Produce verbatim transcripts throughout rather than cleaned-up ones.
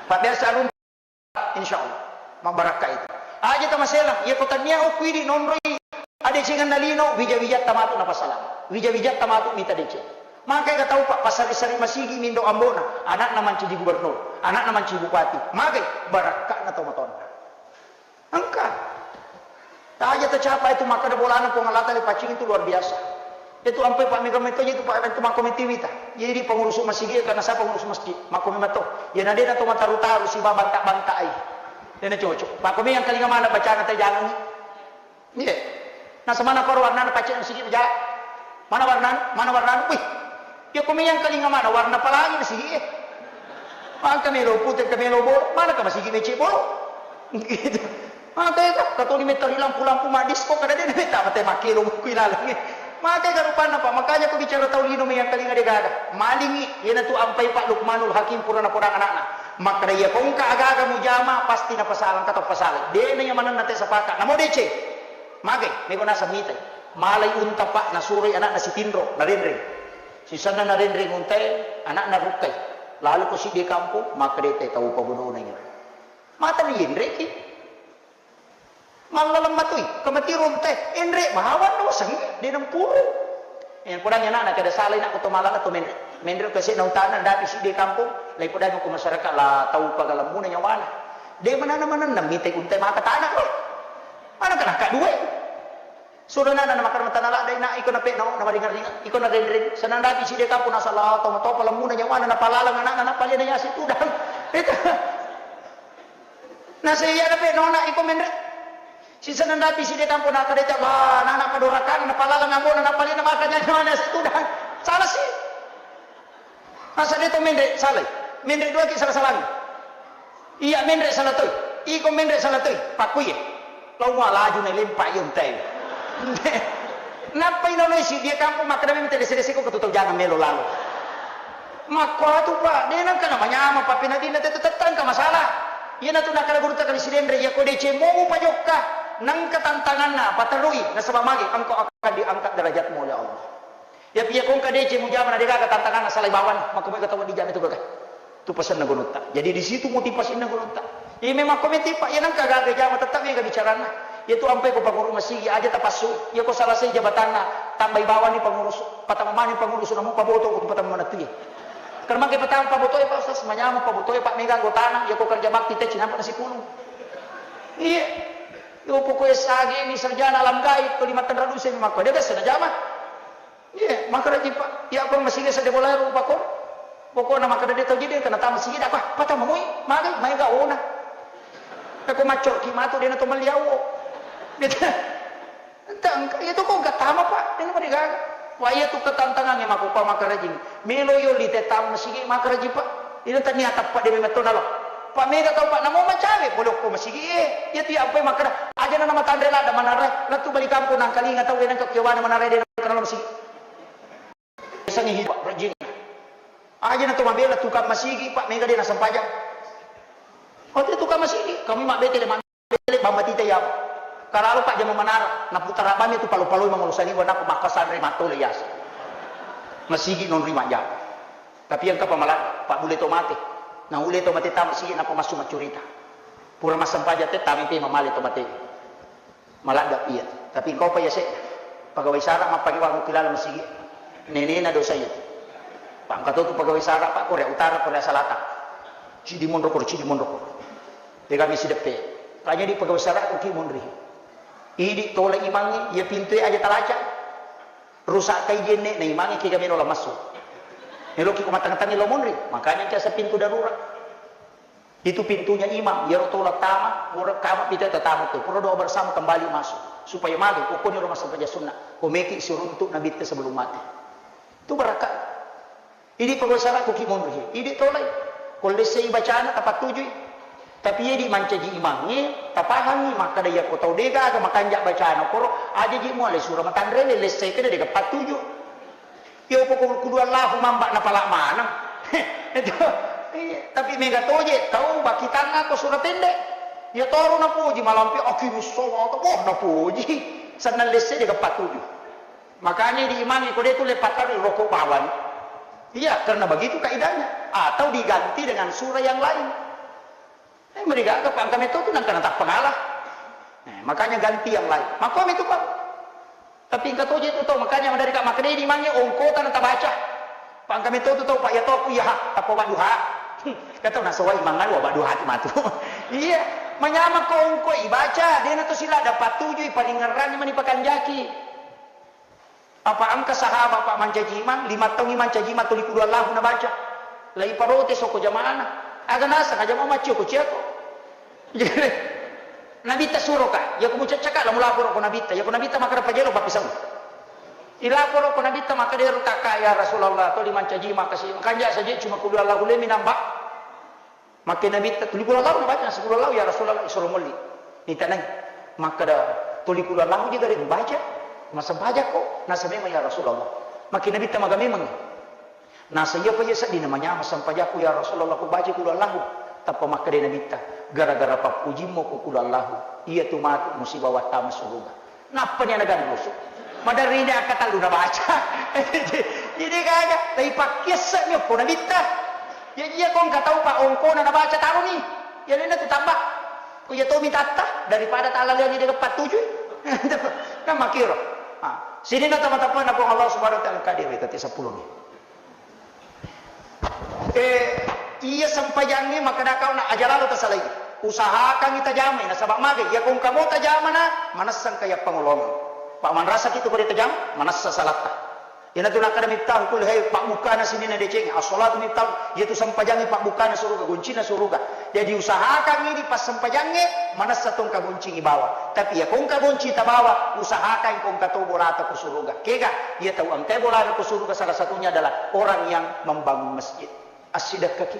Pabbiasa alun, insyaallah, mabbarakka itu. Aja tamaselang, iya ko tania okku idi nonroi adecengenna lino, wija-wijatta matu napasalang. Wija-wijatta matu mita deceng. Makai ga tau, Pak, pasari-sari masigi mindo ambona, anakna mancaji gubernur, anakna mancaji bupati. Magai barakkana tau matonna. Engka. Aja tacapa itu makkeda bolana Puang Allah Taala paccing itu luar biasa. Itu ampai Pak mega meto itu Pak itu makko metiwita. Jadi pengurus masjid karena saya pengurus masjid. Makko meto. Ya nadena to mataru-taru si banta-banta ai. Dena cocok. Makko yang kalinga mana bacana teh jangan. Iya. Nah, semana koro warnana pacce masigi ja. Mana warnana? Mana warnana? Wih. Ya ko meyang kalinga mana warna pelangi masigi eh. Maka melo putih ke melo bolo, mana ke masigi mece bolo? Gitu. Maka itu katoni metta ri lampu-lampu ma disco kada de metta mate makelo kui laleng eh. Maka itu rupanna Pak, makanya ko bicara tau lino meyang kalinga de gaga. Malingi, iyana tu ampai Pak Lukmanul Hakim purana podang anakna. Makkeda iya kongka aga-aga mujama pasti napasalang kata pasalang. De na yamanenna te sapaka. Namo deceng. Magai, mego naseng mitai. Malai unta, Pak, nasuroi anakna sitinro, narenreng. Sisenna narenreng untae, anakna rukkai. Lalu ko siddi kampung, makkeda te tau pabodona iya. Mata ni yenreki. Mallaleng matui, kemati untae, enre bawang doseng, de nampuru. Eh, podang anakna kada salai nak to malala to menre. Menre ke sena utana, dapi siddi kampung, lai podang ko masyarakat la tau pagalemmuna nyawana. De manana-manana mitai untae maka tanah, Pak. Mana kena kak dua. Sudah nana na makkeda tana ladde na iko na pekno na maringa-ringa iko na renreng senang dati side kampung na salah tau matopa lemmuna nyawana na palaleng anakna na palena yasi tudang. Itu. Na seiya na pekno na iko menre. Si senang dati side kampung na kadeta ba na na padorakan na palaleng ambona na palena maka nyawana yasi tudang. Salah sih. Masa de to menre salai. Menre dua ki salah-salangi. Iya menre salah toi. Iko menre salah toi. Pakkuye. Lau mua laju na lempa iyo ntai. Nappa ino noi si dia kampung makkeda memang tele sede seko ketu tau jangan melo lalo. Makko atu Pak, de nangka na manyama Pak penadina tetu tettang ka masalah. Iya natu nakala guru takali sidenre iya ko deceng mo upajokka nangka tantanganna paterui nasaba magi engkau akan diangkat derajatmu oleh Allah. Ya, piya kongka deceng mujama na degaga tantanganna salai bawang, makko mega tau dijama itu gaga. Tu pasenna gunutta. Jadi di situ motivasinna gunutta. Iya memang ko meti Pak, ya nangka gaga jama tetap mega bicaranna. Ya tu ampai ko pangurus masigi aja tapassu. Ya ko salasai jabatanna, tambai bawang ni pangurus, patama mani pangurus namu paboto ko patama mana tu ya. Karena mangke patama paboto ya Pak Ustaz, manyama paboto ya Pak mega anggotana, ya ko kerja bakti te cinampa nasi pulung. Iya. Yo pokoknya sage ni sarjana alam gaib ko lima tenra duse memang ko dia biasa na jama. Iya, makkeda ji, Pak. Iya, ko masigi sedde bola rupa ko. Pokokna makkeda de tau jede kena tama sigi dah, Pak. Patama moi, magai, maega ona. Ko macco ki matu de na to melli awo. Gitu. Entah, engka iya to ko engka tama, Pak. De na mari gaga. Wah, iya tu ketantangannya mako, Pak, makkeda ji. Melo yo li te tama masigi makkeda ji, Pak. Ina tania tappa de memang to nalo. Pak mega tau, Pak, namo macawe pole ko masigi e. Iya tu iya ampai makkeda aja na matanre ladda manara. Latu bali kampung nangkalinga tau de nangka kewana manara de nangka nalo masigi. Biasanya hidup rajin. Aja na to mabela tukang masigi, Pak, mega de na sempajang. Waktu tukang masigi, kami mabete le mabele bamba tita ya. Kalau Pak jama manara, na putara bami tu palo-palo mangulu sani wana ko makkasanre matole yasa. Masigi non rima jama. Tapi yang kapa malah, Pak bule to mate. Na ule to mate tama sigi napa masu macurita. Pura massempajang te tami pe mamale to mate. Maladda iya. Tapi engkau pa yase pegawai sara mappake wangu kilala masigi. Nenena dosa iya. Pangka tu pegawai sara Pak Korea Utara, Korea Selatan. Cidi monro koro, cidi monro koro. Tega mi sideppe. Kanya di pegawai sara ko ki monri. Idi tola imangi, ya pintu aja talaca. Rusak kai jenne na imangi kega melo la masuk. Melo ki ko matang-tangi lo monri. Makanya kiasa pintu darurat. Itu pintunya imam, iyaro tola tama, pura kama pita tatamu tu, pura doa bersama kembali masuk. Supaya magi, pokoknya rumah sampajang sunnah. Komeki siruntuk Nabi te sebelum mati. Itu barakah. Ini pegawai sara ko ki monri. Ini tolai. Ko lessei bacana tapatujui. Tapi iya di mancaji imangnge, tapahangi, makkada iya ko tau dega aga makanja bacana koro, aja ji muale sura matanre le lessei kena dega patuju. Iya, pokok kudu Allahu mamba napala maneng. Itu. Iya, tapi mega toje tau bakitanna ko sura pendek. Ya toro napoji malampe akiru sowa to, wah napoji. Sennang lesse de patuju. Makanya di imangi ko de tu le patarui rokok bawang. Iya, karena begitu kaidahnya. Atau diganti dengan sura yang lain. Eh, merigaga, pangka metto tu nangka natappa ngala. Eh, makanya ganti yang lain. Makko metto, Pak. Tapi engka toje tu tau, makanya maderri ka makkedai mangnge ongkota natabaca. Pangka metto tu tau, Pak, iya to aku iya ha, tappa wadduha. Kata nasowai mangan wadduha tu matu. Iya, manyameng ko ongko ibaca, dena to sila dapat tuju ipalingerrangi mani pakanjaki. Apa engka sahabat, Pak, mancaji imang, lima taungngi mancaji imang tuli kudu Allahu nabaca. Lai parotes okko jamaana. Aga naseng aja mau maccio ko ciako. Jadi, Nabitta suroka, yako mucaccaka la mulaporo ko Nabitta, yako Nabitta makkeda pajero pappisau. Ilaporo ko Nabitta makkeda ero takka, "Ya Rasulullah, toli mancaji makasi, kanja saja cuma kudu Allahu lemi nambah." Makke Nabitta, "Tuli kudu Allahu nabaca?" "Sepuluh Allahu, ya Rasulullah, isoro molli." Nitanai. Makkeda, "Tuli kudu Allahu je gare mubaca? Masempajakko?" "Nasa memang, ya Rasulullah." Makke Nabitta, "Maga memang?" "Nasa iyapa iya sedding namanyameng sempajakku, ya Rasulullah, ku baca kudu Allahu?" Tappa makkeda Nabitta, "Gara-gara pappujimmu ku kudu Allahu, iya tu matu musibawa tama suruga." Nappani ana ganrusu. Maderri ni akkatellu nabaca. Jadi kaga, tapi pakkiasse'mi okko Nabitta. Ya, iya ko engka tau pa ongkona nabaca taroni. Ya, lena tu tambah. Ko iya tomi tatta daripada talaleangi de pattujui. Nah, makiro. Ah, sininna tama-tama na Puang Allah Subhanahu wa Ta'ala, kade wetati sepuluh ni. Eh, iya sempajangnge makkeda kau na aja lalo tasalai. Usahakangngi tajamai, nasaba magai, iya ko engka mo tajamana, manessa engka iya pangolongeng. Pak manrasa kitu ko de tajama, manessa salatta. Iyanatu nakkeda miftahu kulli khair, pabbukkana sininna decengnge. As-salatu miftahu, iyatu sempajangnge pabbukkana suruga, goncinna suruga. Jadi usahakangngi di passempajangnge, manessa to engka goncingngi bawa. Tapi iya ko engka gonci tabawa, usahakan ko engka to bolata ko suruga. Kega, iya tau engkai bolana ko suruga salah satunya adalah orang yang membangun masjid. Assidekkaki.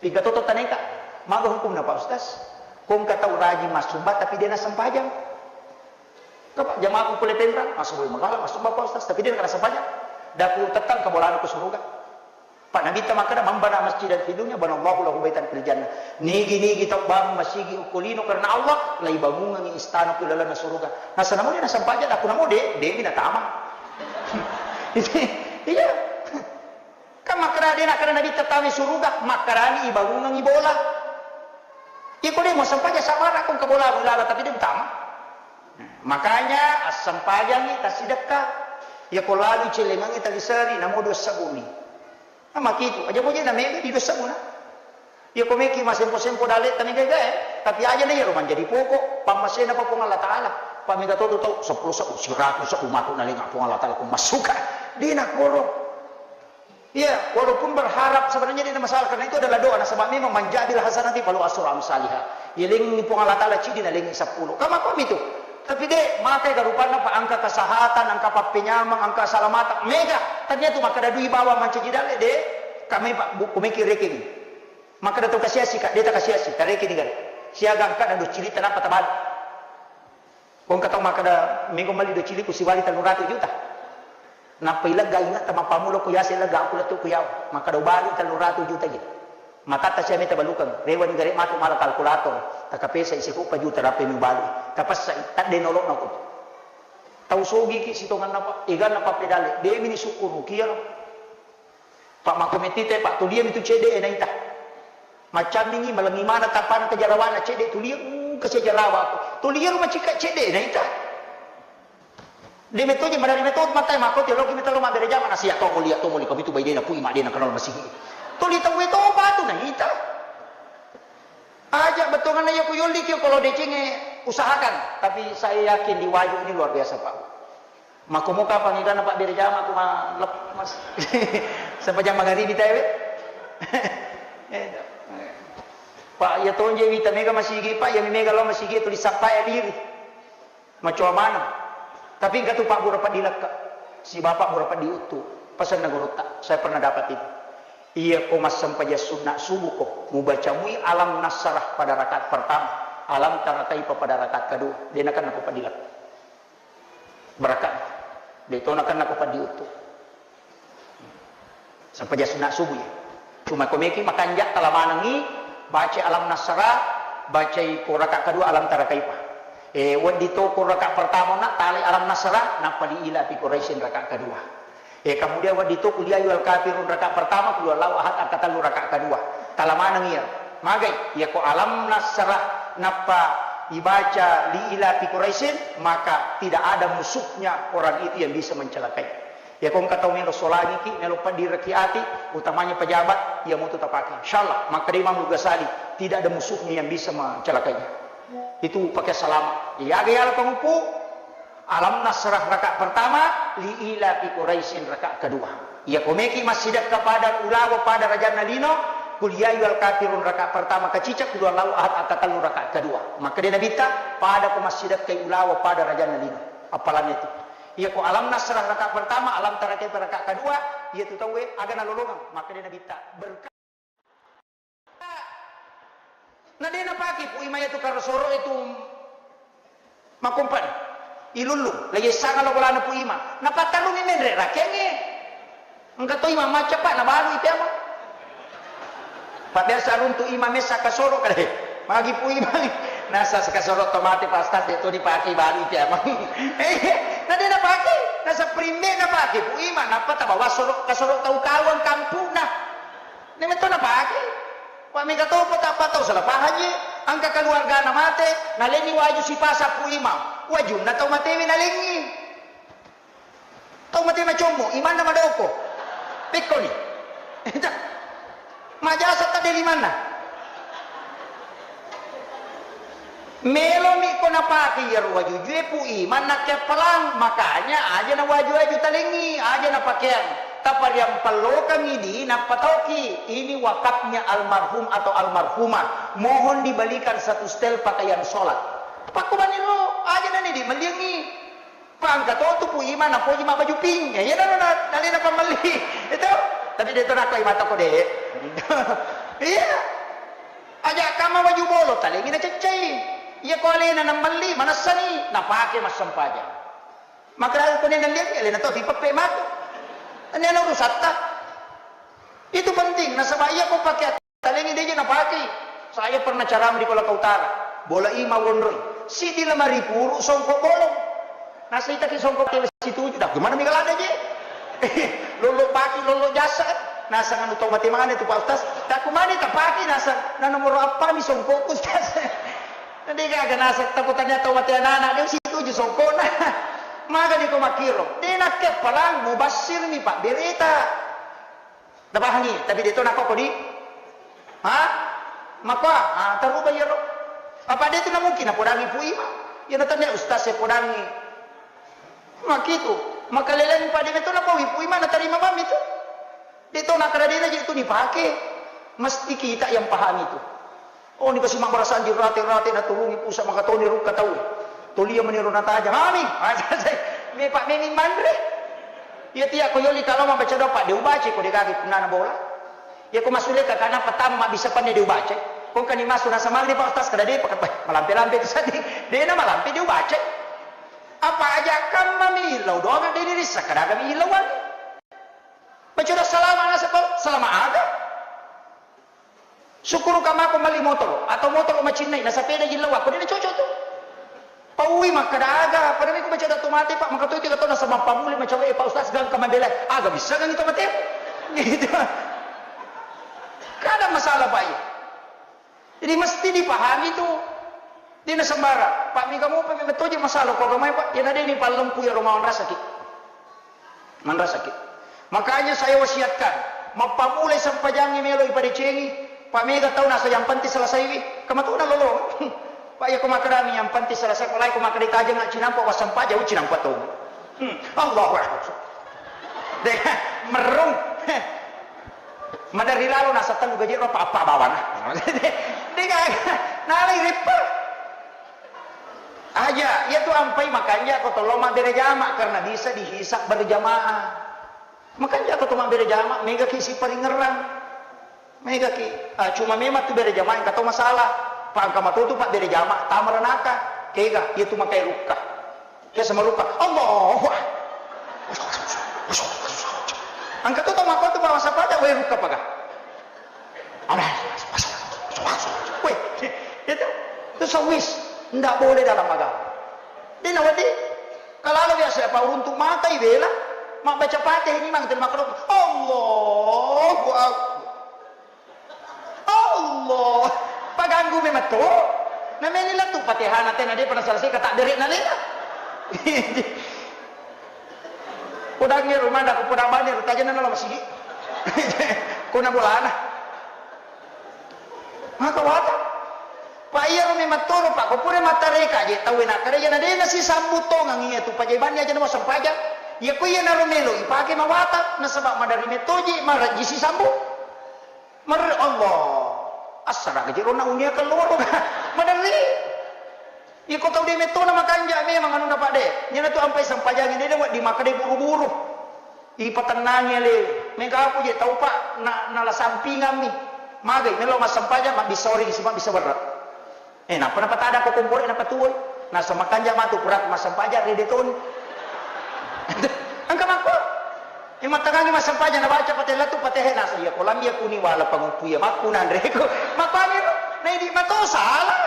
Pigga toto taneka. Maga hukumna, Pak Ustaz? Ko engka tau rajin massumba tapi de nassempajang. Kapa jamaah ku pole penrang, massumba magala, massumba, Pak Ustaz, tapi de nassempajang. Daku tettang kabolana ko suruga. Pak Nabitta makkeda, "Man bana masjidan fid dunya, banallahu lahu baitan fil jannah." Nigi-nigi tau bangun masigi okko lino karena Allah, laibangungengngi istana ku lalenna suruga. Nasa namo de nassempajang, daku namo de, de mi natama. Iya. Kan makkeda de nakkeda Nabitta tama suruga, makkedani ibangungengngi bola. Iya ko de mo sempajang sabara ko engka bola lala tapi de utama. Makanya assempajangngi tassidekka. Iya ko lalu celengengngi taliseri namo dua sebuni. Nah, makitu aja boje na mega di dua sebuna. Iya ko meki masempo-sempo dalle tani gaga, eh. Tapi aja na iyaro manjadi pokok pammasena pa Puang Allah Taala. Pa mega to tau sepuluh sebu, seratus sebu matu nalenga Puang Allah Taala ko massuka. De nakoro. Iya, walaupun berharap sebenarnya tidak masalah, karena itu adalah doa. Nasaba memang, "Man ja'a bil hasanati falahu asyru amsaliha." Yalengngi Puang Allah Taala cidi, nalengngi sepuluh. Kama kami itu. Tapi de, makai garupanna pa engka kesehatan, engka pappenyameng, engka salamateng, mega. Tania tu makkeda dui bawa mancaji dalle de. Kami Pak, bu, kumeki rekening. Makkeda tu kasiasi, Kak, de takasiasi, tarekening gare. Siaga engka na dua cilita napa tabalik. Ko engka tau makkeda, "Mego melli dua cili ku siwali tellu ratu juta." Nappa ilegga ingatta mappammula ko yase legga aku lettu ku yawa. Makkeda, "Ubali tellu ratu juta je." Matatta sia meta balukeng. Rewani gare matu mala kalkulator. Takapesa isi ko juta rape mi ubali. Tapessai, tadde nolokna ko. Tau sogiki sitonganna pa, eganna pappedalle. Demi ni sukkuruki iyaro. Pak, makko metti te, Pak, tulia mi tu cedde e naita. Maccamingi, malengi mana tapana ke jarawana cedde, tulia, uh, ke sia jarawa ko. Tulia ro macikka cedde e naita. De metto je madari metto matai makko te loki metto lo mabbere jama na sia to mulia to muli ko mitu baidena pui madena kenal masigi. Tuli tau we to patu naita. Aja bettuanna iya ku yolli ki kalau decengnge usahakan, tapi saya yakin di Wajo ini luar biasa, Pak. Makkomo kapang egana pabbere jama ku ma-, lep-, mas-, sempajang magaribi tae we. Eh, Pak, iya tonje wita mega masigi, Pak, iya mi mega lao masigi tuli sappa ya diri. Macoa maneng. Tapi engka tu Pak Bura Peddi Lekka. Si Bapak Bura Peddi Uttu. Pesanna gurutta. Saya pernah dapat itu. Iya ko massempajang sunna subuh ko, mubaca mui alam nasrah pada rakaat pertama, alam tara kaifa pada rakaat kedua. De nakenna ko Peddi Lekka. Barakat. De to nakenna ko Peddi Uttu. Sempajang sunna subuh ya. Cuma ko meki makanja tala manengi baca alam nasrah, bacai ko rakaat kedua alam tara kaifa. Eh, weddi to ko rakaat pertama na talai alam nasrah, nappa li ila fi Quraisyin rakaat kedua. Eh, kemudian weddi to qul ya ayyuhal kafirun rakaat pertama, qul huwallahu ahad rakaat kedua. Tala maneng iya. Magai, iyako alam nasrah nappa ibaca li ila fi Quraisyin, maka tidak ada musuhnya orang itu yang bisa mencelakai. Iyako engka tau melo solangiki, melo paddiraki ati, utamanya pejabat, iya mutu tapake. Insyaallah, makkeda Imam Ghazali, tidak ada musuhnya yang bisa mencelakainya. Itu pakai salama. Iya, aga yala pangupu, Alam Nasrah rakaat pertama, li ila fi Quraisyin rakaat kedua. Iya komeki massidekka pada ulawa pada rajanna lino, kul ya ayyuhal kafirun rakaat pertama kacica, kul huwallahu ahad rakaat tellu rakaat kedua. Makkeda Nabitta, pada ko massidekkai ulawa pada rajanna lino. Appalanna itu. Iya ko Alam Nasrah rakaat pertama, Alam Tara Kaifa rakaat kedua, iya tu tauwe aga nalolongeng. Makkeda Nabitta, berka- Na de napake Pu Ima itu karosoro itu makompan. Ilullung, lagi sanga lo bolana Pu Ima. Napattalungi menre rakengnge. Engka to Ima macca, Pak, nabalui Pu Ima. Pak biasa runtu Ima messa kasoro kale. Magi Pu Ima. Nasa kasoro to mate Pak Ustaz, de to dipake balui Pu Ima. Eh, na de napake. Nasa primbe napake Pu Ima. Nappa tabawa soro, kasoro tau kawang kampuna. Nemetto napake. Wa mega topo tappa tau salah pahang je. Engka keluargana mate, nalenni waju sipasa Pu Ima. Wajunna tau matewe nalengi. Tau mate macommo, imanna madoko. Pekkoni. Majasa tadde limanna. Melomi ko napake iyaro wajujue Pu Ima nakkeappalang, makanya aja na waju-waju talengi, aja na pakeang. Tapariampallokangi di nappatauki, ini wakafnya almarhum atau almarhumah. Mohon dibelikan satu setel pakaian sholat. Pakkubaniro, aja nani di melliangi. Pangka to tu Pu Ima napoji mabbaju pink. Ya, iya, na, na, nalena pammelli. Itu. Tapi de to nakko Ima toko de. Iya. Aja kamma baju bolo, talengi naceccai. Iya ko alena nammelli, manessani, napake massempajang. Makkeda ko ne nalliangi, alena to sipeppe matu. Ini ana urusatta. Itu penting, nasaba iya ko pake talengi deje napakei. Saya pernah ceramah di Kolaka Utara. Bola Ima wonroi. Siddi lemari puru songkok bolong. Nasaitaki songkok bolong situju. Dah, gimana mi kalada je? Lolo paki, lolo jasa. Nasang anu tau mate mana tu Pak Ustaz? Dah, kumani tapaki nasang. Na nomor apa mi songkok Ustaz? Nanti gaga nasang takutnya tau mate anak-anak dia situju songkok nah. Maga di ko makiro. Dia nak kepala mubasir mi Pak berita. Napahangi, tapi de to nakko kodi. Ha? Makko, ah, taruba iyaro. Apa de tu namungkin napodangi Pu Ima. Iya natannia ustaz e podangi. Makitu. Makaleleng pade meto napawi Pu Ima natarima mami tu. De to nakara de na je tu nipake. Mesti kita yang pahami tu. Oh, ni kasi mabbarasanji rate-rate naturungi pusa makatoni rukka tau. Tolia meniro natajang. Amin. Me Pak Memi manre. Iya tia ko yoli kalau mabaca doa Pak de ubaca ko de kaki punana bola. Iya ko masule ka kana petama mabbissa panne de ubaca. Ko kani masu nasa maghrib Pak Ustaz kada de Pak, malampe-lampe tu sadi. De na malampe de ubaca. Apa aja kamma mi illau doang de diri sakada kami illauan. Baca doa salama nasa ko salama aga. Syukuruka mako melli motoro atau motoro macinnai na sepeda jillau ako de cocok tu. Paui makkada aga, pada miko baca dato mate Pak, maka tu tiga tahun nasaba pammuli macawe Pak Ustaz gangka mabela, aga bisa gangi to mate. Gitu. Kada masalah Pak iya. Jadi mesti dipahami tu. Dina sembara, Pak mika mopa memang toje masalah ko agamai Pak, yana deni pallempu ya Roma rasaki. Manrasaki. Makanya saya wasiatkan, mappamulai sempajangnge melo ipadecengi, Pak mega tau nasa yang penting selesaiwi, kamatuna lolo. Pak ya ko makkedami yang penting selesai, ko lai ko makkeda tajeng cinampa wassempajang cinampa to. Hmm. Allahu Akbar. De, merung. Madari lalo nasa tellu gaji ro apa bawana. De, de, nalai ripper. Aja, iya tu ampai makanja ko tollo mabbere jama karena bisa dihisab berjamaah. Makanja ko to mabbere jama, mega ki siparingerrang. Mega ki, ah, cuma memang tu bere jama engka to masalah. Pa engka matotu pa bere jama, tama ranaka. Kega, iya tu makai rukka. Ke sama rukka. Allahu Akbar. Engka to to mako tu pa masa pada, we rukka paga. Weh, itu, itu sawis. Ndak boleh dalam agama. Dina wedi, kalau biasa apa uruntu mata ibela, mak baca Fatihah ini mang terima kasih. Allahu Akbar. Allah. Ganggu memang to. Nameni lettu Fatihana tena dia pernah selesai kata dere na lena. Podangnge rumah dah, podangnge rumah dah, tajana nalo masigi. Kona bolana. Maka wata. Pak, iyaro memang toro, Pak, ko pura mattareka je tauwe nakkeda, iyana de nasisambung tongang iya tu pajabanni aja namo sempajang. Iya ko iyanaro melo ipake mawata, nasaba maderri metoji marajji sisambung. Mer Allah. Assara kajero na unia keluar. Maderri. Iko tau de metona makanja memang anunna, Pak, de. Iyana tu ampai sempajangi de, de wedding makkeda buru-buru. Ipatennangi ale, mega aku je tau, Pak, na, nala sampingammi. Magai melo massempajang, mabbissa oring si mabbissa berre. Eh, nappa napatada ko kompore napatuwoi. Nasa makanja matu pura massempajang rede toni. Engka makko. Yang mattangangi massempajang nabaca patella tu patehe nasa iya ko lambi aku ni wala panguppu iya makku nanre ko. Makko amiro. Na idi mato salah.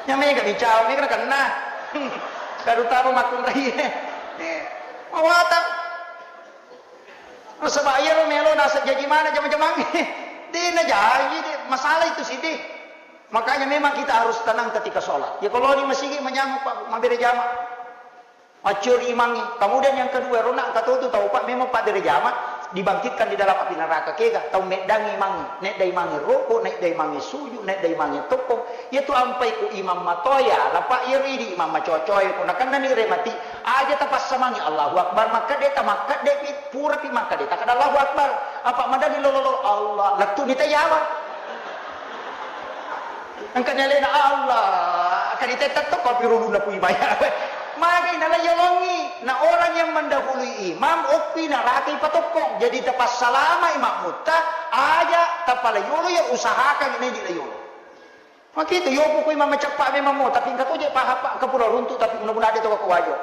Nya mega bicau, mega nakenna. Terutama makkunrai. Eh, mawatang. Nasaba iyaro melo nasa jaji mana jama-jamangnge. De najaji, de. Masalah itu sih, de. Makanya memang kita harus tenang ketika sholat. Ya kalau di masigi manyameng, Pak, mabere jama. Accuri imangnge. Kemudian yang kedua, rona engka totu tau, Pak, memang paddere jama dibangkitkan di dalam api neraka. Kega? Tau meddangi imangnge, nedda imangnge roko, nedda imangnge suju, nedda imangnge tokko. Iya tu ampai ku imam matoya, lapa iya ridi imam macocoe, ko nakennani remati, aja tapassamangi Allahu Akbar, makkedde tamakkedde pi, pura pi makkedde takkeda Allahu Akbar. Apa madani lolo Allah, lettu ni tayawa. Engka ni alena Allah, kadi tetta tokko pi rulunna ku ibaya. Magai nala yolongi, na orang yang mendahului imam, okki naraka ipatokkong. Jadi tapassalamai makmutta, aja tapala yolo ya usahakan ini di yolo. Makitu yopu ku imam maceppa memang mo, tapi engka toje paha pa kepura runtu, tapi mudah-mudahan de to ko wajo.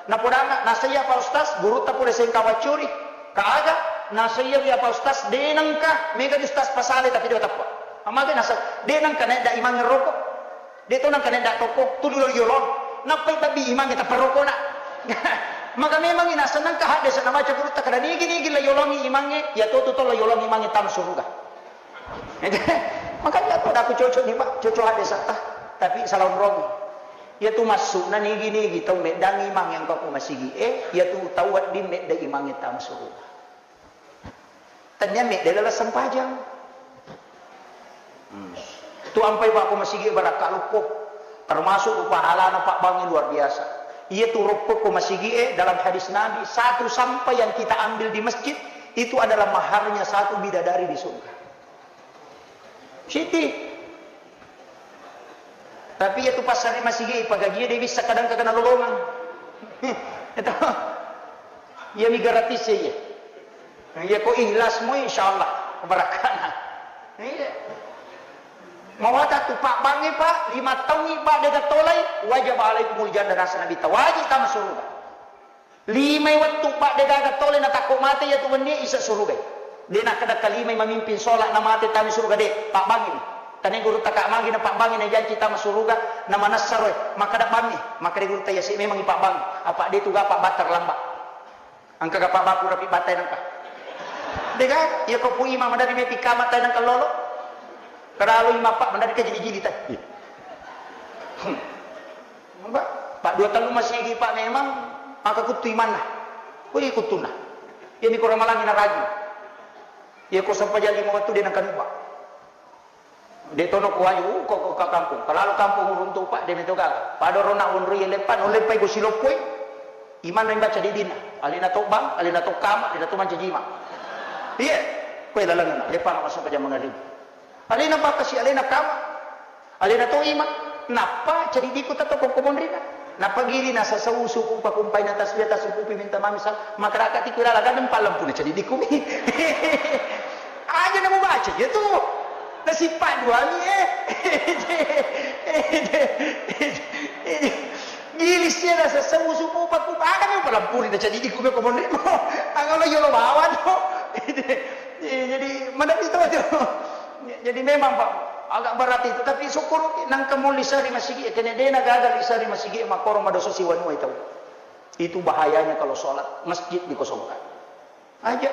Napodanna nasaiya Pak Ustaz, gurutta pole sengka waccuri. Kaaga, nasaiya wi apa Ustaz, de nengka, mega di Ustaz pasale tapi de teppa. Amage nasa, de nengka naedda imangnge roko. De to nengka naedda tokko, tudu lo yolo. Nappai babbi imangnge tappa rokona. Maka memang nasa nengka hadde sa namaca gurutta kada nigi-nigi la yolongi imangnge, ya to tu to la yolongi imangnge tama suruga. Makanya aku, aku cocok nih, Pak, cocok hadde sa. Ah, tapi salah umromi. Iya tu massuna nigi-nigi tau meddangi imang yang kau masigi e, iya tu tau wedding medda imangnge tama suruga. Tennia medda laleng sempajang. Hmm. Tu ampai bako masigi barakka lukko, termasuk pahalana pabbangi luar biasa. Iya tu roppo ko masigi e, dalam hadis Nabi, satu sampah yang kita ambil di masjid itu adalah maharnya satu bidadari di surga. Siti. Tapi iya tu passare masigi, pagaji de wissa kadang kagana lolongang. Itu. Iya mi gratis ya, iya. Iya ko ikhlas mo, insyaallah kebarakana. Iya. Mawata tu pabbangi, Pak, lima taungi, Pak, de gatolai, wajib alaikumul jannah, nasa Nabi, tawajib tama surga. Limai wettu, Pak, de gaga tole natakko mate iya tu wennie isa surugai. De nakkeda kalimai mamimpin sholat na mate tami suruga, de, pabbangi. Tane guru taka magi na pabbangi na janci tama suruga, na manessaroi, makkeda bangi, makkeda guru taya si memang ipabbangi. Apa de tu gapa battar lamba. Engka gapa baku rapi battai nengka. De ga, iya ko pu imam madari mepi kama tai nengka lolo. Keralu imam, Pak, madari kajili-jili tai. Hmm. Pak, Pak, dua tellu masigi, Pak, memang maka kuttu imanna. Wih, kuttunna. Iya mi ko ramalangi naragi. Iya ko sempajang lima wettu de nengka nuba. De tono ko waju, uh, ko, ko ka kampung. Kalalu kampung uruntu, Pak, de meto gaga. Pada rona wonroi leppa, no leppai ko siloppoi. Imanna imbaca didina. Alena to bang, alena to kama, alena to mancaji imang. Iya. Koe lalengna, leppa na sempajang mangaribi. Alena bakkasi, alena kama, alena to ima, nappa cediddiku tatto ko monrina. Nappa gili nasasau suku pakumpai na tasbih, tasukupi minta mami sal-, makaraka tiku rala gadeng pallempu na cediddiku mi. Aja na mubaca iya tu. Nasippa dua mi, eh. Gili sia nasasau suku pakumpai, aga mi palampuri na cediddiku mi ko monrimo. Aga lo yolo bawa to. Jadi, mana itu tu. Jadi memang, Pak, agak berat itu, tapi syukur nangka mo lisa ri masigi, kene dena gagal lisa ri masigi, makoro madosa siwanua itu. Itu bahayanya kalau sholat masjid dikosongkan. Aja.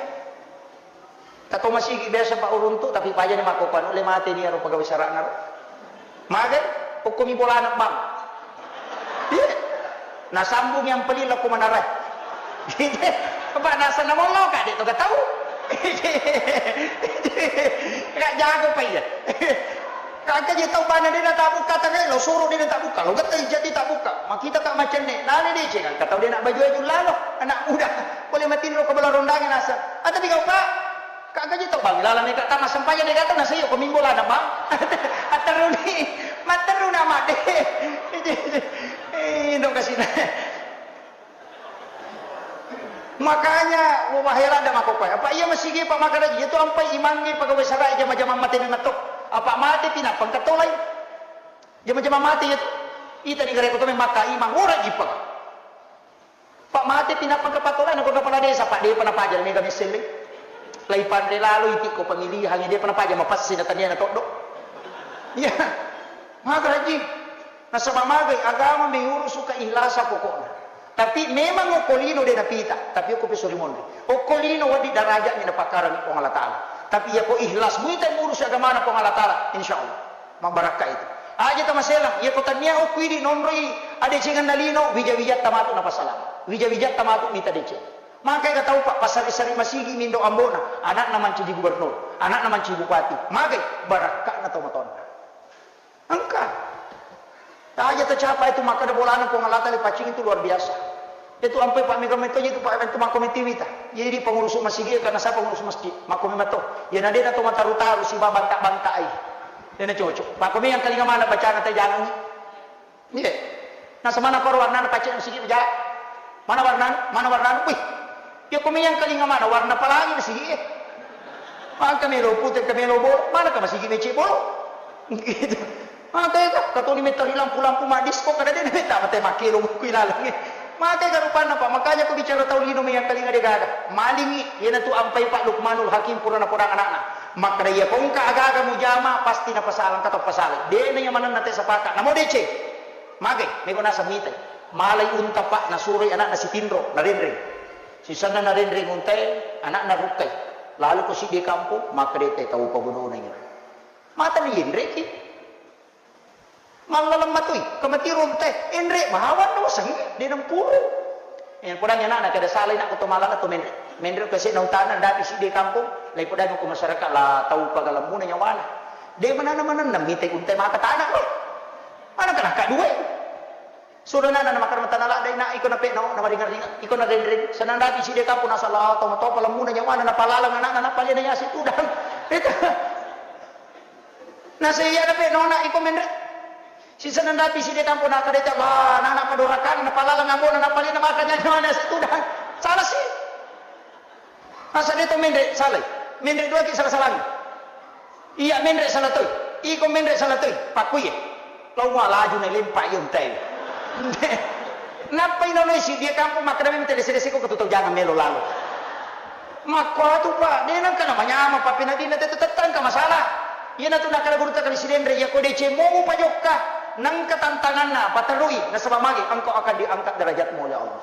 Kato masigi biasa, Pak, uruntu, tapi pajani makkokkoe, nulle mate ni aro pegawai sara'na ro. Magai, okkomi bolana, Bang. Iya. Nasambungi ampeli lao ko manarai. Pak, nasana mollo ka, de' to gatau. Ka jago pa iya. Ka, ka je tau bana de' na tabukka, tangai lo suro de' na tabukka, lo getta jadi tabukka. Makita ka macenne, nale deceng, ka tau de' na baju-baju lalo, anak muda. Pole matinro ko bala rondangi nasa. Ata tiga, Pak. Ka gaji tau, Bang, laleng ka tama sempajang de' gata, nasa iya ko mimbo lana, Bang. Atteruni, matteruna madde. Eh, dong kasina. Makanya, wahai ladda makkokkoe. Apa iya masigi, Pak, makkeda, iya tu ampai imangnge pegawai sara'i jama-jamang mate memetto. Apa mate pi nappa engka tolai. Jama-jamang mate iya tu. Ita ni gare ko to memang makka imang, ora jipa. Pak, mate pi nappa engka patolai, nako kepala desa, Pak, de'pa napaja, mega messelle. Lai panre lalo iti ko pemilihan, de'pa napaja, mapassi na tania na toddo. Iya. Maga haji. Nasaba magai agama meurusu keikhlasan pokokna. Tapi memang okko lino de' napita, tapi okko peso ri monri. Okko lino wedding darajatnya napakkarami Puang Allah Ta'ala. Tapi iya ko ikhlas muita murusu agamana Puang Allah Ta'ala, insya Allah. Mabbarakka itu. Aja tamaselang, iya ko tania okko idi nonroi adecengenna lino, wija-wijatta matu napasalama. Wija-wijatta matu mita deceng. Maka ega tau, Pak, pasari-sari masigi mindo ambona, anakna mancaji gubernur, anakna mancaji bupati. Magai barakka'na tau matonna. Engka. Aja tacapa itu makkeda bolana Puang Allah Ta'ala paccing itu luar biasa. Itu ampai Pak mega metto itu Pak itu makko metiwita. Jadi pengurus masjid karena saya pengurus masjid, makko memetto. Ya na de' na to mataru-taru siba banta-banta ai. De' na cocok. Makko mega kalinga mana bacana tajangangi. Iya. Nasa mana paro warnana pacce masigi ja. Mana warnana? Mana warnana? Wih. Ya ko mega kalinga mana warna palangi masigi e. Maka melo pute, ka melo bolo, mana ka masigi mece bolo. Gitu. Maka ka katoni metari lampu-lampu maddisko kada de' na metta mate makkelo kui laleng. Maka ka rupanna, Pak, makanya ko bicara tau lino mega kalinga de' gaga. Malingi, iyana tu ampai Pak Lukmanul Hakim pura napodang anakna. Makkeda iya ko engka aga-aga mujama pasti napasalang, kata pasalang. De' na iya manenna te sapaka. Namo deceng. Magai, mego naseng mitai. Malai unta, Pak, nasuroi anakna sitinro, narenreng. Sisenna narenreng untae, anakna rukkai. Lalu ko siddi kampung, makkeda te tau pabunona iya. Mata ni yenreki. Mallaleng matoi, kamatiro untae, enre bawang nawasengi, de' nampuru. Eh, podangi anakna, kada salai nak ko to malala to menre. Menre ko asenna untana, dapi siddi kampung, lai podangi ko masyarakat la tau pagalemmuna nyawana. De' manana-manana mitai untae maka tanah lo. Mana kana ka dua. Sudah nana na makkeda matana ladde, na iko nape'no, na maringa-ringa, iko narenreng. Senang dapi siddi kampung nasala tau matopa lemmuna nyawana, napalaleng anakna, napalena yasi tudang. Itu. Nasaiya nape'no na iko menre. Sisenang dapi siddi kampung nakkeda, "Wah, nana padorakana, napalaleng ambona, napalena makkeda nyawana yasi tudang." Salah si. Asa de' to menre salai. Menre duaki sala-salangi. Iya menre sala toi. Iko menre sala toi. Pakkuye. Lau mua laju na lempa iyo untae. Nappa inonoi siddi kampung makkeda memang tele sede siko ketu tau jangan melo lalo. Makko atu, Pak, de' nengka namanyameng, Pak, penadinna tetu tettangka masalah. Iyanatu nakkeda gurutta kali sidenre, iya ko deceng mo mupajokka, nengka tantanganna, paterui, nasaba magi engkau akan diangkat derajatmu oleh Allah.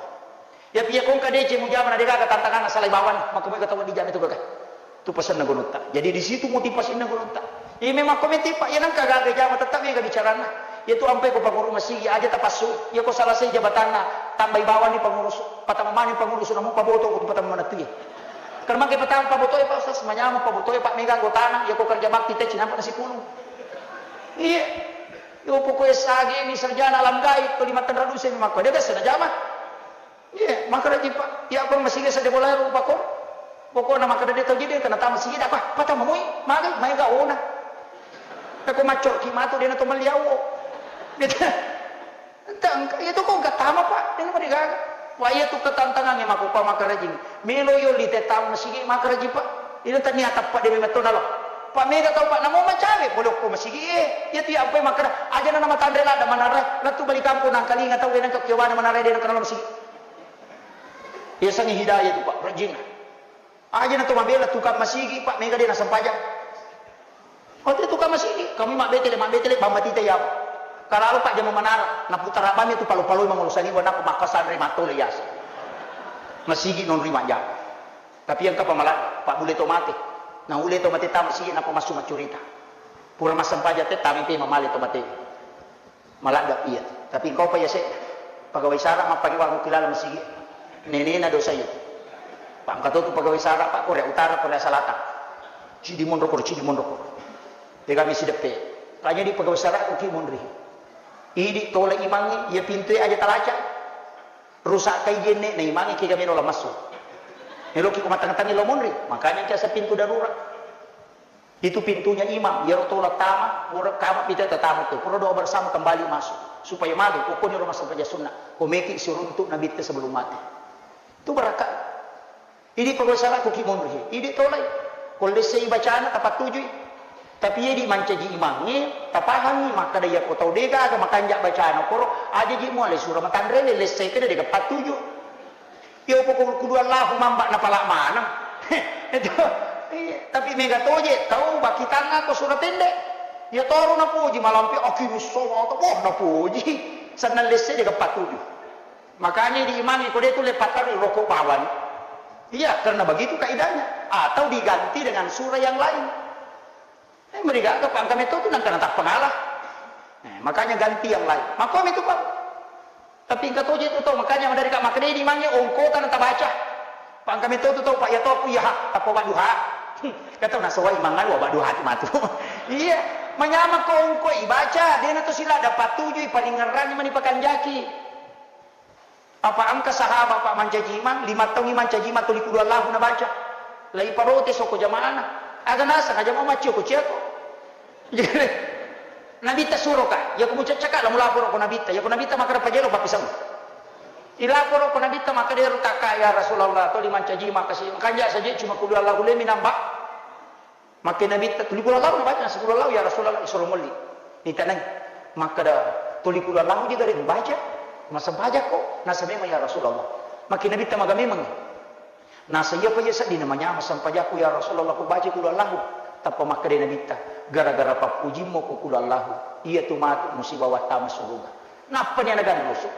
Iyapi iya ko engka deceng mujama na de' gaga tantanganna, salai bawang, makko mega tau dijama itu gaga. Tu pasenna gunutta. Jadi di situ motivasinna gunutta. Iya memang ko meti, Pak, iya nengka gaga jama tetap mega bicaranna. Iya tu ampai ko pangurus masigi aja tapassu. Iya ko selesai jabatanna, tambai bawang ni pangurus, patama mani pangurus, namu paboto ko patama manatu iya. Karena mangke patama paboto, Pak Ustaz, manyameng paboto, Pak, mega anggotana, iya ko kerja bakti te cinampa nasi pulung. Iya. Yo pokoknya sage ni sarjana alam gaib, ko lima tenra duse memang ko. Dia biasa na jama. Iya, makkeda ji, Pak. Iya, Pak, masigi sedde bola rupa ko. Pokokna makkeda de' tau jadi, kena tama sigi, apa? Patama moi, magai, maega ona. Eko maccoki matu de' na to melliawo. Gitu. Entah, engka, iya tu ko engka tama, Pak. De' na marigaga. Wah, iya tu ketantangannya mako, Pak, makkeda ji. Melo yo li te tama masigi, makkeda ji, Pak. Ini tania tappa de' memang to nalo. Pak, mega tau, Pak, namo macawe, boleh ko masigi, eh. Iya tu iya, apa makkeda, aja na nama tanre ladda manara, latu bali kampung nangkalinga tau, de' nangka kiawana manara, de' nangka nalo masigi. Yasengnge hidayah tu, Pak, rajinna. Aja na to mabela tukang masigi, Pak, mega de' na sempajang. Oh, tu tukang masigi, kami mabbetele, mabbetele, bamba tita iya. Karalo, Pak, jama manara, na putara bami tu palo-paloi mangolo sani, wana ko makkasanre matole yasa. Masigi non ri majjama. Tapi yang kapamala, Pak, bule to mate. Naulle to mate tama sigi nappa massu maccurita. Pura massempajang te tama pe mamale to mate. Maladda iya. Tapi engkau pa iya sedda. Pegawai sara mappariwang ki laleng masigi. Nenena dosa iya. Pak engka to tu pegawai sara Pak Korea Utara, Korea Selatan. Cidi monro koro, cidi monro koro. Tegami sideppe. Kanya di pegawai sara ku ki monri. Idi tola imangi, iya pintue aja talaca. Rusak kai jenne na imangi kega melo la massu. Meloki ko matang-tangi lo monri. Makanya kiasa pintu darurat. Itu pintunya imam, iyaro tola tama, pura kama pita tatamu tu, pura doa bersama kembali masuk, supaya magi pokoknya rumah sempajang sunnah, komeki siruntuk Nabitta sebelum mati. Itu barakka. Idi pegawai sara ku ki monri, idi tolai. Ko lessei bacana tapattujui. Tapi idi mancaji imangnge, tapahangi, makkada iya ko tau dega aga makanja bacana koro, aja ji muale sura matanrele lessei keda dega pattuju. Iya, pokok kudu Allahu mamba napala maneng. Itu. Iya, tapi mega toje tau bakitang ako sura pendek. Iya toro napoji malampe akimus sholata, wah napoji. Sennang lesse dega patuju. Makanya di imangi kode tu le pattari rokok bawang. Iya, karena begitu kaidahnya. Atau diganti dengan surah yang lain. Eh, merigaga, Pak, engka metto tu nangka natappa ngala. Eh, makanya ganti yang lain. Makko metto, Pak. Tapi engka toje tu tau, makanya madari ka makkedai di mange ongkota natabaca. Pak, engka metto tu tau, Pak, ya tau aku, iya, ha, tappa wadduha. Kata nasawai mangan wa wadduha tu matu. Iya, manyameng ko ongko ibaca, dena tu sila dapat tuju, paling ngerang mani pakanjaki. Apa engka sahabat, Pak, mancaji imang, lima taung mancaji imang tuli kudu Allahu nabaca. Lai parote soko jamaana. Aga naseng aja mau maccio ko ciako. Nabitta suroka, yako mucaccaka la mulaporo ko Nabitta, yako Nabitta makkeda pajero pappisau. Ilaporo ko Nabitta makkeda ero takka ya Rasulullah, tuli mancaji imang kasi, makanja saja cuma kudu Allahu le minamba. Makke Nabitta, "Tuli kulo lau nabaca?" "Seppulo lau, ya Rasulullah." Isuro molli. Nitanai. Makkeda, "Tuli kulo lau ji gare mubaca? Massempajang ko?" Nasa memang, ya Rasulullah. Makke Nabitta maga memang. Nasa iya pa iya sedding namanya massempajangku, ya Rasulullah, ku baca kulo lau. Tappa makkeda Nabitta, "Gara-gara pappujimmu ko kulo lau, iya tu matu musibawa tama suruga." Nappani ana ganrusu.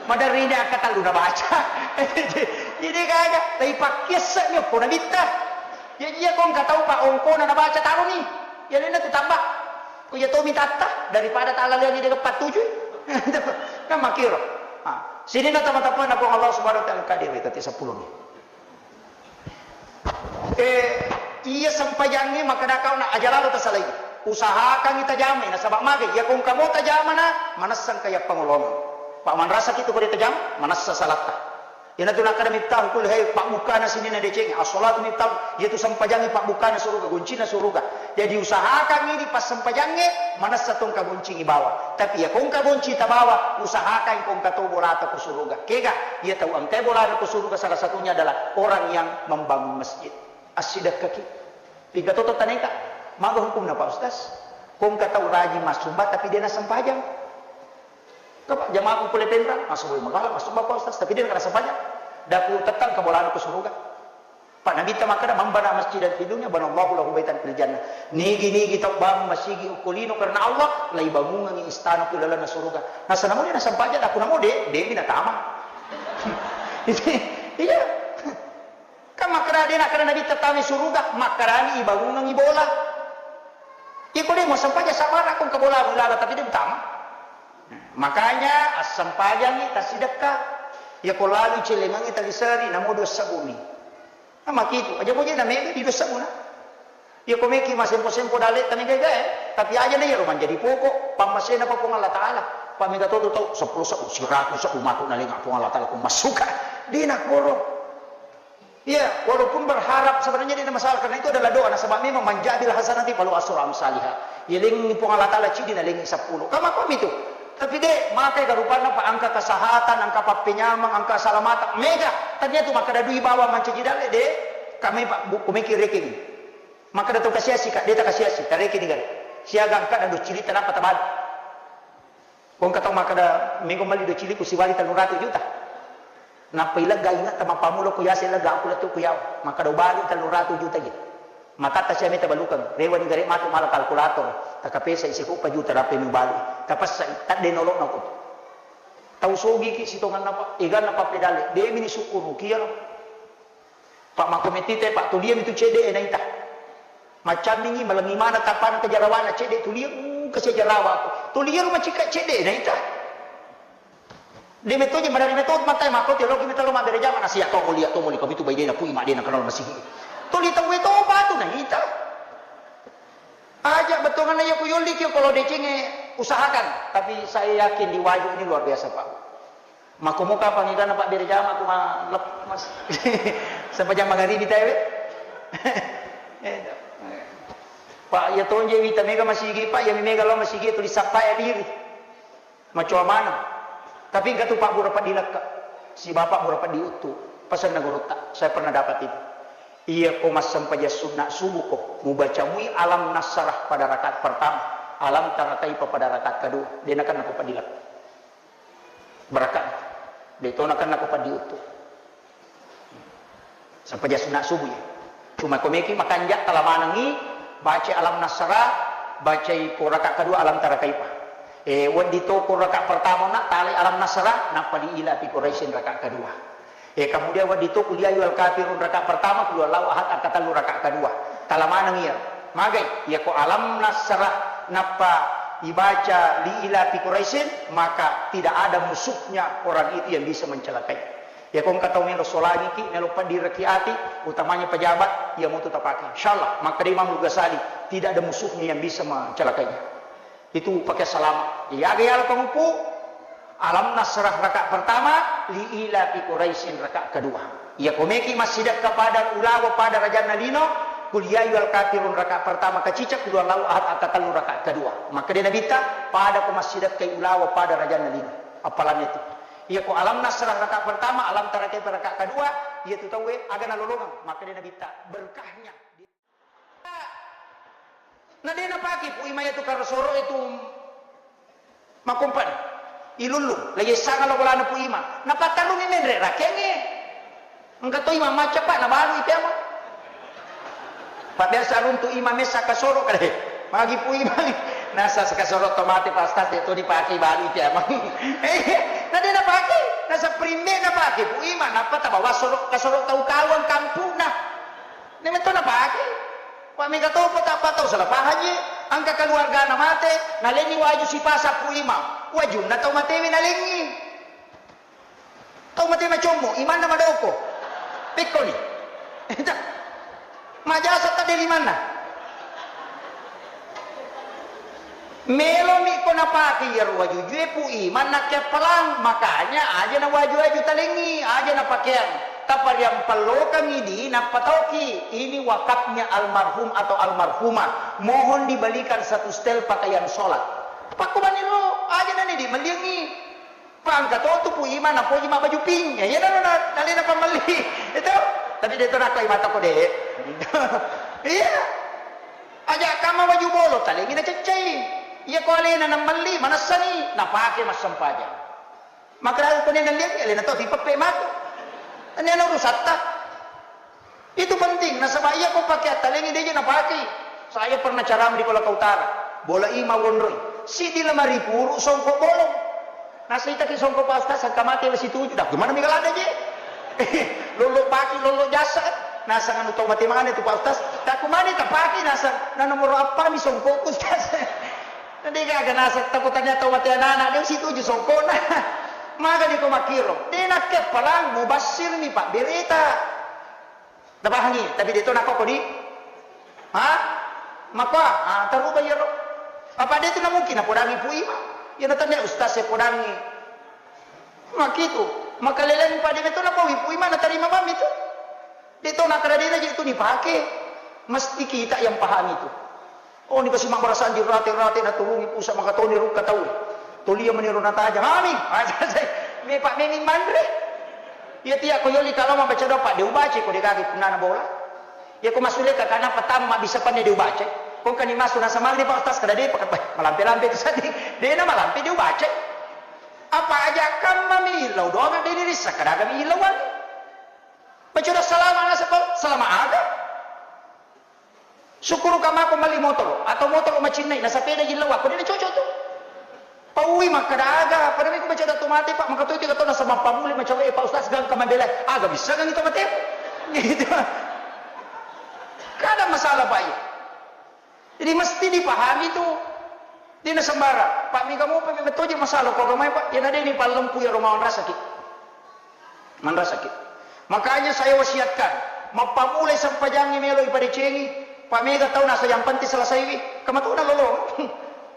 Maderri ini angka tellu nabaca. Jadi gaga, tapi pakkiasse'mi okko Nabitta. Ya iya ko engka tau pa ongkona nabaca taroni. Ya lena tu tambah. Ko iya tomi tatta daripada talaleangi dengan patujui. Kan makiro. Ha. Sininna tama-tamana Puang Allah Subhanahu wa Ta'ala kade wetati seppulo ni. Eh, iya sempajangnge makkeda kau na aja lalo tasalai. Usahakangngi tajamai, nasaba magai, iya ko engka mo tajamana, manessang kaya pangolongeng. Pak manrasa kitu ko de tajama, manessa salatta. Iyanatu nakkeda Miftahul Kulli, hai, pabbukana sininna deceng, as-salatu miftah, iyatu sempajangnge pabbukana suruga, goncinna suruga. Jadi usahakangngi di passempajangnge, manessa tongka goncingi bawa. Tapi iya ko engka gonci tabawa, usahakan ko engka to bolata ko suruga. Kega, iya tau engkai bolana ko suruga salah satunya adalah orang yang membangun masjid. Assidekkaki. Tiga toto taneka. Maga hukumna, Pak Ustaz? Ko engka tau rajin massumba tapi de nasempajang. Kapa jamaah ku pole penra, massumba magala, massumba, Pak Ustaz, tapi de nasempajang. Daku tettang kabolana ko suruga. Pak Nabitta makkeda, "Man bana masjidan fi dunya, banallahu lahu baitan fil jannah." Nigi-nigi tau bangun masigi okko lino karena Allah, laibangungengi istana ku lalenna suruga. Nasa namo de nasempajang, daku namo de, de mi natama. Iya. Kan makkeda de nakkeda Nabitta tama suruga, makkedani ibangungengi bola. Iko de muassempajang sabara ko engka bola, bola, tapi de mutama. Makanya assempajangngi tassidekka. Iya ko lalu celengangngi taliseri, namo dua sebbu mi. Nah, makitu, aja boje na mega di dua sebbu na. Iya ko meki masempo-sempo dalle ta mega gae, tapi aja na iya ro manjadi pokok pammasena pa Puang Allah Taala. Pa mega to tu tau seppulo sebbu, siratu sebbu matu nalenga Puang Allah Taala ko massuka. De nakoro. Iya, walaupun berharap sebenarnya tidak masalah karena itu adalah doa. Nasaba memang man ja'a bil hasanati falahu asyru amsaliha. Yalengi Puang Allah Taala cidi nalengi seppulo. Kama kami itu. Tapi de, makai garupanna pa engka kesehatan, engka pappenyameng, engka salamatan. Mega. Tania tu makkeda dui bawa mancaji dalle de. Kami Pak Bu, kumeki rekening. Makkeda tu kasiasi ka, de ta kasiasi, tarekening gare. Siaga engka na do cirita napa tabali. Ko engka tau makkeda, "Mego melli do ciliku siwali tellu ratu juta." Nappa ilegga ingatta mappammula ko yase legga aku lettu ku yawa. Makkeda, "Ubali tellu ratu juta je." Matatta sia meta balukeng, rewani gare matu mala kalkulator. Takapesa isi ko pa juta rape mi ubali. Tapessa i, tadde nolona ko. Tau sogiki sitonganna pa, eganna pappedalle, de mi ni sukkuruki iyaro. Pak makko mettite, Pak, tulia mi tu cede e naita. Macammingi, malengi mana tapana ke jarawana cedde, tuliru ke sejarawa aku. Tuliru macika cedde, na ita. De metoje madari meto matai mako teologi metalo mabere jama nasi ya to moli, ya to moli, kami tu bai dena pui ma dena kenal masigi. Tuli tau to patu na ita. Aja betongan ya ku yolli kio kalau decengnge usahakan, tapi saya yakin di Waju ini luar biasa, Pak. Makkomo kapang igana Pak bere jama ku ma-, lep-, mas-, sempajang magaribi tae we. Eh, Pak, ya tonje wita mega masigi, Pak, ya mega lo masigi tuli sappa ya diri. Macoa maneng. Tapi engka tu Pak bura peddi lekka. Si Bapak bura peddi uttu. Pesanna gurutta, saya pernah dapat itu. Iya ko massempajang sunna subuh ko, mubaca mui alam nasrah pada rakaat pertama, alam tara kaifa pada rakaat kedua. De nakenna ko peddi lekka. Barakka. De to nakenna ko peddi uttu. Sempajang sunna subuh ya. Cuma ko meki makanja tala manengi, baca alam nasrah, bacai ko rakaat kedua alam tara kaifa. Eh, weddi to ko rakaat pertama na talai alam nasrah, nappa li ila fi Quraisyin rakaat kedua. Eh, kemudian weddi to kul ya ayyuhal kafirun rakaat pertama, kul huwallahu ahad angka tellu rakaat kedua. Tala maneng iya. Magai, iya ko alam nasrah nappa ibaca li ila fi Quraisyin, maka tidak ada musuhnya orang itu yang bisa mencelakai. Ya, ko engka tau melo solangiki, melo peddireki ati, utamanya pejabat, iya mutu tapake. Insyaallah, makkeda Imam Ghazali, tidak ada musuhnya yang bisa mencelakainya. Itu pakai salama. Iya, aga yalo panguppu, alam nasrah rakaat pertama, li ila fi Quraisyin rakaat kedua. Iya, ko meki massidekka pada ulawa pada rajanna lino, kul ya ayyuhal kafirun rakaat pertama kacica, kul huwallahu ahad angka tellu rakaat kedua. Makkeda Nabitta, pada ko massidekkai ulawa pada rajanna lino. Appalanna itu. Iya ko alam nasrah rakaat pertama, alam tara kaifa rakaat kedua, iya tu tauwe aga nalolongeng. Makkeda Nabitta, berkahnya. Na de napake Pu Ima itu karosoro itu makompan. Ilullu, lagi sangat lo bolana Pu Ima. Napattarungi menre rakengnge. Engka to imang macca, Pak, nabalui pia mo. Pak, biasa runtu imang messa kasoro kale. Magi Pu Imang. Nasa kasoro to mate, Pak Ustaz, de to dipake, balui pia mo. Eh, na de napake. Nasa primbe napake Pu Imang, nappa tabawa soro, kasoro tau kawang kampuna. Ne meto napake. Pak, mega to ko tappa tau salah pahang je. Engka keluargana mate, nalenni waju sipasa Pu Imang. Wajunna tau matewe nalengi. Tau mate macommo, imanna madoko. Pekkoni. Majasa tadde limanna. Melomi ko napake iyaro wajujue Pu Imang nakke appalang, makanya aja na waju-waju talengi, aja na pakeang. Tapariang pallokangi di nappa tauki. Ini wakafnya almarhum atau almarhumah. Mohon dibelikan satu setel pakaian sholat. Pakkumaniro, aja na ni di melliangi. Pangka to tu Pu Imang napoji mabbaju pink. Ya, iya, na, na, nalena pammelli. Itu. Tapi de to nakko imata ko de. Iya. Aja kama baju bolo, talengi na ceccai. Iya ko alena nammelli, manessani, napake massempajang. Makara ko ne nalliangi, alena to tipeppe mako. Tania na urusatta. Itu penting, nasaba iya ko pake attalengi deje napakei. Saya pernah ceramah di Kolaka Utara. Bola ima wonroi. Siddi lemari puru songkok bolong. Nasaitaki songkok Pak Ustaz, sangka mate wesi tuju. Dah, gimana mi ladde je? Lolo paki, lolo jasa. Nasang anu tau mate mana itu Pak Ustaz? Tak kumani tak paki nasang. Nah, nomor apa mi songkok Ustaz? Nanti gaga nasang takutnya tau mate anak-anak dia wesi tuju songkok nah. Maga di ko makiro. Dia nakke palang mubasir mi Pak berita. Napahangi, tapi de to nakko di? Ha? Makko, ah, taruba iyaro. Apa de to na mungkin napodangi Pu Imang? Iya na tania ustaz e podangi. Makitu, makaleleng pade meto napawi Pu Imang natarima mami tu. De to nakara de na je tu dipake. Mesti kita yang pahami tu. Oh, ni kasi mabbarasanji rate-rate naturungi pusa makatoni rukka tau. Tolia meniro natajang. Amin. Me Pak Memi manre. Iya tia ko yoli kalau mabaca doa Pak, de ubaca ko de gaga punnana bola. Iya ko masule ka kana patamma bisa panne de ubaca. Ko kani masu na samalli Pak Ustaz kada de Pak, malampe-lampe tu sadi. De na malampe de ubaca. Apa aja kamma mi illau doang de ni rissa kada mi illauan. Baca doa salama nasaba salama aga. Sukkuruka mako melli motoro atau motoro macinnai nasapeda jillau akko de cocok tu. Paui makkada aga, pada miko baca doa to mate Pak, maka to itu kata nasaba pamuli macawe Pak Ustaz gangka mandela. Aga bisa gangi to mate. Gitu. Kada masalah Pak iya. Jadi mesti dipahami tu. Dena sembarang. Pak, mega mopa memang toje masalah ko agamai, Pak. Ya nadeni pallempu ya roma manrasaki. Manrasaki. Makanya saya wasiatkan, mappamulai sempajangi melo ipadecengi, Pak, mega tau nasa yang penting selesaiwi. Kamatuna lolo.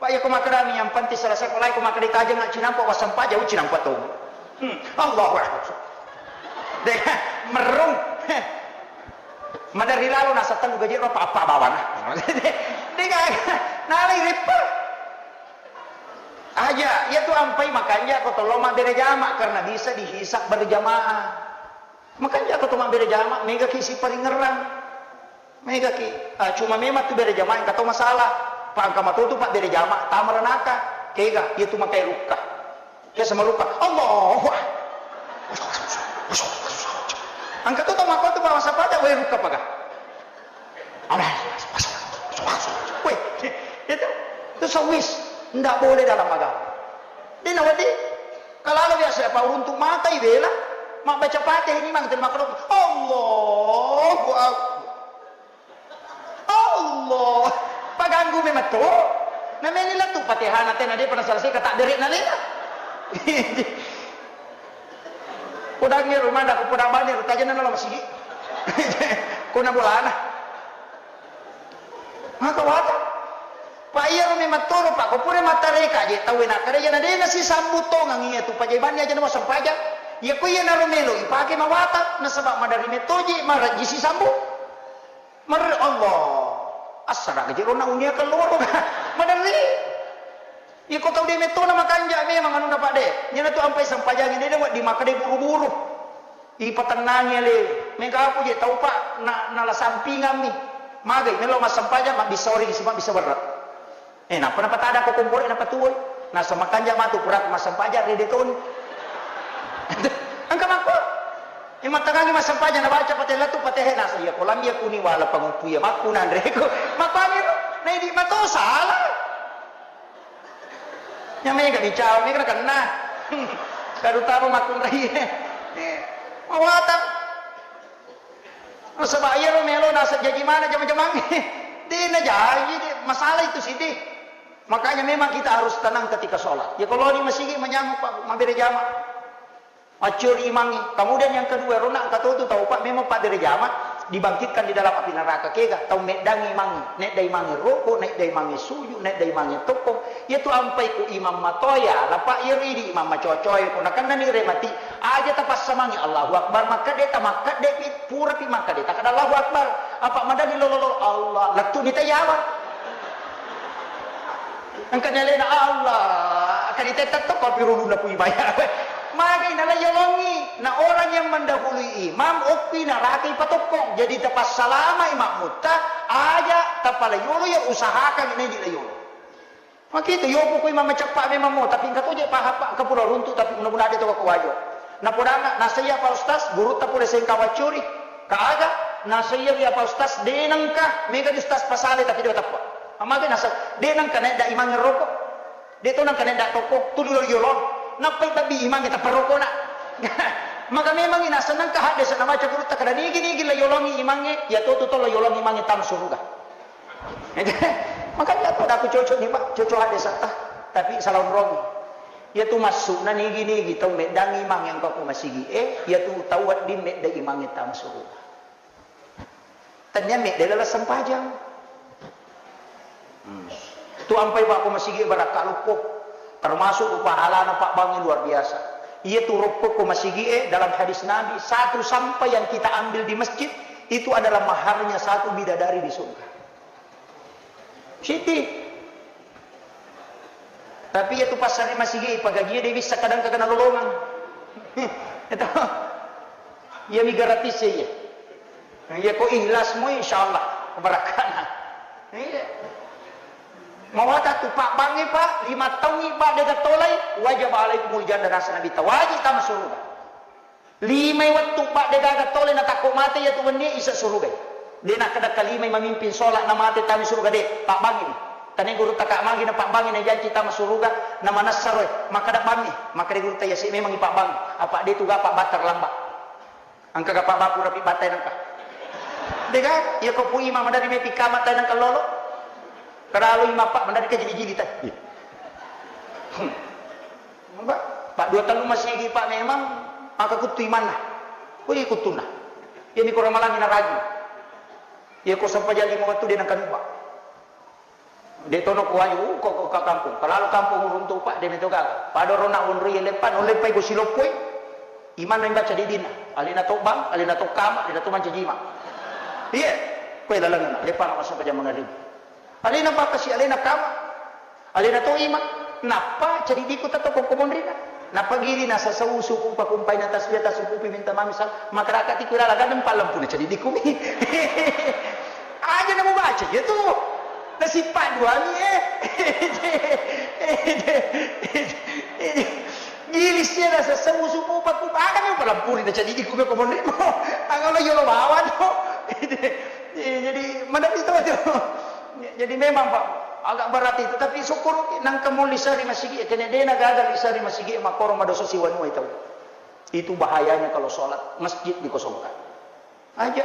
Pak, ya ko makkedami yang penting selesai, ko lai ko makkeda tajeng cinampa, wassempajang cinampa tu. Hmm. Allahu Akbar. Deh, merung. Madari lalo nasa tellu gaji ro papa bawana. Dega nalai rippa. Aja, iya tu ampai makanja ko tollo mabbere jama karena bisa dihisab berjamaah. Makanja ko to mabbere jama, mega ki siparingerang. Mega ki. Ah, cuma memang tu bere jama engka to masalah. Pa engka matotu pa bere jama, tama ranaka. Kega, iya tu makai rukka. Ke sama rukka. Allahu Akbar. Engka to tau makko tu pa massempajang, weh, rukka paga. Amin. Weh, itu, itu sawis. Ndak boleh dalam agama. Di nawadi, kalau biasa apa uruntu mata ibela, mabbaca Fatihah ini mang terima kasih. Allahu Akbar. Allah. Paganggu memang tu. Namanya lah tu Fatihah nanti nanti pernah selesai kata diri nanti. Podang ero mada ko podang bane ro tajana nalo masigi. Ko na bolana. Maka wata. Pa iya ro memang toro pa ko pura matareka je tau na kare jana dena si sambu tongang iya tu pajabanni aja na massempajang. Iya ko iya naro melo ipake mawata nasaba maderri metoje marajji si sambu. Merre Allah. Assara gaji rona unia keluar. Maderri. Iko tau de metto na makanja memang anunna Pak de. Nyana tu ampai sempajangi de de wedding makkeda buru-buru. Ipatennangi ale. Mega aku je tau Pak na nala sampingammi. Magai melo massempajang mabbissa oring sipa bissa berre. Eh, nappa napatada ko kompore napatuwoi. Nasa makanja matu pura massempajang rede toni. Engka makko. Eh, mattangangi massempajang nabaca patella tu patehe nasa iya kolam iya kuni wala panguppu iya makku nanreko. Makkuani ro. Na idi mato salah. Nya mega bicara mega nakenna. Terutama makkunrai. Eh, mawatang. Nasaba iyaro melo naseng jaji mana jama-jamangnge. De najaji, de masalah itu siddi. Makanya memang kita harus tenang ketika sholat. Ya kalau di masigi manyameng, Pak, mabere jama. Maccuri imangnge. Kemudian yang kedua, rona engka totu tau, Pak, memang pabbere jama dibangkitkan di dalam api neraka. Kega tau meddangi imangnge, nedda imangnge roko, nedda imangnge suju, nedda imangnge tokko. Iyatu ampai ku imang matoa, lapa iyaro idi imang macoa-coa, ko nakennani remati, aja tapassamangi Allahu Akbar, makkedde tamakkedde pi, pura pi makkedde takkeda Allahu Akbar. Apa madani lolo-lolo Allah, lettu ni tayawa. Engka ni alena Allah, kadi tetta to kopi ruluna pui bayar. Magai nala yolongi, na orang yang mendahului imam, oppi naraka ipatokkong. Jadi tapassalamai makmutta, aja tapala yolo ya usahakan nedi la yolo. Makita, yopo ko imang maceppa memang mo, tapi engka to je pahappa, engka pura runtu, tapi mudah-mudahan de to ko wajo. Napodanna, nasaiya Pak Ustaz, gurutta pura sengka waccuri, ka aga, nasaiya wi Pak Ustaz, de nengka, mega di Ustaz pasale, tapi de teppa. Amaga nasa, de nengka naik da imang roko, de to nengka naik da toko, tu dulu yolong, nappai babbi imang kita perokona. Maka memang ina seneng ka hadde sana maca gurutta kada nigi-nigi la yolongi imange, ya to tu to la yolongi imange tam suruga. Makanya aku, aku cocok nih, Pak, cocok ada sata, tapi salah umroh. Ya tu masuk na nigi-nigi tau meddangi imang yang kau masigi, eh, ya tu tau wedding medda imang yang tam suruh. Tanya medda lala sempajang. Hmm. Tu ampai Pak ko masigi barakka luppo. Termasuk pahalana Pak Bangi luar biasa. Iya tu rokko ko masigi, eh, dalam hadis Nabi, satu sampah yang kita ambil di masjid itu adalah maharnya satu bidadari di surga. Siti. Tapi iya tu passare masigi, pagaji de bisa kadang kagana lolongang. Itu. Iya mi gratis ya, iya. Iya ko ikhlas mu, insyaallah, barakana. Iya. Mawata tu Pak Bangi, Pak, lima taungi Pak de gatolai, wajib alaikumul jannah, nasa Nabi ta wajib tama surga. Limai wettu Pak de gaga tole na takko mate ya tu wenni isa suruga. De na kada kalimai mamimpin sholat na mate tami suruga de, Pak Bangi ni. Tane guru taka magi na Pak Bangi na janci tama suruga, na manassa roe, maka da Bangi, maka de guru ta ya si memang Pak Bangi. Apa de tu ga Pak Batar lamba. Engka ga Pak Bapu rapi batai nengka. De ga, ya ko pu imam dari mepi kama tai nengka lolo. Karalo imang, Pak, mendadak jili-jili tai. Iya. Hmm. Pak, Pak, dua tellu masigi, Pak, memang maka kuttu imanna. Kuli kuttunna. Iya, mi ko ramalangi naragi. Iya, ko sempajang lima wettu de nengka nubba. De tono ko waju, ko, ko ka kampung. Kalau kampung uruntu, Pak, de meto gaga. Pada rona wonri leppa, no leppai ko siloppoi. Imanna baca didina. Alena to bang, alena to kama, alena to mancaji imang. Iya. Koe lalengna, leppa na sempajang mangaribi. Alena pakkasi, alena kama, alena to imang, nappa cedidikku tetto ko monrina. Nappa gili nasasau suku pakumpai na tasbih, tasukupi minta mami sal-, makaraka tiku lala gadeng palempuna cedidikku mi. Aja na mubaca iya tu. Nasippa duami, eh. Gili sia nasasau suku pakumpai, aga mi palempuri na cedidikku mi ko monrimo. Angalo yolo bawa no. Eh, jadi, madapi to, to. Jadi memang, Pak, agak berat itu, tapi syukur nangka mo lisa ri masigi, kene dena gagal lisa ri masigi, makoro madosa siwanua tau. Itu bahayanya kalau sholat masjid dikosongkan. Aja.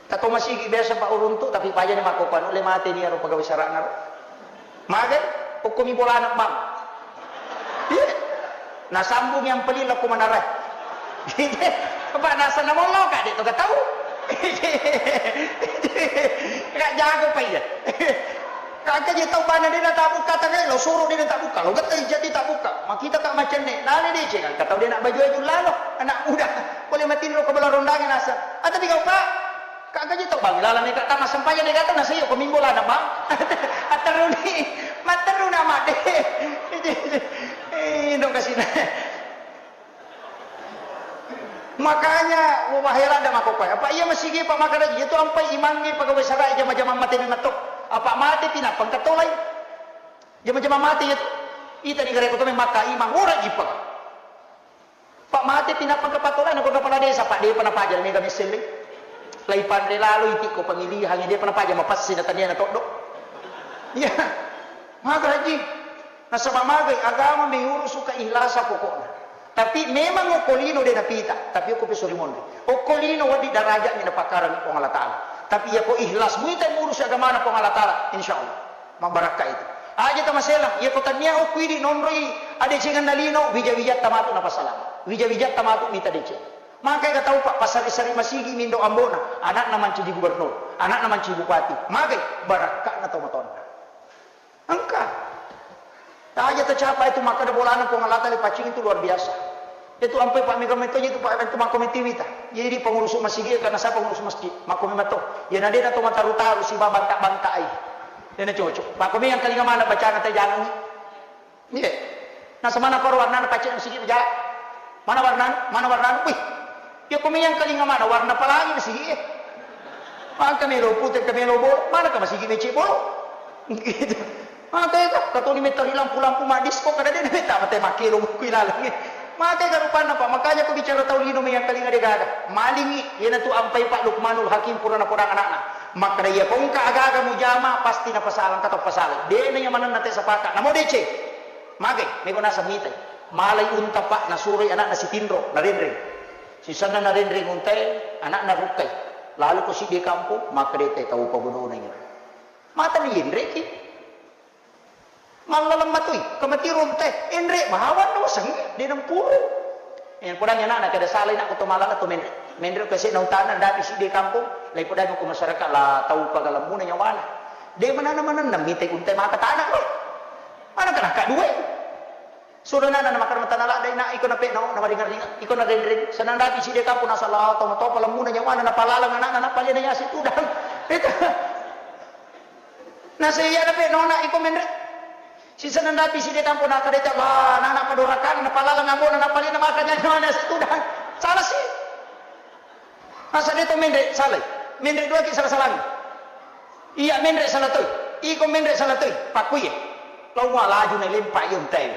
Tato masigi biasa, Pak, uruntu, tapi pajani makko kuanu le mate ni aro pegawai sarana ro. Magai, okkomi bolana, Bang. Iya. Nasambung yang pelin lako manarai. Apa nasa namollo ka de to gatau. Ka jago pa iya. Ka je tau bana de na tabukka tangai lo suro de na tabukka lo getta jadi tabukka. Makita ka macenne nale de ce ka tau de na baju aju lalo anak muda. Pole matinro ko bala rondangi nasa. Ata di kau, Pak. Kagga ji tau bang, laleng mega tama sempajang de gaga nasai ko mimbo lana bang. Atteruni, matteruna madde. Eh, dong kasina. Makanya, wah, heran dah makokkoe. Apa iya masigi, Pak, makana iya tu ampai imangnge pegawai sarai jama-jama mate memang to. Apa mate pinapang katolai. Jama-jama mate iya tu. Ita ni gare ko to memang maka imang ora jipang. Pak, mate pinappa kepala desa, Pak, depa napaja mega misselle. Lai panre lalo iti ko pemilihan, depa napaja mapassi na tania na toddo. Iya. Maga haji. Nasaba magai agama meurusu keikhlasan pokokna. Tapi memang okko lino de napita, tapi okko pesori monri. Okko lino wadi darajat ni napakarang Puang Allah Taala. Tapi ya ko ikhlas muita murusu agamana Puang Allah Taala, insya Allah. Mabbarakka itu. Aja tamaselang, iya ko tania okku idi nonroi adecengenna lino, wija-wijatta matu napasalama. Wija-wijatta matu mita deceng. Maka ega tau, Pak, pasari-sari masigi mindo ambona, anakna mancaji gubernur, anakna mancaji bupati. Magai barakkana tau matonna. Engka. Aja tacapa itu makkada bolana Puang Allah Taala paccing itu luar biasa. Itu ampai Pak Mega metto itu Pak itu makko mitiwita. Jadi pengurus masjid karena saya pengurus masjid. Makko memetto. Ya nadena to mataru-taru si banta-banta ai. Dena cocok. Makko yang kalinga mana bacana teh jangan. Iya. Nah semana koro warna pacce masjid ja. Mana warna? Mana warna? Wih. Ya ko yang kalinga mana warna pelangi masjid. Maka melo putih ke melo bolo. Mana ke masjid mecek bolo? Gitu. Mate ka, katoni metta ri lampu-lampu maddisko, kada de na metta mate makkelo mukku ilalengnge. Mate ka rupanna, Pak. Makanya ko bicara tau lino meyangkalinga de gaga. Malingi, iyanatu ampai Pak Lukmanul Hakim pura napodang anakna. Makkada iya ko engka agaga mujama, pasti napasalang, engka to pasalang. De na iya manenna te sapaka. Namo deceng. Mage, mego naseng mitai. Malai unta, Pak, nasuroi anakna sitinro, narenreng. Sisenna narenreng untae, anakna rukkai. Lalu ko siddi kampung, makkada te tau pabodona iya. Mata ni yenreki. Mallaleng matoi, kamatirong te, enre bawang na wasengnge, de nampuru. Eh, podangi anakna, kada salai nak ko to malala to menre. Menre ko sena utana, dapi siddi kampung, lai podangi ko masyarakat, la tau pagalemmuna nyawana. De manana-manana, mite untai maka tanah, weh. Mana kana ka duai? Suruh nana na makan matana la dai na iko na peno, na maringar-ringar, iko na renreng. Senang dapi siddi kampung, na sala tau to palemmuna nyawana, na palaleng anakna, na palena yasi tudang. Itu. Naseiya nape nona iko menre. Sisenna dapi siddi kampung nakkeda, "Wah, nana padorakana, napalaleng ambona, napalena maka nyawana situdang." Salah si. Masa de to menre, salai. Menre dua ki salah-salangi. Iya menre salah toi. Iko menre salah toi. Pakkuye. Lau mua laju na lempa iyo ntai.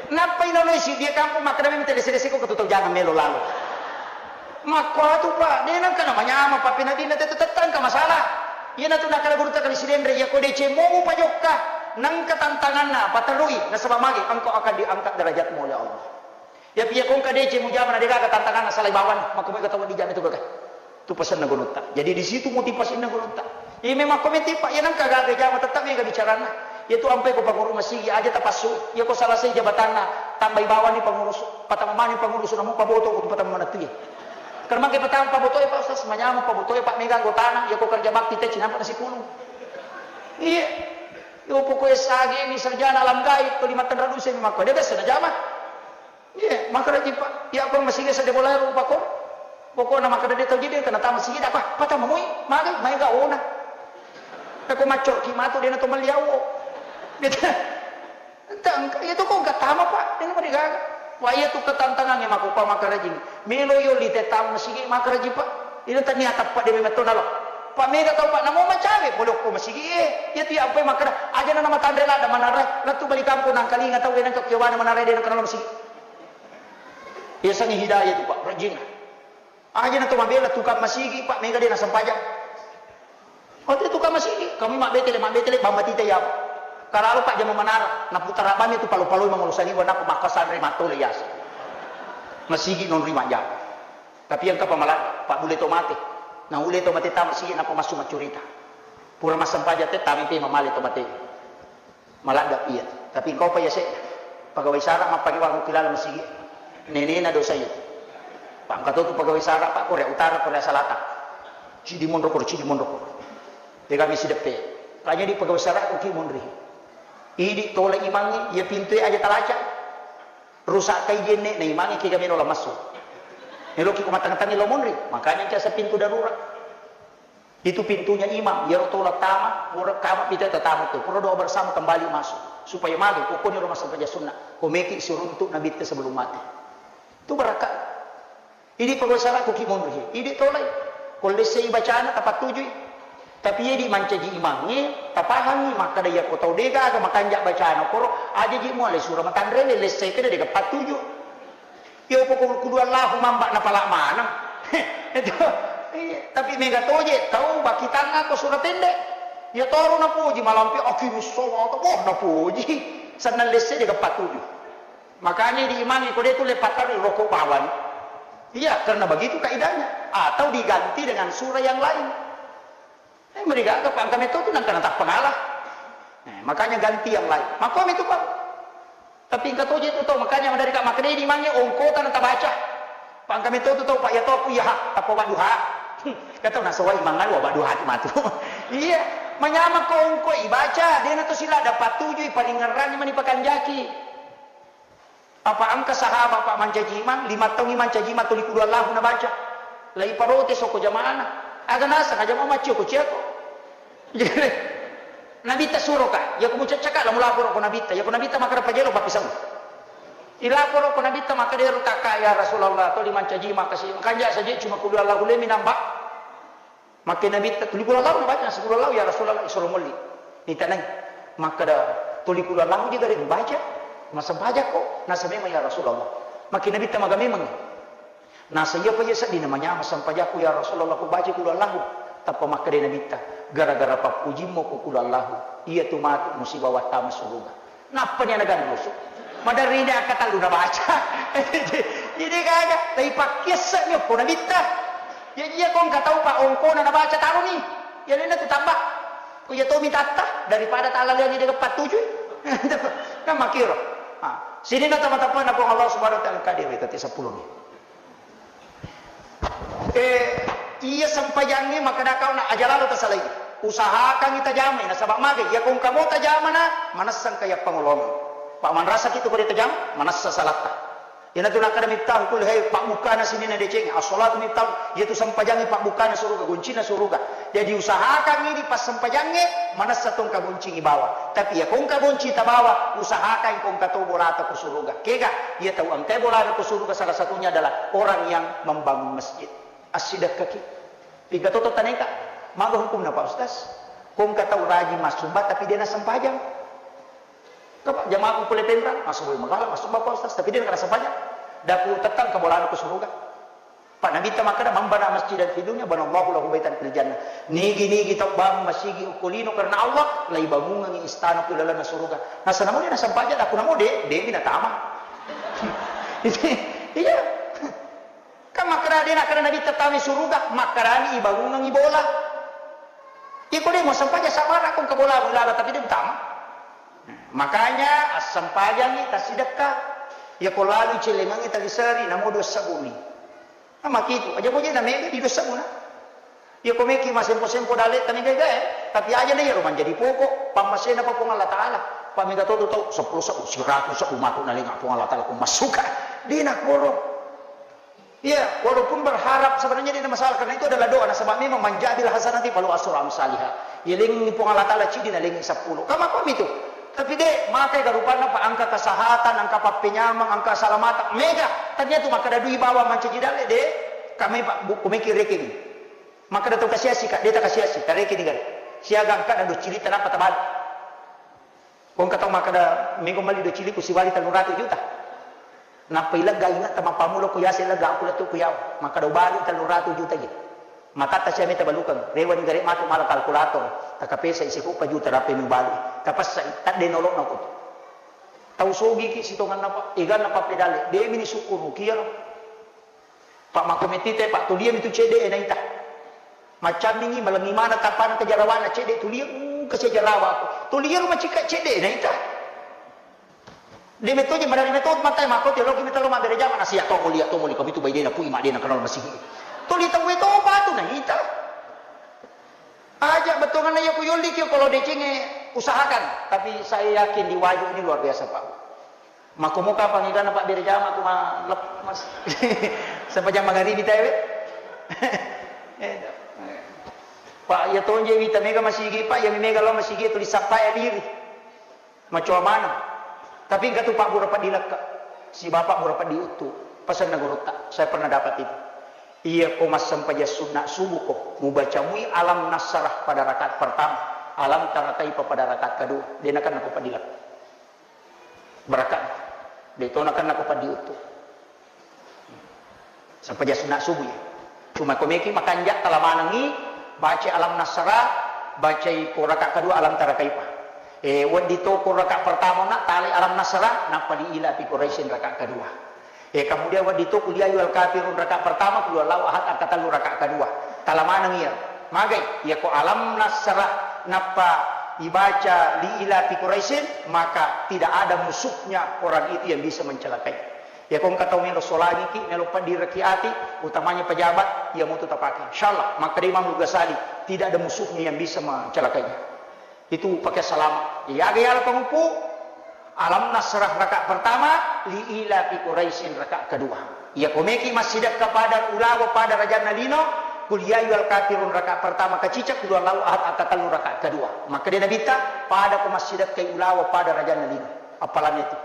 Nappa inonoi siddi kampung makkeda memang tedese-dese ko ketu tau jangan melo lalo. Makkuatu, Pak, de nengka namanyameng, Pak, penadinna tette-tette engka masalah. Iyanatu nakkeda gurutta kali Sidenreng, iya ko deceng mo mupajokka, nengka tantanganna, paterui, nasaba mage, engkau akan diangkat derajatmu oleh Allah. Yapi iya ko engka deceng mujama na degaga tantanganna, salai bawang, makko mega tau dijama itu gaga. Tu pasenna gurutta. Jadi di situ motivasinna gurutta. Iya memang ko meti, Pak, iya nengka gaga jama tetap mega bicaranna. Iya tu ampai ko pangurus masigi aja tapassu. Iya ko salasai jabatanna, tambai bawani pangurus, patama mani pangurus, namu paboto ko tu patama manettu iya. Karena mangke patama paboto ya, Pak Ustaz, manyama paboto ya, Pak, mega anggotana, iya ko kerja bakti te cinampa nasi pulung. Iya. Iya pokoknya sagi ini sarjana alam gaib, ko lima tenra duse memang ko dia biasa na jama. Iya, makkeda ji, Pak. Iya, ko masigi sedde bola rupa ko. Pokokna makkeda de tau ji de, kena tama sigi apa? Patama moi, magai, maega ona. Eko maccoki matu de na to melli awo. Gitu. Entah, engka, iya tu ko engka tama, Pak. Ini mau digaga. Wah, iya tu ketantangannya mako, Pak, makkeda ji. Melo yo li te tama masigi, makkeda ji, Pak. Ini tania tappa de memang to nalo. Pak, mega tau, Pak, namo macawe, boleh ko masigi, eh. Iya tu ya apa makkeda, aja na nama tanre lada manarai, latu bali kampung nangkalinga tau de nangka kiwana manarai de nangka nalo masigi. Yasengnge hidayah tu, Pak, rajinna. Aja na to mabela tukang masigi, Pak, mega de na sempajang. Oh, tu tukang masigi, kami mabbetele, mabbetele, bambatita ya. Karalo, Pak, jama manara, na putara bami tu palo-paloi mangolo saliwa, napa makkasanre matole yasa. Masigi non ri majjama. Tapi engka pa maladde, Pak, bule to mate. Na ule to mate tama masigi, napa massu maccurita. Pura massempajang te, tami pe mamale to mate. Maladde iya. Tapi engkau pa yase, pegawai sara mappake wangu kilala masigi. Nenena dosa iya. Pak, engka to tu pegawai sara, Pak, Korea Utara, Korea Selatan. Cidi monro koro, cidi monro koro. Tega mi sideppe. Kanya di pegawai sara ko ki monri. Idi tola imangnge, iya pintu aja talaca. Rusak kai jenne na imangnge kega meno la massu. Eloki ko matang-tangi lo monri, makanya kiasa pintu darurat. Itu pintunya imam, iyaro tola tama, pura kama pita tatama tu, pura doa bersama kembali masuk. Supaya magi, pokoknya rumah sampai sunnah. Komeki siruntuk Nabi te sebelum mati. Itu barakat. Idi pegawai sara ko ki monri. Idi tolai. Ko lessei bacana tapattujui. Tapi idi mancaji imangnge, tapahangi, makkada iya ko tau dega aga makanja bacana koro, aja ji muale sura matanrele lessei kede dega pattuju. Iya poko kudu Allahu mamba napala maneng. Itu. Iya, tapi mega toje tau bakitangnga ko sura tende. Iya toro napoji malampe akimis sholata, boh napoji. Sennang lessei dega pattuju. Makanya di imangnge ko de tulle pattarui rokok bawang. Iya, karena begitu kaidahnya. Atau diganti dengan surah yang lain. Eh, merigaga, Pak, engka metto tu nangka natappa ngalah. Eh, makanya ganti yang lain. Makko metto, Pak. Tapi engka toje tu tau, makanya madari ka makkeda di imangnge ongkota natabaca. Pak, engka metto tu tau, Pak, iya to aku iya ha, tappa badduha. Kata nasawai mangalu badduha tu matu. Iya, manyameng ko ongko ibaca, dena to sila dapat tuju ipalingerrangi mani pakanjaki. Apa engka sahabat, Pak, mancaji imang, lima taungngi mancaji imang tuli kudu Allahu nabaca. Lai parotes okko jamaana. Aga naseng aja mau maccio ko ciako. Nabitta suroka, yako mucaccaka la mulaporo ko Nabitta, yako Nabitta makkeda pajelo pappisau. Ilaporo ko Nabitta makkeda ero takka, ya Rasulullah, tuli mancaji imang kasi, makanja saja cuma kudu Allahu lemi namba. Makkeda Nabitta, "Tuli kulo lau nabaca?" "Seppulo lau, ya Rasulullah, isuro molli." Nitanai. Makkeda, "Tuli kulo lau je gare mubaca? Masempajakko?" "Nasa memang, ya Rasulullah." Makkeda Nabitta, "Maga memang?" "Nasa iya pa iya sedding namanya masempajakku, ya Rasulullah, ku baca kulo lau." Tappa makkeda Nabitta, "Gara-gara pappujimmu ku kulo lau, iya tu matu musibawa tama suruga." Nappani ana ganrusu. Maderri de akkatellu nabaca. Jadi gaga, tapi pakkiasse'ni okko Nabitta. Jadi iya ko engka tau pa ongkona nabaca taroni. Iya lena tu tambah. Ku iya tomi tatta daripada talaleangi de pattujui. Kan makkiro. Ah, sininna tama-tamana Puang Allah Subhanahu wa Ta'ala, kade wetati seppulo ni. Eh, iya sempajangnge makkeda kau na aja lalo tasalai. Usahakangngi tajamai, nasaba magai, iya ko engka mo tajamana, manessa engka iya pangolongeng. Pak, manrasaki tu ko de tajama, manessa salatta. Iyanatu nakkeda Miftahul Kulli Khair, pabbukana sininna deceng, as-salatu miftahul, iyatu sempajangnge pabbukana suruga, goncinna suruga. Jadi usahakangngi di passempajangnge, manessa to engka goncingngi bawa. Tapi iya ko engka gonci tabawa, usahakan ko engka to bolata ko suruga. Kega? Iya tau engkai bolana ko suruga salah satunya adalah orang yang membangun masjid. Assidekkaki. Pigga toto taneka. Maga hukumna, Pak Ustaz? Ko engka tau rajin massumba tapi de nassempajang. Kapa jamaah ku pole Penrang, massumba magala, massumba, Pak Ustaz, tapi de nassempajang. Daku tettang ka bolana ko suruga. Pak Nabitta makkeda, "Man bana masjidan fi dunya, banallahu lahu baitan fil jannah." Nigi-nigi tau bangun masigi okko lino karena Allah, laibangungengngi istana ku lalenna suruga. Nasa namo de nassempajang, daku namo de, de mi natama. Iya. Kan makkeda de nakkeda Nabitta tama suruga, makkedani ibangungengngi bola. Iko de' muassempajang sabara' ko engka bolamu ilala tapi de' utama. Makanya assempajangngi tassidekka. Iyako lalu celengengngi taliseri namo dua sebbu mi. Nah, makitu aja boje na mega di dua sebbu na. Iyako meki masempo-sempo dalle' tani gaga e, tapi aja na iyaro manjadi pokok pammasena pa Puang Allah Taala. Pa mega to tu tau seppulo sebbu, siratu sebbu matu nalenga Puang Allah Taala ko massuka. De' na koro. Iya, walaupun berharap sebenarnya tidak masalah, karena itu adalah doa. Nasaba memang, "Man ja'a bil hasanati falahu asyru amsaliha." Yalengngi Puang Allah Taala cidi nalengngi seppulo. Kama kami itu. Tapi de', makai garupanna pa engka kesehatan, engka pappenyameng, engka salamateng. Mega. Tania tu makkeda dui bawang mancaji dalle' de'. Kami pa bu-, kumeki rekening. Makkeda tau kasiasi ka, de' takasiasi, tarekening gare. Siaga engka na dua cili tanapa tabali. Ko engka tau makkeda, "Mego melli dua cili ku siwali tellu ratu juta." Nappa ilegga ingatta mappammula ko yase legga aku lettu ku yawa. Makkeda, "Ubali tellu ratu juta je." Matatta sia meta balukeng. Rewani gare matu mala kalkulator. Takapesa isi ko juta rape mi ubali. Tapessai, tadde nolo'na ko. Tau sogiki sitonganna pa, eganna pappedalle. De' mi ni sukkuruki iyaro. Pak, makko mettita, Pak, tulia mi tu cedde' e naita. Maccammingi, malengi mana tapana ke jarawana cedde' tulia, uh, ke jarawa aku. Tulia rumah cika cedde' e naita. De' metto je madari metto matai makko te loki metto lo mabbere jama nasi ya to mulia to muli kami tu bai de' na pui ma de' na kenal masigi. Tuli tau e to patu naita. Aja' bettuanna iya ku yolli ki kalau decengnge usahakan, tapi saya yakin di Wajo ini luar biasa, Pak. Makko muka pangigana Pak Bere Jama ku ma-, lep-, mas-, sempajang magaribi tae we. Pak, iya tonje wita mega masigi, Pak, iya mi mega lao masigi tuli sappai diri. Macoa maneng. Tapi engka tu Pak Bura Paddi Lekka, si Bapak Bura Paddi Uttu, pesanna gurutta, saya pernah dapat itu. Iya ko massempajang sunna subuh ko, mubaca mui alam nasrah pada rakaat pertama, alam tara kaifa pada rakaat kedua, de' nakenna ko Paddi Lekka. Barakka. De' to nakenna ko Paddi Uttu. Sempajang sunna subuh ya. Cuma ko meki makanja' tala manengi, baca alam nasrah, bacai ko rakaat kedua alam tara kaifa. Eh, wedding to ko rakaat pertama na tali alam nasrah, nappa li ila fi Quraisyin rakaat kedua. Eh, kemudian wedding to qul ya ayyuhal kafirun rakaat pertama, qul huwallahu ahad angka tellu rakaat kedua. Tala maneng iya. Magai, iya ko alam nasrah nappa ibaca li ila fi Quraisyin, maka tidak ada musuhnya orang itu yang bisa mencelakai. Ya, ko engka tau melo solangiki, melo paddiraki ati, utamanya pejabat, iya mutu tapake. Insyaallah, makkeda Imam Ghazali, tidak ada musuhnya yang bisa mencelakainya. Itu pakai salama. Iyaga yala panguppu, alam nasrah rakaat pertama, li ila fi Quraisyin rakaat kedua. Iya ko meki massidekka pada ulawa pada rajanna lino, qul ya ayyuhal kafirun rakaat pertama kacicak, qul huwallahu ahad angka tellu rakaat kedua. Makkeda Nabitta, pada ko massidekkai ulawa pada rajanna lino. Appalanna itu.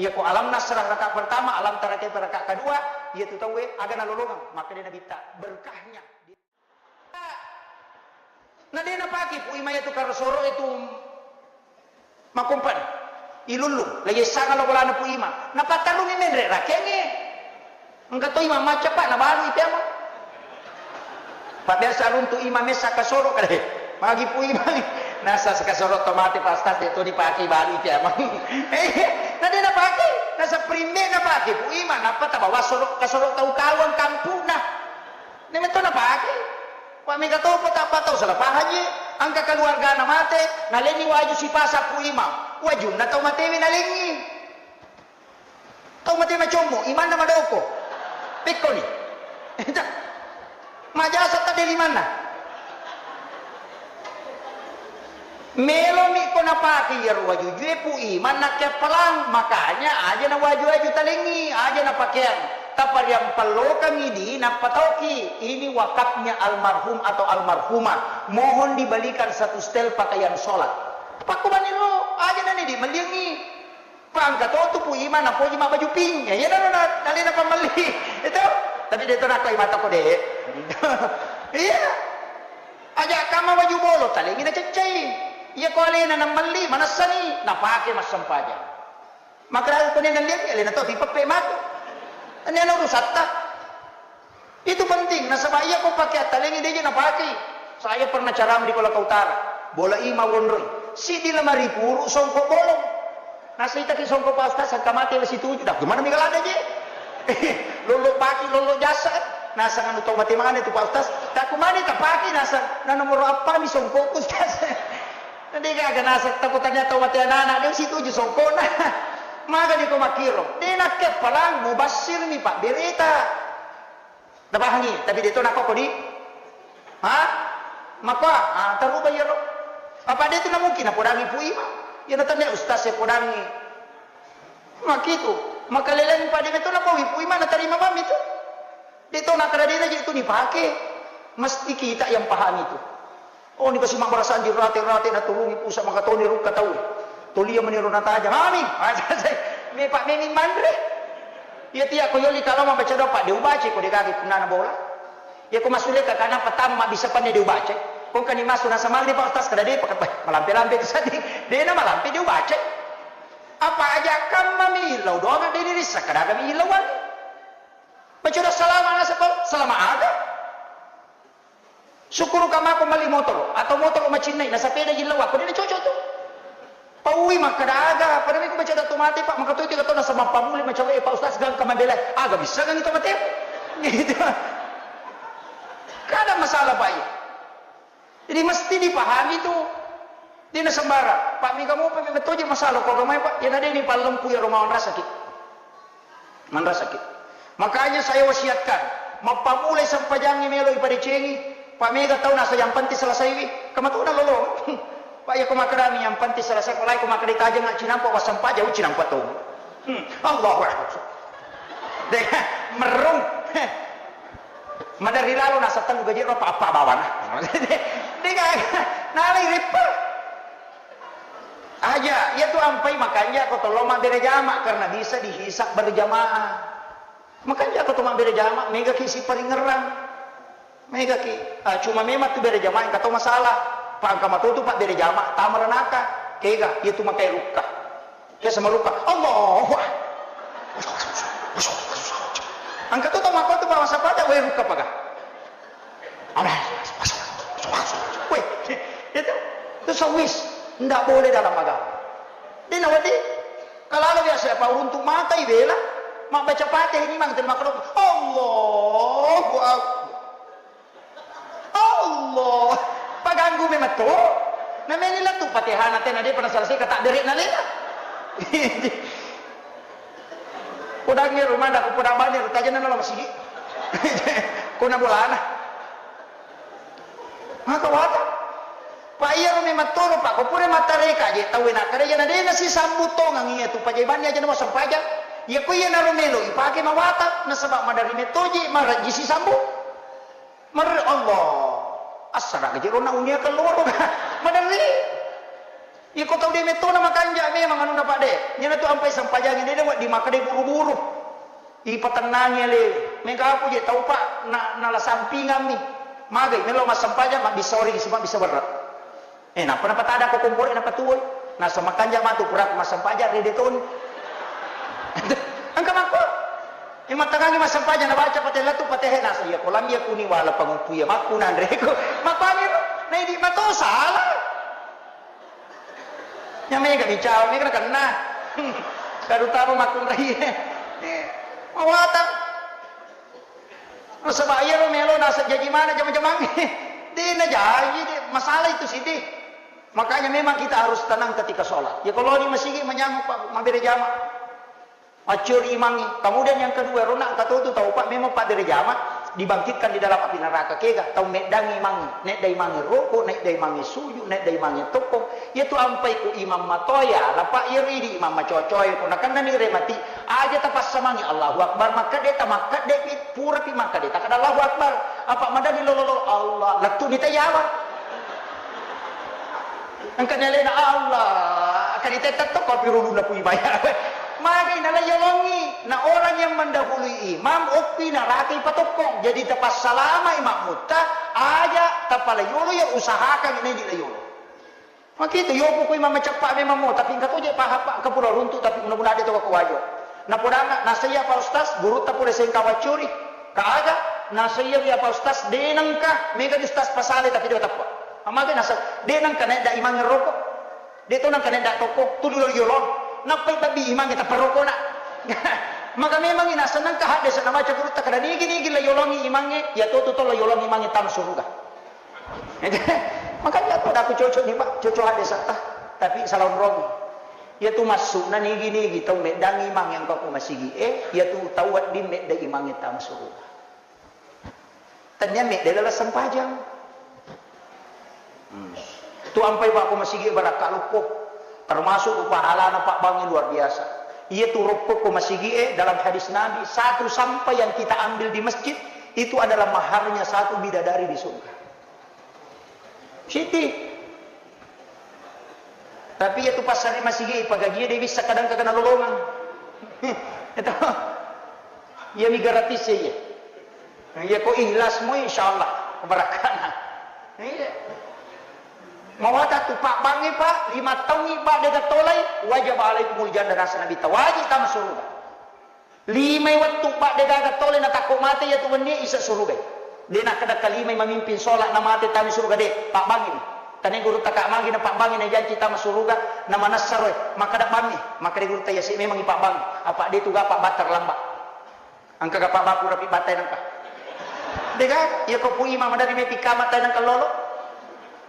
Iya ko alam nasrah rakaat pertama, alam tara kaifa rakaat kedua, iya tu tauwe aga nalolongeng, makkeda Nabitta, berkahnya. Na de' napake Pu Imang iya tu karosoro itu makompan. Ilullung, la yessanga lo bolana Pu Imang. Napattarungi menre rakengnge. Engka to imang macca, Pak, nabalui Pu Imang. Pak, biasa runtu imang messa kasoro kale. Magi Pu Imang. Nasa kasoro to mate, Pak Ustaz, de' to dipake, balui Pu Imang. Eh, na de' napake. Nasa primbe napake Pu Imang, nappa tabawa soro, kasoro tau-tauang kampuna. Ne metto napake. Wa mega topo tappa tau salah pahang je. Engka keluargana mate, nalenni waju sipasa Pu Imang. Wajunna tau matewe nalengngi. Tau mate macommo, imanna madoko. Pekkoni. Majasa tadde limanna. Melomi ko napake iyaro wajujue Pu Imang nakkeappalang, makanya aja na waju-waju talengngi, aja na pakeang. Tapariampellokangngi di nappatauki, ini wakafnya almarhum atau almarhumah. Mohon dibelikan satu setel pakaian sholat. Pakkubaniro, aja na ni di melliangngi. Pangka to tu Pu Imang napoji mabbaju pink. Ya, iya na, na, nalena pammelli. Itu. Tapi de' to nakko Imang toko de'. Iya. Aja kamma baju bolo, talengi naceccai. Iya ko alena namelli, manessani, napake massempajang. Makkeda ko ne nalliang, alena to dipeppe matu. Ini ana urusatta. Itu penting, nasaba iya ko pake attalengi de' je napakei. Saya pernah ceramah di Kolaka Utara. Bola Imang wonroi. Siddi lemari puru songkok bolong. Nasaitaki songkok Pak Ustaz, sangka mate wesi tuju. Dah, gimana mi ladde je? Lollo paki, lollo jasa. Naseng anu tau mate mana tu Pak Ustaz? Takku mani tapake naseng. Na nomor apa mi songkokku Ustaz? Nanti gaga naseng takku tanya tau mate anak-anak dia situju songkokna. Maga di ko makiro. Dia nakke palang mubasir mi Pak berita. Napahangi, tapi dia tu nak kok di? Ha? Maka, ah, taruba iya ro. Apa dia tu na mungkin apa dangi pui ma? Ya natanya Ustaz saya podangi. Makitu, makaleleng pade meto napau ipu imana tarima mami tu. Deto nakada dena je tu nipake. Mesti kita yang pahami tu. Oh, ni pasti mabbarasang di rate-rate na turungi pusa makatoni rukka tau. Tolia meniro nataja. Mami, me pak memi manre. Iya tiya ko yoli kalau mabaca doa pak de ubace ko de gage punana bola. Iya ko masule ka kana petama mabisa panne de ubace. Ko kani masu na samang de pak ustaz kada de pakai malampe-lampe tu sadi. Dena malampe de ubace. Apa aja kamma mi illau doang, de dirissa kadaga mi illauan. Macoda salama nasaba salama aga. Syukuru kamako mali motor atau motor macinnai na sepeda illau aku de cocok tu. Paui makkadaga, pada miku macoda tu mate pak, maka tu tiga tahun nasaba pamuli macoda eh pak ustaz gangka mabela, aga bisa gangi tu mate. Gitu. Kada masalah pak iya. Jadi mesti dipahami tu. Dena sembarang. Pak mega mopa memang toje masalah ko agamai pak. Yana deni pallempu ya Roma manrasaki. Manrasaki. Makanya saya wasiatkan, mappamulai sempajangi melo ipadecengi. Pak mega tau nasa yang penting selesaiwi. Kamatuna lolo. Pak ya ko makkadami yang penting selesai. Palai ko makkadai tajeng cinampa wassempajang cinampa tong. Hmm. Allahu Akbar. Deh, merung. Maderri lalo nasa tellu gaji ro apa bawana. Dega nalai ripper. Aja, iya tu ampai makanja ko tolong mabbere jama karena bisa dihisab berjamaah. Makanja ko to mabbere jama mega ki si paringerang. Mega ki. Ah, cuma memang tu bere jama engka to masalah. Pangka matotu pak bere jama tamaranaka. Kega, iya tu makai rukka. Ke sama lupa. Allahu Akbar. Engka tu tau mappa tu bawasa pada we luka paga. Amin. Weh, itu tu sawis ndak boleh dalam agama. Dina wadi kalau biasa apa uruntu mata ibela mak baca patih ini mang terima kasih. Allahu Akbar. Allah, paganggu memang to. Nameni lettu Fatihana tena de pada selesai kata dere na lela. Podangi rumah dah, podang bani tajana nalo masigi. Kona bolana. Maka wata. Pak iya ro memang toro pak ko pura matareka je tau na kare jana de na si sambutongang iya tu pajaibani aja nama sempaja. Iya ko iya naro melo ipake mawata nasaba madari metoje maraji si sambu. Mer Allah. Assara gaji rona unia keluar. Maderri. Iko tau de metona makanja memang anunna pak de. Nyana tu ampai sempajangi de de di maka de buru-buru. Ipatennangi ale. Mengkapu je tau pak na nala sampingammi. Magai melo massempajang mabbissa oring sima bisa berre. Eh, nappa napatada ko komporo napatuwoi. Nasa makanja matu pura massempajang rede toni. Engka makko. Eh, mattangangi massempajang nabaca patella tu patehe nasa iya kolam iya kuni wala panguppu iya makku nanre ko. Makkani ro. Naidi mato salah. Nya mega bicara mega nakenna. Terutama makkunrai. Mawatang. Nasaba iyaro melo naseng jaji mana jama-jamangnge. De najaji de masalah itu sidi. Makanya memang kita harus tenang ketika sholat. Ya kalau di masigi manyamu pak mabere jama. Maccuri imangnge. Kemudian yang kedua rona engka totu tau pak memang pak bere jama dibangkitkan di dalam api neraka kega tau meddangi imangnge. Nedda imangnge roko, nedda imangnge suju, nedda imangnge tokkong. Iyatu ampai ku imang matoya, lapa iyaro idi imang macocoe ko nakennani remati, aja tapassamangi Allahu Akbar, makkedde tamakkedde pi, pura pi makkedde takada Allahu Akbar. Apa madani lololo Allah, lettu ni tayawa. Engka ni alena Allah, kadi tettetto ko pirulunna pui baya. Magi nala yolongi, na orang yang mendahului imam, oppi narakai patokkong. Jadi tapassalamai makmutta, aja tapala yolo ya usahakan ini di la yolo. Makitu, yopo kui mamaceppa memang mo, tapi engka toje paha, Pak, engka pura runtu, tapi mudah-mudahan de to ko wajo. Napodanna, nasaiya Pak Ustaz, gurutta pole sengka waccuri. Kaaga, nasaiya wi Pak Ustaz, de nengka, mega di Ustaz pasale, tapi de teppa. Amage nasa, de nengka naik da imang rokok. De to nengka naik da toko, tu dulu yolong. Nappai babbi imang kita perokona. Maka memang ina seneng ka haddesa namaca gurutta kada nigi-nigi la yolongi imangnge, ya to tu to la yolongi imangnge tama suruga. Makanya aku dah aku cocok nih, Pak, cocok haddesa tah. Tapi salah onrong. Ya tu masuk na nigi-nigi tau meddang imang yang kau masigi eh, ya tu tau wedding medda imangnge tama suruga. Tennia medde laleng sempajang. Hmm. Tu ampai Pak ko masigi barakka loppo. Termasuk pahalana Pak Bangi luar biasa. Iya tu roppo ko masigi eh, dalam hadis Nabi, satu sampah yang kita ambil di masjid itu adalah maharnya satu bidadari di surga. Siti. Tapi iya tu passari masigi pagagie de bisa kadang kagana lolongang. Itu. Iya mi gratis ya iya. Iya ko ikhlas mo insyaallah barakkana. Iya. Mawata tu Pak Bangi Pak, lima taungi Pak dega tolai, wajib alaikumul jannah nasa Nabi ta wajib tama suruga. Limai wettu Pak degaga tole natakko mate iya tu wennie isa surugai. De nakkeda kalimai mamimpin sholat na mate tama suruga de, Pak Bangi ni. Tane guru taka magi na Pak Bangi na janci tama suruga na manessa roe. Makkeda bammi, makkeda guru ta iya si memang i Pak Bangi. Apa de tu gapa batta lamba. Engka gapa baku rapi batta nengka. Dega, iya ko pu imam dari mepi kama ta nengka lolo.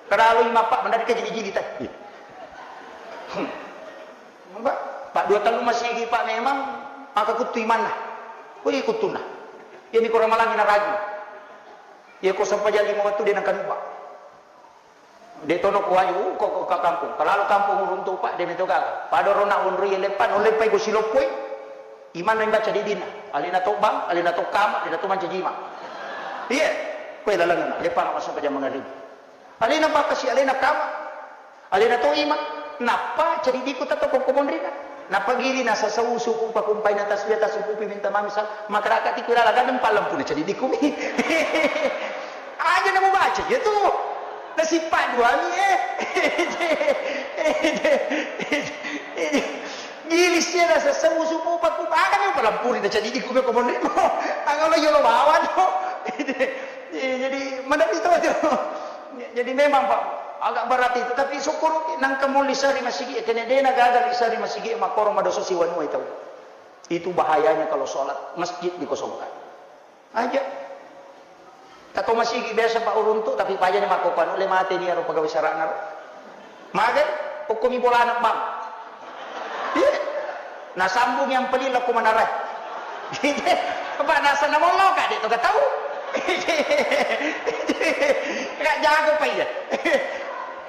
Kadalu imam Pak mendari ke jili-jili ta. Pak, Pak, dua tellu masigi Pak memang maka kuttu imanna. Wih kuttunna. Iya mi ko ramalangi na raju. Iya ko sempajang lima wettu de nengka nuba. De tono ko waju ko, ko ka kampung. Kalau kampung uruntu Pak de meto gaga. Pada rona wonroi leppa, no leppai go siloppoi. Imanna imbaca didina. Alena to bang, alena to kama, alena to mancaji imang. Iya. Koe lalengna leppa na sempajang mangaribi. Alena bakasi, alena kama. Alena to ima, nappa cedidikku tetto ko monrina. Nappa gili nasasau suku pakumpaina tasbih tasukupi minta mami sal, makaraka tiku lala gadeng palempuna cedidikku mi. Aja na mubaca iya tu. Nasippa duami eh. Gili sia nasasau suku paku, aga mi palampuri na cedidikku mi ko monrimo. Aga lo yolo bawa no. Jadi mana itu aja. Jadi memang, Pak, agak berat itu, tapi syukur nangka mo lisa ri masigi, kene dena gaga lisa ri masigi, makoro madosa siwanua itu. Itu bahayanya kalau sholat masjid dikosongkan. Aja. Tato masigi biasa Pak uruntu, tapi pajani makko panu le mate ni aro pegawai sarana ro. Magai, okko mi bolana bang. Iya. Nasambung yang peli lako manarai. Apa nasa namollo ka de to tau. Kak jago pa iya.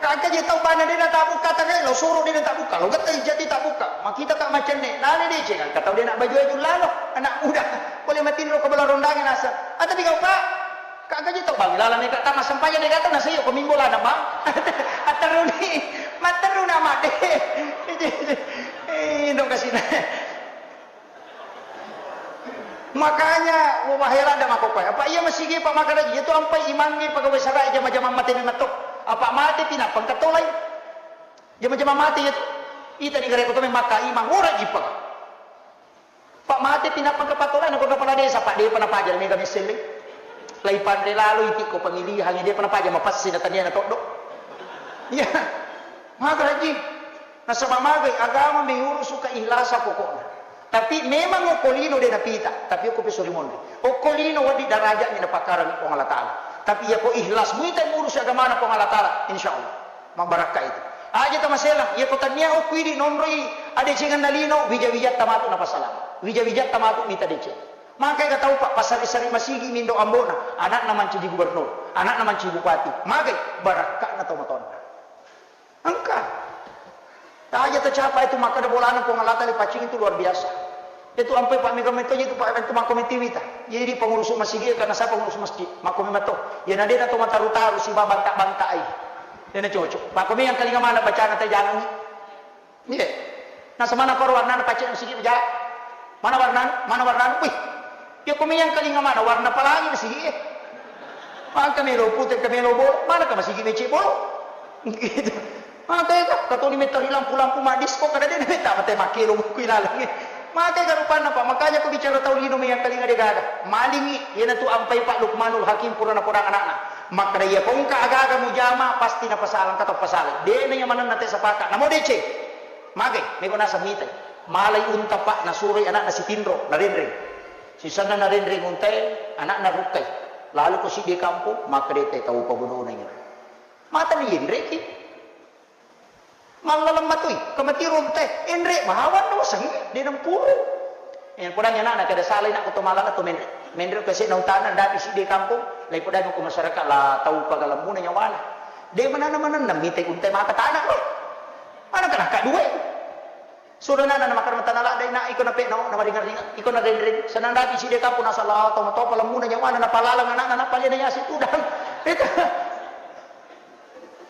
Kak je tau bana de na tabukka tangai lo suru de na tabukka lo getta jadi tabukka. Makita tak macenne nale de cek kata de na baju aju lalo anak muda. Boleh matinro ke bola rondangi nasa. Ah tapi kau Pak Kagga ji tau bang, laleng mega tama sempajang de gaga nasai ko mimbo lana bang. Atteruni, matteru na madde. Eh, dong kasina. Makanya, wah, heran dah makokkoe. Apa iya masigi, Pak, makana ji, itu ampai imangnge pegawai sarai jama-jama mate memang to. Apa mate pinapang ketolai. Jama-jama mate itu. Ita di gare kota memang maka imang, ora jipang. Pak mate pi nappa kapatolana ko kepala desa, Pak, depa napaja mega misselleng. Lai panre lalo iti ko pemilihan, depa napaja mapassi na tania na toddo. Iya. Maga haji. Nasaba magai agama meurusu keikhlasan pokokna. Tapi memang okko lino de napita, tapi okko peso rimonri. Okko lino wedding darajatnya napakarang Puang Allah Taala. Tapi iya ko ikhlas muita murusi agamana Puang Allah Taala, insya Allah. Mabbarakka itu. Aja tamasela, iya ko tania okko idi nonroi adecengenna lino, wija-wijatta matu napasalama. Wija-wijatta matu mita deceng. Makai ka tau, Pak, pasari-sari masigi mindo ambona, anakna mancaji gubernur, anakna mancaji bupati. Magai barakkana tau matonna. Engka. Aja tacapa itu makkada bolana Puang Allah Taala paccing itu luar biasa. Itu ampai Pak mega metto itu Pak itu makko metiwita. Jadi pengurus masigi karena saya pengurus masjid, makko memetto. Ya nadena to mataru-taru siba banta-bantai. Dena cocok. Makko yang kalinga mana bacana teh jangan. Iya. Nah, semana koro warnana pacce masigi ja. Mana warnana? Mana warnana? Wih. Ya ko yang kalinga mana warna pelangi masigi eh. Maka melo pute ke melo bolo, mana ka masigi mece bolo. Gitu. Maka itu katoni metto ri lampu-lampu maddisko kada de metta mate makkelo buku ilaleng. Maka itu rupanna Pak, makanya ko bicara tau lino yang kalinga de gaga. Malingi, iyanatu ampai Pak Lukmanul Hakim purana podang anakna. Makkada iya ko engka aga-aga mujama pasti napasalang, kata pasalang. Dena iya manenna te sapaka. Namo deceng. Magai, mego naseng mitai. Malai unta, Pak, nasuroi ana'na sitinro, narenreng. Sisenna narenreng untae, ana'na rukkai. Lalu ko siddi kampong, makkeda te tau pabodona iyaro. Mata ni yenreki. Mallaleng matoi, kamatiro untae, enre bawang dosangi, de nampuru. Eh, podang ana'na kada salai nak to malala to menre. Menre ke sena utana dapi siddi kampong, lai podang ko masyarakat la tau pagalemmuna nyawana. De manana-manana mitai untae maka tanah, eh. Mana kana ka dua. Suro nana na makarang tanah ladde na iko na peno na maringar-ringar iko na renreng senang dati side kampung nasala to matopa lemmuna nyawana na palaleng anakna na palena yasi tudang. Itu.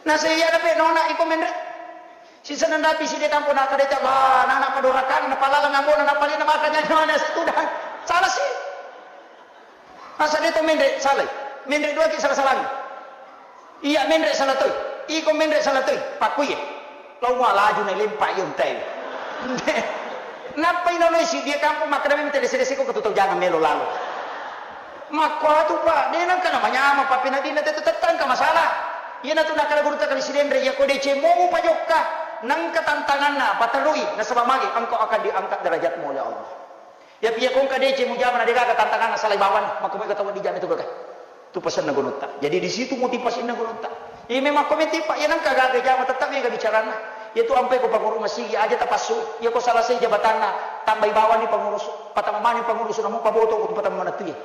Nasa iya na peno na iko menre. Si senang dati side kampung na kadeta ba na na padorakan na palaleng ambona na palena maka nyawana yasi tudang. Salah sih. Masa de to menre salai? Menre dua ki salah-salangi. Iya menre salah toi. Iko menre salah toi. Pakkuye. Lau mua laju na lempa iya untai. Nappa ina loi si dia kampung makkeda memang tele sede siko ketu tau jangan melo lalo. Makko atu, Pak, de nangka na manyama, Pak, pinadina tetu tettangka masalah. Iya natu nakala guru takali sidenre, iya ko deceng momu pajokka, nangka tantanganna, paterui, nasaba magi engkau akan diangkat derajatmu oleh Allah. Yapi iya ko engka deceng mujama na degaga tantanganna salai bawang, makko mega tau dijama itu gaga. Tu pasenna gunutta. Jadi di situ motivasinna gunutta. Iya memang ko menti, Pak, iya nangka gaga jama tetap mega bicaranna. Iya tu ampai ko panguru masigi aja tapassu. Iya ko salasai jabatanna, tambai bawang ni pangurus, patama mani pangurus namu paboto ko patama manatu iya.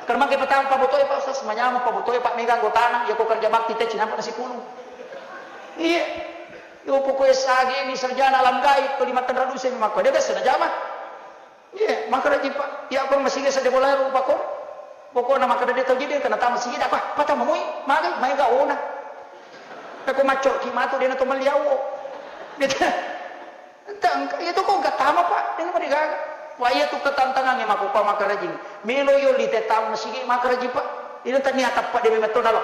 Karena mangke patama paboto ya, Pak Ustaz, manyama paboto ya, Pak, mega anggotana, iya ko kerja bakti te cinampa nasi pulung. Iya. Yo pokoknya sage ni sarjana alam gaib, ko lima tenra duse memang ko dia biasa na jama. Iya, makaraji, Pak. Iya, ko masigi sade bola rupa ko. Pokokna makada de tau jadi kana tama sigi dah, Pak. Patama moi, magai, mai ga ona. Tako macco ki matu de na to maliawo. Gitu. Tangka, iya to ko engka tama, Pak. De na mari gaga. Wah, iya tu ketantangan e mako, Pak, makaraji. Melo yo li te tama sigi makaraji, Pak. Ina tania tappa de memang to nalo.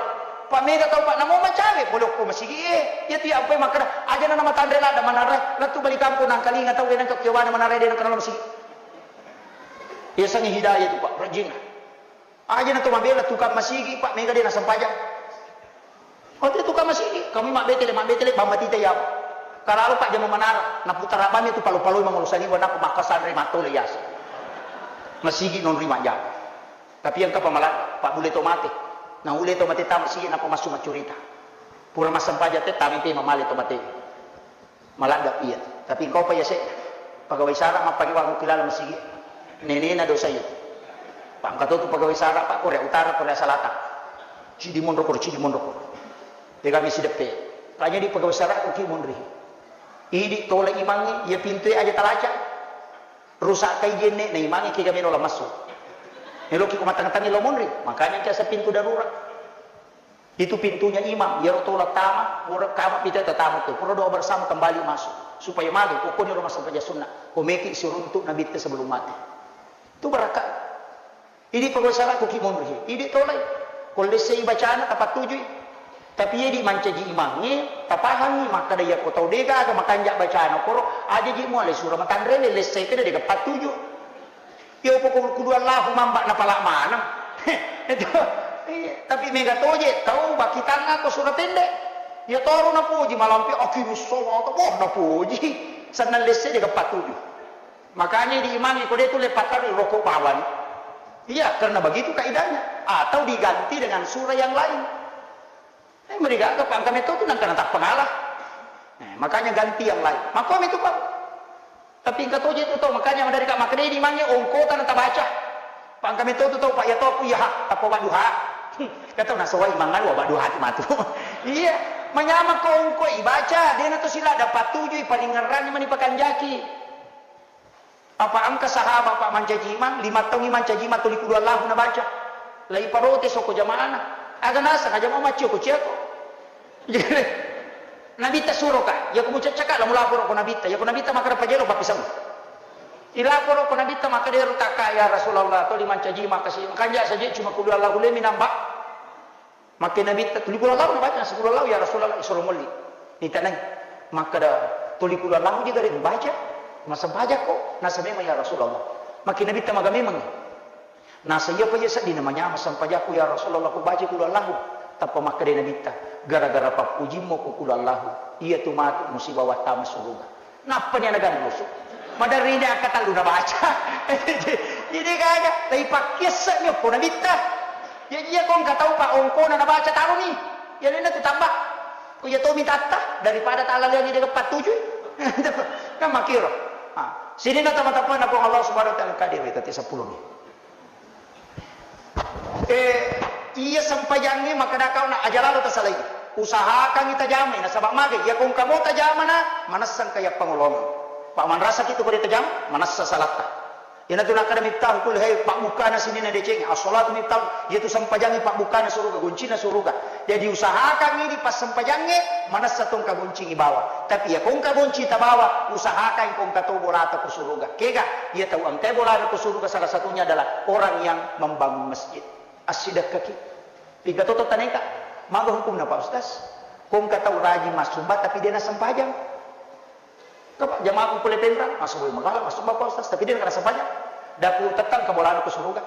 Pak mega tau, Pak, namo macawe boleh ko masigi e. Iya tu iya ampai makada aja na nama tanre lada manara. Latu bali kampung nangkalinga tau de nangka kewana manara de nangka nalo masigi. Yasengnge hidayah tu, Pak, rajinna. Aja na to mabela tukang masigi, Pak, mega de na sempajang. Oh, tu tukang masigi, kami mabbetele, mabbetele, bambatita ya. Kalalo, Pak, jama manara, naputara bammi tu palo-paloi mangolo saliwa, napa makkasanre matole yasa. Masigi nonri majjama. Tapi engka pamala, Pak, bule to mate. Na ule to mate ta masigi, napa massu maccurita. Pura massempajang te, tami pe mamale to mate. Maladda iya. Tapi engkau pa yase pegawai sara mappake wangukki laleng masigi. Nenena dosa iya. Pangka to tu pegawai sara, Pak, Korea Utara, Korea Selatan. Cidi monro koro, cidi monro koro. Tegami sideppe. Tanya di pegawai sara ko ki monri. Idi tola imangi, ya pintu aja talaca. Rusak kai jenne na imangi kega melo la massu. Melo ki ko matang-tangi lo monri. Makanya kiasa pintu darurat. Itu pintunya imang, iyaro tola tama, pura kama pita tatamu tu, pura doa bersama kembali masuk, supaya magi ko koni rumah sempajang sunnah, ko meki siruntuk nabitta sebelum mati. Itu barakka. Idi pegawai sara ko ki monri, idi tolai. Ko lessei bacana tapattujui. Tapi idi mancaji imangnge, tapahangi, makkada iya ko tau dega aga makanja bacana koro, aja ji muale sura matanre lessei kena dega pattuju. Iya poko kudu Allahu mamba napala maneng. Itu. Iya, tapi mega toje tau bakitanna ko sura pendek. Iya toro napoji malampe akimus sawata, wah napoji. Senna lesse de gappa tuju. Makanya di imangi ko de tu le patari rokok bawang. Iya, karena begitu kaidahnya. Atau diganti dengan surah yang lain. Eh, merigaga pangka metto tu nangka natappa ngala. Eh, makanya ganti yang lain. Makko mitu, Pak. Tapi engka toje tu tau, makanya madari ka makkedai di mange ongkota na tabaca. Pangka metto tu tau, Pak, ya tau aku, iya, ha, tappa wadduha. Kata nasawai mangan wa wadduha tu matu. Iya, manyameng ko ongko ibaca, de na to sila dapat tuju, iparingerrang mani pakanjaki. Apa engka sahabat, Pak, mancaji imang, lima taung mancaji imang tuli kudu Allahu nabaca. Lai parotes ko jamaana. Aga naseng, aja mau maccio ko ciako. Nabitta suroka, yako mucaccaka, la mulaporo ko nabitta. Yako nabitta makkeda pajero pappisau. Ilaporo ko nabitta makkeda ero takka, ya Rasulullah, tuli mancaji makasi. Makanja saja cuma kudu Allahu lemi nambah. Makke nabitta, tuli kudu Allahu nabaca, sepuluh Allahu, ya Rasulullah, isoro molli. Nitanai. Makkeda, tuli kudu Allahu ji gare mubaca. Masempajako, nasa memang ya Rasulullah. Makke nabitta maga memang. Nasa iya pa iya sedding namanyameng sempajakku, ya Rasulullah, ku baca kudu Allahu. Tappa makkeda nabitta, gara-gara pappujimmu ku kudu Allahu, iya tu matu musiba wattama suruga. Nappa ni ana ganrusu. Maderri ni angka tellu nabaca. Jadi gaga, tapi pakkiasse'mi okko Nabitta. Jadi iya ko engka tau pa ongkona nabaca taroni. Iya, lainna tu tambah. Ko iya tomi tatta daripada talaleangi de' pattuju. Kan makkiro. Ah, sininna tama-tama na Puang Allah Subhanahu wa Ta'ala, kade' wetati seppulo ni. Eh, iya sempajangnge makkeda kau na aja lalo tasalai. Usahakangngi tajamai, nasaba magai, iya ko engka mo tajamana, manessang ka iya pangolongeng. Pa manrasaki tu ko de' tajama, manessa salatta. Iyanatu nakkeda Miftahul Kulli Khair, pabbukkana sininna decengnge, as-salatu miftah, iyatu sempajangnge pabbukkana suruga, goncinna suruga. Jadi usahakangngi di passempajangnge, manessa to engka goncingngi bawa. Tapi iya ko engka gonci tabawa, usahakan ko engka to bolata ko suruga. Kega, iya tau engkai bolana ko suruga salah satunya adalah orang yang membangun masjid. Assidekkaki. Piga toto taneka. Maga hukumna, Pak Ustaz? Ko engka tau rajin massumba tapi de' nassempajang. Kapa jamaah ku pole Penrang, massumba magala, massumba, Pak Ustaz, tapi de' nassempajang. Daku tettang ka bolana ko suruga.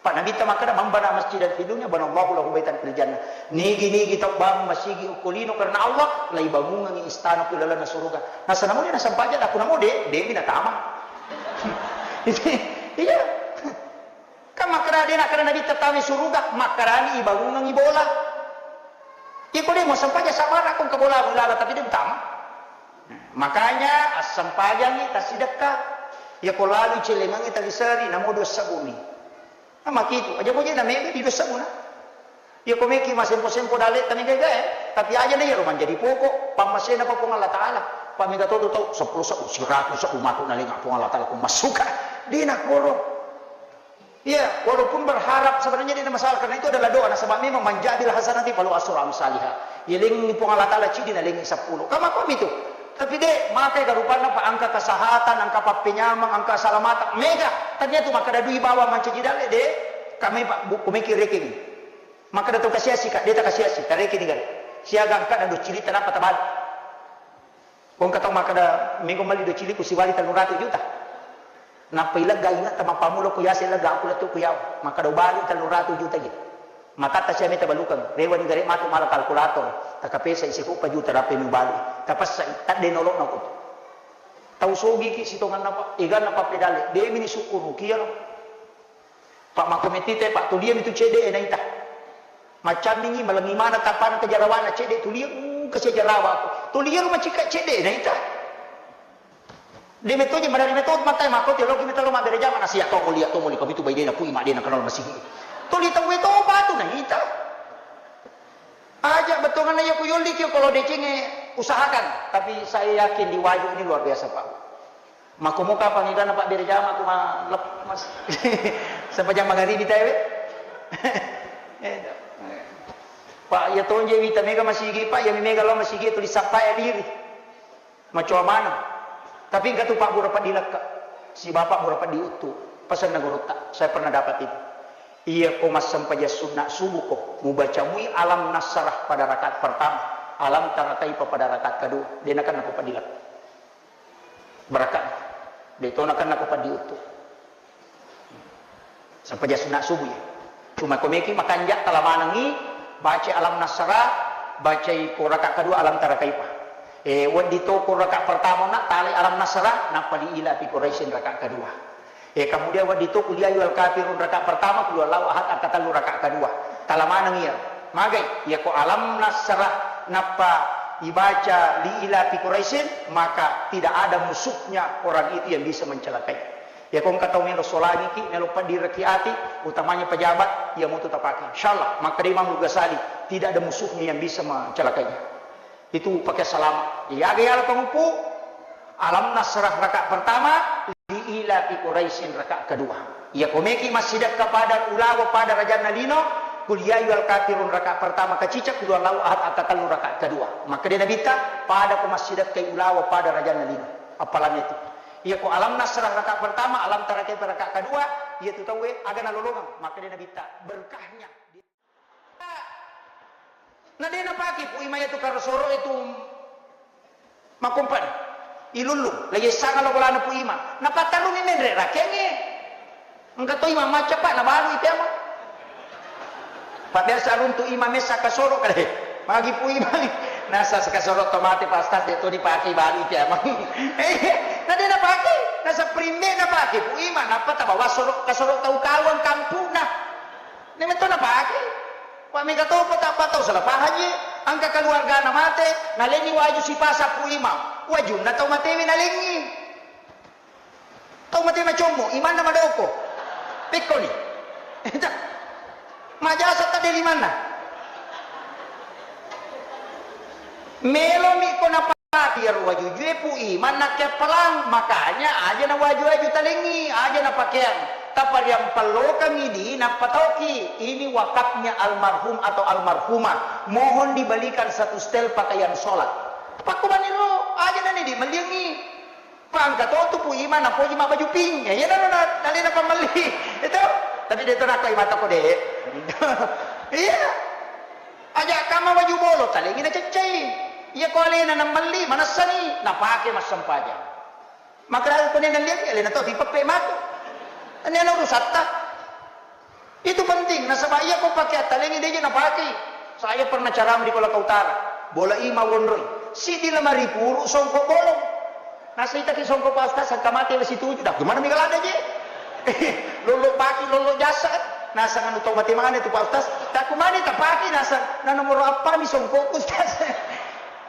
Pak Nabitta makkeda, "Man bana masjidan fid dunya, banallahu lahu baitan fil jannah." Nigi-nigi tau bangun masigi okko lino karena Allah, laibangungengngi istana ku lalenna suruga. Nasa namo de' nassempajang, daku namo de', de' mi natama. Iya. Kan makkeda de' nakkeda Nabitta tamai suruga, makkedani ibangungengngi bola. Iya ko de' mo sempajang sabara ko engka bola, bola, tapi de' utama. Makanya assempajangngi tassidekka. Iya ko lalu celengangngi taliseri, namo dua sebbu ni. Nah, makitu, aja boje na mega di dua sebbu na. Iya ko meki masempo-sempo dalle' tami gaga, eh. Tapi aja na iyaro manjadi pokok, pammasena pa Puang Allah Ta'ala. Pa mega to tau seppulo sebbu, siratu sebbu matu nalenga Puang Allah Ta'ala ko massuka. De' nakkoro. Iya, walaupun berharap sebenarnya tidak masalah, karena itu adalah doa. Nasaba memang, "Man ja'a bil hasanati falahu asyru amsaliha." Yalengngi Puang Allah Ta'ala cidi, nalengngi seppulo. Kama komi tu. Tapi de', makai garupanna pa engka kesehatan, engka pappenyameng, engka salamateng, mega. Tania tu makkeda dui bawa mancaji dalle', de'. Kami pa bu-, kumeki rekeng. Makkeda tu kasiasi ka, de' takasiasi, tarekeng ni gare. Siaga engka na dua cili tanapa tabali. Ko engka tau makkeda, "Mego melli dua cili ku siwali tellu ratu juta." Nappa ilegga ingatta mappammula ku yase legga aku lettu ku yawa. Makkeda ubali tellu ratu juta je. Matatta sia meta balukeng. Rewani gare matu mala kalkulator. Takapesai sipuppa juta rapi mubali. Tapessai, tadde nolo'na ko. Tau sogiki sitonganna pa, eganna pappedalle. De' mi ni sukkuruki iyaro. Pak, makko metti te, Pak, tulia mi tu cedde' e naita. Maccamingi, malengi mana tapana kejarawana cedde' tulia, uh, kasi jarawa aku. Tulia rumah cika cedde' e naita. De' metto je madari metto matai makko te loki metto lo mabbere jama nasi atau mulia to muli komi tu baidena pui madena kenal masigi. Tuli tau to patu naita. Aja' bettuanna iya ku yolli ki kalau decengnge usahakan, tapi saya yakin di Wajo ini luar biasa, Pak. Makko muka pangiganna pabbere jama ku ma-, lep-, mas-, sempajang magaribi tae we. Eh, Pak, iya tonje wita mega masigi, Pak, iya mega lo masigi tuli sappa ya diri. Macoa maneng. Tapi engka tu Pak Bura Peddi Lekka, si Bapak Bura Peddi Uttu, pesanna guruta, saya pernah dapat itu. Iya ko massempajang sunna subuh ko, mubaca mui alam nasrah pada rakaat pertama, alam tara kaifa pada rakaat kedua, de' nakenna ko Peddi Lekka. Barakat. De' to nakenna ko Peddi Uttu. Sempajang sunna subuh ya. Cuma ko meki makanja' tala manengi, baca alam nasrah, bacai ko rakaat kedua alam tara kaifa. Eh, wedding to ko rakaat pertama na talai alam nasrah, nappa li ila fi Quraisyin rakaat kedua. Eh, kemudian wedding to qul ya ayyuhal kafirun rakaat pertama, qul huwallahu ahad rakaat tellu rakaat kedua. Tala maneng iya. Magai, iya ko alam nasrah nappa ibaca li ila fi Quraisyin, maka tidak ada musuhnya orang itu yang bisa mencelakai. Iya ko engka tau melo solangiki, melo paddiraki ati, utamanya pejabat, iya mutu tapake. Insyaallah, makkeda Imam Ghazali, tidak ada musuhnya yang bisa mencelakainya. Itu pakai salama. Iya, aga yala panguppu, alam nasrah rakaat pertama, li ila fi Quraisyin rakaat kedua. Iya ko meki massidekka pada ulawa pada rajanna lino, qul ya ayyuhal kafirun rakaat pertama kacica, qul huwallahu ahad rakaat tellu rakaat kedua. Makkeda Nabitta, pada ko massidekka ulawa pada rajanna lino. Apalagi itu. Iya ko alam nasrah rakaat pertama, alam tara kaifa rakaat kedua, iya tu tauwe aga nalolongeng. Makkeda Nabitta, berkahnya. Na de' napake Pu Ima iyatu karosoro itu makkumpani. Ilullung, lagi sanga lo bolana Pu Ima. Napattarungi menre rakengnge. Engka to Ima macca, Pak, nabalui pemang. Pak, biasa runtu Ima messa kasoro kade. Magi Pu Ima. Nasa kasoro to mate, Pak Ustaz, de' to dipake, balui pemang. Eh, Tadi napake, naseng perimbe napake Pu Imang, nappa tabawa soro, kasoro tau kawang kampungna. Nemetto napake. Pak mega topa tappa tau salah paham je. Angka keluargana mate, nalenni waju sipasa Pu Imang. Wajunna tau matewe nalengi. Tau mate macommo, imanna madoko. Pekkoni. Majasa tadde limanna. Melomi ko napati iyaro wajujue Pu Imang nakkeppalang, makanya aja na waju-waju talengi, aja na pakeang. Tapariampellokangi di nappa tauki. Ini wakafnya almarhum atau almarhumah. Mohon dibelikan satu setel pakaian sholat. Pakkumaniro, aja na ni di melliangi. Pangka to tu Pu Imang napoji mabbaju pink. Ya, iyanaro na, nalena pammelli. Itu. Tapi de to nakko imata ko de. Iya. Aja kamma baju bolo, talengi naceccai. Iya ko alena nammelli, manessani, napake massempajang. Maka ko ne nalliangi alena to tipeppe matu. Ini ana urusatta. Itu penting, nasaba iya ko pake attalengi deje napakei. Saya pernah ceramah di Kolaka Utara, bola i mawonroi. Siddi lemari puru songko bolong. Nasaitaki songko Pak Ustaz, sangka mate le situju. Dah, gimana mega lada je? Lollo baki, lollo jasa. Nasang anu tau mate mana itu Pak Ustaz? Tak kumani tak pake nasang. Nah nomor apa mi songko Ustaz?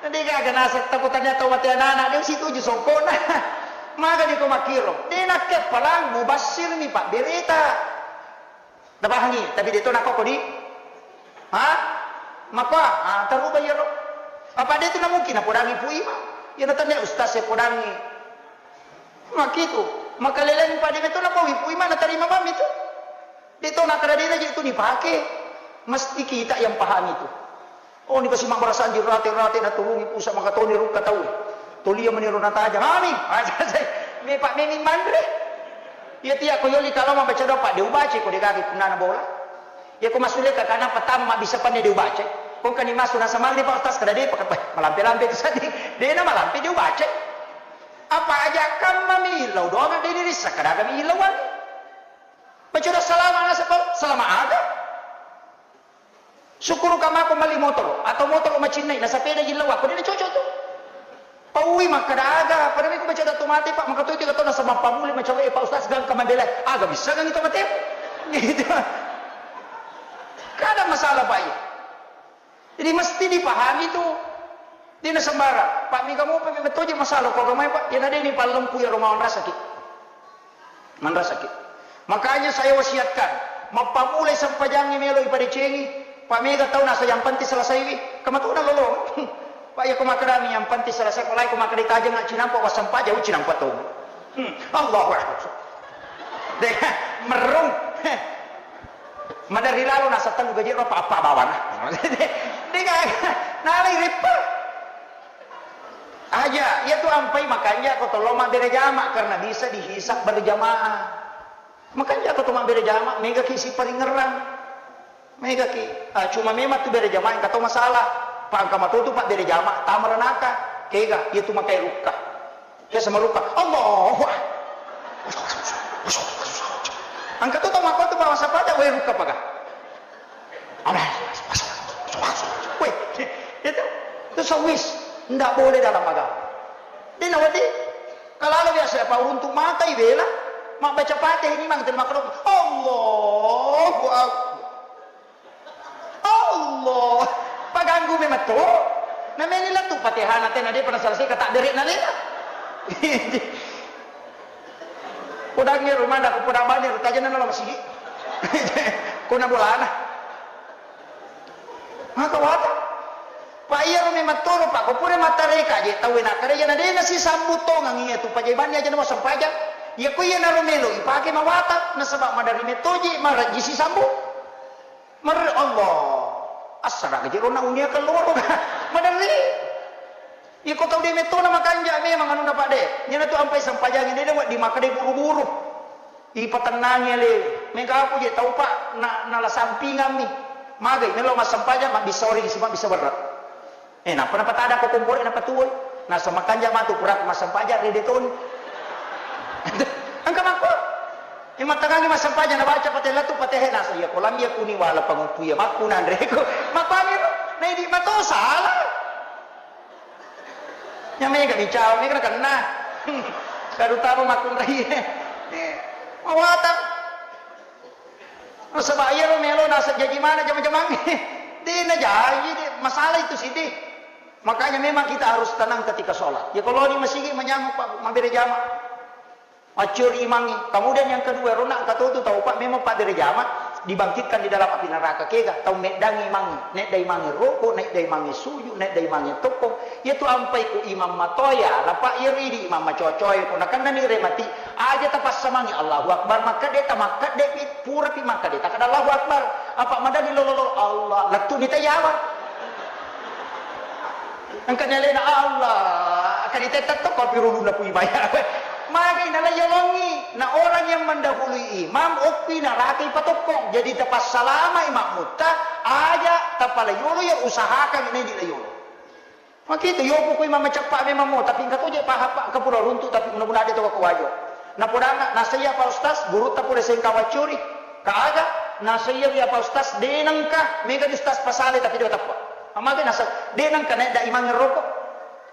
Nanti gaga nasang takutnya tau mate anak-anak dia situju songko nah. Maga di ko makiro. Dia nak kepala mubasir mi Pak berita. Napahangi, tapi de to nakko kodi? Ha? Makko, ah, taruba iyaro. Apa de tu na mungkin napodangi Pu Imang? Iya na tania ustaz e podangi. Makitu. Makaleleng pade meto napawi Pu Imang natarima mami tu. De to nakada de na je tu dipake. Mesti kita yang pahami tu. Oh, ni pasi mabbarasang ji rate-rate naturungi pusa makatoni rukka tau. Tolia meniro nataja. Mami, me Pak memi manre. Iya tiya ko yoli kalau mabaca doa Pak de ubaca ko de gagi punana bola. Iya ko masule ka kana petang mabbisa panne de ubaca. Ko kani masu nasa mali Pak Ustaz kada de Pak malampe-lampe tu sadi. De na malampe de ubaca. Apa aja kan mami ilau doa de dirisa kada kami ilauan. Baca doa salama nasa Pak salama aga. Syukuruka mako melli motoro atau motoro macinnai na sepeda jillau ako de cocok tu. Paui makkada aga, pada miko baca datu mate Pak, maka tu tiga tahun nasaba pamuli macawe Pak Ustaz gangka mabela. Aga bisa gangi to mate. Gitu. Kada masalah Pak iya. Jadi mesti dipahami tu. Dena sembarang. Pak mika mopa memang toje masalah ko agamai Pak. Yana deni pallempu ya Roma manrasaki. Manrasaki. Makanya saya wasiatkan, mappamulai sempajangngi melo ipadecengi, Pak mega tau nasa yang penting selesaiwi, kamatuna lolo. Pak ya ko makkadami yang penting selesai, ko lai ko makkada tajeng cinampa wassempajang cinampa to. Hmm. Allahu Akbar. De, merung. Madari lalo nasa telu gaji ro apa bawana. De, nalai rippa. Aja, iya tu ampai makanja ko tollo mabbere jama karena bisa dihisab berjamaah. Makanja ko to mabbere jama, mega ki siparingerrang. Mega ki. Ah, cuma memang tu bere jama engka to masalah. Pangka matotu Pak bere jama, tama ranaka. Kega, iya tu makai rukka. Ke sama rukka. Allahu Akbar. Engka to tau makko tu Pak masa pada, weh rukka paga. Weh, itu, itu sawis, ndak boleh dalam agama. Dina wadi, kalau biasa apa uruntu mata ibela, mak baca Fatihah ini mang terima keruk. Allahu Akbar. Allah, paganggu memang to. Nameni lettu Fatihah na tena dia pernah selesai kata derek na lena. Podangnge rumah dah, podang bani rutajana nalo masigi. Kona bolana. Maka wata. Pak iya rumi mattoro Pak, ko pura matareka je tau na kare jana dena si sambut tongang iya tu pajaibani aja nama sempajang. Iya ko iya naro melo ipake mawata nasaba madari metoji maraji si sambut. Mer Allah. Assara gaji rona unia keluar. Madari. Iko tau de metona makanja memang anu na Pak de. Nyana tu ampai sempajangi de de di makade buru-buru. Ipatennangi ale, mega aku je tau Pak na, nala sampingammi. Magai melo massempajang mabbissa origi sima bisa berre. Eh, nappa napatada ko kompore napatuwoi. Nasa makanja matu pura massempajang rede toni. Engka makko. Eh, mattangangi massempajang nabaca patella tu patehe nasa iya kolam iya kuni wala panguppu iya makku nanre ko. Mappani ro. Naidi mato salah. Nya mega mi cawa, mega nakenna. Terutama makkunrai. Mawatang. Nasaba iyaro melo naseng jaji mana jama-jamangnge. De' najaji, de'. Masalah itu sih, de'. Makanya memang kita harus tenang ketika sholat. Ya kalau di masigi manyameng, Pak, mabbere jama. Maccuri imangnge. Kemudian yang kedua, rona engka totu tau, Pak, memang pabbere jama, dibangkitkan di dalam api neraka. Kega? Tau meddangi imangnge. Nedda imangnge roko, nedda imangnge suju, nedda imangnge tokko. Iyatu ampai ku imang matoya, lapa iyaro idi imang macocoe, ko nakennani remati, aja tapassamangi Allahu Akbar, makkedde tamakkedde pi, pura pi makkedde takkeda Allahu Akbar. Apa madani lolo-lolo Allah, lettu ni tayawa. Engka ni alena Allah, kani tetta tokko pi rulunna ku imaya. Magi nala yolongi, na orang yang mendahului imam, okpi naraka ipatokkong. Jadi tapassalama imam mutta, aja tapala yolo ya usahakan ini di la yolo. Makitu, yopo kui mamaceppa memang mo, tapi engka to je pahappa, engka pura runtu, tapi mudah-mudahan de to ko wajo. Napodanga, nasaiya Pak Ustaz, gurutta pole sengka waccuri. Kaaga, nasaiya wi Pak Ustaz, de nengka, mega di Ustaz pasale, tapi de teppa. Amage nasa, de nengka nedda imang roko.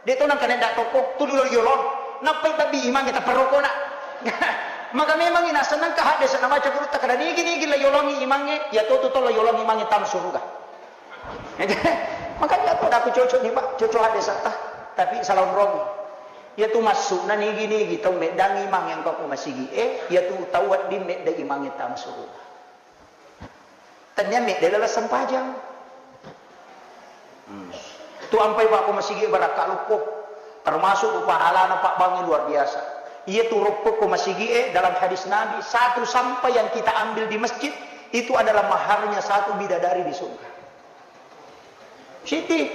De to nengka nedda toko, tu dulu yolong. Nappai babbi imang kita perokona. Maka memang ina seneng ka hadde sana maca gurutta kada nigi-nigi la yolongi imange, ya to tu to la yolongi imange tam suruga. Makanya aku dah aku cocok nih, Pak, cocok hadde satta. Tapi salah umromi. Ya tu masuk na nigi-nigi tau meddangi imang yang kau masigi. Eh, ya tu tau wedding medda imange tam suruga. Tennia medda lala sempajang. Hmm. Tu ampai Pak ko masigi barakka lukko. Termasuk pahalana Pak Bangi luar biasa. Iya tu rokko ko masigi, eh, dalam hadis Nabi, satu sampah yang kita ambil di masjid itu adalah maharnya satu bidadari di surga. Siti.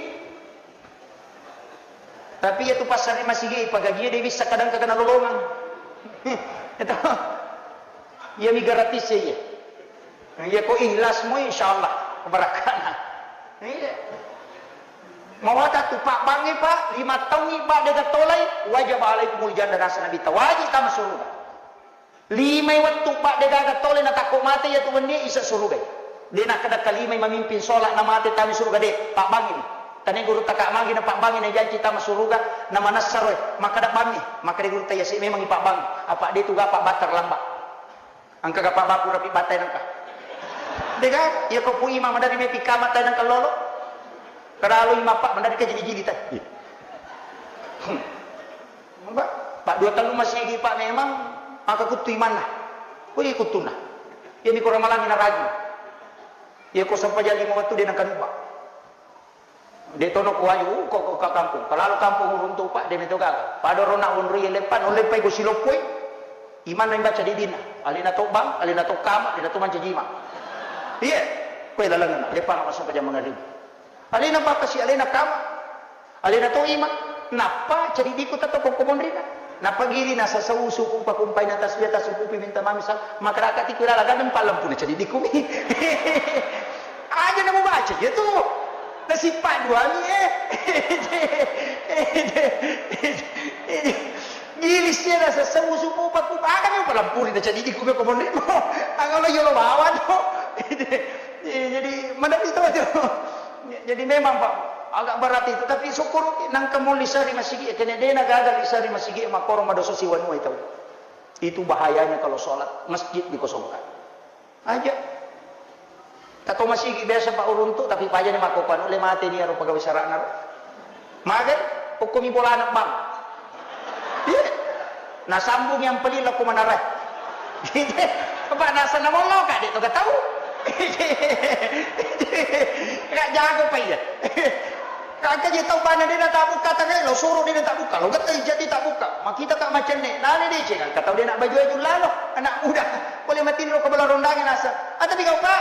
Tapi iya tu passare masigi, pagajinya de bisa kadang kagana lolongang. Itu. Iya mi gratis ya, iya. Iya ko ikhlas mo, insyaallah barakkana. Iya. Mawata tu Pak Bangi, Pak, lima taungi Pak de gatolai, wajib alaikumul jannah, nasa Nabi ta wajib tama surga. Limai wettu, Pak, de gaga tole natakko mate iya tu wenni isa surugai. De nakkeda kalimai mamimpin sholat na mate tami suruga, de, Pak Bangi ni. Tane guru taka magi na Pak Bangi na janci tama suruga, na manessa roe, makkeda bammi, makkeda guru taya si memang Pak Bangi. Apa de tu gapa batta lamba. Engka gapa bapu rapi batta nengka. De gaga, iya ko pu imam madari mepi kama tai nengka lolo. Kadalu imam Pak madari ka jili-jili tai. Pak, Pak, dua tellu masigi, Pak, memang maka kuttu imanna. Wih, kuttunna. Iya mi ko ramalangi naragi. Iya ko sempajang lima wettu de nengka nubba. De tono ko waju, ko, ko ka kampung. Kalalu kampung uruntu, Pak, de meto gaga. Pada rona unrui leppa, no leppai ko siloppoi. Imanna imbaca didina. Alena to bang, alena to kama, alena to mancaji imang. Iya. Koe lalenna, leppa na sempajang mangaribi. Alena bakasi, alena kama. Alena to imang. Nappa cedidikku tetto ko monrina. Nappa giri na sasau suku pakumpai na tasbih tasukupi minta mami sa. Makaraka tiku lala gandeng palempuna cedidikku mi. Aja na mubaca iya tu. Nasipa duami, eh. Giri sia na sasau suku pakumpai. Aga mi palempuna cedidikku mi ko monrina. Angalo yolo bawa tu. Iya, jadi, mana itu aja. Jadi memang, Pak, agak berat itu, tapi syukur nangka mo lisa ri masigi, kene dena gagal lisa ri masigi, makoro madoso siwanua itu. Itu bahayanya kalau sholat masjid dikosongkan. Aja. Tato masigi biasa Pak uruntu, tapi pajani makko panu le mate ni aro pegawai sarana ro. Magai, hukumi bolana bang. Iya. Nasambung yang peli lo kumanarai. Apa nasa namollo ka de to gatau. Ka jago pa iya. Ka je tau bana de na tabuka tangai lo suru de na tabuka lo gatai jadi tabuka. Makita ka macenne nale de ceng ka tau de na baju aju lalo anak muda. Boleh matinro ke bala rondangi nasa. Atapi kau ka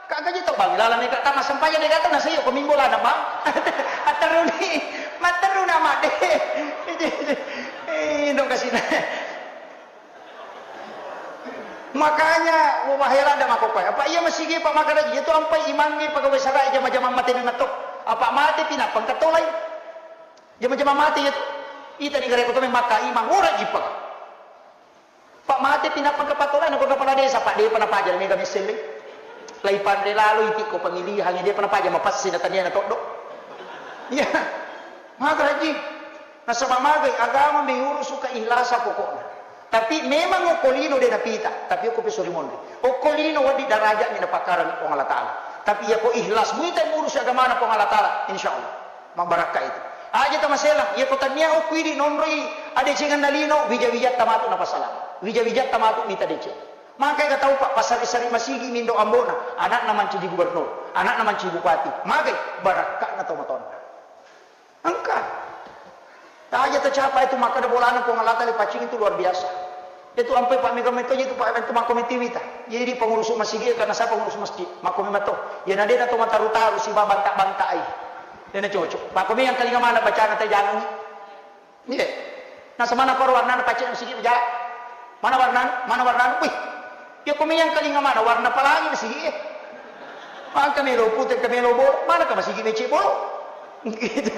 Kaggaji tau bang, laleng mega tama sempajang de gaga nasaiyo ko mimbo lana bang. Atteruni, matteru nama de. Eh, dong kasina. Makanya, wah, bahaya lada makokkoe. Apa iya masigi, Pak, makadaji, itu ampai imangnge pegawai sarai jama-jama mate memang to. Apa mate pi nappa engka tolai. Jama-jama mate itu. Ita ni gare ko to memang maka imang, ora jipa. Pak mate pi nappa kepala desa, Pak, depa napaja mega misselle. Lai panre lalo iti ko pemilihan, depa napaja mapassi na tania na toddo. Iya. Maka haji. Nasaba magai agama meurusu keikhlasan pokokna. Tapi memang okko lino de napita, tapi okko peso ri monri. Okko lino wedding darajatnya napakkarang Puang Allah Ta'ala. Tapi yako ikhlas muita murusu agamana Puang Allah Ta'ala, insya Allah. Mabbarakka itu. Aja tamasela, yako tania okko idi nonroi adecenganna lino, wija-wijatta matu napasalang. Wija-wijatta matu mita deceng. Magai ga tau, Pak, pasari-sari masigi mindo ambona, anakna mancaji gubernur, anakna mancaji bupati. Magai barakka'na tau matonna. Engka. Taja tacapa itu makkeda bolana Puang Allah Ta'ala paccing itu luar biasa. Itu ampai Pak mega metto itu Pak itu makko metiwita. Jadi pengurus masjid karena saya pengurus masjid. Makko meto. Ya nadena to mataru-taru si banta-banta ai. Dena cocok. Makko yang kalinga mana bacana teh jangan. Iya. Nah, semana koro warnana pacce masigi ja. Mana warnana? Mana warnana? Wih. Ya ko meyang kalinga mana warna pelangi masigi. Maka melo pute, ka melo bolo, mana ka masigi mece bolo. Gitu.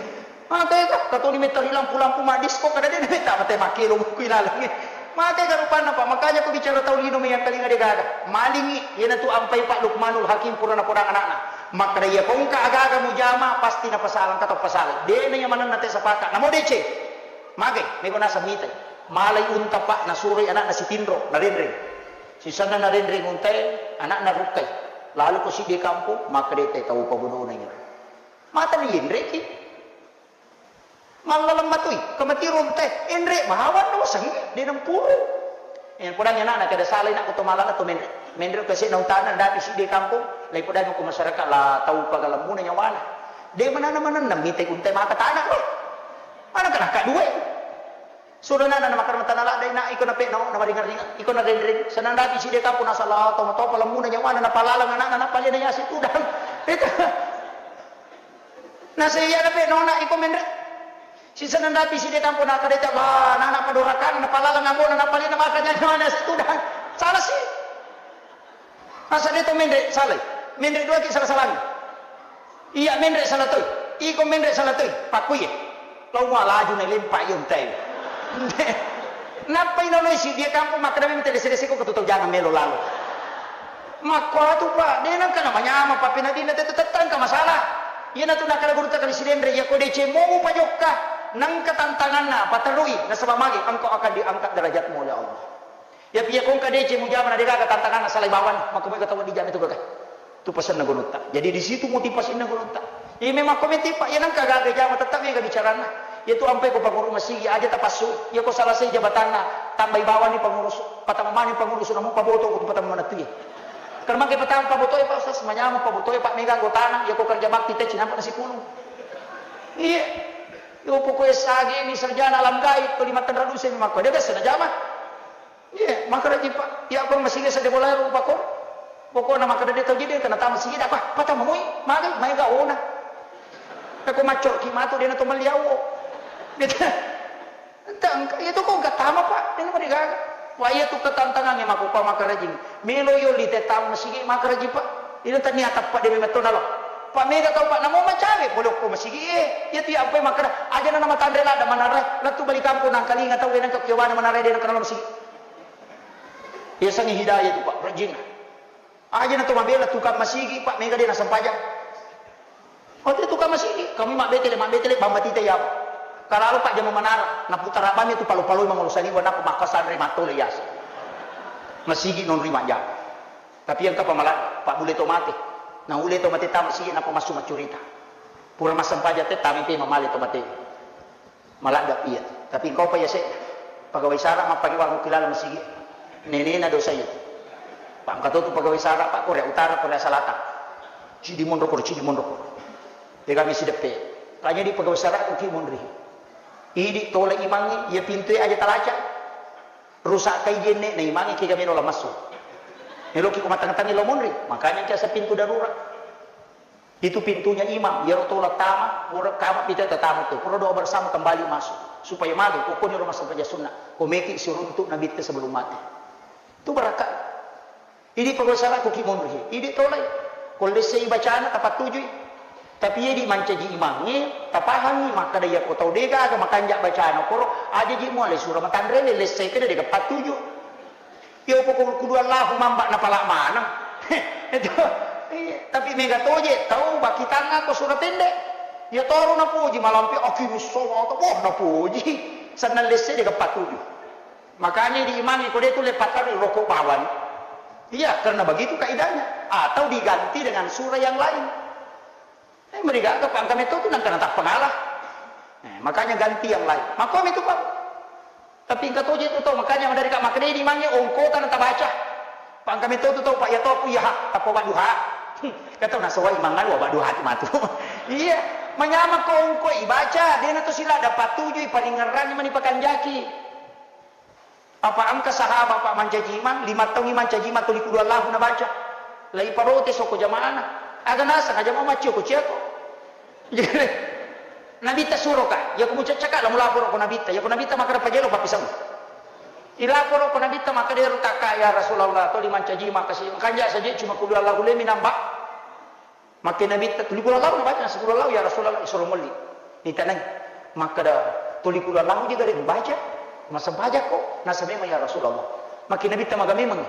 Maka itu katoni metta ri lampu-lampu maddisko kada de metta mate makkelo ku ilalang. Maka itu rupanna Pak, makanya ko bicara tau lino meyang kalinga de gaga. Malingi, iyana tu ampai Pak Lukmanul Hakim purana podang anakna. Makkeda iya ko engka aga-aga mujama pasti napasalang, kata pasalang. De na iya manenna te sapaka. Namo deceng. Magai, mego naseng mitai. Malai unta, Pak, nasuroi anakna sitinro, narenreng. Sisenna narenreng untae, anakna rukkai. Lalu ko siddi kampung, makkeda te tau pabodona iya. Mata ni yenreki. Mallaleng matoi, kematiru untae, enre bawang doseng, de nampuru. Eh, podang anakna kada salai nak to malala to menre. Menre ke sena utana dapi siddi kampung, lai podang ko masyarakat la tau pagalemmuna nyawana. De manana manenna mitai untae maka tanah loh. Mana kana ka dua. Suruh nana na makkeda tana ladde na iko na peno na maringa-ringa iko na renreng senang dati si de kampung nasala to matopa lemmuna nyawana na palaleng anakna na palena yasi tudang. Itu. Nasei iya na peno na iko menre. Si senang dati si de kampung na kadeta ba na na padorakan na palaleng ambona na palena maka nyawana si tudang. Salah sih. Masa de to menre salai. Menre dua ki salah-salangi. Iya menre salah toi. Iko menre salah toi. Pakkuye. Lau mua laju na lempa iya untai. Nappa ina loi si dia kampung makkeda memang tele sede siko ketu tau jangan melo lalo. Makko atu Pak, de nangka na manyama Pak penadina tetu tettang ka masalah. Iya natu nakala guru takali sidenre iya ko deceng mo mupajokka. Nangka tantanganna paterui nasaba magi engkau akan diangkat derajatmu oleh Allah. Ya, piya kongka deceng mujama na degaga tantanganna salai bawang, makko mega tau dijama tu gaga. Tu pasenna gunutta. Jadi di situ muti pasenna gunutta. Iya memang ko menti Pak, iya nangka gaga jama tetap mega bicaranna. Iya tu ampai ko pangurus masigi aja tapassu. Iya ko salasai jabatanna, tambai bawang ni pengurus, patama mani pengurus namu paboto ko patama mana tu iya. Karena mangke patama paboto ya Pak Ustaz, manyama paboto ya Pak mega anggotana, iya ko kerja bakti te cinampa nasi pulung. Iya. Yo pokoknya sage ni sarjana alam gaib ko lima tenra duse makko dia biasa na jama. Iya, makkeda ji Pak, iya ko masigi sedde bola rupa ko. Pokokna makkeda de tau jede kana tama sigi dah, Pak, patama moi, magai, maega ona. Ko macco ki matu de na to melli awo. Gitu. Entah, engka, iya to ko engka tama, Pak, de na mari gaga. Wah, iya tu ketantangannya mako Pak makkeda ji. Melo yo li te tama sigi makkeda ji Pak. Ina tania tappa de memang to nalo. Pak mega tau Pak namo macawe pole ko masigi eh. Iya tu iya ampai makkeda aja na matanre ladda manarre, lettu bali kampung nangkalinga tau de nangka kiawana manarre de nangka nalo masigi. Yasengnge hidayah tu, Pak, rajinna. Aja na to mabela tukang masigi, Pak, mega de nasempajang. Oh, tu tukang masigi, kami mabbetele, mabbetele, bambatita ya. Kalalu Pak jama manara, naputara bami tu palo-paloi mangolo saliwa, napa makkasanre matole yasa. Masigi non ri majjama. Tapi engka pamala, Pak, bule to mate. Na ule to mate tama sigi, napa massu maccurita. Pura massempajang te, tami pe mamale to mate. Maladda iya. Tapi engkau pa yase pegawai sara mappake wangu kilala masigi. Nenena dosa iya. Pak, engka to tu pegawai sara, Pak, Korea Utara, Korea Selatan. Cidi monro koro, cidi monro koro. Tega mi sideppe. Kanya di pegawai sara ko ki monri. Idi tola imangi, iya pintu aja talaca. Rusak kai jenne na imangi kega melo la massu. Meloki ko matang-tangi lo monri. Makanya kiasa pintu darurat. Itu pintunya imam, iyaro tola tama, pura kama pita tatama tu, pura doa bersama kembali masuk. Supaya magi, ko koni rumah sampajang sunnah, ko meki siruntuk Nabi te sebelum mati. Tu barakka. Idi pegawai sara ko ki monri, idi tolai. Ko lessei bacana tapattujui. Tapi iya di mancaji imangnge, tapahangi, makkada iya ko tau dega aga makanja bacana koro, aja ji muale sura matanre le lessei kede dega pattuju. Iya, pokok kudu Allahu mamba napala maneng. Itu. Iya, tapi mega toje tau bakitanga ko sura pendek. Iya toro napoji malampe, akimi sholata, wah, napoji. Sennang lesse de' geppa tuju. Makanya di imangi ko de' tu le pattaro roko bawang. Iya, karena begitu kaidahnya. Atau diganti dengan surah yang lain. Eh, merigaga pa engka metto tu nangka natappa ngala. Eh, makanya ganti yang lain. Makko mitu, Pak. Tapi engka toje tu tau, makanya maderri ka makkedai di mange ongkota na tabaca. Pa engka metto tu tau, Pak, iya to aku iya ha, tappa Wadduha. Kata nasawai mangan Wadduha tu matu. Iya, manyameng ko ongko ibaca, de' na to sila dapat tuju iparingerrangi mani pakanjaki. Apa engka sahabat, Pak, mancaji imang, lima taung mancaji imang tuli kulu Allahu nabaca. Lai parotes ko jamaana. Aga naseng aja mau maccio ko ciako. Nabitta suroka, iya ko mucaccaka, la mulaporo ko Nabitta, iya ko Nabitta makkeda pajelo pappisau. Ilaporo ko Nabitta makkeda ero takka, ya Rasulullah, toli mancaji makasi, kanja saja cuma kulu Allahu lemi nambah. Makke Nabitta, tuli kulu Allahu nabaca, naseng kulu Allahu, ya Rasulullah, isoro molli. Nitanai. Makkeda, tuli kulu Allahu je gare mubaca, massempajang ko, naseng memang ya Rasulullah. Makke Nabitta maga memang.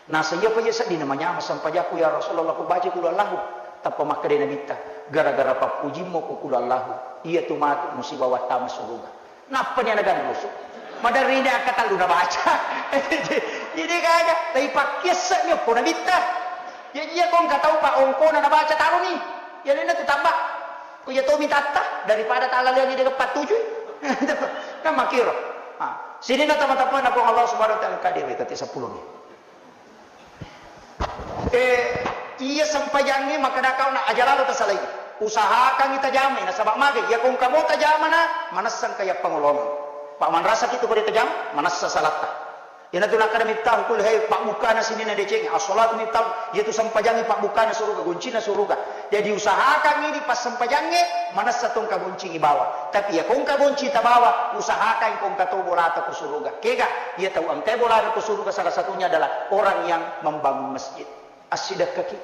Naseng iya pa iya sedding namanyameng sempajakku, ya Rasulullah, ku baca kulu Allahu. Tappa makkeda Nabitta, gara-gara pappujimmu ku kulu Allahu, iya tu matu musibawa tama suruga. Nappani ana ganrusu. Maderri ni akka tellu nabaca. Jadi kaga, tapi pakkiasse'mi okko Nabitta. Ya iya ko engka tau pa ongkona nabaca taroni. Ya nena tu tambah. Ko iya tomi tatta daripada talaleangi de' geppa tujui. Kan makkiro. Ah, sininna tama-tama na Puang Allah Subhanahu wa Ta'ala kade wetati seppulo ni. Eh, iya sempajangnge makkeda kau na aja lalo tasalai. Usahakangngi tajamai, nasaba magai, iya ko engka mo tajamana, manessang kaya pangolongeng. Pak manrasa kitu ko de' tajama, manessa salatta. Iyanatu nakkeda Miftahul Kulli Khair, pabbukkana sininna deceng, as-salatu miftah, iyatu sempajangnge pabbukkana suruga, goncinna suruga. Jadi usahakangngi di passempajangnge, manessa to engka goncingngi bawa. Tapi iya ko engka gonci tabawa, usahakan ko engka to bolata ko suruga. Kega, iya tau engkai bolana ko suruga salah satunya adalah orang yang membangun masjid. Assidekkaki.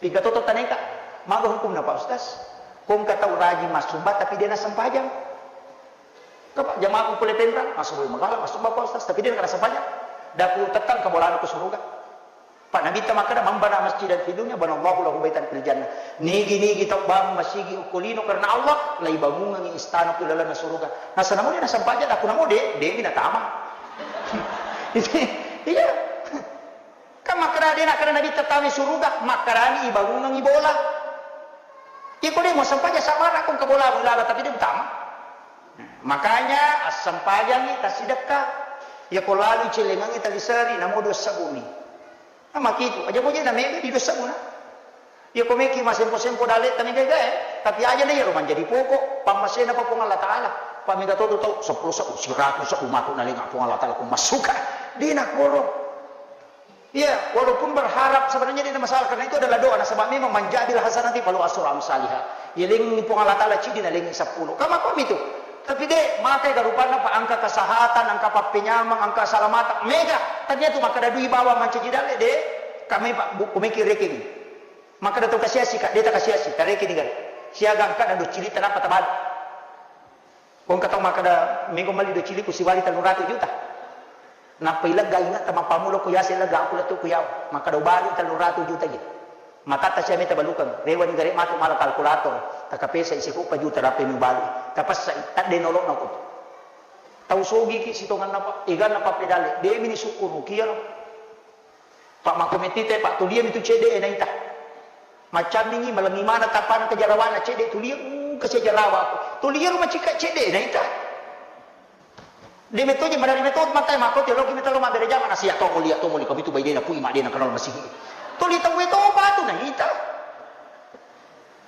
Pigga toto taneka. Maga hukumna, Pak Ustaz? Ko engka tau rajin massumba tapi de' nassempajang. Kapa jamaah pole Penrang, massumba magala, massumba, Pak Ustaz, tapi de' nassempajang. Daku tettang ka bolana ko suruga. Pak Nabitta makkeda, "Man bana masjidan fid dunya, banallahu lahu baitan fil jannah." Nigi-nigi tau bangun masigi okko lino karena Allah, laibangungengngi istana ku lalenna suruga. Nasaba namo de' nassempajang, daku namo de', de' mi natama. Iya. Kan makkeda de' nakkeda Nabitta tama suruga, makkedani ibangungengngi bola. Iko de' muassempajang sabara ko engka bolamu ilalang tapi de' mutama. Makanya assempajangngi tassidekka. Iya ko lalu celengangngi taliseri namo dua sebbu mi. Nah, makitu aja boje na mega di dua sebbu na. Iya ko meki masempo-sempo dalle' tami gaga, eh. Tapi aja na iyaro manjadi pokok pammasena pa Puang Allah Ta'ala. Pa mega to tau seppulo sebbu, siratu sebbu matu nalenga Puang Allah Ta'ala ko massuka. De' nakkoro. Iya, walaupun berharap sebenarnya tidak masalah, karena itu adalah doa. Nasaba memang, "Man ja'a bil hasanati falahu asyru amsaliha." Iya, lengngi Puang Allah Ta'ala cidi, na lengngi seppulo. Kama kami tu. Tapi de', makai garupanna pa engka kesehatan, engka pappenyameng, engka salamateng. Mega, tania tu makkeda dui bawa mancaji dalle', de'. Kami pa bu-, kumiki rekening. Makkeda tu kasiasi ka, de' takasiasi, tarekening gare. Siaga engka na docili tanapa tabali. Ko engka tau makkeda, "Mego melli docili ku siwali tellu ratu juta." Nappa ilegga inge'ta mappammula ko yase lega aku lettu ku yawa. Makkeda, "Ubali tellu ratu juta je." Matatta sia meta balukeng. Rewani gare matu mala kalkulator. Takapesai sipuppa juta rapi mubali. Tapessai, tadde nolo'na ko. Tau sogiki sitongenna pa, eganna pappedalle. De' mi ni sukkuruki iyaro. Pak, makko metti te, Pak, tulia mi tu cedde' e naita. Maccamingi, malengi mana tapana kejarawana cedde' tulia, uh, kasi jarawa aku. Tulia ro macikka cedde' e naita. De' metto je madari metto matai makko te loki metto lo mabbere jama na sia to mulia to muli ko mitu baidena pui madena kenal masigi. Tuli tau e to batu naita.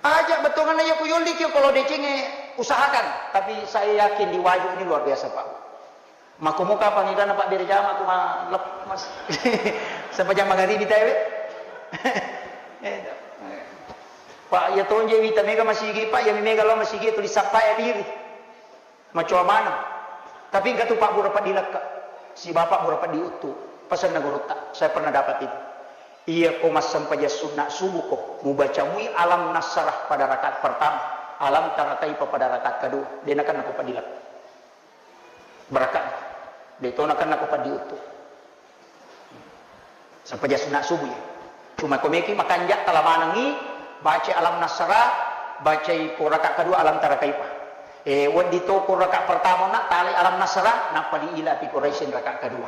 Aja' bettuanna iya ku yolli ki kalau decengnge usahakan, tapi saya yakin di Wajo ini luar biasa, Pak. Makko mo kapang egana pabbere jama ko ma-, lep-, mas-, sempajang magaribi tae we. Eh, Pak, iya tonje wita mega masigi, Pak, iya mi mega lao masigi tuli sappa e diri. Macoa maneng. Tapi engka tu Pak Bura Peddi Lekka. Si Bapak Bura Peddi Uttu. Pesanna gurutta. Saya pernah dapat itu. Iya ko massempajang sunna subuh ko, mubaca mui alam nasrah pada rakaat pertama, alam tara kaifa pada rakaat kedua. De' nakenna ko Peddi Lekka. Barakat. De' to nakenna ko Peddi Uttu. Sempajang sunna subuh ya. Cuma ko meki makanja' tala manengi, baca alam nasrah, Bacai ko raka kedua alam tara kaifa. Eh, wedding to ko raka pertama na talai alam nasrah, nappa li ila fi Quraisyin raka kedua.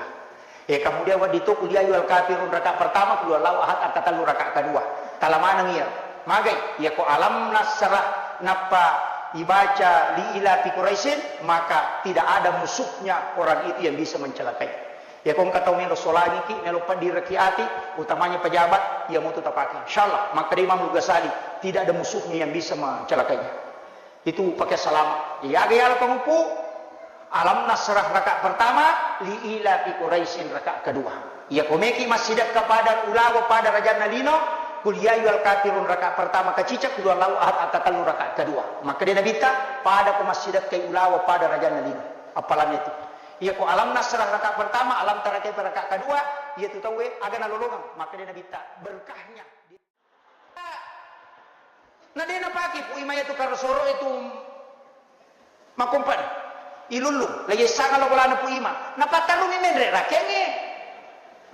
Eh, kemudian wedding to qul ya ayyuhal kafirun raka pertama, qul huwallahu ahad raka tellu raka kedua. Tala maneng iya. Magai, iya ko alam nasrah nappa ibaca li ila fi Quraisyin, maka tidak ada musuhnya orang itu yang bisa mencelakai. Iya ko engka tau melo solangiki, melo paddiraki ati, utamanya pejabat, iya mutu tapake. Insyaallah, makkeda Imam Al-Ghazali, tidak ada musuhnya yang bisa mencelakainya. Itu pakai salam. Iya, aga yala pengupu, alam nasrah raka pertama, li ila fi Quraisyin raka kedua. Iya ko meki massidakka pada ulawa pada rajanna lino, qul ya ayyuhal kafirun raka pertama kacica, qul huwallahu ahad raka tellu raka kedua. Makkeda Nabitta, pada ko massidakka ulawa pada rajanna lino. Apalagi itu. Iya ko alam nasrah raka pertama, alam tara kaifa raka kedua, iya tu tauwe aga nalolongeng, makkeda Nabitta, berkahnya. Na de napake Pu Ima iya tu karosoro itu makompan. Ilullu, lagi sangat lo bolana Pu Ima. Napattarungi menre rakengnge.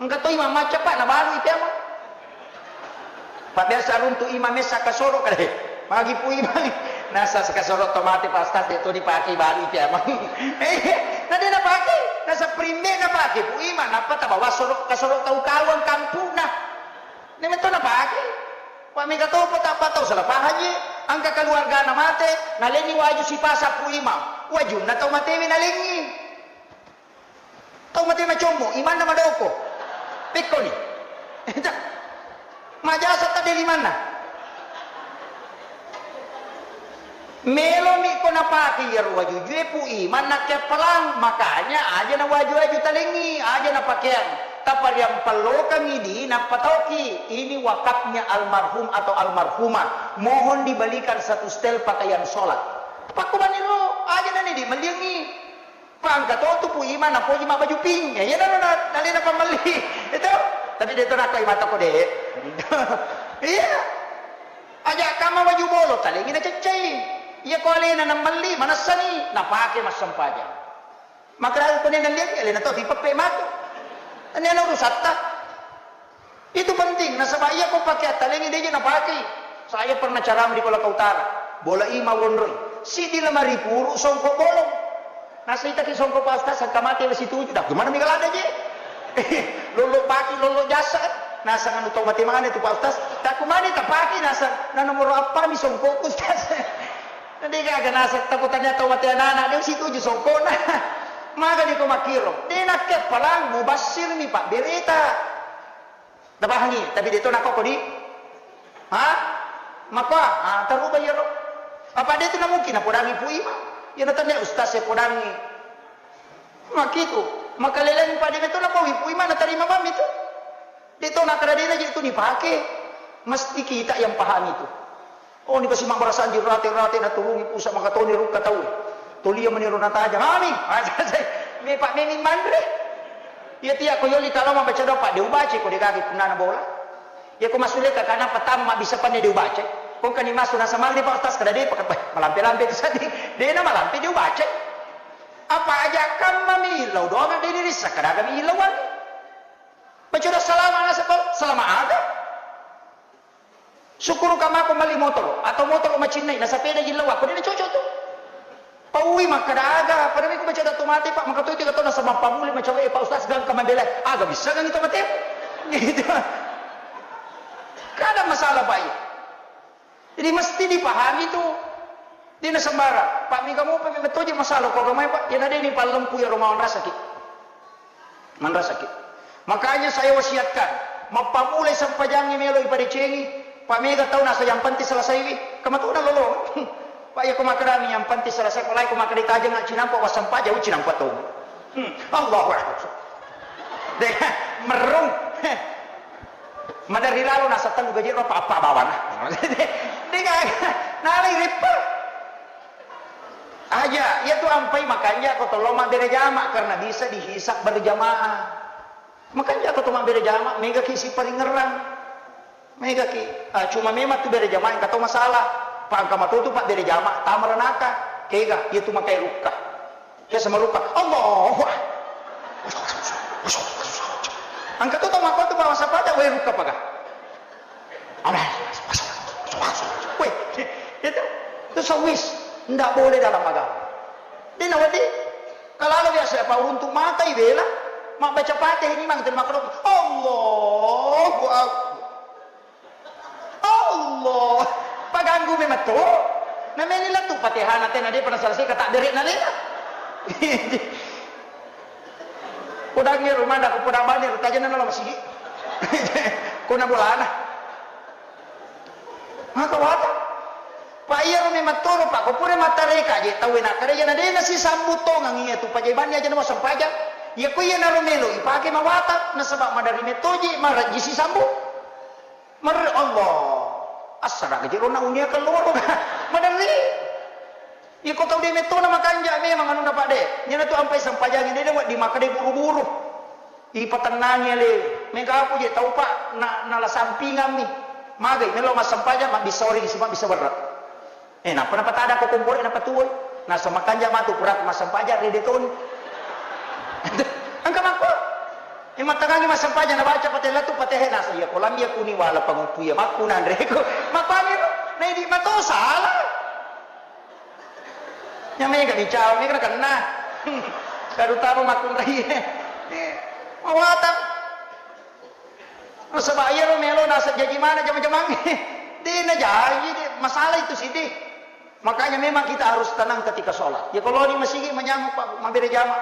Engka to Ima macca, Pak, nabalui pemeng. Pak, biasa runtu Ima messa kasoro kale. Magi Pu Ima. Nasa kasoro to mate, Pak Ustaz, de to dipake, balui pemeng. Eh, na de napake. Nasa primbe napake Pu Ima, nappa tabawa soro, kasoro tau kawang kampuna. Nemetto napake. Wa mega topo tappa tau salah pahang je. Engka keluargana mate, nalenni waju sipasa Pu Ima. Wajunna tau matewe nalenni. Tau mate macommo, imanna madoko. Pekkoni. Majasa tadde limanna. Melomi ko napake iyaro wajujue Pu Ima nakkeppalang, makanya aja na waju-waju talengi, aja na pakeang. Tapariampellokangi di nappa tauki, ini wakafnya almarhum atau almarhumah. Mohon dibelikan satu setel pakaian sholat. Pakkubaniro, aja na nidi melliangi. Pangka to tu Pu Ima napoji mabbaju pink. Ya, iyanaro na, nalena pammelli. Itu. Tapi de to nakko Ima toko de. Iya. Aja kamma baju bolo, talengi naceccai. Iya ko alena namelli, manessani, napake massempajang. Maka ko nena lihat alena to tipeppe matu. Ini ana urusatta. Itu penting, nasaba iya ko pake attalengi deje napakei. Saya pernah ceramah di Kolaka Utara, bola Ima wonroi. Siddi lemari puru songko bolong. Nasaitaki songko Pak Ustaz, sangka mate wesi tuju. Dah, gimana mega lada je? Lolo baki, lolo jasa. Nasang anu tau mate mana itu Pak Ustaz? Taku mani tapake nasang. Na nomor apa mi songko Ustaz? Nanti gaga nasang takutanya tau mate anak-anak, dia wesi tuju songkona. Maga di ko makiro. Denakke palang mubasir mi Pak berita. Napahangi, tapi de to nakko kodi? Ha? Makko, ah, taruba iyaro. Apa de tu namungkin napodangi Pu Ima? Iya natannia ustaz e podangi. Makitu, makaleleng pade meto napawi Pu Ima natarima mami tu. De to nakkeda de na je tu nipake. Mesti kita yang pahami tu. Oh, ni pasi mabbarasanji rate-rate naturungi pusa makatoni rukka tau. Tolia meniro natajang. Ami, me Pak memi manre. Iya tiya ko yoli kalau mabaca doa Pak, de ubaca ko de gaga punnana bola. Iya ko masule ka kana pertama mabbissa panne de ubaca. Ko kani masu nasa maghrib Pak Ustaz kada de Pak, malampe-lampe tu sadi. De na malampe de ubaca. Apa aja kan mami illau doang de dirissa kada kami illauan. Baca doa salama nasa salama aga. Syukuruka mako melli motoro, atau motoro macinnai, nasapeda jillau, ako de cocok tu. Paui makkada aga, pada miko baca datu mate Pak, maka tu tiga tahun nasaba pammuli macawe Pak Ustaz gangka mabela, aga bisa gang itu mate. Gitu. Kada masalah Pak. Jadi mesti dipahami tu. Dena sembarang. Pak mika mopa metoje masalah ko agamai Pak, yana deni pallempu ya Roma manrasaki. Manrasaki. Makanya saya wasiatkan, mappamulai sempajangngi melo ipadecengi, Pak mega tau nasa yang penting selesaiwi, kamatuna lolo. Pak ya ko makkedami yang penting selesai, ko lai ko makkeda tajeng cinampa wassempajang cinampa tau. Hmm. Allahu Akbar. Deh, merung. Maderri lalo nasa tellu gaji apa apa bawana. Dega nalai ripper. Aja, iya tu ampai makanja ko tollo mabbere jama karena bisa dihisab berjamaah. Makanja ko to mabbere jama, mega ki siparingerang. Mega ki, ah, cuma memang tu bere jama engka to masalah. Pangka matotu Pak bere jama, tama ranaka. Kega, iya tu makai rukka. Ke sama rukka. Allah. Engka to tau makotu Pak masa pada, weh rukka paga. Weh, itu. Tawis, ndak boleh dalam agama. Dena wadi, kalau biasa apa uruntu mata ibela, mak baca Fatihah ini mang terima kasih. Allahu Akbar. Allah, paganggu memang tu. Namanya lah tu Fatihah nanti nanti pernah selesai kata diri nanti. Podangnge rumah nda ko podang bani ro tajana nalo masigi. Ko na bolana. Maka wata. Pa iya ro memang toro pa ko pura matareka je tau na kareja na dena si sambu tongang iya tu pajabanni aja namo sampaja. Iya ko iya naro melo ipake mawata nasaba madari metoji maraji si sambu. Mer Allah. Assara gaji rona unia keloro. Maderri. Iko tau de metona makanja memang anunna Pak de. Nyana tu ampai sampajangi de de di makkeda buru-buru. Ipatennangi ale. Mega aku je tau Pak na nala sampingammi. Magai melo massempajang mabbissa oring si mabbissa berre. Eh, nappa napatada ko kompore napatuwoi. Nasa makanja matu pura massempajang rede toni. Engka makko. Imattangangi massempajang nabaca patella tu patehe nasa iya kolam iya kuni wala panguppu iya makku nanre ko. Makkuani ro. Naidi mato salah. Nyamega bicara mega kenna. Terutama makkunrai. Eh, mawatang. Nasaba iyaro melo naseng jaji mana jama-jamangnge. De najaji de, masalah itu sidi. Makanya memang kita harus tenang ketika sholat. Ya kalau di masigi manyameng Pak, mabere jama.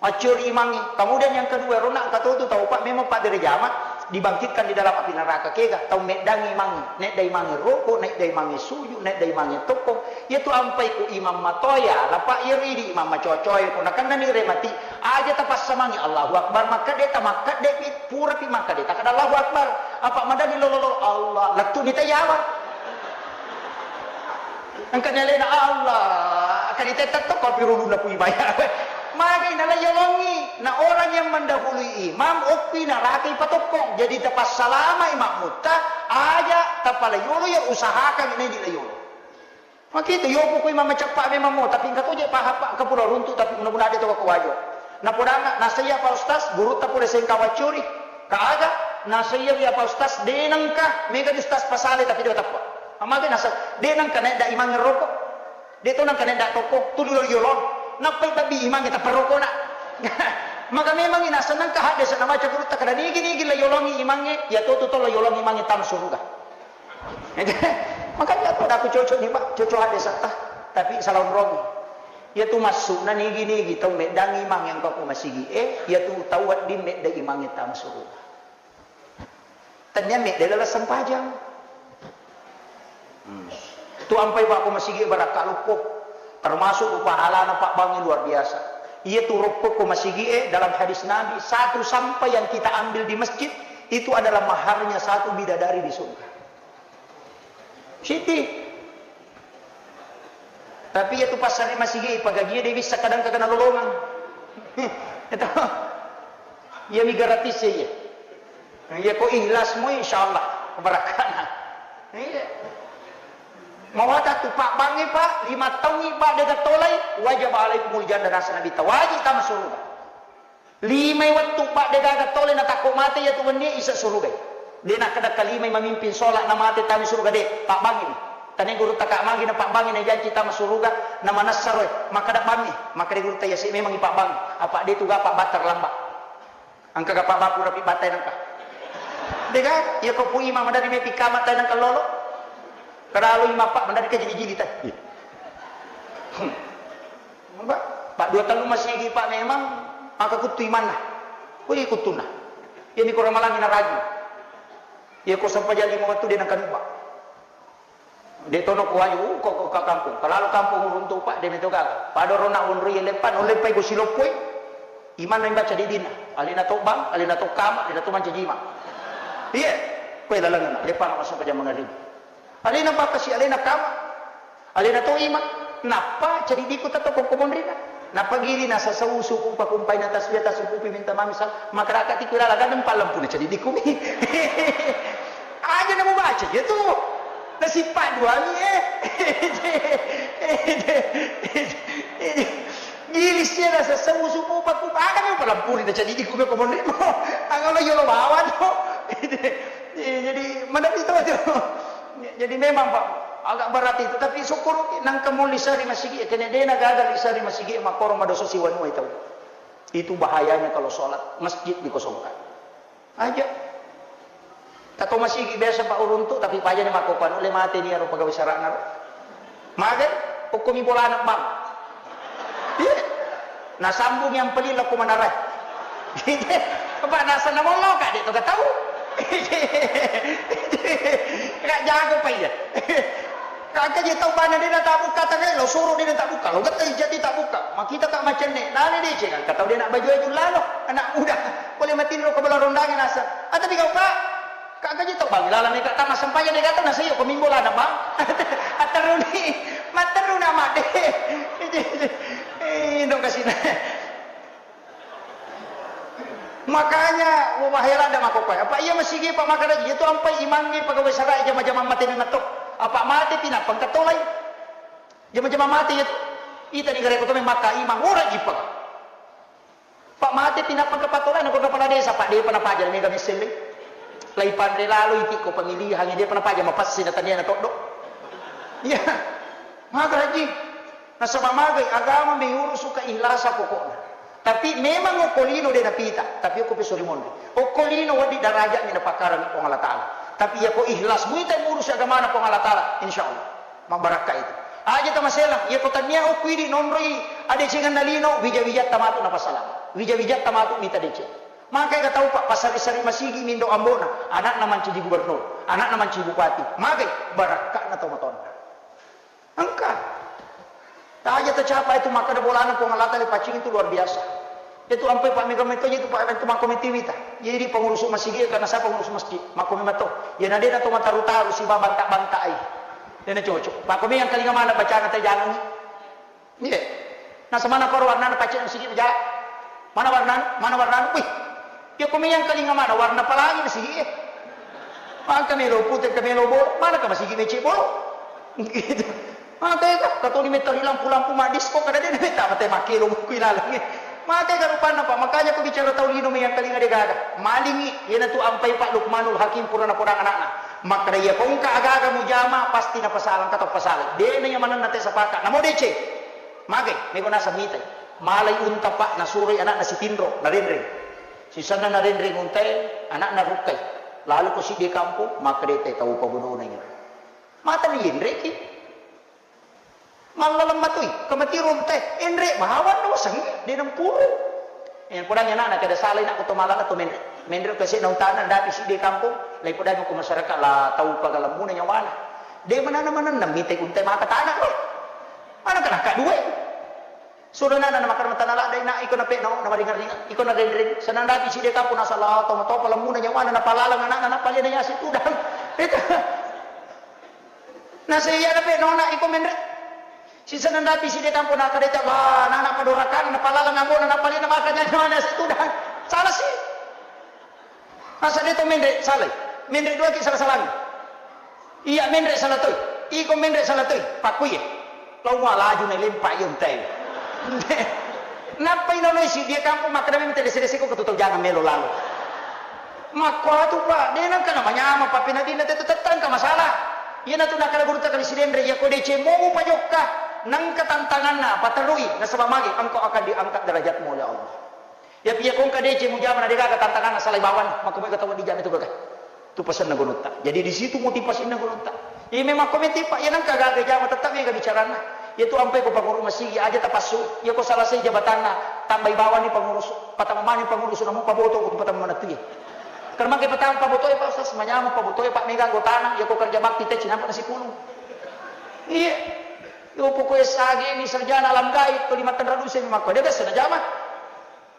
Maccuri imangnge. Kemudian yang kedua, rona engka totu tau Pak memang Pak bere jama dibangkitkan di dalam api neraka kega tau meddangi imangnge. Nedda imangnge roko, nedda imangnge suju, nedda imangnge tokkong. Iyatu ampai ku imang matoya, lapa iyaro idi imang macocoe, ko nakennani remati, aja tapassamangi Allahu Akbar, makkedde tamakkedde pi, pura pi makkedde takkeda Allahu Akbar. Apa madani lolo-lolo Allah, lettu ni tayawa. Engka ni alena Allah, kani tetta tokko pi rulunna pui baya. Magai nala yolongi, na orang yang mendahului imam, oppi naraka ipatokkong. Jadi tapassalama imam mutta, aja tapala yolo ya usahakan ini di la yolo. Makitu, yopu ku imang maceppa memang mo, tapi engka to je paha pa engka pura runtu, tapi mudah-mudahan de to ko wajo. Napodanga, nasaiya Pak Ustaz, gurutta pura sengka waccuri. Kaaga, nasaiya ya Pak Ustaz, de nengka, mega di Ustaz pasale, tapi de teppa. Amage nasa, de nengka nedda imang roko. De to nengka nedda toko, tu dulu yolong. Nappai tabbi imang kita perokona. Maka memang ina senengka hadde sana baca gurutta kada nigi-nigi la yolongi imange, ya to tu to la yolongi imange tam suruga. Makanya aku pada aku cocok nih Pak, cocok hadde satta, tapi salah umromi. Iya tu maksudna nigi-nigi tau meddangi imang yang kau masigi eh, iya tu tau wedding medda imangnge tama suruga. Tennia medda lala sempajang. Hmm. Tu ampai Pak ko masigi barakka loppo, termasuk tu pahalana Pak bangi luar biasa. Iya tu roppo ko masigi eh, dalam hadis Nabi, satu sampah yang kita ambil di masjid itu adalah maharnya satu bidadari di surga. Siti. Tapi iya tu passare masigi pagagie de bisa kadang kagana lolongang. Itu. Iya mi gratis ya iya. Iya ko ikhlas mo insyaallah kebarakana. Iya. Mawata tu Pak bangi Pak lima taungi Pak dega tolai wajib alaikumul jannah nasa Nabi tawajib tama surga. Limai wettu paddegaga tole natakko mate iya tu wennie isa surugai. De nakkeda kalimai mamimpin sholat na mate tami suruga de, pabbangi. Tane gurutta ka mangi na pabbangi na janci tama suruga na manessa roe. Makkeda bammi, makkeda gurutta iya si memang ipabbangi. Apa de tu gapa batta lamba. Engka gapa bapu rapi battai nengka. Dega, iya ko pu imang madari mepi kama tai nengka lolo. Keralu imang pak madari kajili-jili tai. Pak, dua tellu masigi pak memang maka kuttu imanna. Kuli kuttunna. Iya ni ko ramalangi naragi. Iya ko sampajang lima wettu de nengka nubba. De tono ko waju ko ko ka kampung. Kalalu kampung uruntu pak de meto gaga. Pada rona onroi leppa, no leppai ko siloppoi. Imanna imbaca didinna. Alena to bang, alena to kama, alena to mancaji imang. Iya. Koe lalenna leppa na sampajang mangaribi. Alena bakasi alena kama. Alena to imang, nappa cadidiku tetto ko monrina. Nappa gili na sasau suku pakumpai na tasbih tasukupi minta mami sal, makaraka tiku lala gadeng palempuna cadidiku mi. Aja na mubaca iya tu. Nasipa dua mi eh. Gili sia na sasau suku pakumpai aga mi palempuri na cadidiku mi ko monrimo. Angalo yolo bawa to. Jadi mana itu tu. Jadi memang pak. Agak berat itu, tapi syukur nangka mo lisa ri masigi, kene dena gagal lisa ri masigi, makoro madoso siwanua itu. Itu bahayanya kalau sholat masjid dikosongkan. Aja. Tato masigi biasa Pak uruntu, tapi paja ni makko panu le mate ni aro pegawai sarana ro. Magai, hukumi bolana bang. Iya. Nasambung yang peli lako manarai. Apa nasa namollo ka de to gatau. Kak jago pa iya. Kak je tau bana de na tabukka tangai lo suru de na tabukka lo getta jadi tabukka. Makita ka macenne nani de ce kan katau de na baju aju lalo anak muda. Boleh matinro ke bola rondangi nasa. Atau di kau pak. Kak gaji tau bang, laleng mega tama sempajang de gato nasa iyo ko mimbo lana bang. Atteruni, matteru nama de. Eh, dong kasih. Makanya wahai lada makokkoe. Apa iya masigi pak makaraji itu ampai imangi pegawai sarai jama-jama mate ni mato. Apa mate pi nappa engka tolai. Jama-jama mate itu. Ita ni gare ko to memang maka imang ora jipa. Pak mate pi nappa kepala desa, Pak depa napaja mega misselle. Lai panre lalo iti ko pemilihan depa napaja mapassi na tania na toddo. Iya. Maga haji. Nasaba magai agama mengurus keikhlasan pokokna. Tapi memang okko lino de napita, tapi okko peso rimonri. Okko lino wedding darajat ni napakkarang Puang Allah Taala. Tapi iya ko ikhlas muita ngurusi agamana Puang Allah Taala, insyaallah. Mabbarakka itu. Aja tamaselang, iya ko tania okku idi nonroi adecengenna lino, wija-wijatta matu napasalama. Wija-wijatta matu mita deceng. Maka ega tau pak pasari-sari masigi mindo ambona, anakna mancaji gubernur, anakna mancaji bupati. Magai barakkana tau matonna. Engka. Aja tacapa itu makkada bolana Puang Allah Taala paccing itu luar biasa. Itu ampai pak mega metto itu pak itu makko metiwita. Jadi pengurus masigi karena siapa pengurus masjid? Makko memetto. Ya nadena to mataru-taru siba banta-bantai. Dena cocok. Pak ko yang kalinga mana bacana teh jangan. Iya. Nah semana koro warna paccing masigi beja. Mana warna? Mana warna? Wih. Ya ko yang kalinga mana warna pelangi masigi. Maka melo putih ke melo bolo. Mana ke masigi mecek bolo? Gitu. Maka itu katoni metto di lampu-lampu madis kok kada dena meta mate makelo kui laleng. Mate ga rupanna pak, makanya ko bicara tau lino meyang kalinga de gaga. Malingi, iyanatu ampai pak Lukmanul Hakim purana podang anakna. Makkada iya ko engka agaga mujama pasti napasalang kata pasalang. De na iya manenna te sapaka. Namo deceng. Magai, mego naseng mitai. Malai unta pak nasuroi anakna sitinro, narenreng. Sisenna narenreng untae, anakna rukkai. Lalu ko siddi kampung, makkada te tau pabodona iya. Mata ni yenreki. Mallaleng matoi, kematiron teh, enre bawang doseng, de nempuru. Eh, podang anakna kada salah nak to malala to menre. Menre ke sena utana dapi siddi kampung, lai podang ko masyarakat la tau pagalemmuna nyawana. De manana manenna mite unte maka tanah loh. Mana kana ka dua. Sudah nana nama karena tanah lada nak iko na peno, nama ringar ringar, iko na rendring. Senang dapi siddi kampung nasala to matopa lemmuna nyawana na palalang anakna na palena yasi tudang. Itu. Naseiya na pe nona iko menre. Sisa nandapi side kampo na kadeta ba nana padorakan na palalang ambona na palina maka nyawa na situda. Salah si. Masa de to menre salai. Menre dua ki salah salang. Iya menre salah toi. Iko menre salah toi. Pakku iya. Lau mua laju na lempa iya untai. Nappa ino noi si dia kampo makkada memang tele sede seko ketu tau jangan melo lalo. Makkuatu, Pak, de nengka namanyameng pappeneddinna tetu tettangka masalah. Iyanatu nakkeda gurutta kali sidenre, iyako deceng mo mupajokka, nengka tantanganna, paterui, nasaba magi engkau akan diangkat derajatmu oleh Allah. Iyapi iyako engka deceng mujama na degaga tantanganna, salai bawang, makko mega tau dijama itu gaga. Tu pasenna gunutta. Jadi di situ motivasinna gunutta. Iya memang komenti, Pak, iya nengka gaga jama tetap mega bicaranna. Iyatu ampai ko panguru masigi aja tapassu. Iyako salasai jabatanna, tambai bawani pangurus, patama mani pangurus, namu paboto ko patama manatui. Karena mangke patama pabotoe, Pak Ustaz, manyameng pabotoe, Pak, mega anggotana, iyako kerja bakti te cinampa nasipulung. Iya. Yo pokoknya sage ni sarjana alam gaib, ko lima tenra duse memang ko dia biasa najama.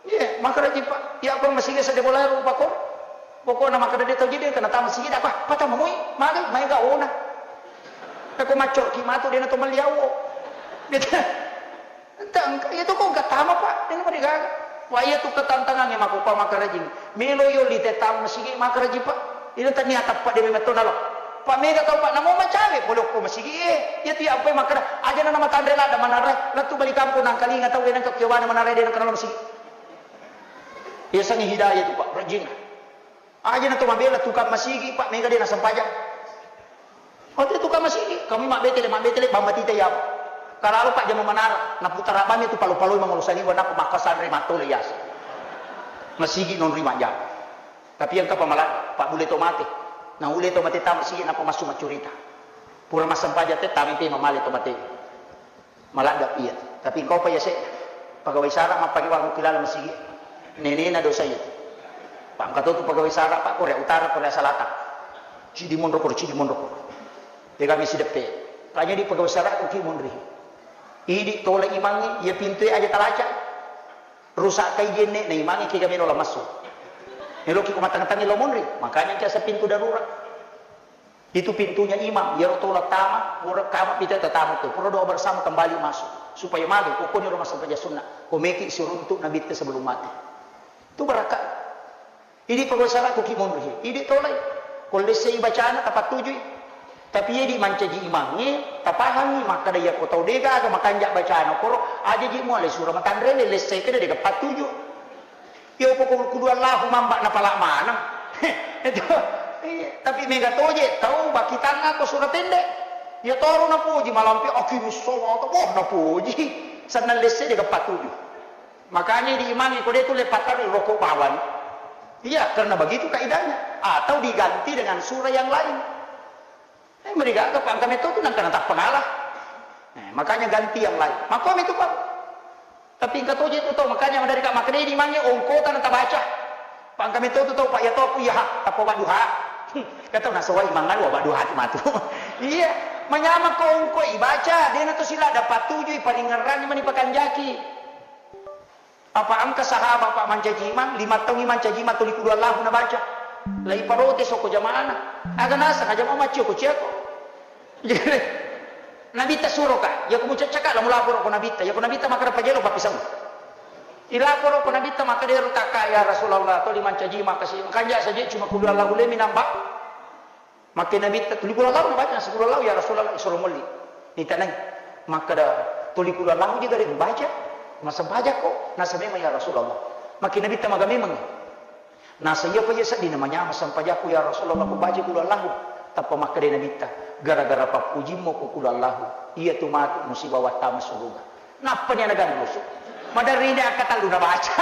Iya, makkeda ji, Pak. Iya, Pak, masigi sedde bola rupa ko. Pokokna makkeda de tau jadi kena tama sigi dah, Pak. Patama mui, magi, mai ga ona. Eko macco ki matu de na to meliawo. Gitu. Entah, engka, iya tu ko engka tama, Pak. De na mari gaga. Wah, iya tu ketantangan ya mako, Pak, makkeda ji. Melo yo li te tama masigi, makkeda ji, Pak. Ina tania tappa de memang to nalo. Pak mega tau, Pak, namo macawe pole ko masigi, eh. Iya tu ya apa makkeda, aja na nama tanre lada manarre, latu bali kampung nangkalinga tau de nangka kiwana manarre de nangka nalo masigi. Yasengnge hidayah tu, Pak, rajinna. Aja na to mabela tukang masigi, Pak, mega de na sempajang. Ote tu ka masigi, kami mabbetele, mabbetele, bambatita yawa. Kalalo pajjama manara, naputara bammi tu palo-paloi mangolo saliwa, nappa makkasanre mattole yase. Masigi nonri majjama. Tapi engka pamala, pabule to mate. Naule to mate tama sigi, nappa massu maccurita. Pura massempajang te, tami te mamale to mate. Maladda iya. Tapi engkau pa yase, pegawai sara mappake wa mukilala masigi. Nenena dosa iya. Pak, engka to tu pegawai sara, Pak, Korea Utara, Korea Selatan. Cidi monro koro, cidi monro koro. Tega mi sideppe. Kanya di pegawai sara ku ki monri. Idi tola imangi, iya pintu aja talaca. Rusak kai jenne na imangi kega meno la massu. Meloki ko matang-tangi lo monri. Makanya kiasa pintu darurat. Itu pintunya imang, iyaro tola tama, pura kama pita tatamu tu, pura doa bersama kembali masuk. Supaya mage, pokoknya rumah sampai sunnah. Komeki siruntuk Nabi te sebelum mati. Itu barakka. Idi pegawai sara ku ki monri. Idi tolai. Ko lessei bacana tapattujui. Tapi idi mancaji imangnge, tapahangi, makkada iya ko tau dega aga makanja bacana koro, aja ji muale sura matanrele lessei kede dega pattuju. Iya, pokok kudu Allahu mamba napala maneng. Itu. Iya, tapi mega toje tau bakitang ko sura pendek. Iya toro napuji malampe akimis sholata, boh napuji. Sennang lesse dega pattuju. Makanya di imangi ko de tu le pattaro rokok bawang. Iya, karena begitu kaidahnya. Atau diganti dengan surah yang lain. Eh, merigaga, pangka metto tu nangka natappa ngala. Eh, makanya ganti yang lain. Makko metto, Pak. Tapi engka toje tu tau, makanya madari ka makkeda di mange ongkota na tabaca. Pangka metto tu tau, Pak, ya tau aku, iya, ha, tappa wadduha. Kata nasawai mangan wa wadduha tu matu. Iya, manyameng ko ongko ibaca, dena tu sila dapat tuju iparingerrang mani pakanjaki. Apa engka sahabat, Pak, mancaji imang, lima taung mancaji imang tuli kudu Allahu nabaca. Lai parotes okko jamaana. Aga naseng aja mau maccio ko ciako. Nabitta suroka, yako mucaccaka la mulaporo ko nabitta, yako nabitta makkada pajelo pappisau. Ilaporo ko nabitta makkada ero takka ya Rasulullah, tuli mancaji imang kasi, makanja saja cuma kudu Allahu lemi nambah. Makkeda Nabitta, "Tuli kulo lau nabaca?" "Seppulo lau, ya Rasulullah." Isuro molli. Nitanai. Makkeda, "Tuli kulo lau je gare mubaca? Masempajakko?" Nasa, "Memang, ya Rasulullah." Makkeda Nabitta, "Maga memang?" Nasa, "Iyapa iya sedding namanyameng sempajakku, ya Rasulullah, kubaca kulo lau." Tappa makkeda Nabitta, "Gara-gara pappujimmu ko kulo lau, iya tu matu musibawa tama suruga." Nappani ana ganrusu. Maderrine akkatellu nabaca.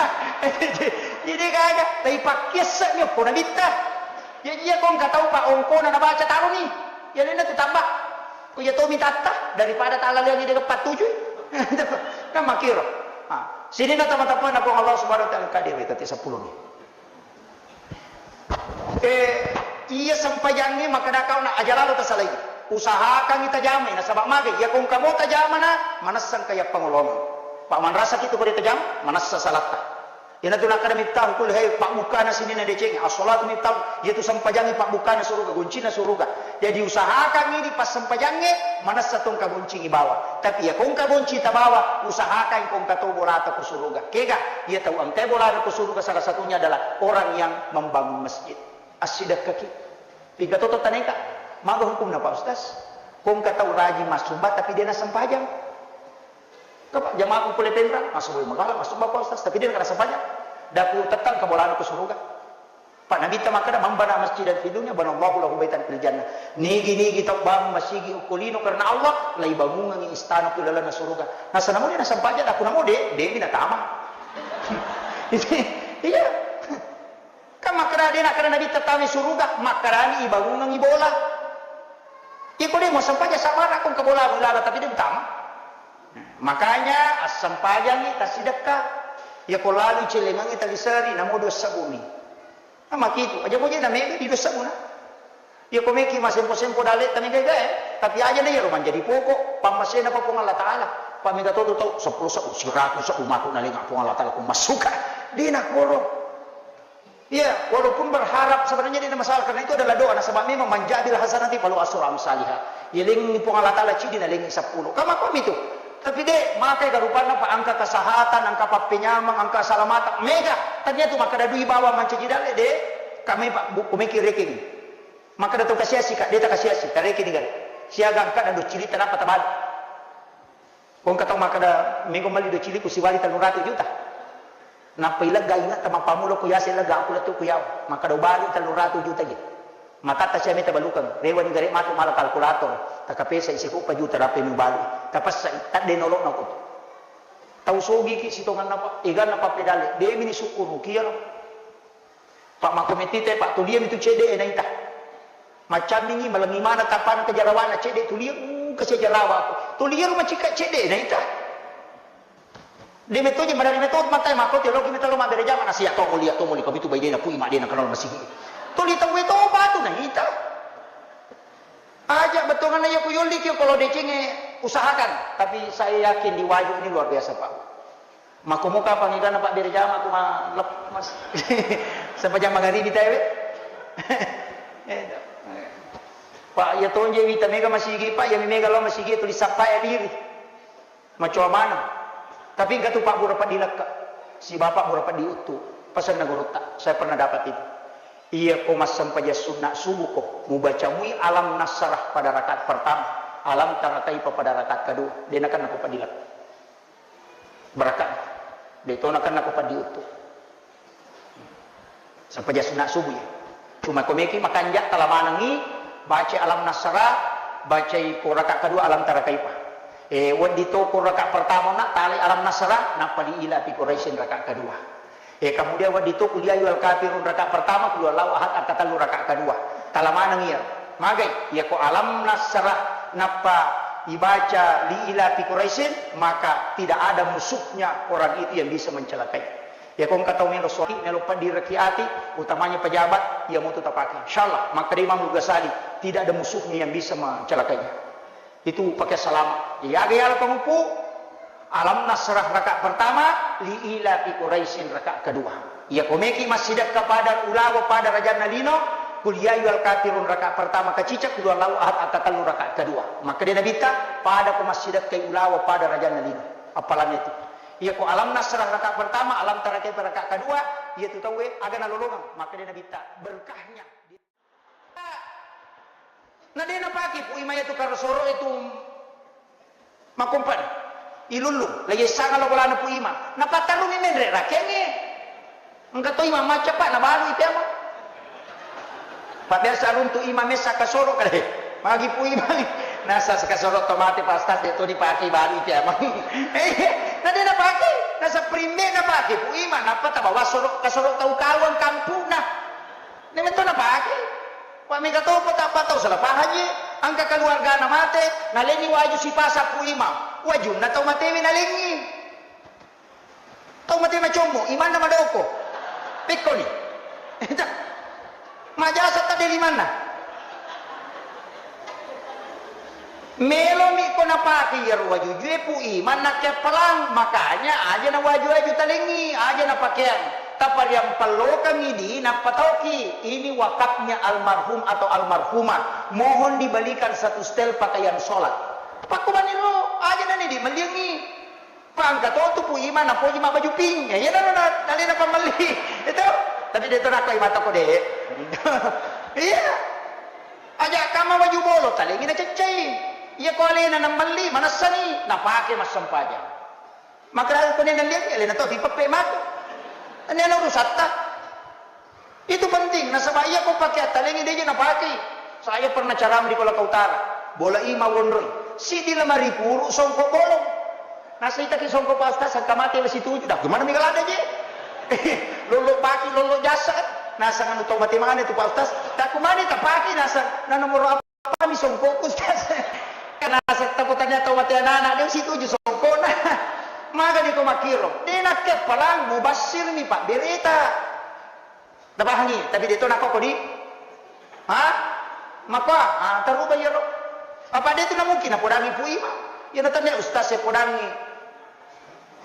Jadi gaga, tapi pakkiasse'mi okko nabitta. Ya, iya ko engka tau pa ongkona nabaca taroni. Ya, lena tu tambah. Ko iya tomi tatta daripada talaleangi de' pattujui. Kan makkiro. Ah, sininna tama-tamana Puang Allah Subhanahu wa Ta'ala, kade we tette seppulo ni. Eh, iya sempajangnge makkeda kau na aja lalo tasalai. Usahakangngi tajamai, nasaba magai, iya ko engka mo tajamana, manessa engka iya pangolongeng. Pa manrasaki tu ko de' tajama, manessa salatta. Iyanatu nakkeda Miftahul Kulli Khair, pabbukkana sininna deceng, as-shalatu miftah, iyatu sempajangnge pabbukkana suruga, goncinna suruga. Jadi usahakangngi di passempajangnge, manessa to engka goncingngi bawa. Tapi iya ko engka gonci tabawa, usahakan ko engka to bolata ko suruga. Kega, iya tau engkai bolana ko suruga salah satunya adalah orang yang membangun masjid. Assidekkaki. Piga toto taneka. Maga hukumna, Pak Ustaz? Ko engka tau rajin massumba tapi de' nassempajang. Kapa jamaku pole Penrang, massumba magala, massumba, Pak Ustaz, tapi de' nassempajang. Daku tettang ka bolana ko suruga. Pak Nabitta makkeda, "Man bana masjidan fi dunya, banallahu lahu baitan fil jannah." Nigi-nigi tau bangun masigi okko lino karena Allah, laibangungengngi istana ku lalenna suruga. Nasa namo de' nassempajang, daku namo de', de' mi natama. Iya. Kan makkeda de' nakkeda Nabitta tama suruga, makkedani ibangungengngi bola. Iko de' mo sempajang sabara ko engka bola, bola, tapi de' utama. Makanya assempajangngi tassidekka. Iya ko lalu celengengngi taliseri, namo dua sebbu mi. Nah, makitu, aja mo je' na mega di dua sebbu na. Iya ko meki masempo-sempo dalle' tami gaga, eh. Tapi aja na iyaro manjadi pokok, pammasena pa Puang Allah Ta'ala. Pa mega to tu tau seppulo sebbu, siratu sebbu matu nalenga Puang Allah Ta'ala ko massuka. De' nakoro. Iya, walaupun berharap sebenarnya tidak masalah, karena itu adalah doa. Nasaba memang, "Man ja'a bil hasanati falahu asyru amsaliha." Yalengngi Puang Allah Ta'ala ciddi, nalengngi seppulo. Kama kami tu. Tapi de', makai garupanna pa engka kesehatan, engka pappenyameng, engka keselamatan. Mega, tania tu makkeda dui bawang mancaji dalle', de'. Kami pa, bu-, kumeki rekeng. Makkeda tau kasiasi ka, de' takasiasi, tarekeng ni gare. Siaga engka na dua cili tanapa tabali. Ko engka tau makkeda, "Mego melli dua cili ku siwali tellu ratu juta." Nappa ilegga inge'ta mappammula ko yase ilegga aku lettu ku yawa. Makkeda, "Ubali tellu ratu juta je." Matatta sia meta balukeng, rewani gare matu mala kalkulator, takapesa isi ko pa juta rapi mubalu, tapessa tadde nolok nako. Tau sogi ki sitonganna pa, eganna pa pedale, de mini sukkuru kiaro. Pak makometita, Pak, tulia mitu cede naita. Macamingi malengi mana tapana kejarawana cede tulia, uh, kese jarawa aku. Tulia rumah cika cede naita. De metto je madari metto mata mako te loki metto lo mabbere jama na sia to mulia to muli ko mitu baidena pui madena kenal masigi. Tuli tau to batu na ita. Aja betonganna iya ku yolli ki kalau decengnge usahakan, tapi saya yakin di Waju ini luar biasa, Pak. Mako muka pangigana Pak bere jama aku ma lep-, mas. Sampai jam magaribi tae we. Pak, iya tonje wita mega masigi, Pak, iya mega lo masigi tuli sappa ya diri. Macoa maneng. Tapi engka tu Pak Bura Peddi Lekka, si Bapak Bura Peddi Uttu, pesanna gurutta, saya pernah dapat itu. Iya ko massempajang sunna subuh ko, mubaca mui alam nasrah pada rakaat pertama, alam tara kaifa pada rakaat kedua, de nakenna ko Peddi Lekka. Barakat. De to nakenna ko Peddi Uttu. Sempajang sunna subuh ya. Cuma ko meki makanja tala manengi, baca alam nasrah, bacai ko rakaat kedua alam tara kaifa. Eh, weddi to ko rakaat pertama na tali alam nasrah, nappa li ila fi Quraisyin rakaat kedua. Eh, kemudian weddi to kuliah ayyuhal kafirun rakaat pertama, kuliah Allahu ahad angka tellu rakaat kedua. Tala maneng iya. Magai, iya ko alam nasrah nappa ibaca li ila fi Quraisyin, maka tidak ada musuhnya orang itu yang bisa mencelakai. Iya ko engka tau melo suami, melo peddi raki ati, utamanya pejabat, iya mutu tapake. Insyaallah, makkeda Imam Ghazali, tidak ada musuhnya yang bisa mencelakainya. Itu pakai salam. Iya, aga yala pengupu, alam nasrah rakaat pertama, li ila fi Quraisyin rakaat kedua. Iya ko meki massidekka pada ulawa pada rajanna lino, kul ya ayyuhal kafirun rakaat pertama kacica, kul huwallahu ahad angka tellu rakaat kedua. Makkeda Nabitta, pada ko massidekka ulawa pada rajanna lino. Appalanna itu. Iya ko alam nasrah rakaat pertama, alam tara kaifa rakaat kedua, iya tu tauwe aga nalolongeng. Makkeda Nabitta, berkahnya. Na de napake Pu Ima iyatu karosoro itu makompan. Ilullung, la yessanga lo bolana Pu Ima. Napattarungi menre rakengnge. Engka to Ima macca, Pak, nabalui teama. Pak, biasa runtu Ima messa kasoro kale. Magi Pu Ima. Nasa kasoro to mate, Pak Ustaz, de to dipake balui teama. Eh, na de napake. Nasa primbe napake Pu Ima. Nappa tabawa soro, kasoro tau kawang kampuna. Nemetto napake. Wa mega topo tappa tau salah pahang je. Engka keluargana mate, nalenni waju sipasa Pu Ima. Wajunna tau matewe nalenni. Tau mate macommo, imanna madoko. Pekkoni. Majasa tadde limanna. Melomi ko napake iyaro wajujue Pu Ima nakkeappalang, makanya aja na waju-waju talengngi, aja na pakeang. Tapariampellokengngi di nappa tauki, ini wakafnya almarhum atau almarhumah. Mohon dibelikan satu setel pakaian sholat. Pakko maniro, aja nani di melliangngi. Pangka to tu Pu Ima napoji mabbaju pink. Ya, iya, na, na, nalena pammelli. Itu. Tapi de to nakko Ima toko de. Iya. Aja kamma baju bolo, talengi naceccai. Iya ko alena namelli, manessani, napake massempajang. Makkeda ko nenna liangi, alena to tipeppe matu. Nenna urusatta. Itu penting, nasaba iya ko pake attalengi deje napakei. Saya pernah ceramah di Kolaka Utara, bola Ima wonroi. Siddi lemari puru songko bolong. Nasaitaki songko Pak Ustaz, sangka mate wesi tuju. Dah, gimana mega lada je? Lolo baki, lolo jasa. Nasang anu tau mate mana itu Pak Ustaz? Tak kumani tak pake nasang. Nah, nomor apa? Pami songkoku, Ustaz. Karena setta kutanya tau mate anak-anak, dia situ uju songkona. Maga di ko makkiro. De nakkeappalang mubassir mi pabbereta. Tapahangi, tapi de to nakko kodi. Ha? Maka, ah, taruba iyaro. Apa de tu na mungkin napodangi Pu Ima. Iya natanya Ustaz saya podangi.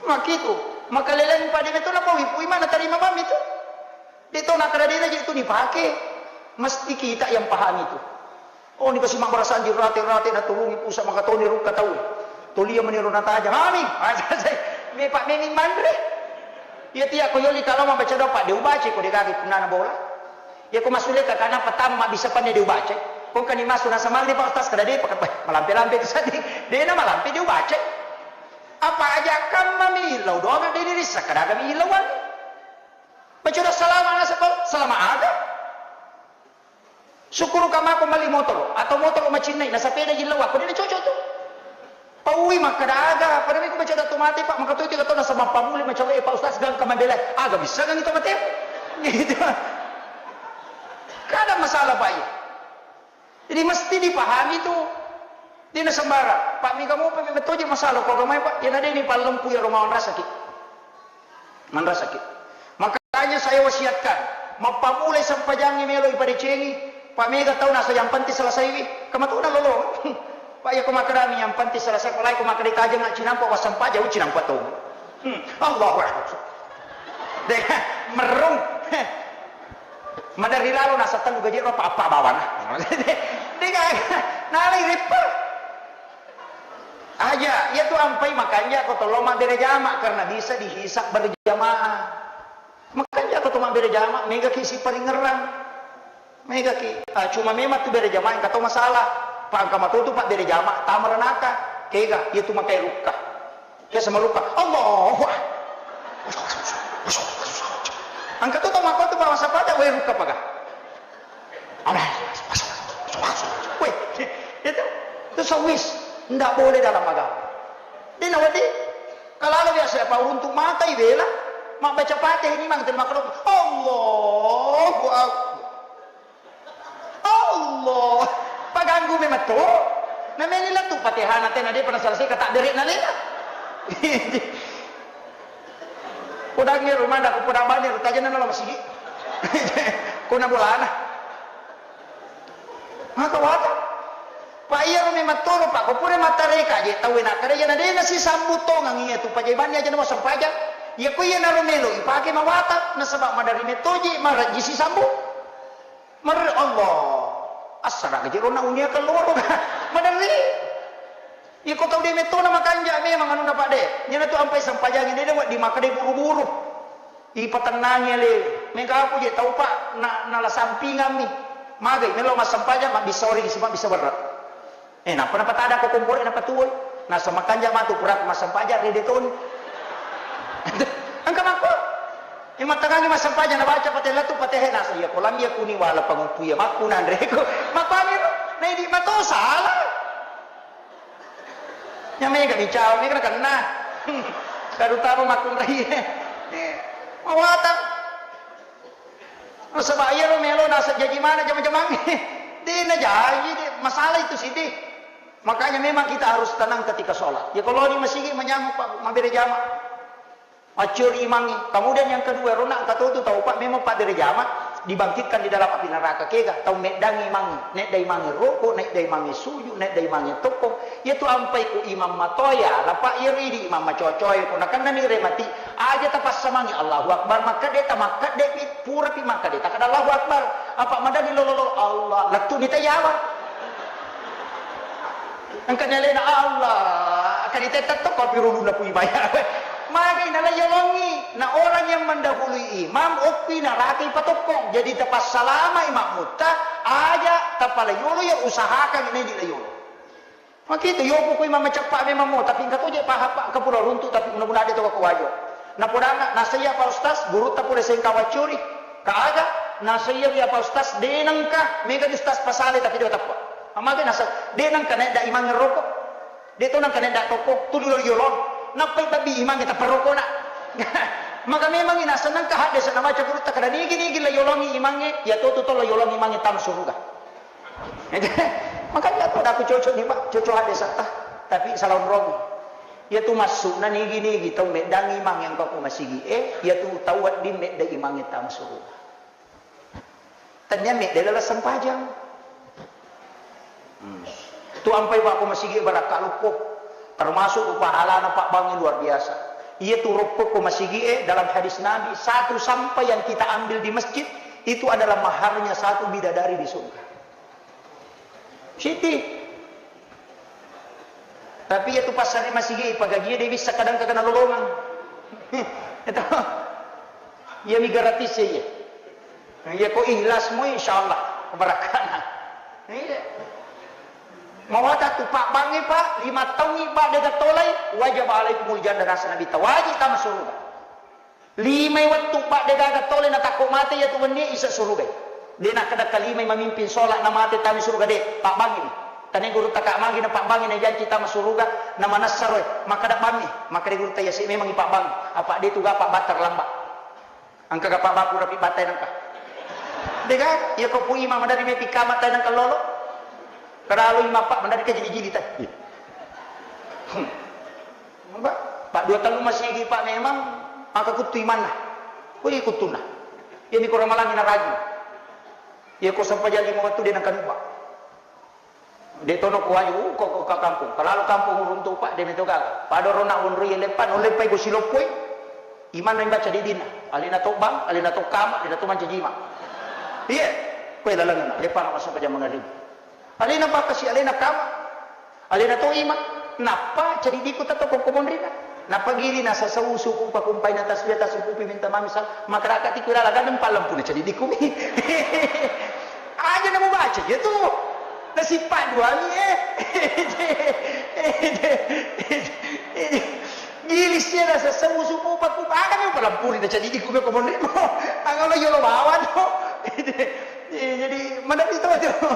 Makitu. Maka leleng pade meto napawi Pu Ima natarima mami tu. De to nakkeda de naje tu dipake. Mesti kita yang pahami tu. Oh, ni pasi mabbarasanji rate-rate naturungi pusa makatoni rukka tau. Tolia meniro nataja. Mami, me pak memi manre. Iya tia ko yoli kalau mabaca doa pak de ubaca ko de gaga punana bola. Iya ko masule ka kana petama bisa pane de ubaca. Ko kani masu nasa mali Pak Ustaz kada de pak malampe-lampe tu sadi. De na malampe de ubaca. Apa aja kam mami ilau doa de diri sakada kami ilauan. Baca doa salama nasa salama aga. Sukkuruka mako melli motoro, atau motoro macinnai, nasapeda jillau, apa dia cocok tu. Paui makkada aga, pada miko baca datu mate, Pak, maka tu tiga tahun nasaba pammuli macawe, Pak Ustaz, gangka mabela, aga bisa gang itu mate. Gitu. Kada masalah, Pak, iya. Jadi mesti dipahami tu. Dia nasembarang. Pak, mika mopa memang toje masalah ko agamai, Pak. Ya nadeni pallempu ya rumah rasaki. Manrasaki. Makanya saya wasiatkan, mappamulai sempajangngi melo ipadecengi, pa mega tau nasa yang penting selesaiwi, kamatuna lolo. Pak, ya ko makkadami yang penting selesai, ko lai ko makkada tajeng cinampa wassempajang, cinampa tau. Hmm. Allahu Akbar. Deh, merung. Madari lalo nasa telu gaji ro apa bawana. Dega, nalai reppa. Aja, iya tu ampai makanja ko tollo mabbere jama karena bisa dihisab berjamaah. Makanja ko to mabbere jama, mega ki siparingerang. Mega ki, ah, cuma memang tu bere jama engka to masalah. Pa engka matotu pa bere jama, tama ranaka. Kega, iya tu makai rukka. Ke sama rukka. Allahu Akbar. Engka to to mako tu pa wasa pada, weh rukka paga. Weh, itu, itu sawis. Ndak boleh dalam agama. Dena wadi, kalau biasa apa uruntu mata ibela, mak baca Fatihah ini mang terima kasih. Allahu Akbar. Allah. Paganggu memang tu. Nameni latu Fatihah na tena dia pernah selesai kata dere na lena. Kodangnge rumah dah, ko podang bani, rutajana na lo masigi. Ko na bolana. Maka wata. Pak, iya ro memang toro, Pak, ko pura matareka je tau na kada iya na dena si sambu tongang iya tu pajaibani aja na mau sempajang. Iya ko iya na ro melo ipake mawata, nasaba madari metoji maraji si sambu. Mer-, Allah. Assara gaji rona unia keloro. Maderri. Iko tau de metona makanja memang anunna, Pak, de. Nyana tu ampai sempajangi de, de, wedding makkeda buru-buru. Ipatennangi ale. Mega aku je tau, Pak, na, nala sampingammi. Magai melo massempajang, mabbissa origi, si mabbissa berre. Eh, nappa napatada ko komporo, napatuwoi. Nasa makanja matu puraku massempajang, rede toni. Engka makko. Imattangangi massempajang, nabaca patella tu patehe, nasa iya ko lambi aku ni wala panguppu iya makku nanreko. Makkuani ro, naidi mato salah. Nya mega bicara, mega nakenna. Terutama makkunrai. Eh, mawatang. Nasaba iyaro melo nasa jaji mana jama-jamangnge. De najaji, de. Masalah itu sih, de. Makanya memang kita harus tenang ketika sholat. Ya kalau di masigi manyameng, Pak, mabere jama. Maccuri imangnge. Kemudian yang kedua, rona engka totu tau, Pak, memang pabbere jama dibangkitkan di dalam api neraka. Kega, tau meddangi imangnge, nedda imangnge roko, nedda imangnge suju, nedda imangnge tokkong. Iyatu ampai ku imang matoya, lapa iri di imang macocoe, ko nakennani remati, aja tapassamangi Allahu Akbar, makkede tamakkedde pi, pura pi makkede takkeda Allahu Akbar. Apa madani lolo-lolo, Allah, lettu ni tayawa. Engka ni alena, Allah, kani tetta tokko pi rulunna pui baya. Magai nala yolongi, na orang yang mendahului imam, okki naraki patokkong. Jadi tapassalamai makmutta, aja tapala yolo ya usahakan ini di yolo. Makitu, yopu ku imang maceppa memang mo, tapi engka to je paha, Pak, engka pura runtu, tapi guna-guna de to ko wajo. Napodanga, nasaiya Pak Ustaz, gurutta pole sengka waccuri. Ka aga, nasaiya wi Pak Ustaz, de nengka, mega di Ustaz pasale, tapi de teppa. Amaga nasa, de nengka naik da imang rokok. De to nengka naik da toko, tu dulu yolong. Nappai babi imang kita perokok nak. Maka memang ina seneng ka hadde sana baca gurutta kada nigi-nigi la yolongi imangnge, ya to tu to la yolongi imangnge tam suruga. Makanya aku dah aku cocok nih, Pak, cocok hadde satta, tapi salah rongi. Iya tu maksudna nigi-nigi tau meddangi imang yang kau masigi, eh, iya tu tau wedding medda imang yang tam suruga. Tania medda dalam sempajang. Hmm. Tu ampai, Pak, ko masigi barakka lukko. Termasuk pahalana, Pak, bangi luar biasa. Iya tu rokko ko masigi, eh, dalam hadis Nabi, satu sampah yang kita ambil di masjid itu adalah maharnya satu bidadari di surga. Siti. Tapi iya tu passare masigi, pagaji de bisa kadang kagana lolongang. Itu. Iya mi gratis ya, iya. Iya ko ikhlas mo, insyaallah kebarakana. Iya. Mawata tu, Pak, bangi, Pak, lima taungi, Pak, de gatolai, wajib alaikumul jannah, nasa Nabi ta wajib tama surga. Limai wettu, Pak, de gaga tole na takko mate iya tu wenni isa surugai. De' nakkeda kalimai mamimpin sholat na mate tama suruga, de', pabbangi. Tania gurutta ka magi na pabbangi na janci tama suruga, na manessaro, makkeda bammi, makkeda gurutta iya si memang i pabbangi, apa de' tu gapa batta lamba. Engka gapa baku rapi batta nengka. De' ga, iya ko pu imang madari mepi kama tai nengka lolo. Kadalu imang pa madari ka jili-jili tai. Pak, dua tellu masigi, Pak, memang maka kuttu imanna. Kuli kuttunna. Iya mi ko ramalangi na rajin. Iya ko sempajang lima wettu de' nengka nubba. De' tono ko waju, uh, ko, ko ka kampung. Kalalu kampung uruntu, Pak, de' meto gaga. Pada rona wonroi leppa, no leppai ko siloppoi. Imanna imbaca didinna. Alena to bang, alena to kama, alena to mancaji imang. Iya. Koe lalenna, leppa na masempajang mangaribi. Alena bakasi, alena kama. Alena to imang. Nappa cadidiku tetto ko monrina. Nappa gili na sasau suku pakumpai na tasbih tasukupi minta mami sal. Makarakati ku lala gadeng palempuna cadidiku mi. Aja na mubaca iya tu. Nasippa duami, eh. Gili sia na sasau suku pakumpai, aga mi palempuri na cadidiku mi ko monrimo. Angalo yolo bawang no. Jadi, mana itu tu.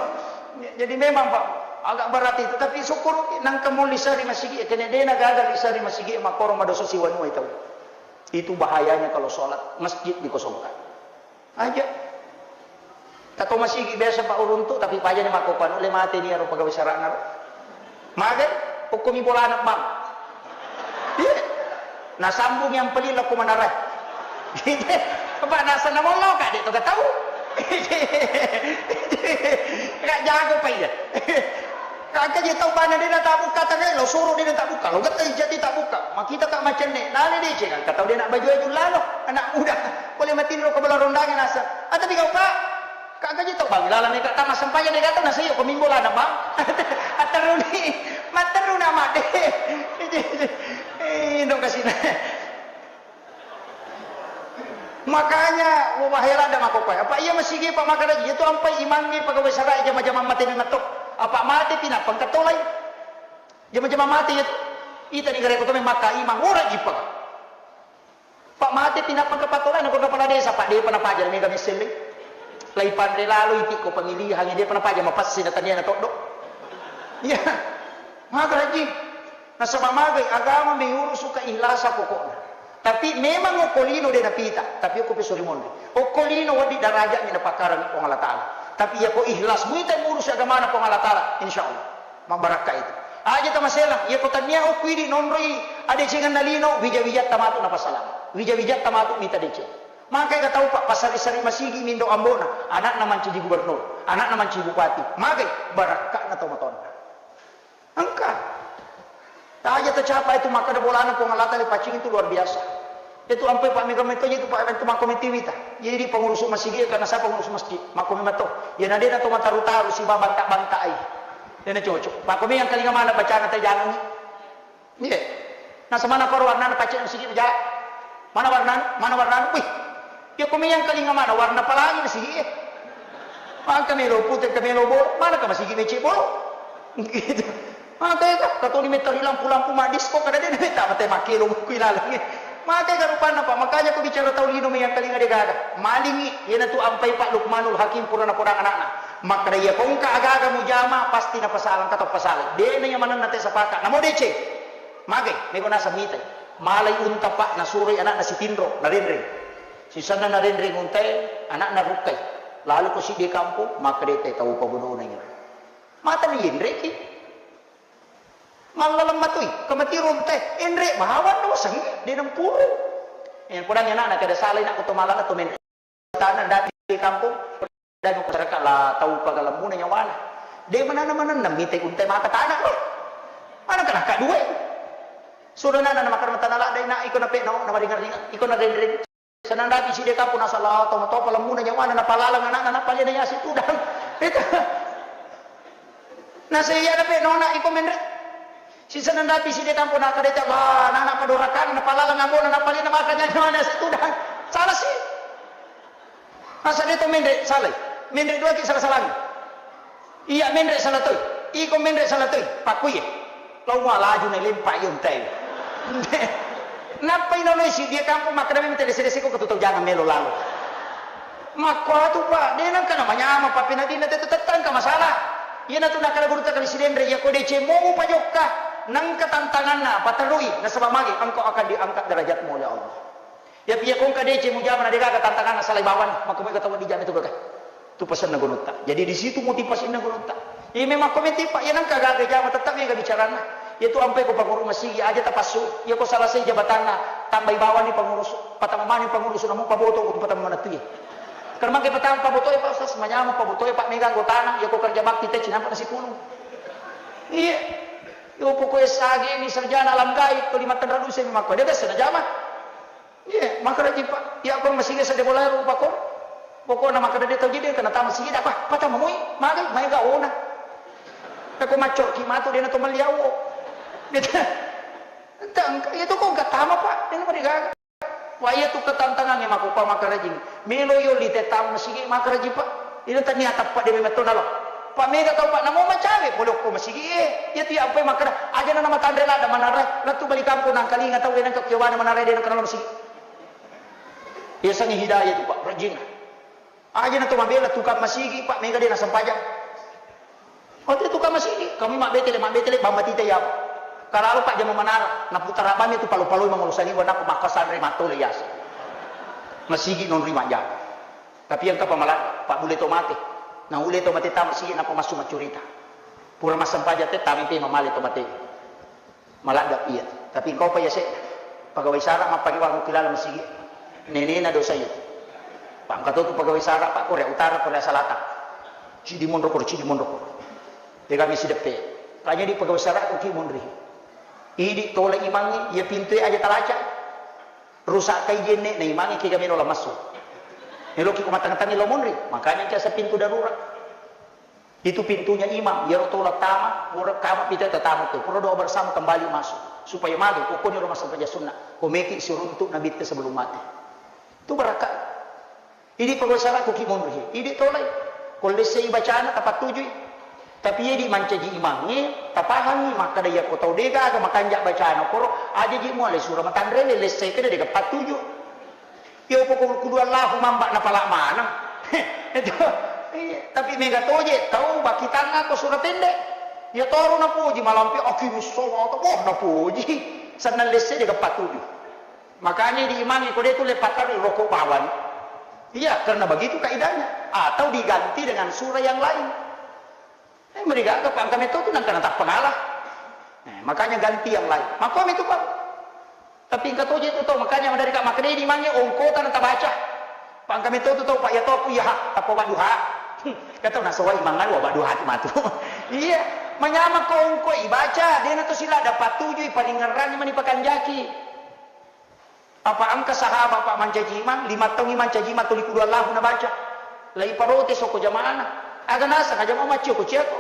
Jadi memang, Pak, agak berat itu, tapi syukur nangka mo lisa ri masigi, kene dena gagal lisa ri masigi, makoro madosa siwanua itu. Itu bahayanya kalau sholat masjid dikosongkan. Aja. Kato masigi biasa, Pak, uruntu, tapi pajani makko panu le mate ni aro pegawai sarana ro. Magai, okkomi bolana, Bang. Iya. Nasambung yang pelin lako manarai. Apa nasa namollo ka de' to gatau. Ka jago pa iya. Ka je tau bana de' na tabukka tane lo suru de' na tabukka lo getta jadi tabukka. Makita ka macenne nale de' cega ka tau de' na baju-baju lalo anak muda. Pole matinro ke bola rondange nasa. Ata tiga upa. Kagga ji tau bang, laleng ega tama sempajang de' gaga tau nasai ko mimbo lana bang. Atteruni, matteru nama de'. Eh, dong kasina. Makanya, wah, hela ada mako koe. Apa iya masigi, Pak, makadaji itu ampai imangnge pegawai sarai jama-jama mate memang to. Apa mate pinapang katolai. Jama-jama mate itu. Ita ni gare ko to memang maka imang ora jipa. Pak mate pi nappa kepatolai, nako kepala desa, Pak, depa napaja mega messelle. Lai panre lalo iti ko pemilihan, depa napaja mapassi na tania na toddo. Iya. Maga haji. Nasaba magai agama meurusu keikhlasan pokokna. Tapi memang okko lino de napita, tapi okko peso rimonri. Okko lino wedding darajat ni napakarang Puang Allah Taala. Tapi iya ko ikhlas muita murusu agamana Puang Allah Taala, insya Allah. Mabbarakka itu. Aja tamaselang, iya ko tania okku idi nonroi adecengenna lino, wija-wijatta matu napasalama. Wija-wijatta matu mita deceng. Maka ega tau, Pak, pasari-sari masigi mindo ambona, anakna mancaji gubernur, anakna mancaji bupati. Magai barakka'na tau matonna. Engka. Aja tacapa itu makkada bolana Puang Allah Taala paccing itu luar biasa. Itu ampe Pak mega metto itu Pak itu makko metiwita. Jadi pengurus masjid karena saya pengurus masjid, makko memetto. Ya nadena to mataru-taru si banta-banta ai. Dena cocok. Makko yang kalinga mana bacana teh jangan. Iya. Nah semana koro warna pacce masjid aja. Mana warna? Mana warna? Wih. Ya ko yang kalinga mana warna pelangi masjid. Maka melo putih ke melo bolo. Mana ke masjid mecce bolo? Gitu. Maka itu, katoni metta ri lampu-lampu maddisko, kada de metta mate makkelo bukku ilalengnge. Maka ega rupanna, Pak, makanya ko bicara tau lino meyang kalinga de gaga. Malingi, iyanatu ampai Pak Lukmanul Hakim pura napodang anakna. Makkada iya ko engka agaga mujama, pasti napasalang, kata pasalang. De na yamanenna te sapaka. Namo deceng. Magai, mego naseng mitai. Malai unta, Pak, nasuroi anakna sitinro, narenreng. Sisenna narenreng untae, anakna rukkai. Lalu ko siddi kampung, makkada te tau pabonona iya. Mata ni yenreki. Mallaleng matoi, kematiron te, enre bawang doseng, de nampuru. Eh, purang anakna kada salah, nak to malala to men. Tanah dati di kampung, dan masyarakat la tau pagalemmuna nyawana. De manana-manana mite untai maka tanah loh. Mana kena kak duwe. Sudah nana nama karena tanah lada, nak iko na peno, nama dengar-dengar, iko na dengar. Senang dati side kampung nasala to to palemmuna nyawana napalaleng anakna napalena yasi tudang. Itu. Nasaiya nape nona iko menre. Si senang dati side kampung nakadeta wah nana padorakan napalaleng ambona napalena maka nyawana yasi tudang. Salah sih. Masa dia to menre salah. Menre dua ki salah-salah. Iya menre salah toi. Iko menre salah toi. Pakkuye. Lau mua laju na lempa iyo ntai. Nappai nonoi si dia kampung makkeda memang tele sede seko ketu tau jangan melo lalo. Makkuatu, Pak, de nengka namanyama, Pak, penadinna tette-tette engka masalah. Iyanatu nakkeda gurutta kali Sidenreng, iyako deceng mo mupajokka, nengka tantanganna, paterrui, nasaba magi engkau akan diangkat derajatmu oleh Allah. Iyapi iyako engka deceng mujama na degaga tantanganna, salai bawang, makko mega tau dijama itu gaga. Tu pasenna gurutta. Jadi di situ motivasinna gurutta. Iya memang ko meti, Pak, iya nengka gaga jama tetap mega bicaranna. Iyatu ampai ko pangurus masigi aja tapassu. Iyako salasai jabatanna, tambai bawang ni pangurus, patama mani pangurus, namu paboto ko tu patama manatui. Karena mangke patama paboto, Pak Ustaz, manyama paboto, Pak, mega anggotana, iyako kerja bakti te cinampa nasi pulung. Iya. Yo pokoknya sage ni sarjana alam gaib, ko lima tenra duse memang ko dia biasa na jama. Iya, makkeda ji, Pak, iya ko masigi sedde bola rupa ko. Pokokna makkeda de tau ji de kana tama sigi apa? Patama moi, magai, maega ona. Ko maccoki matu de na to melliawo. Gitu. Entah, engka, iya to ko engka tama, Pak, de na marigaga. Wah, iya tu ketantangannya mako pa makkarajing. Melo yo li te tau masigi makkaraji, Pak. Ina tania tappa de memang to nalo. Pak, mega tau, Pak, namo macawe pole ko masigi e. Iya tu iya ampai makkara aja na matanre ladda manarre. Lettu bali kampung nangkalinga tau wenang kekewana manarre de nangkanalo masigi. Iya sangi hidayah tu, Pak, rajing. Aja na to mabela tukang masigi, Pak, mega de na sempajang. Oh, itu tukang masigi, kami mabbetele, mabbetele, bamba tita iya. Karalo Pak jama manara, naputara bami tu palo-paloi mangolo saliwa, nako makkasanre mattole yasa. Masigi non ri majjama. Tapi engka pamala, Pak, bule to mate. Na ule to mate tama sigi, nako massu maccurita. Pura massempajang te, tami pe mamale to mate. Maladda iya, tapi engkau pa yase'na. Pegawai sara mappake wangukki laleng masigi. Nenena dosa iya. Pak, engka to tu pegawai sara, Pak, Korea Utara, Korea Selatan. Cidi monro koro, cidi monro koro. Tegami sideppe. Kanya di pegawai sara ko ki monri. Idi tola imangnge, iya pintue aja talaca. Rusak kai jenne na imangnge kega melo la massu. Meloki ko matang-tangi lo monri, makanya kiasa pintu darurat. Itu pintunya imam, iyaro tola tama, pura kama pita tatamu tu, pura doa bersama kembali masuk. Supaya magi, pokoknya rumah sampajang sunnah. Komeki siruntuk Nabi te sebelum mati. Itu barakat. Idi pegawai sara ko ki monri. Idi tolai. Ko lessei bacana tapattujui. Tapi idi mancaji imangnge, tapahangi, makkada iya ko tau dega aga makanja bacana koro, aja ji muale sura matanrele, lessei kede dega pattuju. Iya, pokok kudu Allahu mamba napala maneng. Itu. Iya, tapi mega toje tau bakitanga ko sura pendek. Iya toro napoji malampe akimis sholata, boh napoji. Sennang lesse dega pattuju. Makanya di imangi ko de tu le patarui rokok bawang. Iya, karena begitu kaidahnya. Atau diganti dengan sura yang lain. Eh, merigaga, Pak, engka metto tu nangka natappa ngala. Eh, makanya ganti yang lain. Makko metto, Pak. Tapi engka toje tu tau, makanya madari ka makkedai di mange ongkota na tabaca. Pak, engka metto tu tau, Pak, iya to ku iya ha, tappa wadduha. Kata na sawai mangan wa wadduha tu matu. Iya, manyameng ko ongko ibaca, dena to sila dapat tuju, paling ngerang mani pakanjaki. Apa engka sahabat, Pak, mancaji imang, lima taung mancaji imang tuli kudu Allahu nabaca. Lai parote soko jamaana. Aga naseng aja mau maccio ko ciako.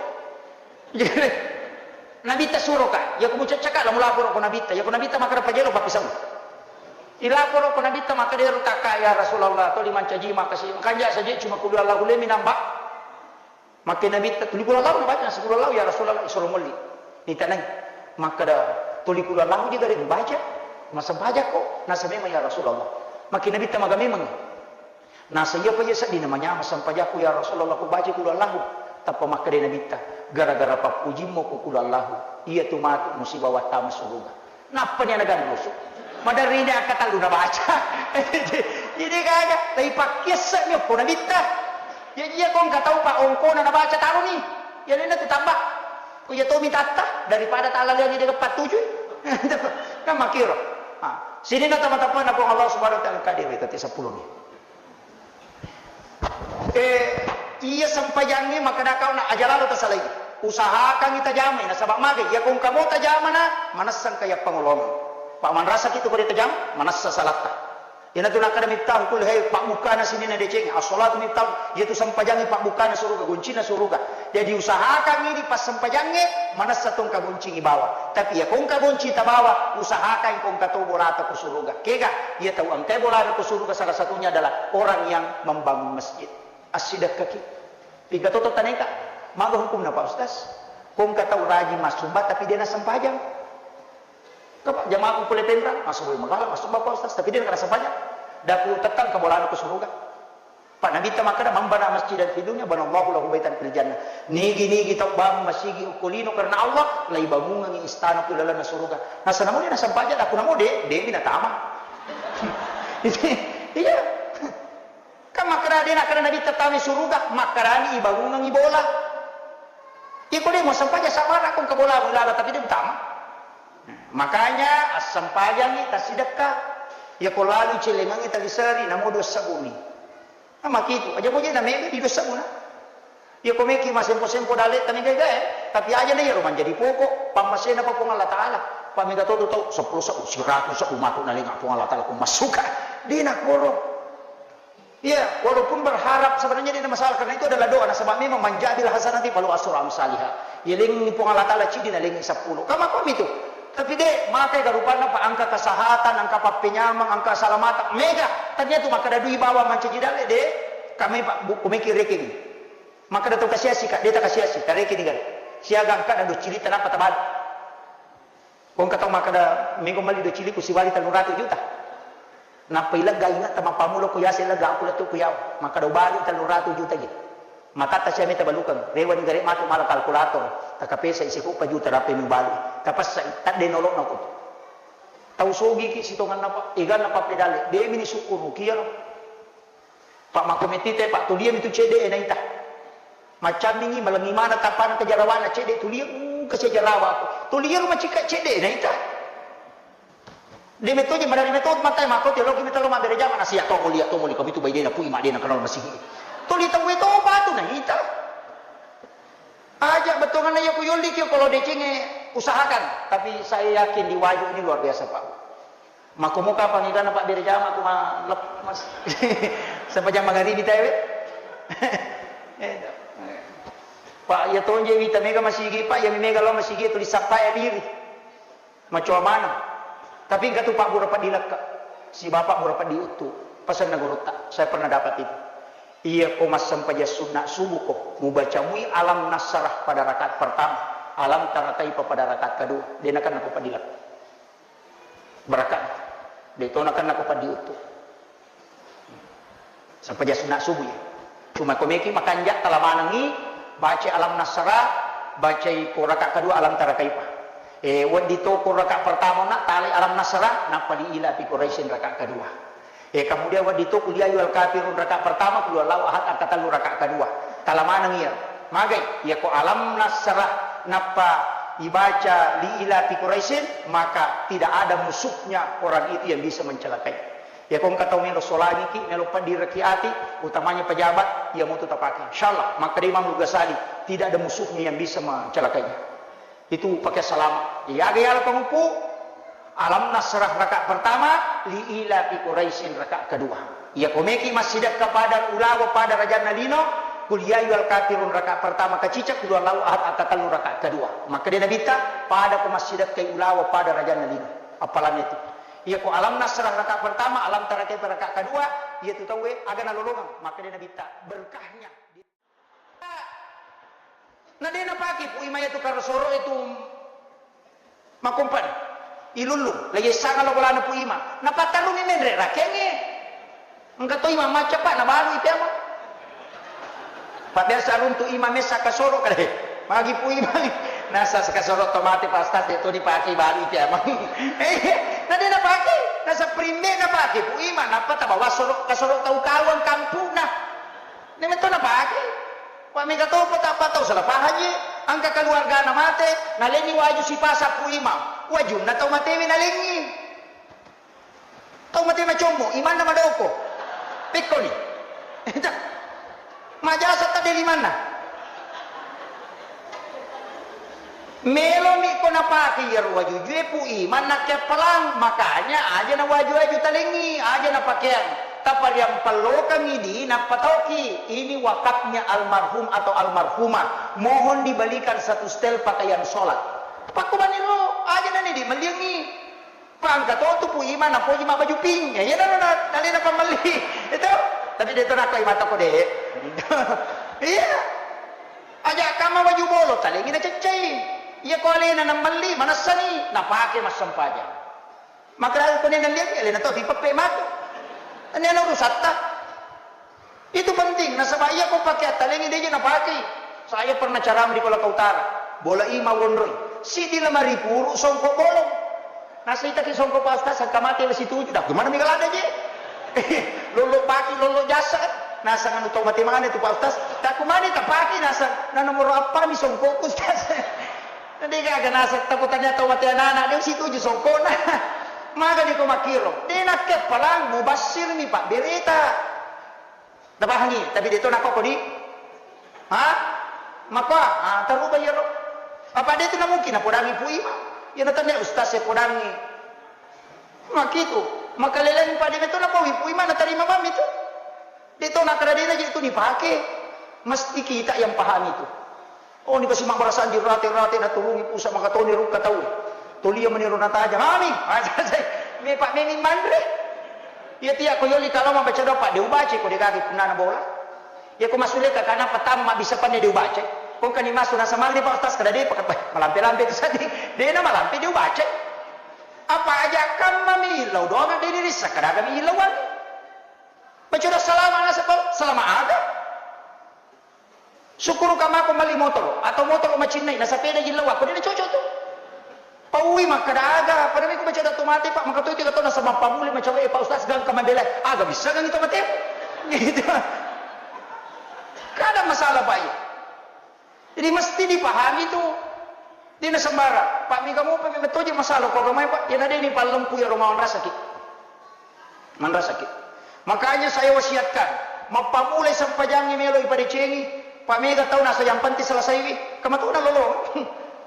Nabitta suroka, ya ko mucaccaka la mulaporo ko Nabitta, ya ko Nabitta makara pajelo papisau. Ilaporo ko Nabitta makadero takka, ya Rasulullah, tuli mancaji imang kasi, makanja saja cuma kudu Allahu le minamba. Makke Nabitta, "Tuli kulo lau nabaca?" "Seppulo lau, ya Rasulullah." Isuro molli. Nitanai. Makkeda, "Tuli kulo lau je gare mubaca? Masempajakko?" Nasa, "Memang, ya Rasulullah." Makke Nabitta, "Maga memang?" Nasa, "Iyapa iya sedding namanyama sempajakku, ya Rasulullah, kubaca kulo lau." Tappa makkeda Nabitta, "Gara-gara pappujimmu ko kulo lau, iya tu matu musibawa tama suruga." Nappani ana ganrusu. Maderri ini angka tallu nabaca. Jadi gaga, leipakkisseng mi okko Nabitta. Ya iya ko engka tau pa ongkona nabaca taroni. Ya nena tu tambah. Ko iya tomi tatta daripada talaleangi dengan patujui. Kan makiro. Ah, sini na teman-teman, Allah Subhanahu wa taala kadiri tati sepuluh ni. Eh, iya sempajangnge makkeda kau na aja lalo tasalai. Usahakangngi tajamai, nasaba magai, iya ko engka mo tajamana, manessang kaya pangolongeng. Pak manrasa kitu ko de tajama, manessa salatta. Iyana tu nakkeda Miftahul Kulli, hai, pabbukana sininna deceng, as-salatu miftahul, iya tu sempajangnge pabbukana suruga, goncinna suruga. Jadi usahakangngi di passempajangnge, manessa to engka goncingngi bawa. Tapi iya ko engka goncing tabawa, usahakangngi ko engka to bolata ko suruga. Kega? Iya tau engka bolana ko suruga salah satunya adalah orang yang membangun masjid. Assidekkaki. Tiga toto taneka. Maga hukumna, Pak Ustaz? Ko engka tau rajin massumba tapi de nassempajang. Kapa jamaah ku pole penra, massumba magala, massumba, Pak Ustaz, tapi de nassempajang. Daku tettang ka bolana ko suruga. Pak Nabitta makkeda, "Man bana masjidan fi dunya, banallahu lahu baitan fil jannah." Nigi-nigi tau bangun masigi okko lino karena Allah, laibangungengngi istana ku lalenna suruga. Nasaba namo de nasempaja, dakku namo de, de mi natama. Iya. Kan makkeda de nakkeda Nabitta tamai suruga, makkedani ibangungengngi bola. Iko de muassempaja sabara ko engka bola, bola, tapi de mutama. Makanya assempajangngi tassidekka. Iya ko lalu celengengngi taliseri, namo dua sebbu mi. Nah, makitu, aja boje na mega di dua sebbu na. Iya ko meki masempo-sempo dalle tani gaga, eh. Tapi aja na iya ro manjadi pokok, pammasena pa Puang Allah Taala. Pa mega to tau seppulo sebbu, siratu sebbu matu nalenga Puang Allah Taala ko massuka. De na koro. Iya, walaupun berharap sebenarnya tidak masalah, karena itu adalah doa. Nasaba memang, "Man ja'a bil hasanati falahu asyru amsaliha." Yalengngi Puang Allah Taala cidi, nalengngi seppulo. Kama kami tu. Tapi de, makai garupanna pa engka kesehatan, engka pappenyameng, engka salamateng, mega. Tania tu makkeda dui bawang mancaji dalle de. Kami pa bu, kumeki rekeng. Makkeda tu kasiasi ka, de ta kasiasi, tarekeng ni gare. Siaga engka na docili tanapa tabali. Ko engka tau makkeda, "Mego melli docili ku siwali tellu ratu juta." Nappa ilegga ingatta mappammula ko yaseng legga aku lettu ku yawa. Makkeda, "Ubali tellu ratu juta je." Matatta sia meta balukeng. Rewani gare matu mala kalkulator. Takapesa isi ko pa juta rape mubali. Tapessa i, tadde nolok nako. Tau sogi ki sitonganna pa, eganna pappedalle. Demi ni sukkuruki iyaro. Pak, makko metti te, Pak, tulia mi tu cedde e naita. Maccamingi, malengi mana tapana ke jarawana cedde, tulia, uh, ke jarawa aku. Tulia rumah cika cedde e naita. De metto je, madari metto mata, makko te loki metto lo mabere jama nasi ya to mulia, to mulia, kami tu bai dena pui ma dena kenal masigi. Tuli tau e to batu naita. Aja betongan ya ku yolli ki kalau decenge usahakan, tapi saya yakin di Waju ini luar biasa, Pak. Makkomo kapang ikanna pabbere jama ku ma-, lep-, mas-, sempajang magaribi tae we. Eh, Pak, iya tonje wita mega masigi, Pak, iya mega lao masigi tuli sappa ya diri. Macoa maneng. Tapi engka tu Pak Guru Peddi Lekka, si Bapak Guru Peddi Uttu, pesanna gurutta, saya pernah dapat itu. Iya ko massempajang sunna subuh ko, mubaca mui alam nasrah pada rakaat pertama, alam tara kaifa pada rakaat kedua. Dena kan ko Peddi Lekka. Barakka. De tona kan nako paddi uttu. Sempajang sunna subuh ya. Cuma ko meki makanja tala manengi, baca alam nasrah, bacai ko rakaat kedua alam tara kaifa. Eh, weddi to ko rakaat pertama na tali alam nasrah, nappa li ila fi Quraisyin rakaat kedua. Eh, kemudian weddi to kuliah ayyuhal kafirun rakaat pertama, qul huwallahu ahad angka tellu rakaat kedua. Tala maneng iya. Magai, iya ko alam nasrah nappa ibaca li ila fi Quraisyin, maka tidak ada musuhnya orang itu yang bisa mencelakai. Ya, ko engka tau melo solangiki, melo paddiraki ati, utamanya pejabat, iya mutu tapake. Insyaallah, makkeda Imam Ghazali, tidak ada musuhnya yang bisa mencelakainya. Itu pakai salama. Iyaga yala panguppu, alam nasrah rakaat pertama, li ila fi Quraisyin rakaat kedua. Iya ko meki massidekka pada ulawa pada rajanna lino, qul ya ayyuhal kafirun rakaat pertama kacicak, qul huwallahu ahad angka tellu rakaat kedua. Makkeda Nabitta, pada ko massidekkai ulawa pada rajanna lino. Apalagi itu. Iya ko alam nasrah rakaat pertama, alam tara kaifa rakaat kedua, iya tu tauwe aga nalolongeng. Makkeda Nabitta, berkahnya. Na de napake Pu Ima itu karosoro itu makompan. Ilullung, lagi sanga lo bolana Pu Ima. Napattarungi menre rakengnge. Engka to Ima macca, Pak, nabalui Pu Ima. Pak, biasa runtu Ima messa kasoro kale. Magi Pu Ima. Nasa kasoro to mate, Pak Ustaz, de to dipake, balui Pu Ima. Eh, na de napake. Nasa primbe napake Pu Ima, nappa tabawa soro, kasoro tau kawang kampuna. Nemetto napake. Wa mega topa tappa tau salah pahang je. Engka keluargana mate, nalengi waju sipasa Pu Ima. Wajunna tau matewe nalengi. Tau mate macommo, imanna madoko. Pekkoni. Majasa tadde limanna. Melomi ko napake iyaro wajujue Pu Ima nakkeappalang, makanya aja na waju-waju talengngi, aja na pakeang. Tapariampallokangngi di nappatauki, ini wakafnya almarhum atau almarhumah. Mohon dibelikan satu setel pakaian sholat. Pakkumaniro, aja na ni di melliangngi. Pangka to tu Pu Ima napoji mabbaju pink. Ya, iya naro na, nalena pammelli. Itu. Tapi de to nakko Ima toko de. Iya. Aja kama baju bolo, talengi naceccai. Iya ko alena namelli, manessani, napake massempajang. Makara ko ne nalliang, alena to tipeppe matu. Ini anu urusatta. Itu penting, nasaba iya ko pake attalengngi deje napakei. Saya pernah ceramah di Kolaka Utara. Bola ima wonroi. Siddi lemari puru songko bolong. Nasaitaki songko, Pak Ustaz, engka mate wesi tuju. Dah, gimana mi ladde je? Lollo baki, lollo jasa. Nasang anu tau mate mana tu, Pak Ustaz? Dah, kumani tapake nasang. Na nomor apa mi songko, Ustaz? Nanti gaga nasang takutnya tau mate anak-anak, dia wesi tuju songkona. Maga di ko makiro. Dia nakke palang mubassir mi, Pak, berita. Napahangi, tapi de' to nakkokko di? Ha? Makko, ah, taruba iyaro. Apa de' tu namungkin napodangi Pu Ima? Iyana tania ustaz e podangi. Makkitu, makaleleng pa de' to napowi Pu Ima natarima mami tu. De' to nakkeda de' na je' tu nipake. Mesti kita yang pahami tu. Oh, ni kasi mabbarasanji rate-rate naturungi pusa makatoni rukka tau. Tolia meniro natajang. Amin. Me pa memi manre. Iya tia ko yoli kalau mabaca doa, Pak, de' ubaca ko de' gaga punnana bola. Iya ko masule ka kana patamma bisa panne de' ubaca. Ko kani masu na samalli Pak Ustaz kada de' pakai malampe-lampe tu sadi. De' na malampe de' ubaca. Apa aja kamma mi ilau doang de' ni rissa kada kami ilauan. Baca doa salama nasaba salama aga. Sukkuruka mako melli motoro atau motoro macinnai na sepeda jillau, apa de' cocok tu. Paui makkeda aga, pada miko baca doa to mate, Pak, maka to itu kata nasaba pammulai macawe, Pak Ustaz, gangka mambela. Aga bisa gangi to mate. Gitu. Kada masalah, Pak, iya. Jadi mesti dipahami tu. De' na sembarang. Pak, mega mopa memang toje masalah ko agamai, Pak. Iya na de' ni pallempu iyaro mawang rasaki. Manrasaki. Makanya saya wasiatkan, mappamulai sempajangnge melo ipadecengi, Pak, mega tau nasa yang penting selesaiwi. Kamatuna lolo.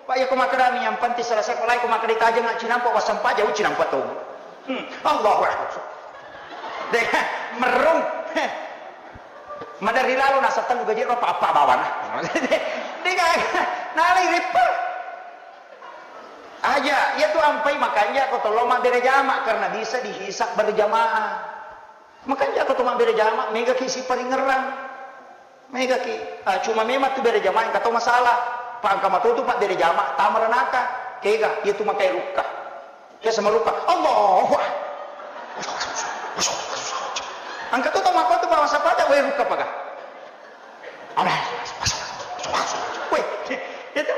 Pak, iya ko makkedami yang penting selesai, ko lai ko makkeda tajeng cinampa wassempajang, cinampa tau. Hmm. Allahu Akbar. De' merrung. Madari lalo nasa tellu gaji ro apa bawana. De' gaga. Nalai rippa. Aja, iya tu ampai makanja ko tollo mabbere jama karena bisa dihisab berjamaah. Makanja ko to mabbere jama, mega ki siparingerrang. Mega ki, ah, cuma memang tu bere jama engka to masalah. Pangka matotu Pak bere jama, tama ranaka. Kega, iya tu makai rukka. Ke sama rukka. Allahu Akbar. Engka to tau makko tu bawang sapaja, weh rukka paga. Amin. Weh, itu,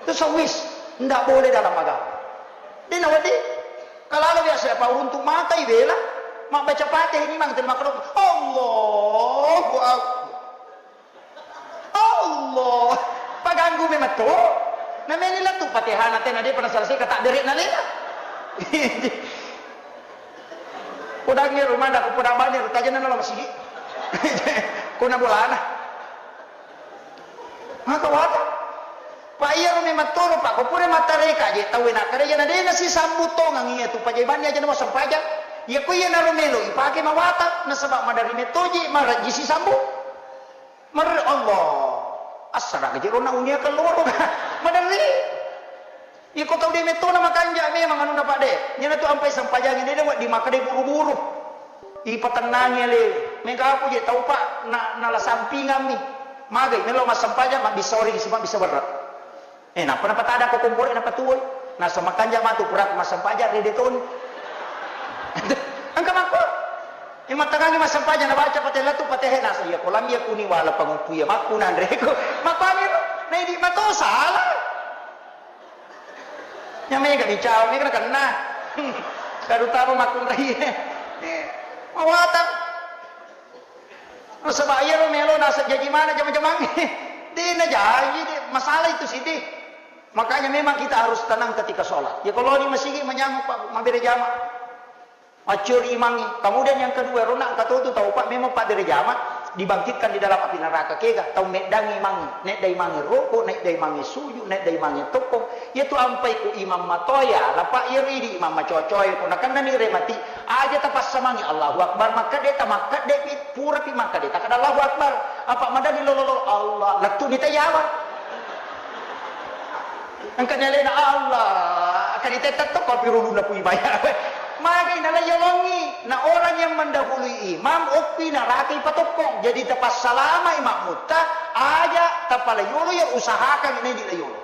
itu sawis. Ndak boleh dalam agama. Di nawadi, kalau biasa apa uruntu mata ibela, mak baca Fatihah ini mang terima kasih. Allahu Akbar. Allah, paganggu memang to. Nameni lettu Fatihana tena de' pernah selesai kata derek nalena. Podangngi rumah dah, ko podang bani ro tajana nalo masigi. Ko na bolana. Maka wata. Pak, iyaro memang toro, Pak, ko pura mattareka je tau e nakkeda, iyana de' nasisambu tongang iya tu pajabanni aja namo sempajang. Iya ko iyanaro melo ipake mawata, nasaba maderri mettoje marajji sisambu. Mer-, Allah. Assara gaji rona unia keluar. Maderri. Iko tau de' mettona makanja memang anunna, Pak, de'. Iyana tu ampai sempajangi de', de' wedding makkeda buru-buru. Ipatennangi ale. Mega aku je tau, Pak, na, nala sampingammi. Magai melo massempajang, mabbissa oring, sipa' bisa berre'. Eh, nappa napatada ko komporo napatuwoi. Nasa makanja matu pura massempajang rede toni. Engka makko. Eh, mattakangi massempajang nabaca Fatihah lettu Fatihah nasa iya ko lambi iya kuni wala panguppu iya makku nanre ko. Makkuani ro. Na idi mato salah. Nya mega ni cao mega nakenna. Terutama makkunrai. Eh, mawatang. Nasaba iyaro melo nasa jaji mana jama-jamangnge. De' najaji, de'. Masalah itu siddi. Makanya memang kita harus tenang ketika sholat. Ya kalau di masigi manyameng, Pak, mabbere jama. Maccuri imangnge. Kemudian yang kedua, rona engka to tu tau, Pak, memang pabbere jama dibangkitkan di dalam api neraka. Kega tau meddangngi imangnge, nedda imangnge roko, nedda imangnge suju, nedda imangnge tokkong. Iyatu ampai ku imang matoya, lapa iyaro idi imang macocoe, ko nakennani remati, aja tapassamangi Allahu Akbar, makkedde tamakkedde pi, pura pi makkedde takkeda Allahu Akbar. Apa madani lolo-lolo, Allah, lettuni tayawa. Engkani alena Allah, kani tetta tokko pi rulunna ku imaya. Magai nalayolongi, na orang yang mendahului imam, oppi narakai patokkong. Jadi tapassalamai makmutta, aja tapalayolo ya usahakan nedi layolo.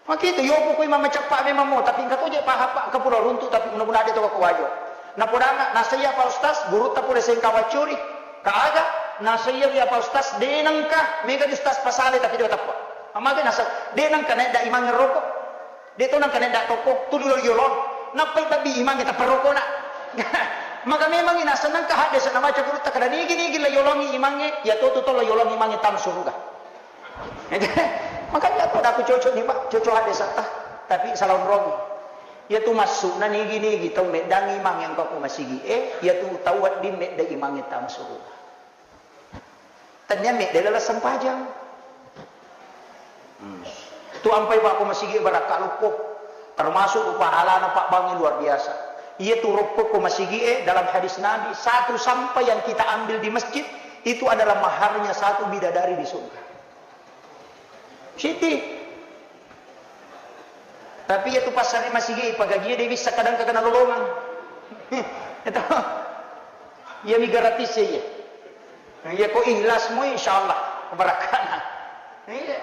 Makitu, yopo ko imang maceppa memang mo, tapi engka to je pahappa, engka pura runtu, tapi mudah-mudahan de to ko wajo. Napodanna, nasaiya Pak Ustaz, gurutta pura sengkawa curi. Ka aga? Naseng iya ri apa ustaz, de nengka, mega di ustaz pasale tapi de teppa. Amage naseng, de nengka naedda imangnge roko. De to nengka naedda toko, tuli lo yolong. Nappai babbi imangnge tappa rokona. Maka memang naseng nengka haddesa namaca gurutta kada nigi-nigi la yolongi imangnge, iya to tu to la yolongi imangnge tama suruga. Makanya aku dak cocok ni, Pak, cocok haddesa tah. Tapi salah onrongi. Iya tu maksudna nigi-nigi tau meddangi imangnge engka ko masigi e, iya tu tau wedding medda imangnge tama suruga. Tennia medde laleng sempajang. Hmm. Tu ampai Pak ko masigi barakka luppo. Termasuk pahalana Pak Bangi luar biasa. Iya tu roppo ko masigi e dalam hadis Nabi, satu sampah yang kita ambil di masjid itu adalah maharnya satu bidadari di surga. Siti. Tapi iya tu passare masigi, pagagie de wissa kadang kagana lolongang. Itu. Iya mi gratis ya, iya. Iya ko ikhlasmu, insyaallah barakana. Iya.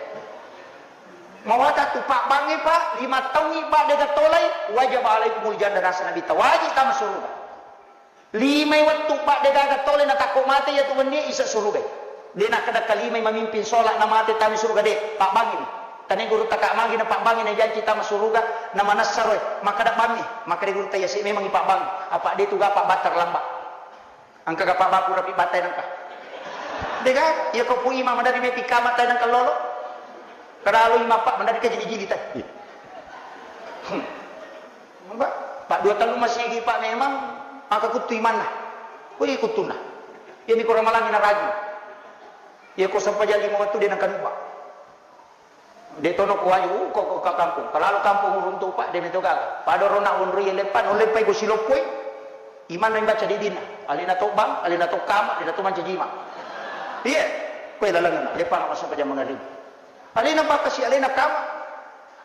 Mawata tu Pak Bangi, Pak, lima taungi Pak dega tolai, wajib alaikumul jannah nasana bita, wajib tama surga. Limai wettu, Pak, degaga tole natakko mate iya tu wennie isa surugai. De nakkeda kalimai mamimpin sholat namate tami suruga, de, Pak Bangi. Tane gurutta Kak Magi na Pak Bangi na janci tama suruga, na manessa roe, makkeda bammi, makkeda gurutta iya si memang i Pak Bangi. Apa de tu gapa batta lamba. Engka gapa baku rapi batta nengka. Dega, iya ko pu imang madari mepi kama tai nengka lolo. Keralu imang Pak madari kajili-jili tai. Pak, Pak, dua tellu masigi, Pak, memang maka kuttu imanna. Kuli kuttunna. Iya mi ko ramalangi na rajin. Iya ko sempajang lima wettu de nengka nuba. De tono ko waju, uh, ko, ko ka kampung. Kalalu kampung uruntu, Pak, de meto gaga. Pada rona wonroi leppa, no leppai ko siloppoi. Imanna imbaca didina. Alena to bang, alena to kama, alena to mancaji imang. Iya. Koe lalenna, leppa na masempajang mangarib. Alena bakkasi, alena kama.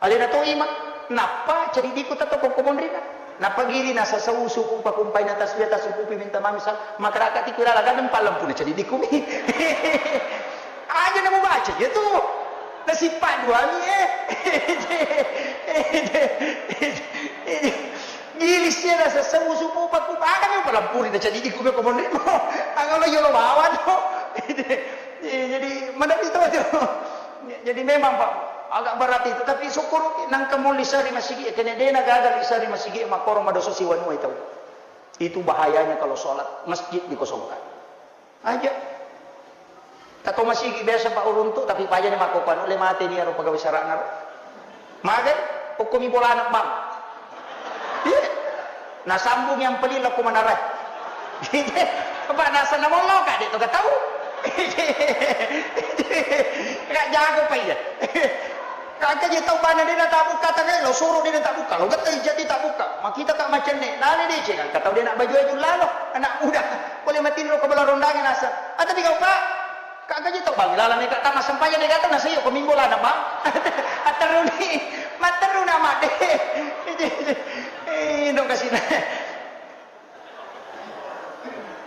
Alena to imang, nappa cedidikku tetto ko monrina. Nappa giri nasasau suku pakumpai na tasbih, tasukupi minta mami sa-, makaraka tiku lala gadeng pallempu na cedidikku mi. Aja na mubaca iya tu. Nasippa dua mi, eh. Gili sia nasasau suku pakumpai, aga mi palampuri na cedidikku mi ko monrimo. Angalo yolo bawa to. Jadi mana itu tu. Jadi memang, Pak, agak berat itu, tapi syukur nangka mo lisa ri masigi, kene dena gagal lisa ri masigi, makoro madosa siwanuai tau. Itu bahayanya kalau sholat masjid dikosongkan. Aja. Tato masigi biasa, Pak, uruntu, tapi pajani makko kuanu le mate ni aro pegawai sarana ro. Magai, okkomi bolana, Bang. Iya. Nasambung yang pelin lako manarai. Apa nasa namollo ka de to gatau. Ka jago pa iya. Ka je tau bana de na tabukka tangai lo suro de na tabukka lo getta jadi tabukka. Makita ka macenne. Nale de ce ka tau de na baju-baju lalo. Anak muda. Boleh matinro ke bola rondangi nasa. Ah, tapi kau, Pak, Kagga ji tau bang, laleng mega tama sempajang de gaga nasai ko mimbo lana bang. Atteruni, matteruna madde. Eh, dong kasina.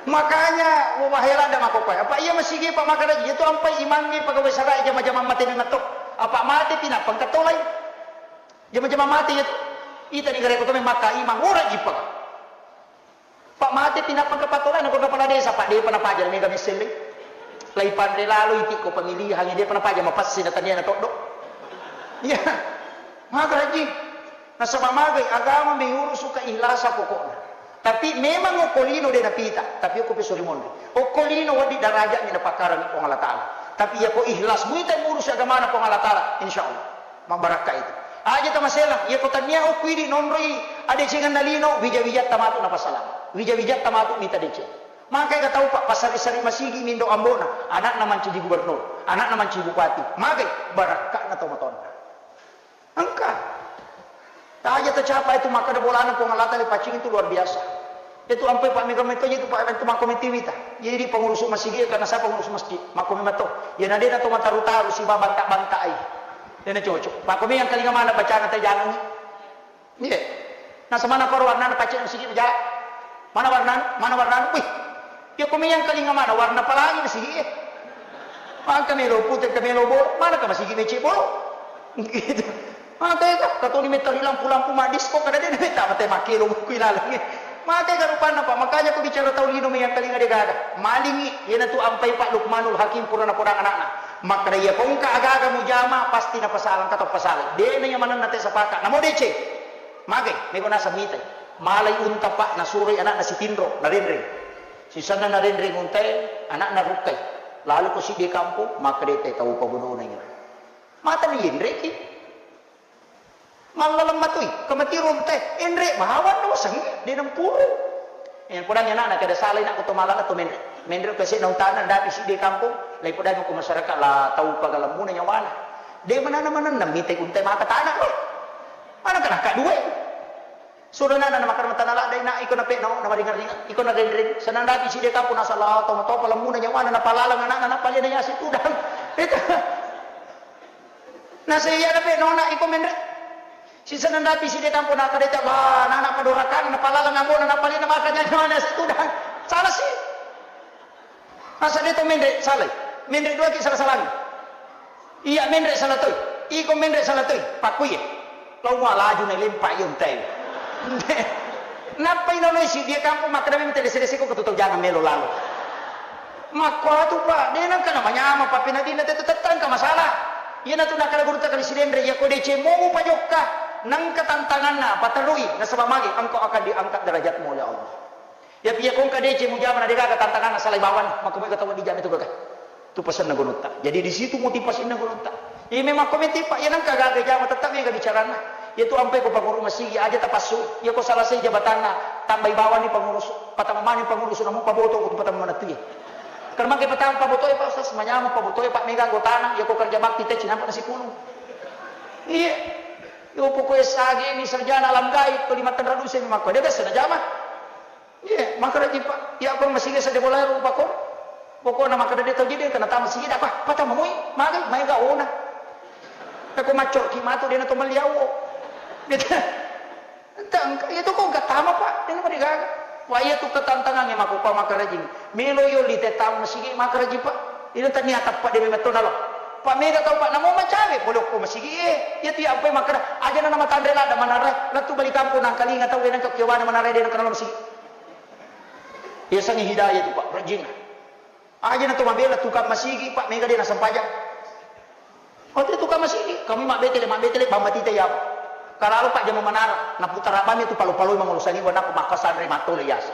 Makanya, wah, heran dah mako kue. Apa iya masigi, Pak, makana ji itu ampai imangnge pegawai sarai jama-jama mate memang to. Apa mate pina pengkatolai. Jama-jama mate itu. Ita di gare ko to memang maka imang ora jipa. Pak, mate pinappa kepatolanna ko kepala desa, Pak, depa napaja mega misselle. Lai panre lalo iti ko pemilihan, depa napaja mapassi na tania na toddo. Iya. Maga haji. Nasaba magai agama mengurus keikhlasan pokokna. Tapi memang okko lino de napita, tapi okko pesori monri. Okko lino wadi darajatnya napakarang Puang Allah Taala. Tapi iya ko ikhlas muita ngurus agamana Puang Allah Taala, insya Allah. Mabbarakka itu. Aja tamaselang, iya ko tania okko idi nonroi adecenganna lino, wija-wijatta matu napasalama. Wija-wijatta matu mita deceng. Makai ka tau, Pak, pasari-sari masigi mindo ambona, anakna mancaji gubernur, anakna mancaji bupati. Magai barakkana tau matonna. Engka. Taja tacapa itu makkada bolana Puang Allah Taala paccing itu luar biasa. Itu ampai Pak Mega Metoji itu Pak itu makko mitiwita. Jadi pengurus masigi karena saya pengurus masjid, makko meto. Ya nadena to mataru-taru si banta-banta ai. Dena cocok. Makko yang kalinga mana bacaan teh jangan. Iya. Nah, semana koro warnana pacce masigi aja. Mana warnana? Mana warnana? Wih. Ya ko yang kalinga mana warna pelangi masigi. Maka melo putih ke melo bolo, mana ke masigi mecek bolo? Gitu. Maka itu katoni metali lampu-lampu madis kok kada dia minta mate makelo kui lalang. Mate ga rupanna, Pak. Makanya ko bicara tau lino meyangkalinga de gaga. Malingi, iyanatu ampai Pak Lukmanul Hakim pura napodang anakna. Makkeda iya kongka agaga mujama pasti napasalang, kata pasalang. De na iya manenna te sapaka. Namo deceng. Mage, mego naseng mitai. Malai unta, Pak, nasuroi anakna sitinro, narenreng. Sisenna narenreng untae, anakna rukkai. Lalu ko siddi kampung, makkeda te tau pabodona iya. Mata ni yenreki. Mallaleng matoi, kamatiro untae, enre bawang nawasengnge, de nampuru. Eh, podangi anakna, kada salai nak ko to malala to menre. Menre ko sena utana, dapi siddi kampung, lai podangi ko masyarakat la tau pagalemmuna nyawana. De manana manenna mitai untae maka tana ko. Mana kana ka dua. Sudah nana na makan matana la dai na iko na pekno, na maringar-ringar, iko na renreng. Senang dapi siddi kampung nasala tau matopa lemmuna nyawana, napalaleng anakna, napalena yasi tudang. Itu. Nasaiya nape nona iko menre. Sisenna dapi siddi kampung nakkeda te, wah, nana padorakang, napalaleng ambona, napalena maka nyawana situdang. Salah si. Masa de to menre, salai. Menre dua ki salah-salangi. Iya menre salah toi. Iko menre salah toi. Pakkuye. Lau mua laju na lempa iyo untai. Nappa inonoi siddi kampung makkeda memang tedese-dese ko ketu tau jangan melo lalo. Makkuatu, Pak, de nengka namanyameng, Pak, penadinna tetu tettangka masalah. Iyanatu nakkeda gurutta kali Sidenreng, iya ko deceng mo mupajokka, nengka tantanganna, paterui, nasaba magi engkau akan diangkat derajatmu oleh Allah. Ya, iya ko engka deceng mujama na degaga tantanganna, salai bawang, makko mega tau dijama itu gaga. Tu pasenna gurutta. Jadi di situ motivasinna gurutta. Iya memang ko meti, Pak, iya nengka gaga jama tetap mega bicaranna. Iya tu ampai ko pangurus masigi aja tapassu. Iya ko salasai jabatanna, tambai bawang ni pangurus, patama mani pangurus, namu paboto ko tu patama manettu iya. Karena mangke patang pabotoe, Pak Ustaz, manyameng pabotoe, Pak, mega anggotana, iya ko kerja bakti te cinampa nasipulung. Iya. Yo pokoknya sage ni sarjana alam gaib, to lima tenra duse memang ko. Dia biasa najama. Iya, makkeda ji, Pak. Iya ko masigi sade bola rupa ko. Pokokna makkeda de tau jadi kena tama sigi apa? Patama moi, magai, maega ona. Ko maccorki matu de na to melliawo. Gitu. Entah, engka, iya tu ko engka tama, Pak. Dena mari gaga. Wah, iya tu ketantangannya mako, Pak, makkeda ji. Melo yo li te tama masigi, makkeda ji, Pak. Ina tania tappa de memang to nalo. Pak, mega tau, Pak, namo macawe pole ko masigi, eh. Iya tu iya ampai makkeda, aja na nama tanre ladda manara. Lettu bali kampung nangkalinga tau, eh, nangka kiwana manara de nangka nalo masigi. Iya sangi hidayah tu, Pak, rajin. Aja na to mabela tukang masigi, Pak, mega de nasempajang. Oh, tu tukang masigi, kami mabbetele, mabbetele, bambatita iya. Karalo, Pak, jama manara, naputara bammi tu palo-paloi mangolo sani, wana ko makkasanre matole yasa.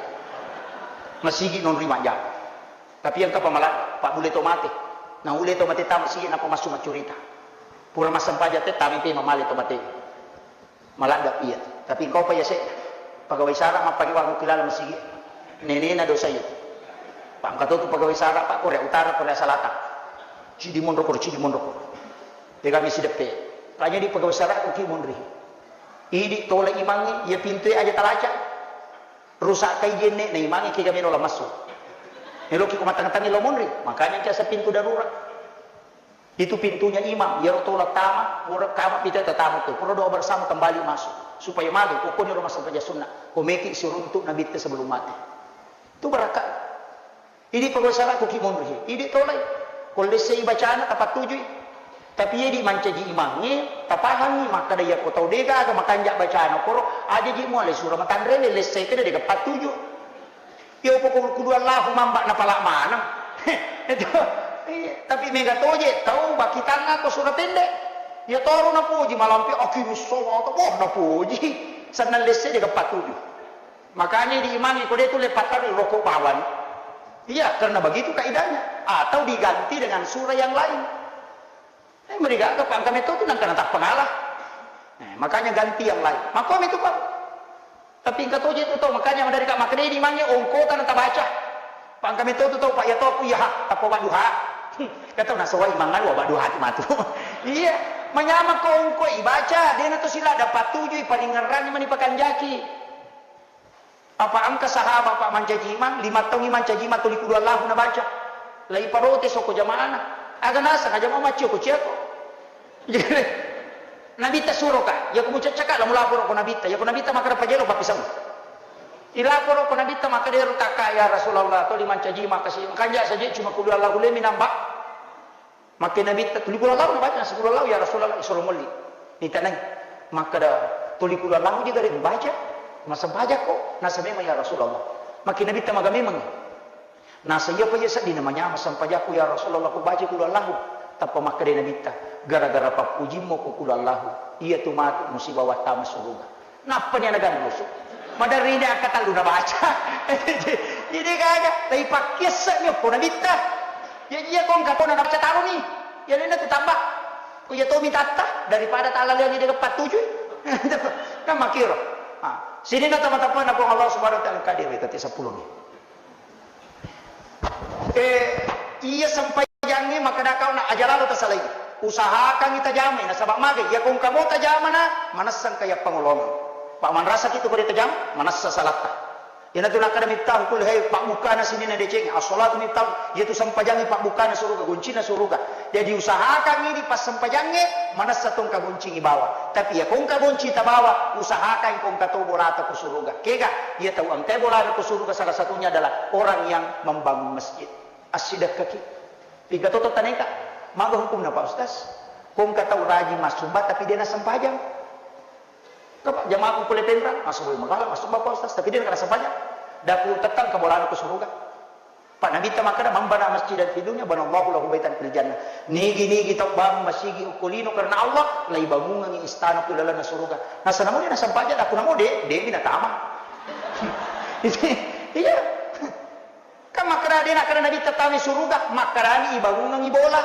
Masigi non ri majjama. Tapi engka pamala, Pak, bule to mate. Na ule to mate tama masigi, nappa massu maccurita. Pura massempajang te, tami pe mamale to mate. Maladda iya. Tapi engkau pa yase, pegawai sara mappake wangu kilala masigi. Nenena dosa iya. Pak, engka to tu pegawai sara, Pak, Korea Utara, Korea Selatan. Cidi monro koro, cidi monro koro. Dega mi sideppe. Kanya di pegawai sara ko ki monri. Idi tola imangnge, iya pintue aja talaca. Rusak kai jenne na imangnge kega melo la massu. Meloki ko matang-tangi lo monri. Makanya engka sa pintu darurat. Itu pintunya imam, iyaro tola tama, pura kama pita tatamu tu, pura doa bersama kembali masuk. Supaya magi, ko koni rumah sempajang sunnah, ko meki siruntuk Nabitta sebelum mati. Itu barakat. Idi pegawai sara ko ki monri, idi tolai. Ko lessei bacana tapattujui. Tapi idi mancaji imangnge, tapahangi, makkada iya ko tau dega aga makanja bacana koro, aja ji muale sura matanrele, lessei kede dega pattuju. Iya, pokok kudu Allahu mamba napala maneng. Itu. Iya, tapi mega toje tau bakitangnga ko sura pendek. Iya toro napoji malampe akimis sholata, wah napoji. Sennang lesse de gappa tuju. Makanya di imangi ko de tu le patari rokok bawang. Iya, karena begitu kaidahnya. Atau diganti dengan surah yang lain. Eh, merigaga, Pak, engka metto tu nangka natappa ngala. Eh, makanya ganti yang lain. Makko metto, Pak. Tapi engka toje tu tau, makanya madari ka makkeda di mange ongkota natabaca. Pak, engka metto tu tau, Pak, iya to aku, iya, ha, tappa wadduha. Kata nasawai mangan wa wadduha tu matu. Iya, manyameng ko ongko ibaca, dena to sila dapat tuju, palingerrang mani pakanjaki. Apa engka sahabat, Pak, mancaji imang, lima taungngi mancaji imang tuli kudu Allahu nabaca. Lai parotes okko jamaana. Aga naseng, aja mau maccio ko ciako. Nabitta suroka, yako mucaccaka la mulaporo ko Nabitta, yako Nabitta makkada pajelo pappisau. Ilaporo ko Nabitta makkada ero takka, ya Rasulullah, tuli mancaji imang kasi, kanja saja cuma kudu Allahu le minamba. Makke Nabitta, "Tuli kulo lau nabaca?" "Seppulo lau, ya Rasulullah." "Isuro molli." Nitanai. Makkeda, "Tuli kulo lau je gare mubaca?" Massempajakko? Nasa memang, ya Rasulullah. Maki Nabitta maga memang. Nasa iya pa iya sedding namanyameng sempajakku, ya Rasulullah, ku baca qul huwallahu. Tappa makkeda Nabitta, gara-gara pappujimmu ku qul huwallahu, iya tu matu musibawa tama suruga. Nappani ana ganrusu. Maderri ni akkatellu nabaca. Jadi gaga, tapi pakkiasse'mi okko Nabitta. Ya iya kong kapona nabaca taroni. Ya lena tu tambah. Ku iya tomi tatta daripada talaleangi de' pattujui. Kan makkiro. Ah, sininna tama-tamana Puang Allah Subhanahu wa Ta'ala, kadir tati seppulo ni. Eh, iya sempajangnge makkeda kau na aja lalo tasalai. Usahakangngi tajamai, nasaba magai, iya ko engka mo tajamana, manessa engka iya pangolongeng. Pa manrasaki tu ko de' tajama, manessa salatta. Iyanatu nakkeda Miftahul Kulli Khair, pabbukana sininna deceng, as-salatu miftah, iyatu sempajangnge pabbukana suruga, goncinna suruga. Jadi usahakangngi idi passempajangnge, manessa to engka goncingngi bawa. Tapi iya ko engka gonci tabawa, usahakan ko engka to bolata ko suruga. Kega, iya tau engkae bolana ko suruga salah satunya adalah orang yang membangun masjid. Assidekkaki. Piga toto taneka. Maga hukumna, Pak Ustaz? Ko engka tau rajin massumba tapi de' nassempajang. Kapa jamaah pole Penrang, massumba magala, massumba, Pak Ustaz, tapi de' nassempajang. Daku tettang ke bolana ko suruga. Pak Nabitta makkeda, "Man bana masjidan fi dunya, banallahu lahu baitan fil jannah." Nigi-nigi tau bangun masigi okko lino karena Allah, laibangungengngi istana ku lalenna suruga. Nasa namo de' nassempajang, daku namo de', de' mi natama. Iya. Kan makkeda de' nakkeda Nabitta tama suruga, makkedani ibangungengngi bola.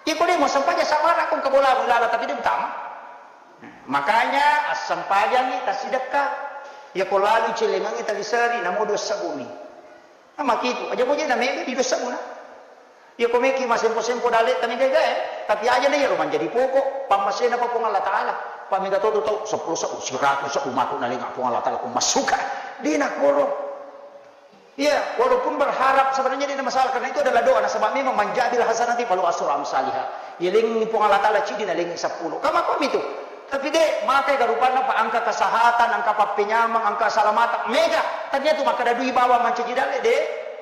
Iko de' muassempajang, sabara ko engka bola, bola, tapi de' mutama. Makanya assempajangngi tassidekka. Iya ko lalu celengengngi taliseri, namo dua sebbu mi. Nah, makitu. Aja boje na mega di dua sebbu na. Iya ko meki massempo-sempo dalle' tami gaga, eh. Tapi aja na iyaro manjadi pokok pammasena pa Puang Allah Ta'ala. Pa mega to tu tau seppulo sebbu, siratu sebbu matu nalenga Puang Allah Ta'ala ko massuka. De' nakkoro. Iya, walaupun berharap sebenarnya tidak masalah, karena itu adalah doa. Nasaba memang, "Man jaa bil hasanati falahu asyru amsaliha." Yalengngi Puang Allah Ta'ala ciddi, nalengngi seppulo. Kama kami tu. Tapi de', makai garupanna pa engka kesehatan, engka pappenyameng, engka keselamatan. Mega, tania tu makkeda dui bawa mancaji dalle', de'.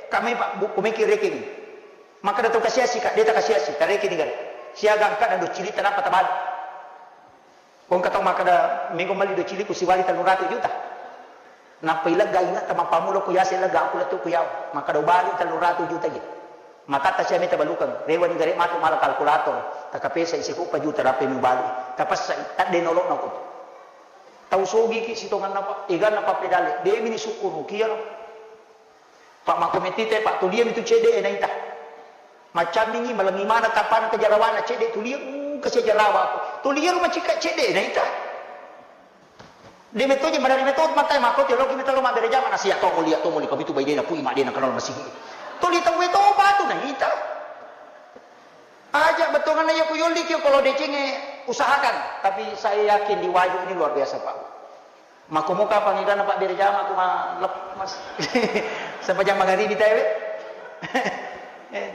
Kami pa bu-, kumeki rekeng. Makkeda tau kasiasi ka, de' takasiasi, tarekeng ni gare. Siaga engka na dua cilitta nappa tabali. Ko engka tau makkeda, "Mego melli dua cili'ku siwali tellu ratu juta." Nappa ilegga inge'ta mappammula ko yase legga aku lettu ku yawa. Makkeda, "Ubali tellu ratu juta je." Matatta sia mita balukeng, rewani gare matu mala kalkulator, takapesa isi kuppa juta rapi mubali. Tapessai, tadde nolo'na ko. Tau sogiki sitonganna pa, eganna pappedalle, demi ni sukkuruki iyaro. Pak, makkomettite, Pak, tuliami tu cedde e naita. Maccamingi, malengi mana tapana kejarawana cedde tulia, uh, kasi jarawa aku. Tulia rumah cika cedde e naita. De metto je, madari metto matai makko te loki metto lo mabbere jama nasi ya to mulia to muli komitu baidena pui madena kenal masigi. Tuli tau to patu naita. Aja bettuanna iya ku yolli ki kalau decengnge usahakan, tapi saya yakin di Wajo ini luar biasa, Pak. Makkomoka pangigana Pak Dirjama ku ma-, lep-, mas-, sempajang magaribi tae we. Eh,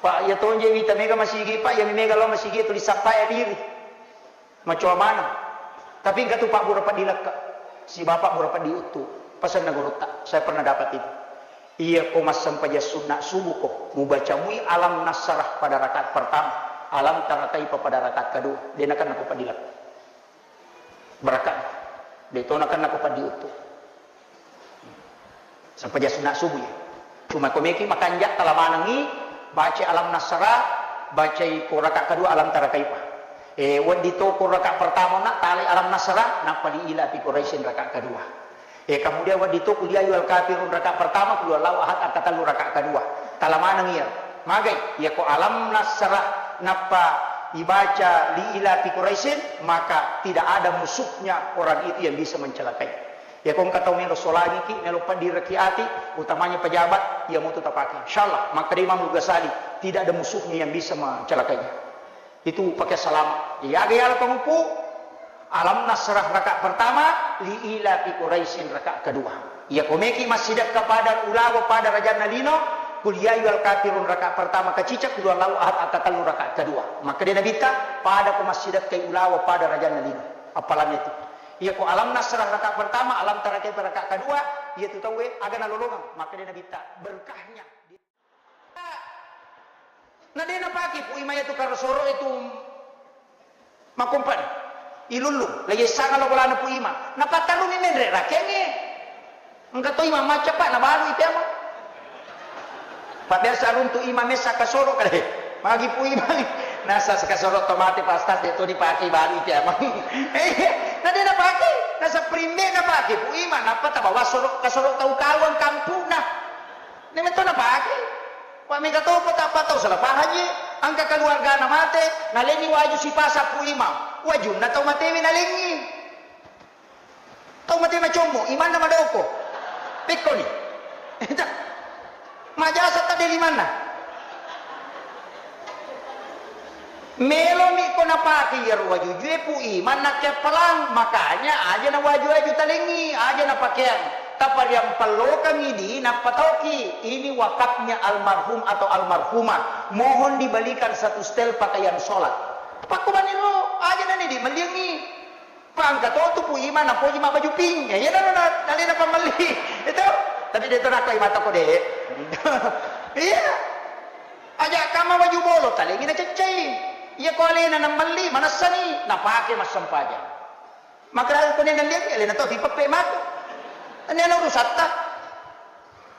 Pak, iya tonje wita mega masigi, Pak, iya mi mega lao masigi tuli sappa ya diri. Macoa maneng. Tapi engka tu Pak Bura Peddi Lekka, si Bapak Bura Peddi Uttu, pesanna gurutta, saya pernah dapat itu. Iya ko massempajang sunna subuh ko, mubaca mui alam nasrah pada rakaat pertama, alam tara kaifa pada rakaat kedua, de nakenna ko Peddi Lekka. Barakka. De to nakenna ko Peddi Uttu. Sempajang sunna subuh ya. Cuma ko meki makanja tala manengi, baca alam nasrah, bacai ko rakaat kedua alam tara kaifa. Eh, wedding to ko rakaat pertama na tali alam nasrah, nappa li ila fi Quraisyin rakaat kedua. Eh, kemudian wedding to qul ya ayyuhal kafirun rakaat pertama, qul huwallahu ahad rakaat telu rakaat kedua. Tala maneng iya. Magai, iya ko alam nasrah, nappa ibaca li ila fi Quraisyin, maka tidak ada musuhnya orang itu yang bisa mencelakai. Ya, ko engka tau melo solangiki, melo peddi raki ati, utamanya pejabat, iya motu tapake. Insyaallah, makkeda Imam Ghazali, tidak ada musuhnya yang bisa mencelakainya. Itu pakai salama. Iya, aga yala pengupu, alam nasrah rakaat pertama, li ila fi Quraisyin rakaat kedua. Iya ko meki massidekka pada ulawa pada rajanna lino, qul ya ayyuhal kafirun rakaat pertama kacica, qul huwallahu ahad rakaat telu rakaat kedua. Makkeda Nabitta, pada ko massidekkai ulawa pada rajanna lino. Apalagi itu. Iya ko alam nasrah rakaat pertama, alam tara kaifa rakaat kedua, iya tu tauwe aga nalolongeng. Makkeda Nabitta, berkahnya. Na de napake pui maya tu karosoro itu makompan. Ilullung, la yessanga lo bolana Pu Imang. Napattaruni menre rakengnge. Engka to imang macca, Pak, nabalui teama. Pak, biasa runtu imang messa kasoro kale. Magi Pu Imang. Nasa kasoro to mate, Pak Ustaz, de to dipake, balui teama. Eh, na de napake. Nasa primbe napake Pu Imang, nappa tabawa soro, kasoro tau kawang kampuna. Ne metto napake. Wa mega topa tappa tau salah pahang je. Engka keluargana mate, nalenni waju sipasa Pu Imang. Wajunna tau matewe nalengngi. Tau mate macommo, imanna madoko. Pekkoni. Majasa tadde limanna. Melomi ko napake iyaro wajujue Pu Imang nakkeappalang, makanya aja na waju-waju talengngi, aja na pakeang. Tapariampallokangngi di nappatauki, ini wakafnya almarhum atau almarhumah. Mohon dibelikan satu setel pakaian sholat. Pakkumaniro, aja na ni di melliangngi. Pangka to tu Pu Imang napoji mabbaju pink. Ya, iya, na, na, nalena pammelli. Itu. Tapi de to nakko imata ko de. Iya. Aja kamma baju bolo, talengi naceccai. Iya ko alena namelli, manessani, napake massempajang. Makra ko ne nalliangngi, alena to tipeppe mako. Ini ana urusatta.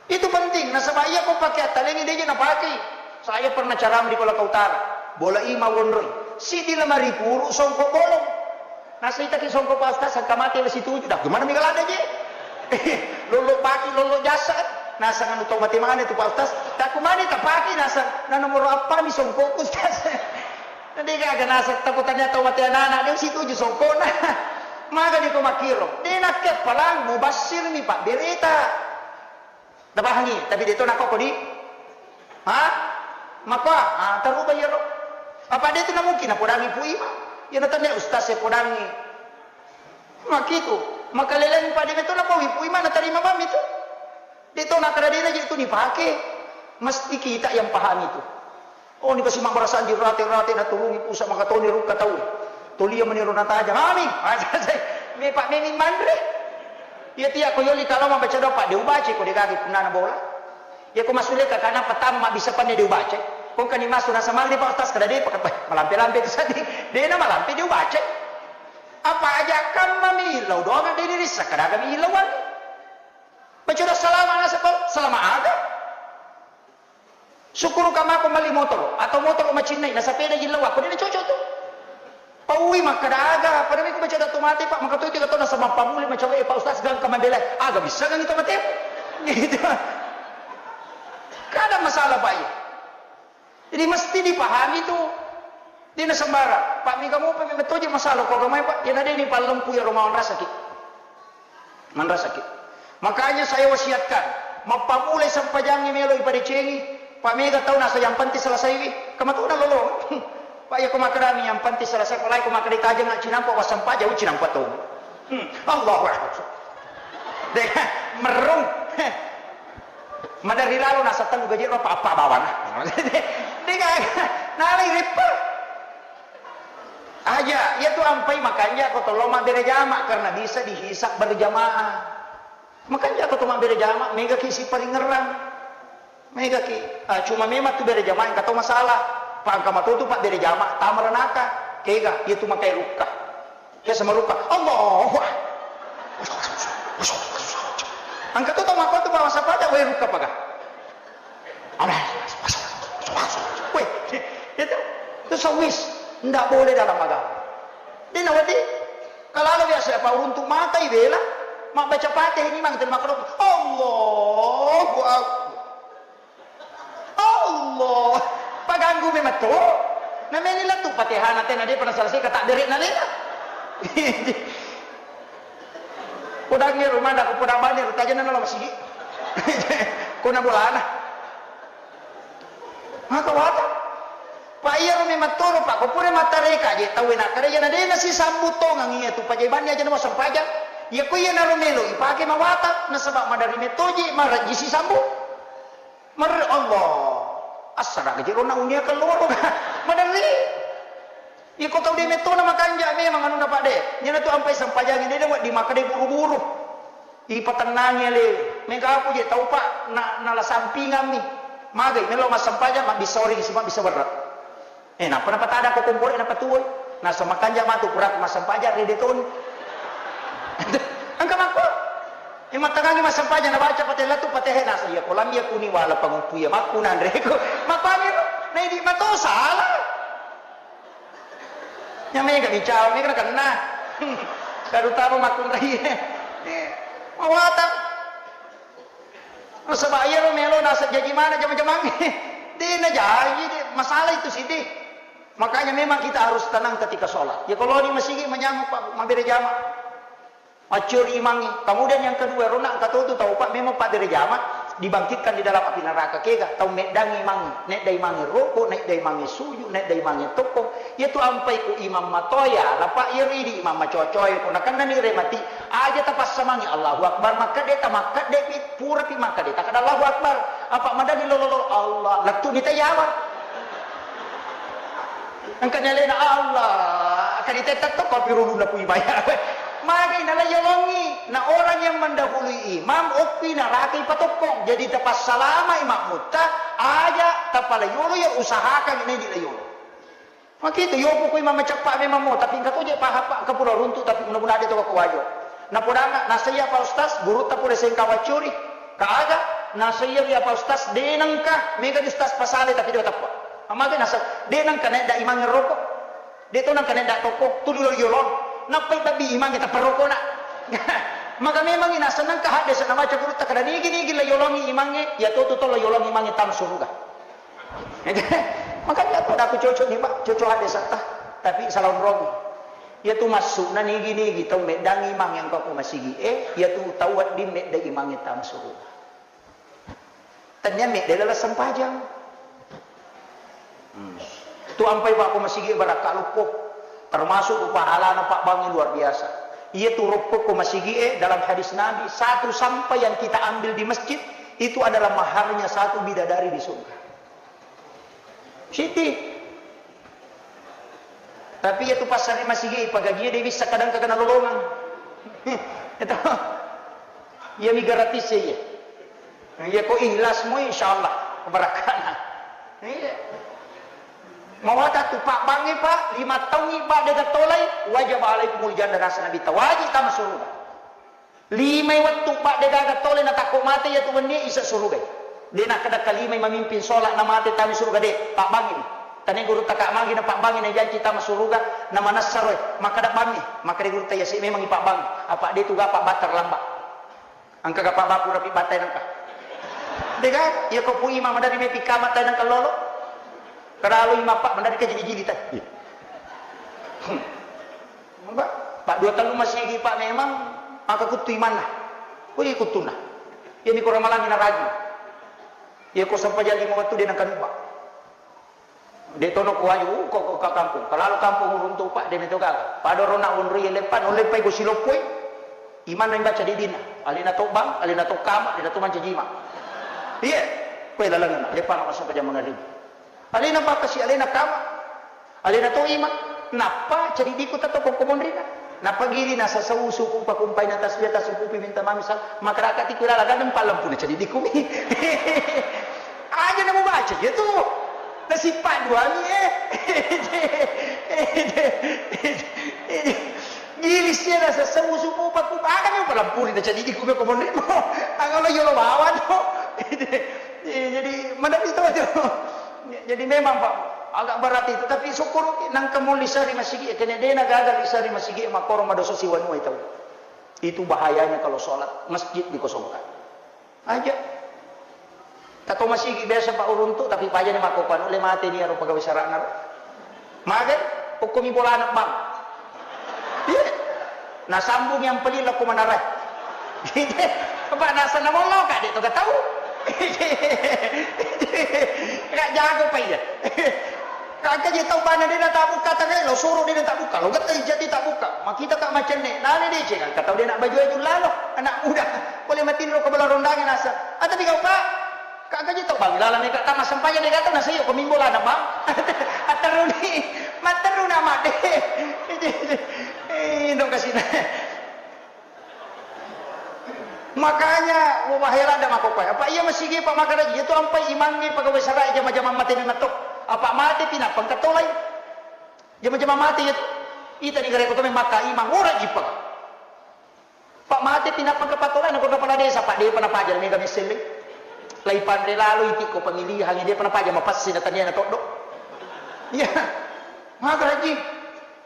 Itu penting, nasaba iya ko pake attalengi deje napakei. Saya pernah ceramah di Kolaka Utara. Bola ima wonroi. Sidi lemari puru songkok bolong. Nasaitaki songkok Pak Ustaz, sangka mate wesi tuju. Dah, gimana mega lada je? Lolo paki, lolo jasa. Nasang anu tau mate mana itu Pak Ustaz? Tak kumani tak paki nasang. Nah, nomor apa mi songkok Ustaz? Nanti gaga nasang takutnya tau mate anak-anak dia wesi tuju songkok nah. Maga di ko makiro. Dia nak kepalang mubasir mi Pak berita. Napahangi, tapi de to nakko kodi. Ha? Makko, ah, taruba iyaro. Apa de to na mungkin napodangi Pu Imang? Iya na tania ustaz e podangi. Makitu, makaleleng pade meto napawi Pu Imang natarima mami tu. De to nakara de na je tu dipake. Mesti kita yang pahami tu. Oh, ni kasi mabbarasanji rate-rate, natulungi pusa makatoni rukka tau. Tolia meniro natajang. Amin. Me Pak Memi manre. Iya tia ko yoli kalau mabaca doa Pak, de ubaca ko de gaga punnana bola. Iya ko masule ka kana pertama mabbissa panne de ubaca. Ko kani masu nasa maghrib Pak Ustaz kada de Pak, malampe-lampe tu sadi. De na malampe de ubaca. Apa aja kam mami lau doang de dirissa kada kami ilauan. Baca doa salama nasa ko salama aga. Sukkuruka mako melli motoro, atau motoro macinnai, nasapeda jillau, ko de na cocok tu. Paui makkada aga, pada miko baca doa to mate, Pak, maka to tiga to nasaba pammuli macawe, Pak Ustaz, gangka mabela, aga bisa gangi to mate. Gitu. Kada masalah, Pak, iya. Jadi mesti dipahami tu. De na sembarang. Pak, mega mopa memang toje masalah ko agamai, Pak. Iya na de ni pallempu iyaro mawang rasaki. Manrasaki. Makanya saya wasiatkan, mappamulai sempajangnge melo ipadecengi, Pak, mega tau nasa yang penting selesaiwi, kamatuna lolo. Pak, iya ko makkedami yang penting selesai, palai ko makkeda tajeng cinampa wassempajang, cinampa to. Hmm. Allahu Akbar. De, merung. Madari lalo nasa tellu gaji ro apa-apa bawana. De, de, nalai ripper. Aja, iya tu ampai makanja ko tollo mabbere jama karena bisa dihisab berjamaah. Makanja ko to mabbere jama, mega ki siparingerang. Mega ki, ah, cuma memang tu bere jama engka to masalah. Pa engka matotu pa bere jama, tama ranaka. Kega, iya tu makai rukka. Ke sama rukka. Allahu Akbar. Engka to tau mappa tu pa masa pada, weh, rukka paga. Weh, itu, itu sawis, ndak boleh dalam agama. Dina wadi, kalau biasa apa uruntu mata ibela, mak baca Fatihah ini mang terima kasih. Allahu Akbar. Allah. Paganggu memang tu. Nameni latu Fatihah na tena dia pernah selesai kata derek na lena. Podangnge rumah dah, ko podang bani, tajana nala masigi. Ko na bolana. Maka wata. Pa iyaro memang toro, Pak, ko pura mattareka je tauwe nakkeda, iyana de nasisambung tongang iya tu pajabanni aja na masempajang. Iya ko iyanaro melo ipake mawata, nasaba maderri metoje marajji sisambung. Mer-, Allah. Assaraga jerona unia keluar. Maderri. Iko tau de metto na makanja memang anunna, Pak, de. Iyana tu ampai sempajangi de, de wedding makkeda buru-buru. Ipatennangi ale. Mega aku je tau, Pak, na, nala sampingammi. Magai melo massempajang mabbissa origi si mabbissa berre. Eh, nappa napatada ko kompore napatuwoi. Nasa makanja matu pura massempajang rede toni. Engka makko. Yang mattangangi massempajang nabaca Fatihah tu Fatihah nasa iya ko lambi kuni wala panguppu iya makku nanreko. Makkuani ro. Naidi mato salah. Nya mega bicara mega nakenna. Terutama makkunrai. Eh, mawatang. Nasaba iyaro melo naseng jaji mana jama-jamangnge. De najaji, de. Masalah itu sih, de. Makanya memang kita harus tenang ketika sholat. Ya kalau di masigi manyameng, Pak, mabbere jama. Maccuri imangnge. Kemudian yang kedua, rona engka totu tau, Pak, memang pabbere jama dibangkitkan di dalam api neraka. Kega? Tau meddangi imangnge. Nedda imangnge roko, nedda imangnge suju, nedda imangnge tokkong. Iyatu ampai ku imang matoya, lapa iyaro idi imang macocoe, ko nakennani remati, aja tapassamangi Allahu Akbar, makkedde tamakkedde pi, pura pi makkedde takkeda Allahu Akbar. Apa madanni lolo-lolo, Allah, lettu ni tayawa. Engka ni alena Allah, kadi tetta to kopi rulunna kui bayar. Magai nala yolongi, na orang yang mendahului imam, okki naraka ipatokkong. Jadi tapassalamai makmutta, aja tapala yolo ya usahakan ini di yolo. Makitu, yopo kui mamaceppa memang mo, tapi engka to je pahappa engka pura runtu, tapi mudah-mudahan de to ko wajo. Napodanga, nasaiya Pak Ustaz, gurutta pole sengka waccuri. Ka aga, nasaiya wi Pak Ustaz, de nengka, mega di Ustaz pasale, tapi de teppa. Amaga nasa, de nengka naik da imangnge roko. De to nengka naik da toko, tu dulu yolong. Nappai babbi imangnge tappa rokona. Maka memang ina seneng ka hadde sena maca gurutta kada nigi-nigi la yolongi imangnge, ya to tu to la yolongi imangnge tam suruga. Makanya aku dah aku cocok nih, Pak, cocok hadde satta, tapi salah onrong. Iya tu massu'na nigi-nigi tau meddangi imang yang ko masigi e, iya tu tau wedding medda imang yang tama suruga. Tania medda dalam sempajang. Hmm. Tu ampai, Pak, ko masigi barakka lukko. Termasuk tu pahalana, Pak, bangi luar biasa. Iya tu rokko ko masigi e, dalam hadis Nabi, satu sampah yang kita ambil di masjid itu adalah maharnya satu bidadari di surga. Siti. Tapi iya tu passare masigi, pagaji de wissa kadang kagana lolongang. Itu. Iya mi gratis ya iya. Iya ko ikhlas mo insyaallah kebarakana. Iya. Mawata tu Pak bangi Pak, lima taungi Pak de gatolai, wajib alaikumul jannah nasa Nabi tawaji tama surga. Limai wettu, Pak, de gaga tole natakko mate iya tu wennie isa surugai. De nakkeda kalimai mamimpin sholat na mate tami suruga de, pabbangi. Tane guru taka magi na pabbangi na janci tama suruga na manessaroi. Makkeda bangi, makkeda guru taya si memang ipabbangi. Apa de tu gapa batter lamba. Engka gapa baku rapi batai nengka. De gaga, iya ko pui mama dari mepi kama tai nengka lolo. Keralu imappa mendari ke jili-jili tai. Pak, Pak, dua tellu masigi, Pak, memang maka kuttu imanna. Wih, kuttunna. Iya mi ko ramalangi naragi. Iya ko sempajang lima wettu de nengka nuba. De tono ko waju, ko, ko ka kampung. Kalalu kampung uruntu, Pak, de meto gaga. Pada rona wonroi leppa, no leppai ko siloppoi. Imanna imbaca didina. Alena to bang, alena to kama, alena to mancaji imang. Iya. Koe lalengna, leppa na sempajang mangaribi. Alena bakasi, alena kama. Alena to ima. Nappa cedidikku tetto ko monrina. Nappa gili na sasau suku pakumpai na tasbih tasukupi minta mami sal. Makaraka tiku lala gandeng pallampuna cedidikku mi. Aja na mubaca iya tu. Nasippa duami eh. Gili sia na sasau suku pakumpai. Aga mi palampuri na cedidikku mi ko monrimo. Aga lo yolo bawa to. Jadi mana itu tu. Jadi memang, Pak, agak berat itu, tapi syukur nangka molli sari masigi, kene dena gagal sari masigi, makoro madosa siwanua itu. Itu bahayanya kalau sholat masjid dikosongkan. Aja. Tato masigi biasa Pak uruntu, tapi paja ni makko panu le mate ni aro pegawai sarana. Magai, hukumi bolana bang. Iya. Nasambung yang pelin lako manarai. Pak nasa namollo kak de to tau. Kak jago pa iya. Kak je tau bana de na tabuka tangai lo suru de na tabuka lo getta jadi tabuka. Makita kak macenne nane de cek kak tau de na baju aju lalo anak muda. Boleh matinro ke bala rondange nasa. Ada tiga pak. Kak gaji tau bang, lala meka tama sempajang de gato nasa iyo ko mimbo lana bang. Ateruni, materuna made. Eh, dong kasih. Makanya wahai lada makopai. Apa iya masigi pak makaraji itu ampai imangi pegawai sarai jama-jama mate ni matok. Apa mate pina pengkatolai. Jama-jama mate iya tu. Itani gare ko to memang makka imang, ora jipa. Pak mate pi nappa kepala desa, Pak, depa napaja mega messelle. Lai panre lalo iti ko pemilihan, depa napaja mapassi na tania na toddo. Iya. Maga haji.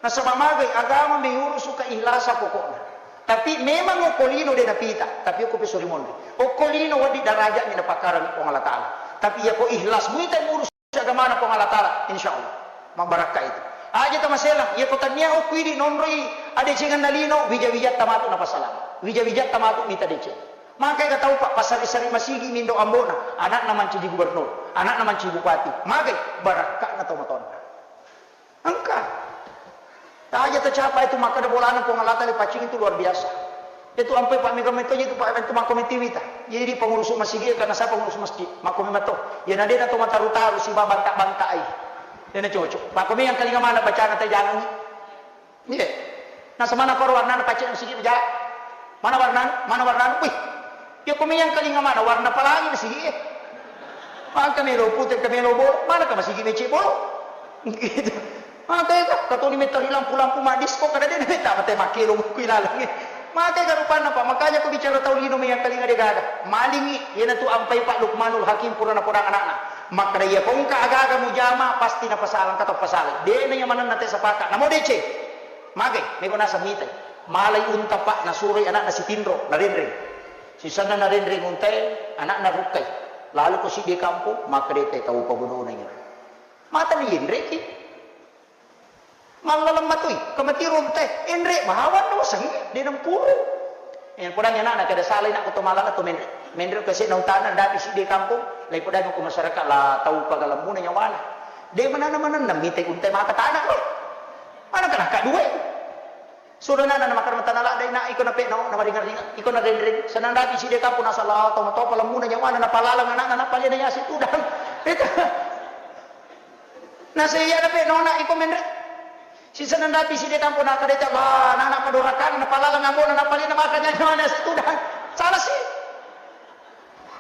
Nasaba magai agama meurusu keikhlasan pokokna. Tapi memang okko lino de napita, tapi okko peso rimonri. Okko lino wedding darajat mi napakkarang Puang Allah Taala. Tapi iya ko ikhlas muita murus agamana Puang Allah Taala, insya Allah mabbarakka itu. Aja tamasela, iya ko tania okko idi nonroi adecenganna lino, wija-wijatta matu napasalama. Wija-wijatta matu mita deceng. Maka ega tau, Pak, pasari-sari masigi mindo ambona, anakna mancaji gubernur, anakna mancaji bupati. Magai barakka'na tau matonna. Engka. Aja tacapa itu makkeda bolana Puang Allah Taala paccing itu luar biasa. Itu ampe Pak mega metto itu Pak itu makko metiwita. Jadi pengurus masjid karena saya pengurus masjid, makko memetto. Ya nadena to mataru-taru si banta-banta ai. Dena cocok. Makko yang kalinga mana bacana teh jangan. Iya. Nah, semana paro warna paccing masjid aja. Mana warna? Mana warna? Wih. Ya ko yang kalinga mana warna pelangi masjid. Maka melo pute, ke melo bolo, mana ke masigi mece bolo? Gitu. Maka itu, katoni metta ri lampu-lampu maddisko, kada de metta mate makkelo kui laleng. Maka itu rupanna, Pak, makanya ko bicara tau lino yang kalinga de gaga. Malingi, iyana tu ampai Pak Lukmanul Hakim pura napodang anakna. Makkeda iya ko engka aga-aga mujama, pasti napasalang, kata pasalang. De na iya manenna te sapaka, namo deceng. Magai, mego naseng mitai. Malai unta, Pak, nasuroi anakna sitinro, narenreng. Sisenna narenreng untae, anakna rukkai. Lalo ko siddi kampong, makkeda te tau pabodona iya. Mata ni yenreki. Mallaleng matoi, kamatiro untae, enre bawang doseng, de nampuru. Eh, podang anakna kada salai nak to malala to menre. Menre ke sena utana dapi siddi kampong, lai podang ko masyarakat la tau pagalemmuna nyawana. De manana manenna mitai untae maka tanak lo. Mana kana ka dua. Suro nana na makkeda tana ladde na iko na peno na maringa-ringa iko na renreng senang dati side kampung nasala to matopa lemmuna nyawana na palaleng anakna na palena yasi tudang. Itu. Na seiya na peno na iko menre. Si senang dati side kampung na kadeta ba na na padorakan na palaleng ambona na palena maka nyawana yasi tudang. Salah sih.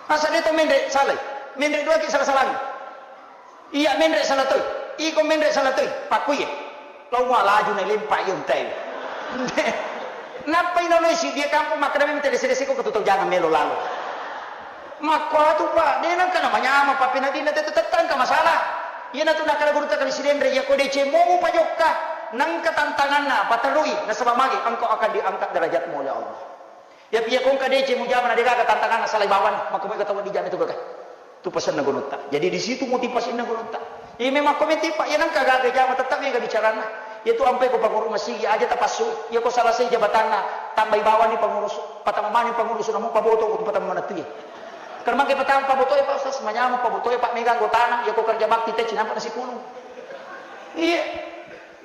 Masa de to menre salai. Menre dua ki salah-salangi. Iya menre salah toi. Iko menre salah toi. Pakkuye. Lau mua laju na lempa iya untai. Nappa ina loi si dia kampung makkeda memang tede sede siko ketu tau jangan melo lalo. Makko atu, Pak, de nang kana manyama, Pak, pinadina tetu tettang ka masalah. Iya natu nakala guru takali sidenre, iya ko deceng momu pajokka, nangka tantanganna, paterui, nasaba magi engkau akan diangkat derajatmu oleh Allah. Yapi iya ko engka deceng mujama na degaga tantanganna salai bawang, makko mega tau dijama itu gaga. Tu pasenna gunutta. Jadi di situ motivasinna gunutta. Iya memang ko meti, Pak, iya nangka gaga jama tetap mega bicaranna. Iya tu ampai ko pangurus masigi aja tapassu. Iya ko salasai jabatanna, tambai bawang ni pangurus, patama mani pangurus namu paboto ko patama manatu iya. Karena mangke patama paboto ya Pak Ustaz, manyama paboto ya Pak mega anggotana, iya ko kerja bakti te cinampa nasi pulung. Iya.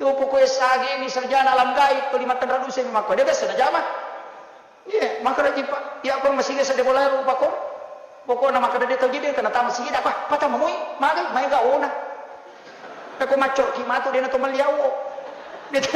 Yo pokoknya sage ni sarjana alam gaib, kelima tenra duse memang ko dia biasa na jama. Iya, makkeda ji, Pak. Iya, ko masigi sede bola rupa ko. Pokokna makkeda de tau jede kana tama sigi apa? Patama moi, magai, maega ona. Peko macco ki matu de na to maliawo. Gitu.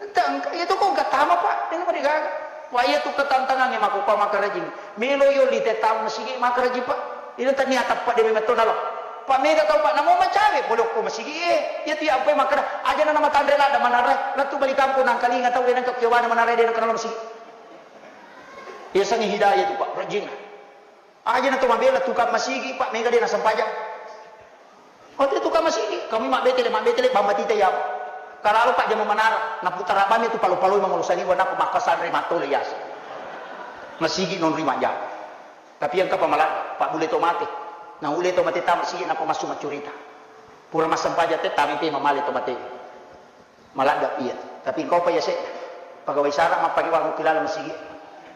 Entah engka iya to ko engka tama, Pak. De na mari gaga. Wah, iya tu ketantangan ya mako pa makkeda ji. Melo yo li te tama sigi makkeda ji, Pak. Ina tania tappa de memang to nalo. Pak mega tau, Pak, namo macawe boleh ko masigi eh. Iya tu ya apa makkeda aja na nama tanre lada manara. Latu bali kampung nang kalinga tau de nang kewana manara de nang kenal masigi. Yasengnge hidayah tu, Pak, rajinna. Aja na to mabela tukang masigi, Pak, mega de nasempajang. Oh, tu tukang masigi, kami mabbetele, mabbetele, bambatita ya. Kalalo Pak jama manara, naputara bami tu palo-palo mangolo saliwa napa makkasanre matole yasa. Masigi non ri majjama. Tapi engka pamala, Pak, bule to mate. Na ule to mate ta masigi napa massu maccurita. Pura massempajang te tami pe mamale to mate. Maladda iya. Tapi engkau pa yase pegawai sara mappake wang kilala masigi.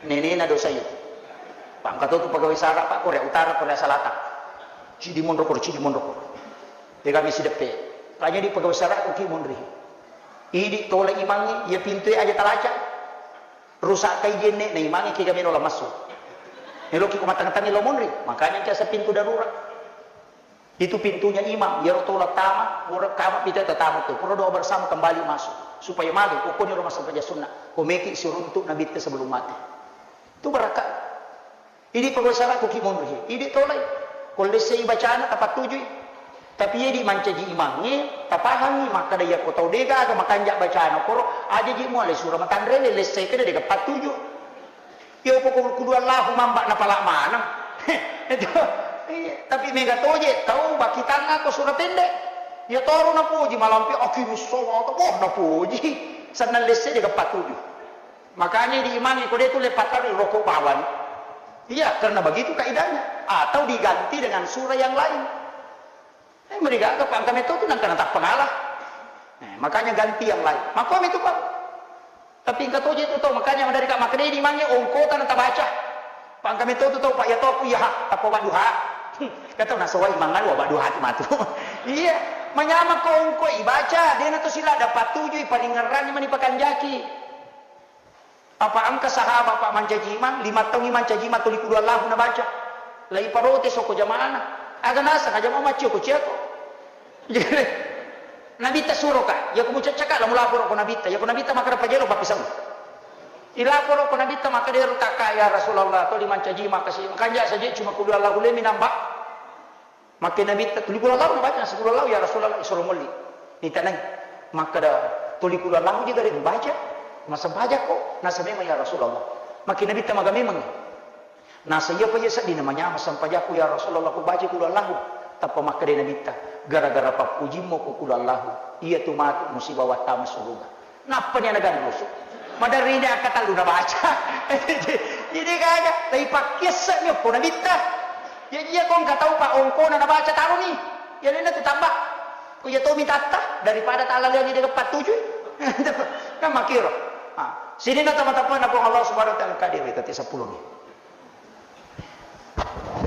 Nenena dosa iya. Pak, engka to tu pegawai sara, Pak, Korea Utara, Korea Selatan. Cidi monro koro, cidi monro koro. Tega mi sideppe. Tanya di pegawai sara ko ki monri. Idi tola imangi, iya pintu aja talaca. Rusak kai jenne na imangi kega melo la massu. Melo ki ko matang-tangi lo monri. Makanya kiasa pintu darurat. Itu pintunya imam, iyaro tola tama, pura kama pita tatamu tu, pura doa bersama kembali masuk, supaya magi, pokoknya rumah sampai sunnah, ko meki siruntuk Nabi te sebelum mati. Itu barakat. Ini pegawai sara ko ki monri, ini tolai, ko lessei bacana, tapattujui. Tapi iya di mancaji imangnge, tapahangngi makkeda iyako tau de gaga makanja bacana koro, aja ji muale sura matanre lesse kede de pattuju. Iya poko kudu Allahu mamba napala maneng. Itu. Iya, tapi mega toje tau bakitanga ko sura pendek. Ya toro napoji malampe akiru sawata, wah napoji. Sennang lesse de pattuju. Makanya di imangnge ko de tu le pattuju rokok bawang. Iya, karena begitu kaidahnya. Atau diganti dengan sura yang lain. Eh, merigaga, Pak, engka metto tu nangka natappa ngala. Eh, makanya ganti yang lain. Makko metto, Pak. Tapi engka toje tu tau, makanya maderri ka makkedai di mange ongkota natabaca. Pak, engka metto tu tau, Pak, iya to aku iya ha, tappa wadduha. Kata nasawai mangan wa wadduha tu matu. Iya, manyameng ko ongko ibaca, dena to sila dapat tuju ipalingerrangi mani pakanjaki. Apa engka sahabat, Pak, mancaji imang, lima taung mancaji imang tuli kudu Allahu nabaca. Lai parotes okko jamaana. Aga naseng aja mau maccio ko ciako. Jadi, Nabitta suroka, yako mucaccaka la mulaporo ko Nabitta, yako Nabitta makkeda pajero pappisau. Ilaporo ko Nabitta makkeda ero takka ya Rasulullah, toli mancaji imang kasi, kanja saja cuma kudu Allahu lemi nambah. Makke Nabitta, "Tuli kulo lau nabaca?" "Seppulo lau, ya Rasulullah." "Isoro molli." Nitanai. Makkeda, "Tuli kulo lau je gare mubaca? Masempajakko?" "Nasa memang, ya Rasulullah." Makke Nabitta, "Maga memang?" "Nasa iya pa iya sedding namanyameng sempajakku, ya Rasulullah, ku baca kulo lau." Tappa makkeda Nabitta, "Gara-gara pappujimmu ku kulo lau, iya tu matu musibawa tama suruga." Nappani ana ganrusu. Maderri de akkatellu nabaca. Jadi gaga, tapi pakkiasse'mi okko Nabitta. Jadi iya ko engka tau pa ongkona nabaca taroni. Iya nenna tu tambah. Ko iya tomi tatta daripada talaleangi de pattuju. Kan makkiro. Ah, sininna tama-tamana Puang Allah Subhanahu wa Ta'ala, kade wetati seppulo ni.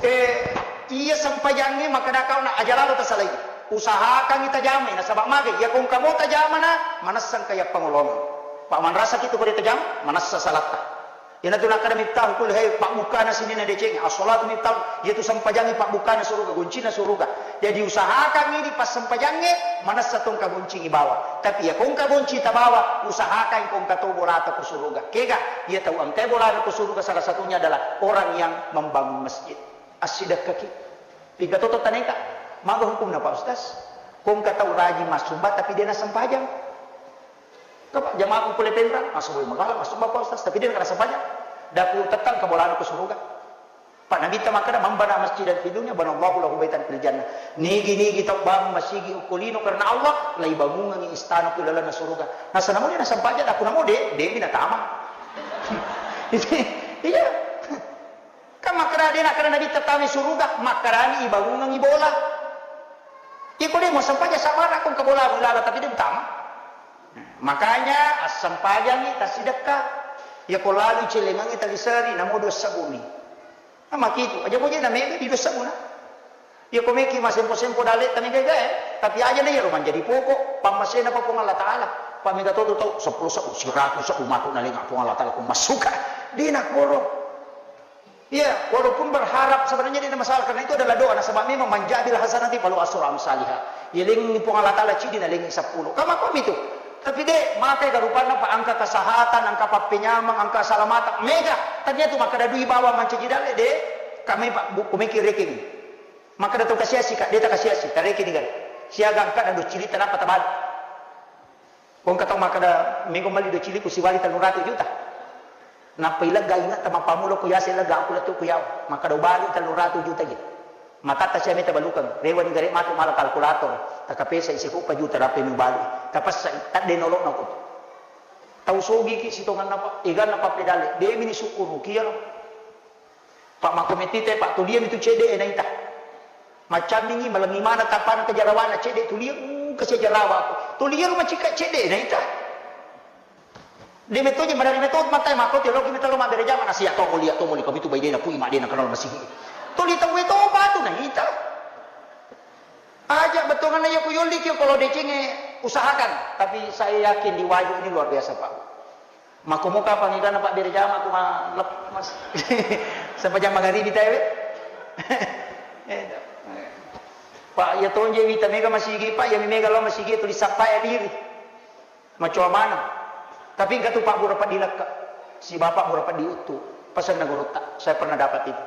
Eh, iya sempajangnge makkeda kau na aja lalo tasalai. Usahakangngi tajamai, nasaba magai, iya ko engka mo tajamana, manessa engka iya pangolongeng. Pak manrasaki tu ko de tajama, manessa salatta. Iyanatu nakkeda miftahu kulli khair, pabbukkana sininna deceng, as-salatu miftahu, iyatu sempajangnge pabbukkana suruga, goncinna suruga. Jadi usahakangngi di passempajangnge, manessa to engka goncingngi bawa. Tapi iya ko engka gonci tabawa, usahakan ko engka to bolata ko suruga. Kega, iya tau engkai bolana ko suruga salah satunya adalah orang yang membangun masjid. Assidekkaki. Pigga toto taneka. Maga hukumna, Pak Ustaz? Ko engka tau rajin massumba tapi de nassempajang. Kapa jamaah ku pole penrang, massumba magala, massumba, Pak Ustaz, tapi de nassempajang. Daku tettang kabolana ko suruga. Pak Nabitta makkeda, "Man bana masjidan fid dunya, banallahu lahu baitan fil jannah." Nigi-nigi tau bangun masigi okko lino karena Allah, laibangungengngi istana ku lalenna suruga. Nasa namo de nassempajang, daku namo de, de mi natama. Iya. Kan makkeda de nakkeda Nabitta tama suruga, makkedani ibangungengngi bola. Iko de muassempajang sabara ko engka bola, bola, tapi de mutama. Makanya assempajangngi tassidekka. Iya ko lalu celengangngi taliseri, namo dua sebuni. Nah, makitu, aja boje na mega di dua sebuna. Iya ko meki masempo-sempo dalle tani gaga, eh. Tapi aja na iyaro manjadi pokok pammasena pa Puang Allah Ta'ala. Pa mega to tu tau seppulo sebu, siratu sebu matu nalenga Puang Allah Ta'ala ko massuka. De nakoro. Iya, walaupun berharap sebenarnya tidak masalah, karena itu adalah doa. Nasaba memang, "Man ja'a bil hasanati falahu asyru amsaliha." Yalengngi Puang Allah Ta'ala cidi, nalengngi seppulo. Kama kami tu. Tapi de, makai garupanna pa engka kesehatan, engka pappenyameng, engka salamateng, mega. Tania tu makkeda dui bawang mancaji dalle de. Kami pa bu, kumeki rekeng. Makkeda tu kasiasi ka, de takasiasi, tarekeni gare. Siaga engka na docili tanapa tabali. Ko engka tau makkeda, "Mego melli docili ku siwali tellu ratu juta." Nappa ilegga ingatta mappammula ko yaseng legga aku lettu ku yawa. Makkeda, "Ubali tellu ratu juta je." Matatta sia meta balukeng. Rewani gare matu mala kalkulator. Takapesai sipuppa juta rapi mubali. Tapessai, tadde nolo'na ko. Tau sogiki sitonganna pa, eganna pappedalle. Demi ni sukkuruki iyaro. Pak, makko metti te, Pak, tulia mi tu cedde e naita. Maccamingi, malengi mana tapana ke jarawana cedde, tulia, uh, ke sia jarawa aku. Tulia rumah cika cedde e naita. De metto je, madari metto mata, makko te loki metto lo mabbere jama, nasia to, mulia to, muli kami tu baidena, pui madena kenal masih. Tuli tau to patu naita. Aja bettuanna iya ku yolli ki, kalau decengnge usahakan, tapi saya yakin di Wajo ini luar biasa, Pak. Makko mo kapang egana pabbere jama ku ma-, lep-, mas-, sempajang magaribi tae we. Eh, Pak, iya tonje wita mega masigi, Pak, iya mi mega lao masigi tuli sappa ya diri. Macoa maneng. Tapi engka tu Pak Bura Peddi Lekka. Si Bapak Bura Peddi Uttu. Pesanna gurutta. Saya pernah dapat itu.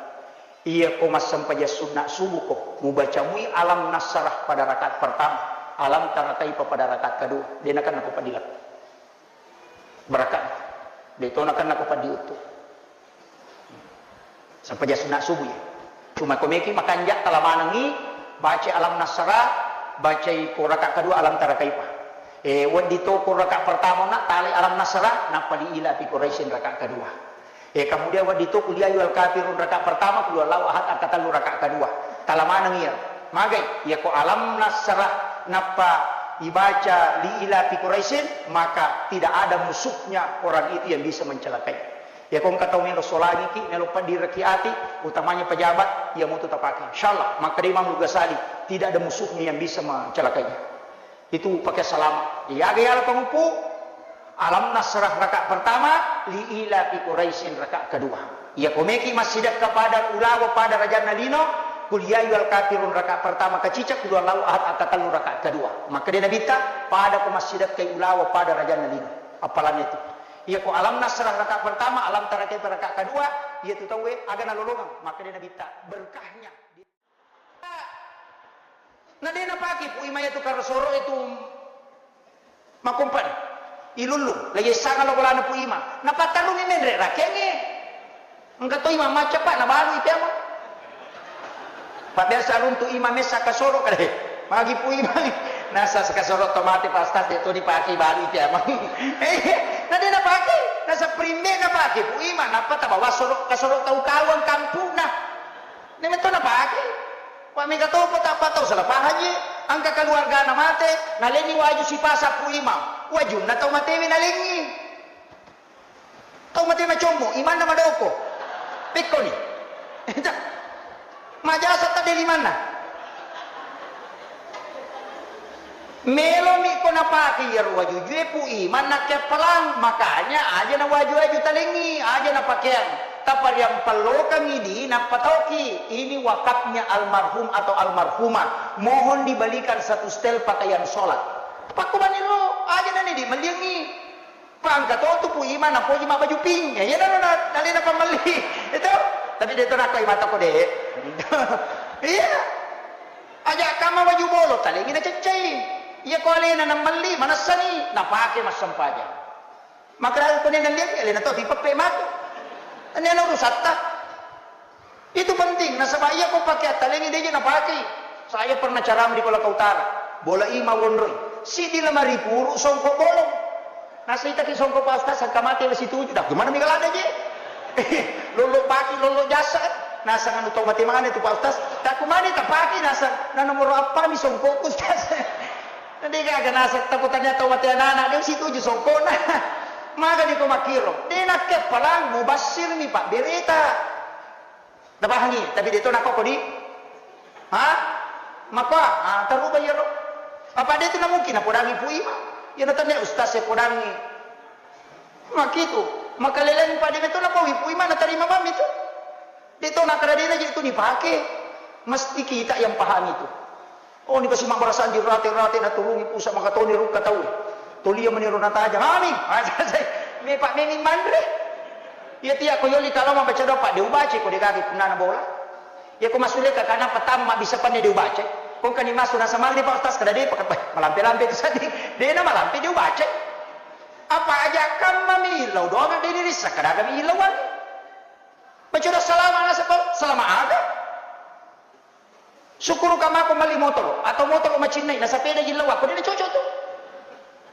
Iya ko massempajang sunna subuh ko, mubaca mui alam nasrah pada rakaat pertama, alam tara kaifa pada rakaat kedua, de nakenna ko padilak. Barakat. De to nakenna ko padiuttu. Sempajang sunna subuh ya. Cuma ko meki makanja tala manengi, baca alam nasrah, bacai ko rakaat kedua alam tara kaifa. Eh, wedding to ko rakaat pertama na tali alam nasrah, nappa li ila fi Quraisyin rakaat kedua. Eh, kemudian wedding to qul ya ayyuhal kafirun rakaat pertama, qul huwallahu ahad rakaat telu rakaat kedua. Tala maneng iya. Magai, iya ko alam nasrah nappa ibaca li ila fi Quraisyin, maka tidak ada musuhnya orang itu yang bisa mencelakai. Ya ko engka tau melo solangiki, melo paddiraki ati, utamanya pejabat, iya mutu tapake. Insyaallah, maka Imam Ghazali, tidak ada musuhnya yang bisa mencelakai. Itu pakai salam. Iyaga yala pengupu, alam nasrah rakaat pertama, li ila fi Quraisyin rakaat kedua. Iya ko meki massidekka pada ulawa pada rajanna lino, qul ya ayyuhal kafirun rakaat pertama kacica, qul huwallahu ahad rakaat telu rakaat kedua. Maka dia Nabitta, pada ko massidekka ulawa pada rajanna lino. Apalagi itu. Iya ko alam nasrah rakaat pertama, alam tara kaifa rakaat kedua, iya tu tauwe aga nalolongeng. Maka dia Nabitta, berkahnya. Na de napake Pu Ima iyatu karosoro itu makompan. Ilullung, la yessanga lo bolana Pu Ima. Napattarungi menre rakengnge. Engka to Ima macca, Pak, nabalui pemang. Pak, biasa runtu Ima messa kasoro kade. Magi Pu Ima. Nasa kasoro to mate, Pak Ustaz, de to dipake, balui pemang. Eh, na de napake. Nasa primbe napake Pu Ima, nappa tabawa soro, kasoro tau kawang kampuna. Neme to napake. Wa mega topa tappa tau salah pahang je. Engka keluargana mate, nalenni waju sipasa Pu Ima. Wajunna tau matewe nalengngi. Tau mate macommo, imanna madoko. Pekkoni. Majasa tadde limanna. Melomi ko napake iyaro wajujue Pu Ima nakkeappalang, makanya aja na waju-waju talengngi, aja na pakeang. Tapariampellokangngi di nappa tauki, ini wakafnya almarhum atau almarhumah. Mohon dibelikan satu setel pakaian sholat. Pakkubaniro, aja na ni di melliangngi. Pangka to tu Pu Ima napoji mabbaju pink. Ya, iyanaro na, nalena pammelli. Itu. Tapi de to nakko Ima toko de. Iya. Aja kamma baju bolo, talengi naceccai. Iya ko alena namelli, manessani, napake massempajang. Makra ko nena lihat, alena to tipeppe mako. Nena urusatta. Itu penting, nasaba iya ko pake attalengi deje napakei. Saya pernah ceramah di Kolaka Utara, bola Ima wonroi. Siddi lemari puru songkok bolong. Nasaitaki songkok, Pak Ustaz, sangka mate wesi tuju. Dah, gimana mi kalada je? Lollo paki, lollo jasa. Nasang anu tau mate mana itu, Pak Ustaz? Takku mani tapaki nasang. Na nomor apa mi songkok, Ustaz? Nanti gaga nasang takutanya tau mate anak-anak, dia wesi tuju songkokna. Maga di ko makiro. Dia nakke palang mubasir mi, Pak, berita. Napahangi, tapi de to nakko kodi? Ha? Makko, ah, taruba iyaro. Apa de tu na mungkin napodangi Pu Ima? Iya na tania ustaz e podangi. Makitu, makaleleng pade meto napawi Pu Ima natarima mami tu. De to nakara de na je tu nipake. Mesti kita yang pahami tu. Oh, ni pasi mabbarasanji rate-rate naturungi pusa makatoni rukka tau. Tolia meniro natajang. Amin. Me Pak memi manre. Iya tiya ko yoli kalau mabaca doa Pak, de ubaca ko de gaga punnana bola. Iya ko masule ka kana pertama mabbissa panne de ubaca. Ko kani masu nasa mali Pak Ustaz kada de pakai malampe-lampe tu sadi. De na malampe de ubaca. Apa aja kan mami ilau doang de ni rissa kada kami ilauan. Baca doa salama nasa Pak, salama aga. Syukuruka mako melli motoro, atau motoro macinnai, nasapeda jillau, ako dena cocok tu.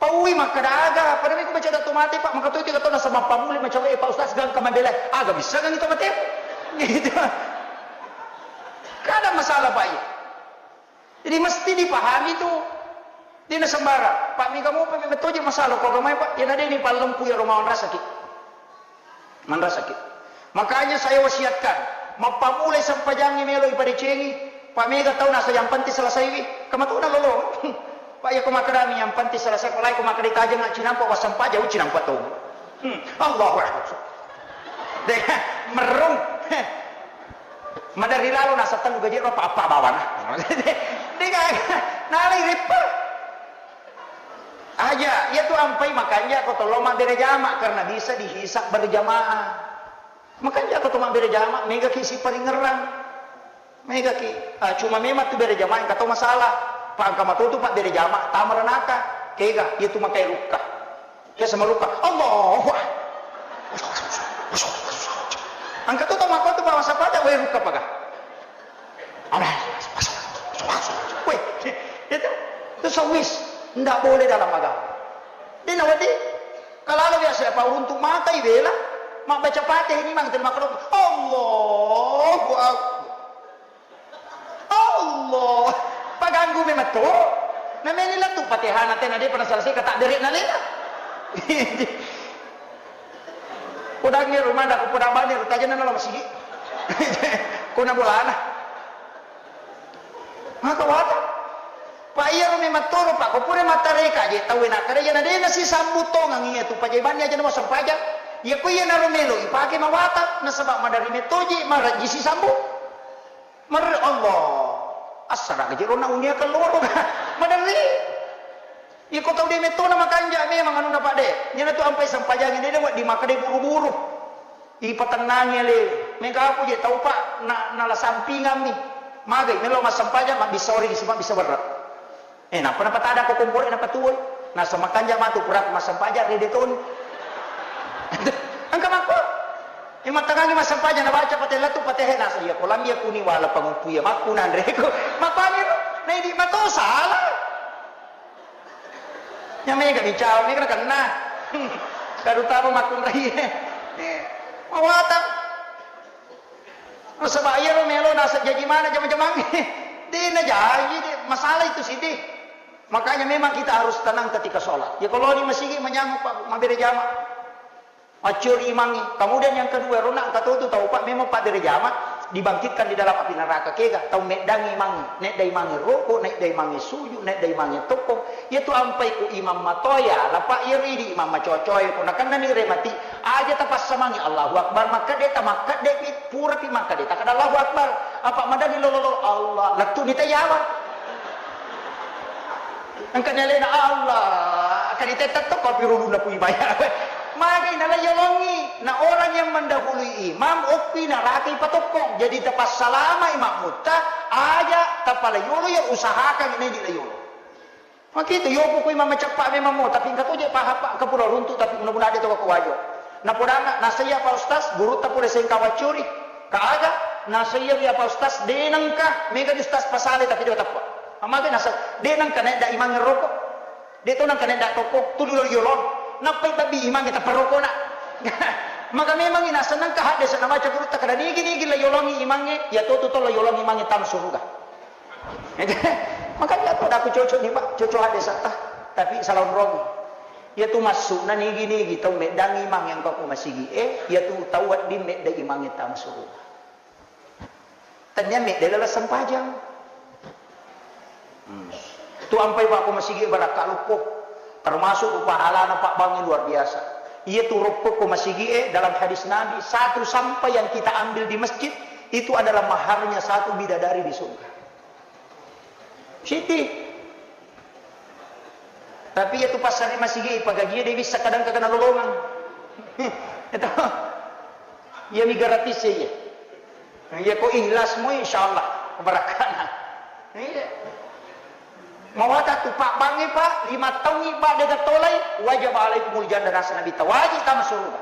Paui makkada aga, pada miko baca dato mate, Pak, maka tu tiga tahun nasaba pamuli macam, eh, Pak Ustaz, gangka mambela, aga bisa gang itu mate. Gitu. Kada masalah, Pak, iya. Jadi mesti dipahami tu. Dena sembarang. Pak, mika mopa memang toje masalah ko agamai, Pak. Iya na deni pallempu ya romawan rasaki. Manrasaki. Makanya saya wasiatkan, mappamulai sempajangngi melo ipadecengi, Pak, mega tau nasa yang penting selesaiwi, kamatuna lolo. Pak, iya ko makkedami yang penting selesai, ko lai ko makkeda tajeng cinampa wassempajang, cinampa tau. Hmm, Allahu Akbar. Deh, merung. Madari lalo nasa tellu gaji apa apa bawana. Dega, nalai ripper. Aja, iya tu ampai makanja ko tollo mabbere jama karena bisa dihisab berjamaah. Makanja ko to mabbere jama, mega ki siparingerrang. Mega ki, ah, cuma memang tu bere jama engka to masalah. Pa engka matotu pa bere jama, tama ranaka. Kega, iya tu makai rukka. Ke sama rukka, Allahu Akbar. Engka to to makotu pa masampaja, weh rukka paga. Weh, itu, itu sawis. Ndak boleh dalam agama. Dena wadi, kalau biasa apa uruntu matai bela, mabbaca Fatihah ini mang terima kasih. Allahu Akbar. Allah, paganggu memang to. Nameni lettu Fatihana tena depa naselesai kata dere na lela. Podangnge rumah dak podang bani rutajana nalo masigi. Kona bolana. Maka wata. Pa iya ro memang toro pa ko pura matareka je tau na kareja na dena si sambutongang iya tu pajabanni aja namo sampaja. Iya ko iya naro melo ipake mawata nasaba madari metoji maraji si sambu. Mer Allah. Assara gaji rona unia keloro. Maderri. Iko tau de metona makanja memang anunna Pak de. Nyana tu ampai sempajangi de, de wedding makkeda buru-buru. Ipatennangi ale. Mega aku je tau Pak na, nala sampingammi. Magai melo massempajang mabbissa origi si mabbissa berre. Eh, nappa napatada ko komporo napatuwoi. Nasa makanja matu pura massempajang rede toni. Engka makko. Eh, mattangangi massempajang nabaca patella tu patehe nasa iya kolam iya kuni wala panguppu iya makku nanre ko. Makko aniro. Na idi mato salah. Nya mega bicara mega nakenna. Karu taro makkunrai. Eh, mawatang. Nasaba iyaro melo naseng jaji mana jama-jamangnge. De najaji de, masalah itu siti. Makanya memang kita harus tenang ketika sholat. Ya kalau di masigi manyamu Pak, mabere jama. Maccuri imangnge. Kemudian yang kedua, rona engka totu tau Pak memang Pak bere jama dibangkitkan di dalam api neraka. Kega tau meddangi imangnge, nedda imangnge roko, nedda imangnge suju, nedda imangnge tokkong. Iyatu ampai ku imang matoya, lapa iyaro idi imang macocoe, ko nakennani remati, aja tapassamangi Allahu Akbar, makkedde tamakkedde pi, pura pi makkedde takkeda Allahu Akbar. Apa madani lolo-lolo Allah, lettu ni tayawa. Engka ni alena Allah, kadi tetta to ko piruluna pui baya. Magi nala yolongi, na orang yang mendahului imam, oppi narakai patokkong. Jadi tapassalama imam mutta, aja tapala yolo ya usahakan ini di la yolo. Makitu, yopo kui mamaceppa memang mo, tapi engka to je paha pa, engka pura runtu, tapi mudah-mudahan de to ko wajo. Napodana, nasaiya Pak Ustaz, gurutta pole sengka waccuri. Ka aga, nasaiya wi Pak Ustaz, de nengka, mega di Ustaz pasale, tapi de teppa. Amaga nasa, de nengka naik da imang rokok. De to nengka naik da toko, tu dulu yolong. Nappai babi imang kita perokok nak. Maka memang ina seneng ka hadde sana baca gurutta kada nigi-nigi la yolongi imangnge, ya to tu to la yolongi imangnge tam suruga. Makanya aku dak cocok nih Pak, cocok hadde sata, tapi salah umroh. Iya tu massuna nigi-nigi tau meddangi imang yang kau masigi e, iya tu tau wedding medda imangnge tam suruga. Tennia medda lala sempajang. Hmm. Tu ampai Pak ko masigi e barakka loppo, termasuk pahalana Pak bangi luar biasa. Iya tu roppo ko masigi e dalam hadis Nabi satu sampah yang kita ambil di masjid itu adalah maharnya satu bidadari di surga. Siti. Tapi iya tu pasar di masigi pagaji de bisa kadang kagana lolongang. Itu. Iya mi gratis ya. Iya ko ikhlas mo insyaallah kebarakana. Iya. Mawata tu Pak bangi Pak lima tahun Pak de gatolai wajib alaikumul jannah nasa Nabi ta wajib tama surga.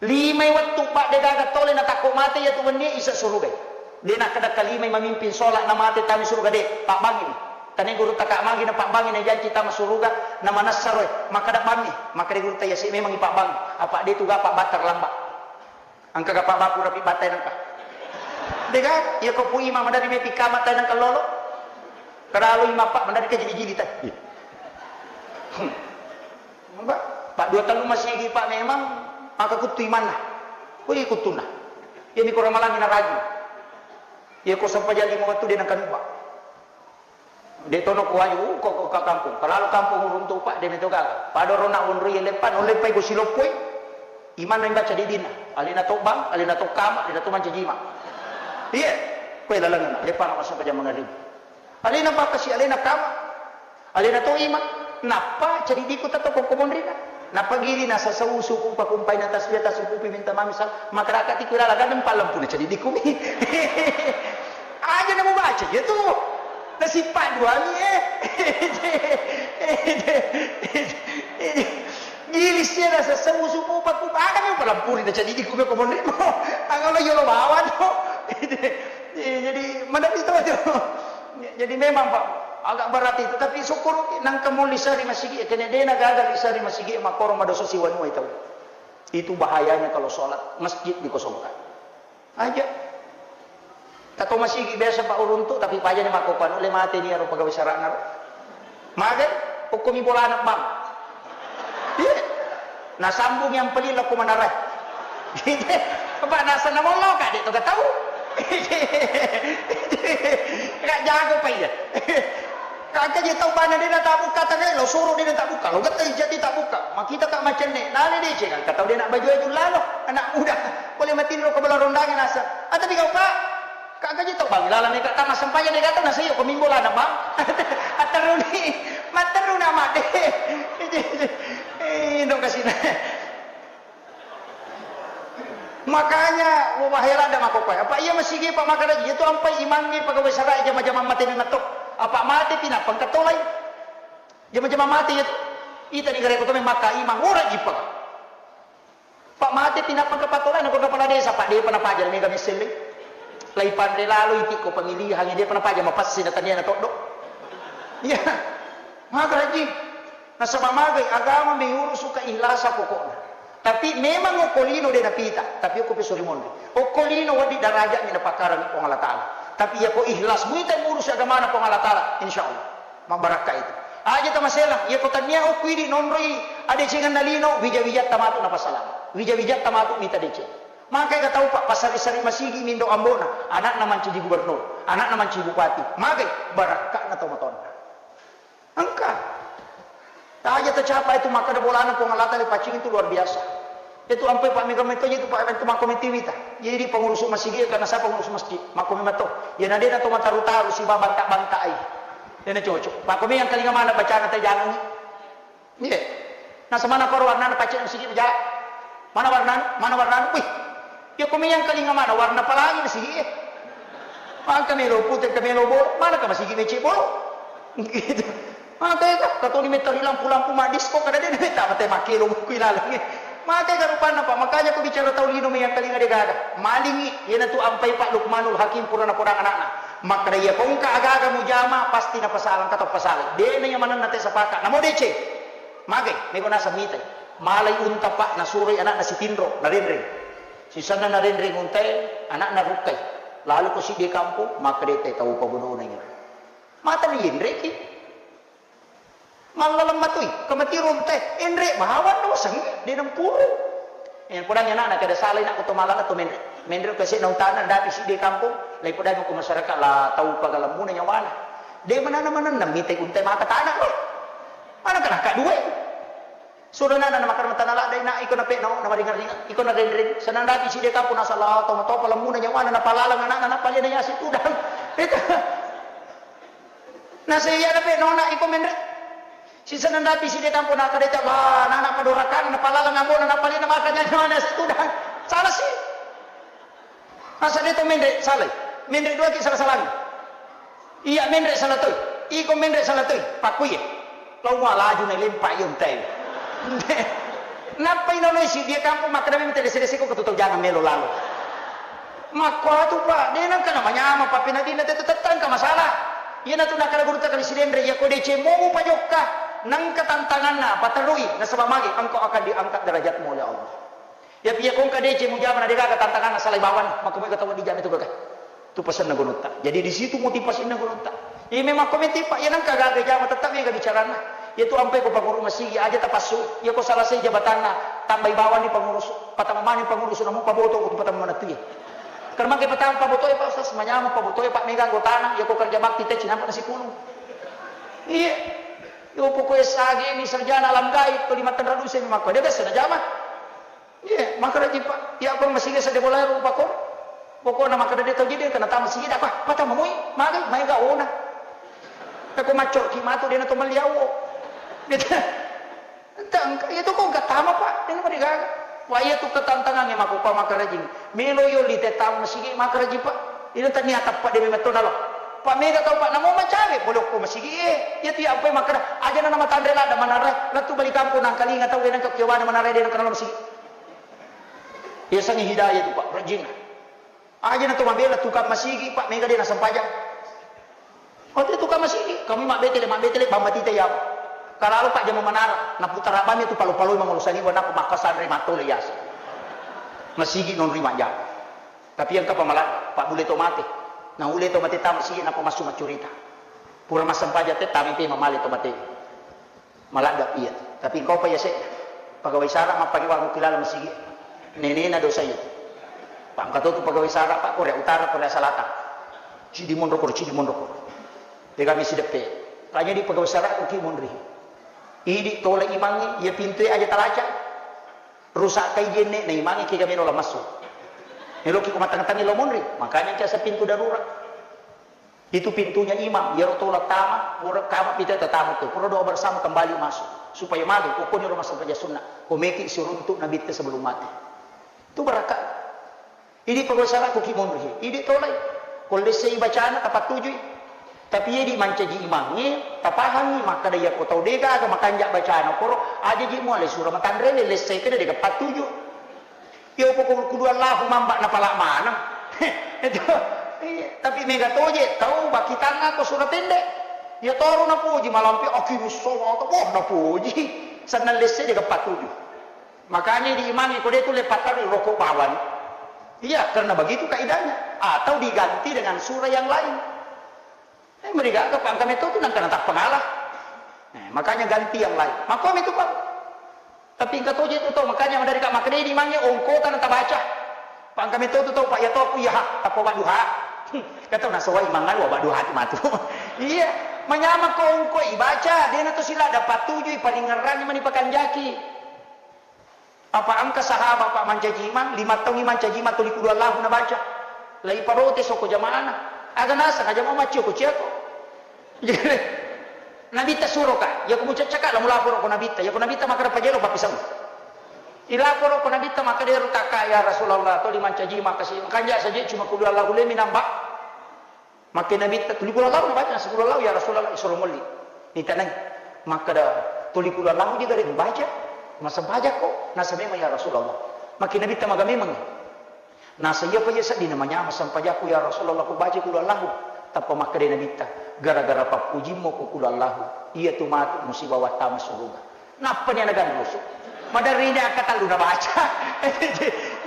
Limai wettu Pak de gaga tole natakko mate iya tu wenni isa suruga. De nakkeda kalimai mamimpin sholat na mate tami suruga de, Pak bangi ni. Tane guru taka mangi na Pak bangi na janci tama suruga na manassa roe. Makkeda bangi, makkeda guru ta iya si memang i Pak bangi. Apa de tu gapa batta lamba. Engka gapa baku rapi batta nengka. De gaga, iya ko pu imam dari meti kama tai nengka lolo. Keralu imam Pak mandari ke jili-jili tai. Pak, Pak, dua tellu masigi Pak memang maka kuttu imanna. Wih kuttunna. Iya mi ko ramalangi na raju. Iya ko sempajang lima wettu de nengka nubba. De tono ko waju ko, ko ka kampung. Kalau kampung uruntu Pak de meto gaga. Pada rona wonroi leppa, no leppai ko siloppoi. Imanna baca didina. Alena to bang, alena to kama, alena to mancaji imang. Iya. Koe lalengna. Leppa na sempajang mangaribu. Alena bakasi alena kama. Alena to imang. Nappa cadidiku tatto ko komonrina. Nappa gili nasasau suku pakumpai na tasbih tasukupi minta mami sa-, makaraka tiku lala gadeng pallampu na cadi dikumi. Aja na mubaca ya tu. Nasipa dua mi eh. Gili sia nasasau suku pakumpai aga mi palampuri na cadi dikumi ko monri mo. Angalo yolo bawa tu. Jadi mana itu tu. Jadi memang Pak agak berat itu tapi syukur nangka muli sari masigi kene dena gagal sari masigi makoro madoso siwanu itu. Itu bahayanya kalau sholat masjid dikosongkan. Aja. Tato masigi biasa Pak uruntu tapi paja ni makko panu le mate ni aro pegawai sarana. Magai, okko mi bolana bang. Iya. Nasambung yang pelin lako manarai. Apa nasa namollo kak dek toga tahu. Kak jago pak iya. Kak aja tau bana dia tak buka tangai lo suruh dia tak buka lo gata jadi tak buka. Makita kak macam ni nale dece kan kata dia nak baju aju lalo anak muda. Boleh mati lo kebela rondangi nasa. Ah tapi kau pak. Kak gaji tau bang, laleng mega tama sempajang de gato nasa iyo ko mimbo lana bang. Atteruni, matteruna madde. Eh, dong kasina. Makanya wabahela ada makokoe. Apa iya masigi pak makaraji itu ampai imangi pegawai sarai jama-jama mate memang to. Apa mate pinapang katolai. Jama-jama mate itu. Ita ni gare ko to memang maka imang ora jipa. Pak mate pinappa kepatola nako kepala desa pak depa napaja mega misselle. Lai panre lalo iti ko pemilihan depa napaja mapassi na tania na toddo. Iya. Maka haji. Nasaba magai agama mengurus keikhlasan pokokna. Tapi memang okko lino de napita, tapi okko peso rimonri. Okko lino wadi darajat ni napakarang Puang Allah Taala. Tapi iya ko ikhlas muita ngurusi agamana Puang Allah Taala, insya Allah. Mabbarakka itu. Aja tamasela, iya ko tania okko idi nonroi adecengan nalino, wija-wijatta matu napasalama. Wija-wijatta matu mita deceng. Maka ega tau pak pasari-sari masigi mindo ambona, anakna mancaji gubernur, anakna mancaji bupati. Magai barakkana tau matonna. Engka. Aja tercapai itu maka ada bolana Puang Allah Taala paccing itu luar biasa. Itu ampai pak mega metto itu pak itu mako metiwita. Jadi pengurus masigi karena saya pengurus masjid. Mako memetto. Ya nadena to mataru-taru si babanta-bantai. Dena cocok. Pak komi yang kalinga mana bacana teh jangan. Iya. Nah semana koro warna paccing masigi beja. Mana warna? Mana warna? Wih. Ya komi yang kalinga mana warna pelangi masigi. Angka melo pute, angka melo bolo, mana ka masigi mece bolo? Gitu. Maka itu, katoni metta ri lampu-lampu maddisko, kada de metta mate makkelo buku ilalengnge. Maka itu rupanna pak, makanya ko bicara tau lino yang kalinga de gaga. Malingi, iyana tu ampai pak Lukmanul Hakim purana podang anakna. Makkada iya kongka agaga mujama pasti napasalang kata pasalang. De na iya manenna te sapaka. Namo deceng. Magai, mego naseng mitai. Malai unta pak nasuroi anakna sitinro, narenreng. Sisenna narenreng untae, anakna rukkai. Lalu ko siddi kampung, makkada te tau pabodona iya. Mata ni yenreki. Mallaleng matui, kemati runte, enre bawang doseng, de nempuru. Eh, podang anakna kada salai nak to malala to menre. Menre ke sena utana dapi siddi kampung, lai podang ko masyarakat la tau pagalemmuna nyawana. De manana manenna mite unte maka tanah lo. Mana kana ka dua. Suruh nana na makar matana la dai na iko na peno na maringar iko na rendring. Senang dapi siddi kampung na sala to to palemmuna nyawana na palalang anakna na palena yasi tudang. Itu. Nasé iyana pé nona iko ménré. Sisenna napi sidé kampong nakkadéta, wah, nana padorakan, napalalang ambona, napalé namakanja nyawana situdang. Salah si. Masa dé to ménré salai. Ménré duaki sala-salani. Iya ménré sala toi. Iko ménré sala toi. Pakkuiyé. Lao mua laju nalémpa iya untai. Nappai naloi sidé kampong makkeda mémeng télé-sélé siko ketu tau jangang mélo lalo. Makkuatu, Pak, dé nengka namanyameng pappeneddinna tetu tette engka masalah. Iyanatu nakkeda gurutta Kali Sidenreng, iyako décéngmu mupajokka, nengka tantanganna, paterrui, nasaba magi engkau akan diangkat derajatmu oleh Allah. Iyapi iyako engka décéng mujama na dégaga tantanganna, salai bawang, makko mega tau dijama itu gaga. Tu pasenna gunutta. Jadi di situ motivasinya gunutta. Iya memang komentif, Pak, iya nengka gaga jama tetap mega bicaranna. Iyatu ampai ko panguru masigi aja tapassu. Iyako salasai jabatanna, tambai bawang ni pangurus, patama mani pangurus, namu paboto ko patama manettu iya. Karena mangke patama paboto ya Pak Ustaz, manyameng paboto ya Pak, mega anggotana, iyako kerja bakti tecci nampa nasipulung. Iya. Yo pokok S A G ni sarjana alam gaib, ko lima tenra duse memang ko dia biasa na jama. Iya, makkeda ji, Pak. Iya, Pak, masigi sedde bola ero, Pak, ko. Pokokna makkeda dé tau jidé kena tama sigi dak, Pak, patama moi, magai, maega ona. Peko maccoki matu dé na to melli awo. Gitu. Tengka, iya tu ko engka tama, Pak, dena marigaga. Wah, iya tu ketantangannya mako, Pak, makarajing. Melo yo li te tama masigi makarajing, Pak. Ina tania tappa de metto nalo. Pak, mega tau, Pak, namo macawe, boleh ko masigi, eh. Iya tu ya apa makara, aja na nama tanre la da manara, la tu balik kampung nang kalinga tau dena ke kiwana manara dena kenal masigi. Iya sangi hidayah tu, Pak, rajing. Aja na to mabela tukang masigi, Pak, mega de na sempajang. Oh, tu tukang masigi, kami mabbetele, mabbetele, bambatita ya. Kalalo, Pak, jama manara, na putara bami tu palo-palo mangolo saliwa, napa makkasanre matole yasa. Masigi non rima jama. Tapi yang kapa malah, Pak, bule to mate. Na ule to mate ta masigi, napa massu maccurita. Pura massempajang te, tami pe mamale to mate. Maladda iya. Tapi engkau pa yase, pegawai sara mappake wangukki laleng masigi. Nenena dosa iya. Pangka to tu pegawai sara, Pak, Korea Utara, Korea Selatan. Cidi monro koro, cidi monro koro. Dega mi sideppe. Kanya di pegawai sara ko ki monri. Idi tola imangi, iya pintu aja talaca. Rusak kai jenne na imangi kega meno la massu. Melo ki ko matang-tangi lo monri. Makanya kiasa pintu darurat. Itu pintunya imam, iyaro tola tama, pura kama pita tatamu tu, pura doa bersama kembali masuk, supaya magi, pokoknya rumah sampai sunnah, komeki siruntuk Nabi te sebelum mati. Itu berkah. Ini pegawai sara ko ki monri, ini tolai. Ko lessei bacana tapattujui. Tapi iya di mancaji imangnge, tapahangi, makkada iya ko tau dega aga makanja bacana, koro aja ji muale sura matanre, lessei kena dega pattuju. Iya, pokok kudu Allahu mamba napala maneng. Itu, iya, tapi mega toje tau bakitang aku sura pendek. Iya toro napuji malampe, "Aqimis sholata." Wah, napuji. Sennang lesse de geppa tuju. Makanya diimangi ko de tu le pattar roko bawang. Iya, karena begitu kaidahnya. Atau diganti dengan surah yang lain. Eh, merigaga pangka metto tu nangka natappa ngala. Eh, makanya ganti yang lain. Makko mi tu, Pak. Tapi engka toje tu tau, makanya madari ka makkeda di mange ongkota na tabaca. Pangka metto tu tau, Pak, ya tau aku, iya, ha, tappa wadduha. Kata nasawai mangan wa wadduha tu matu. Iya, manyameng ko ongko ibaca, dena tu sila dapat tuju, paringerrangi mani pakanjaki. Apa engka sahabat, Pak, mancaji imang, lima taung imang caji imang tuli kudu Allahu nabaca. Lai parotes ko jamaana. Aga naseng, aja mau maccio ko ciako. Nabitta suroka, yako mucaccaka, la mulaporo ko Nabitta. Yako Nabitta makkeda pajero pappisau. Ilaporo ko Nabitta makkeda ero kakak, ya Rasulullah, toli mancaji makasi. Makanja saja cuma kudu Allahu lemi nambah. Makke Nabitta, tuli kudu Allahu nabaca, naseng kudu Allahu, ya Rasulullah, isuro molli. Nitanai. Makkeda, tuli kudu Allahu je gare mubaca. Massempajako, naseng memang ya Rasulullah. Makke Nabitta maga memang. Naseng iyapa iya sedding namanyameng sempajakku, ya Rasulullah, kubaca kudu Allahu. Tappa makkeda Nabitta, gara-gara pappujimmu ko kudu Allahu, iya tu matu musiba wattama suruga. Nappani ana ganrusu. Maderri ini angka tellu nabaca.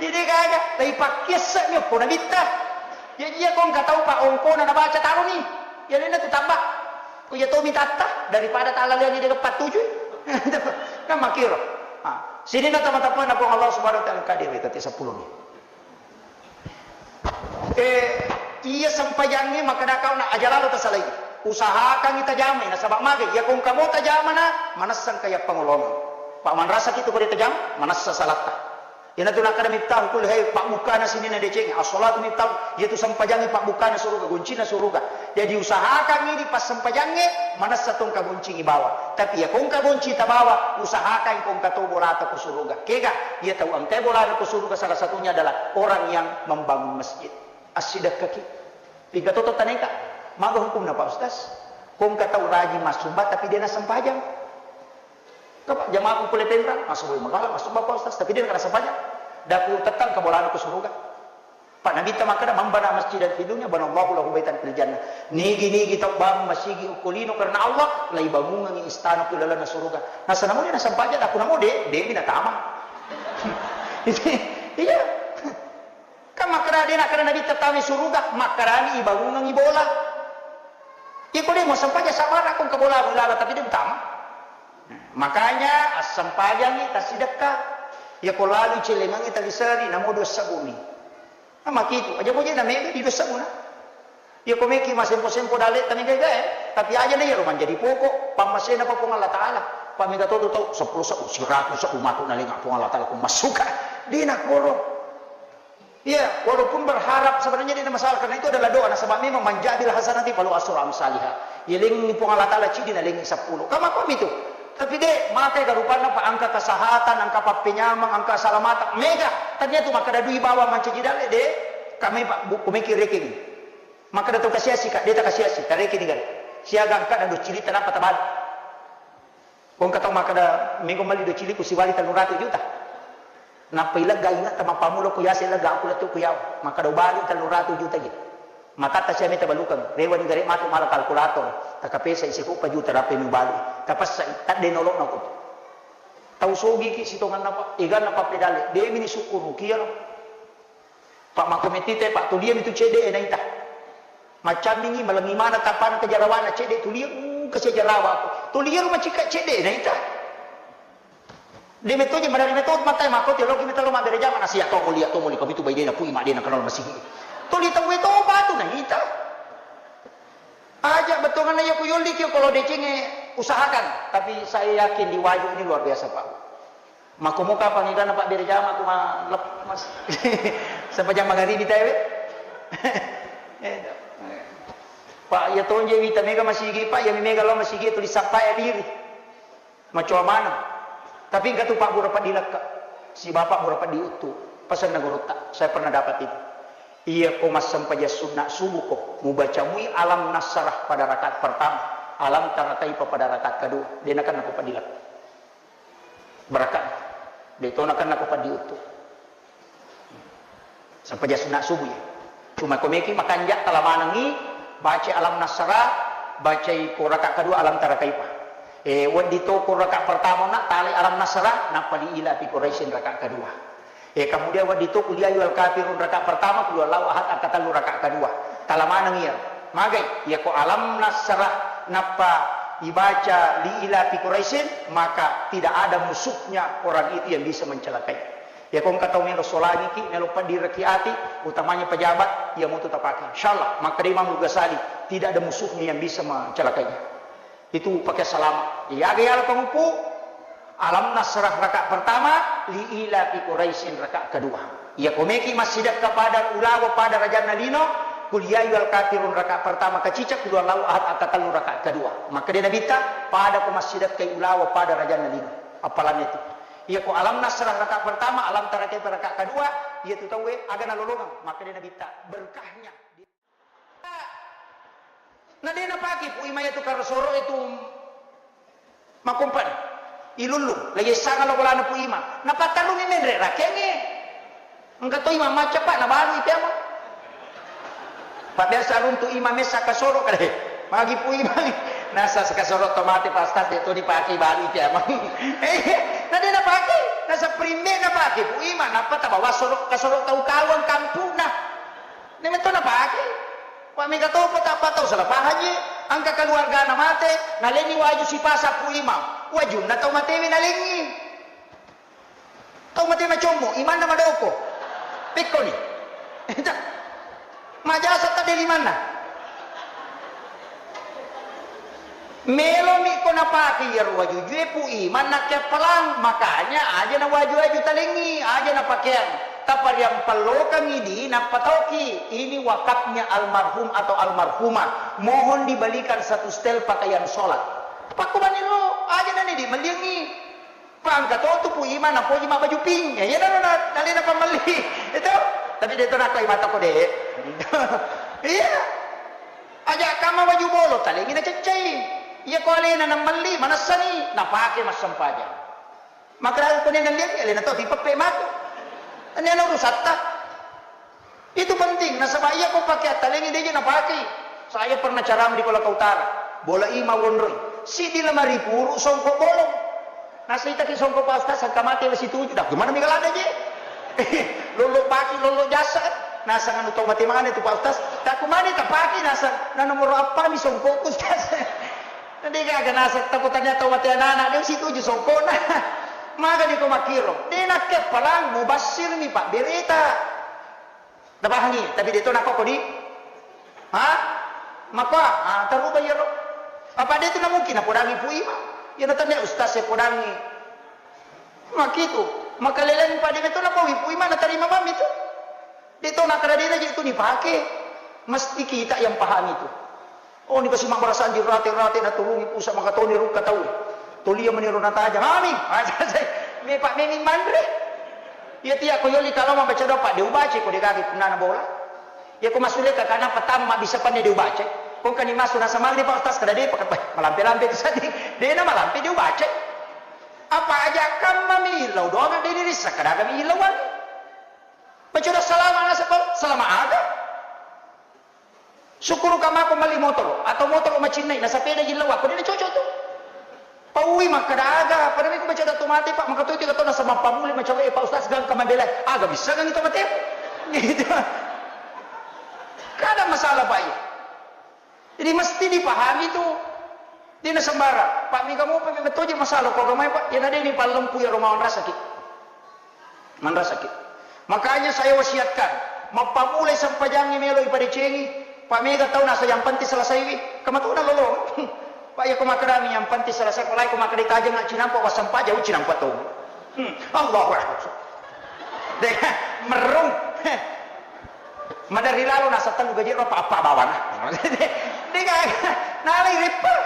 Jadi gaga, tapi pakkiasse'mi okko Nabitta. Ya iya ko engka tau pa ongkona nabaca taroni. Ya nena tu tambah. Ko iya tomi tatta daripada talaleangi de pattuju. Kan makkiro. Ah, sininna tama-tamana Puang Allah Subhanahu wa Ta'ala, engka dewe tette seppulo ni. Eh, iya sempajangnge makkeda kau na aja lalo tasalai. Usahakangngi tajamai, nasaba magai, iya ko engka mo tajamana, manessang kaya pangolongang. Pak manrasaki tu ko de tajama, manessa salatta. Iyanatu nakkeda Miftahul Kulli Khair, pabbukkana sininna deceng, as-salatu miftahu, iyatu sempajangnge pabbukkana suruga, goncinna suruga. Jadi usahakangngi di passempajangnge, manessa to engka goncingngi bawa. Tapi iya ko engka gonci tabawa, usahakan ko engka to bolata ko suruga. Kega, iya tau engkai bolana ko suruga salah satunya adalah orang yang membangun masjid. Assidekkaki. Pigga toto taneka. Maga hukumna, Pak Ustaz? Ko engka tau rajin massumba tapi de nassempajang. Ka, Pak, jamaahku pole Penrang, massumba magala, massumba, Pak Ustaz, tapi de nassempajang. Daku tettang ka bolana ko suruga. Pak Nabitta makkeda, "Man bana masjidan fi dunya, banallahu lahu baitan fil jannah." Nigi-nigi tau bangun masigi okko lino karena Allah, laibangungengngi istana ku lalenna suruga. Nasaba namo de nassempajang, daku namo de, de mi natama. Iya. Kan makkeda de nakkeda Nabitta tama suruga, makkedani ibangungengngi bola. Iya ko de muassempajang sabara ko engka bola, bola, tapi de mutama. Makanya assempajangngi tassidekka. Iya ko lalu celengangngi taliseri, namo dua sebbu mi. Nah, makitu, aja boje na mega di dua sebbu na. Iya ko meki masempo-sempo dalle tami gaga, eh. Tapi aja na iyaro manjadi pokok pammasena pa Puang Allah Ta'ala. Pamega to tu tau seppulo sebbu, siratu sebbu matu nalenga Puang Allah Ta'ala ko massuka. De nakoro. Iya, walaupun berharap sebenarnya tidak masalah, karena itu adalah doa. Nasaba memang, "Man ja'a bil hasanati falahu asyru amsaliha." Yalengi Puang Allah Ta'ala cidi, nalengi seppulo. Kama kami tu. Tapi de', makai ka rupanna, Pak, engka kesehatan, engka pappenyameng, engka keselamatan. Mega, tania tu makkeda dui bawang mancaji dalle, de'. Kami, Pak, bu-, kumeki rekeng. Makkeda tau kasiasi, Kak, de' takasiasi, tarekeni gare. Siaga engka na docili tanapa tabali. Ko engka tau makkeda, mego melli docili ku siwali tellu ratu juta. Nappa ilegga ingatta mappammula ku yase legga aku lettu ku yawa. Makkeda ubali tellu ratu juta je. Matatta sia meta balukeng, rewani gare matu mala kalkulator, takapesa isi kuppa juta rapi mubali. Tapessai, tadde nolo'na ko. Tau sogiki sitonganna, Pak, eganna pappedalle, de'mi ni sukkuruki iyaro. Pak, makko mettita, Pak, tuliami tu cedde e naita. Maccamingi, malengi mana tapana kejarawana cedde tulia, uh, kasi jarawa aku. Tulia rumah cika cedde e naita. De metto je, madari metto matai makko teologi metto lo mabbere jama na sia to mulia to muli kami tu bai dena pui ma dena kenal masigi. Tuli tau to batu naita. Aja betonganna iya ku yolli ki kalau decengnge usahakan, tapi saya yakin di Waju ini luar biasa, Pak. Makko muka pangigana Pak Berjama ku ma-, lep-, mas-, sepanjang magaribi tae we. Eh, Pak, iya tonje wita mega masigi, Pak, iya mega lo masigi tuli sappa ya diri. Macoa maneng. Tapi engka tu Pak Bura Peddi Lekka, si Bapak Bura Peddi Uttu, pesanna gurutta, saya pernah dapat itu. Iya ko massempajang sunna subuh ko, mubaca mui alam nasrah pada rakaat pertama, alam tara kaifa pada rakaat kedua. Dena kenna ko Peddi Lekka. Barakat. De tona kenna ko Peddi Uttu. Sempajang sunna subuh ya. Cuma ko meki makanja tala manengi, baca alam nasrah, bacai ko rakaat kedua alam tara kaifa. Eh, weddi to ko rakaat pertama na tali alam nasrah, nappa li ila fi Quraisyin rakaat kedua. Eh, kemudian weddi to qul ya ayyuhal kafirun rakaat pertama, qul huwallahu ahad angka tellu rakaat kedua. Tala maneng iya. Magai, iya ko alam nasrah nappa ibaca li ila fi Quraisyin, maka tidak ada musuhnya orang itu yang bisa mencelakai. Ya, ko engka tau melo solangiki, melo peddireki ati, utamanya pejabat, iya mutu tapake. Insyaallah, makkeda Imam Al-Ghazali, tidak ada musuhnya yang bisa mencelakainya. Itu pakai salama. Iya, aga yala pengupu, alam nasrah rakaat pertama, li ila fi Quraisyin rakaat kedua. Iya, ko meki massidekka pada ulawa pada rajanna lino, qul ya ayyuhal kafirun rakaat pertama kacica, qul huwallahu ahad angka tellu rakaat kedua. Makkeda Nabitta, pada ko massidekkai ulawa pada rajanna lino. Appalanna itu. Iya ko alam nasrah rakaat pertama, alam tara kaifa rakaat kedua, iya tu tauwe aga nalolongeng, makkeda Nabitta, berkahnya. Na de napake Pu Ima itu karosoro itu makompan. Ilullu, lagi sangat lo bolana Pu Ima. Napattarungi menre rakengnge. Engka to imang macca, Pak, nabalu i tiama. Pak, biasa runtu imang messa kasoro kale. Magi Pu Imang. Nasa kasoro to mate, Pak Ustaz, de to dipake balu i tiama. Eh, na de napake. Nasa primbe napake Pu Imang, nappa tabawa soro, kasoro tau kawang kampuna. Ne metto napake. Pak, mega topo tak patau salah paham je. Engka keluargana mate, nalenni waju sipasa Pu Imang. Wajunna tau matewe nalengi. Tau mate macommo, imanna madoko. Pekkoni. Majasa tadde limanna. Melomi ko napake iyaro wajujue Pu Imang nakke appalang, makanya aja na waju-waju talengi, aja na pakeang. Tapariampellokangi di nappa tauki, ini wakafnya almarhum atau almarhumah. Mohon dibelikan satu setel pakaian sholat. Pakkubaniro, aja na ni di melliangi. Pangka to tu Pu Ima napoji mabbaju pink. Ya, iya naro na, nalena pammelli. Itu. Tapi de to nakko imata ko de. Iya. Aja kama baju bolo, talengi na ceccai. Iya ko alena na melli, manessani, napake massempajang. Makara ko ne nalliangi alena to tipeppe matu. Ini ana urusatta. Itu penting, nasaba iya ko pake attalengi deje napakei. Saya pernah ceramah di Kolaka Utara, bola ima wonroi. Siddi lemari puru songkok bolong. Nasaitaki songkok Pak Ustaz, sangka mate wesi tuju. Dah, gimana mega lada je? Lolo paki, lolo jasa. Nasang anu tau mate mana itu Pak Ustaz? Tak kumani tak paki nasang. Nah nomor apa nih songkok Ustaz? Nanti gaga nasang takutnya tau mate anak-anak dia wesi tuju songkok nah. Maga di ko makiro. Dia nakke palang mubasir nih Pak berita. Napahangi, tapi de to nakko kodi? Ha? Makko, ah, taruba iyaro. Apa de tu na mungkin napodangi Pu Ima? Iya na tania ustaz e podangi. Makitu, makaleleng pade meto napowi Pu Ima natarima mami tu. De to nakara de na je tu nipake. Mesti kita yang pahami tu. Oh, ni pasti mabarasang di rate-rate naturungi pusa makatoni rukka tau. Tulia meniro natajang. Amin. Me Pak memi manre. Iya tiya ko yoli kalau mabaca doa Pak de ubaca ko de gaga punnana bola. Iya ko masule ka kana pertama mabbissa panne de ubaca. Ko kani masu nasa maghrib Pak Ustaz kada de Pak. Bah, malampe-lampe tu sadi. De na malampe de ubaca. Apa aja kamma mi illau doang de diri sakada mi illauan. Baca doa salama nasa salama aga. Sukkuruka mako melli motoro atau motoro macinnai nasapeda jillau ako de cocok tu. Paui makkada aga, pada miko baca doa tu mate Pak, maka tu tiga tahun nasaba pammuli macawe Pak Ustaz gangka mabela, aga bisa gang itu mate. Gitu. Kada masalah Pak iya. Jadi mesti dipahami tu. Dena sembarang. Pak mika mopa memang toje masalah ko agamai Pak. Iya na deni pallempu ya Roma manrasaki. Manrasaki. Makanya saya wasiatkan, mappamulai sempajangi melo ipadecengi, Pak mega tau nasa yang penting selesaiwi, kamatuna lolo. Pak ya ko makkedami yang penting selesai, ko lai ko makkeda tajeng cinampa wa sempajang cinampa tong. Hmm. Allahu Akbar. De, merung. Maderri lalo nasa tellu gaji ro apa bawana. De, de, nalai ripper.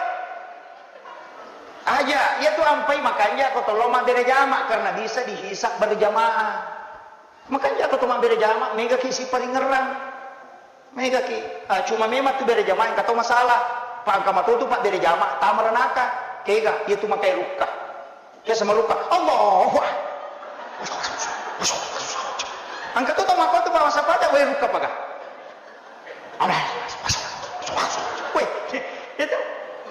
Aja, iya tu ampai makanja ko tollo mabbere jama karena bisa dihisab berjamaah. Makanja ko to mabbere jama, mega ki siparingerrang. Mega ki, ah, cuma memang tu bere jama engka to masalah. Pak engka matotu Pak bere jama, tama ranaka. Kega, iya tu makai rukka. Ke sama rukka. Allahu Akbar. Engka to to mako tu Pak masa pada we rukka paga. Amin. Weh, itu,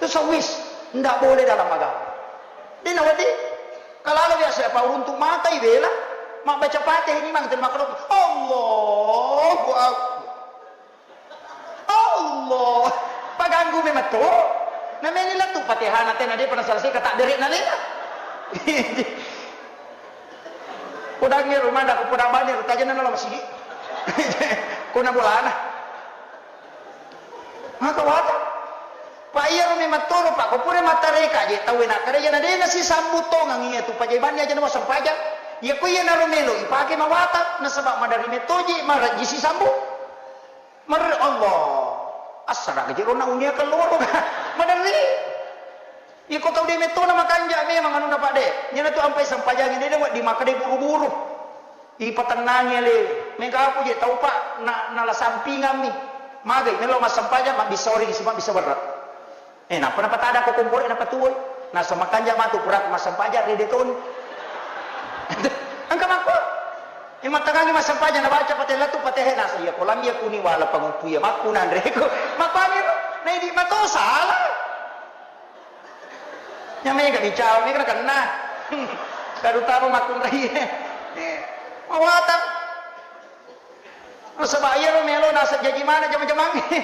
itu sawis. Ndak boleh dalam agama. Dina wadi, kalau biasa apa uruntuk mata ibela, mak baca Fatihah ini mang terima kasih. Allahu Akbar. Allah. Paganggu memang tu. Namanya lah tu Fatihah nanti nanti pernah selesai kata derek nalena. Podangnge rumah dak podang bani rutajana nalo masigi. Kona bolana. Maka wata. Pak iya rumi mattoro Pak ko pura mattareka je tau enak kada jana dena si sambu tongang iya tu pajaibani aja nama sempaja. Iya ko iya naro melo ipake mawata nasaba madari metoje maraji si sambu. Mer Allah. Assara gaji rona unia keloro. Madari. Iko tau de metona makanja memang anunna Pak de. Nyana tu ampai sempajangi de de waddi makkeda buru-buru. Ipatennangi ale. Mega aku je tau Pak na nala sampingammi. Magai melo massempajang mabbissa origi si mabbissa berre. Eh, nappa napatada ko kompore napatuwoi. Nasa makanja matu pura massempajang rede toni. Engka makko. Imattangangi massempajang nabaca patella tu patehe nasa iya ko lambi kuni wala panguppu iya makku nanre ko. Makkuani ro. Naidi mato salah. Nyamega bicara mega nakenna. Terutama makkunrai. Eh, mawatang. Nasaba iyaro melo naseng jaji maneng jama-jamangnge.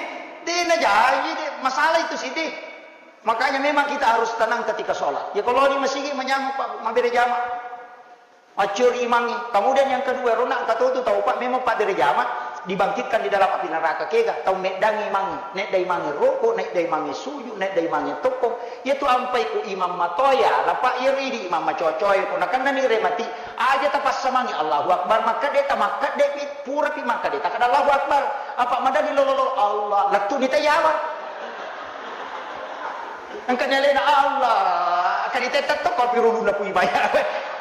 De najaji, de masalah itu sidi. Makanya memang kita harus tenang ketika sholat. Ya kalau di masigi manyameng Pak, mabbere jama. Maccuri imangnge. Kemudian yang kedua, rona engka totu tau Pak memang pabbere jama dibangkitkan di dalam api neraka. Kega tau meddangi imangnge, nedda imangnge roko, nedda imangnge suju, nedda imangnge tokkong. Iyatu ampai ku imang matoya, lapa iyaro idi imang macocoe, ko nakennani remati, aja tapassamangi Allahu Akbar, makkedde tamakkedde pi, pura pi makkedde takkeda Allahu Akbar. Apa madani lolo-lolo Allah, lettu ni tayawa. Engka ni alena Allah, kani tetta tokko pi rulunna pui baya.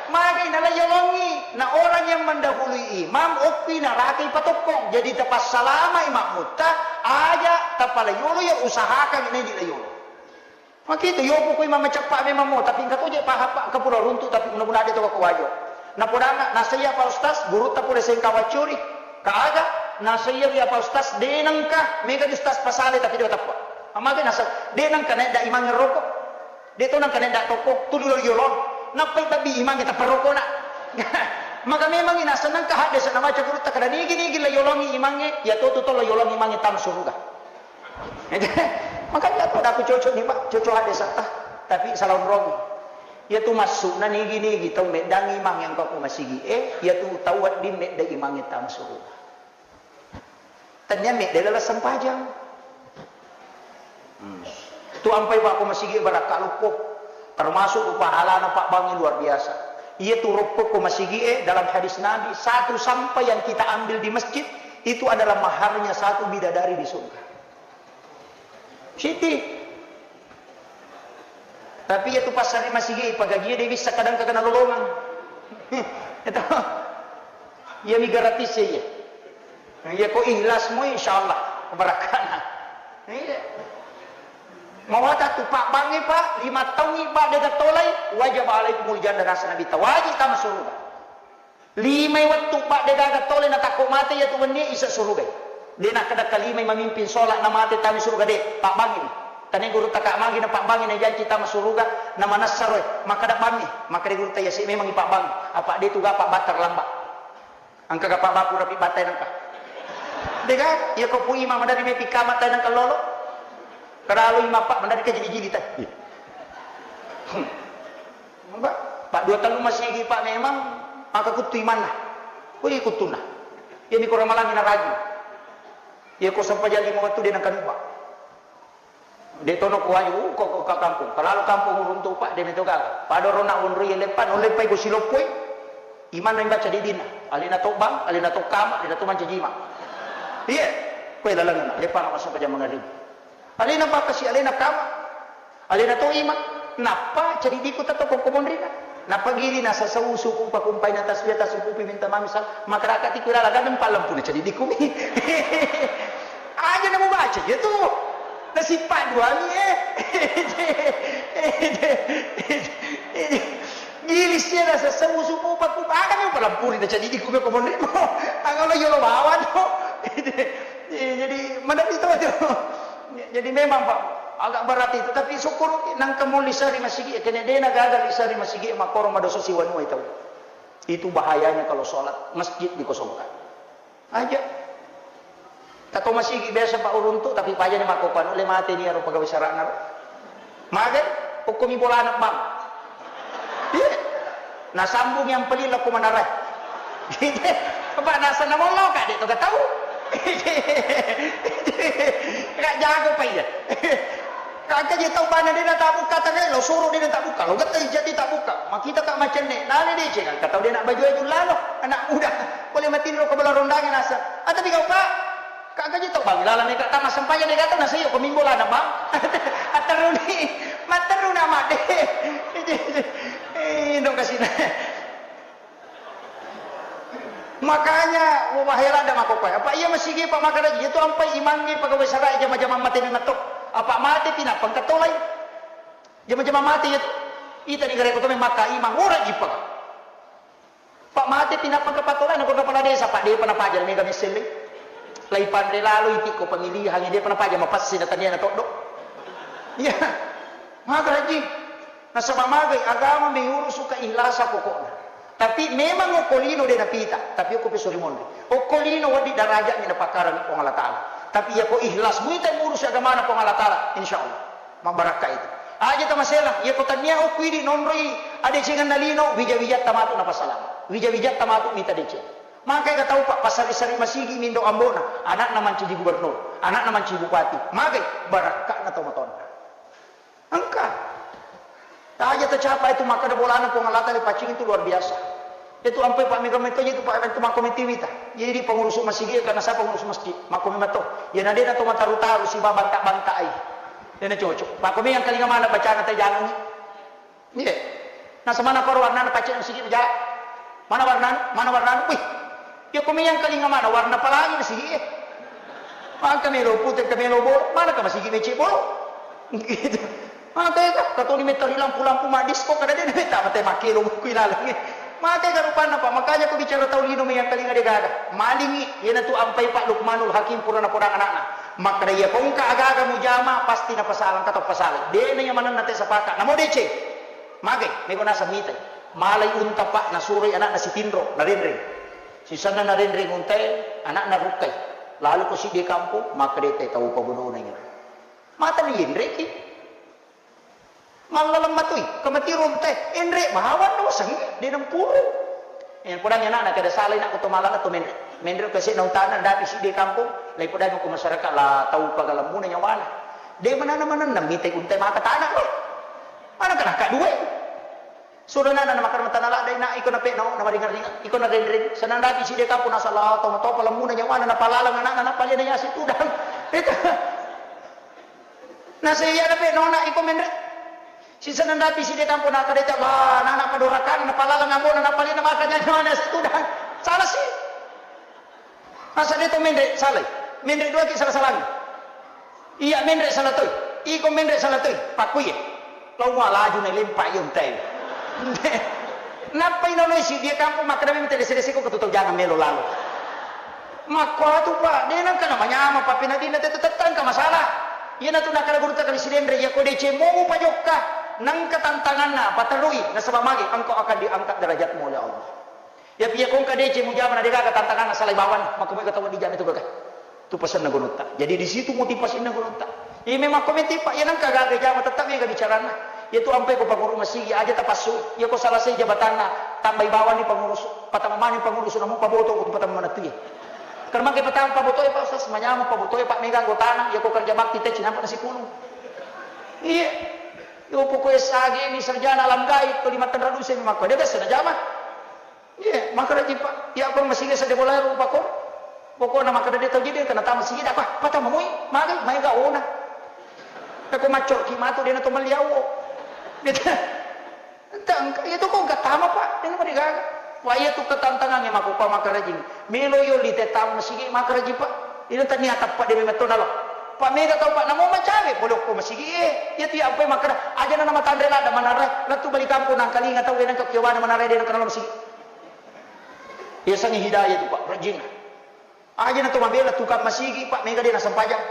Magai nala yolongi, na orang yang mendahului imam, okki narakai patokkong. Jadi tapassalamai makmutta, aja tapala yolo ya usahakan nedi la yolo. Makitu, yopu ko imang maceppa memang mo, tapi engka to je paha pa kepura runtu, tapi muna-muna de to ko wajo. Napodanga, nasaiya Pak Ustaz, gurutta pole sengka waccuri. Ka aga, nasaiya wi Pak Ustaz, de nengka, mega di Ustaz pasale, tapi de teppa. Amaga nasa, de nengka naedda imang roko. De to nengka naedda toko, tuli lo yolo. Nappai tabbi imang tappa roko na. Maka memang inasa nengka hadde sa nabaca gurutta kada nigi-nigi la yolongi imangnge, ya to tu to la yolongi imangnge tang suruga. Makanya aku dah aku cocok nih Pak, cocok ada sata, tapi salah rongi. Iya tu masuk na nigi-nigi tau meddangi imang yang kau masigi eh, iya tu tau wedding medda imang yang tang suruga. Tania medda dalam sempajang. Hmm. Tu ampai Pak ko masigi barakka lukko, termasuk tu pahalana Pak Bangi luar biasa. Iya tu rokko ko masigi eh, dalam hadis Nabi satu sampai yang kita ambil di masjid itu adalah maharnya satu bidadari di surga. Siti. Tapi iya tu passari masigi, pagaji de wissa kadang kagana lolongang. Itu. Iya mi gratis ya iya. Iya ko ikhlas mo, insya Allah kebarakana. Iya. Mawata tu pak bangi pak, lima tahun pak dega tolai, wajib alaikumul jannah, rasa Nabi ta wajib tama surga. Limai wettu, Pak, degaga tole natakko mate iya tu wennie isa surugai. De nakkeda kalimai mamimpin sholat na mate tama suruga, de, pabbangi. Tane guru taka magi na pabbangi na janci tama suruga, na manessaroi, makkeda bammi, makkeda guru taya si memang ipabbangi. Apa de tu gapa batta lamba. Engka gapa baku rapi batta nengka. Dega, iya ko pu imam dari mepi kama tai nengka lolo. Keralu imam Pak, mendari kajili-jili tai. Pak, Pak, dua tellu masigi, Pak, memang maka kuttu imanna. Wih, kuttunna. Iya mi ko ramalangi na rajin. Iya ko sempajang lima wettu de nengka nubba. De tono ko waju, uh, ko, ko ka kampung. Kalalu kampung uruntu, Pak, de meto gaga. Pada rona wonroi leppa, no leppai ko siloppoi. Imanna imbaca didinna. Alena to bang, alena to kama, alena to mancaji imang. Iya. Koe lalengna, leppa na masempajang mangaribi. Alena bakasi, alena kama. Alena to imang, nappa cedidikku tetto ko monrina. Nappa gili nasasau suku pakumpai na tasbih tasukupi minta mami sal-, makaraka tiku lala gadeng palempuna cedidikku mi. Aja na mubaca iya tu. Nasipa dua mi eh. Gili sia nasasau suku pakumpai, aga mi palampuri na cedidikku mi ko monrimo. Angalo yolo bawang no. Jadi mana itu tu. Jadi memang, Pak, agak berat itu, tapi syukur nangka mo lisa ri masigi, kene dena gagal lisa ri masigi, makoro madosa siwanua itu. Itu bahayanya kalau sholat masjid dikosongkan. Aja. Kato masigi biasa, Pak, uruntu, tapi pajani makko panu le mate ni aro pegawai sarana ro. Magai, okkomi bolana, Bang. Iya. Nasambung yang pelit lako manarai. Apa nasa namollo ka de to gatau. Ka jago pa iya. Ka je tau bana de na tabuka tane lo suru de na tabuka. Lo getta jadi tabuka. Makita ka macenne. Nale de ce ka tau de na baju aju lalo. Anak muda. Boleh matinro ke bola rondangi nasa. Atau tiga pak. Kagga je tau bang, laleng mega tama sempajang de gato nasai ko mimbo lana bang. Atteruni, matteru nama de. Eh, dong kasih. Makanya, wah, heran dah makko koe. Apa iya masigi pak makaraji? Itu ampai imangi pegawai sarai jama-jama mate memang to. Apa mate pinapang ketolai? Jama-jama mate itu. Ita di gare kota memang maka imang ora jipa. Pak mate pinappa kepatola na kepala desa, Pak, depa napaja mega messelle. Lai panre lalo iti ko pemilihan, depa napaja mapassi na tania na toddo. Iya. Maga haji. Nasaba magai agama mengurus keikhlasan pokokna. Tapi memang okko lino de napita, tapi okko peso rimonri. Okko lino wedding darajat ni napakarang Puang Allah Taala. Tapi iya ko ikhlas muita ngurus agamana Puang Allah Taala, insya Allah. Mabbarakka itu. Aja tamaselang, iya ko tania okku idi nonroi adecengenna lino, wija-wijatta matu napasalama. Wija-wijatta matu mita deceng. Makai ka tau pak pasari-sari masigi mindo ambona, anakna mancaji gubernur, anakna mancaji bupati. Magai barakkana tau matonna. Engka. Aja tacapa itu makkada bolana Puang Allah Taala paccing itu luar biasa. Itu ampai pak mega metto itu pak itu makko metiwita. Jadi pengurus masigi karena saya pengurus masjid, makko memetto. Ya nadena to mataru-taru si babanta-banta ai. Dena cocok. Makko me yang kalinga mana bacana teh jangan. Iya. Nah semana koro warnana pacce masigi ja. Mana warnana? Mana warnana? Wih. Ya ko me yang kalinga mana warna pelangi masigi eh. Maka melo putih ke melo bolo, mana ke masigi mecce bolo? Gitu. Maka itu katoni metto ri lampu-lampu maddisko kada de metta mate makkelo buku ilalang. Mate ka rupanna, Pak. Makanya ko bicara tau lino meyang kalinga de gaga. Malingi, iyanatu ampai Pak Lukmanul Hakim purana podang anakna. Makkeda iya ko engka aga-aga mujama pasti napasalang, kata pasalang. De na iya manenna te sapaka. Namo deceng. Magai, mego naseng mitai. Malai unta, Pak, nasuroi anakna sitinro, narenreng. Sisenna narenreng untae, anakna rukkai. Lalu ko siddi kampung, makkeda te tau pabonona iya. Mata ni yenreki. Mallaleng matoi, kematiru te, enre bawang dosengnge, de nempuru. Eh, podangi anakna, kada salai nak to malala to menre. Menre ke sena utana, dapi siddi kampung, lai podangi ko masyarakat, la tau pagalemmuna nyawana. De manana-manenna, mitai untai maka tanah, weh. Mana kena kak dua? Suruh nana, nama karma tanah la, dai nak, iko na pekno, nama ringa-ringa, iko na renreng. Senang dapi siddi kampung, nasa la tau, tau palemmuna nyawana, na palalang anakna, na palena yasi tudang. Itu. Nasa iya na pekno, nak, iko menre. Sisenna napi side kampo nakkeda, "Allah, nana padorakan, napalala ngambona, napalina maka nyanyana sedang." Salah si. Masa de to menre salai? Menre dua ki salah-salangi. Iya menre salah toi. Iko menre salah toi. Pakkuye. Lau mua laju ne lempa iyo ntai. Nappa ino noi si dia kampo makkeda memang tele sede siko ketu tau jangan melo lalo. Makko atu, Pak, de nengka namanyama, Pak, penadina tette tettang ka masalah. Iyanatu nakkeda gurutta kali sidenre, iya ko deceng mo mupajokka, nengka tantanganna, paterui, nasaba magi engkau akan diangkat derajatmu oleh Allah. Iya, iya ko engka deceng mujama na degaga tantanganna, salai bawang, makko mega tau dijama itu gaga. Tu pasenna gurutta. Jadi di situ motivasinna gurutta. Iya memang ko menti, Pak, iya nengka gaga jama tetap mega bicaranna. Iya tu ampe ko panguru masigi aja tapassu. Iya ko salasai jabatanna, tambai bawang ni pangurus, patama mani pangurus, namu paboto ko patama manatu iya. Karena mangke patama pabotoe, Pak Ustaz, manyameng pabotoe, Pak, mega anggotana, iya ko kerja bakti te cinampa nasipulung. Iya. Yo pokok S A G mi sarjana alam gaib, ko lima tenra duse mi makko. Dia biasa na jama. Iya, makkeda ji, Pak. Iya ko masigi sedde bola ro pakko. Pokokna makkeda de tau jadi kena tama sigi dah, Pak. Patama moi, magi, mai ga ona. Ko macco ki matu de na to maliawo. Gitu. Entah, engka, iya tu ko engka tama, Pak. Dena marigaga. Wah, iya tu ketantangannya mako, Pak, makkeda ji. Melo yo lite tau masigi makkeda ji, Pak. Ina tania tappa de metto nalo. Pak, mega tau, Pak, namo macawe pole ko masigi e. Iya tu iya ampe makkeda aja na matanre ladda manarre. Lettu bali kampung nangkalinga tau de nengka kiwana manarre de nengka nalo masigi. Iya sangi hidayah tu, Pak, rajin. Aja na to mabela tukang masigi, Pak, mega de na sempajang.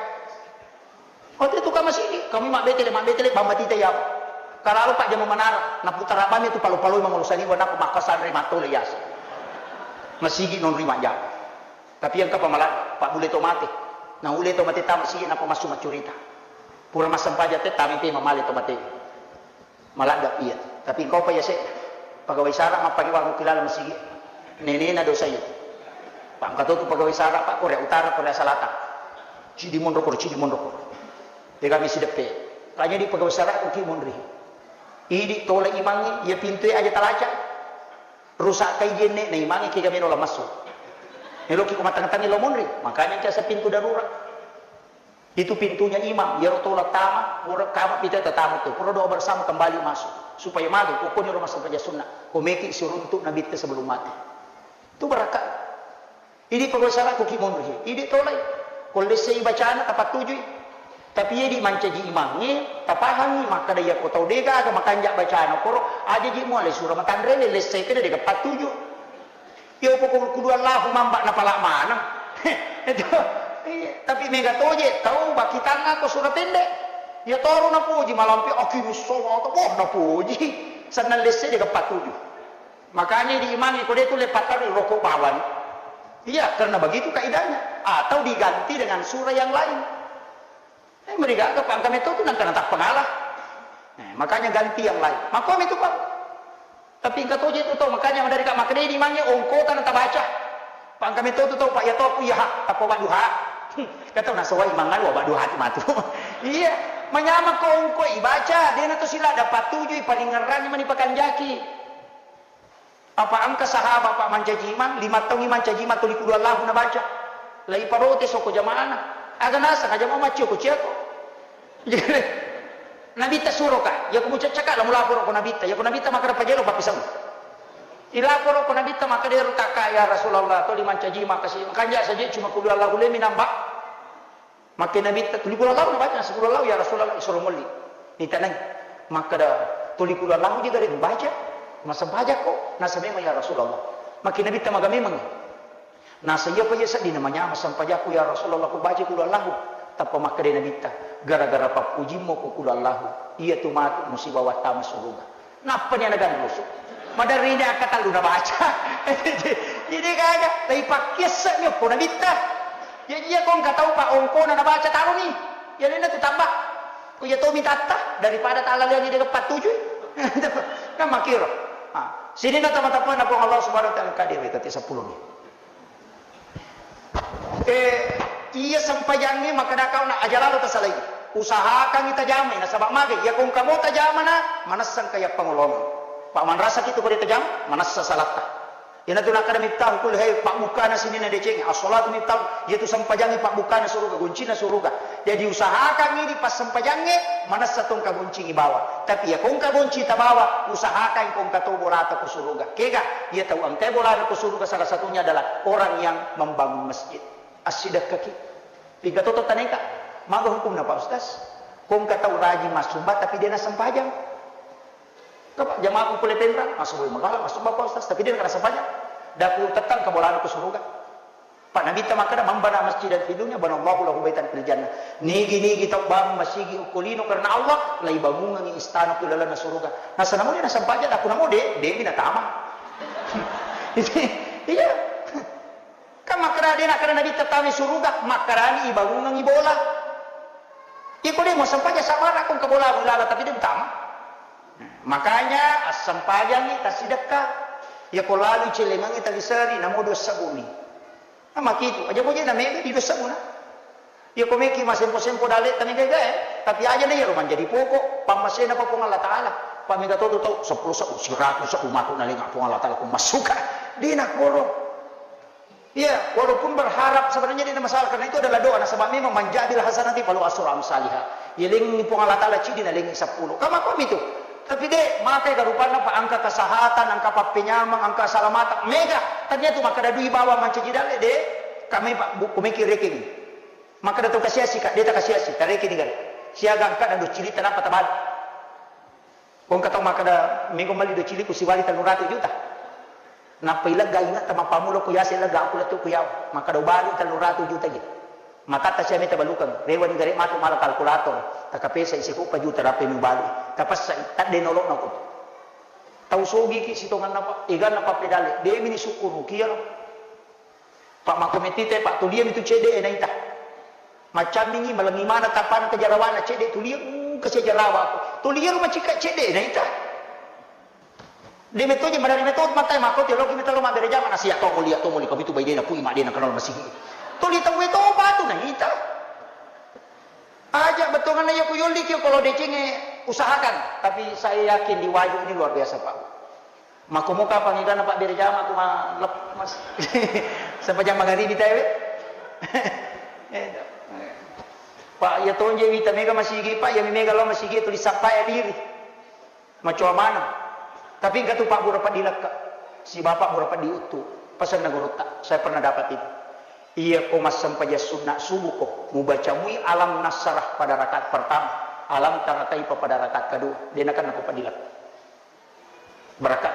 Oh, itu tukang masigi, kami mabbetele, mabbetele, bamba tita iya. Kalalo Pak jama manara, naputara bami tu palo-paloi mangolo saliwa, nako makkasanre matole yasa. Masigi non rima jama. Tapi yang kapa malah, Pak, bule to mate. Nah, ule to mate tama sigi, napa massu maccurita. Pura massempajang te, tami te mamale to mate. Maladda iya. Tapi engkau pa iya sedda. Pegawai sara mappake wangukki laleng masigi. Nenena dosa iya. Pak, engka to tu pegawai sara, Pak, Korea Utara, Korea Selatan. Cidi monro koro, cidi monro koro. Dega mi sideppe. Kanya di pegawai sara ko ki monri. Idi tola imangnge, iya pintue aja talaca. Rusak kai jenne na imangnge kega melo la massu. Meloki ko matang-tangi lo monri. Makanya kiasa pintu darurat. Itu pintunya imam, iyaro tola tama, pura kama pita tatamu tu, pura doa bersama kembali masuk, supaya magi, pokoknya rumah sempajang sunnah, ko meki siruntuk nabitta sebelum mati. Itu barakka. Idi pegawai sara ko ki monri, idi tolai, ko lessei bacana tapattujui. Tapi iya di mancaji imangnge, tapahangi, makkada iya ko tau dega aga makanja bacana, koro aja ji muale sura matanrele, lessei kede dega pattuju. Iya, pokok kudu Allahu mamba napala maneng. Itu. Iya, tapi mega toje tau bakitanga ko sura pendek. Iya toro napuji malampe, "Aqimis sholata," boh, napuji. Sennang lesse dega patuju. Makanya di imangi ko de tu le patar rokok bawang. Iya, karena begitu kaidahnya. Atau diganti dengan surah yang lain. Eh, merigaga, Pak, engka metto tu nangka natappa ngala. Eh, makanya ganti yang lain. Makko metto, Pak. Tapi engka toje tu tau, makanya madari ka makkeda di mange ongkota na tabaca. Pak, engka metto tu tau, Pak, iya to aku iya ha, tappa wadduha. Kata nasawai mangalu wadduha tu matu. Iya, manyameng ko ongko ibaca, dena to sila dapat tuju, paling ngerang mani pakanjaki. Apa engka sahabat, Pak, mancaji imang, lima taung mancaji imang tuli kudu Allahu nabaca. Lai parotes okko jamaana. Aga naseng aja mau maccio ko ciako. Nabitta suroka, yako mucaccaka la mulaporo ko nabitta, yako nabitta makkada pajelo pappisau. Ilaporo ko nabitta makkada ero takka ya Rasulullah, tuli mancaji imang kasi, makanja saja cuma kudu Allahu lemi namba. Makke Nabitta, "Tuli kulo lau nabaca?" "Seppulo lau, ya Rasulullah." Isuro molli. Nitanai. Makkeda, "Tuli kulo lau je gare mubaca? Masempajakko?" Nasa memang, ya Rasulullah. Makke Nabitta maga memang. Nasa iya pa iya seddina manyama sempajakku, ya Rasulullah, ku baca kulo lau. Tappa makkeda Nabitta, "Gara-gara pappujimmu ku kulo lau, iya tu matu musiba wattama suruga." Nappani ana ganrusu. Maderrina akkatellu nabaca. Jadi gaga, tapi pakkiasse'mi okko Nabitta. Jadi iya ko engka tau pa ongkona nabaca taroni. Iya nenna tu tambah. Ko iya tomi tatta daripada talaleangi dengan patujui. Kan makiro. Ah, sini na tama-tama na Puang Allah Subhanahu wa Ta'ala kade wetati seppulo ni. Eh, iya sempajangnge makkeda kau na aja lalo tasalai. Usahakangngi tajamai, nasaba magai, iya ko engka mo tajamana, manessang kaya pangolongeng. Pak manrasa kitu ko de tajama, manessa salatta. Iyanatu nakkeda miftahul kulli khair, pabbukana sininna deceng, as-salatu miftahul, iyatu sempajangnge pabbukana suruga, goncinna suruga. Jadi usahakan idi passempajangnge, manessa tongka goncingi bawa. Tapi ya kongka gonci tabawa, usahakan kongka to bolata ko suruga. Kega, ya tau engkai bolana ko suruga salah satunya adalah orang yang membangun masjid. Assidekkaki. Piga toto taneka, maga hukumna Pak Ustaz? Kongka tau rajin massumba tapi dia nasempajang. Kapa jamaah pole penra, masuk magala, massumba Pak Ustaz, tapi dia nasempajang. Daku tettang ke bolana ko suruga. Pak Nabitta makkeda, "Man bana masjidan fi dunya, banallahu lahu baitan fil jannah." Nigi-nigi tau bangun masigi okko lino karena Allah, laibangungengngi istana ku lalenna suruga. Nasaba namo de nasempajang, aku namo de, de mi natama. Iya. Kan makkeda de nakkeda Nabitta tama suruga, makkedani ibangungengngi bola. Iko de mo sempajang sabara ko engka bola, bola, tapi de utama. Makanya assempajangngi tassidekka. Iya ko lalu celengengngi taliseri, namo dua sebbu ni. Nah, makitu, aja boje na mega di dua sebbu na. Iya ko meki masempo-sempo dalle ta mega gae, tapi aja na iyaro manjadi pokok pammasena pa Puang Allah Taala. Pa mega to tu tau seppulo sebbu, siratu sebbu matu nalenga Puang Allah Taala ko massuka. Dina koro. Iya, walaupun berharap sebenarnya tidak masalah karena itu adalah doa. Nasaba memang man ja'a bil hasanati falahu asyru amsaliha. Yalengi Puang Allah Taala cidi nalengi seppulo. Kama ko mitu. Tapi de, makai ka rupanna pa engka kesehatan, engka pappenyameng, engka keselamatan. Mega, ternyata makkeda dui bawa mancaji dalle de. Kami Pak Bu, kumeki rekening. Makkeda tau kasiasi ka, de ta kasiasi, tarekening gare. Siaga engka na dua cilita napa tabali. Ko engka tau makkeda, "Mego melli dua ciliku siwali tellu ratu juta." Nappa ilegga ingatta mappammula ku yase lega aku lettu ku yawa. Makkeda, "Ubalu tellu ratu juta je." Matatta sia meta balukeng. Rewani gare matu mala kalkulator. Takapesa isi kuppa juta rapi mubalu. Tapessa tadde nolokna ko. Tau sogiki sitonganna pa, eganna pappedale. Demi ni sukkuruki iyaro. Pak, makko mettita, Pak, tuliami tu cedde e naita. Maccamingi, malengi mana tapana ke jarawana cedde tulia, uh, ke jarawa aku. Tulia rumah cika cedde e naita. De metto je madari metto matai makko te loki metto mabbere jama nasia to mulia to muli kamu itu baidena pui madena kenal masih. Tuli tau to patu naita. Aja betonganna iya ku yolli ki kalau decengnge usahakan, tapi saya yakin di Wajo ini luar biasa, Pak. Makkomo kapang igana pabbere jama ku ma-, lep-, mas-, sempajang magaribi tae we. Eh, Pak, iya tonje wita mega masigi, Pak, iya mega lao masigi tuli sappa ya diri. Macoa maneng. Tapi engka tu Pak Bura Peddi Lekka. Si Bapak Bura Peddi Uttu. Pesanna gurutta. Saya pernah dapat itu. Iya ko massempajang sunna subuh ko, mubaca mui alam nasrah pada rakaat pertama, alam tara kaifa pada rakaat kedua. Dena kan nako Peddi Lekka. Barakat.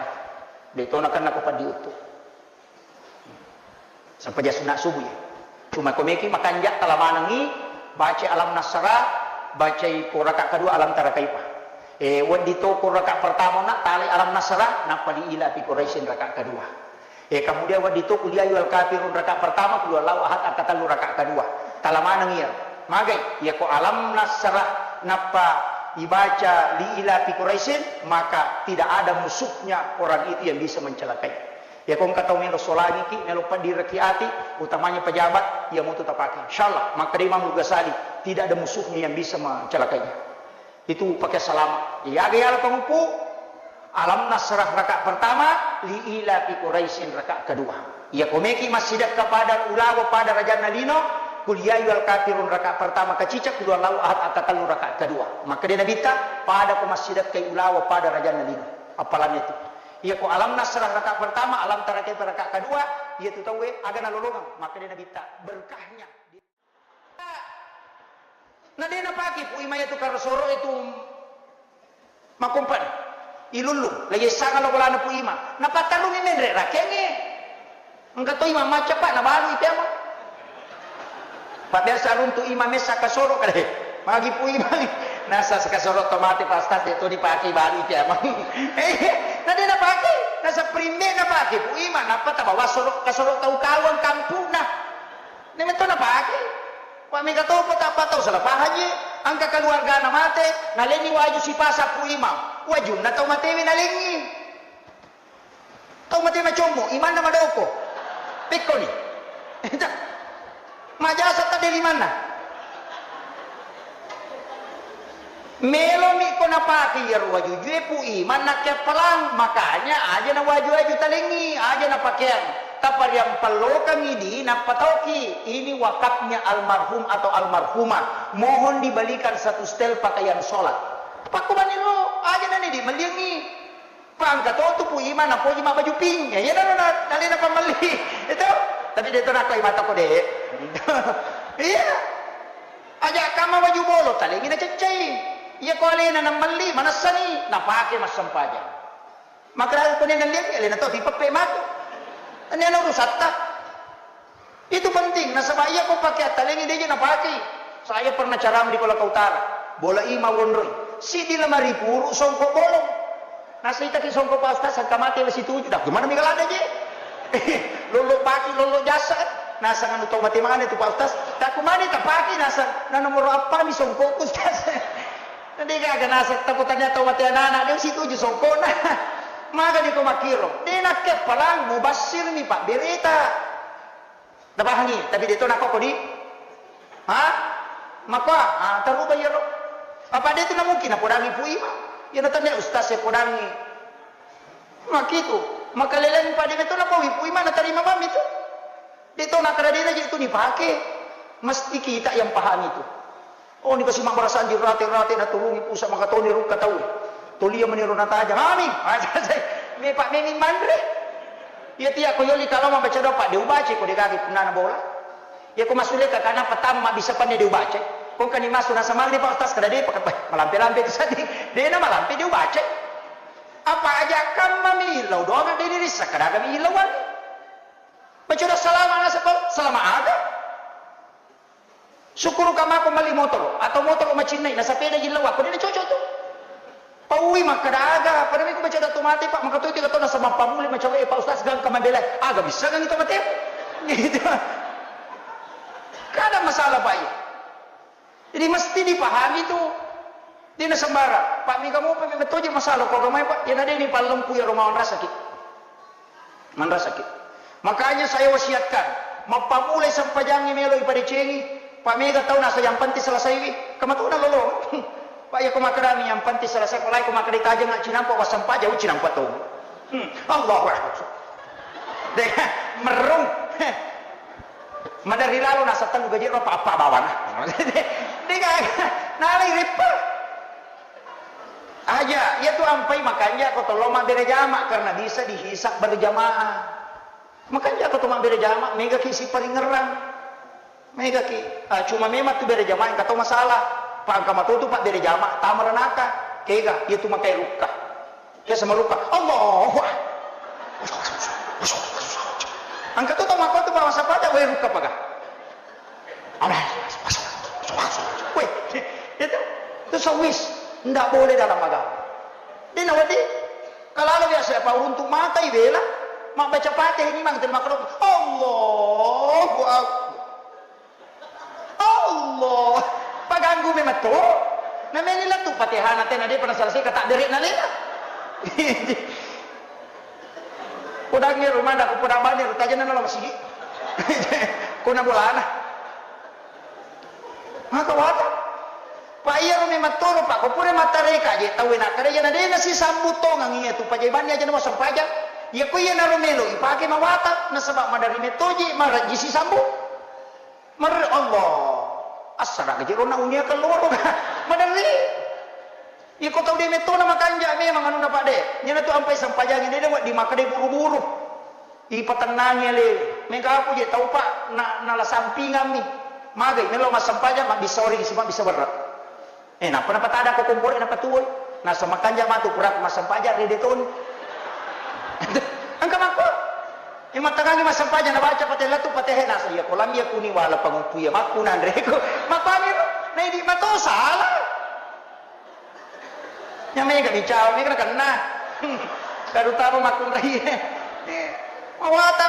De tona kan nako Peddi Uttu. Sempajang sunna subuh ya. Cuma ko meki makanja tala manengi baca alam nasrah, bacai ko rakaat kedua alam tara kaifa. Eh, weddi to ko rakaat pertama na tali alam nasrah, nappa li ila fi Quraisyin rakaat kedua. Eh, kemudian weddi to qul ya ayyuhal kafirun rakaat pertama, qul huwallahu ahad rakaat telu rakaat kedua. Tala maneng iya. Magai, iya ko alam nasrah nappa ibaca li ila fi Quraisyin, maka tidak ada musuhnya orang itu yang bisa mencelakai. Ya, ko engka tau melo solangiki, melo peddi raki ati, utamanya pejabat, iya mutu tapake. Insyaallah, makkeda Imam Ghazali, tidak ada musuhnya yang bisa mencelakainya. Itu pakai salama. Iya, aga yala panguppu, alam nasrah rakaat pertama, li ila fi Quraisyin rakaat kedua. Iya, ko meki massidekka pada ulawa pada rajanna lino, qul ya ayyuhal kafirun rakaat pertama kacicak, qul huwallahu ahad rakaat telu rakaat kedua. Makkeda Nabitta, pada ko massidekka ulawa pada rajanna lino. Apalagi itu. Iya ko alam nasrah rakaat pertama, alam tara kaifa rakaat kedua, iya tu tauwe aga nalolongeng. Makkeda Nabitta, berkahnya. Na de napake Pu Ima iya tu karosoro itu makompan. Ilullu, lagi sangat lo bolana Pu Ima. Napattarungi menre rakengnge. Engka to imang macca, Pak, nabalui tiamang. Pak, biasa runtu imang messa kasoro kale. Magi Pu Imang. Nasa kasoro to mate, Pak Ustaz, de to dipake balui tiamang. Eh, na de napake. Nasa primbe napake Pu Imang. Nappa tabawa soro, kasoro tau kawang kampungna. Ne metto napake. Wa mega topa tappa tau salah pahang je. Engka keluargana mate, nalenni waju sipasa Pu Imang. Wajunna tau matewe nalengi. Tau mate macommo, imanna madoko. Pekkoni. Majasa tadde limanna. Melomi ko napake iyaro wajujue Pu Imang nakkeappalang, makanya aja na waju-waju talengi, aja na pakeang. Tapariampallokangi di, nappa taoki, ini wakafnya almarhum atau almarhumah. Mohon dibelikan satu setel pakaian sholat. Pakkumaniro aja nani di, melliangi. Pangka to tu Pu Ima napoji mabbaju pink. Ya, iya nana na, nalena pammelli. Itu. Tapi dia tu nakoi mata ko deh. Iya. Aja kama baju bolo, talengi na ceccai. Iya ko alena namelli, manessani, napake massempajang. Makkeda ko nenna liang, alena to tipeppe matu. Tania na urusatta. Itu penting, nasaba iya ko pake attalengi deje napakei. Saya pernah ceramah di Kolaka Utara. Bola Ima wonroi. Siddi lemari puru songkok bolong. Nasaitaki songkok Pak Ustaz, sangka mate wesi tuju. Dah, gimana mi kalada je? Lollo paki, lollo jasa. Nasang anu tau mate mana tu Pak Ustaz? Tak kumani tapaki nasang. Na nomor apa mi songkok Ustaz? Nanti gaga nasang takutnya tau mate anak-anak dia si tuju songkok na. Maga di ko makiro. Dia nakke palang mubasir mi Pak berita. Napahangi, tapi de to nakko di? Ha? Makko, ah, taruba iyaro. Apa de tu namungkin napodangi Pu Ima? Iya natanya ustaz e podangi. Makitu, makaleleng pade meto napawi Pu Ima natarima mami tu. De to nakara de na je tu dipake. Mesti kita yang pahami tu. Oh, ni kasi mabbarasanji rate-rate, natulungi pusa makatoni rukka tau. Tolia meniro natajang. Amin. Me Pak Memi manre. Iya tia ko yoli kalau mabaca doa Pak, de ubaca ko de gaga punana bola. Iya ko masule ka kana pertama mabbissa panne de ubaca. Ko kani masu nasama de Pak Ustaz kada de Pak, malampe-lampe tu sadi. De na malampe de ubaca. Apa aja kan mami lau doang de ni rissa kada kami ilauan. Baca doa salama nasaba salama aga. Syukuruka mako melli motoro atau motoro macinnai na sepeda jillau ako de cocok tu. Paui makkada aga, pada miko baca doa to mate Pak, maka to tiga tahun nasaba pamule macawe Pak Ustaz gangka mabela. Aga bisa gang itu mate. Gitu. Kada masalah Pak iya. Jadi mesti dipahami tu. Dena sembarang. Pak mika mopa memang toje masalah ko agamai Pak. Yana deni pallempu ya Romawan rasaki. Manrasaki. Makanya saya wasiatkan, mappamulai sempajangnge melo ipadecengi, Pak mega tau nasa yang penting selesaiwi, kamatuna lolo. Pak ya ko makkedami yang penting selesai, palai ko makkeda tajeng cinampa wassempajang, cinampa to. Hmm. Allahu Akbar. De, merung. Madari lalo nasa telu gaji ro apa bawana. Dega nalai ripper. Aja, iya tu ampai makanja ko tollo mabbere jama karena bisa dihisab berjamaah. Makanja ko to mabbere jama, mega ki siparingerang. Mega ki, ah, cuma memang tu bere jama engka to masalah. Pa engka matotu pa bere jama, tama ranaka. Kega, iya tu makai rukka. Ke sama rukka. Allahu Akbar. Engka to tau makko tu pa masa pada, weh rukka paga. Weh, itu, itu sawis, ndak boleh dalam agama. Dina wedi, kalau biasa apa uruntu mata ibela, mak baca Fatihah ini mang terima kasih. Allahu Akbar. Allah, paganggu memang tu. Namanya lah tu Fatihah nanti nanti pernah selesai kata diri nanti. Podangnge rumah dah, ko podang bani, tajana nala masigi. Ko na bolana. Maka wata. Pa iyaro memettoro, pa ko pura mattareka je tauwe nakkeda, iyana de nasisambu tongang iya tu pajabanni aja na masempajang. Iya ko iyanaro melo ipake mawata, nasaba maderri mettoji marajji sisambu. Mer-, Allah. Assaraka jero na unia keluar. Maderri. Iko tau de mettona makanja memang anunna, Pak, de. Iyana tu ampai sempajangi de, de wedding makkeda buru-buru. Ipatennangi ale. Mengka aku je tau, Pak, na, nala sampingammi. Magai melo massempajang mabbissa oring si mabbissa berre. Eh, nappa napatada ko komporo napatuwoi. Nasa makanja matu pura massempajang rede toni. Engka makko. Eh, mattangangi massempajang nabaca Fatihah tu Fatihah nasa iya ko lambi aku ni wala panguppu iya makku nanre ko. Mappani ro. Na idi mato salah. Nya mega bicara, mega nakenna. Terutama makkunrai. Eh, mawata.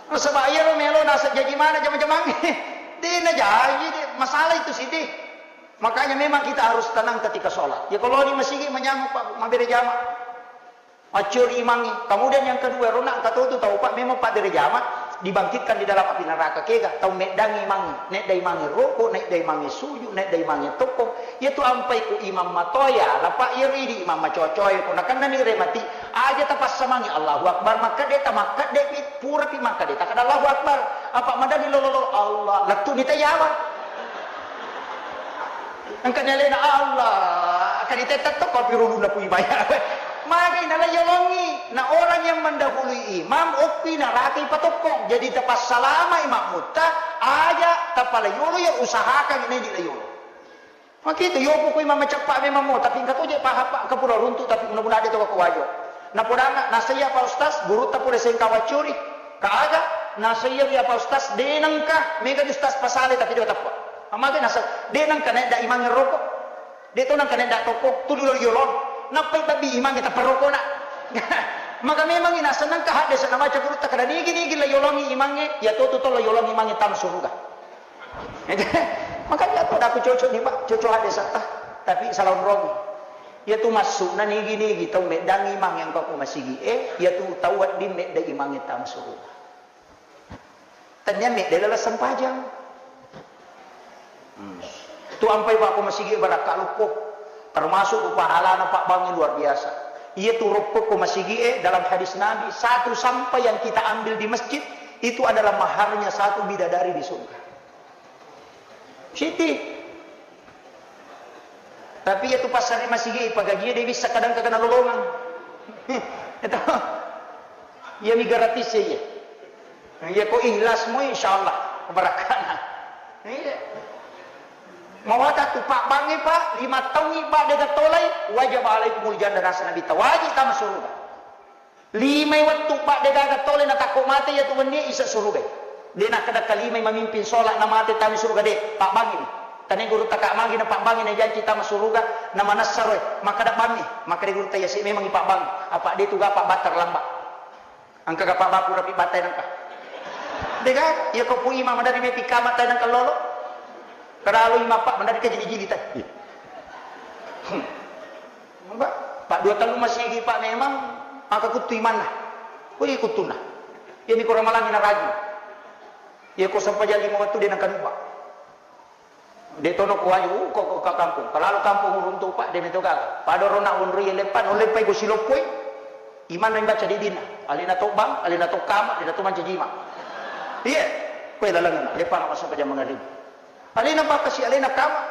Nasaba iyaro melo nasa jaji mana jama-jamangnge. De na jaji, de. Masalah itu sih, de. Makanya memang kita harus tenang ketika sholat. Ya kalau di masigi manyameng, Pak, mabbere jama. Maccuri imangnge. Kemudian yang kedua, rona engka totu tau, Pak, memang pabbere jama. Dibangkitkan di dalam api neraka kega, tau meddangi imangnge, neddai imangnge roko, neddai imangnge suju, neddai imangnge tokkong. Iyatu ampai ku imang matoya, lapa iyaro idi imang macocoe, ko nakennani remati, aja tapassamangi Allahu Akbar, makkedde tamakkedde pi, pura pi makkedde takkeda Allahu Akbar. Apa madanni lolo-lolo, Allah, lettu ni tayawa. Engka ni alena Allah, kadi tetta tokko pirulunna kui baya. Magai nala yolongi, na orang yang mendahului imam, okki naraka ipatokkong. Jadi tapassalama imam mutta, aja tapala yolo ya usahakan ini di yolo. Makitu yopo kui mama ceppa memang mo, tapi engka toje paha pa kepura runtu, tapi mudah-mudahan de to ko wajo. Napodanga nasaiya Pak Ustaz, gurutta pole sengka waccuri. Kaaga, nasaiya wi Pak Ustaz, de nengka, mega di Ustaz pasale tapi de teppa. Amage nasa, de nengka naedda imangnge roko. De to nengka naedda tokko, tudu lo yolong. Nappai babbi imangnge tappa rokona. Maka memang ina senengka hadde sana maca gurutta kada nigi-nigi la yolongi imangnge, ya to tu to la yolongi imangnge tang suruga. Makanya aku dah aku cocok ni Pak, cocok hadde sa. Ah, tapi salah umromi. Iyatu massuna nigi-nigi tau meddangi imang yang ko masigi e, iyatu tau wedding medda imangnge tang suruga. Tennia medda laleng sempajang. Hmm. Tu ampai Pak ko masigi barakka lukko. Termasuk tu pahalana Pak Bangi luar biasa. Iyatu roppo ko masigi e dalam hadis Nabi, satu sampah yang kita ambil di masjid itu adalah maharnya satu bidadari di surga. Siti. Tapi iyatu passare masigi, pagajié dé wissa kadang kagana lolongang. Itu. Iya mi gratis ya, iya. Iya ko ikhlas mo, insyaallah kebarakana. Iya. Mawata tu Pak Bangi, Pak, lima taungi, Pak, dé gatolai, wajib alaikumul jannah, nasa Nabi, tawajib tama surga. Limai wettu, Pak, dé gaga tole natakko mate iyatu wennie isa surugai. Dé nakkeda kalimai mamimpin sholat namate tama suruga, dé, Pak Bangi ni. Tania gurutta Kak Magi na Pak Bangi na janci tama suruga, na manessaroi. Makkeda Bangi, makkeda gurutta iyasi memang i Pak Bangi. Apa dé tu gapa batta lamba. Engka gapa baku rapi battai nengka. Dé ga, iya ko pui mama dari mepi kama tai nengka lolo. Keralu imappa mandari kajili-jili tai. Iya. Hmm. Pak, Pak, dua tellu masigi, Pak, memang maka kuttu imanna. Wih, kuttunna. Iya mi ko ramalangi na rajin. Iya ko sempajang lima wettu dé nengka nuba. Dé tono ko waju, uh, ko, ko ka kampung. Kalalu kampung uruntu, Pak, dé meto gaga. Pada rona wonroi leppa, no leppai ko siloppoi. Imanna imbaca didinna. Alena to bang, alena to kama, alena to mancaji imang. Iya. Koe lalengna, leppa na sempajang mangarib. Alena pakkasi, alena kama,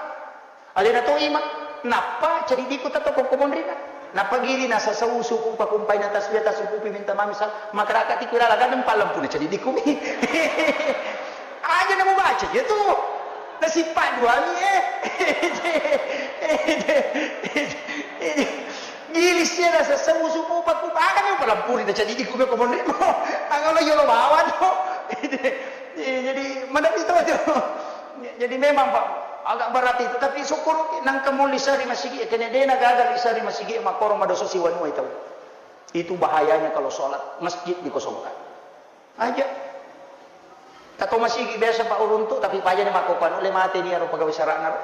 alena to imang, nappa cedidikku tetto ko monrina. Nappa gili nasasau suku pakumpai na tasbih, tasukupi minta mami sal-, makaraka tiku lala gadeng pallempu na cedidikku mi. Aja na mubaca je tu. Nasippa duami, eh. Gili sia nasasau suku pakumpai, aga mi palempuri na cedidikku mi ko monrimo. Aga lo yolo bawa to. Jadi, mana itu tu. Jadi memang, Pak, agak berat itu, tapi syukur nengka mo lisa ri masigi, kene dé na gaga lisa ri masigi, makkoro madosa siwanua tau. Itu bahayanya kalau sholat masjid dikosongkan. Aja. Tato masigi biasa Pak uruntu, tapi paja ni makko panu le mate ni aro pegawai sarana ro.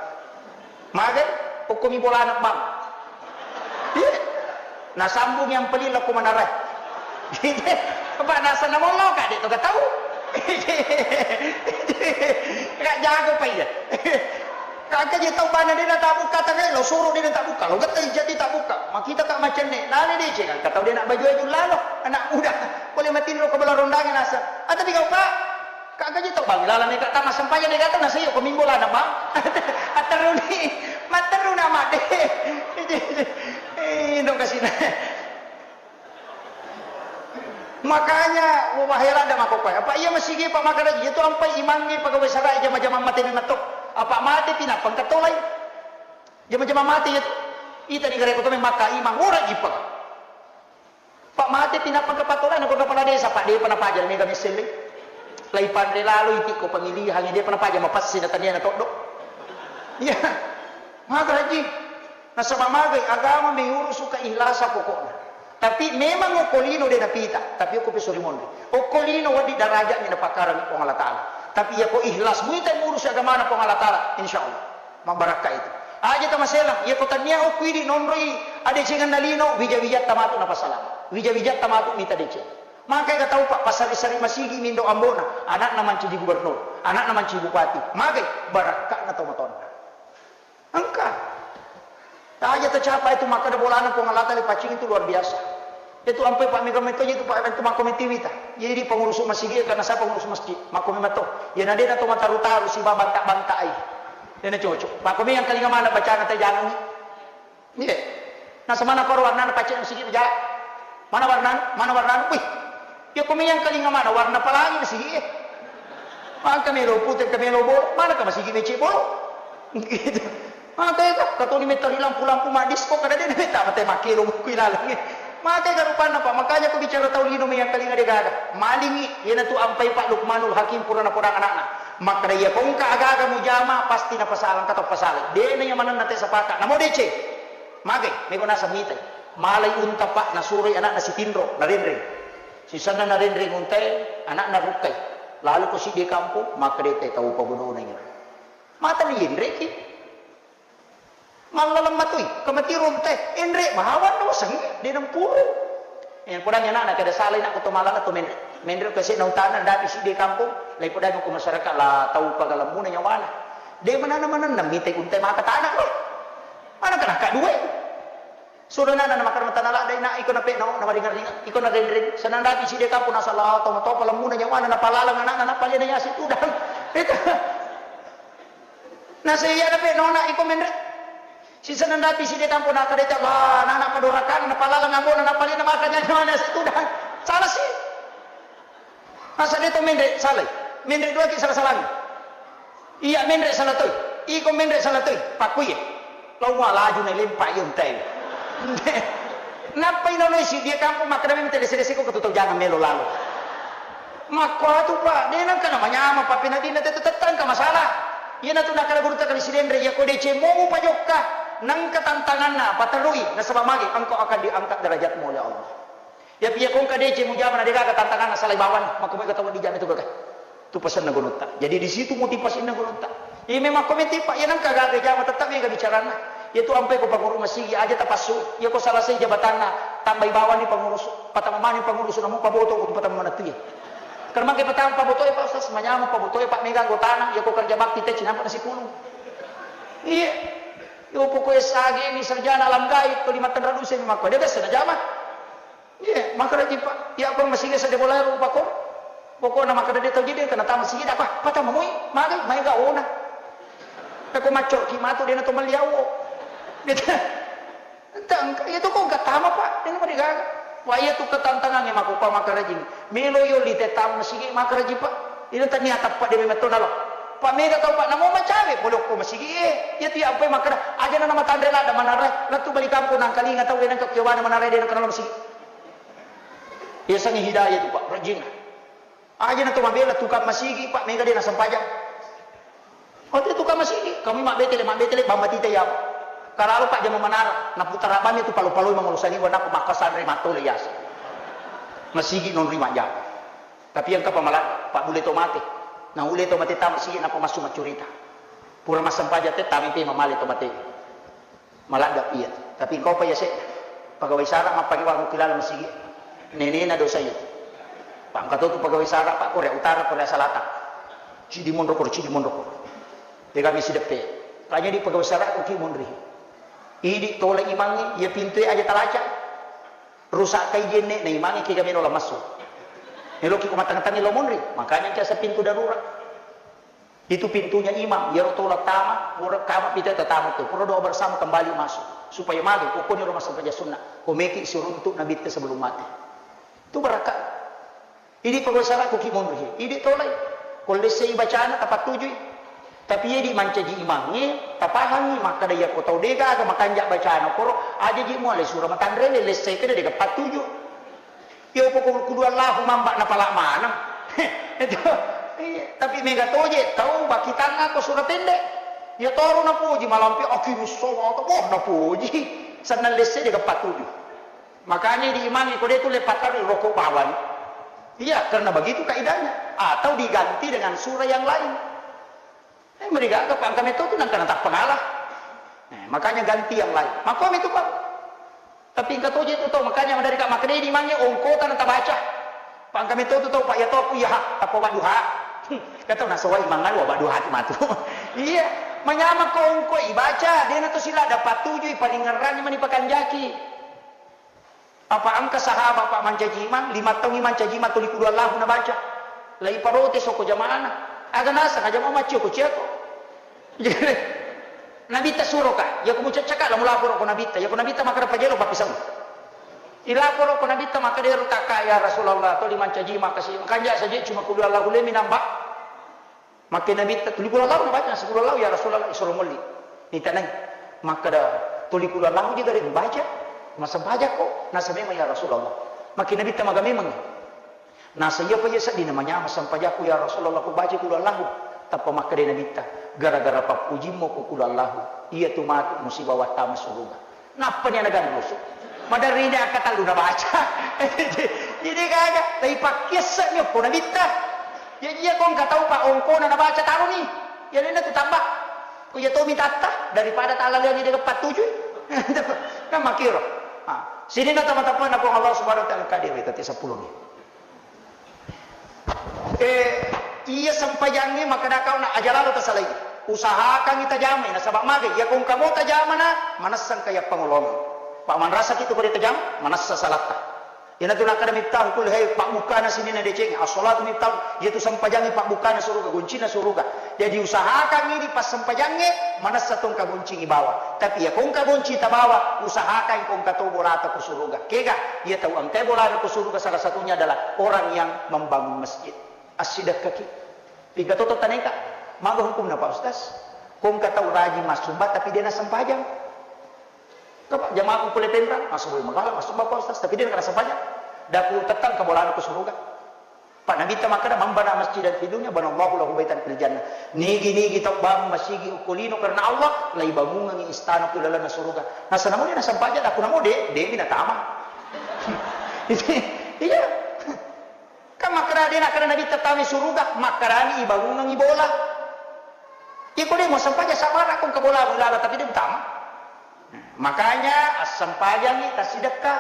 Magai, okko mi bolana bang. Iya. Nasambung yang pelin lako manarai. Pak nasa namollo ka dé to gatau. Ka jago pa iya. Ka je tau bana dé na tabukka tangai lo suro dé na tabukka lo getta jadi tabukka. Makita ka macenne nale dé cé ka tau dé na baju-baju lalo anak muda. Boleh matinro ke bala rondange nasa. Ah, tapi kau Pak, Kak gaji tau bang, lala mega tama sempajang dé gaga nasaiyo ko mimbo lana bang. Atteruni, matteruna madde. Eh, dong kasina. Makanya, wah, heran dah mako koe. Apa iya masigi Pak makaraji, itu ampai imangnge pegawai sarai jama-jama mate memang to. Apa mate pinapang katolai. Jama-jama mate itu. Ita ni gare ko to memang maka imang ora jipang. Pak mate pi nappa kepatolana ko kepala desa, Pak, dépa napaja mega misselle. Lai panre lalo iti ko pemilihan, dépa napaja mapassi na tania na toddo. Iya. Maga haji. Nasaba magai agama meurusu keikhlasan pokokna. Tapi memang okko lino dé napita, tapi okko peso rimonri. Okko lino wedding darajat mi napakarang Puang Allah Taala. Tapi iya ko ikhlas muita murusi agamana Puang Allah Taala, insyaallah. Mabbarakka itu. Aja tamaselang, iya ko tania okko idi nonroi adecengenna lino, wija-wijatta matu napasalama. Wija-wijatta matu mita deceng. Magai ga tau, Pak, pasari-sari masigi mindo ambona, anakna mancaji gubernur, anakna mancaji bupati, magai barakka'na tau matonna. Engka. Taja tacapa itu makkeda bolana Puang Allah Taala paccing itu luar biasa. Itu ampai Pak mega metto itu Pak itu makko metiwi ta. Jadi pengurus masigi karena saya pengurus masjid, makko meto. Ya nadena to mataru-taru si babanta-bantai. Dena cocok. Makko yang kalinga mana bacana tajangangi. Iya. Nasemana paro warnana pacce masigi ja. Mana warnana? Mana warnana? Wih. Ya ko meyang kalinga mana warna palangi masigi eh. Maka melo pute ke melo bolo, mana ka masigi mece bolo. Gitu. Maka itu katoni metari lampu-lampu maddisko kada de meta mate makelo kui laleng. Maka ka rupanna Pak, makanya ko bicara tau lino meyang kalinga de gaga. Malingi, yana tu ampai Pak Lukmanul Hakim purana podang anakna. Makkeda iya ko engka aga-aga mujama pasti napasalang kata pasalang. De na iya manenna te sapaka. Namo deceng. Magai, mego naseng mitai. Malai unta Pak, nasuroi anakna sitinro, narenreng. Sisenna narenreng untae, anakna rukkai. Lalu ko siddi kampung, makkeda te tau pabodona iya. Mata ni yenreki. Mallaleng matoi, kamatiro untae, enre bawang na wasengnge, de nampuru. Eh, podang anakna kada salai nak to malala to menre. Menre ko sena utana dapi siddi kampung, lai podang ko masyarakat la tau pagalemmuna nyawana. De manana-manana mitai untae maka tanah loh. Mana kana ka dua itu. Sudah nana na makkeda tana ladde na iko na pekno na maringa-ringa iko na renreng senang dapi siddi kampung na sala to to palemmuna nyawana na palaleng anakna na palena yasi tudang. Itu. Na seiya na pekno na iko menre. Si senang dapi siddi kampung na kadeta la na na padorakana na palaleng ambona na palena maka nyawana si tudang. Salah sih. Masa de to menre salai. Menre dua ki salah-salangi. Iya menre salah toi. Iko menre salah toi. Pakkuye. Lau mua laju na lempa iyo untai. Nappa ino noi si dia kampung makkeda memang tele sede seko ketu tau jangan melo lalo. Makko atu Pak, de nangka na manyama Pak penadina tetu tettang ka masalah. Iya natu nakala guru takali sidenre iya ko deceng mo mupajokka nangka tantanganna paterui nasaba magi engkau akan diangkat derajatmu oleh Allah. Ya, piya kongka deceng mujama na degaga tantanganna salai bawang, makko mega tau dijama itu gaga. Tu pasenna gunutta. Jadi di situ motivasina gunutta. Iya memang ko mete Pak, iya nangka gaga jama tetap mega bicaranna. Iya tu ampai ko pangurus masigi aja tapassu. Iya ko selesai jabatanna, tambai bawang ni pengurus, patama mani pengurus namu paboto ko patama mana tu ya. Karena mangke patama paboto ya Pak Ustaz, manyama paboto ya Pak mega anggotana, iya ko kerja bakti te cinampa nasi pulu. Iya. Yo pokoknya sage ni sarjana alam gaib ko lima tenra duse makko. Dia biasa na jama. Iya, makkeda ji Pak, iya ko masigi sedde bola rupa ko. Pokokna makkeda de tau ji de kana tama sigi apa? Patama moi, magai, maega ona. Ko macco ki matu de na to maliawo. Gitu. Entah, engka iya to ko engka tama Pak, de na mari gaga. Wah iya tu ketantangan ya mako Pak makkeda ji. Melo yo li te tama sigi makkeda ji Pak. Ina tania tappa de memang to nalo. Pak mega tau Pak namo macawe pole ko masigi eh. Iya tu iya ampai makkeda aja na matanre ladda manarre. Latu bali kampung nangkalinga tau de nangka kiwana manarre de nangka nalo masigi. Yasengnge hidayah tu, Pak, rajinna. Aja na to mabela tukang masigi, Pak, mega de nasempajang. Oh, tu tukang masigi, kami mabbetele, mabbetele, bamba tita ya. Karalo Pak jama manara, naputara bami tu palo-paloi mangolo sani wana ko makkasanre matole yasa. Masigi non rima jama. Tapi yang kapa malah, Pak, bule to mate. Nah, ule to mate tama sigi napa massu maccurita. Pura massempajang te tami pe mamale to mate. Maladda iya, tapi engkau pa iya sedda. Pegawai sara mappariwang ki laleng masigi. Nenena dosa iya. Pak, engka to tu pegawai sara, Pak, Korea Utara, Korea Selatan. Cidi monro koro, cidi monro koro. Tegami sideppe. Kanya di pegawai sara ko ki monri. Idi tola imangi, iya pintue aja talaca. Rusak kai jenne na imangi kega meno la massu. Meloki ko matang-tangi lo monri, makanya kiasa pintu darurat. Itu pintunya imam, iyaro tola tama, pura kama pita tatamu tu, pura doa bersama kembali masuk. Supaya magi, pokoknya rumah sampai sunnah. Komeki suruntuk Nabi te sebelum mati. Itu berkah. Idi pegawai sara ko ki monri. Idi tolai. Ko lessei bacana tapatujui. Tapi idi mancaji imangnge, tapahangi, makkada iya ko tau dega aga makanja bacana koro, aja ji muale sura matanrele lessei kede dega patuju. Yo poko kudu Allahu mamba napala maneng. Itu. Iya, tapi mega toje tau bakitanga ko sura pendek. Ya toro napoji malampe akimus sholata, wah napoji. Sennang lesse dega patuju. Makanya di imangi ko de tu le patarui rokok bawang. Iya, karena begitu kaidahnya. Atau diganti dengan sura yang lain. Eh, merigaga pangka meto tu nang kana tappengala. Eh, makanya ganti yang lain. Makko metu Pak. Tapi engka toje tu tau, makanya madari ka makkeda di imangi ongkota na tabaca. Engka metto tu tau, Pak, iya to ku iya, ha, tappa wadduha. Kata nasawai mangalu wadduha tu matu. Iya, manyameng ko ongko ibaca, dena to sila dapat tuju, paling ngerrang mani pakanjaki. Apa engka sahabat, Pak, mancaji imang, lima taung mancaji imang tuli kudu Allahu nabaca. Lai parote soko jamaana. Aga naseng aja mau maccio ko ciako. Nabitta suroka, yako mucaccaka la mulaporo ko Nabitta, yako Nabitta makkeda pajelo pappisau. Ilaporo ko Nabitta makkeda ero takka, "Ya Rasulullah, toli mancaji makasi, makanja saja cuma kudu Allahu le minamba." Makke Nabitta, "Tuli kudu Allahu nabaca?" "Sepuluh Allahu ya Rasulullah." Isuro molli. Nitanai. Makkeda, "Tuli kudu Allahu je gare mubaca? Masempajakko?" Nasa memang ya Rasulullah. Makke Nabitta maga memang. Nasa iya pa iya sedding namanyameng sempajakku, ya Rasulullah, ku baca kudu Allahu. Tappa makkeda Nabitta, gara-gara pappujimmu ku kudu Allahu, iya tu matu musiba wattama suruga. Nappa ni ana ganrusu. Maderri ni akka tallu nabaca. Jadi gaga, tapi pakkiasse'mi okko Nabitta. Ya iya ko engka tau pa ongkona nabaca taroni. Ya nena tu tambah. Ku iya tomi tatta daripada talaleangi de pattujui. Kan makkiro. Ah, sininna tama-tamana Puang Allah Subhanahu wa Ta'ala, kade wetati sepuluh ni. Eh, iya sempajangnge makkeda kau na aja lalo tasalai. Usahakangngi tajamai, nasaba magai, iya ko engka mo tajamana, manessa engka iya pangolongeng. Pa manrasaki tu kode tajama, manessa salatta. Iyanatu nakkeda Miftahul Kulli, hai, pabbukkana sininna deceng, as-salatu miftahul, iyatu sempajangnge pabbukkana suruga, goncinna suruga. Jadi usahakangngi di passempajangnge, manessa to engka goncingngi bawa. Tapi iya ko engka gonci tabawa, usahakan ko engka to bolata ko suruga. Kega, iya tau engka bolana ko suruga salah satunya adalah orang yang membangun masjid. Assidekkaki. Pigga toto taneka. Maga hukumna, Pak Ustaz? Ko engka tau rajin massumba tapi de nassempajang. Kapa jamaah ku pole Penrang, massumba magala, massumba, Pak Ustaz, tapi de nassempajang. Daku tettang ka bolana ko suruga. Pak Nabitta makkeda, "Man bana masjidan fi dunya, banallahu lahu baitan fil jannah." Nigi-nigi tau bangun masigi okko lino karena Allah, laibangungengngi istana ku lalenna suruga. Nasa namo de nassempajang, daku namo de, de mi natama. Iya. Kan makkeda de nakkeda Nabitta tama suruga, makkedani ibangungengngi bola. Iko de muassempajang sabara ko engka bola, bola, tapi de mutama. Makanya assempajangngi tassidekka.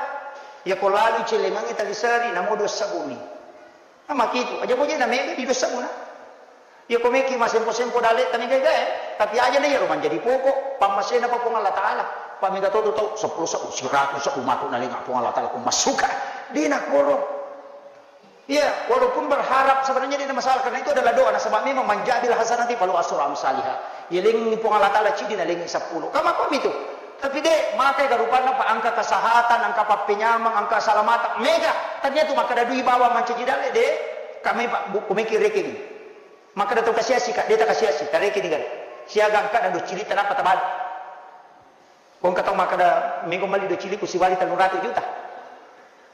Iya ko lalu celengangngi taliseri, namo dua sebuni. Nah, makitu, aja boje na mega di dua sebuna. Iya ko meki masempo-sempo dalle tani gaga, eh. Tapi aja na iya ro manjadi pokok, pammasena pa Puang Allah Ta'ala. Pa mega to tu tau sepuluh sebu, seratus sebu matu nalenga Puang Allah Ta'ala ko massuka. De nakoro. Iya, walaupun berharap sebenarnya tidak masalah, karena itu adalah doa. Nasaba memang, "Man ja'a bil hasanati falahu asyru amsaliha." Yalengngi Puang Allah Ta'ala cidi, nalengngi sepuluh. Kama kami itu. Tapi de, makai garupanna pa engka kesehatan, engka pappenyameng, engka salamateng. Mega. Tania tu makkeda dui bawang mancaji dalle de. Kami pa bu, kumeki rekening. Makkeda tu kasiasi ka, de takasiasi, tarekening gare. Siaga engka na dua cirita napa tabalik. Ko engka tau makkeda, "Mego melli dua cili ku siwali tellu ratu juta."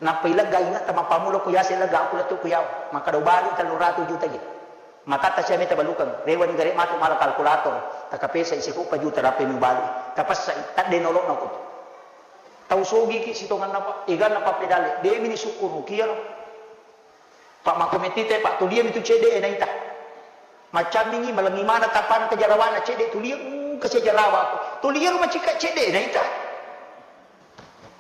Nappa ilegga ingatta mappammula ko yase legga aku lettu ku yawa. Makkeda, "Ubali tellu ratu juta je." Matatta sia meta balukeng. Rewani gare matu mala kalkulator. Takapesa isi ko pa juta rape mubali. Tapessa i, tadde nolokna ko. Tau sogiki sitonganna pa, eganna pappedalle. Demi ni sukkuruki iyaro. Pak, makko mettita, Pak, tuliami tu cedde e naita. Maccammingi, malengi mana tapana ke jarawana cedde, tulia, uh, ke jarawa aku. Tulia rumah cika cedde e naita.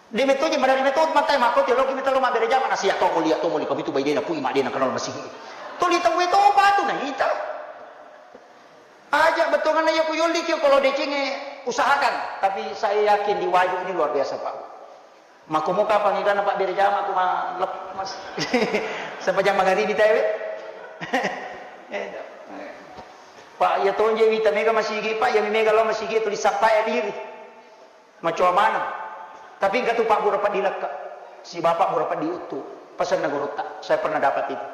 De metto je, madari metto matai, makko te loki metto lo mabbere jama nasi, ya to mulia, to mulia, kami tu bai dena, pui mak dena kenal masigi. Tuli tau e to patu naita. Aja bettuanna iya ku yolli ki, kalau decengnge usahakan, tapi saya yakin di Wajo ini luar biasa, Pak. Makkomo kapang egana pabbere jama ku ma-, lep-, mas-, sempajang magaribi tae we. Eh, Pak, iya tonje wita mega masigi, Pak, iya mi mega lao masigi tuli sappa ya diri. Macoa maneng. Tapi engka tu Pak Bura Peddi Lekka. Si Bapak Bura Peddi Uttu. Pesanna gurutta. Saya pernah dapat itu.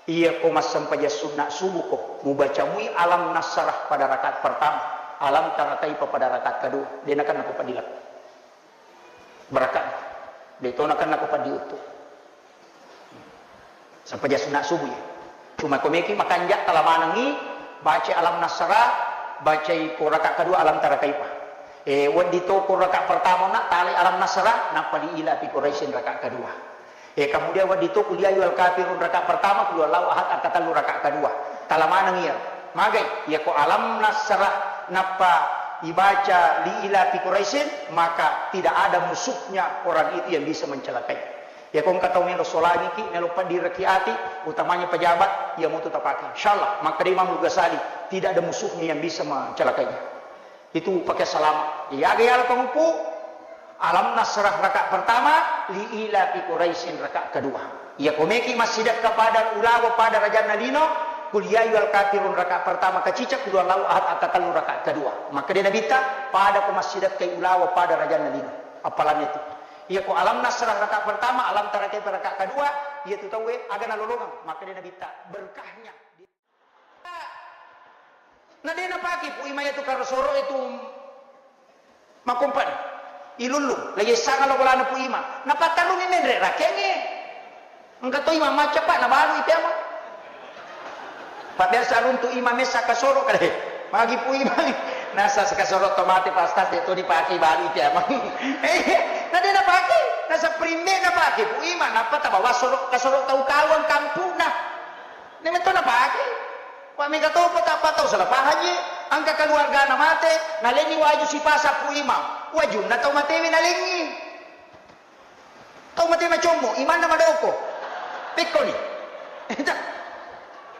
Iya ko massempajang sunna subuh ko, mubaca mui alam nasrah pada rakaat pertama, alam tara kaifa pada rakaat kedua. De nakenna ko Peddi Lekka. Barakka. De to nakenna ko Peddi Uttu. Sempajang sunna subuh ya. Cuma ko meki makanja tala manengi, baca alam nasrah, bacai ko rakaat kedua alam tara kaifa. Eh, wedding to ko rakaat pertama na talai alam nasrah, nappa li ila fi Quraisyin rakaat kedua. Eh, kemudian wedding to qul ya ayyuhal kafirun rakaat pertama, qul huwallahu ahad rakaat tellu rakaat kedua. Tala maneng iya. Magai, iya ko alam nasrah nappa ibaca li ila fi Quraisyin, maka tidak ada musuhnya orang itu yang bisa mencelakai. Iya ko engka tau melo solangiki, melo paddiraki ati, utamanya pejabat, iya mutu tapake. Insyaallah, makkeda Imam Ghazali, tidak ada musuhnya yang bisa mencelakainya. Itu pakai salama. Iya, aga yala panguppu, Alam Nasrah rakaat pertama, li ila fi Quraisyin rakaat kedua. Iya ko meki massidekka pada ulawa pada rajanna lino, kul ya ayyuhal kafirun rakaat pertama kacica, kul huwallahu ahad rakaat tellu rakaat kedua. Makkeda Nabitta, pada ko massidekka ulawa pada rajanna lino. Appalanna itu. Iya ko Alam Nasrah rakaat pertama, Alam Tara Kaifa rakaat kedua, iya tu tauwe aga nalolongeng. Makkeda Nabitta, berkahnya. Na de napake Pu Ima itu karosoro itu makompani. Ilullung, lagi sanga lo bolana Pu Ima. Napattarungi menre rakengnge. Engka to Ima macca, Pak, nabalui Pu Ima. Pak, biasa runtu Ima messa kasoro kale. Magi Pu Ima. Nasa kasoro to mate, Pak Ustaz, de to dipake, balui Pu Ima. Eh, na de napake. Nasa primbe napake Pu Ima. Nappa tabawa soro, kasoro tau kawang kampuna. Nemetto napake. Wa mega topa tappa tau salah pahang je. Engka keluargana mate, nalenni waju sipasa Pu Ima. Wajunna tau matewe nalengngi. Tau mate macommo, imanna madoko. Pekkoni.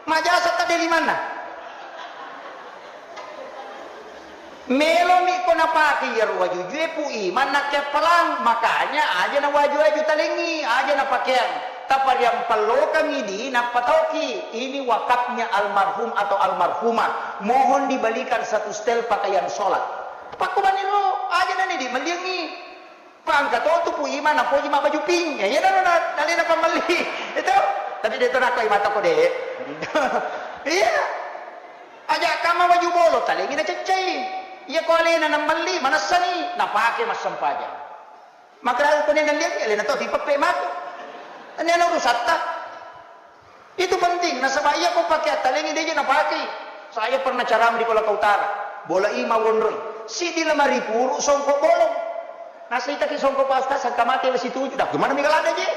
Majasa tadde limanna. Melomi ko napake iyaro wajujue Pu Ima nakkeappalang, makanya aja na waju-waju talengngi, aja na pakeang. Tapariampallokangngi di nappa taoki, ini wakafnya almarhum atau almarhumah. Mohon dibelikan satu setel pakaian sholat. Pakkubaniro, aja na ni di melliangngi. Pangka to tu Pu Ima napoji mabbaju pink. Ya, iya naro na, nalena pammelli. Itu. Tapi de to nakko Ima toko de. Iya. Aja kamma baju bolo, talengi naceccai. Iya ko alena nammelli, manessani, napake massempajang. Makkeda ko ne nalliangngi, alena to tipeppe matu. Ini anu urusatta. Itu penting, nasaba iya ko pake attalengi deje napakei. Saya pernah ceramah di Kolaka Utara, bola Ima wonroi. Siddi lemari puru songko bolong. Nasaitaki songko Pak Ustaz, sangka mate wesi tuju. Dah, gimana mega lada je?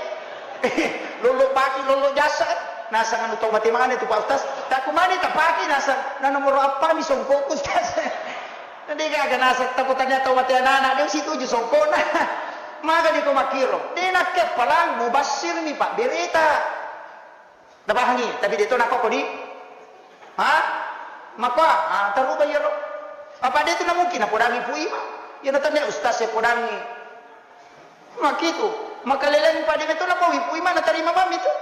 Lolo baki, lolo jasa. Nasang anu tau mate mana itu Pak Ustaz? Tak kumani tak pake nasang. Nah, nomor apa mi songko Ustaz? Nanti gaga nasang takutnya tau mate anak-anak, dia si tuju songko nah. Maga di ko makiro. Dia nak kepalang mubasir mi Pak berita. Napahangi, tapi de to nakko di? Ha? Maka, ah, taruba iyaro. Apa de tu na mungkin napodangi Pu Ima? Iya na tania ustaz e podangi. Makitu. Maka leleng pa de to napawi Pu Ima natarima mami tu.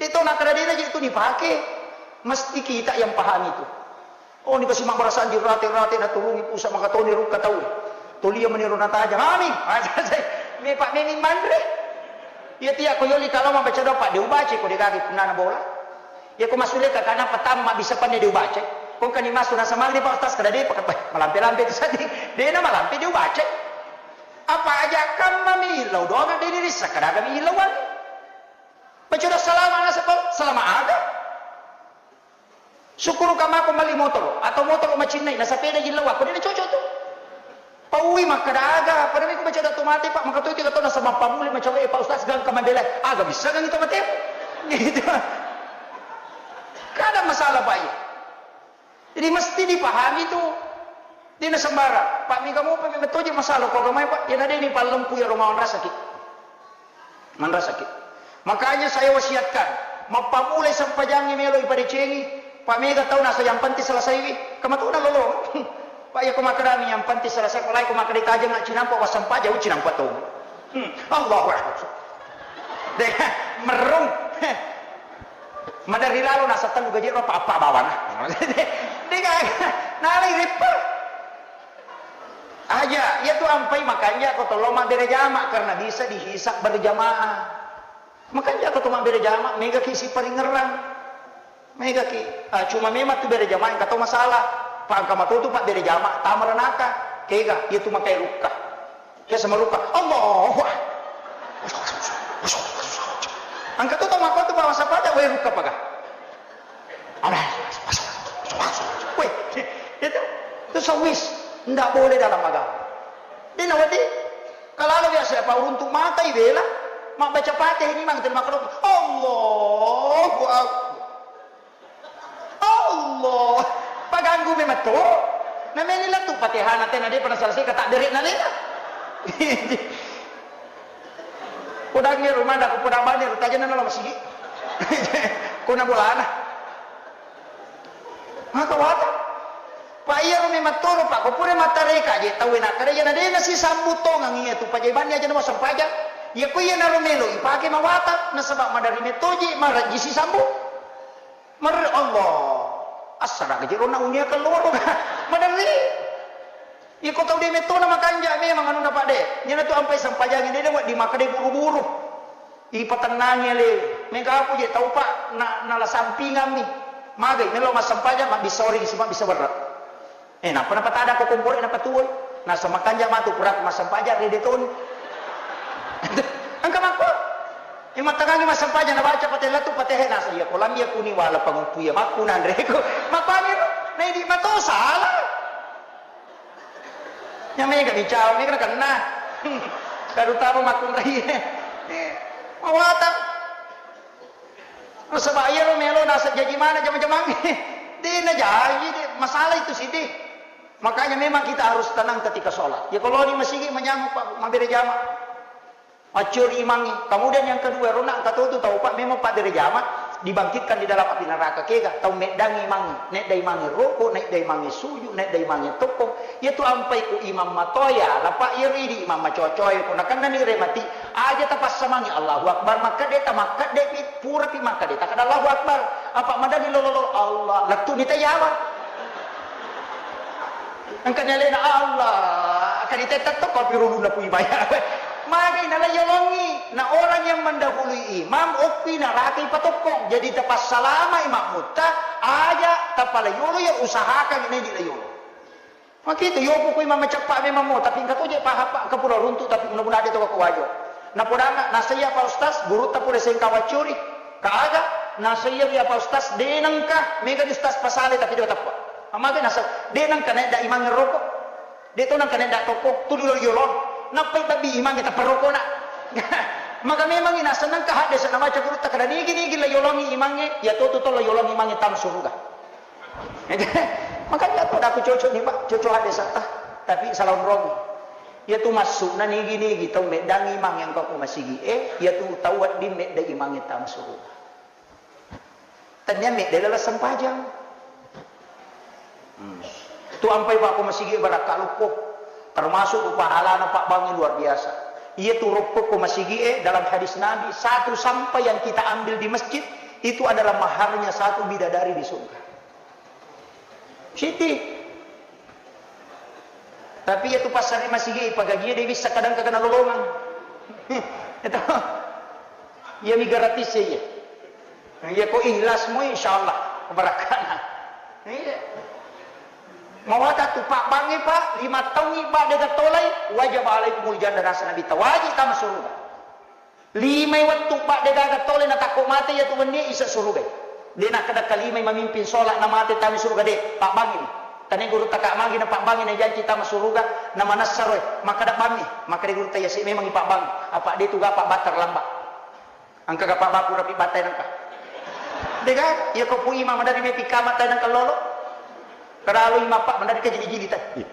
De to nakara de na je tu dipake. Mesti kita yang pahami tu. Oh, ni kasi mabbarasanji rate-rate naturungi pusa makatoni rukka tau. Tolia meniro natajang. Amin. Me Pak Memi manre. Iya tia ko yoli kalau mabaca doa Pak, de ubaca ko de gaga punnana bola. Iya ko masule ka kana patamma bisa panne de ubaca. Ko kani masu nasa mali Pak Ustaz kada de Pak, malampe-lampe tu sadi. De na malampe de ubaca. Apa aja kamma mi lau doang de dirissa kada aga mi lauan. Baca doa salama nasa Pak, salama aga. Sukkuruka mako melli motoro atau motoro macinnai, nasapeda ji lao, ko de na cocok tu. Paui makkeda aga, pada miko baca doa to mate Pak, maka to itu kata nasaba pammuli macawe Pak Ustaz gangka mabela, aga bisa gangi to mate. Gitu. Kada masalah Pak iya. Jadi mesti dipahami tu. De na sembarang. Pak mega mopa memang toje masalah ko agamai Pak, iya na de ni pallempu iya romawan rasaki. Manrasaki. Makanya saya wasiatkan, mappamulai sempajangnge melo ipadecengi, Pak mega tau nasa yang penting selesaiwi, kamatuna lolo. Pak iya ko makkedami yang penting selesai, palai ko makkeda tajeng cinampa wassempajang, cinampa tau. Hmm. Allahu Akbar. De, merung. Madari lalo nasa tellu gaji ro papa bawana. De, de, nalai rippa. Aja, iya tu ampai makanja ko tollo mabbere jama karena bisa dihisab berjamaah. Makanja ko to mabbere jama, mega ki siparingerang. Mega ki, ah, cuma memang tu bere jama engka to masalah. Pangka matotu Pak bere jama, tama ranaka. Kega, iya tu makai rukka. Ke sama rukka, Allahu Akbar. Angka tu tau mako tu bawa sapa aja, weh rukka paga. Weh, itu, itu sawis. Ndak boleh dalam agama. Di nawadi, kalau biasa apa uruntu mata ibela, mak baca Fatihah ini mang terima kasih. Allahu Akbar. Allah. Paganggu memang tu. Namanya lah tu Fatihah nanti nanti pernah selesai kata derek nanti lah. Dang ero mada ko poda bane ro tajana nalo masigi. Ko na bolana. Maka wata. Pa iya ro memang toro, Pak, ko pura matareka je tau enak kada jana dena si sambu tongang iya tu pajabannya aja nama sempaja. Iya ko iya naro melo ipake mawata nasaba madari metoje maraji si sambu. Mer Allah. Assara gaji rona unia keluar. Madari. Iko tau de metto na makanja memang anu na Pak de. Nyana tu ampai sempajangi de, de wedding makkeda buru-buru. Ipatennangi ale. Mega aku je tau Pak na, nala sampingammi. Magai melo massempajang mabbissa oring sipa bisa berre. Eh, nappa napatada ko komporo napatuwoi. Nasa makanja matu pura massempajang rede toni. Engka makko. Imatangangi massempajang nabaca Fatihah tu Fatihah nasa iya kolam iya kuni wala panguppu iya makku nanreko. Makkuani ro. Naidi mato salah. Nya mega bicau, mega nakenna. Terutama makkunrai. Eh, mawatang. Nasaba iyaro melo naseng jaji mana jama-jamang. De najaji, de masalah itu sih, de. Makanya memang kita harus tenang ketika sholat. Ya kalau di masigi manyameng, Pak, mabere jama. Maccuri imangnge. Kemudian yang kedua, rona engka to tu tau, Pak, memang paddere jama, dibangkitkan di dalam api neraka. Kega? Tau meddangi imangnge, nedda imangnge roko, nedda imangnge suju, nedda imangnge tokkong. Iya tu ampai ku imam matoya, lapa iya ridi imam macocoe, ko nakennani remati, aja tapassamangi Allahu Akbar, makkedde ta makkedde pi, pura pi makkedde ta kada Allahu Akbar. Apa madani lolo Allah, lettu ni tayawa. Engka ni alena Allah, engka ni tetta tokko pi ruluna pui baya. Magai na layolongi, na orang yang mendahului imam, okki naraka ipatokkong. Jadi tapassalamai makmutta, aja tapalayolo ya usahakan ini di layolo. Makitu yopu kui mamaceppa memang mo, tapi engka to je pahappa engka pura runtu, tapi mudah-mudahan de to ko wajo. Napodana nasaiya Pak Ustaz, gurutta pura sengkawa curi. Kaaga nasaiya wi Pak Ustaz, de nengka mega di Ustaz pasale tapi de teppa. Amaga nasa de nengka naik da imang roko. De to nengka naik da toko, tu dulu yolong. Nappai tabbi imangnge taparokona. Maka memang ina senengka hadde sana maca gurutta kada nigi-nigi la yolongi imangnge, ya to tu to la yolongi imangnge tam suruga. Makanya aku, aku cocok nih, Pak, cocok ada sata, tapi salah umroh. Iya tu maksudna nigi-nigi tau meddangi imang yang kau masigi, eh, iya tu tau wedding medda imang yang tama suruh. Tanya medda lala sempajang. Hmm. Tu ampai Pak ko masigi barakka luppo. Termasuk tu pahalana Pak Bangi luar biasa. Iya tu roppo ko masigi, eh, dalam hadis Nabi, satu sampah yang kita ambil di masjid itu adalah maharnya satu bidadari di surga. Siti. Tapi iya tu passari masigi, pagagie de bisa kadang kagana lolongang. Itu. Iya mi gratis ya, iya. Iya ko ikhlasmu insyaallah kebarakana. Iya. Mawata tu Pak Bangi, Pak, lima taungi Pak de gatolai, wajib alaikumul jannah nasa Nabi ta wajib tama surga. Limai wettu, Pak, de gaga tole natakko mate iya tu wennie isa surugai. De nakkeda kalimai mamimpin sholat na mate tami suruga de, Pak Bangi ni. Tane guru taka magi na Pak Bangi na janci tama suruga na manessa roe. Makkeda Bangi, makkeda guru taya si memang Pak Bangi. Apa de tu gapa batar lamba. Engka gapa baku rapi batai nangka. De ga, iya ko pu imam madari mepi kama tai nangka lolo. Keralu imam Pak madari kajili-jili tai.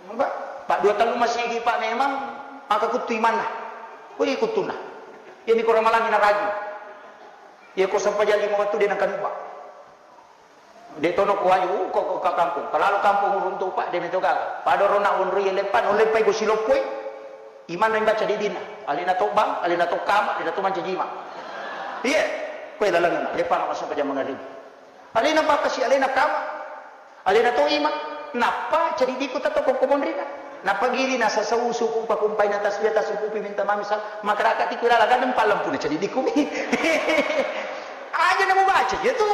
Pak, Pak, dua tellu masigi, Pak, memang maka kuttu imanna. Kuli kuttunna. Iya mi ko ramalangi naragi. Iya ko sempajang lima wettu de nangka nuba. De tono ko waju, uh, ko, ko ka kampung. Kalalu kampung uruntu, Pak, de meto gaga. Pada rona wonroi leppa, no leppai ko siloppoi. Imanna baca didina. Alena to bang, alena to kama, alena to mancaji imang. Iya. Koe lalengna, leppa na sempajang mangaribi. Alena bakkasi, alena kama. Alena to imang. Nappa cedidikku tetto ko monrina. Nappa gili na sasau suku pakumpai na tasbih tasukupi minta mami sa. Makaraka tiku lala gadeng palempuna cedidikku mi. Aja na mubaca iya tu.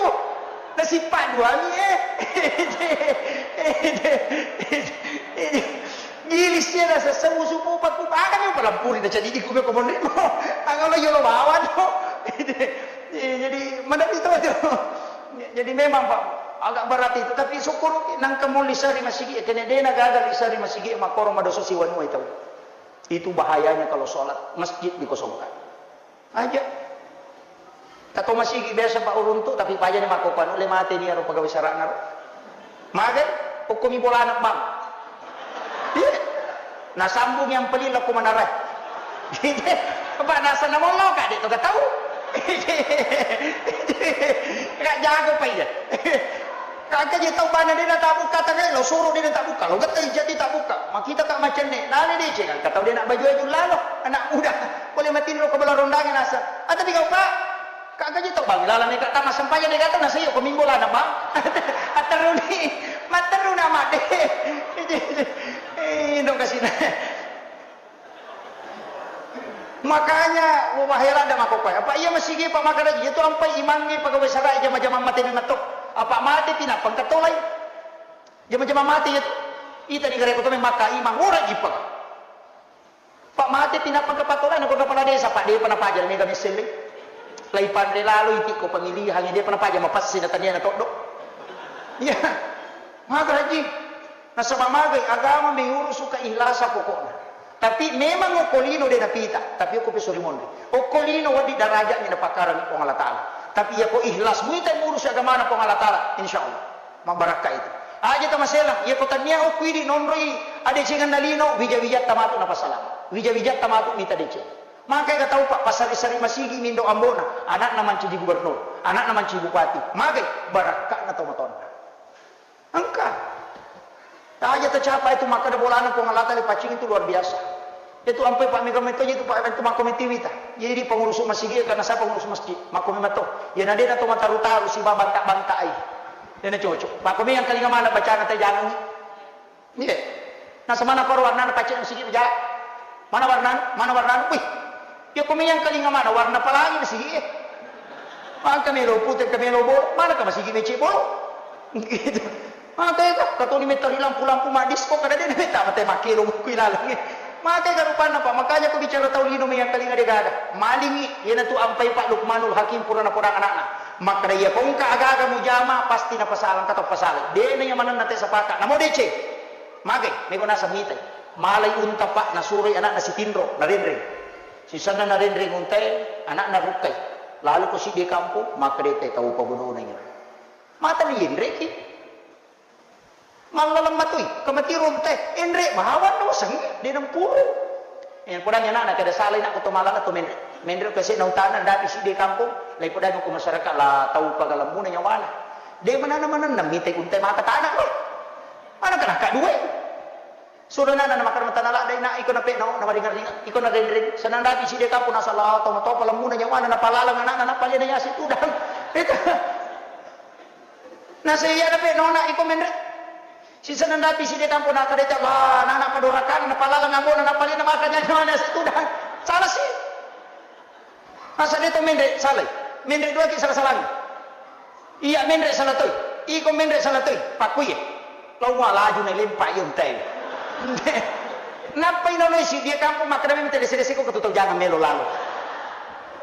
Nasippa duami, eh. Gili sia na sasau suku pakumpai. Aga mi palempuri na cedidikku mi ko monrina. Aga lo yolo bawa tu. Eh, jadi, madapi to, to. Jadi memang, Pak, agak berat itu. Tapi syukur, nangka mo lisa ri masigi, kene dena gagal lisa ri masigi, makoro madosa siwanua itu. Itu bahayanya kalau sholat masjid dikosongkan. Aja. Tato masigi biasa, Pak, uruntu, tapi pajani makko kuanu, le mate ni aro pegawai sarana ro. Magai, hukumi bolana, Bang. Iya. Nasambung yang pelin lako manarai. Apa nasa namollo ka de' to gatau. Ka jago pa iya. Ka je tau bana de' na tabukka tangai lo suro de' na tabukka lo gatau jadi tabukka. Makita ka macenne nale de' ceng ka tau de' na baju-baju lalo anak muda. Pole matinro ko bala rondangi nasa. Ah, tapi kau ka Kagga ji tau bang, lalani ka tama sempajang de' gaga nasai ko mimbo lana bang. Atteruni, matteruna madde. Eh, dong kasina. Makanya, wah, heran dah mako kue. Apa iya masigi pa makana ji, itu ampai imangnge pegawai sarai jama-jama mate memang to. Apa mate pina pengkatolai. Jama-jama mate itu. Ita di gare ko to memang maka imang ora jipa. Pak mate pinappa kepala desa, Pak, depa napaja mega misselle. Lai panre lalo iti ko pemilihan, depa napaja mapassi na tania na toddo. Iya. Maga haji. Nasaba magai agama mengurus keikhlasan pokokna. Tapi memang okko lino de napita, tapi okko pesori monri. Okko lino wadi darajatnya napakarang Puang Allah Taala. Tapi ya ko ikhlas muita ngurus agamana Puang Allah Taala, insya Allah. Mabbarakka itu. Aja ta masela, iya ko tania okku idi nonroi adecengenna lino, wija-wijatta matu napasalama. Wija-wijatta matu mita deceng. Maka ega tau pa pasari-sari masigi mindo ambona, anakna mancaji gubernur, anakna mancaji bupati. Magai barakka'na tau matonna. Engka. Aja ta capa itu makkada bolana Puang Allah Taala paccing itu luar biasa. Itu ampai Pak Mega metto itu Pak itu makko metiwita. Jadi pengurus masjid karena saya pengurus masjid. Makko memetto. Ya nadena to mataru-taru si babanta-banta ai. Dena cocok. Makko yang kalinga mana bacana te jangan. Iya. Nah semana koro warna pacce masjid ja. Mana warna? Mana warna? Wih. Ya ko yang kalinga mana warna pelangi masjid. Maka melo putih ke melo bolo. Mana ke masjid mecce bolo? Gitu. Mate ka, katoni metta ri lampu-lampu maddisko, kada de' na metta mate makkelo mukku ilalengnge. Mate ka rupanna, Pak. Makanya ko bicara tau lino meyangkalinga de' gaga. Malingi, iyanatu ampai Pak Lukmanul Hakim pura napodang anakna. Makkada iya ko engka aga-aga mujama, pasti napasalang, engka to pasalang. De' na iya manenna te sapaka. Namo deceng. Mage, mego naseng mitai. Malai unta, Pak, nasuroi anakna sitinro, narenreng. Sisenna narenreng untae, anakna rukkai. Lalu ko siddi kampung, makkada te tau pabonona iya. Mata ni yenreki. Mallaleng matoi, kamatiro te, enre bawang na wasengnge, de nampuru. Eh, podangi anakna kada salai nak to malala to menre. Menre ke sena utana dapi siddi kampung, lai podangi ko masyarakat la tau pagalemmuna nyawana. De manana manenna mite untai mata tanah loh. Mana kena kak dua. Suruh nana na makan mata nala dai nak iko na pekno na maringar ringar iko na renreng senang dapi siddi kampung nasala tau to palemmuna nyawana na palaleng anakna na palena yasi tudang. Itu. Nasé iyana pé nona iko ménré. Sisenna dapi sidé tampo nakkeda, "Wah, nana padorakan, napalaleng ambona, napalé namaka nyawana situdang." Salah si. Masa dé to ménré salai. Ménré dua ki salah-salangi. Iya ménré salah toi. Iko ménré salah toi. Pakkuiyé. Lao mua laju na lempa iyo ntai. Nappa inonoi si dia kampung makkeda mémeng tedese-dese ko ketu tau jangan melo lalo.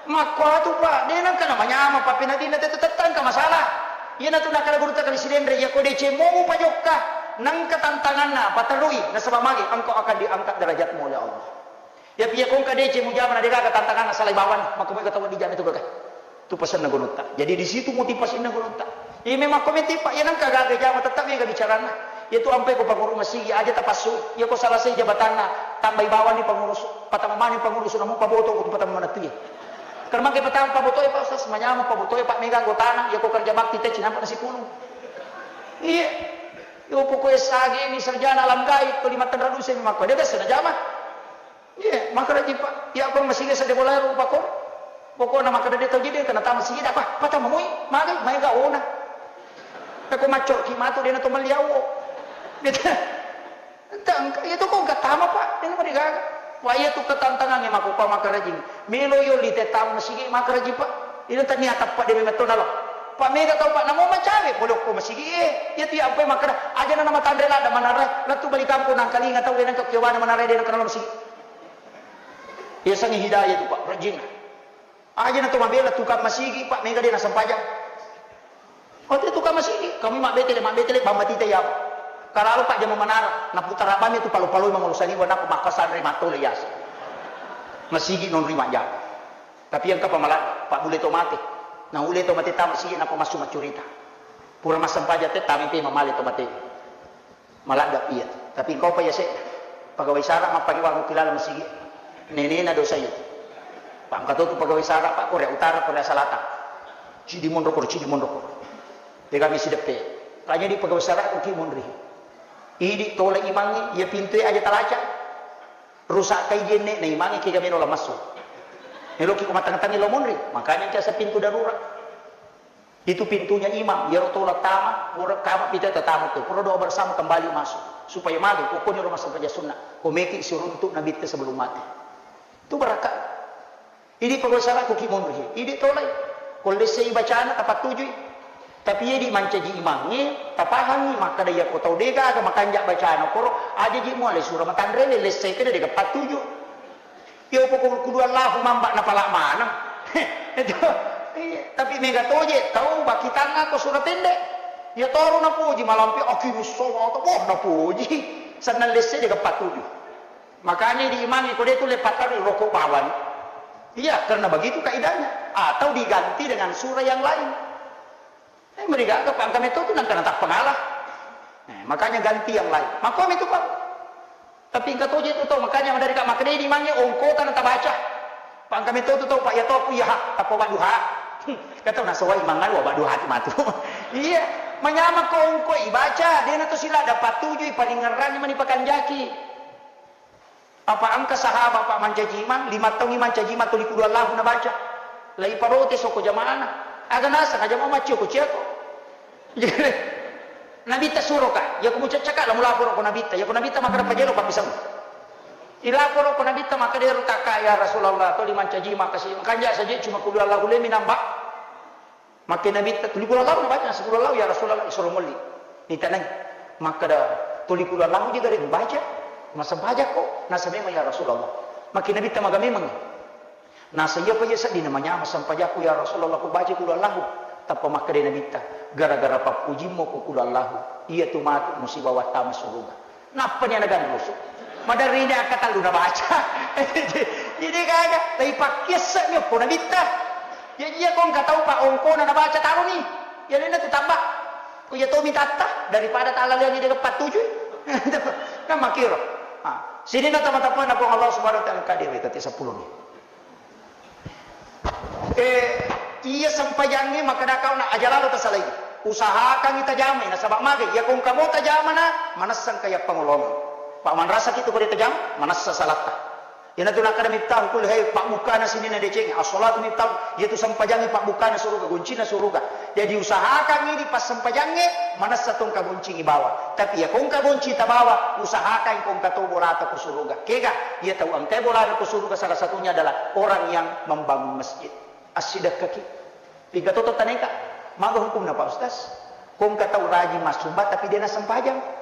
Makkuatu, Pak, dé nengka namanyameng, Pak, penadinna tetu tettangka masalah. Iyanatu nakkeda gurutta kali Sidenreng, iya ko deceng mo mupajokka, nengka tantanganna, paterui, nasaba magi engkau akan diangkat derajatmu oleh Allah. Iya, iya ko engka deceng mujama na degaga tantanganna salai bawang, makko mega tau dijama itu gaga. Tu pasenna gunutta. Jadi di situ motivasinna gunutta. Iya memang ko meti, Pak, iya nengka gaga jama tetap mega bicaranna. Iya tu ampe ko panguru masigi aja tapassu. Iya ko salasai jabatanna, tambai bawang ni pangurus, patama mani pangurus namu paboto ko tu patama manatu iya. Karena mangke patama pabotoe, Pak Ustaz, manyameng pabotoe, Pak, mega anggotana, iya ko kerja bakti te cinampa nasi pulu. Iya. Yo pokoknya sage ni sarjana langgai, ko lima tenra duse memang ko dia biasa na jama. Iya, makkeda ji, Pak, iya ko masigi sedde bola rupa ko. Pokokna makkeda de tau jede kena tama sigi apa? Patama moi, magai, maega ona. Ko macco ki matu dena to melli awo. Gitu. Entah, engka, iya tu ko engka tama, Pak. Ini mau digaga. Wah, iya tu ketantangannya mako, Pak, makkeda ji. Melo yo li te tama masigi makkeda ji, Pak. Ini tania tappa de memang to nalo. Pak, mega tau, Pak, namo macawe bolokko masigi, eh. Iya tu iya ampai makkeda aja nana matanre ladda manara. Lettu bali kampung nangkalinga tau dena ke kewana manara dena kenal masigi. Yasengnge hidayah tu, Pak, rajinna. Aja na to mabela tukang masigi, Pak, mega de nasempajang. Oh, tu tukang masigi, kami mabbetele, mabbetele, bambatita yawa. Karalo, Pak, jama manara, naputara bami tu palo-paloi mangolo saliwa, napa makkasanre matole yasa. Masigi nonri majjama. Tapi engka pamala, Pak, bule to mate. Nah, ule to mate tama sigi, napa massu maccurita. Pura massempajang te, tami pe mamale to mate. Maladda iya. Tapi engkau pa yase, pegawai sara mappake wangukki laleng masigi. Nenena dosa itu. Pangka to tu pegawai sara, Pak, Korea Utara, Korea Selatan. Cidi monro koro, cidi monro koro. Tegami sideppe. Kanya di pegawai sara ko ki monri. Idi tola imangi, ya pintu aja talaca. Rusak kai jenne na imangi kega melo la masuk. Meloki ko matang-tangi lo monri. Makanya kiasa pintu darurat. Itu pintunya imang, iyaro tola tama, pura kama pita tatamu tu, pura doa bersama kembali masuk, supaya magi ko koni rumah sempajang sunnah, ko meki siruntuk Nabitta sebelum mati. Itu barakka. Idi pegawai sara ko ki monri, idi tolai. Ko lessei bacana tapattujui. Tapi idi mancaji imangnge, tapahangi, makkada iya ko tau dega aga makanja bacana koro, aja ji muale sura matanrele lessei kede dega pattuju. Iya, pokok kudu Allahu mamba napala maneng. Itu. Iya, tapi mega toje tau bakitanga ko sura tende. Iya toro napoji malampe akimus sholata, boh napoji. Sennang lesse de gappa tuju. Makanya di imangi ko de tu le patarui rokok bawang. Iya, karena begitu kaidahnya. Atau diganti dengan surah yang lain. Eh, merigaga, Pak, engka metto tu nangka natappa ngalah. Eh, makanya ganti yang lain. Makko metto, Pak. Tapi engka toje tu tau, makanya madari ka makkedai di mange ongkota natabaca. Pak, engka metto tu tau, Pak, ya tau aku, iya, ha, tappa wadduha. Kata nasawai mangan wa wadduha tu matu. Iya, manyameng ko ongko ibaca, dena tu sila dapat tuju, paling ngerang mani pakanjaki. Apa engka sahabat, Pak, mancaji imang, lima taungngi mancaji imang tuli kudu Allahu nabaca. Lai parotes okko jamaana. Aga naseng, aja mau maccio ko ciako. Nabitta suroka, ya ko mucaccaka la mulaporo ko Nabitta, ya ko Nabitta makkada pajelo papisang. Ilaporo ko Nabitta makkada ero takka, ya Rasulullah, tuli mancaji imang kasi, makanja saja cuma kudu Allahu lemi nambah. Makke Nabitta, "Tuli kulo lau nabaca?" "Seppulo lau, ya Rasulullah." "Isuro molli." Nitanai. Makkeda, "Tuli kulo lau je gare mubaca? Massempajang ko?" "Nasa memang, ya Rasulullah." Makke Nabitta, "Maga memang?" "Nasa iya pa iya sedding namanya massempajangku, ya Rasulullah, ku baca kulo lau." Tappa makkeda Nabitta, "Gara-gara pappujimmu ku kulo lau, iya tu matu musibah wattama suruga." Nappani ana ganrusu. Maderri ini angka tellu nabaca. Jadi gaga, tapi pakkisseng mi okko Nabitta. Ya iya ko engka tau pa ongkona nabaca taroni. Ya lena tu tambah. Ku ya tomi tatta daripada talaleangi de pattujui. Kan makiro. Ah, sininna tama-tamana Puang Allah Subhanahu wa Ta'ala, kade wetati seppulo ni. Eh, iya sempajangnge makkeda kau na aja lalo tasalai. Usahakangngi tajamai, nasaba magai, iya ko engka mo tajamana, manessa engka iya pangolongang. Pak, manrasaki tu ko de tajama, manessa salatta. Iyanatu nakkeda Miftahul Kulli Khair, pabbukkana sininna deceng, as-salatu miftah, iyatu sempajangnge pabbukkana suruga, goncinna suruga. Jadi usahakangngi di passempajangnge, manessa to engka goncingngi bawa. Tapi iya ko engka gonci tabawa, usahakangngi ko engka to bolata ko suruga. Kega, iya tau engkai bolana ko suruga salah satunya adalah orang yang membangun masjid. Assidekkaki. Piga toto taneka. Maga hukumna, Pak Ustaz? Ko engka tau rajin massumba tapi de nassempajang.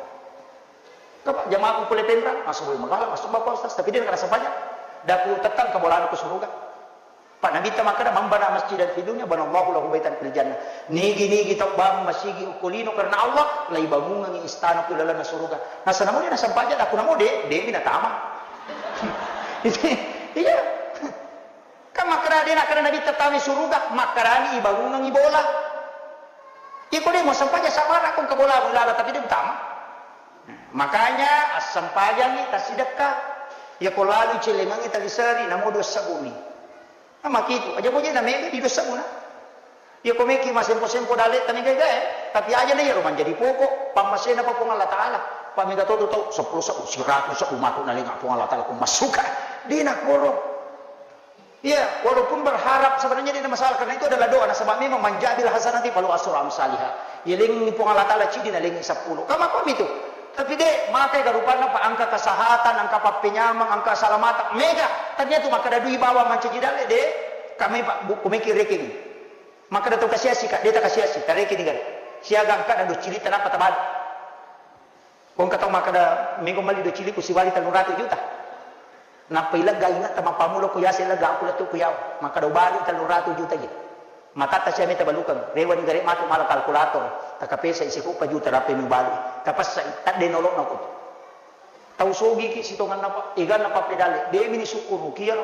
Kapa jamaah ku pole penra, massumba magala, massumba, Pak Ustaz, tapi de nassempajang. Daku tettang kabolana ko suruga. Pak Nabitta makkeda, "Man bana masjidan fi dunya, banallahu lahu baitan fil jannah." Nigi-nigi tau bangun masigi okko lino karena Allah, laibangungengngi istana ku lalenna suruga. Nasa namo de nassempajang, daku namo de, de mi natama. Iya. Kan makkeda de nakkeda Nabitta tama suruga, makkedani ibangungengngi bola. Iko de mo sempajang sabara ko engka bola, bola, tapi de utama. Makanya assempajangngi tassidekka. Iya ko lalu celengengngi taliseri, namo dua sebbu mi. Nah, makitu, aja boje na mega di dua sebbu na. Iya ko meki masempo-sempo dalle tani gaga, eh. Tapi aja na iyaro manjadi pokok pammasena pa Puang Allah Taala. Pa mega to tau seppulo sebbu, siratu sebbu matu nalenga Puang Allah Taala ko massuka. De nakoro. Iya, walaupun berharap sebenarnya tidak masalah, karena itu adalah doa. Nasaba memang, "Man ja'a bil hasanati falahu asyru amsaliha." Yalengngi Puang Allah Taala cidi, nalengngi seppulo. Kama komi tu. Tapi de, maka ega rupanna, Pak, engka kesehatan, engka pappenyameng, engka salamateng, mega. Ternyata makkeda dui bawa mancaji dalle, de. Kami, Pak, bu, kumeki rekening. Makkeda tau kasiasi, Kak, de takasiasi, tarekening gare. Siaga engka na dua cili tanapa tabali. Ko engka tau makkeda, "Mego melli dua cili ku siwali tellu ratu juta." Nappa ilegga, ingat tama pamulo ku yase ilegga aku lettu ku yawa. Makkeda, "Ubali tellu ratu juta je." Matatta sia meta balukeng, rewani gare matu mala kalkulator. Takapesa isi ko juta rape mubali. Tapassa i, tadde nolona ko. Tau sogi ki sitonganna, Pak, eganna pappedale. De mini sukkuruki iyaro.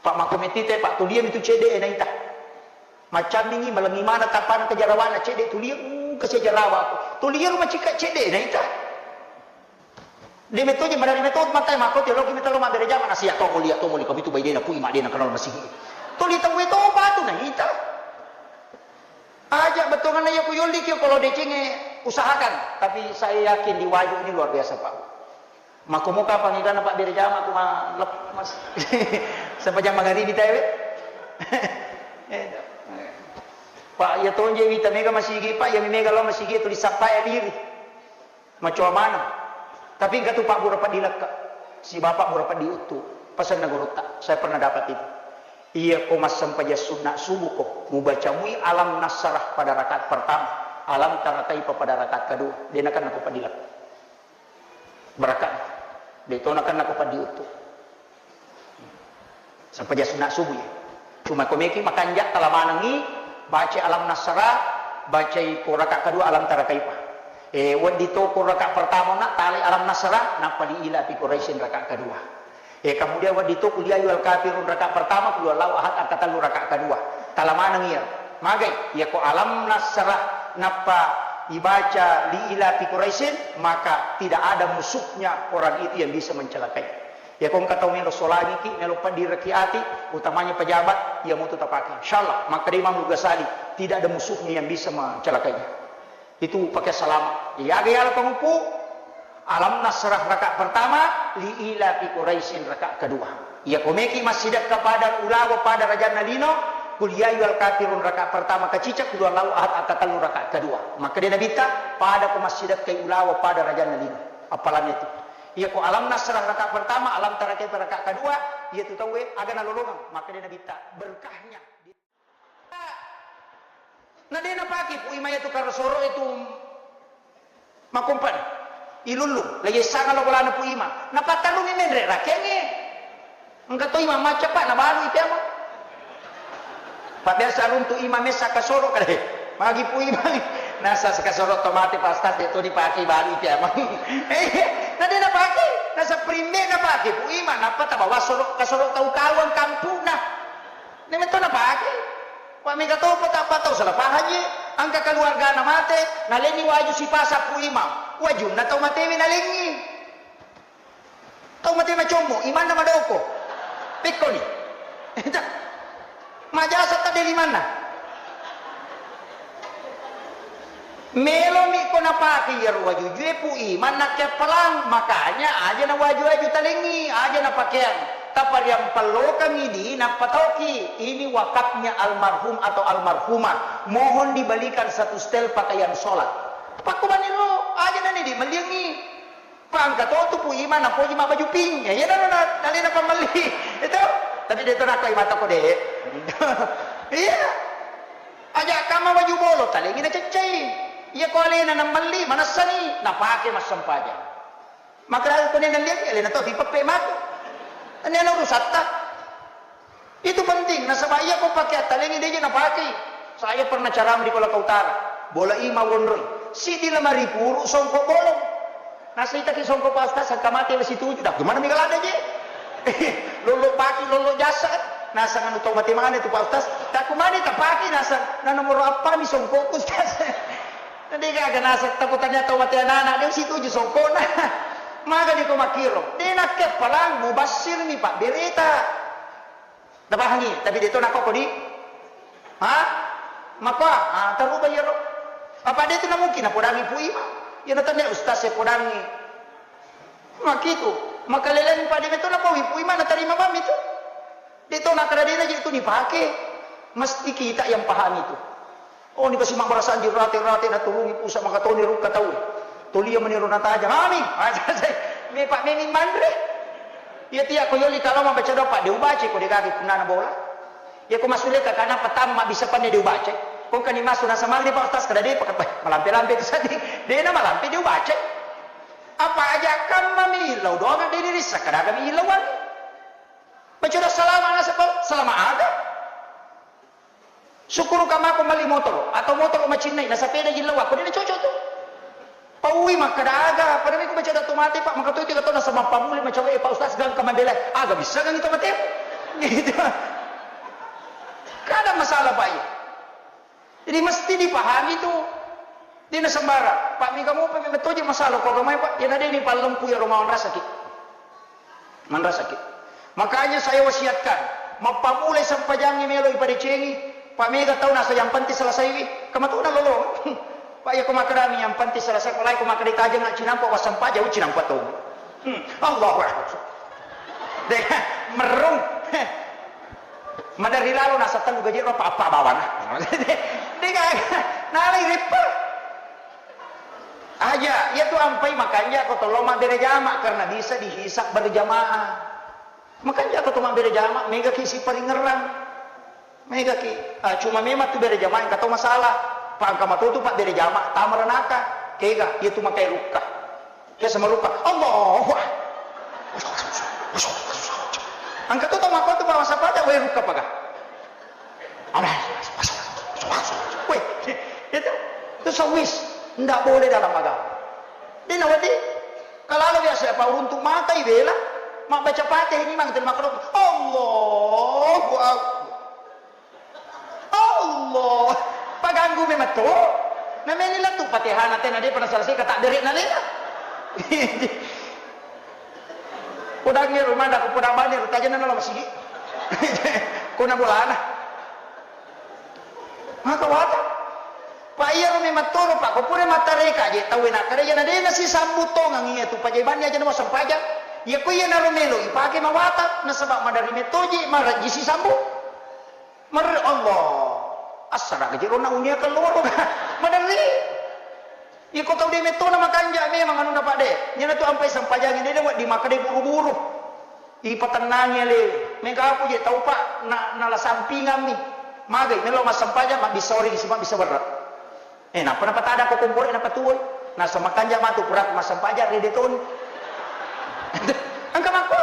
Pak, makko metti te, Pak, tuliang itu cedde e naita. Maccamingi, malengi mana tapana ke jarawana cedde, tuliang, uh, ke sejarawa aku. Tuliang macika cedde e naita. De' metto je, madari metto matai makko te loki metto lo mabbere jama nasi ya to moli, ya to moli, kami tu bai dena pui ma dena kenal masigi. Tuli tau itu apa tu na ita. Aja betongan ya ku yolli kio kalau decengnge usahakan, tapi saya yakin di Wajo ini luar biasa, Pak. Makko muka pangidana Pak bere jama ku ma lepas. Sampai jam magaribi tawe. Pak, ya tonje wita mega masigi, Pak, ya mega lo masigi tulis sampai diri. Macoa maneng. Tapi engka tu Pak Bura Peddi Lekka, si Bapak Bura Peddi Uttu, pesanna gurutta, saya pernah dapat itu. Iya ko massempajang sunna subuh ko, mubaca mui alam nasrah pada rakaat pertama, alam tara kaifa pada rakaat kedua, de nakenna ko Peddi Lekka. Barakat, de to nakenna ko Peddi Uttu. Sempajang sunna subuh ya. Cuma ko meki makanja tala manengi, baca alam nasrah, bacai ko rakaat kedua alam tara kaifa. Eh, weddi to ko rakaat pertama na tali alam nasrah, nappa li ila fi Quraisyin rakaat kedua. Eh, kemudian weddi to kuliah ayyuhal kafirun rakaat pertama, kuliah Allahu ahad angka tellu rakaat kedua. Tala manengi ya. Magai, ya ko alam nasrah nappa ibaca li ila fi Quraisyin, maka tidak ada musuhnya orang itu yang bisa mencelakai. Ya, ko engka tau melo solangiki, melo peddireki ati, utamanya pejabat, iya mutu tapake. Insyaallah, makkeda Imam Ghazali, tidak ada musuhnya yang bisa mencelakainya. Itu pakai salama. Iya, aga yala panguppu, alam nasrah rakaat pertama, li ila fi Quraisyin rakaat kedua. Iya, ko meki massidekka pada ulawa pada rajanna lino, kul ya ayyuhal kafirun rakaat pertama kacicak, kul huwallahu ahad angka tellu rakaat kedua. Makkeda Nabitta, pada ko massidekkai ulawa pada rajanna lino. Appalanna itu. Iya ko alam nasrah rakaat pertama, alam tara kaifa rakaat kedua, iya tu tauwe aga nalolongeng, makkeda Nabitta, berkahnya. Na de napake Pu Ima iya tu karosoro itu makompan. Ilullung, lagi sanga lo bolana Pu Ima. Napattalungi menre rakengnge. Engka to imang macca, Pak, nabalui pia mo. Pak, biasa runtu imang messa kasoro kale. Magi Pu Imang. Nasa kasoro to mate, Pak Ustaz, de to dipake, balui pia mo. Eh, na de napake. Nasa primbe napake Pu Imang, nappa tabawa soro, kasoro tau kawang kampuna. Ne metto napake. Pak, mega topo tappa tau salah pahang je. Engka keluargana mate, nalenni waju sipasa Pu Imang. Wajunna tau matewe nalengi. Tau mate macommo, imanna madoko. Pekkoni. Majasa tadde limanna. Melomi ko napake iyaro wajujue Pu Imang nakkeappalang, makanya aja na waju-waju talengi, aja na pakeang. Tapariampallokangi di nappatoki, ini wakafnya almarhum atau almarhumah. Mohon dibelikan satu setel pakaian sholat. Pakkubaniro, aja na ni di melliangi. Pangka to tu Pu Imang napoji mabbaju pink. Ya, iya, na, na, alena pammelli. Itu. Tapi de to nakko Imang toko de. Iya. Aja kamma baju bolo, talengi naceccai. Iya ko alena nammelli, manessani, napake massempajang. Makkeda ko ne nalliang, alena to dipeppe matu. Ini ana urusatta. Itu penting, nasaba iya ko pake attalengi deje napakei. Saya pernah ceramah di Kolaka Utara, bola ima wonroi. Siddi lemari puru songkok bolong. Nasaitaki songkok Pak Ustaz, sangka mate wesi tuju. Dah, gimana mi kalada je? Lollo paki, lollo jasa. Nasang anu tau mate mana itu Pak Ustaz? Takku mani tapaki nasang. Na nomor apa mi songkok Ustaz? Nanti gaga nasang takutanya tau mate anak-anak, dia wesi tuju songkok na. Maga di ko makiro. Dia nakke palang mubasir mi Pak berita. Napahangi, tapi de to nakko di. Ha? Makko, ah, taruba iyaro. Apa de tu na mungkin napodangi Pu Ima? Iya na tania ustaz e podangi. Makitu, makaleleng pade meto napawi Pu Ima natarima mami tu. De to nakada de na je tu dipake. Mesti kita yang pahami tu. Oh, ni pasi mabbara sanji rate-rate naturungi pusa makatoni rukka tau. Tolia meniro nataja. Mami, me pak memi manre. Iya tia ko yoli kalau mabaca doa pak de ubaca ko de gaga punnana bola. Iya ko masule ka kana petang ma bisa panne de ubaca. Ko kani masu nasa mali pak ustaz kada de pak malampe-lampe tu sadi. De na malampe de ubaca. Apa aja kan mami ilau doa de dirisa kada kami ilauan. Baca doa salama nasa salama aga. Sukkuruka mako melli motoro, atau motoro macinnai, nasapeda jillawakko, de nacocok tu. Paui makkada aga, pada miko baca doa to mate pak, maka to tiga to nasaba pamuli macawe pak ustaz gangka mabela, aga bisa gangi to mate. Gitu. Kada masalah pak iya. Jadi mesti dipahami tu. Dena sembarang. Pak, mega mopa memang toje masalah ko agamai, Pak. Iya na deni pallempu iyaro manrasaki. Manrasaki. Makanya saya wasiatkan, mappamulai sempajangngi melo ipadecengi, Pak, mega tau nasa yang penting selesaiwi. Kamatuna lolo. Pak, iya ko makkedami yang penting selesai, ko lai ko makkeda tajeng cinampa wassempajang, cinampa to. Hmm. Allahu Akbar. Deh, merung. Madari lalo nasa tellu gaji ro apa-apa bawana. Dega, nalai reppa. Aja, iya tu ampai makanja ko tollo mabbere jama karena bisa dihisab berjamaah. Makanja ko to mabbere jama, mega ki siparingerrang. Mega ki, ah, cuma memang tu bere jama engka to masalah. Pangka matotu pa bere jama, tama ranaka. Kega, iya tu makai rukka. Biasa marukka, Allahu Akbar. Engka to tau makkua tu pa massempajang, weh, rukka paga. Amin. Weh, itu, itu sawis. Ndak boleh dalam agama. Dena wedding. Kalau biasa apa uruntu mata ibela, mabbaca Fatihah ini mang terima kasih. Allahu Akbar. Allah, paganggu memang to. Nameni lettu Fatihana tena de pada selesai kata derek nalena. Podangngi rumah dah, podang bani rutajana nalo masigi. Kona bolana. Maka wata. Pak, iyaro memang toro, Pak, ko pura mattareka je tau enak kerja na dena si sambut tongang iya tu pajabannya aja nama sempajang. Iya ko iya naro melo ipake mawata nasaba madari metoji marajji si sambut. Mer-, Allah. Assara gaji rona unia keluar. Maderri. Iko tau de metona makanja memang anunna, Pak, de. Nyana tu ampai sempajangi de, de wedding makkeda buru-buru. Ipatennangi ale. Mengka aku je tau, Pak, na, nala sampingammi. Magai melo massempajang mabbissa origi sima bisa berre. Eh, nappa napatada ko komporo napatuwoi. Nasa makanja matu pura massempajang rede toni. Engka makko.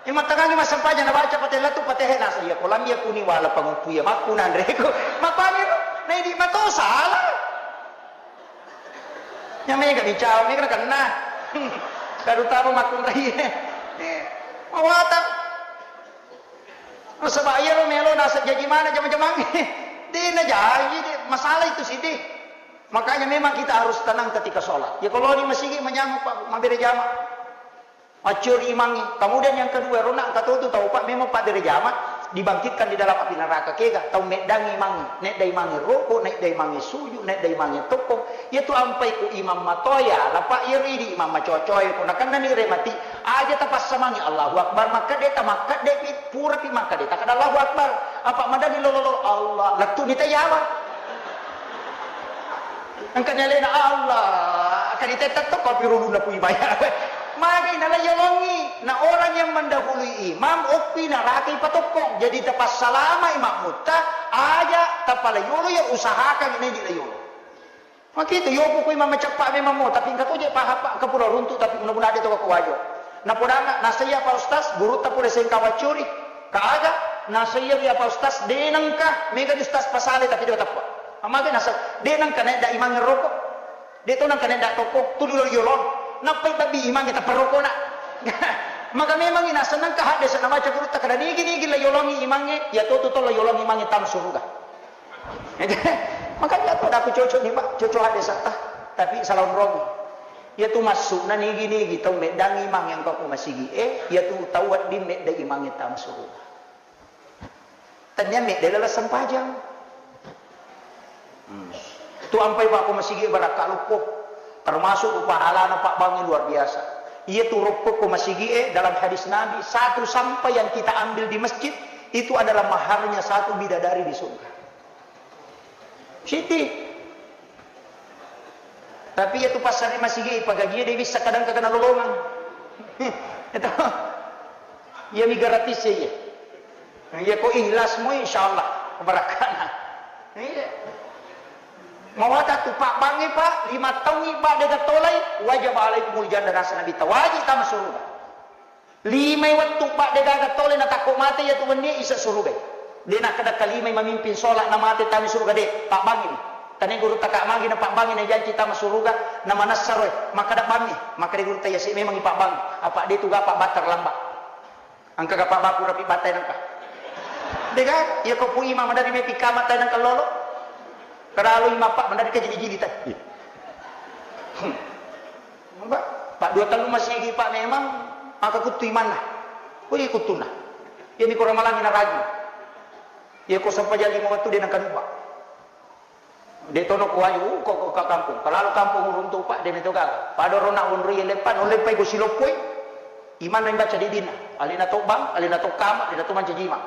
Eh, mattangangi massempajang nabaca patella tu patehe nasa iya kolam iya kuni wala panguppu iya makku nanreko. Makkani ro. Naidi mato salah. Nya mega bicara mega kenna. Terutama makkunrai. Eh, mawatang. Nasaba iyaro melo naseng jaji mana jama-jamangnge. De najaji, de masalah itu sih, de. Makanya memang kita harus tenang ketika sholat. Ya kalau di masigi manyameng, Pak, mabbere jama. Maccuri imangnge. Kemudian yang kedua, rona engka to tu tau, Pak, memang pabbere jama dibangkitkan di dalam api neraka. Kega tau meddangi imangnge, nedda imangnge roko, nedda imangnge suju, nedda imangnge tokkong. Iyatu ampai ku imang matoya, lapa iyaro idi imang macocoe, ko nakennani remati, aja tapassamangi Allahu Akbar, makkedde tamakkedde pi, pura pi makkedde takkeda Allahu Akbar. Apa madani lolo-lolo Allah, lettu ni tayawa. Engka nyalena Allah, kadi tettetto ko pirulunna pui baya. Magi nala yolongi, na orang yang mendahului imam, oppi naraka ipatokkong. Jadi tapassalama imam mutta, aja tapala yolo ya usahakan ini di yolo. Makitu, yoku kui mamaceppa memang mo, tapi engka to je paha, Pak, engka pura runtu, tapi mudah-mudahan de to ko wajo. Napodanna, nasaiya Pak Ustaz, gurutta pole sengka waccuri. Kaaga, nasaiya wi Pak Ustaz, de nengka, mega di Ustaz pasale, tapi de teppa. Amage nasa, de nengka naik da imang rokok. De to nengka naik da toko, tu dulu yolong. Nappai babbi imang kita perokona. Maka memang ina seneng ka hadde sana maca gurutta kada nigi-nigi la yolongi imange, ya to tu to la yolongi imange tam suruga. Makanya pada aku cocok nih, Pak, cocok hadde satta, tapi salah onrong. Iya tu maksudna nigi-nigi tau meddangi imang yang kau masigi, eh, iya tu tau wedding medda imange tam suruga. Tania medda lala sempajang. Hmm. Tu ampai Pak ko masigi barakka luppo, termasuk pahalana Pak Bangi luar biasa. Iya tu roppo ko masigi, eh, dalam hadis Nabi, satu sampah yang kita ambil di masjid itu adalah maharnya satu bidadari di surga. Siti. Tapi iya tu passari masigi pagagie de bisa kadang kagana lolongang. Itu. Iya mi gratis ya iya. Iya ko ikhlas mo insyaallah barakana. Iya. Mawata tu Pak Bangi, Pak, lima taungi Pak de gatolai, wajib alaikumul jannah nasa Nabi ta wajib tama surga. Limai wettu, Pak, de gaga tole natakko mate iya tu wenni isa surugai. De nakkeda kalimai mamimpin sholat na mate tami suruga de, Pak Bangi. Tane guru taka magi na Pak Bangi na janci tama suruga, na manessa roe, makkeda bammi, makkeda guru taya si memang Pak Bangi. Apa de tu gapa batar lamba. Angka gapa baku rapi batai nangka. De gaga, iya ko pu imam madari mepi kama tai nangka lolo. Kadalu imam Pak madari ka jili-jili tai. Pak, Pak, dua tellu masigi, Pak, memang maka kuttu imanna. Kuli kuttunna. Iya miko ramalangi naragi. Iya ko sempajang lima wettu de nengka nubba. De tono kuwaju, ko, ko ka kampung. Kalau kampung uruntu, Pak, de meto gaga. Pada rona wonroi leppa, no leppai go siloppoi. Imanna imbaca didina. Alena to bang, alena to kama, alena to mancaji imang.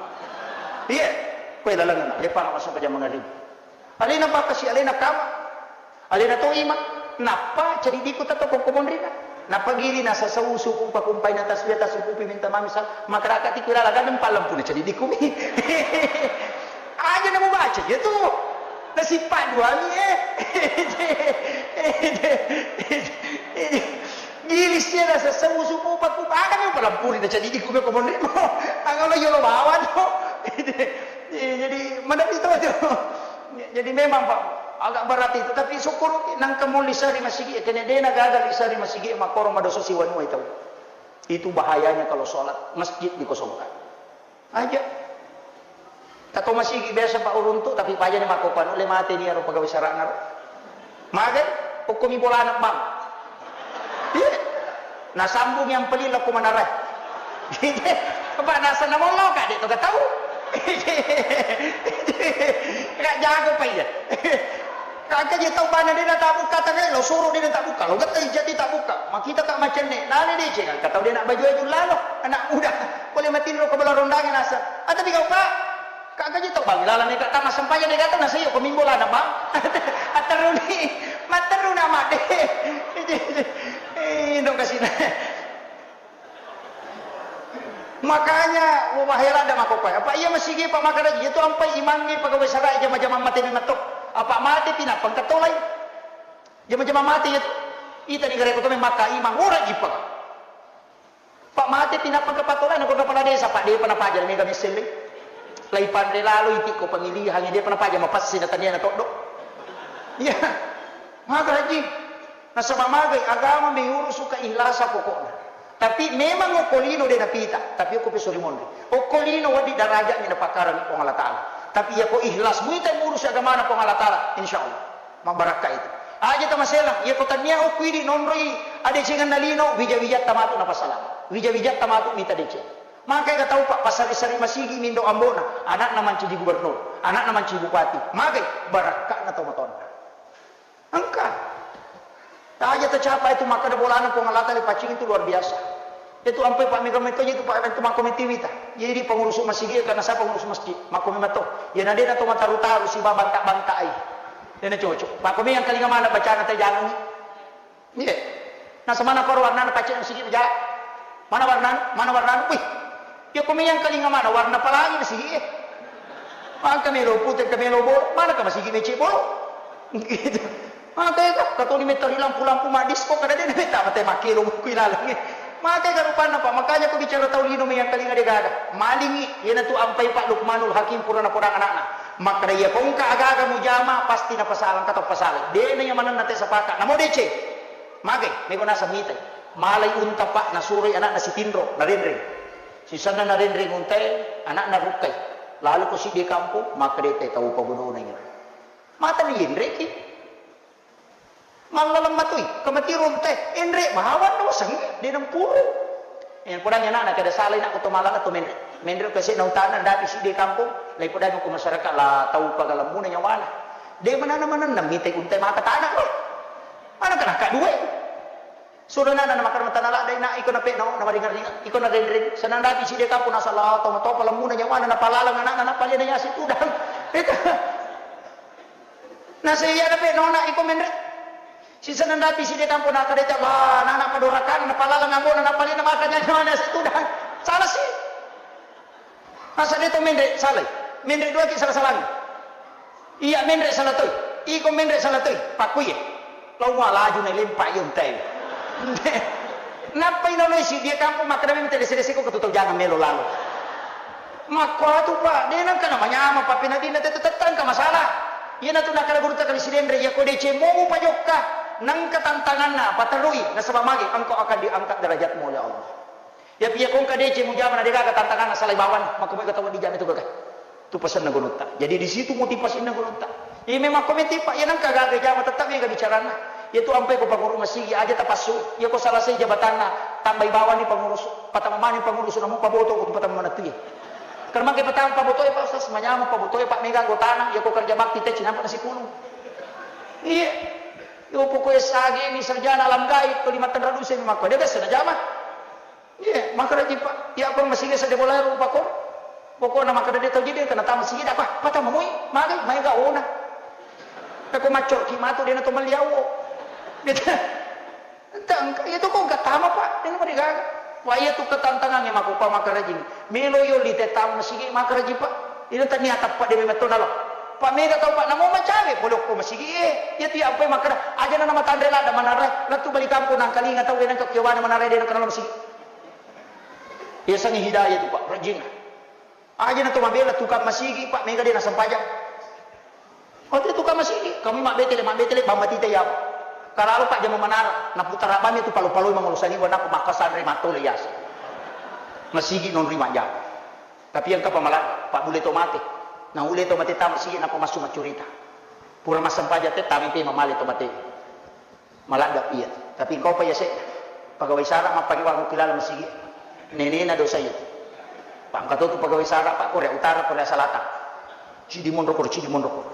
Iya. Koe lalenna, leppa na sempajang mangaribi. Alena bakasi, alena kama. Alena to imang. Nappa cadidiku tetto ko monrina. Nappa gili nasasau suku pakumpai na tasbih, tasukupi minta mami sal-, makaraka tiku lala gadeng palempuna cadidiku mi. Aja na mubaca iya tu. Nasippa duami, eh. Gili sia nasasau suku pakumpai, aga mi palampuni na cadidiku mi ko monrimo. Aga lo yolo bawa tu. Jadi, madapi to tu. Jadi memang, Pak, agak berat itu, tapi syukur nangka molli seri masigi, kene dena gagal seri masigi, makoro madosa siwanua itu. Itu bahayanya kalau sholat masjid dikosongkan. Aja. Tato masigi biasa, Pak, uruntu, tapi pajani makko panu le mate ni aro pegawai sarana ro. Magai, okkomi bolana, Bang. Iya. Nasambung yang peli lo ko manara. Apa nasa namollo ka de to tau. Ka jago pa iya. Ka je tau bana de na tabukka tangai lo suru de na tabukka lo getta jadi tabukka. Makita ka macenne. Nale de ce ka tau de na baju aju lalo anak muda. Boleh matinro ke bola rondangi nasa. Ah, tapi kau, Pak, Kagga ji tau bang, laleng mega tama sempajang de gaga nasai ko mimbo lana bang. Atteruni, matteruna madde. Eh, dong kasina. Makanya, wah, bahaya ladde makkokoe. Apa iya masigi, Pak, makkeda, iya tu ampai imangnge pegawai sarai jama-jama mate memang to. Apa mate pi nappa engka tolai. Jama-jama mate iya tu. Ita ni gare ko to memang makka imang, ora jipa. Pak, mate pi nappa kapatolai, nako kepala desa, Pak, depa napaja mega misselle. Lai panre lalo iti ko pemilihan, depa napaja mapassi na tania na toddo. Iya. Maga haji. Nasaba magai agama mengurus keikhlasan pokokna. Tapi memang okko lino de napita, tapi okko peso rimonri. Okko lino waddi darajatnya napakarang Puang Allah Ta'ala. Tapi iya ko ikhlas, muita ngurusi agamana Puang Allah Ta'ala, insya Allah. Mabbarakka itu. Aja tamaselang, iya ko tania okko idi nonroi adecenganna lino, wija-wijatta matu napasalama. Wija-wijatta matu mita deceng. Maka ega tau, Pak, pasari-sari masigi mindo ambona, anakna mancaji gubernur, anakna mancaji bupati. Magai barakka'na tau matonna. Engka. Aja tacapa itu makkeda bolana Puang Allah Ta'ala paccing itu luar biasa. Itu ampai Pak mega metto itu Pak itu makko metiwita. Jadi pengurus masigi karena saya pengurus masjid, makko memetto. Ya nadena to mataru-taru si banta-banta ai. Dena cocok. Makko yang kalinga mana bacana teh jangan. Iya. Nah, semana koro warnana pacce masigi ja. Mana warnana? Mana warnana? Wih. Ya ko yang kalinga mana warna pelangi masigi. Maka melo putih, ke melo bolo, mana ke masigi mece bolo. Gitu. Maka itu, katoni metta ri lampu-lampu maddisko, kada de metta mate makkelo buku ilalang. Maka itu rupanna, Pak. Makanya aku bicara tau lino yang kalinga de gaga. Malingi, yana tu ampai Pak Lukmanul Hakim purana podang anakna. Makkeda iya kongka agaga mujama pasti napasalang, kata pasalang. De na iya manenna te sapaka. Namo deceng. Mage, mego naseng mitai. Malai unta, Pak, nasuroi anakna sitinro, narenreng. Sisenna narenreng untae, anakna rukkai. Lalu ko siddi kampung, makkeda te tau pabunona iya. Mata ni yenreki. Mallaleng matoi, kamatiro untae, enre bawang doseng, de nampuru. Eh, podang anakna kada salai nak to malala to menre. Menre ke sena utana dapi siddi kampung, lai podang ko masyarakat la tau pagalemmuna nyawana. De manana manenna mitai untae maka tanah lo. Mana kana ka dua. Suro nana na makkeda tanah ladde na iko na peno na maringar-ringar iko na renreng senang dapi siddi kampung nasala to to palemmuna nyawana na palaleng anakna na palena yasi tudang. Itu. Nasei iya na peno na iko menre. Sisenang dapi siddi kampung na kadeta ba na na padorakan na palaleng ambona na palena maka nyawana yasi tudang. Salah sih. Masa de to menre salai. Menre dua ki salah-salangi. Iya menre salah toi. Iko menre salah toi. Pakkuye. Lau wa laju na lempa iya untai. Nappa ino noi si dia kampung makkeda memi tede sede siko ketu tau jangan melo lalo. Makkuatu, Pak, de nengka na manyama papinadinna tetu tettangka masalah. Iya natu nakala guru takali sidenre iya ko deceng mo mupajokka nengka tantanganna paterui nasaba magi engkau akan diangkat derajatmu oleh Allah. Yapi iya kongka deceng mujama na degaga tantanganna salai bawang, makko mega tau dijama itu gaga. Tu pasenna gunutta. Jadi di situ motivasinna gunutta. Iya memang ko meti, Pak, iya nengka gaga jama tetap mega bicaranna. Iyatu ampai ko panguru masigi, aja tapassu. Iya ko salasai jabatanna, tambai bawani pangurus, patama mani pangurus, namu paboto ko patama manatui. Karena mangke patama paboto, Pak Ustaz, manyameng paboto, Pak, mega anggotana, iya ko kerja bakti te cinampa nasipulung. Iya. Yo pokoknya sage ni sarjana alam gaib, ko lima tenra duse mi makko. Dia biasa najama. Iya, makkeda ji, Pak. Iya, ko masigi sedde bola rupa ko. Pokokna makkeda de tau ji de kana tama sigi apa? Patama moi, magai, maega ona. Peko maccoki matu de na to melli awo. Gitu. Entah, engka, iya to ko engka tama, Pak. De na marigaga. Wah, iya tu ketantangannya mako, Pak, makkeda ji. Melo yo li te tama sigi makkeda ji, Pak. Ina tania tappa de memetto nalo. Pak, mega tau, Pak, namo macawe pole ko masigi e. Iya tu iya ampai makkeda, aja na matanre ladda manarre. Lettu bali kampung nangkalinga tau de nangka kiwana manarre de nangka nalo masigi. Yasengnge hidayah tu, Pak, rajinna. Aja na to mabela tukang masigi, Pak, mega de na sempajang. Oh, tu tukang masigi, kami mabbetele, mabbetele, bambatita ya. Kalalu, Pak, jama manara, na putara bami tu palo-paloi mangolo saliwa, na makkasanre matole yasa. Masigi non ri majjama. Tapi engka pamala, Pak, bule to mate. Na ule to mate tama masigi, na pamassu maccurita. Pura massempajang te, tami pe mamale to mate. Maladda iya. Tapi engkau pa yase pegawai sara mappake wangukki laleng masigi. Nenena dosa iya. Pangka to tu pegawai sara, Pak, Korea Utara, Korea Selatan. Cidi monro koro, cidi monro koro.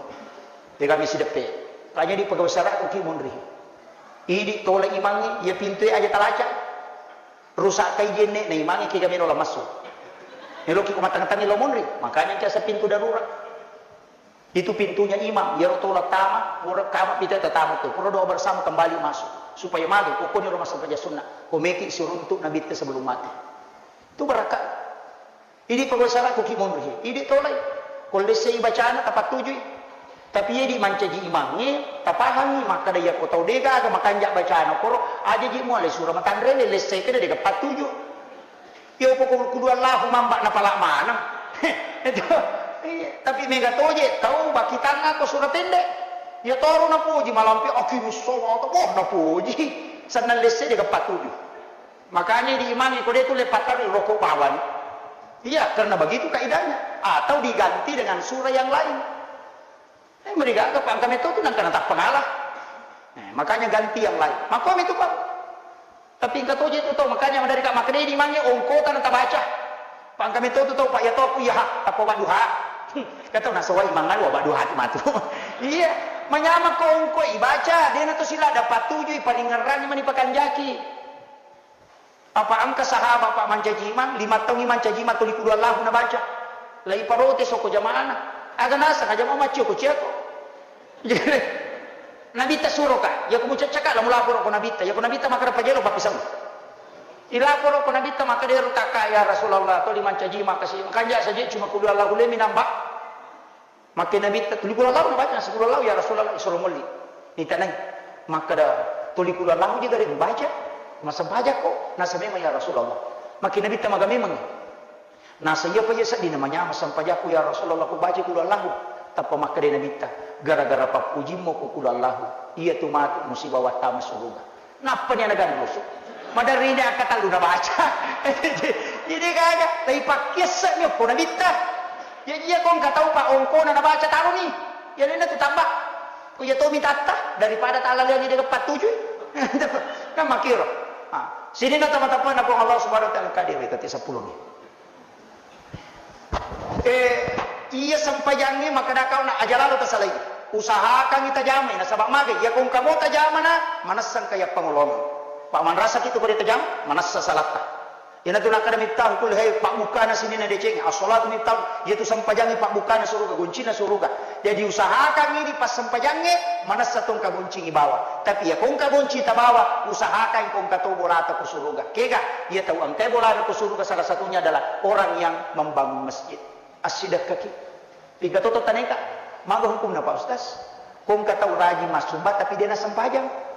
Tegami sideppe. Kanya di pegawai sara ko ki monri. Idi tola imangi, iya pintu aja talaca. Rusak kai jenne na imangi kega melo la massu. Melo ki ko matang-tangi lo monri. Makanya kiasa pintu darurat. Itu pintunya imang, iyaro tola tama, pura kama pita tatamu tu, pura doa bersama kembali masuk, supaya mage, pokoknya rumah sempajang sunnah, ko meki siruntuk Nabitta sebelum mati. Itu barakka. Idi pegawai sara ko ki monri, idi tolai. Ko lessei bacana tapattujui. Tapi idi mancaji imangnge, tapahangi, makkada iya ko tau de gaga makanja bacana, koro aja ji muale sura matanrele, lessei kena de pattuju. Iya, pokok kudu Allahu mamba napala maneng. Itu. Iya, tapi mega toje tau bakitangnga ko sura pendek. Iya toro napoji malampe akimis salata, wah napoji. Sennang lesse de gappa tuju. Makanya di imangi ko de tu le patari rokok bawang. Iya, karena begitu kaidahnya. Atau diganti dengan surah yang lain. Eh, merigaga, Pak, engka metto tu nangka natappa ngala. Eh, makanya ganti yang lain. Makko metto, Pak. Tapi engka toje tu tau, makanya madereka makkedai di mange ongkota natabaca. Pak, engka metto tu tau, Pak, iya to aku iya ha, tappa wadduha. Kata nasawai mangan wa wadduha tu matu. Iya, manyameng ko ongko ibaca, dena to sila dapat tuju, palingerangi mani pakanjaki. Apa engka sahabat, Pak, mancaji imang, lima taung mancaji imang tuli kudu Allahu nabaca. Lai parotes okko jamaana. Aga naseng aja mau maccio ko ciako. Nabitta suroka, yako mucaccaka la mulaporo ko Nabitta, yako Nabitta makkada pajelo pappiseng. Ilaporo ko Nabitta makkada ero takka ya Rasulullah, tuli mancaji imang kasi, makanja saja cuma kudu Allahu lemi nambah. Makke Nabitta, "Tuli kulo Allahu nabaca?" "Seppulo Allahu, ya Rasulullah, isoro molli." Nitanai. Makkada, "Tuli kulo Allahu ji gare mubaca? Massempajang ko?" "Nasa memang, ya Rasulullah." Makke Nabitta, "Maga memang?" "Nasa iya pa iya sedding namanya massempajangku, ya Rasulullah, ku baca kulo Allahu." Tappa makkada Nabitta, "Gara-gara pappujimmu ku kulo Allahu, iya tu matu musibah wattama suruga." Nappani ana ganrusu. Maderri de akkatellu nabaca. Jadi gaga, tapi pakkisseng mi okko Nabitta. Jadi iya ko engka tau pa ongkona nabaca taroni. Iya nenna tu tambah. Ko iya tomi tatta daripada talaleangi de pattujui. Kan makkiro. Ah, sininna tama-tama na Puang Allah Subhanahu wa Ta'ala kade wetati seppulo ni. Eh, iya sempajangnge makkada kau na aja lalo tasalai. Usahakangngi tajamai, nasaba magai, iya ko engka mo tajamana, manessa engka iya pangolongeng. Pak manrasaki tu ko de tajama, manessa salatta. Iyanatu nakkada Miftahul Kulli Khair, pabbukkana sininna deceng, as-salatu miftah, iyatu sempajangnge pabbukkana suruga, goncinna suruga. Jadi usahakangngi di passempajangnge, manessa to engka goncingngi bawa. Tapi iya ko engka gonci tabawa, usahakan ko engka to bolata ko suruga. Kega, iya tau engkai bolana ko suruga salah satunya adalah orang yang membangun masjid. Assidekkaki. Pigga toto taneka. Maga hukumna, Pak Ustaz? Ko engka tau rajin massumba tapi de nassempajang.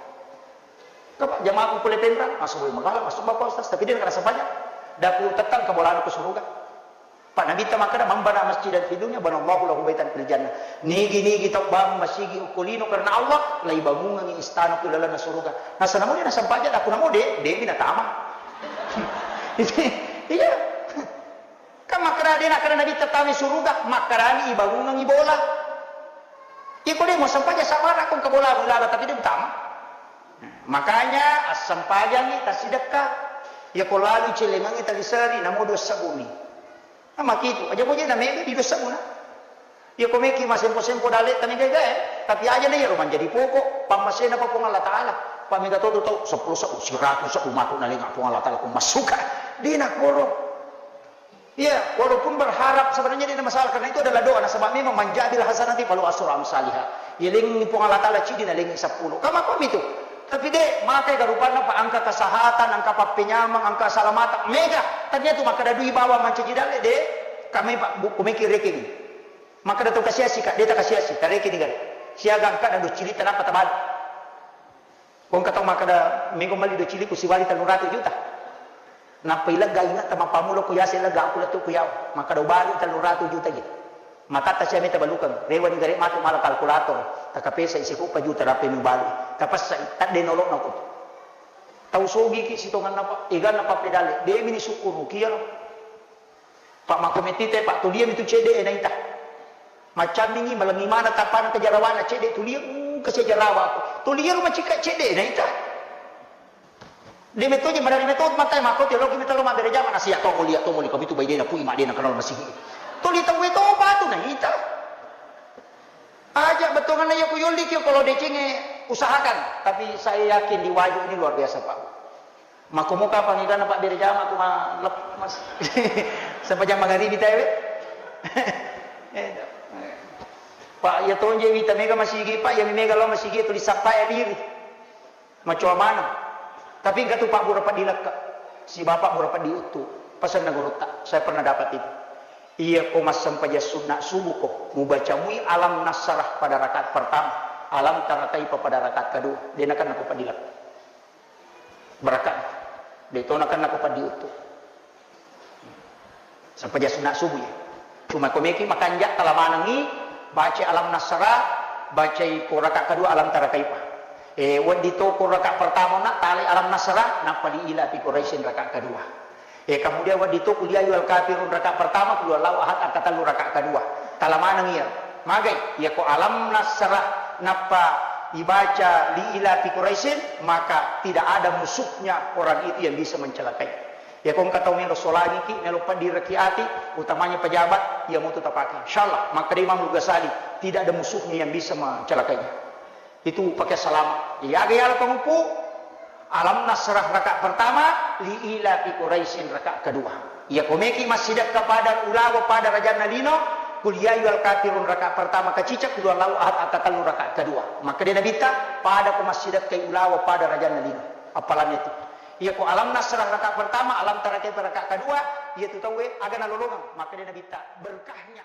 Kapa jamaah ku pole Penrang, massumba magala, massumba, Pak Ustaz, tapi de nassempajang. Daku tettang ka bolana ko suruga. Pak Nabitta makkada, "Man bana masjidan fid dunya, banallahu lahu baitan fil jannah." Nigi-nigi tau bangun masigi okko lino karena Allah, laibangungengngi istana ku lalenna suruga. Nasa namo de nassempajang, daku namo de, de mi natama. Iya. Kan makkada de nakkada Nabitta tama suruga, makkadanni ibangungengngi bola. Iko de muassempajang sabara ko engka bola, bola, tapi de utama. Makanya assempajangngi tassidekka. Iya ko lalu celengengngi taliseri, namo dua sebbu mi. Nah, makitu, aja boje na mega di dua sebbu na. Iya ko meki masempo-sempo dalle ta mega gae, tapi aja na iyaro manjadi pokok pammasena pa Puang Allah Taala. Pa mega to tau seppulo sebbu, siratu sebbu matu nalenga Puang Allah Taala ko massuka. Dena koro. Iya, walaupun berharap sebenarnya tidak masalah, karena itu adalah doa. Nasaba memang, "Man ja'a bil hasanati falahu asyru amsaliha." Iya, lengi Puang Allah Taala cidi na lengi seppulo. Kama kami tu. Tapi de, maka garupanna pa angka kesehatan, angka pappenyamang, angka salamatan. Mega, tania tu maka dadui bawa mancaji dalle de. Kami pa bu, kumeki rekening. Maka datang kasiasi ka, de ta kasiasi, tarekening gare. Siaga angka dua cili tanapa tabali. Ko engka tau makkeda, "Mego melli dua cili ku siwali tellu ratu juta." Nappa ilegga inge'ta tamappammula ku yase legga aku lettu ku yawa. Makkeda, "Ubali tellu ratu juta je." Matatta sia meta balukeng. Rewani gare matu mala kalkulator. Takapesai sikuppa juta rapi mubalu. Tapessai, tadde nolo'na ko. Tau sogiki sitongenna pa, eganna pappedalle. Demi ni sukkuruki iyaro. Pak, makko mettita, Pak, tulia mitu cedde e naita. Macammingi, malengi mana tapana ke jarawana cedde, tulia, uh, ke sia jarawa aku. Tulia rumah cika cedde e naita. De metto je madari metto matai makko te loki metto lo mabbere jama na sia to mulia to muli ko mitu baidena pui madena kenal masigi. Tuli tau to patu naita. Aja bettuanna iya ku yolli ki kalau decengnge usahakan, tapi saya yakin di Waju ini luar biasa, Pak. Makkomo kapang igana pabbere jama ku ma-, lep-, mas-, sempajang magaribi tae we. Eh, Pak, iya tonje wita mega masigi, Pak, iya mega lo masigi tuli sappa ya diri. Macoa maneng. Tapi engka tu Pak Bura Peddi Lekka. Si Bapak Bura Peddi Uttu. Pesanna gurutta. Saya pernah dapat itu. Iya ko massempajang sunna subuh ko, mubaca mui alam nasrah pada rakaat pertama, alam tara kaifa pada rakaat kedua. Dena kenna ko Peddi Lekka. Barakat. De to nakenna ko Peddi Uttu. Sempajang sunna subuh ya. Cuma ko meki makanja tala manengi, baca alam nasrah, bacai ko rakaat kedua alam tara kaifa. Eh, weddi to ko rakaat pertama na tali alam nasrah, nappa li ila fi Quraisyin rakaat kedua. Eh, kemudian weddi to qul ya ayyuhal kafirun rakaat pertama, qul huwallahu ahad angka tellu rakaat kedua. Tala maneng iya. Magai, iya ko alam nasrah nappa ibaca li ila fi Quraisyin, maka tidak ada musuhnya orang itu yang bisa mencelakai. Ya, ko engka tau melo solangiki, melo paddiraki ati, utamanya pejabat, iya mutu tapake. Insyaallah, makkeda Imam Ghazali, tidak ada musuhnya yang bisa mencelakainya. Itu pakai salama. Iya, aga yala pengupu, alam nasrah rakaat pertama, li ila fi Quraisyin rakaat kedua. Iya, ko meki massidekka pada ulawa pada rajanna lino, qul ya ayyuhal kafirun rakaat pertama kacica, qul huwallahu ahad angka tellu rakaat kedua. Makkeda Nabitta, pada ko massidekka ulawa pada rajanna lino. Apalagi itu. Iya ko alam nasrah rakaat pertama, alam tara kaifa rakaat kedua, iya tu tauwe aga nalolongeng, makkeda Nabitta, berkahnya.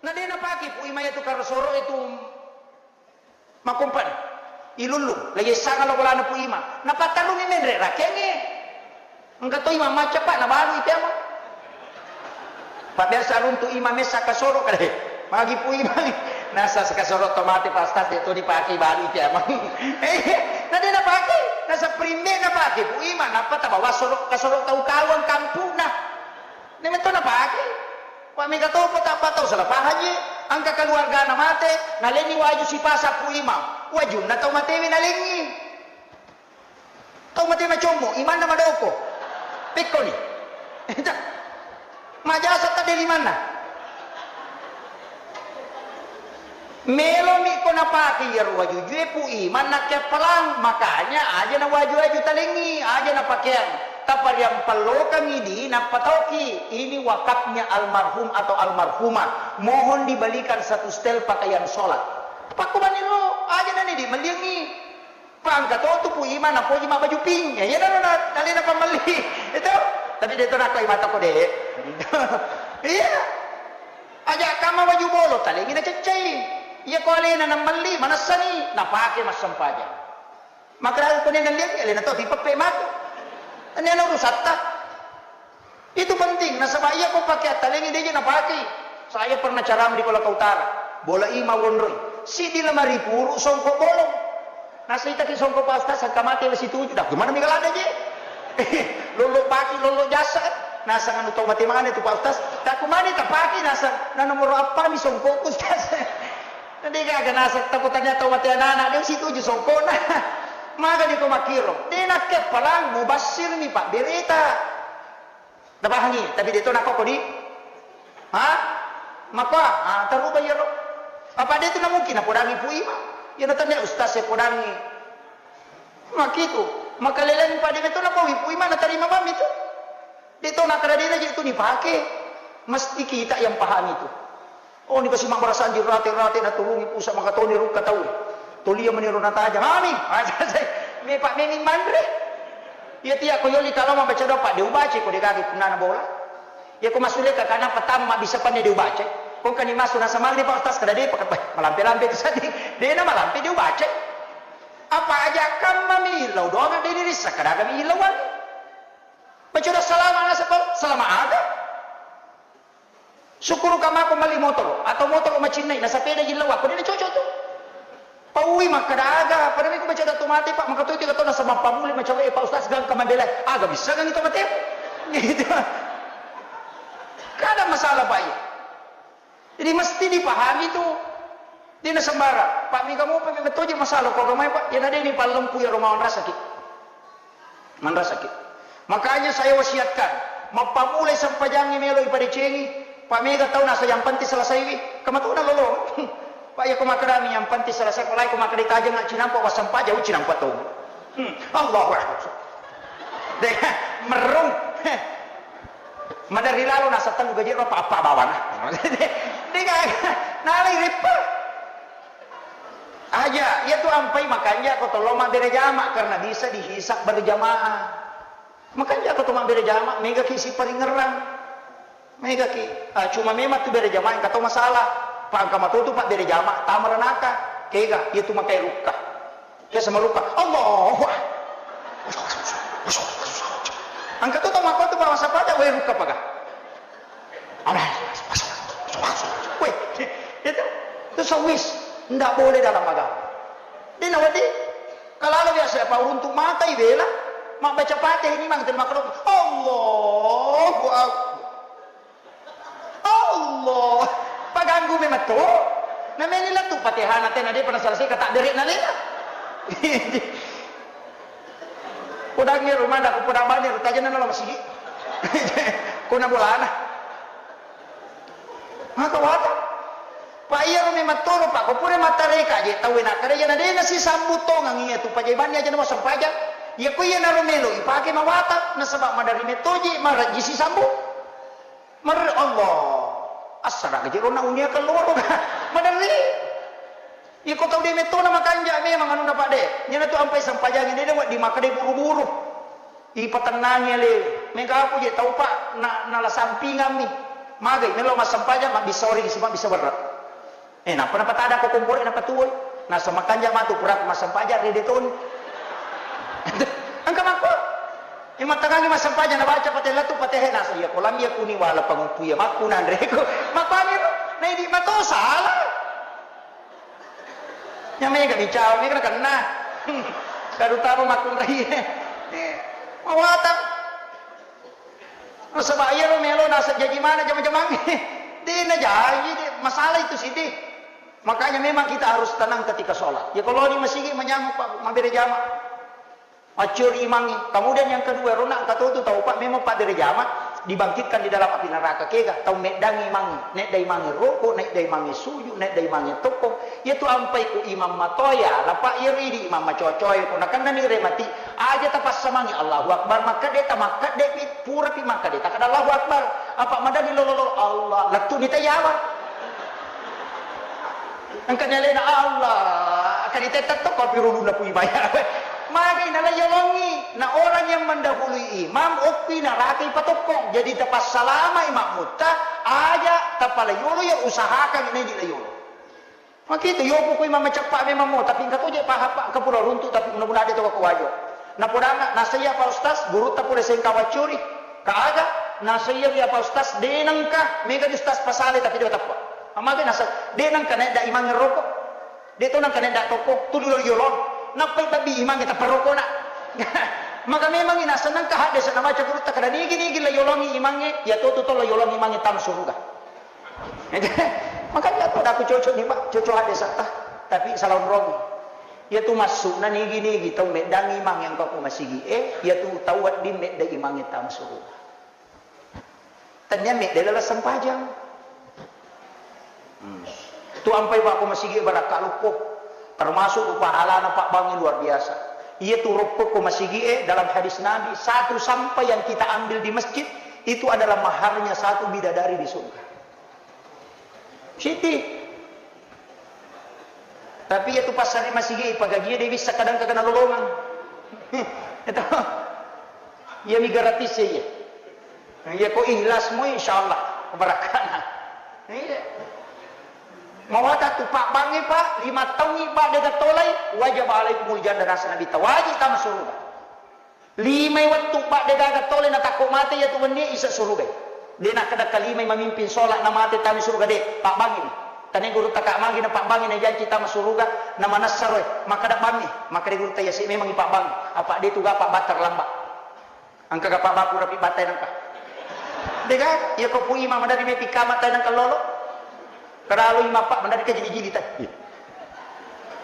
Na de napake Pu Ima iya tu karosoro itu makompan. Ilullung, lagi sangat lo bolana Pu Ima. Napattalungi menre rakengnge. Engka to imang macca, Pak, nabalu i tiameng. Pak, biasa runtu imang messa kasoro kale. Magi Pu Imang. Nasa kasoro to mate, Pak Ustaz, de to dipake balu i tiameng. Eh, na de napake. Nasa primbe napake Pu Imang. Nappa tabawa soro, kasoro tau kawang kampuna. Ne metto napake. Pak, mega to ko tappa tau salah paham je. Engka keluargana mate, nalenni waju sipasa Pu Imang. Wajunna tau matewe nalengi. Tau mate macommo, imanna madoko. Pekkoni. Majasa tadde limanna. Melomi ko napake iyaro wajujue Pu Imang nakkeappalang, makanya aja na waju-waju talengi, aja na pakeang. Tapariampellokangi di nappa tauki, ini wakafnya almarhum atau almarhumah. Mohon dibelikan satu setel pakaian sholat. Pakkubaniro, aja na ni di melliangi. Pangka to tu Pu Ima napoji mabbaju pink. Ya, iya naro na, nalena pammelli. Itu. Tapi de to nakko imata ko de. Iya. Aja kama baju bolo, talengi na ceccai. Iya ko alena na melli, manessani, napake massempajang. Makara ko ne nalliang, alena to tipeppe mako. Ini ana urusatta. Itu penting, nasaba iya ko pake attalengi deje napakei. Saya pernah ceramah di Kolaka Utara, bola ima wonroi, siddi lemari puru songkok bolong. Nasaitaki songkok Pak Ustaz, sangka mate wesi tuju, dah gimana mika lada je? Lolo paki, lolo jasa, nasang anu tau mate mana itu Pak Ustaz? Tak kumani tak paki nasang, na nomor apa mi songkok Ustaz? Degaga naseng takutanya tau mate anana, de' usituju songkona. Magani ko makkiro? De' nakke palang, mubassir mi pabberita. Tapahangi, tapi de' to nakko kodi? Ha? Makko, ah, taruba iyaro. Apa de' tu namungkin napodangi Pu Imang? Iyana tania ustaz e podangi. Makitu, makaleleng pade meto napaui Pu Imang natarima mami tu. De' to nakkeda de' naji tu nipake. Mesti kita yang pahami tu. Oh, ni pasti mabbarasanji rate-rate, naturungi pusa makatoni rukka tau. Tolia meniro natajang. Amin. Me pa memi manre. Iya tia ko yoli kalau mabaca doa, Pak, de' ubaca ko de' gaga punnana bola. Iya ko masule ka kana petang mabbissa panne de' ubaca. Ko kani masu nasamali Pak Ustaz kada de' pakai malampe-lampe tu sadi. De' na malampe de' ubaca. Apa aja kan mami illau doang de' dirissa kada kami illauan. Baca doa salama nasaba salama aga. Syukur ka mako mali motoro atau motoro macinnai na sepeda jillau aku de' cocok tu. Paui makkeda aga, pada miko baca doa tu mate Pak, maka tu tiga tahun nasaba pamuli macawe Pak Ustaz gangka mabela. Aga bisa gangi to mate. Gitu. Kada masalah Pak iya. Jadi mesti dipahami tu. De' na sembarang. Pak, mega mopa memang toje masalah ko agamai Pak. Iya na de' ni pallempu iyaro mawang rasaki. Manrasaki. Makanya saya wasiatkan, mappamulai sempajangi melo ipadecengi, Pak, mega tau nasa yang penting selesaiwi. Kamatuna lolo. Pak, iya ko makkedami yang penting selesai, ko lai ko makkeda tajeng cinampa wassempajang, cinampa tong. Hmm. Allahu Akbar. De' merrung. Maderri lalo nasa tellu gaji apa apa bawana. De' nalai reppa. Aja, iya tu ampai makanja ko tollo mabbere jama karena bisa dihisab berjamaah. Makanja ko to mabbere jama, mega ki siparingerrang. Mega ki. Ah, cuma memang tu bere jama engka to masalah. Pak engka matotu Pak bere jama, tama ranaka. Kega, iya tu makai rukka. Ke sama rukka. Allahu Akbar. Engka tu to makotu Pak masa pada, weh rukka paga. Weh, itu, itu sawis. Ndak boleh dalam agama. Dina wedi, kalau biasa apa uruntuk mata ibela, mak baca Fatihah ini mang terima kasih. Allahu Akbar. Allah. Paganggu memang to. Namanya latu Fatihah na tena dia pernah selesai kata derek na lela. Podang ero mada ko podang bani ero tajana nalo masigi. Ko na bolana. Maka wata. Pak iya ro memang toro Pak ko pura matareka je tau na kare jana dena si sambutongang iya tu pajaibani aja nama sempajang. Iya ko iya naro melo ipake mawata nasaba madari metoji maraji si sambu. Mer Allah. Assara gaji rona unia keluar. Madari. Iko tau de metto na makanja memang anunna Pak de. Nyana tu ampai sempajangi de, de wedding makkeda buru-buru. Ipatennangi ale. Mega aku je tau Pak na, nala sampingammi. Magai melo massempajang mabbissa oring si mabbissa werre. Eh, nappa napatada ko komporo napatuwoi. Nasa makanja matu pura massempajang rede toni. Engka makko. Imattangangi massempajang nabaca patella tu patehe nasa iya kolam iya kuni wala panguppu iya makku nanreko. Makkuani ro. Naidi mato salah. Nya mega bicara, mega nakenna. Terutama makkunrai. Eh, mawatang. Nasaba iyaro melo naseng jaji mana jama-jamangnge. De najaji, de masalah itu siti. Makanya memang kita harus tenang ketika sholat. Ya kalau di masigi manyameng Pak, mabbere jama. Maccuri imangnge. Kemudian yang kedua, rona engka totu tau Pak memang pabbere jama dibangkitkan di dalam api neraka. Kega tau meddangi imangnge, nedda imangnge roko, nedda imangnge suju, nedda imangnge tokko. Iyatu ampai ku imang matoya, lapa iyaro idi imang macocoe, ko nakennani remati, aja tapassamangi Allahu Akbar, makkedde tamakkedde pi, pura pi makkedde takkeda Allahu Akbar. Apa madani lolo-lolo Allah, lettu ni tayawa. Engka ni alena Allah, kani tetta tokko pi rulunna pui baya. Magi nala yolongi, na orang yang mendahului imam, okki naraka ipatokkong. Jadi tapassalamai makmutta, aja tapala yolo ya usahakan ini di la yolo. Makitu, yopu kui mamaceppa memang mo, tapi engka toje paha Pak, engka pura runtu, tapi mudah-mudahan de to ko wajo. Napodana, nasaiya Pak Ustaz, gurutta pole sengka waccuri. Kaaga, nasaiya wi Pak Ustaz, de nengka, mega di Ustaz pasale, tapi de teppa. Amaga nasa, de nengka naik da imang rokok. De to nengka naik da toko, tu dulu yolong. Nappai babi imang kita perokok nak. Maka memang ina seneng ka hadde sana baca gurutta kada nigi-nigi la yolongi imangnge, ya to tu to la yolongi imangnge tang suruga. Makanya tu Aku cocok ni, Pak, cocok hadde satta, tapi salah onrong. Iya tu masuk na nigi-nigi tau meddang imang yang kau masigi, eh, iya tu tau wedding medda imang yang tama suruga. Tania medda laleng sempajang. Hmm. Tu ampai Pak ko masigi barakka loppo. Termasuk tu pahalana Pak Bangi luar biasa. Iya tu roppo ko masigi, eh, dalam hadis Nabi, satu sampah yang kita ambil di masjid itu adalah maharnya satu bidadari di surga. Siti. Tapi iya tu passari masigi, pagaji de wissa kadang kagana lolongang. Itu. Iya mi gratis ya, iya. Iya ko ikhlas mo, insyaallah barakkana. Iya. Mawata tu Pak Bangi, Pak, lima taungi, Pak, de gatolai, wajib alaikumul jannah, nasaba Nabi ta wajib tama suruga. Limai wettu, Pak, de gaga tole natakko mate iya tu wenni isa suruga. De nakkeda kalimai mamimpin sholat na mate tami suruga, de, Pak Bangi ni. Tane guru taka mangi na Pak Bangi na janci tama suruga, na manessa roe. Makkeda Bangi, makkeda guru ta iya si memang i Pak Bangi. Apa de tu gapa batta lamba. Engka gapa baku rapi batta nengka. De ga, iya ko pu imang madari meti kama ta nengka lolo. Keralu imang Pak madari ka jili-jili ta. Iya.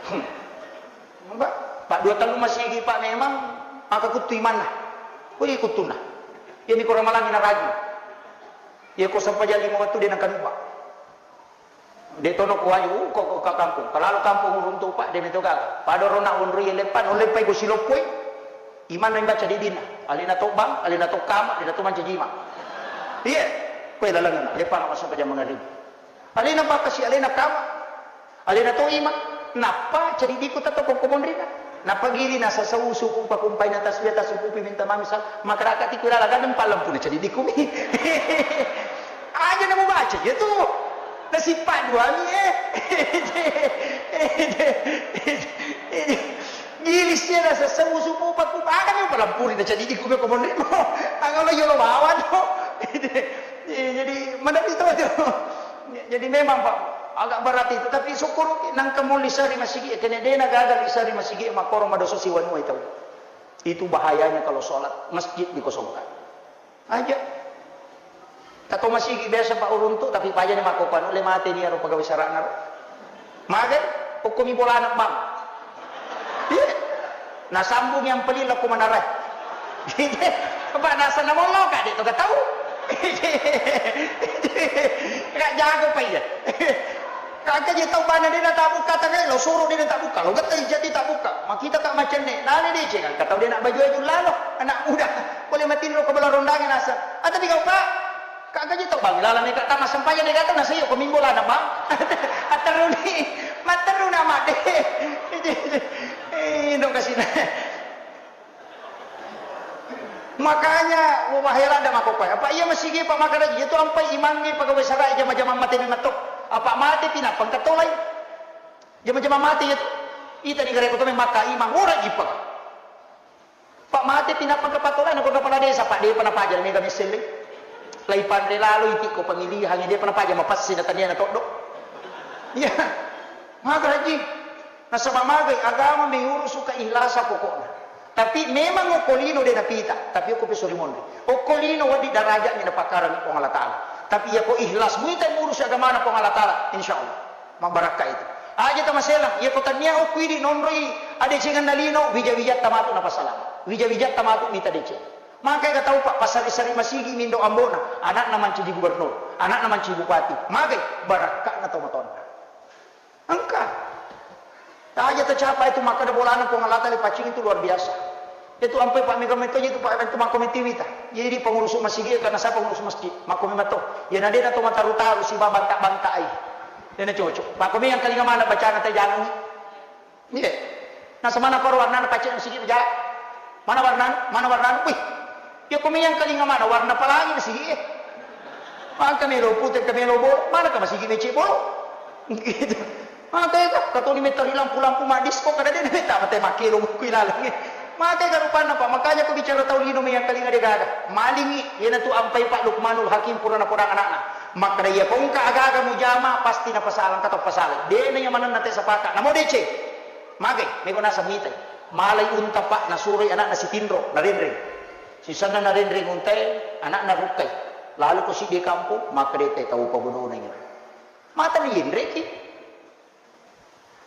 Hmm. Pak, Pak, dua tellu masigi, Pak, memang maka kuttu imanna. Wih, kuttunna. Iya mi ko ramalangi na ragi. Iya ko sempajang lima wettu de nengka nubba. De tono ko waju, uh, ko, ko ka kampung. Kalalu kampung uruntu, Pak, de meto gaga. Pada rona wonroi leppa, no leppai ko siloppoi. Imanna imbaca didinna. Alena to bang, alena to kama, alena to mancaji ima. Iya. Koe lalenna, leppa na sempajang mangaribi. Alena bakasi, alena kama. Alena to ima. Nappa cediddiku tetto ko monrina. Nappa gili na sasau suku pakumpai na tasbih tasukupi minta mami sa. Makaraka tiku lala gadeng palempuna cediddiku mi. Aja na mubaca iya tu. Nasippa dua mi, eh. Gili sia na sasau suku pakumpai. Aga mi palampuri na cediddiku mi ko monrimo. Angalo yolo bawa tu. Jadi mana itu tu. Jadi memang, Pak, agak berat itu, tapi syukur nangka mo lisa ri masigi, kene dena gagal lisa ri masigi, makoro madosa siwanua tau. Itu bahayanya kalau sholat masjid dikosongkan. Aja. Tato masigi biasa, Pak, uruntu, tapi paja ni makko panu le mate ni aro pegawai sarana ro. Magai, okko mi bolana, Bang. Iya. Nasambung yang peli lako manarai. Apa nasa namollo ka de to gatau. Ka jago pa iya. Ka je tau bana de na tabukka tangai lo suru de na tabukka lo getta jadi tabukka. Makita ka macenne nale de ce kan katau de na baju aju lalo anak muda. Boleh matinro ke bala rondangi nasa. Ata di kau, Pak. Kaggaji tau bangi laleng mega tama sempajang de gaga nasai ko mimbo lana bang. Atteruni, matteruna madde. Eh, no kasina. Makanya, wah, bahaya ladde makkokoe. Apa iya masigi, Pak, makaraji, itu ampai imangnge pegawai sarai jama-jama mate memang to. Apa mate pi nappa engka tolai. Jama-jama mate itu. Ita ni gare ko to memang maka imang ora jipa. Pak, mate pi nappa kapatola, nako kepala desa, Pak, depa napaja mega misselle. Lai panre lalo iti ko pemilihan, depa napaja mapassi na tania na toddo. Iya. Maga haji. Nasaba magai agama mengurus keikhlasan pokokna. Tapi memang okko lino de napita, tapi okko peso rimonri. Okko lino wedding darajat mi napakkarang Puang Allah Taala. Tapi iya ko ikhlas muita mengurus agamana Puang Allah Taala, insya Allah. Mabbarakka itu. Aja tamaselang, iya ko tania okko idi nonroi adecengenna lino, wija-wijatta matu napasalama. Wija-wijatta matu mita deceng. Makai ga tau, Pak, pasari-sari masigi mindo ambona, anakna mancaji gubernur, anakna mancaji bupati. Magai barakkana tau matonna. Engka. Aja tacapai itu makkada bolana Puang Allah Taala paccing itu luar biasa. Itu ampai Pak mega metto itu Pak itu makko metiwita. Jadi pengurus masjid karena saya pengurus masjid. Makko memetto. Ya nadena to mataru-taru si banta-banta ai. Dena cocok. Makko yang kalinga mana bacana teh jangan. Iya. Nah semana koro warna paccing masjid aja. Mana warna? Mana warna? Wih. Ya ko meyang kalinga mana warna pelangi masigi e. Maka melo pute, ka melo bolo, mana ka masigi mece bolo. Gitu. Maka itu katoni metta ri lampu-lampu maddisko kada de metta mate makkelo kui laleng. Maka itu rupanna Pak, makanya ko bicara tau lino meyang kalinga de gaga. Malingi, iyana tu ampai Pak Lukmanul Hakim purana podang anakna. Makkada iya ko engka aga-aga mujama pasti napasalang, kato pasalang. De na iya manenna te sapaka. Namo deceng. Magai, mego naseng mitai. Malai unta Pak, nasuroi anakna sitinro, narenreng. Sisenna narenreng untae, anakna rukkai. Lalu ko siddi kampung, makkeda te tau pabonona iya. Mata ni yenreki.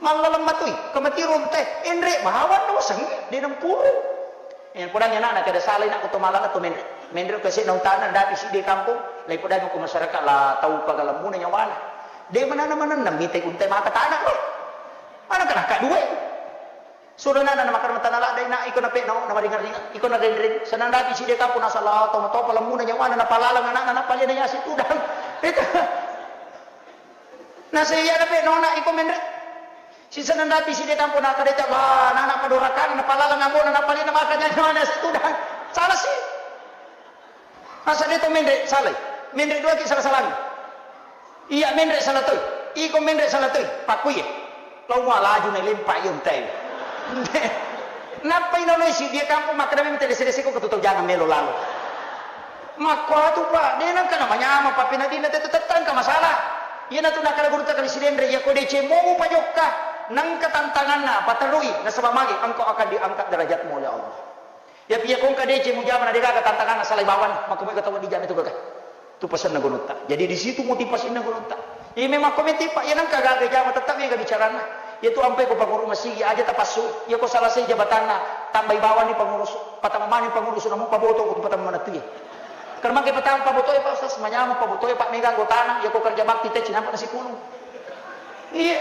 Mallaleng matoi, kematian ronte, enre bawang doseng, de nempuru. Eh, podang anakna kada salai nak to malala to menre. Menre ke sena utana dapi si de kampung, lai podang ko masyarakat la tau pagalemmuna nyawana. De manana manenna mitai untai mata tanah loh. Mana kena kak dua. Suruh nana nama karena tanah ladai nak iko na pekno nama ringar ringar iko na renreng. Senang dapi si de kampung asal la tau matopa lemmuna nyawana na palalang anakna na palena yasi tudang. Itu. Nasé iyana pé nona iko ménré. Sisenna napi sidé tampo nakkadé caba, nana padorakan, napalalang ambona, napalina makkajana mana situdang. Salah si. Masa dé to ménré salai. Ménré dua ki salah-salangi. Iya ménré salah toi. Iko ménré salah toi. Pakkuiyé. Lao mua laju na lempa iya untai. Nappai naloi si dia kampung makkeda mémeng télé-sélé siko ketu tau jangan mélo lalo. Makkuatu, Pak, dé nengka namanyameng, pappeneddinna tette tettangka masalah. Iyanatu nakkeda gurutta kali Sidenré, iyako décéng mo mupajokka, nengka tantanganna, paterrui, nasaba magi engkau akan diangkat derajatmu oleh Allah. Iyapi iyako engka décéng mujama na dégaga tantanganna, salai bawanni, makko mega tau dijama itu gaga. Tu pasenna gunutta. Jadi di situ motivasinna gunutta. Iya memang koménti, Pak, iya nengka gaga jama tetap mega bicaranna. Iyatu ampai ko panguru masigi aja tapassu, iyako salasai jabatanna, tambai bawanni pangurus, patama mani pangurus, namu paboto ko patama manatui. Karena mangke patama pabotoe, Pak Ustaz, manyameng pabotoe, Pak, mega anggotana, iyako kerja bakti te cinampa nasipulung. Iya.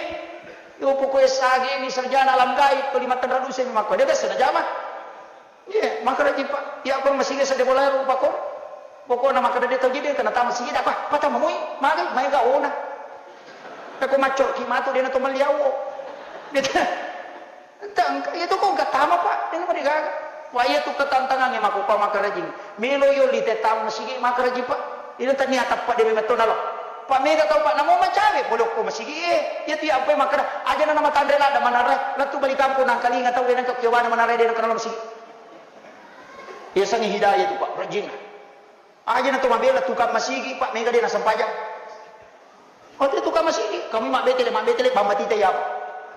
Yo pokoknya sage ni sarjana alam gaib, ko lima tenra duse memang ko dia biasa najama. Iya, makkaraji, Pak. Iya, ko masigi sedde bola ro, Pak, ko. Pokokna makkeda dé tau jidé kena tama sigi dak, Pak. Patama mui, magai, maega ona. Peko maccoki matu dé na to melliawo. Gitu. Entah, engka, iya tu ko engka tama, Pak. Dé na marigaga. Wah, iya tu ketantangan e mako, Pak, makkaraji. Melo yo li te tama sigi makkaraji, Pak. Ina tania tappa dé metto nalo. Pak, mega tau, Pak, namo macawe pole ko masigi e. Iya tu iya ampai makkeda, aja na matanre ladda manara. Lettu bali kampung nangkalinga tau dé nengka kiobana manara dé nengka nalo masigi. Yasengnge hidayah tu, Pak, rajinna. Aja na to mabela tukang masigi, Pak, mega dé nasempajang. Oh, tu tukang masigi, kami mabbetele, mabbetele, bambatita ya.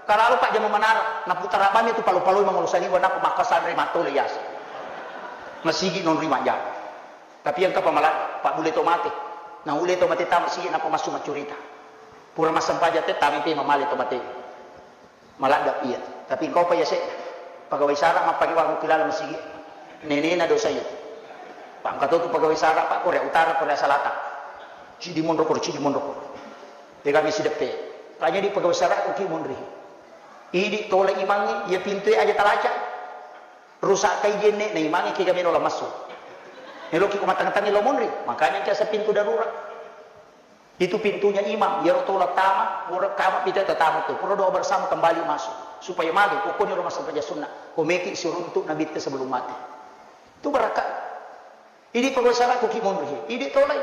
Kalalo, Pak, jama manara, naputara bami tu palo-paloi mangolo saliwa, napa makkasanre matole yasa. Masigi nonri majjama. Tapi engka pamaladda, Pak, bule to mate. Naulle to mate ta masigi, napa massu maccurita. Pura massempajang te, tami pe mamale to mate. Maladda iya. Tapi engkau pa yase, pegawai sara mappake wangukki laleng masigi. Nenena dosa iya. Pak, engka to tu pegawai sara, Pak, Korea Utara, Korea Selatan. Cidi monro koro, cidi monro koro. Dé kami sideppe. Tanya di pegawai sara ko ki monri. Idi tola imangnge, iya pintue aja talaca. Rusak kai jenne, na imangnge kega melo la massu. Meloki ko matang-tangi lo monri. Makanya kiasa pintu darurat. Itu pintunya imam, iyaro tola tama, pura kama pita tatama tu, pura doa bersama kembali masuk, supaya magi, pokoknya rumah sempajang sunnah, ko meki siruntuk Nabitta sebelum mati. Itu barakka. Idi pegawai sara ko ki monri, idi tolai,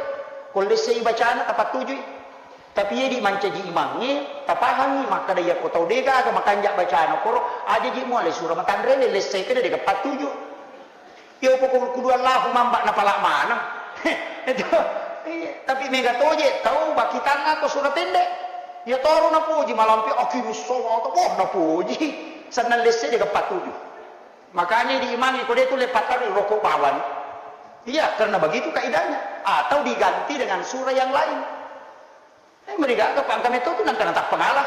ko lessei bacana tapattujui. Tapi idi mancaji imangnge, tapahangi, makkada iya ko tau dé gaga makanja bacana koro, aja ji muale sura matanrele, lessei kede dé pattuju. Iya, pokok kudu Allahu mamba napala maneng. Itu. Iya, tapi mega toje tau bakitanna ko sura tende. Iya toro napoji malampe akimis sholata, boh napoji. Sennang lesse dé gappa tuju. Makanya di imangi ko dé tu le pattaru roko bawang. Iya, karena begitu kaidahnya. Atau diganti dengan surah yang lain. Eh, merigaga, Pak, engka metto tu nangka natappa ngala.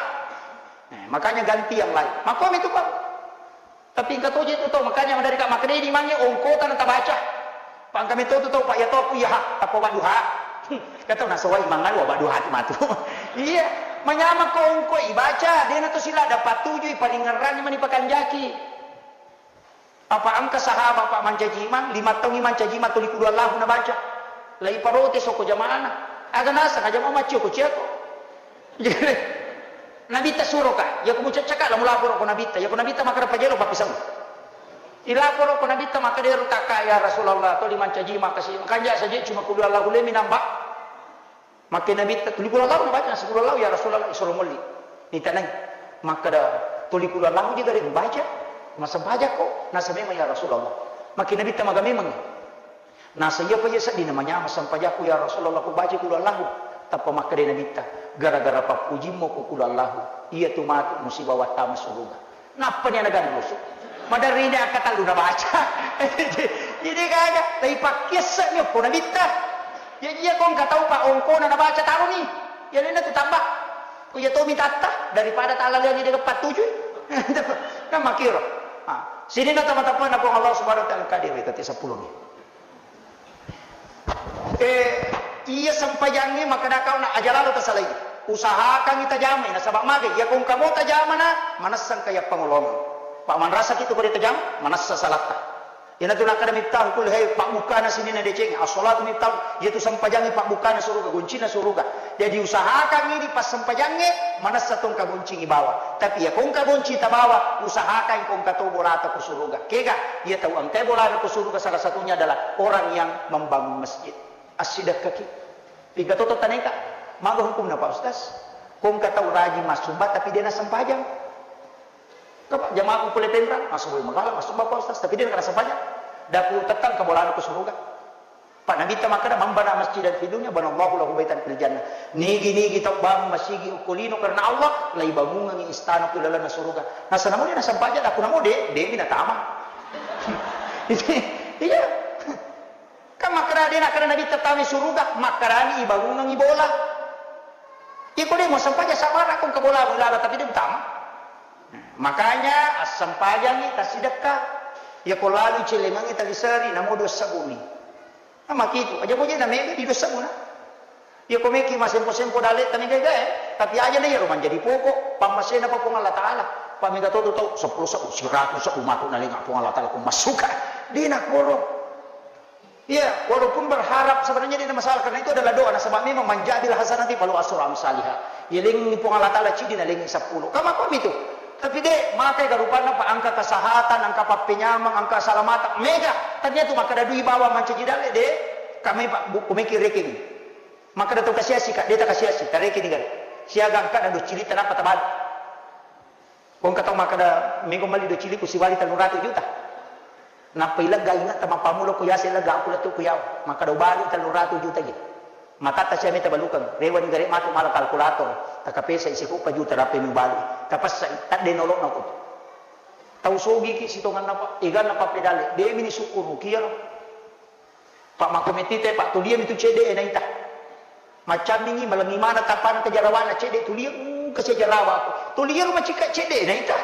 Eh, makanya ganti yang lain. Makkuami tu, Pak. Tapi engka toje tu tau, makanya madereka makkeda di mangi ongkota na tabaca. Pak, engka metto tu tau, Pak, iya to aku iya ha, tappa wadduha. Kata nasawai mangan wa wadduha tu matu. Iya, manyameng ko ongko ibaca, dé na to sila dapat tuju iparingerrangi mani pakanjaki. Apa engka sahabat, Pak, mancaji imang, lima taung mancaji imang tuli kudu Allahu nabaca. Lai parotes ko jamaana. Aga naseng aja mau maccio ko ciako. Nabitta suroka, yako mucaccaka la mulaporo ko Nabitta, yako Nabitta makkeda pajelo pappisau. Ilaporo ko Nabitta makkeda ero takka ya Rasulullah, tuli mancaji makasi, makanja saja cuma kudu Allahu lemi namba. Makke Nabitta, tuli kudu Allahu nabaca, naseng kudu Allahu ya Rasulullah, isuro molli. Nitanai. Makkeda, tuli kudu Allahu je gare mubaca, massempajako, naseng memang ya Rasulullah. Makke Nabitta maga memang. Naseng iyapa iya sedding namanyameng sempajakku ya Rasulullah, kubaca kudu Allahu. Tappa makkeda Nabitta, gara-gara pappujimmu ko kudu Allahu, iyatu matu musiba wattama suruga. Nappani ana ganrusu. Maderri ini angka tellu nabaca. Jadi gaga, tapi pakkiasse'mi okko Nabitta. Ya iya ko engka tau pa ongkona nabaca taroni. Ya lena tu tambah. Ko iya tomi tatta daripada talaleangi de' pattujui. Kan makkiro. Ah, sininna tama-tamana Puang Allah Subhanahu wa Ta'ala, engka de' wetati seppulo ni. Eh, iya sempajangnge makkeda kau na aja lalo tasalai. Usahakangngi tajamai, nasaba magai iya ko engka mo tajamana, manessang ka iya pangolongeng. Pa manrasaki tu ko de' tajama, manessa salatta. Iyanatu nakkeda Miftahul Kulli Khair, pabbukkana sininna deceng, as-salatu miftahu, iyatu sempajangnge pabbukkana suruga, goncinna suruga. Jadi usahakangngi di passempajangnge, manessa to engka goncingngi bawa. Tapi iya ko engka gonci tabawa, usahakan ko engka to bolata ko suruga. Kega, iya tau engka bolana ko suruga salah satunya adalah orang yang membangun masjid. Assidekkaki. Piga toto taneka, maga hukumna Pak Ustaz? Ko engka tau rajin massumba tapi de' nassempajang. Kapa jamaku pole penra, masuk magala, masuk bapak ustaz, tapi de' nassempajang. Daku tettang ke bolana ke surga. Pak Nabi ta makkeda, "Man bana masjidan fid dunya, banallahu lahu baitan fil jannah." Nigi-nigi tau bangun masigi okko lino karena Allah, laibangungengngi istana ku lalenna surga. Nasaba namo de' nassempajang, daku namo de', de' mi natama. Iya. Kan makkeda de' nakkeda Nabi tettami suruga, makkedani ibangungengngi bola. Iko de' muassempajang sabara ko engka bola, bola, tapi de' utama. Makanya assempajangngi tassidekka. Iya ko lalu celengengngi taliseri, namo dua sebbu ni. Nah, makitu, aja boje na mega di dua sebbu na. Iya ko meki masempo-sempo dalle ta mega gae, tapi aja na iya ro manjadi pokok pammasena pa Puang Allah Ta'ala. Pa mega to tau seppulo sebbu, siratu sebbu matu nalenga Puang Allah Ta'ala ko massuka. De' na koro. Iya, walaupun berharap sebenarnya tidak masalah, karena itu adalah doa. Nasaba memang man ja'a bil hasanati falahu asyru amsaliha. Yalengngi Puang Allah Ta'ala cidi, nalengngi seppulo. Kama kami tu. Tapi de', makai garupanna pa engka kesehatan, engka pappenyameng, engka salamatan. Mega, tania tu makkeda dui bawa mancaji dalle de'. Kami pa bu-, kumeki rekeng. Makkeda tau kasiasi ka, de' ta kasiasi, tarekeng ni gare. Siaga engka na dua cili tanapa tabali. Ko engka tau makkeda, "Mego melli dua cili ku siwali tellu ratu juta." Nappa ilegga inge'ta mappammula ku yase ilegga aku lettu ku yawa. Makkeda ubalu tellu ratu juta je. Matatta sia meta balukeng. Rewani gare matu mala kalkulator. Takapesa isi kuppa juta rapi mubalu. Tapessa tadde nolo'na ko. Tau sogiki sitonganna pa, eganna pappedale. Demi ni sukkuruki iyaro. Pak, makko mettita, Pak, tuliami tu cedde e naita. Maccamingi, malengi mana tapana kejarawana cedde tulia, uh, kasi jarawa aku. Tulia rumah cika cedde naita.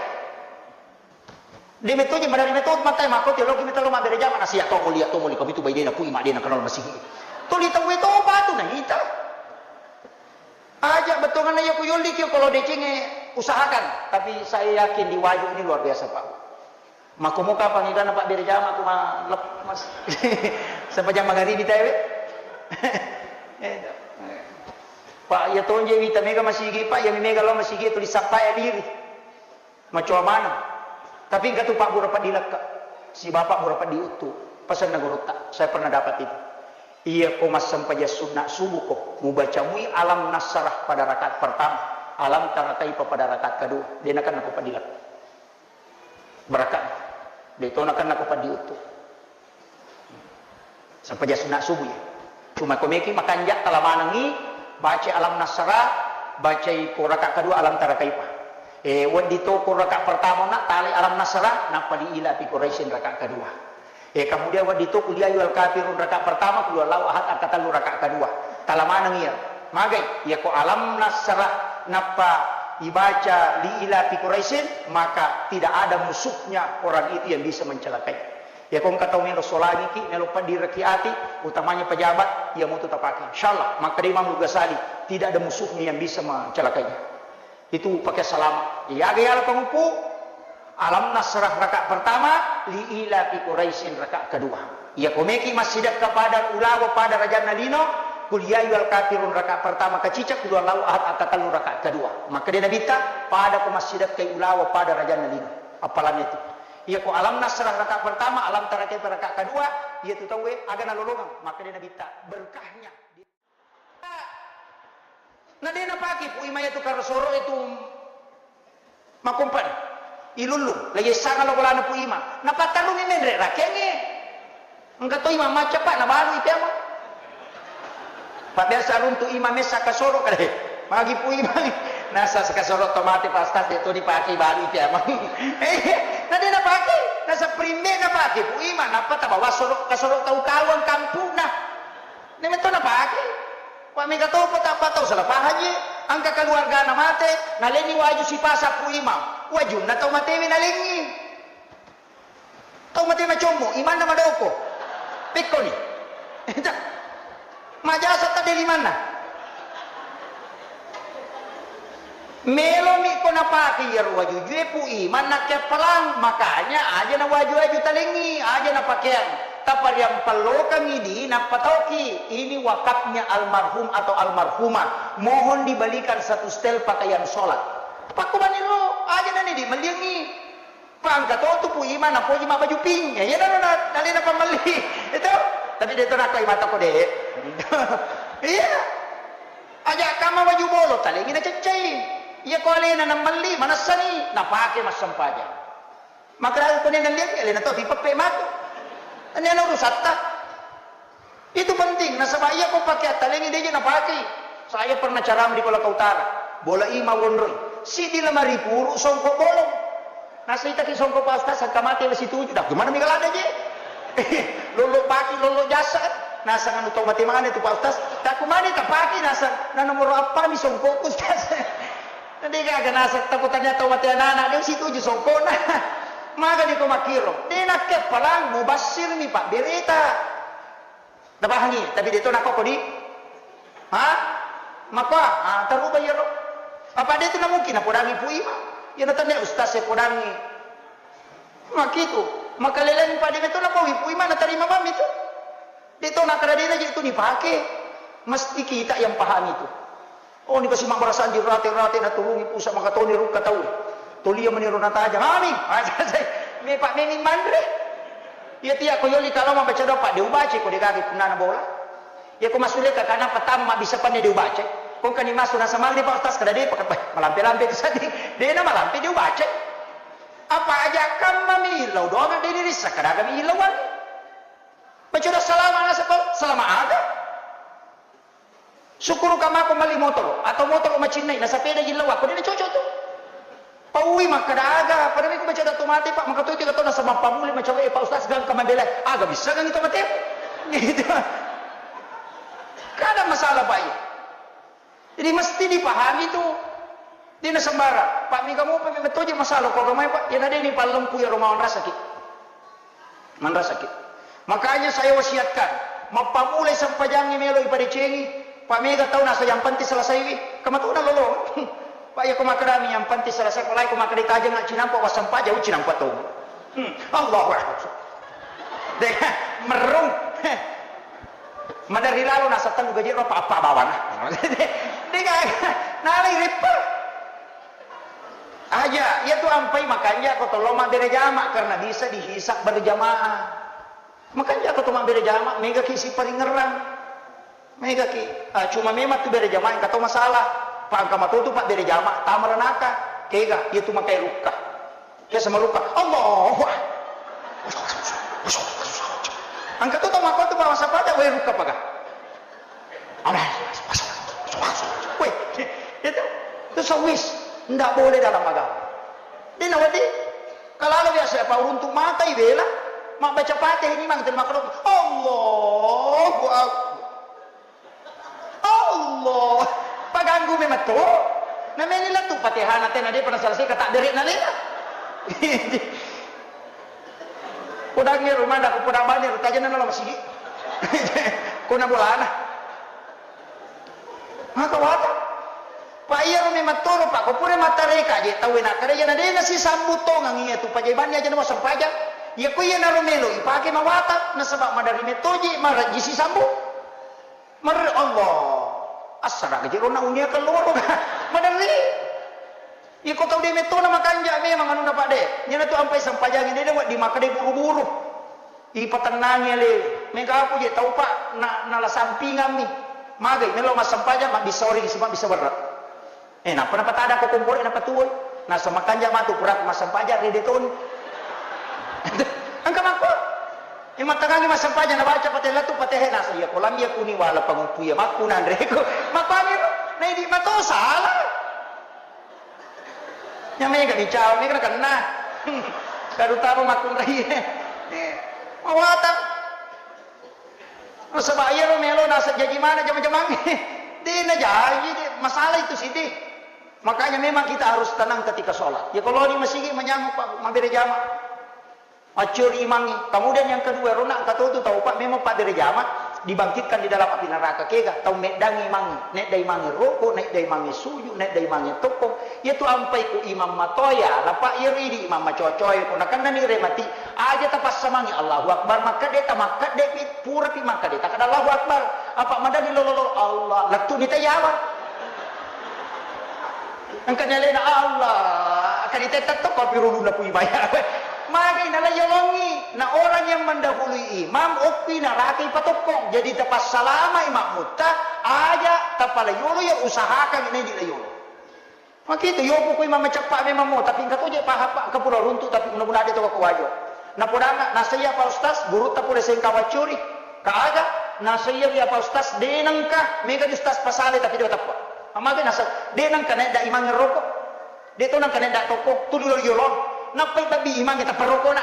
De metto je madari metto mata mako teologi metto lo mabbere jama nasia to mulia to muli kami tu baidena pui madena kenal masigi. Tuli tau to batu naita. Aja betongan na yoku yolli kio kalau decengnge usahakan, tapi saya yakin di Wajo ini luar biasa, Pak. Makkomoka pangegana pabbere jama ko ma-, lep-, mas-, sempajang magaribi tae we. Eh, Pak, iya tonje wita mega masigi, Pak, iya mega lo masigi tuli sappai diri. Macoa maneng. Tapi engka tu Pak Bura Peddi Lekka, si Bapak Bura Peddi Uttu, pesanna gurutta, saya pernah dapat itu. Iya ko massempajang sunna subuh ko, mubaca mui alam nasrah pada rakaat pertama, alam tara kaifa pada rakaat kedua. De nakenna ko Peddi Lekka. Barakat. De to nakenna ko Peddi Uttu. Sempajang sunna subuh ya. Cuma ko meki makanja tala manengi baca alam nasrah, bacai ko rakaat kedua alam tara kaifa. Eh, weddi to ko rakaat pertama na tali alam nasrah, nappa li ila fi Quraisyin rakaat kedua. Eh, kemudian weddi to kuliah ayyuhal kafirun rakaat pertama, kul huwallahu ahad rakaat telu rakaat kedua. Tala maneng iya. Magai, iya ko alam nasrah nappa ibaca li ila fi Quraisyin, maka tidak ada musuhnya orang itu yang bisa mencelakai. Iya ko engka tau melo solangiki, melo peddi raki ati, utamanya pejabat, iya mutu tapake. Insyaallah, maka dari Imam Ghazali, tidak ada musuhnya yang bisa mencelakainya. Itu pakai salama. Iya, aga yala pengupu, alam nasrah rakaat pertama, li ila fi Quraisyin rakaat kedua. Iya ko meki massidekka pada ulawa pada rajanna lino, kul ya ayyuhal kafirun rakaat pertama kacica, kul huwallahu ahad rakaat telu rakaat kedua. Maka dia Nabi ta, pada ko massidekka ulawa pada rajanna lino. Apalan itu. Iya ko alam nasrah rakaat pertama, alam tara kaifa rakaat kedua, iya tu tauwe aga nalolongeng. Maka dia Nabi ta, berkahnya. Na de napake Pu Imang iyatu karosoro itu makompan. Ilullung, la yessanga lo bolana Pu Imang. Napattarungi menre rakengnge. Engka to Imang macca, Pak, nabalui Pu Imang. Pak, biasa runtu Imang messa kasoro kale. Magi Pu Imang. Nasa kasoro to mate, Pak Ustaz, de to dipake, balui Pu Imang. Eh, na de napake. Nasa primbe napake Pu Imang, nappa tabawa soro, kasoro tau kawang kampungna. Nemetto napake. Wa mega topa tappa tau salah pahang je. Engka keluargana mate, nalenni waju sipasa Pu Imam. Wajunna tau matewe nalengngi. Tau mate macommo, imanna madoko. Pekkoni. Majasa tadde limanna. Melomi ko napake iyaro wajujue Pu Imam nakkeappalang, makanya aja na waju-waju talengngi, aja na pakeang. Tapariampallokangngi di napatauki, ini wakafnya almarhum atau almarhumah, mohon dibelikan satu setel pakaian sholat. Pakkubaniro, aja nani di melliangngi. Pangka to tu Pu Imam napoji mabbaju pink. Ya, iya naro na, nalena pammelli. Itu. Tapi de to nakoi mata ko de. Iya. Aja kama baju bolo, talengi na ceccai. Iya ko alena namelli, manessani, napake massempajang. Maka ko ne nalliangngi, alena to tipeppe matu. Ini ana urusatta. Itu penting, nasaba iya ko pake attalengi deje napakei. Saya pernah ceramah di Kolaka Utara, bola i mawonroi. Siddi lemari puru songkok bolong. Nasaitaki songkok Pak Ustaz, sangka mate wesi tuju. Dah, gimana mega lada je? Lollo paki, lollo jasa. Nasang anu tau mate mana itu Pak Ustaz? Takku mani tapaki nasang. Na nomor apa mi songkok Ustaz? Nanti gaga nasang takutanya tau mate anak-anak, dia wesi tuju songkok. Nah, maga di ko makiro. Dia nakke palang mubasir mi Pak berita. Napahangi, tapi de to nakko kodi? Ha? Makko, ah, taruba iyaro. Apa de to namungkin napodangi Pu Imam? Iya natannia ustaz e podangi. Makitu, makaleleng pade meto napawi Pu Imam natarima mami tu. De to nakara de na je tu nipake. Mesti kita yang pahami tu. Oh, ni kasi mabbarasanji rate-rate naturungi pusa makatoni rukka tau. Tolia meniro natajang. Ami, me Pak memi manre. Iya tia ko yoli kalau mabaca doa Pak de ubaca ko de gaga punnana bola. Iya ko masule ka kana patama mabbissa panne de ubaca. Ko kani masu nasama de Pak Ustaz kada de Pak malampe-lampe tu sadi. De na malampe de ubaca. Apa aja kam mami illau doa de dirissa kada kami illauan. Baca doa salama nasaba salama aga. Sukkuruka mako melli motoro atau motoro macinnai, nasapeda jillau, ko de na cocok tu. Paui makkada aga, pada miko baca doa tu mate Pak, maka tu tiga tahun nasaba pammuli macam e Pak Ustaz gangka mabela, aga bisa gang itu mate. Gitu. Kada masalah Pak iya. Jadi mesti dipahami tu. De na sembarang. Pak mega mopa memang toje masalah ko agamai Pak, iya na de ni pallempu iya romawan rasaki. Manrasaki. Makanya saya wasiatkan, mappamulai sempajangnge melo ipadecengi, Pak mega tau nasa yang penting selesaiwi, kamatuna lolo. Pak iya ko makkedami yang penting selesai, ko lai ko makkeda tajeng cinampa wassempajang ucinampa to. Hmm. Allahu Akbar. De, merung. Maderri lalo nasa tellu gaji ro apa-apa bawana. De, de, nalai ripper. Aja, iya tu ampai makanja ko tollo mabbere jama karena bisa dihisab berjamaah. Makanja ko to mabbere jama, mega ki siparingerrang. Mega ki, ah, cuma memang tu bere jama engka to masalah. Pangka matotu Pak bere jama, tama ranaka. Kega, iya tu makai rukka. Ke sama rukka. Allahu Akbar. Engka to tau makko tu Pak masa pada, weh rukka paga. Weh, itu, itu sawis, ndak boleh dalam agama. Dina wedi, kalau biasa apa uruntuk mata ibela, mak baca Fatihah ini mang terima kasih. Allahu Akbar. Allah, paganggu memang tu. Namanya lah tu Fatihah nanti nanti pernah selesai kata diri nanti. Podangngi rumah, nda ko podang bani, ro tajana nala masigi. Ko na bolana. Maka wata. Pa iya ro memang toro, Pak, ko pura mattareka je tau na kada iya na dena si sambu tongang iya tu pajabanni aja na masempajang. Iya ko iya na ro melo ipake mawata, nasaba madari metoje maraji si sambu. Mer-, Allah. Assara gaji rona unia keloro. Maderri. Iko tau de metona makanja memang anunna Pak de. Nyana tu ampai sempajangi de, de wedding makkeda buru-buru. Ipatennangi ale. Mega aku je tau Pak na, nala sampingammi. Magai melo massempajang mabbissa origi si mabbissa berre. Eh, nappa napatada ko komporo napatuwoi. Nasa makanja matu pura massempajang rede toni. Engka makko. Imattangangi massempajang nabaca Fatihah tu Fatihah nasa iya ko lambi iya kuni wala panguppu iya makku nanre ko. Makkuani ro. Na idi mato salah. Nya mega dicau, mega nakenna. Terutama makkunrai. Eh, mawatang. Nasaba iyaro melo naseng jaji mana jama-jamangnge. De najaji, de Masalah itu siti. Makanya memang kita harus tenang ketika sholat. Ya kalau di masigi manyameng, Pak, mabbere jama. Accuri imangnge. Kemudian yang kedua, rona engka totu tau, Pak, memang pabbere jama, dibangkitkan di dalam api neraka. Kega? Tau meddangi imangnge. Nedda imangnge roko, nedda imangnge suju, nedda imangnge tokkong. Iya tu ampai ku imang matoya, lapa iri di imang macocoe, ko nakennani remati, aja tapassamangi Allahu Akbar, makkedde tamakkedde pi, pura pi makkedde takkeda Allahu Akbar. Apa madani lolo-lolo Allah, lettu ni tayawa. Engka ni alena Allah, kani tetta to kopi ruluna pui baya. Magai nala yolongi, na orang yang mendahului imam, okki narakai patokkong. Jadi tapassalama imam mutta, aja tapala yolo ya usahakan ini di la yolo. Makitu, yopu ku imang maceppa memang mo, tapi engka to je paha, Pak, engka pura runtu, tapi guna-guna de to ko wajo. Napodanga, nasaiya Pak Ustaz, gurutta pole sengka waccuri. Ka aga, nasaiya wi Pak Ustaz, de nengka, mega di Ustaz pasale, tapi de teppa. Amaga nasa, de nengka nedda imang roko. De to nengka nedda toko, tu dulu yolong. Nappai tabbi imang kita perokona.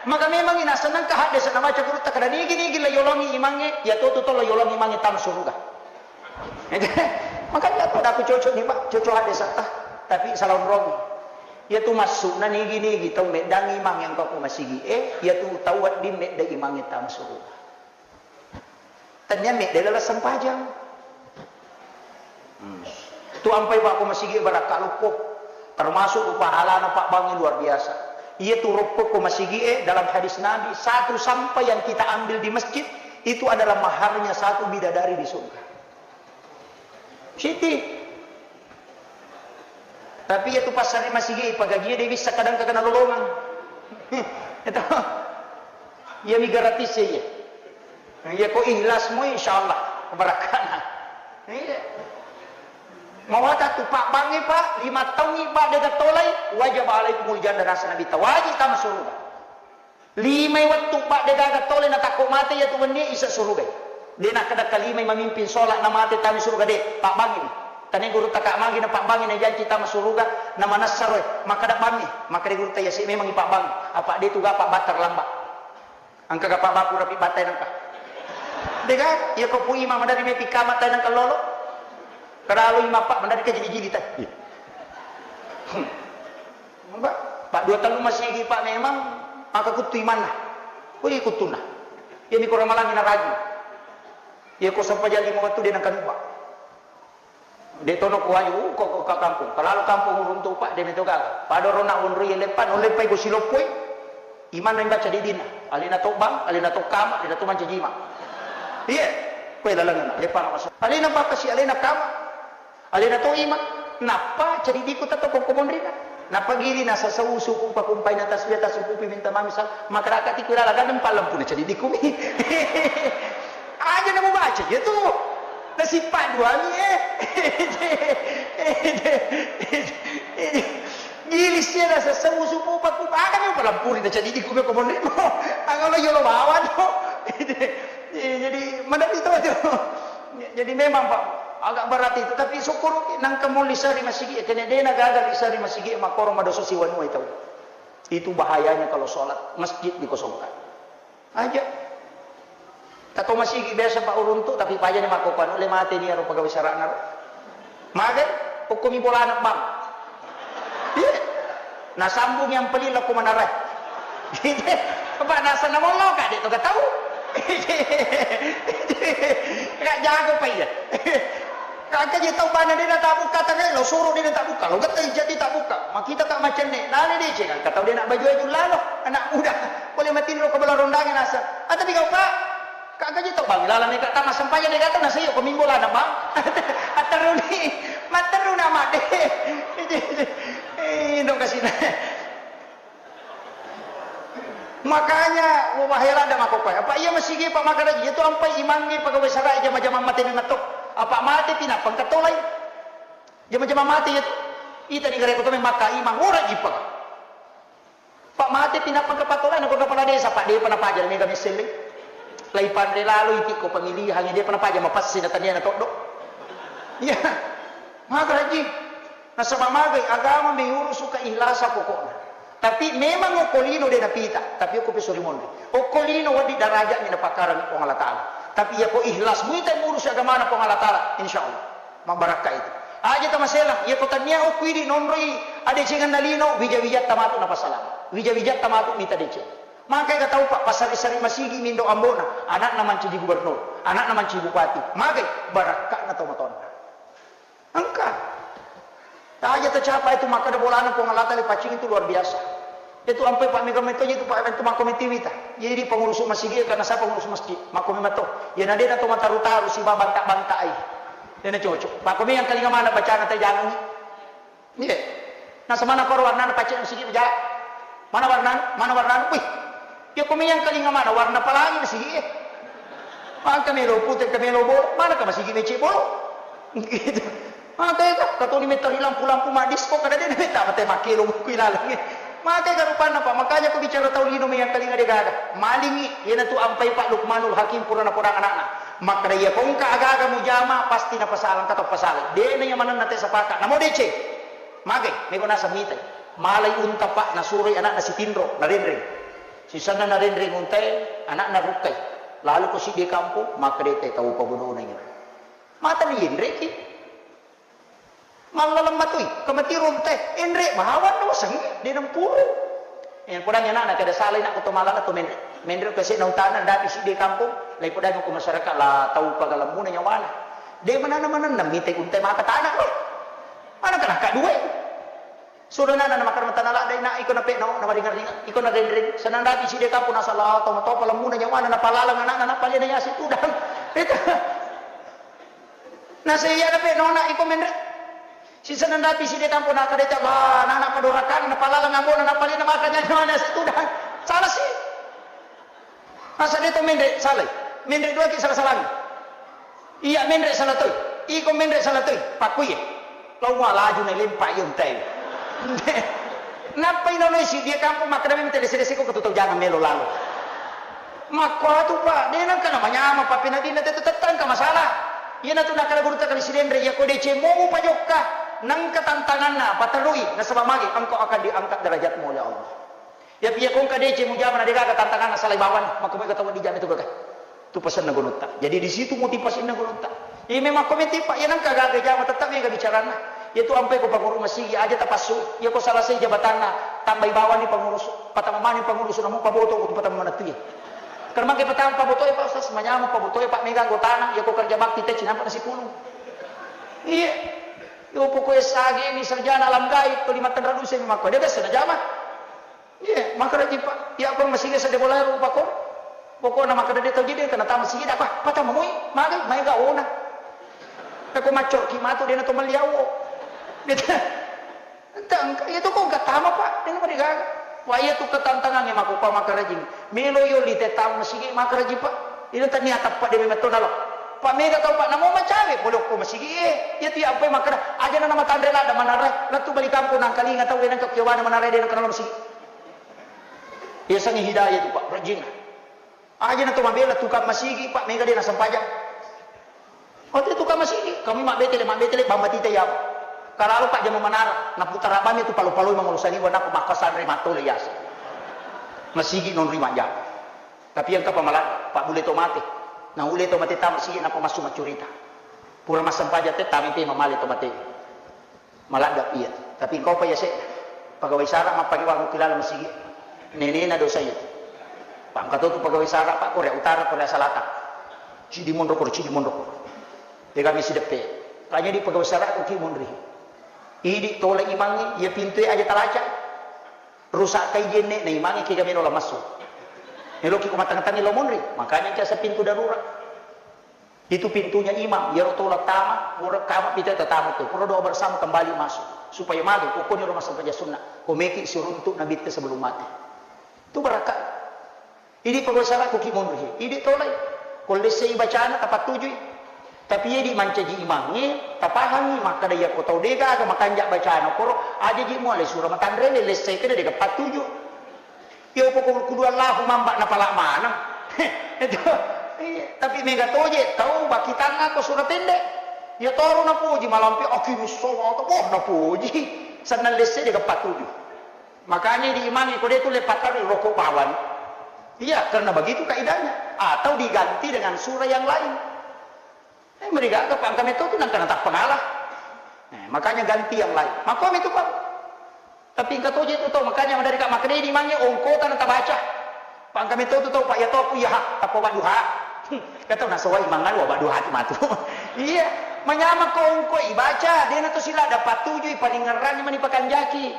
Maka memang ina seneng ka hadde sana maca gurutta kada nigi-nigi la yolongi imangnge, ya to tu to la yolongi imangnge tam suruga. Makanya aku dah aku cocok nih, Pak, cocok hadde satta, tapi salah onrong. Ya tu masuk na nigi-nigi tau meddangi imang yang kau masigi, eh, ya tu tau wedding medda imang yang tam suruga. Tania medda dalam sempajang. Hmm. Tu ampai Pak ko masigi barakka lukko. Termasuk tu pahalana Pak Bangi luar biasa. Iya tu rokko ko masigi, eh, dalam hadis Nabi, satu sampah yang kita ambil di masjid, itu adalah maharnya satu bidadari di surga. Siti. Tapi iya tu passare masigi, pagagie de bisa kadang kagana lolongang. Itu. Iya mi gratis ya, iya. Iya ko ikhlas mo, insya Allah. Barakana. Iya. Mawata tu Pak Bangi, Pak, lima taungi, Pak, de gatolai, wajib alaikumul jannah, nasa Nabi ta, wajib tama surga. Limai wettu, Pak, de gaga tole natakko mate iya tu wenni isa suruga. De nakkeda kalimai mamimpin sholat na mate tama suruga, de, Pak Bangi ni. Tane guru taka magi na Pak Bangi na janci tama suruga, na manessaro, makkeda Bangi, makkeda guru taya si memang Pak Bangi. Apa de tu gapa batta lamba. Engka gapa baku rapi batta nengka. De ga, iya ko pu imam dari mepi kama tai nengka lolo. Kadalu imam Pak mandari ka jili-jili tai. Iya. Hmm. Pak, Pak, dua tellu masigi, Pak, memang maka kuttu imanna. Wih, kuttunna. Iya mi ko ramalangi na rajin. Iya ko sempajang lima wettu de nengka nubba. De tono ko waju, uh, ko, ko ka kampung. Kalalu kampung uruntu, Pak, de meto gaga. Pada rona wonroi leppa, no leppai ko siloppoi. Imanna baca didinna. Alena to bang, alena to kama, alena to mancaji imang. Iya. Koe lalengna, leppa na masuk. Alena bakasi, alena kama. Alena to imang, nappa cedidikku tetto ko monrina. Nappa gili nasasau suku pakumpai na tasbih, tasukupi minta mami sal-, makaraka tiku lala gadeng pallempu na cedidikku mi. Aja na mubaca iya tu. Nasippa duami, eh. Gili sia nasasau suku pakumpai, aga mi palempuri na cedidikku mi ko monrimo. Aga lo yolo bawa to. Jadi, mana itu tu. Jadi memang, Pak, agak berat itu, tapi syukur nangka mo lisa ri masigi, kene dena gagal lisa ri masigi, makoro madosa siwanua itu. Itu bahayanya kalau sholat masjid dikosongkan. Aja. Tato masigi biasa Pak uruntu, tapi pajani makkokuan, le mate ni aro pegawai sarana ro. Magai, hukumi bolana bang. Iya. Nasambung yang pelin lako manarai. Apa nasa namollo ka de to gatau. Ka jago pa iya. Ka je tau bana de na tabukka tangai lo suro de na tabukka lo getta jadi tabukka. Makita ka macenne nale de ce ka tau de na baju-baju lalo anak muda. Pole matinro ke bala rondange nasa. Ah, tapi kau ka Kagga je tau bang, laleng mega tama sempajang de gato nasaiyo ko mimbo lana bang. Atteruni, matteru na madde. Eh, dong kasina. Makanya, wah, heran dah makokkoe. Apa iya masigi, Pak, makana iya tu ampai imangnge pegawai sara jama-jama mate memang to. Apa mate pinappa engka tolai. Jama-jama mate iya tu. Ita ni gare ko to memang maka imang ora jipa. Pak, mate pi nappa kepala desa, Pak, depa napaja mega messelle. Lai panre lalo iti ko pemilihan, depa napaja mapassi na tania na toddo. Iya. Maga haji. Nasaba magai agama meurusu keikhlasan pokokna. Tapi memang okko lino de napita, tapi okko pesori monri. Okko lino wadi darajat ni napakarang Puang Allah Taala. Tapi iya ko ikhlas muita meurusu agamana Puang Allah Taala, insya Allah. Mabbarakka itu. Aja tamaselang, iya ko tania okku idi nonroi adecengenna lino, wija-wijatta matu napasalang. Wija-wijatta matu mita deceng. Maka ega tau, Pak, pasari-sari masigi mindo ambona, anakna mancaji gubernur, anakna mancaji bupati. Magai barakka'na tau matonna. Engka. Aja tacapa itu makkeda bolana Puang Allah Taala paccing itu luar biasa. Itu ampai Pak mega metto itu Pak itu makko metiwita. Jadi pengurus masigi karena saya pengurus masjid, makko memetto. Ya nadena to mataru-taru si babanta-bantai. Dena cocok. Makko yang kalinga mana bacana teh jangan. Iya. Nah, semana koro warnana pacce masigi ja. Mana warnana? Mana warnana? Wih. Ya ko meyang kalinga mana warna pelangi masigi. Maka melo putih ke melo bolo, mana ka masigi mece bolo. Gitu. Maka itu katoni metto ri lampu-lampu maddisko kada de metta mate makkelo kui laleng. Maka ega rupanna Pak, makanya ko bicara tau lino meyang kalinga de gaga. Malingi, iyanatu ampai Pak Lukmanul Hakim pura napodang anakna. Makkeda iya ko engka aga-aga mujama pasti napasalang, engka to pasalang. De na iya manenna te sapaka. Namo deceng. Magai, mego naseng mitai. Malai unta Pak, nasuroi anakna sitinro, narenreng. Sisenna narenreng untae, anakna rukkai. Lalu ko siddi kampung, makkeda te tau pabodona iya. Mata ni yenreki. Mallaleng matoi, kamatiro untae, enre bawang nawasengngi, de nampuru. Eh, podangi anakna kada salai nak to malala to menre. Menre ko sena utana dapi siddi kampung, lai podangi ko masyarakat la tau pagalemmuna nyawana. De manana manenna mitai untae maka tanah, weh. Mana kana ka dua. Sudah nana na makkeda tana ladde na iko na pekno na maringa-ringa iko na renreng senang dati side kampung nasala to to palemmuna nyawana na palalang anakna na palena yasi tudang. Itu. Nasaiya na pekno na iko menre. Si senang dati side kampung na kadeta ba nana padorakan na palalang ambona na palena maka nyawana si tudang. Salah sih. Masa de to menre salai? Menre dua ki salah-salangi. Iya menre salah toi. Iko menre salah toi. Pakkuye. Lau mua laju na lempa iyo ntai. Nappa ino noi si dia kampung makkeda memang tele sede seko ketu tau jangan melo lalo. Makko atu Pak, de nangka na manyama Pak penadina tetu tettang ka masalah. Iya natu nakala guru takali sidenre iya ko deceng momu pajokka. Nangka tantanganna paterui nasaba magi engkau akan diangkat derajatmu oleh Allah. Ya, piya kongka deceng mujama na degaga tantanganna salai bawang, makko mega tau dijama itu gaga. Tu pasenna gunutta. Jadi di situ motivasinna gunutta. Iya memang ko meti Pak, iya nangka gaga jama tetap mega bicaranna. Iya tu ampai ko pangurus masigi aja tapassu. Iya ko salasai jabatanna, tambai bawang di pangurus, patama mani pangurus namu paboto ko tu patama manatu iya. Karena mangke patama paboto ya Pak Ustaz, manyama paboto ya Pak mega anggotana, iya ko kerja bakti te cinampa nasi pulung. Iya. Yo pokoknya sage ini sarjana alam gaib, ko lima tenra duse memang ko dia biasa na jama. Iya, makkeda ji Pak, iya ko masigi sedde bola rupa ko. Pokokna makkeda de tau jede kena tama sigi apa? Patama moi, magai, maega ona. Eko macor ki matu de na to meliawo. Gitu. Entah engka iya to ko engka tama Pak, de na mari gaga. Wah iya tu ketantangan ya mako Pak makkeda ji. Melo yo li te tama masigi makkeda ji Pak. Ina tania tappa de memang to nalo. Pak mega tau Pak namo macawe pole ko masigi eh. Iya tu ya apa makkeda aja na matanre ladda manara, latu bali kampung nangkalinga tau enang ke kiwana manara de na kenal masigi. Yasengnge hidayah tu, Pak, rajinna. Aja na to mabela tukang masigi, Pak, mega de na sempajang. Ote tukang masigi, kami mabbetele, mabbetele, bamba tita yawa. Kalalo Pak jama manara, na putara bami tu palo-paloi mangolo sani wana ko makkasanre matole yasa. Masigi non ri majjama. Tapi yang kapa maladda, Pak, bule to mate. Na ule to mate tama masigi napa massu maccurita. Pura massempajang te tami te mamale to mate. Maladda iya. Tapi engkau pa yase pegawai sara mappake wangu kilala masigi. Nenena dosa iya. Pak engka to tu pegawai sara Pak Korea Utara, Korea Selatan. Cidi monro koro, cidi monro koro. Pegami sideppe. Kanya di pegawai sara ko ki monri. Idi tola imangi, iya pintu aja talaca. Rusak kai jenne na imangi kega melo la massu. Meloki ko matang-tangi lo monri. Makanya kiasa pintu darurat. Itu pintunya imam, iyaro tola tama, pura kama pita tatamu tu, pura doa bersama kembali masuk, supaya magi pokoknya rumah sempajang sunnah, ko meki siruntuk Nabi te sebelum mati. Itu barakat. Idi pegawai sara ko ki monri, idi tolai, ko lessei bacana tapatujui. Tapi idi mancaji imangnge, tapahangi, makkada iya ko tau dega aga makanja bacana koro, aja ji muale sura matanrele lessei kena dega patuju. Iyo poko kudu Allahu mamba napala maneng. Itu. Iya, tapi mega toje tau bakitanna ko sura tende. Iya toro napuji malampe akimis sholata, wah napuji. Sennang lesse de gappa tuju. Makanya di imangi ko de tu le patarui rokok bawang. Iya, karena begitu kaidahnya. Atau diganti dengan surah yang lain. Eh, merigaga, Pak, engka metto tu nangka natappa ngala. Eh, makanya ganti yang lain. Makko metto, Pak. Tapi engka toje tu tau, makanya maderri ka makkedai di mange ongkota na tabaca. Pak, engka metto tu tau, Pak, iya to aku iya ha, tappa wadduha. Kata nasawai mangan wa wadduha tu matu. Iya, manyameng ko ongko ibaca, dena tu sila dapat tuju ipalingerrangi mani pakanjaki.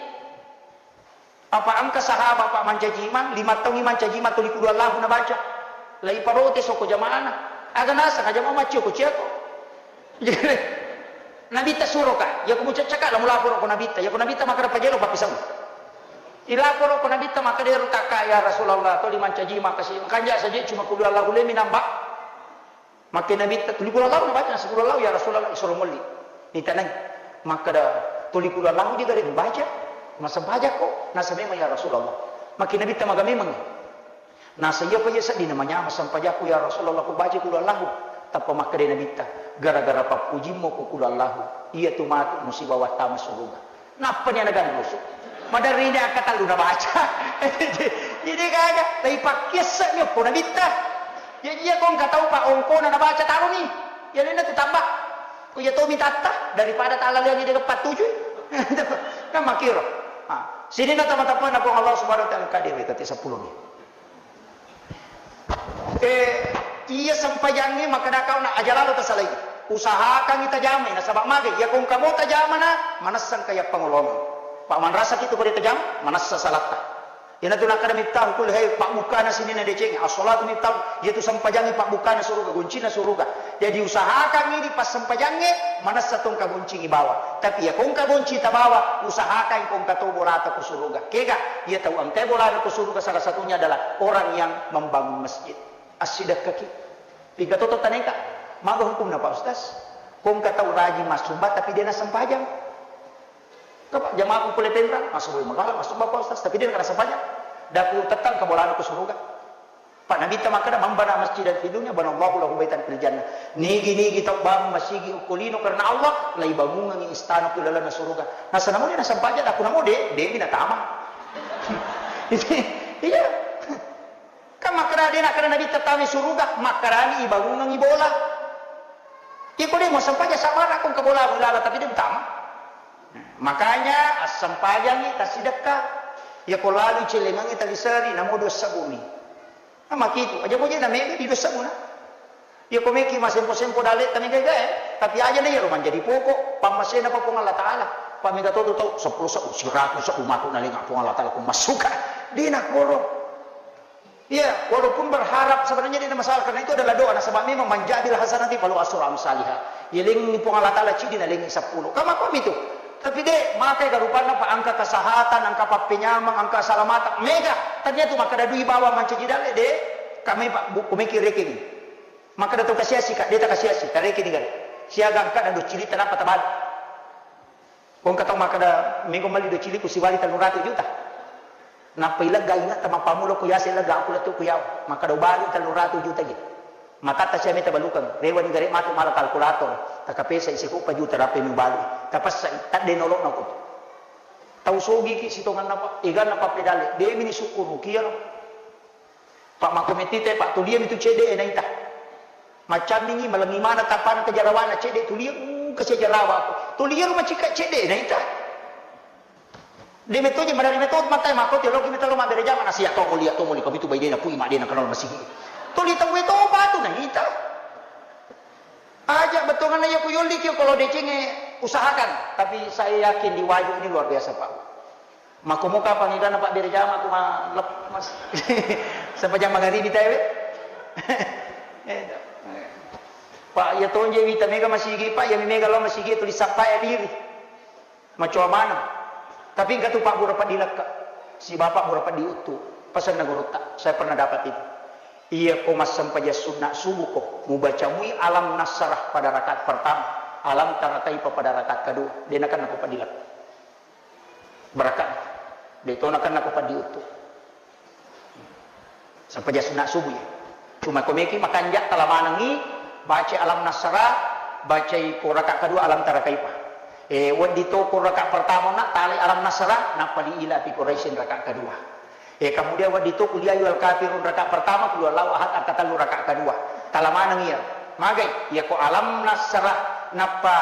Apa engka sahabat, Pak, mancaji imang, lima taung mancaji imang tuli kudu Allahu nabaca. Lai parotes okko jamaana. Aga naseng aja mau maccio ko ciako. Nabitta suroka, yako mucaccaka la mulaporo ko Nabitta, yako Nabitta makkeda pajelo pappisau. Ilaporo ko Nabitta makkeda ero kakak ya Rasulullah, toli mancaji imang kasi, kanja saja cuma kudu Allahu lemi nambah. Makke Nabitta, "Tuli kulo lau nabaca?" "Naseng kulo lau, ya Rasulullah, isuro molli." Nitanai. Makkeda, "Tuli kulo lau je gare mubaca? Masempajakko?" "Naseng memang, ya Rasulullah." Makke Nabitta, "Maga memang?" "Naseng iyapa iya sedding namanyameng sempajakku, ya Rasulullah, ku baca kulo lau." Tappa makkeda Nabitta, "Gara-gara pappujimmu ku kulo lau, iya tu matu musibawa tama suruga." Nappani ana ganrusu. Maderri ni akkatellu nabaca. Jadi gaga, tapi pakkiasse'mi okko Nabitta. Ya iya ko engka tau pa ongkona nabaca taroni. Ya lena tu tambah. Ko iya tomi tatta daripada talaleangi de pattujui. Kan makkiro. Ah, sininna tama-tamana Puang Allah Subhanahu wa Ta'ala, engka de wetati seppulo ni. Eh, iya sempajangnge makkeda kau na aja lalo tasalai. Usahakangngi tajamai, nasaba magai, iya ko engka mo tajamana, manessa engka iya pangolongeng. Pa manrasaki tu kode tajama, manessa salatta. Iyanatu nakkeda Miftahul Kul, hei, pabbukkana sininna deceng, as-salatu miftahul, iyatu sempajangnge pabbukkana suruga, goncinna suruga. Jadi usahakangngi di passempajangnge, manessa to engka goncingngi bawa. Tapi iya ko engka gonci tabawa, usahakan ko engka to bolata ko suruga. Kega, iya tau engka bolana ko suruga salah satunya adalah orang yang membangun masjid. Assidekkaki. Piga toto taneka. Maga hukumna, Pak Ustaz? Ko engka tau rajin massumba tapi de nassempajang. Kapa jamaah ku pole Penrang, massumba magala, massumba, Pak Ustaz, tapi de nassempajang. Daku tettang ka bolana ko suruga. Pak Nabitta makkeda, "Man bana masjidan fi dunya, banallahu lahu baitan fil jannah." Nigi-nigi tau bangun masigi okko lino karena Allah, laibangungengngi istana ku lalenna suruga. Nasaba namo de nassempajang, daku namo de, de mi natama. Iya. Kan makkeda de nakkeda Nabitta tamai suruga, makkedani ibangungengngi bola. Iko de muassempajang sabara ko engka bola mulala tapi de mutama. Makanya assempajangngi tassidekka. Iya ko lalu celengengngi taliseri namo dua sebbu mi. Nah, makitu aja boje na mega di dua sebbu na. Iya ko meki masempo-sempo dalle ta mega gae, tapi aja na iya ro manjadi pokok pammasena pa Puang Allah Taala. Pa mega to tu tau seppulo sebbu, siratu sebbu matu nalenga Puang Allah Taala ko massuka. De nakoro. Iya, walaupun berharap sebenarnya tidak masalah karena itu adalah doa. Nasaba memang man ja'a bil hasanati falahu asyru amsaliha. Yalengngi Puang Allah Taala cidi nalengngi seppulo. Kama kami itu. Tapi de, makai garupanna pa engka kesehatan, engka pappenyameng, engka salamateng. Mega. Tania tu makkeda dui bawang mancaji dalle de. Kami Pak Bu, kumiki rekening. Makkeda tau kasiasi ka, de takasiasi, tarekening gare. Siaga engka dan docili tanapa tabalu. Ko engka tau makkeda, "Mego melli dociliku siwali tellu ratu juta." Nappa ilegga ingatta mappammula ko yaseng legga aku lettu ku yawa. Makkeda, "Ubali tellu ratu juta je." Matatta sia meta balukeng, rewani gare matu mala kalkulator, takapesa isi ko pa juta rape mubali. Tapessai, tadde nolona ko. Tau sogiki sitonganna pa, eganna pappedalle, demi ni sukkuruki iyaro. Pak, makko metti te, Pak, tuliami tu cedde e naita. Maccammingi, malengi mana tapana ke jarawana cedde, tulia, uh, ke jarawa aku. Tulia rumah cika cedde e naita. De metto je, madari metto matai, makko te loki metto lo mabbere jama nasi ya to mulia to muli kopitu bai dena pui madena kenal masigi. Tuli tau e to patu naita. Aja bettuanna iya ku yolli ki kalau decengnge usahakan, tapi saya yakin di Wajo ini luar biasa, Pak. Makkomo kapang egana pabbere jama ku ma-, lep-, mas-, sempajang magaribi tae we. Eh, Pak, iya tonje wita mega masigi, Pak, iya mi mega lao masigi tuli sappai diri. Macoa maneng. Tapi engka tu Pak Guru Peddi Lekka. Si Bapak Guru Peddi Uttu. Pesanna gurutta. Saya pernah dapat itu. Iya ko massempajang sunna subuh ko, mubaca mui alam nasrah pada rakaat pertama, alam tara kaifa pada rakaat kedua. De nakenna ko Peddi Lekka. Barakka. De to nakenna ko Peddi Uttu. Sempajang sunna subuh ya. Cuma ko meki makanja tala manengi, baca alam nasrah, bacai ko rakaat kedua alam tara kaifa. Eh, wedding to ko rakaat pertama na tali alam nasrah, nappa li ila fi Quraisyin rakaat kedua. Eh, kemudian wedding to kuliah ayyuhal kafirun rakaat pertama, qul huwallahu ahad rakaat telu rakaat kedua. Tala maneng iya. Magai, iyako alam nasrah nappa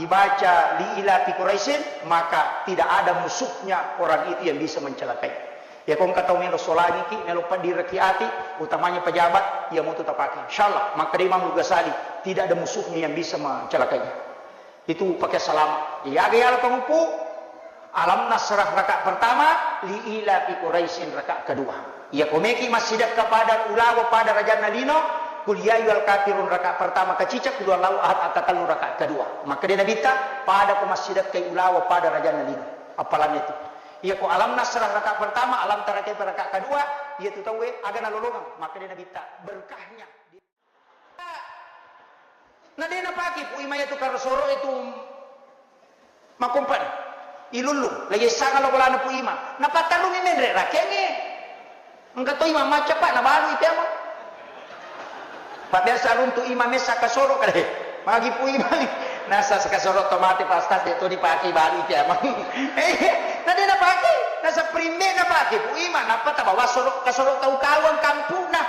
ibaca li ila fi Quraisyin, maka tidak ada musuhnya orang itu yang bisa mencelakai. Iyako engka tau melo solangiki, melo paddiraki ati, utamanya pejabat, iya mutu tapake. Insyaallah, makkeda Imam Ghazali, tidak ada musuhnya yang bisa mencelakainya. Itu pakai salam. Iya, aga yala pamuppu, Alam Nasrah rakaat pertama, li ila fi Quraisyin rakaat kedua. Iya komeki massidekka pada ulawa pada rajanna lino, kul ya ayyuhal kafirun rakaat pertama kacica, kul huwallahu ahad rakaat tellu rakaat kedua. Makkeda Nabitta, pada ko massidekka ulawa pada rajanna lino. Appalanna itu. Iya ko Alam Nasrah rakaat pertama, Alam Tara Kaifa rakaat kedua, iya tu tauwe aga nalolongeng. Makkeda Nabitta, berkahnya. Na de napake Pu Ima itu karosoro itu makompan. Ilullu, lagi sanga lo bolana Pu Ima. Napattarungi menre rakengnge. Engka to Ima macca, Pak, nabalui Pu Ima. Pak biasa runtu Ima messa kasoro kade. Magi Pu Ima. Nasa kasoro to mate Pak Ustaz, de to dipake balui Pu Ima. Eh, na de napake. Nasa primbe napake Pu Ima. Nappa tabawa soro, kasoro kau-kauang kampuna.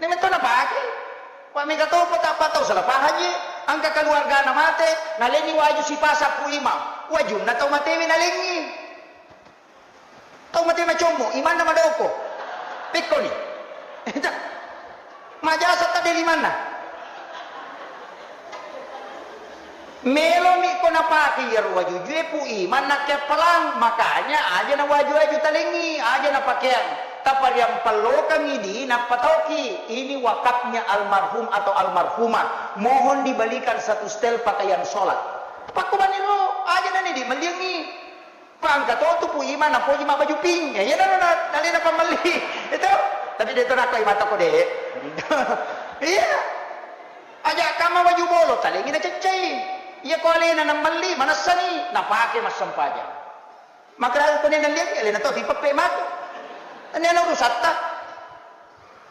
Nemetto napake. Wa mega topa tappa tau salah pahang je. Engka keluargana mate, nalenni waju sipasa Pu Ima. Wajunna tau matewe nalengngi. Tau mate macommo, imanna madoko. Pekkoni. Majasa tadde limanna. Melomi ko napake iyaro wajujue Pu Ima nakkeappalang, makanya aja na waju-waju talengngi, aja na pakeang. Tapariampallokangngi di nappa tauki. Ini wakafnya almarhum atau almarhumah. Mohon dibelikan satu setel pakaian sholat. Pakkubaniro, aja na ni di melliangngi. Pangka to tu Pu Ima napoji mabbaju pink. Ya, iya, na, na, nalena pammelli. Itu. Tapi de to nakko Ima toko de. Iya. Aja kamma baju bolo, talengi naceccai. Iya ko alena nammelli, manessani, napake massempajang. Makara ko ne nalliangngi, alena to tipeppe matu. Tania na urusatta.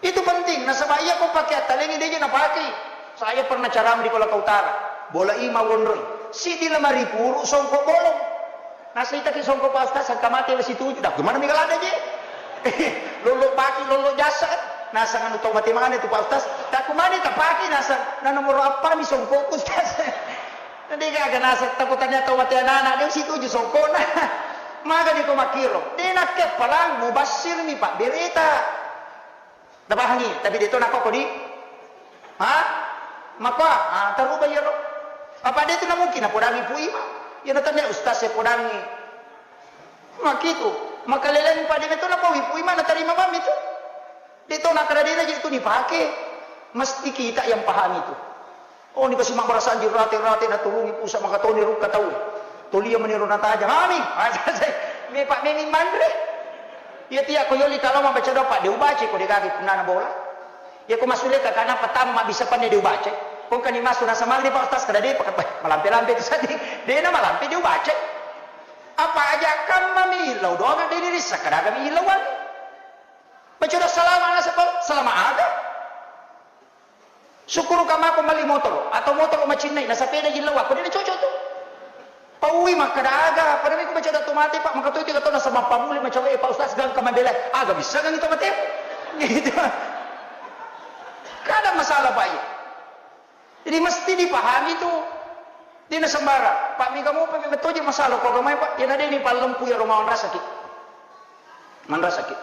Itu penting, nasaba iya ko pake attalengi deje napakei. Saya pernah ceramah di Kolaka Utara, bola Ima wonroi. Siddi lemari puru songko bolong. Nasaitaki songko Pak Ustaz, sangka mate wesi tuju. Dah, kemana mi ladde je? Lollo baki, lollo jasa. Nasang anu tau mate mana tu Pak Ustaz? Dah, kemana tapake nasang? Na nomor apa mi songko Ustaz? Nanti gaga nasang takutnya tau mate anak-anak, dia wesi tuju songkona. Maga di ko makkiro. De nakkeappalang, mubassir mi pabbereta. Tapahangi, tapi de to nakko di. Ha? Makko, ah, taruba iyaro. Apa de tu na mungkin napodangi Pu Ima. Iya na tania ustaz e podangi. Makitu. Makaleleng pa de to napaui Pu Ima natarima mami tu. De to nakada de na je tu dipake. Mesti kita yang pahami tu. Oh, ni pasi mabbarasanji rate-rate, naturungi pusa, makatoni rukka tau. Tolia meniro nataja. Mami, me pa memi manre. Iya tia ko yoli kalau mabaca doa, Pak, de ubaca ko de gaga punnana bola. Iya ko masule ka kana patamma bisa panne de ubaca. Ko kani masu nasa malli Pak Ustaz kada de, Pak, malampe-lampe tu sadi. De na malampe de ubaca. Apa aja kamma mi illau doang de dirissa kada mi illauan. Baca doa salama nasa Pak, salama aga. Syukuruka mako melli motoro, atau motoro macinnai, nasapeda jillau, ko de cocok tu. Paui makkada aga, pada miko baca doa tu mate, Pak, maka tu tiga tahun nasaba pamuli macawe, Pak Ustaz, gangka mabela, aga bisa gangi tu mate. Gitu. Kada masalah, Pak, iya. Jadi mesti dipahami tu. Dina sembarang. Pak, mika mopa memang toje masalah ko agamai, Pak. Iya na de ni pallempu iya romawan rasaki. Manrasaki.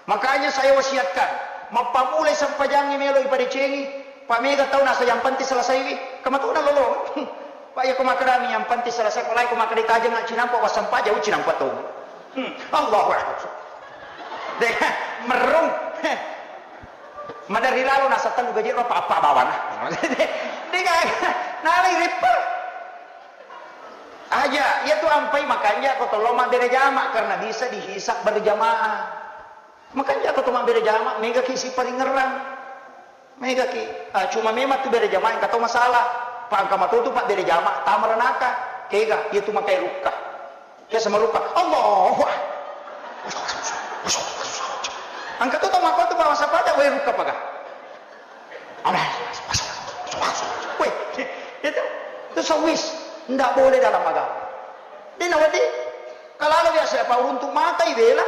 Makanya saya wasiatkan, mappamulai sempajangnge melo ipadecengi, Pak, mega tau nasa yang penting selesaiwi, kamatuna lolo. Pak, iya ko makkedami yang penting selesai, palai ko makkeda tajeng cinampa wassempajang, cinampa tau. Hmm, Allahu Akbar. De, merrung. Madari lalo nasa tellu gaji ro papa bawana. De, de, nalai rippa. Aja, iya tu ampai makanja ko tollo mabbere jama karena bisa dihisab berjamaah. Makanja ko to mabbere jama, megaki siparingerrang. Megaki. Ah, cuma memang tu bere jama engka to masalah. Pangka matotu Pak bere jama, tama ranaka. Kega, iya tu makai rukka. Ke sama rukka. Allahu Akbar. Engka to to mako tu Pak masa pada, weh rukka paga. Weh, itu, itu sawis. Ndak boleh dalam agama. Dina wadi, kalau biasa apa uruntu mata ibela,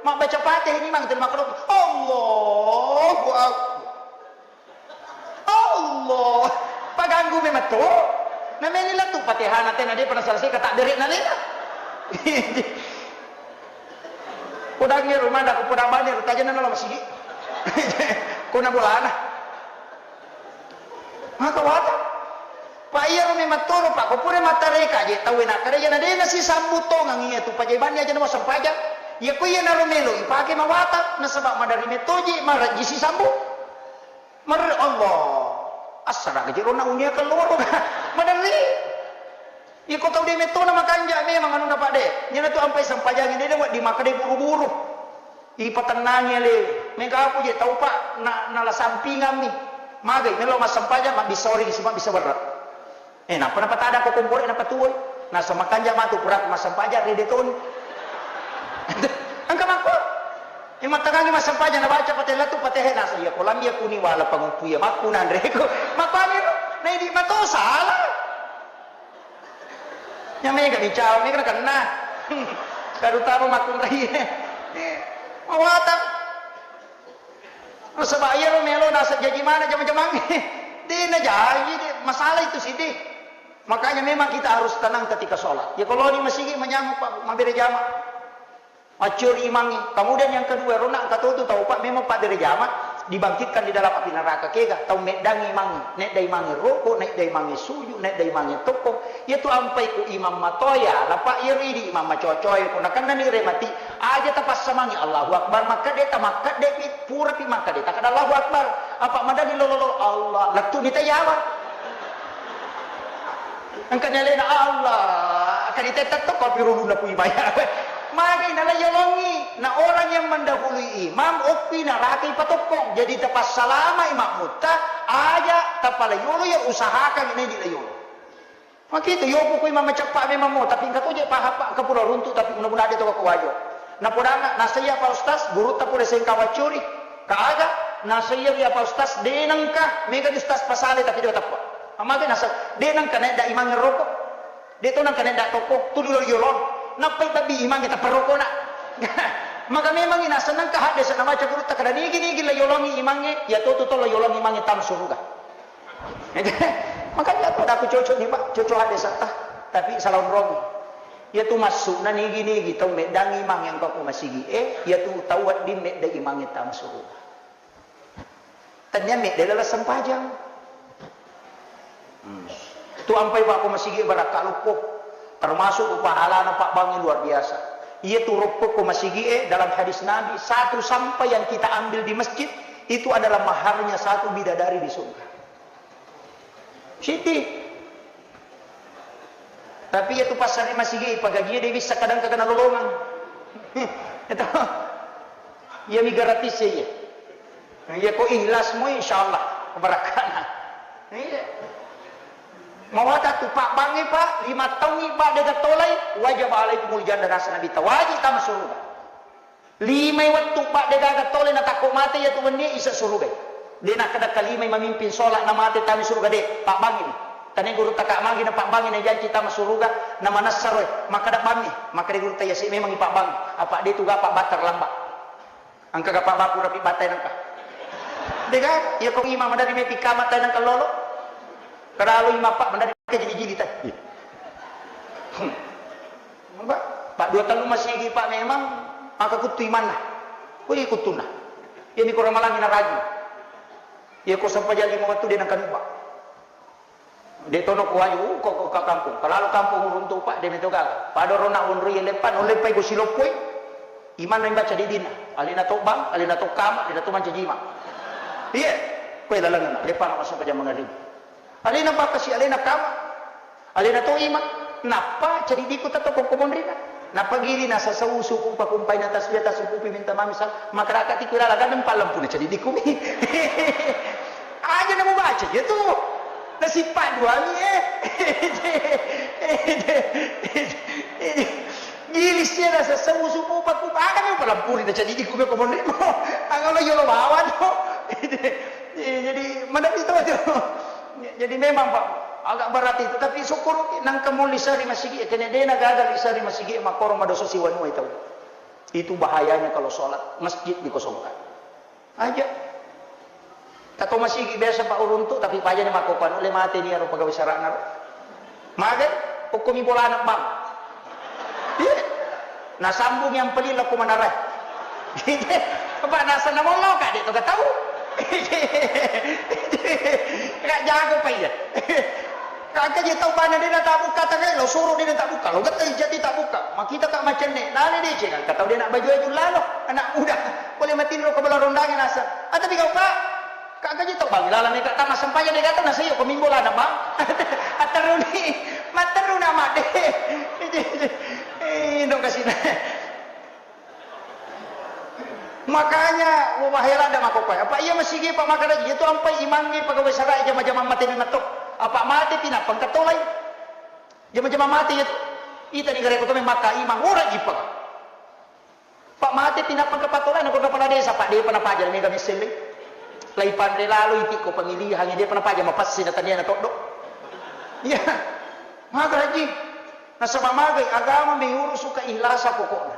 mak baca Fatihah ini mang terima kasih. Allahu Akbar. Allah. Allah, paganggu memang to. Nameni lettu Fatihana tena depa naselesai ka takbirna lena. Podangngi rumah dah, ko podang bani ro tajana nalo masigi. Ko na bolana. Maka wata. Pa iyaro memang toro, pa ko pura mattareka je tauwe nakkeda iyana de nasisambu tongang iya tu pajabanni aja namo sempajang. Iya ko iyanaro melo ipake mawata nasaba maderri metoji marajji sisambu. Mer-, Allah. Assara gaji rona unia keluar. Maderri. Iko tau de metto na makanja memang anu na pade. Nyana tu ampai sempajangi de wedding makkeda buru-buru. Ipatennangi ale. Mega aku je tau pa na, nala sampingammi. Magai melo massempajang mabbissa origi sima bisa berre. Eh, nappa napatada ko komporo napatuwoi. Nasa makanja matu pura massempajang rede toni. Engka makko. Eh, mattangangi massempajang nabaca patella tu patehe nasa iya ko lambi kuni wala panguppu iya makku nanreko. Makkuani ro. Naidi mato salah. Nya mega ni cao mega nakenna. Karu taro makkunrai. Eh, mawatang. Nasaba iyaro melo naseng jaji mana jama-jamangnge. De najaji, de masalah itu siddi. Makanya memang kita harus tenang ketika sholat. Ya kalau di masigi manyameng, Pak, mabbere jama. Maccuri imangnge. Kemudian yang kedua, rona engka totu tau, Pak, memang pabbere jama dibangkitkan di dalam api neraka. Kega tau meddangi imangnge, nedda imangnge roko, nedda imangnge suju, nedda imangnge tokko. Iyatu ampai ku imang matoya, lapa iyaro idi imang macocoe, ko nakennani remati, aja tapassamangi Allahu Akbar, makkedde tamakkeddepi, purapi makkeda takkeda Allahu Akbar. Apa madani lolo-lolo Allah, lettuni tayawa. Engkani alena Allah, engkani tetta tokko piruluna ku imaya. Magai nala yolongi, na orang yang mendahului imam, okki naraka ipatokkong. Jadi tapassalamai makmutta, aja tapala yolo ya usahakan ini di la yolo. Makitu, yopu kui mamaceppa memang mo, tapi engka to je pahappa, engka pura runtu, tapi mudah-mudahan de to ko wajo. Napodanna, nasaiya Pak Ustaz, gurutta pole sengkawa curi. Kaaga, nasaiya ri Pak Ustaz, de nengka, mega di Ustaz pasale, tapi de teppa. Amage nasa, de nengka naik da imang rokok. De to nengka naik da toko, tu dulu yolong. Nappai babbi imange tappa rokona. Maka memang ina senengka hadde sana maca gurutta kada nigi-nigi la yolongi imange, ya to tu to la yolongi imange tam suruga. Makanya aku, aku cocok nih, Pak, cocok hadde satta, tapi salah onrong. Iya tu maksudna nigi-nigi tau meddangi imang yang kau masigi e, iya tu tau wedding medda imang yang tama suruga. Tania medda lala sempajang. Hmm. Tu ampai Pak ko masigi barakka luppo, termasuk pahalana Pak Bangi luar biasa. Iya tu roppo ko masigi e dalam hadis Nabi, satu sampah yang kita ambil di masjid itu adalah maharnya satu bidadari di surga. Siti. Tapi iya tu passare masigi pagajié dé bisa kadang kagana lolongang. Itu. Iya mi gratis ya iya. Iya ko ikhlas mu insyaallah kebarakana. Iya. Mawata tu Pak Bangi Pak, lima taungi Pak dega tolai, wajib alaikumul jannah nasa Nabi ta wajib tama surga. Limai wettu paddegaga tole natakko mate iyatu wennie isa surugai. De nakkeda kalimai mamimpin sholat namate tami suruga de, pabbangini. Tane gurutta ka magi na pabbangi na janci tama suruga na manessa roe. Makkeda bammi, makkeda gurutta iya si memang ipabbangi. Apa de tuga pabbatta lamba. Engka ga pabbaku rapi battai nengka. Dega, iya ko imam madari mepi kama tai nengka lolo. Keralu imam pak madari ke jili-jili tai. Pak, dua tellu masigi, Pak, memang maka kuttu imanna. Kuli kuttunna. Iya mi ko ramalangi naragi. Iya ko sampajang lima wettu de nengka nubba. De tono ko waju, ko, ko ka kampung. Kalau kampung uruntu, Pak, de meto gaga. Pada rona unri leppa, no leppai go siloppoi. Imanna imbaca didina. Alena to bang, alena to kama, alena to mancaji imang. Iya. Koe lalenna, leppa na sampajang mangaribi. Alena bakasi, alena kama. Alena to ima. Nappa cedidikku tetto ko monrina. Nappa giri na sasau suku pakumpai na tasbih tasukupi minta mami sal. Makarakati kira laga nempa lampu na cedidikku mi. Aja na mubaca ya tu. Nasipa dua mi eh. Giri sia na sasau suku pakumpai. Aga mi palampuri na cedidikku mi ko monrimo. Aga lo yolo bawa tu. Jadi mana itu tu. Jadi memang, Pak, agak berat itu, tapi syukur nangka muli sari masigi, kene dena gagal sari masigi, makoro madosa siwanua itu. Itu bahayanya kalau sholat masjid dikosongkan. Aja. Kato masigi biasa Pak uruntu, tapi pajani makkokkoe anu le mate ni aro pegawai sara'na ro. Magai, okkomi bolana bang. Iya. Nasambung yang peli lako manarai. Pak nasa namollo ka de to gatau. Kak jago pa iya. Kak je tau bana de na tabukka tagai lo suro de na tabukka lo getta jadi tabukka. Makita ka macenne nale de ceng ka tau de na baju-baju lalo anak muda. Boleh matinro ke bola rondangi nasa. Ah, tapi kau Pak Kak gaji tau bang, laleng eka tama sempajang de gato nasa iyo ko mimbo lana bang. Atteruni, matteru nama de. Eh, dong kasih. Makanya wahai lada makopai. Apa iya masigi Pak makaraji itu ampai imangi pegawai sarai jama-jama mate memang to. Apa mate pinapang katolai. Jama-jama mate itu. Ita ni gare ko to memang maka imang ora jipa. Pak mate pinappa kepala desa, Pak depa napaja mega misselle. Lai panre lalo iti ko pemilihan depa napaja mapassi na tania na toddo. Iya. Maga haji. Nasaba magai agama mengurus keikhlasan pokokna.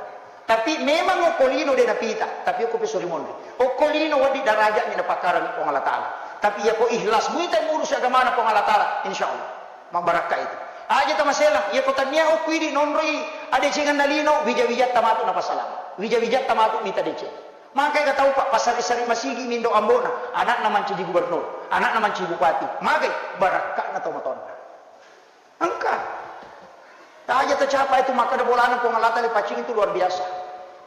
Tapi memang okko lino de napita, tapi okko peso rimonri. Okko lino wadi darajatnya napakarang Puang Allah Taala. Tapi ya ko ikhlas muita ngurusi agamana Puang Allah Taala, insya Allah. Mabbarakka itu. Aja tamasela, iya ko tania okku idi nonroi adecengan nalino, wija-wijatta matu napasalama. Wija-wijatta matu mita deceng. Maka ega tau pa pasari-sari masigi mindo ambona, anakna mancaji gubernur, anakna mancaji bupati. Magai barakkana tau matonna. Engka. Aja tacapa itu makkada bolana Puang Allah Taala paccing itu luar biasa.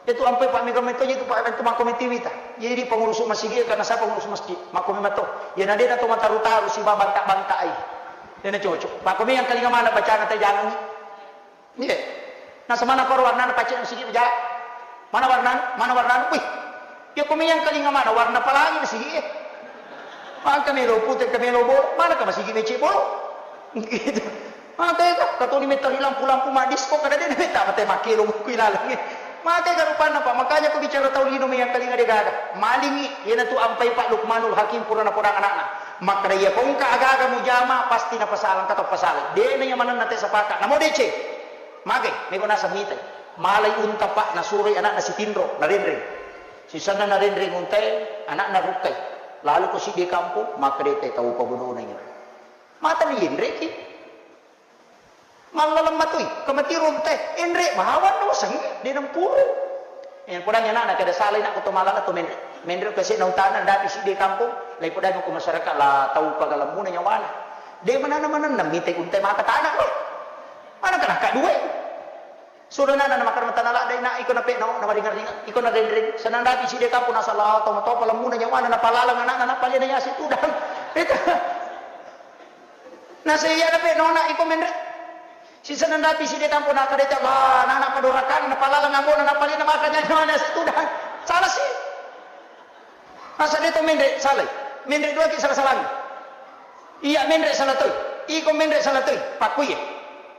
Itu ampe Pak mega metto itu Pak itu makko metiwita. Jadi pengurus masigi karena saya pengurus masjid, makko memetto. Ya nadena to mataru-taru si banta-banta ai. Dena cocok. Makko yang kalinga mana bacana teh jangan. Iya. Nah semana koro warna paccing masigi ja. Mana warna? Mana warna? Wih. Ya ko yang kalinga mana warna pelangi masigi. Maka melo putih ke melo bolo, mana ke masigi mece bolo? Gitu. Mate ka, katoni metta ri lampu-lampu maddisko, kada de metta mate makkelo mukku ilalengnge. Mate ka rupanna, Pak. Makanya ko bicara tau lino meyakkalinga de gaga. Malingi, iyanatu ampai Pak Lukmanul Hakim pura napodang anakna. Makkada iya kongka agaga mujama, pasti napasalang, kata pasalang. De na iya manenna te sapaka. Namo deceng. Magai, mego naseng mitai. Malai unta, Pak, nasuroi anakna sitinro, narenreng. Sisenna narenreng untae, anakna rukkai. Lalu ko siddi kampung, makkada te tau pabodona iya. Mata ni yenreki. Mallaleng matoi, kemati ronte, enre bawang doseng, de nempuru. Eh, podang anak-anak kada salah nak to malala to menre. Menre ke sena utana dapi si de kampung, lai podang ko masyarakat la tau pagalemmuna nyawana. De manana manenna mite unte maka tanah lo. Mana kana ka dua. Sudah nana na makar matana la dai na iko na pe no na maringar ringar iko na rendring. Senang dapi si de kampung na salah to to palemmuna nyawana na palaleng anak na palia na yasi tudang. Itu. Naseiya na pe nona iko menre. Sisa nandapi side tampo na kadeta ba nana padorakan na palala ngambona na palina maka nyana mana situdang. Salah si. Masa de to menre salai. Menre dua ki salah salang. Iya menre salah toi. Iko menre salah toi. Pakkuye.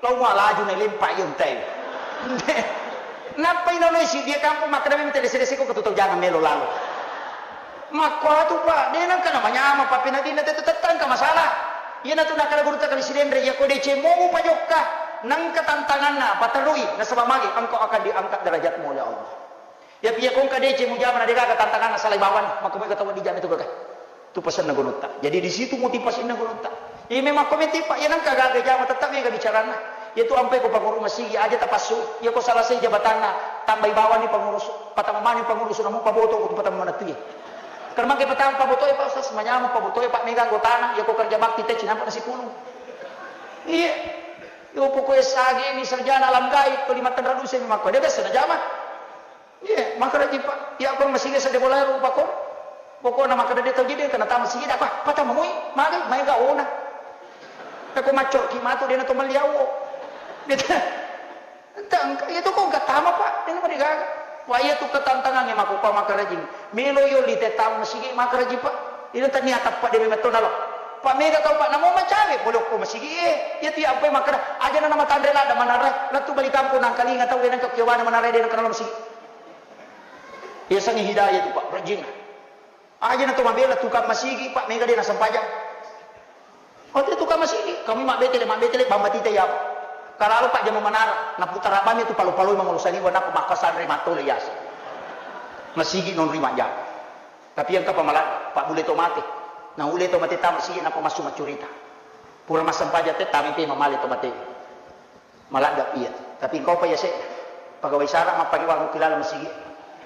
Lau malaju na lempa iya untai. Nappa inonoi si dia kampung makkeda memang tedese-dese ko ketu tau jangan melo lalo. Makkuatu, Pak, de nengka namanyameng pappeneddinna tetu tettangka masalah. Iyanatu nakkeda gurutta kali sidenre, iya ko deceng mo mupajokka, nengka tantanganna, paterui, nasaba magi engkau akan diangkat derajatmu oleh Allah. Iya ko engka deceng mujama na degaga tantanganna salai bawang, makko mega tau dijama itu gaga. Tu pasenna gunutta. Jadi di situ motivasinya gunutta. Iya memang komenti, Pak, iya nengka gaga jama tetap mega bicaranna. Iya tu ampai ko pangurus masigi aja tapassu. Iya ko selesai jabatanna, tambai bawang ni pangurus, patama mani pangurus namu paboto ko patama manatu iya. Karena mangke patama paboto ya Pak Ustaz, manyameng paboto ya Pak mega anggotana, iya ko kerja bakti te cinampa nasi pulung. Iya. Yo pokoknya sage ni sarjana alam gaib ko lima tenra duse memang ko dia biasa na jama. Iya, makkeda ji, Pak. Iya, ko masigi sedde bola rupa ko. Pokokna makkeda de tau jede kana tama sigi dah, Pak. Patama moi, magi mai ga ona. Ko macco ki matu de na to maliawo. Gitu. Entah engka iya to ko engka tama, Pak. De na mari gaga. Wah, iya tu ketantangan ya mako Pak makkeda ji. Melo yo li te tama sigi makkeda ji, Pak. Ini tania tappa de memang to nalo. Pak mega tau Pak namo macawe boleh ko masigi eh. Iya tu ya ampai makkeda aja na nama tanre lada manare. Latu bali kampung nangkalinga tau de nangka kiawana manare de nangka nalo masigi. Yasengnge hidayah tu, Pak, rajinna. Aja na to mabela tukang masigi, Pak, mega de nasempajang. Oh, tu tukang masigi, kami mabbetele, mabbetele, bamba tita ya, Pak. Kalalo, Pak, jama manara, naputara bammi tu palo-paloi mangolo saliwa, napa makkasanre matole yasa. Masigi non ri majjama. Tapi engka pamala, Pak, bule to mate. Naulle to mate tama masigi nappa massu maccurita. Pura massempajang te tama pe mamale to mate. Maladda iya. Tapi engkau pa yase pegawai sara mappake wangukki laleng masigi.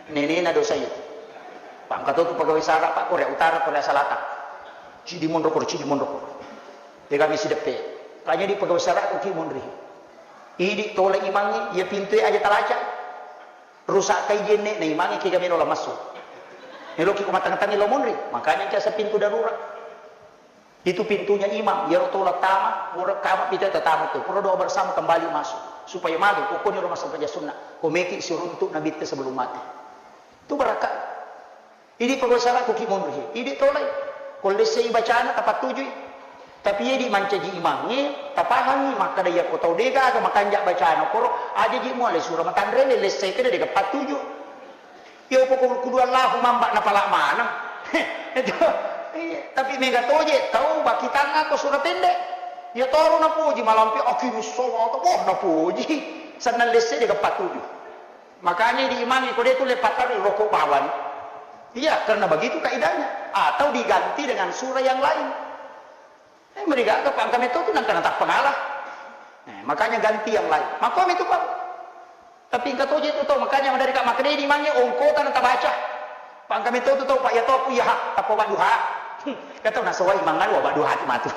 Nenena dosa iya. Pangka to tu pegawai sara pa Korea Utara, Korea Selatan. Cidi monro koro, cidi monro koro. Tegami sideppe. Kanya di pegawai sara ku ki monri. Idi tola imangnge, iya pintue aja talaca. Rusak kai jenne na imangnge kega melo la massu. Meloki ko matang-tangi lo monri. Makanya kiasa pintu darurat. Itu pintunya imang, iyaro tola tama, pura kama pita tatamu tu. Pura doa bersama kembali masuk. Supaya magi, pokoknya rumah sampai sunna. Komeki siruntuk Nabi te sebelum mati. Itu barakka. Idi pegawai sara ku ki monri. Idi tolai. Ko lessei bacana tapattujui. Tapi idi mancaji imangnge, tapahangi, makkada iya ko tau de gaga makanja bacana koro, aja ji muale sura matanre le lessei kede de pattuju. Iya pokok kudu Allahu mamba napala maneng. Itu. Iya, tapi mega toje tau bakitanga ko sura pendek. Iya toru napuji malampe akimi sawata, wah napuji. Sennang lessei de pattuju. Makanya di imangnge ko de tu le pattarui rokok bawang. Iya, karena begitu kaidahnya. Atau diganti dengan surah yang lain. Eh, merigaga pangka metto tu nangka natappa ngala. Eh, makanya ganti yang lain. Makko metto, Pak. Tapi engka toje tu tau, makanya madari ka makkedai di imangnge ongkota natabaca. Pangka metto tu tau, Pak, ya tau aku iya ha, tappa wadduha. Kata nasawai mangan wa wadduha tu matu.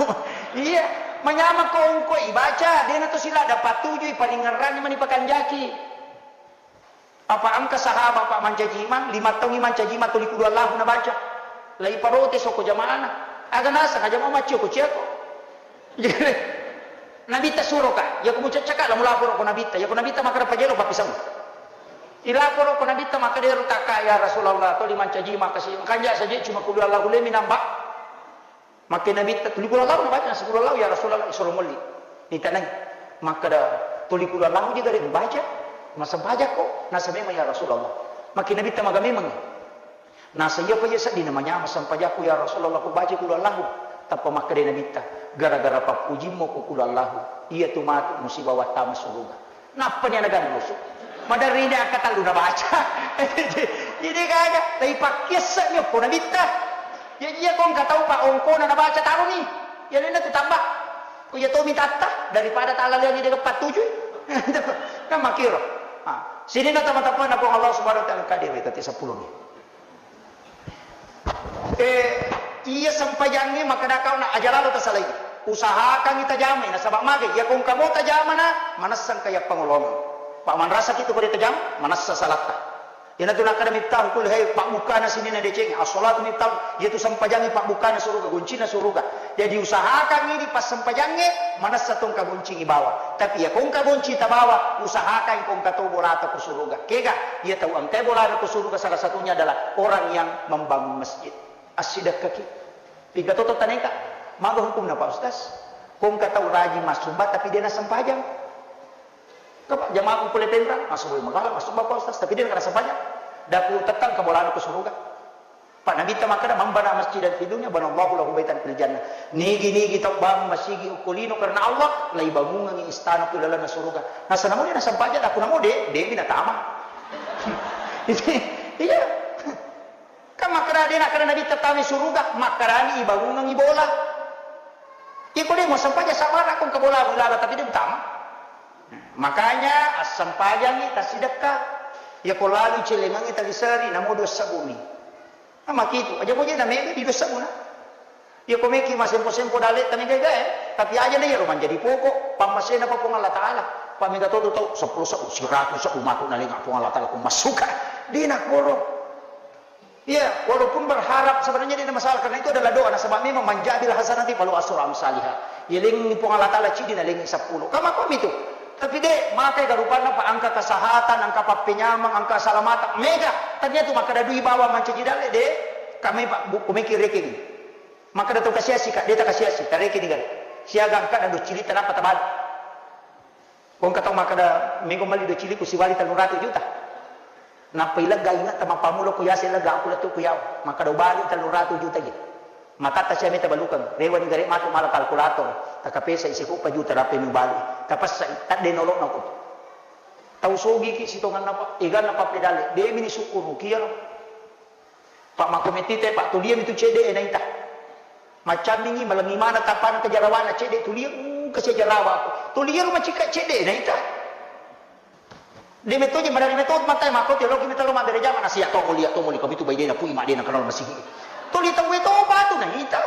Iya, manyameng ko ongko ibaca, dena to sila dapat tuju iparingerrangi mani pakanjaki. Apa engka sahabat, Pak, mancaji imang, lima taung mancaji imang tuli kudu Allahu nabaca. Lai parotes okko jamaana. Aga naseng aja mau maccio ko ciako. Nabitta suroka, yako mucaccaka la mulaporo ko Nabitta, yako Nabitta makkada pajelo pappisau. Ilaporo ko Nabitta makkada ero takka ya Rasulullah, tuli mancaji imang kasi, kanja saja cuma kudu Allahu lemi namba. Makke Nabitta, "Tuli kulo lau nabaca?" "Nasipulollau, ya Rasulullah, isuro molli." Nitanai. Makkeda, "Tuli kulo lau ji gare mubaca? Massempajang ko?" "Nasa memang, ya Rasulullah." Makke Nabitta, "Maga memang?" "Nasa iya pa iya sedding namanya massempajangku, ya Rasulullah, ku baca kulo lau." Tappa makkeda Nabitta, "Gara-gara pappujimmu ku kulo lau, iya tu matu musiba wattama suruga." Nappani ana ganrusu. Maderrina akkatellu nabaca. Jadi gaga, tapi pakkiasse'mi okko Nabitta. Jaji iya ko engka tau pa ongkona nabaca taroni. Iya nenna tu tamba. Ko iya tomi tatta daripada talaleangi de pattujui. Kan makkiro. Ah, sininna tama-tamana Puang Allah Subhanahu wa Ta'ala, kade wetati seppulo ni. Eh, iya sempajangnge makkeda kau na aja lalo tasalai. Usahakangngi tajamai, nasaba magai, iya ko engka mo tajamana, manessa engka iya pangolongeng. Pak manrasaki tu ko de tajama, manessa salatta. Iyanatu nakkeda Miftahul Kulli Khair, pabbukkana sininna deceng, as-salatu miftah, iyatu sempajangnge pabbukkana suruga, goncinna suruga. Jadi usahakangngi di passempajangnge, manessa to engka goncingngi bawa. Tapi iya ko engka gonci tabawa, usahakan ko engka to bolata ko suruga. Kega, iya tau engkai bolana ko suruga salah satunya adalah orang yang membangun masjid. Assidekkaki. Pigga toto taneka. Maga hukumna, Pak Ustaz? Ko engka tau rajin massumba tapi de nassempajang. Kapa jamaah ku pole Penrang, massumba magala, massumba, Pak Ustaz, tapi de nassempajang. Daku tettang ka bolana ko suruga. Pak Nabitta makkeda, "Man bana masjidan fid dunya, banallahu lahu baitan fil jannah." Nigi-nigi tau bangun masigi okko lino karena Allah, laibangungengngi istana ku lalenna suruga. Nasa namo de nassempajang, daku namo de, de mi natama. Iya. Kan makkeda de nakkeda Nabitta tama suruga, makkedani ibangungengngi bola. Iko de muassempajang sabara ko engka bola, bola, tapi de mutama. Makanya assempajangngi tassidekka. Iya ko lalu celengangngi taliseri, namo dua sebbu mi. Nah, makitu, aja boje na mega di dua sebbu na. Iya ko meki masempo-sempo dalle ta mega gae, tapi aja na iyaro manjadi pokok pammasena pa Puang Allah Taala. Pa mega to tu tau seppulo sebbu, siratu sebbu matu nalenga Puang Allah Taala ko massuka. De nakoro. Iya, walaupun berharap sebenarnya tidak masalah karena itu adalah doa. Nasaba memang man ja'a bil hasanati falahu asyru amsaliha. Yalengngi Puang Allah Taala cidi nalengngi seppulo. Kama kami tu. Tapi de, makai garupanna pa engka kesehatan, engka pappenyameng, engka keselamatan. Mega, tania tu makkeda dui bawa mancaji dalle de. Kami Pak Bu, kumeki rekening. Makkeda tu kasiasi ka, de ta kasiasi, tarekening gare. Siaga engka na docili tanapa tabali. Ko engka tau makkeda, "Mego melli docili ku siwali tellu ratu juta." Nappa ilegga ingatta mappammula ko yase legga aku lettu ku yawa. Makkeda, "Ubali tellu ratu juta je." Matatta sia meta balukeng. Rewani gare matu mala kalkulator. Takapesa ise ko pa juta rape mubali. Tapessa i, tadde nolokna ko. Tau sogiki sitonganna pa, eganna pappedalle. De mini sukkuruki iyaro. Pak makko metti te, Pak, tulia mi tu cedde e naita. Maccammingi, malengi mana tapana ke jarawana cedde tuliru, uh, ke sejarawa aku. Tuliru macikka cedde, na ita. De metto je, madari metto matai mako teologi meta lo mabbere jama, nasia to moli, to moli, kami tu bai dena pui ma dena kenal masigi. Tuli tau to batu na ita.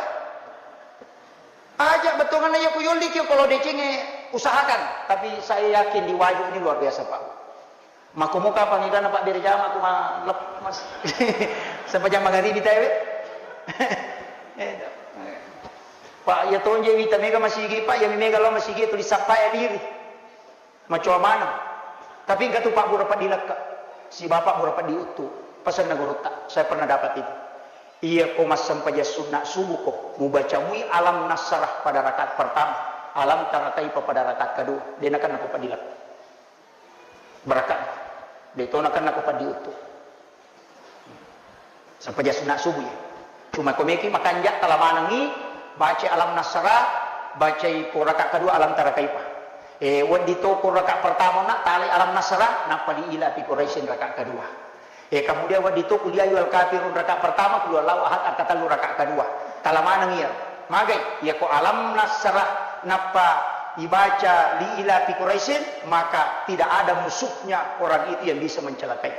Aja betongan na iya ku yolli kio kalau decengnge usahakan, tapi saya yakin di Wajo ini luar biasa, Pak. Makkomo kapang igana pabbere jama ku ma-, lep-, mas-, sempajang magaribi tae we. Eh, Pak, iya tonje wita mega masigi, Pak, iya mega lao masigi tuli sappai aliri. Macoa maneng. Tapi engka tu Pak Bura Peddi Lekka. Si Bapak Bura Peddi Uttu. Pesanna gurutta. Saya pernah dapat itu. Iya ko massempajang sunna subuh ko, mubaca mui alam nasrah pada rakaat pertama, alam tara kaifa pada rakaat kedua. De nakenna ko Peddi Lekka. Barakat. De to nakenna ko Peddi Uttu. Sempajang sunna subuh ya. Cuma ko meki makanja tala manengi, baca alam nasrah, bacai ko rakaat kedua alam tara kaifa. Eh, weddi to ko rakaat pertama na talai alam nasrah, nappa li ila fi Quraisyin rakaat kedua. Eh, kemudian weddi to qul ya ayyuhal kafirun rakaat pertama, qul huwallahu ahad angka tellu rakaat kedua. Tala maneng iya. Magai, iya ko alam nasrah nappa ibaca li ila fi Quraisyin, maka tidak ada musuhnya orang itu yang bisa mencelakai.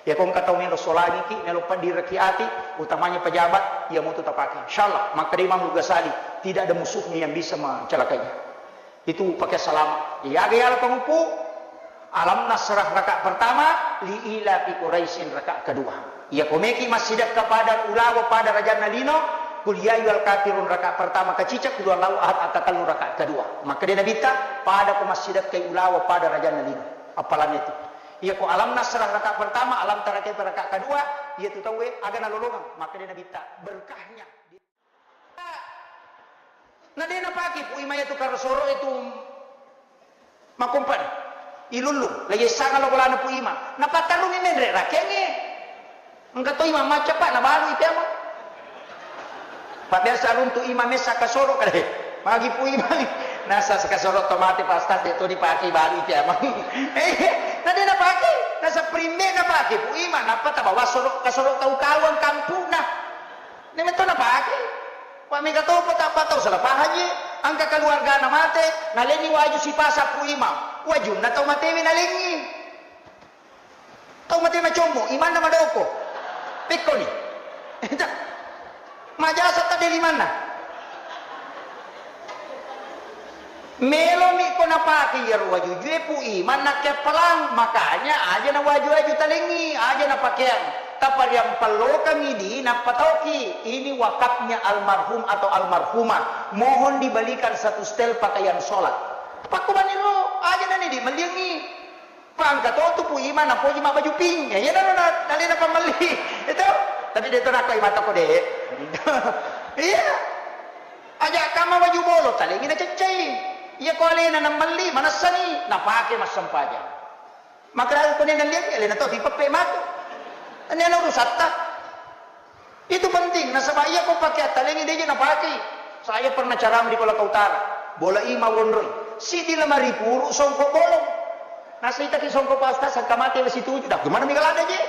Ya, ko engka tau melo solangiki, melo paddiraki ati, utamanya pejabat, iya mutu tapake. Insyaallah, makkeda Imam Al-Ghazali, tidak ada musuhnya yang bisa mencelakainya. Itu pakai salama. Iya, aga yala pengupu, alam nasrah rakaat pertama, li ila fi Quraisyin rakaat kedua. Iya, ko meki massidekka pada ulawa pada rajanna lino, qul ya ayyuhal kafirun rakaat pertama kacica, qul huwallahu ahad angka tellu rakaat kedua. Makkeda Nabitta, pada ko massidekkai ulawa pada rajanna lino. Appalanna itu. Iya ko alam nasrah rakaat pertama, alam tara kaifa rakaat kedua, iya tu tauwe aga nalolongeng, makkeda Nabitta, berkahnya. Na de napake Pu Ima iya tu karosoro itu makompan. Ilullu, lagi sangat lo bolana Pu Ima. Napattarungi menre rakengnge. Engka to imang macca, Pak, nabalui teamo. Pak, biasa runtu imang messa kasoro kale. Magi Pu Imang. Nasa kasoro to mate, Pak Ustaz, de to dipake balui teamo. Eh, na de napake. Nasa primbe napake Pu Imang, nappa tabawa soro, kasoro tau kawang kampuna. Ne meto napake. Pak, mega topo tappa tau salah paham je. Engka keluargana mate, nalengi waju sipasa Pu Imang. Wajunna tau matewe nalengi. Tau mate macommo, imanna madoko. Pekkoni. Majasa tadde limanna. Melomi ko napake iyaro wajujue Pu Imang nakkeappalang, makanya aja na waju-waju talengi, aja na pakeang. Tapariampellokangi di nappa tauki, ini wakafnya almarhum atau almarhumah. Mohon dibelikan satu setel pakaian sholat. Pakkubaniro, aja na ni di melliangi. Pangka to tu Pu Ima napoji mabbaju pink. Ya, iyanaro na, nalena pammelli. Itu. Tapi de to nakko imata ko de. Iya. Aja kamma baju bolo, talengi naceccai. Iya ko alena namelli, manessani, napake massempajang. Maka ko ne nalliangi, alena to tipeppe matu. Ini ana urusatta. Itu penting, nasaba iya ko pake attalengi deje napakei. Saya pernah ceramah di Kolaka Utara, bola ima wonroi. Siddi lemari puru songko bolong. Nasaitaki songko Pak Ustaz, sangka mate wesi tuju. Dah, gimana mega lada je?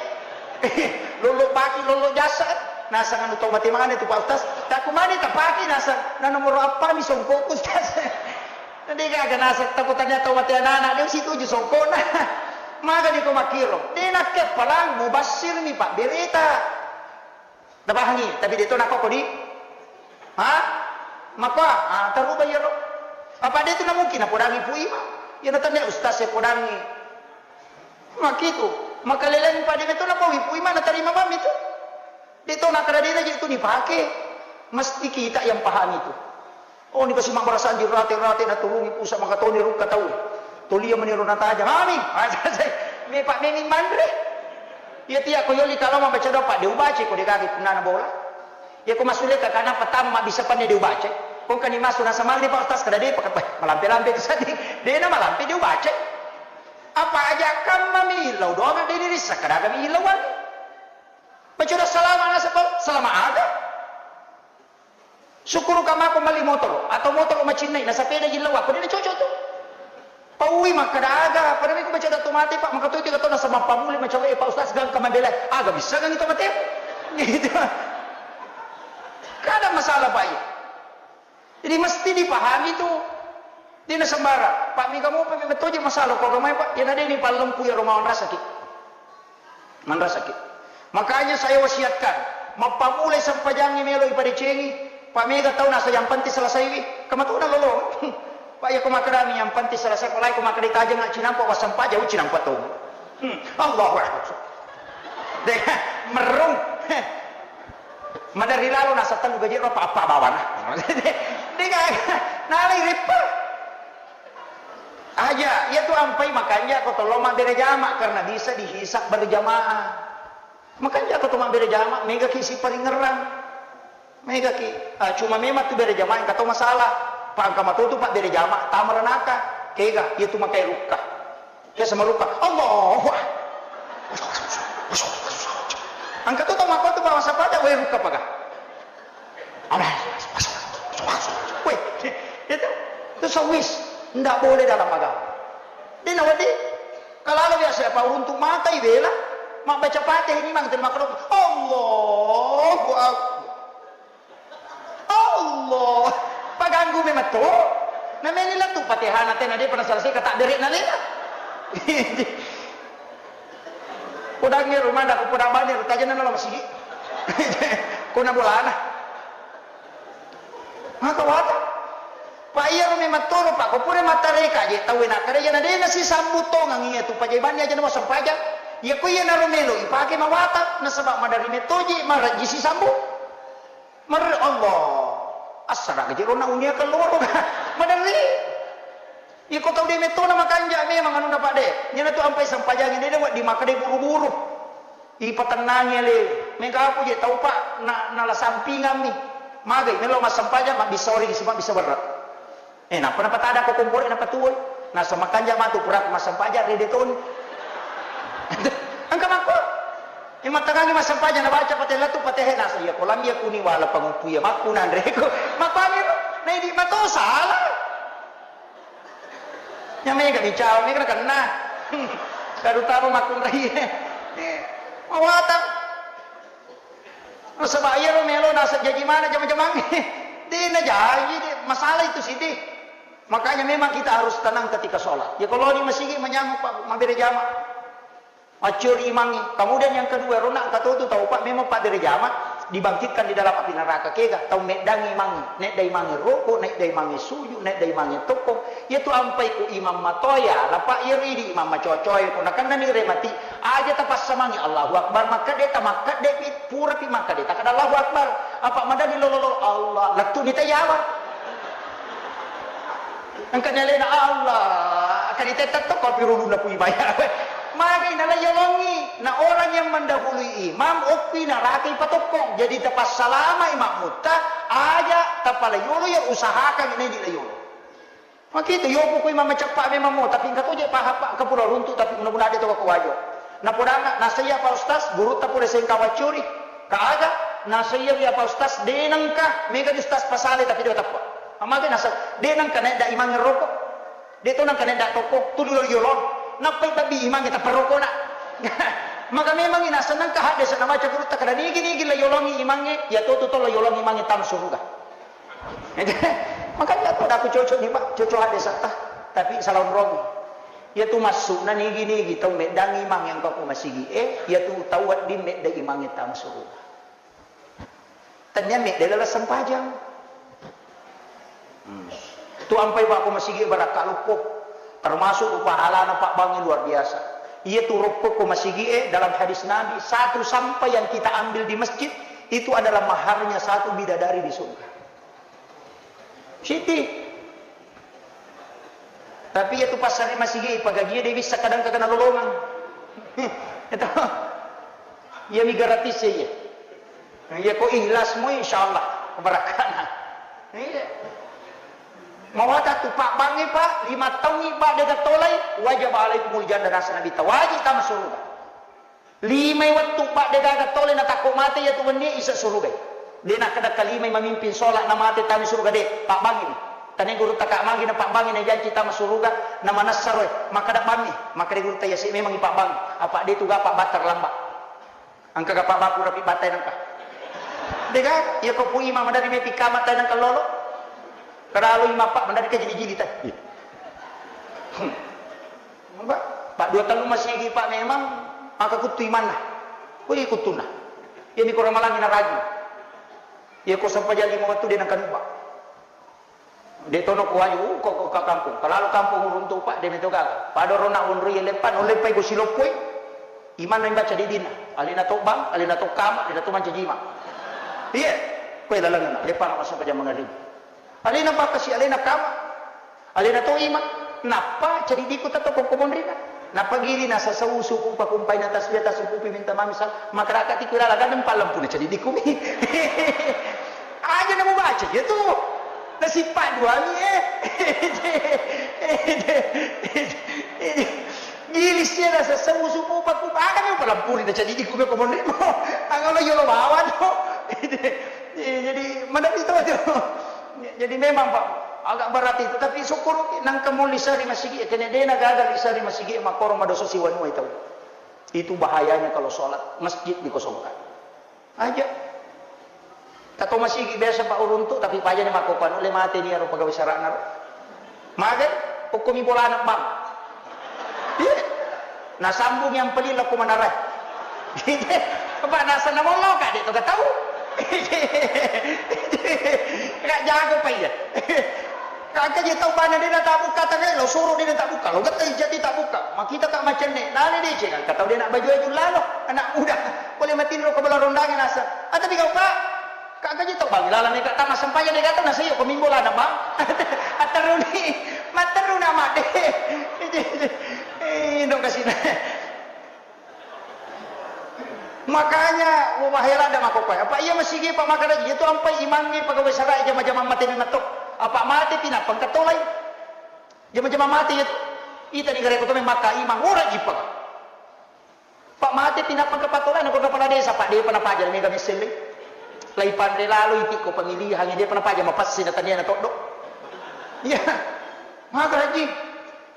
Lolo paki, lolo jasa. Nasang anu tau mate mana itu Pak Ustaz? Taku mani tapaki nasang. Na nomor apa mi songko Ustaz? Nanti gaga nasang takutnya tau mate anak-anak. Dia wesi tuju songko na. Maga di ko makiro. Denakke palang mubasir mi Pak berita. Napahangi, tapi de to nakko kodi? Ha? Makko, ah, taruba iyaro. Apa de tu na mungkin napodangi Pu Ima? Iya na tania ustaz e podangi. Makitu, makaleleng pade meto napawi Pu Ima natarima mami tu. De to nakada de na je tu nipake. Mesti kita yang pahami tu. Oh, ni pasi mabbarasanji rate-rate naturungi pusa makatoni rukka tau. Tolia meniro nataja. Mami, me pak memi manre. Iya tia ko yoli kalau mabaca doa pak de ubaca ko de gagi punana bola. Iya ko masule ka kana pertama bisa pande de ubaca. Ko kani masu nasa maghrib pak ustaz kada de pak malampe-lampe tu sadi. De na malampe de ubaca. Apa aja kan mami illau doang de ni risa kada kami illauan. Baca doa salama nasa salama aga. Syukuruka mako melli motoro, atau motoro macinnai, na sepeda ji lao, ko de na cocok tu. Paui makkada aga, pada miko baca datu mate pak, maka tu tiga tahun nasaba pamuli macawe pak ustaz gangka mabela, aga bisa gangi to mate. Gitu. Kada masalah pak iya. Jadi mesti dipahami tu. Dena sembarang. Pak, mega mopa memang toje masalah ko agamai, Pak. Yana deni pallempu ya Roma manrasaki. Manrasaki. Makanya saya wasiatkan, mappamulai sempajangi melo ipadecengi, Pak, mega tau nasa yang penting selesai wi. Kamatuna lolo. Pak, ya ko makkedami yang penting selesai, ko lai ko makkeda tajeng cinampa, wasempajang cinampa tau. Hmm. Allahu Akbar. Deh, merung. Maderri lalo nasa tellu gaji apa apa bawana. Dega nalai ripper. Aja, iya tu ampai makanja ko tollo mabbere jama karena bisa dihisab berjamaah. Makanja ko to mabbere jama, mega ki siparingerrang. Mega ki. Ah, cuma memang tu bere jama engka to masalah. Pa engka matotu pa bere jama, tama ranaka. Kega, iya tu makai rukka. Ke sama rukka. Allahu Akbar. Engka tu tau makko tu pa masa pada, weh, rukka paga. Alah, weh, itu, itu sawis. Ndak boleh dalam agama. Dena wadi, kalau biasa apa uruntu mata ibela, mak baca Fatihah ini mang terima kasih. Allahu Akbar. Allah, paganggu memang to. Nameni lettu Fatihana tena de pernah selesai kata dere nalena. Podangnge rumah dak podang bani tajana nalo masigi. Kona bolana. Maka wata. Pak iya ro memang toro Pak ko pura matareka je tau na kare jana de nasi sambu tongang iya tu pajabanni aja namo sempajang. Iya ko iya naro melo ipake mawata nasaba madari metoji maraji si sambu. Mer-, Allah. Assara gaji rona unia keloro. Maderri. Iko tau de metona makanja memang anunna Pak de. Nyana tu ampai sempajangi de, de, di makkeda buru-buru. Ipatennangi ale. Mega aku je tau Pak na, nala sampingammi. Magai melo massempajang mabbissa oring sipa bisa berre. Eh, nappa napatada ko komporo napatuwoi. Nasa makanja matu puraku massempajang rede toni. Engka makko. Eh, mattangangi massempajang nabaca patella tu patehe nasa iya ko lambi aku ni wala panguppu iya makku nanre ko. Makkuani ro. Naidi mato salah. Nya mega ni cawa mega nakenna. Terutama makkunrai. Eh, mawatang. Nasaba iyaro melo naseng jaji mana jama-jamangnge. De najaji de, masalah itu siti. Makanya memang kita harus tenang ketika sholat. Ya kalau di masigi manyameng Pak, mabere jama. Maccuri imangnge. Kemudian yang kedua, rona engka totu tau Pak memang Pak bere jama dibangkitkan di dalam api neraka. Kega tau meddangi imangnge, nedda imangnge roko, nedda imangnge suju, nedda imangnge tokko. Iyatu ampai ku imang matoya, lapa iyaro idi imang macocoe, ko nakennani remati, aja tapassamangi Allahu Akbar, makkedde tamakkedde pi, pura pi makkedde takkeda Allahu Akbar. Apa madani lolo-lolo Allah, lettu ni tayawa. Engka ni alena Allah, kani tetta to ko pirulunna pui baya. Magai nala yolongi, na orang yang mendahului imam, okki narakai patokkong. Jadi tapassalama imam mutta, aja tapala yolo ya usahakan ini di la yolo. Makitu, yopo ko imang maceppa memang mo, tapi engka to je paha pa, engka pura runtu, tapi mudah-mudahan de to ko wajo. Napodanga, nasaiya Pak Ustaz, gurutta pura sengka waccuri. Ka aga, nasaiya wi Pak Ustaz, de nengka, mega di Ustaz pasale, tapi de teppa. Amaga nasa, de nengka naedda imang roko. De to nengka naedda toko, tuli lo yolong. Nappai tabbi imang tappa rokona. Maka memang ina senengka hadde sana baca gurutta kada nigi-nigi la yolongi imangnge, ya to tu to la yolongi imangnge tam suruga. Makanya aku dah aku cocok nih Pak, cocok ada sata, tapi salah umroh. Ya tu masuk na nigi-nigi tau meddangi imang yang kau masigi eh, ya tu tau di medda imang yang tam suruh. Tanya medda dalam sempajang. Hmm. Tu ampai Pak ko masigi barakka loppo, termasuk pahalana Pak Bangi luar biasa. Iya tu rokko ko masigi eh, dalam hadis Nabi, satu sampah yang kita ambil di masjid itu adalah maharnya satu bidadari di surga. Siti. Tapi iya tu passare masigi, pagaji de bisa kadang kagana lolongang. Itu. Iya mi gratis iya. Iya ko ikhlas mo insyaallah kebarakana. Iya. Mawata tu Pak Bangi Pak, lima tahun iba de gatolai, wajib alaikumul jannah nasa Nabi ta wajib tama surga. Limai wettu, Pak, de gaga tole natakko mate iya tu wenni isa surugai. De nakkeda kalimai mamimpin sholat na mate tami suruga de, Pak Bangi ni. Tane guru taka mangi na Pak Bangi na janci tama suruga, na manessa roe, makkeda bammi, makkeda guru taya si memang Pak Bangi. Apa de tu gapa batar lamba. Engka gapa baku rapi batai nengka. De gaga, iya ko pu imam dari mepi kama tai nengka lolo. Terlalu imappa, mendadak jili-jili teh. Iya. Hmm. Pak, Pak, dua tellu masigi, Pak, memang maka kuttu imanna. Wih, kuttunna. Iya, mi ko ramalangi naragi. Iya, ko sampajang lima wettu de' nengka nubba. De' tono ko waju, uh, ko, ko, ka kampung. Terlalu kampung uruntu, Pak, de' meto gaga. Pada rona wonroi leppa, no leppai ko siloppoi. Imanna imbaca didinna. Alena to bang, alena to kama, alena to mancaji ima. Iya. Koe lalenna, leppa na masa pajang mangaribi. Alena pakkasi, alena kama. Alena to ima. Nappa cadidiku tetto ko monrina. Nappa gili na sasau suku pakumpaina tasbih, tasukupi minta mami sal-, makaraka tiku lala gadeng pallampu na cadidiku mi. Aja na mubaca iya tu. Nasippa duami, eh. Gili sia na sasau suku pakumpa, aga mi palampuri na cadidiku mi ko monrimo. Angalo yolo bawang to. Jadi, mana itu tu. Jadi memang, Pak, agak berat itu, tapi syukur nangka mo lisa ri masigi, kene dena gagal lisa ri masigi, makoro madoso siwanua itu. Itu bahayanya kalau sholat masjid dikosongkan. Aja. Tato masigi biasa, Pak, uruntu, tapi paja ni makko panu le mate ni aro pegawai sarana ro. Magai, okko mi bolana, Bang. Iya. Nasambung yang peli lako manarai. Pak, nasa namollo ka, de' to ka tau. Ka jago pa iya. Ka, ka je tau bana de' na tabukka tangai, lo suro de' na tabukka, lo getta jadi tabukka. Makita ka macenne, nale deceng, ka tau de' na baju-baju lalo, anak muda. Pole matinro ke bala rondangi nasa. Ah, tapi kau, Pak, Ka gaji tau bangi lalang mega tama sempajang de' gaga tau nasai ko mimbo lana, Bang. Atterruni, matterru na madde. Eh, dong kasina. Makanya, wah, heran dah mako koe. Apa iya masigi, Pak, maka lagi itu ampai imangnge pegawai sarai jama-jama mate memang to. Apa mate pinapang katolai. Jama-jama mate itu. Ita ni gare ko to memang maka imang ora jipa. Pak, mate pi nappa kepala desa, Pak, depa napaja mega messelle. Lai panre lalo iti ko pemilihan, depa napaja mapassi na tania na toddo. Iya. Maga haji.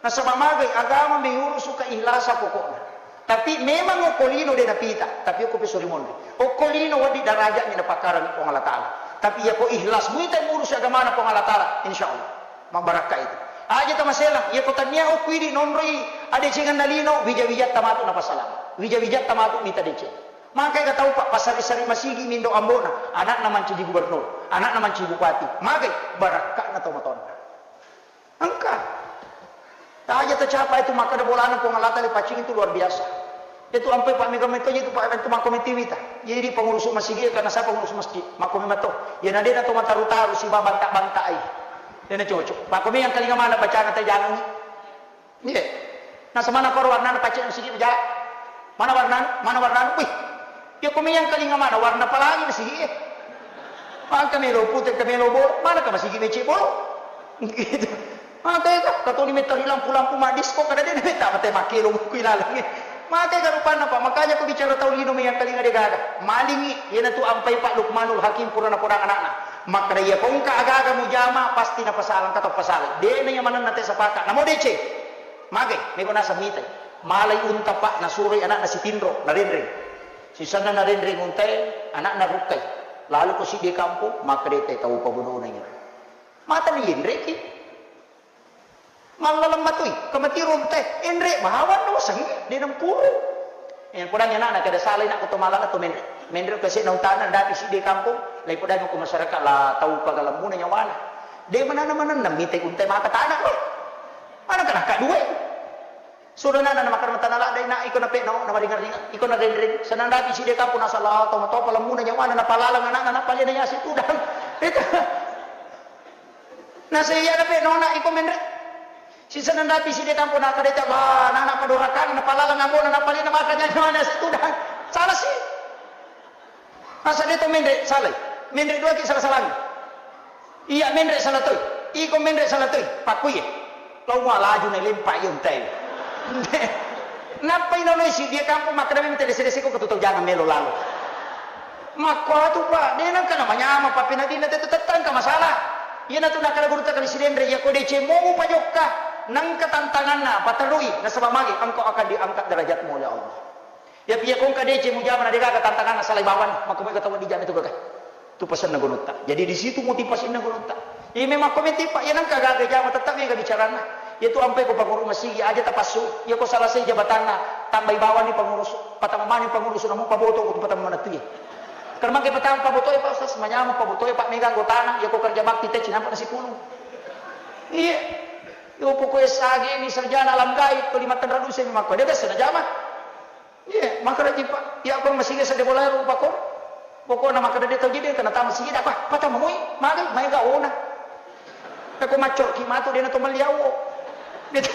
Nasaba magai agama mengurus keikhlasan pokokna. Tapi memang okko lino de napita, tapi okko peso rimonri. Okko lino wedding darajatnya napakkarang Puang Allah Taala. Tapi iya ko ikhlas muita ngurusi agamana Puang Allah Taala, insya Allah. Mabbarakka itu. Aja tamaselang, iya ko tania okko idi nonroi adecenganna lino, wija-wijatta matu napasalama. Wija-wijatta matu mita deceng. Maka ega tau, Pak, pasari-sari masigi mindo ambona, anakna mancaji gubernur, anakna mancaji bupati. Magai barakkana tau matonna. Engka. Aja tacapa itu makkada bolana Puang Allah Taala paccing itu luar biasa. Itu ampai Pak mega metto itu Pak itu makko metiwita. Jadi pengurus masigi karena siapa pengurus masjid? Makko memetto. Ya nadena to mataru-taru siba banta-bantai. Dena cocok. Makko yang kalinga mana bacana teh jangan. Iya. Nah, semana koro warnana pacce masigi beja. Mana warnana? Mana warnana? Wih. Ya ko meyang kalinga mana warna pelangi masigi. Maka melo pute, ka melo bolo, mana ka masigi mece bolo. Gitu. Maka itu, katoni metta ri lampu-lampu maddisko, kada de metta mate makkelo mukku ilalang. Maka itu rupanna, Pak, makanya ko bicara tau lino meyang kalinga de gaga. Malingi, iyanatu ampai Pak Lukmanul Hakim purana podang anakna. Makkada iya ko engka aga-aga mujama pasti napasalang, kata pasalang. De na iya manenna te sapaka. Namo deceng. Magai, mego naseng mitai. Malai unta, Pak, nasuroi anakna sitinro, narenreng. Sisenna narenreng untae, anakna rukkai. Lalu ko siddi kampung, makkada te tau pabodona iya. Mata ni yenreki. Mallaleng matui, kemati runte, enre bawang no sengi, de nempuru. Yang kurang enak nak ada salah nak kutu malala tu menre. Menre ke sik nautana dapi siddi kampung, lai podang ko masyarakat la tau pagalemmuna nyawana. De manana manana mite unte maka tanah lo. Mana kena kak dua. Sudah nana nama karena tanah la dai nak iko nape no nama ringar ringar iko na rendring. Senang dapi siddi kampung asal la tau matau pagalemmuna nyawana na palalang anak anak paling nasi tudang. Itu. Naseiya nape nona iko menre. Sisa nandapi siddi kampung na kadeta, wah, nana padorakan, na palalang ambona, na palina maka nyawa na situdang. Salah si. Masa de to menre, salah. Menre dua ki salah-salah. Iya menre salah toi. Iko menre salah toi. Pakku iya. Lau mua laju na lempa iya untai. Nappa ino noi siddi kampung makkada memang tele sede seko ketu tau jangan melo lalo. Makkuatu, Pak, de nengka namanyameng pappeneddinna tetu tettangka masalah. Iyanatu nakkeda gurutta kali sidenre, iyako deceng mo mupajokka, nengka tantanganna, paterui, nasaba magi engkau akan diangkat derajatmu oleh Allah. Iyapi iyako engka deceng mujama na degaga tantanganna, salai bawang, makko mega tau dijama itu gaga. Tu pasenna gunutta. Jadi di situ motivasinna gunutta. Iya memang ko meti, Pak, iya nengka gaga jama tetap mega bicaranna. Iya tu ampai ko panguru masigi aja tapassu. Iya ko salasai jabatanna, tambai bawang ni pangurus, patama mani pangurus, namu paboto ko tu patama manatu iya. Karena mangke patama paboto ya, Pak Ustaz, manyameng paboto ya, Pak, mega anggotana, iya ko kerja bakti te cinampa nasipulung. Iya. Yo pokoknya sage ni sarjana alam gaib, ko lima tenra duse memang ko dia biasa na jama. Iya, makkeda ji, Pak, iya, Pak, masigi sedde bola ro, Pak, ko. Pokokna makkeda de tau ji de kena tama sigi, apa? Patama moi, magi, mai ga ona. Peko maccor ki matu de na to melli awo. Gitu.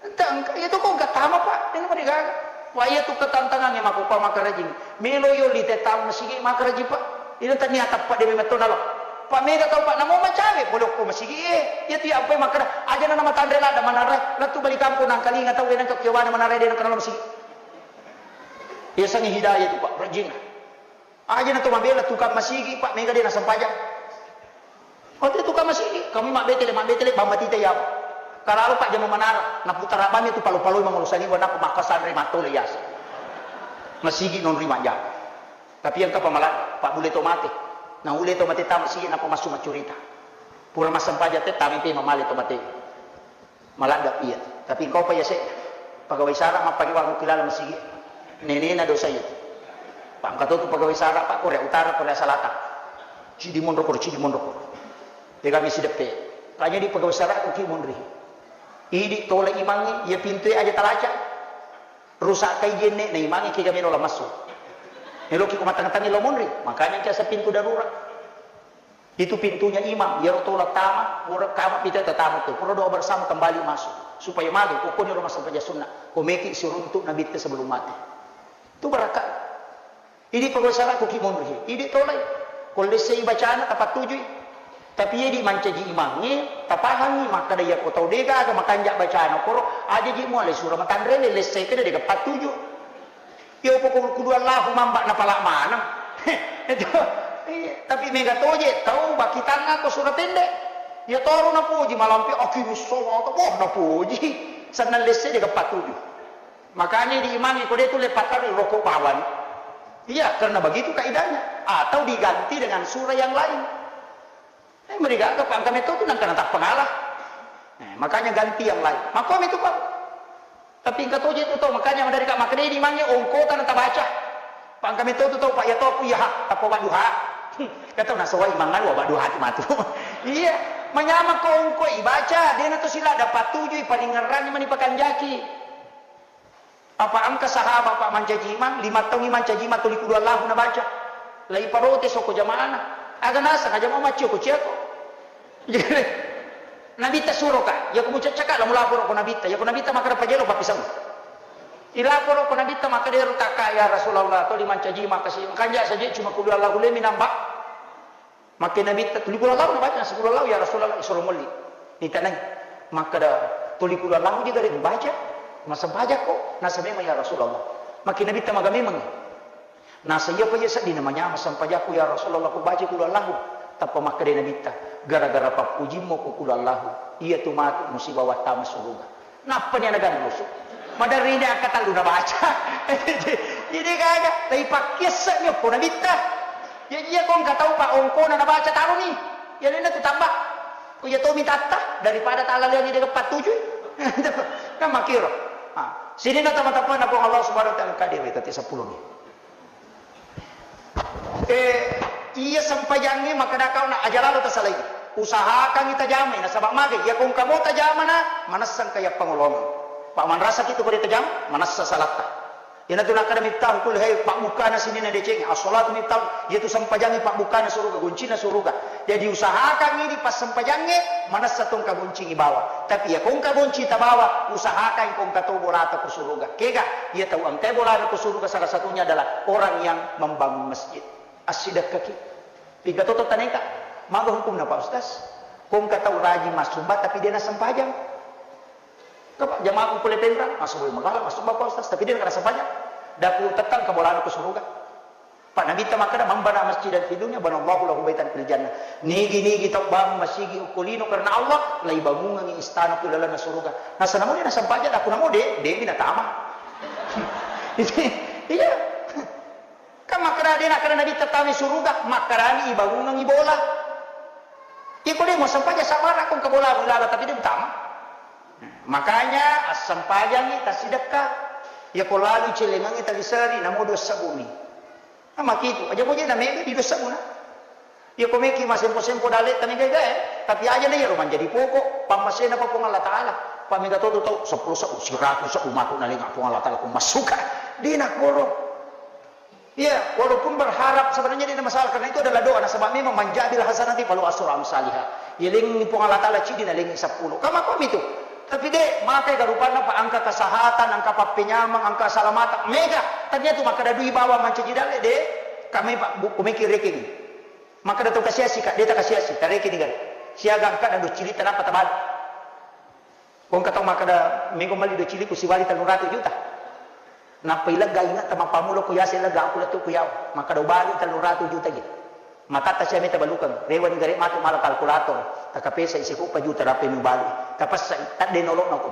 Entah, engka, iya tu ko engka tama, Pak, de na pada gaga. Wah, iya tu ketantangan ya, mako, Pak, makkeda ji. Melo yo li te tama masigi, makkeda ji, Pak. Ina tania tappa de metto nalo. Pak, mega tau, Pak, namo macawe, pole ko masigi, eh. Iya tu ya, apa, makkeda, aja na matanre ladda manarre, lettu bali kampung nangkalinga tau, de nengka kiobana manarre, de nengka nalo masigi. Yasengnge hidayah tu, Pak, rajinna. Aja na to mabela tukang masigi, Pak, mega de na sempajang. Oh, te tukang masigi, kami mabbetele, mabbetele, bambatita ya. Kalalo, Pak, jama manara, naputara bami tu palo-paloi mangolo saliwa, napa makkasanre matole yasa. Masigi nonri manjama. Tapi engka pamala, Pak, bule to mate. Naule to mate tama masigi, napa massu maccurita. Pura massempajang te, tami pe mamale to mate. Maladda iya. Tapi engkau pa yase, pegawai sara mappake wangukki laleng masigi. Nenena dosa iya. Pak, engka to tu pegawai sara, Pak, Korea Utara, Korea Selatan. Cidi monro koro, cidi monro koro. Tega mi sideppe. Kanya di pegawai sara ko ki monri. Idi tola imangnge, iya pintue aja talaca. Rusak kai jenne na imangnge, kega melo la massu. Meloki ko matang-tangi lo monri. Makanya kiasa pintu darurat. Itu pintunya imang, iyaro tola tama, pura kama pita tatama tu, pura doa bersama kembali masuk. Supaya mage, pokoknya rumah sempajang sunnah. Ko meki siruntuk Nabitta sebelum mati. Itu barakka. Idi pegawai sara ko ki monri. Idi tolai. Ko lessei bacana tapattujui. Tapi iya di mancaji imangnge, tapahangi, makkada iya ko tau de gaga makanja bacana koro, aja ji muale sura matanre le lessei kede de pattuju. Iya, pokok kudu Allahu mamba napala maneng. Itu. Iya, tapi mega toje tau bakitanga ko sura pendek. Iya toro napoji malampe akimis sholata, boh napoji. Sennang lesse de geppa tuju. Makanya di imangi ko de tu le pattaro rokok bawang. Iya, karena begitu kaidahnya. Atau diganti dengan surah yang lain. Eh, merigaga, Pak, engka metto tu nangka natappa ngala. Eh, makanya ganti yang lain. Makko metto, Pak. Tapi engka toje tu tau, makanya madari ka makkeda di mange ongkota na tabaca. Pak, engka metto tu tau, Pak, ya tau aku, iya, ha, tappa wadduha. Kata nasawai mangan wa wadduha tu matu. Iya, manyameng ko ongko ibaca, dena tu sila dapat tuju, iparingerrang mani pakanjaki. Apa engka sahabat, Pak, mancaji imang, lima taung mancaji imang tuli kudu Allahu nabaca. Lai parotes okko jamaana. Aga naseng aja mau maccio ko ciako. Nabitta suroka, yako mucaccaka la mulaporo ko Nabitta, yako Nabitta makkeda pajelo pappisau. Ilaporo ko Nabitta makkeda ero takka ya Rasulullah, tuli mancaji imang kasi, makanja saja cuma kudu Allahu lemi nambah. Makkeda Nabitta, "Tuli kulo lau nabaca?" "Seppulo lau, ya Rasulullah." "Isuro molli." Nitanai. Makkeda, "Tuli kulo lau je gare mubaca? Masempajakko?" "Nasa memang, ya Rasulullah." Makkeda Nabitta, "Maga memang?" "Nasa iya pa iya sedding namanyama sempajakku, ya Rasulullah, ku baca kulo lau." Tappa makkeda Nabitta, "Gara-gara pappujimmu ku kulo lau, iya tu matu musibawa tama suruga." Nappani ana ganrusu. Maderrine akkatellu nabaca. Jadi gaga, taipakkiasse'mi okko Nabitta. Ya, iya ko engka tau pa ongkona nabaca taroni. Ya, nena tu tambah. Ko iya tomi tatta daripada talaleangi de geppa tujui. Kan makkiro. Ah, sininna tama-tamana Puang Allah Subhanahu wa Ta'ala, kade we tati seppulo ni. Eh, iya sempajangnge makkeda kau na aja lalo tasalai. Usahakangngi tajamai, nasaba magai, iya ko engka mo tajamana, manessa engka iya pangolongeng. Pak manrasa kitu ko de tajama, manessa salatta. Iyanatu nakkeda Miftahul Kul, hei, pabbukkana sininna deceng, as-salatu miftahul, iyatu sempajangnge pabbukkana suruga, goncinna suruga. Jadi usahakangngi di passempajangnge, manessa to engka goncingngi bawa. Tapi iya ko engka gonci tabawa, usahakan ko engka to bolata ko suruga. Kega? Iya tau engkai bolana ko suruga salah satunya adalah orang yang membangun masjid. Assidekkaki. Piga toto taneka. Maga hukumna, Pak Ustaz? Ko engka tau rajin massumba tapi de nassempajang. Kapa jamaku pole penra, massumba magala, massumba, Pak Ustaz, tapi de nassempajang. Daku tettang ka bolana ko suruga. Pak Nabitta makkeda, "Man bana masjidan fi dunya, banallahu lahu baitan fil jannah." Nigi-nigi tau bangun masigi okko lino karena Allah, laibangungengngi istana ku lalenna suruga. Nasa namo de nassempajang, daku namo de, de mi natama. Iya. Kan makkeda de nakkeda Nabitta tama suruga, makkedani ibangungengngi bola. Iko de' mau sempajang sabara ko engka bola, bola, tapi de' utama. Makanya assempajangi tassidekka. Iyako lalu celengangi taliseri, namo dua sebbu ni. Nah, makitu. Aja boje na mega di dua sebbu na. Iyako meki masempo-sempo dalle' tami gaga, eh. Tapi aja na iyaro manjadi pokok pammasena pa Puang Allah Ta'ala. Pa mega to tu tau seppulo sebbu, siratu sebbu matu nalenga Puang Allah Ta'ala ko massuka. De' na koro. Iya, walaupun berharap sebenarnya tidak masalah, karena itu adalah doa. Nasaba memang, "Man ja'a bil hasanati falahu asyru amsaliha." Yalengi Puang Allah Ta'ala ciddi, nalengi seppulo. Kama kami itu. Tapi de', makai garupanna pa engka kesehatan, engka pappenyameng, engka keselamatan. Mega, tania tu makkeda dui bawang mancaji dalle', de'. Kami pa, bu-, kumeki rekeng. Makkeda tau kasiasi ka, de' takasiasi, tarekeng ni gare. Siaga engka na dua cili tanapa tabali. Ko engka tau makkeda, "Mego melli dua cili ku siwali tellu ratu juta." Nappa ilegga inge'ta mappammula ko yase ilegga aku lettu ku yawa. Makkeda, "Ubali tellu ratu juta je." Matatta sia meta balukeng. Rewani gare matu mala kalkulator. Takapesa isi ko pa juta rapi mubali. Tapessai, tadde nolo'na ko.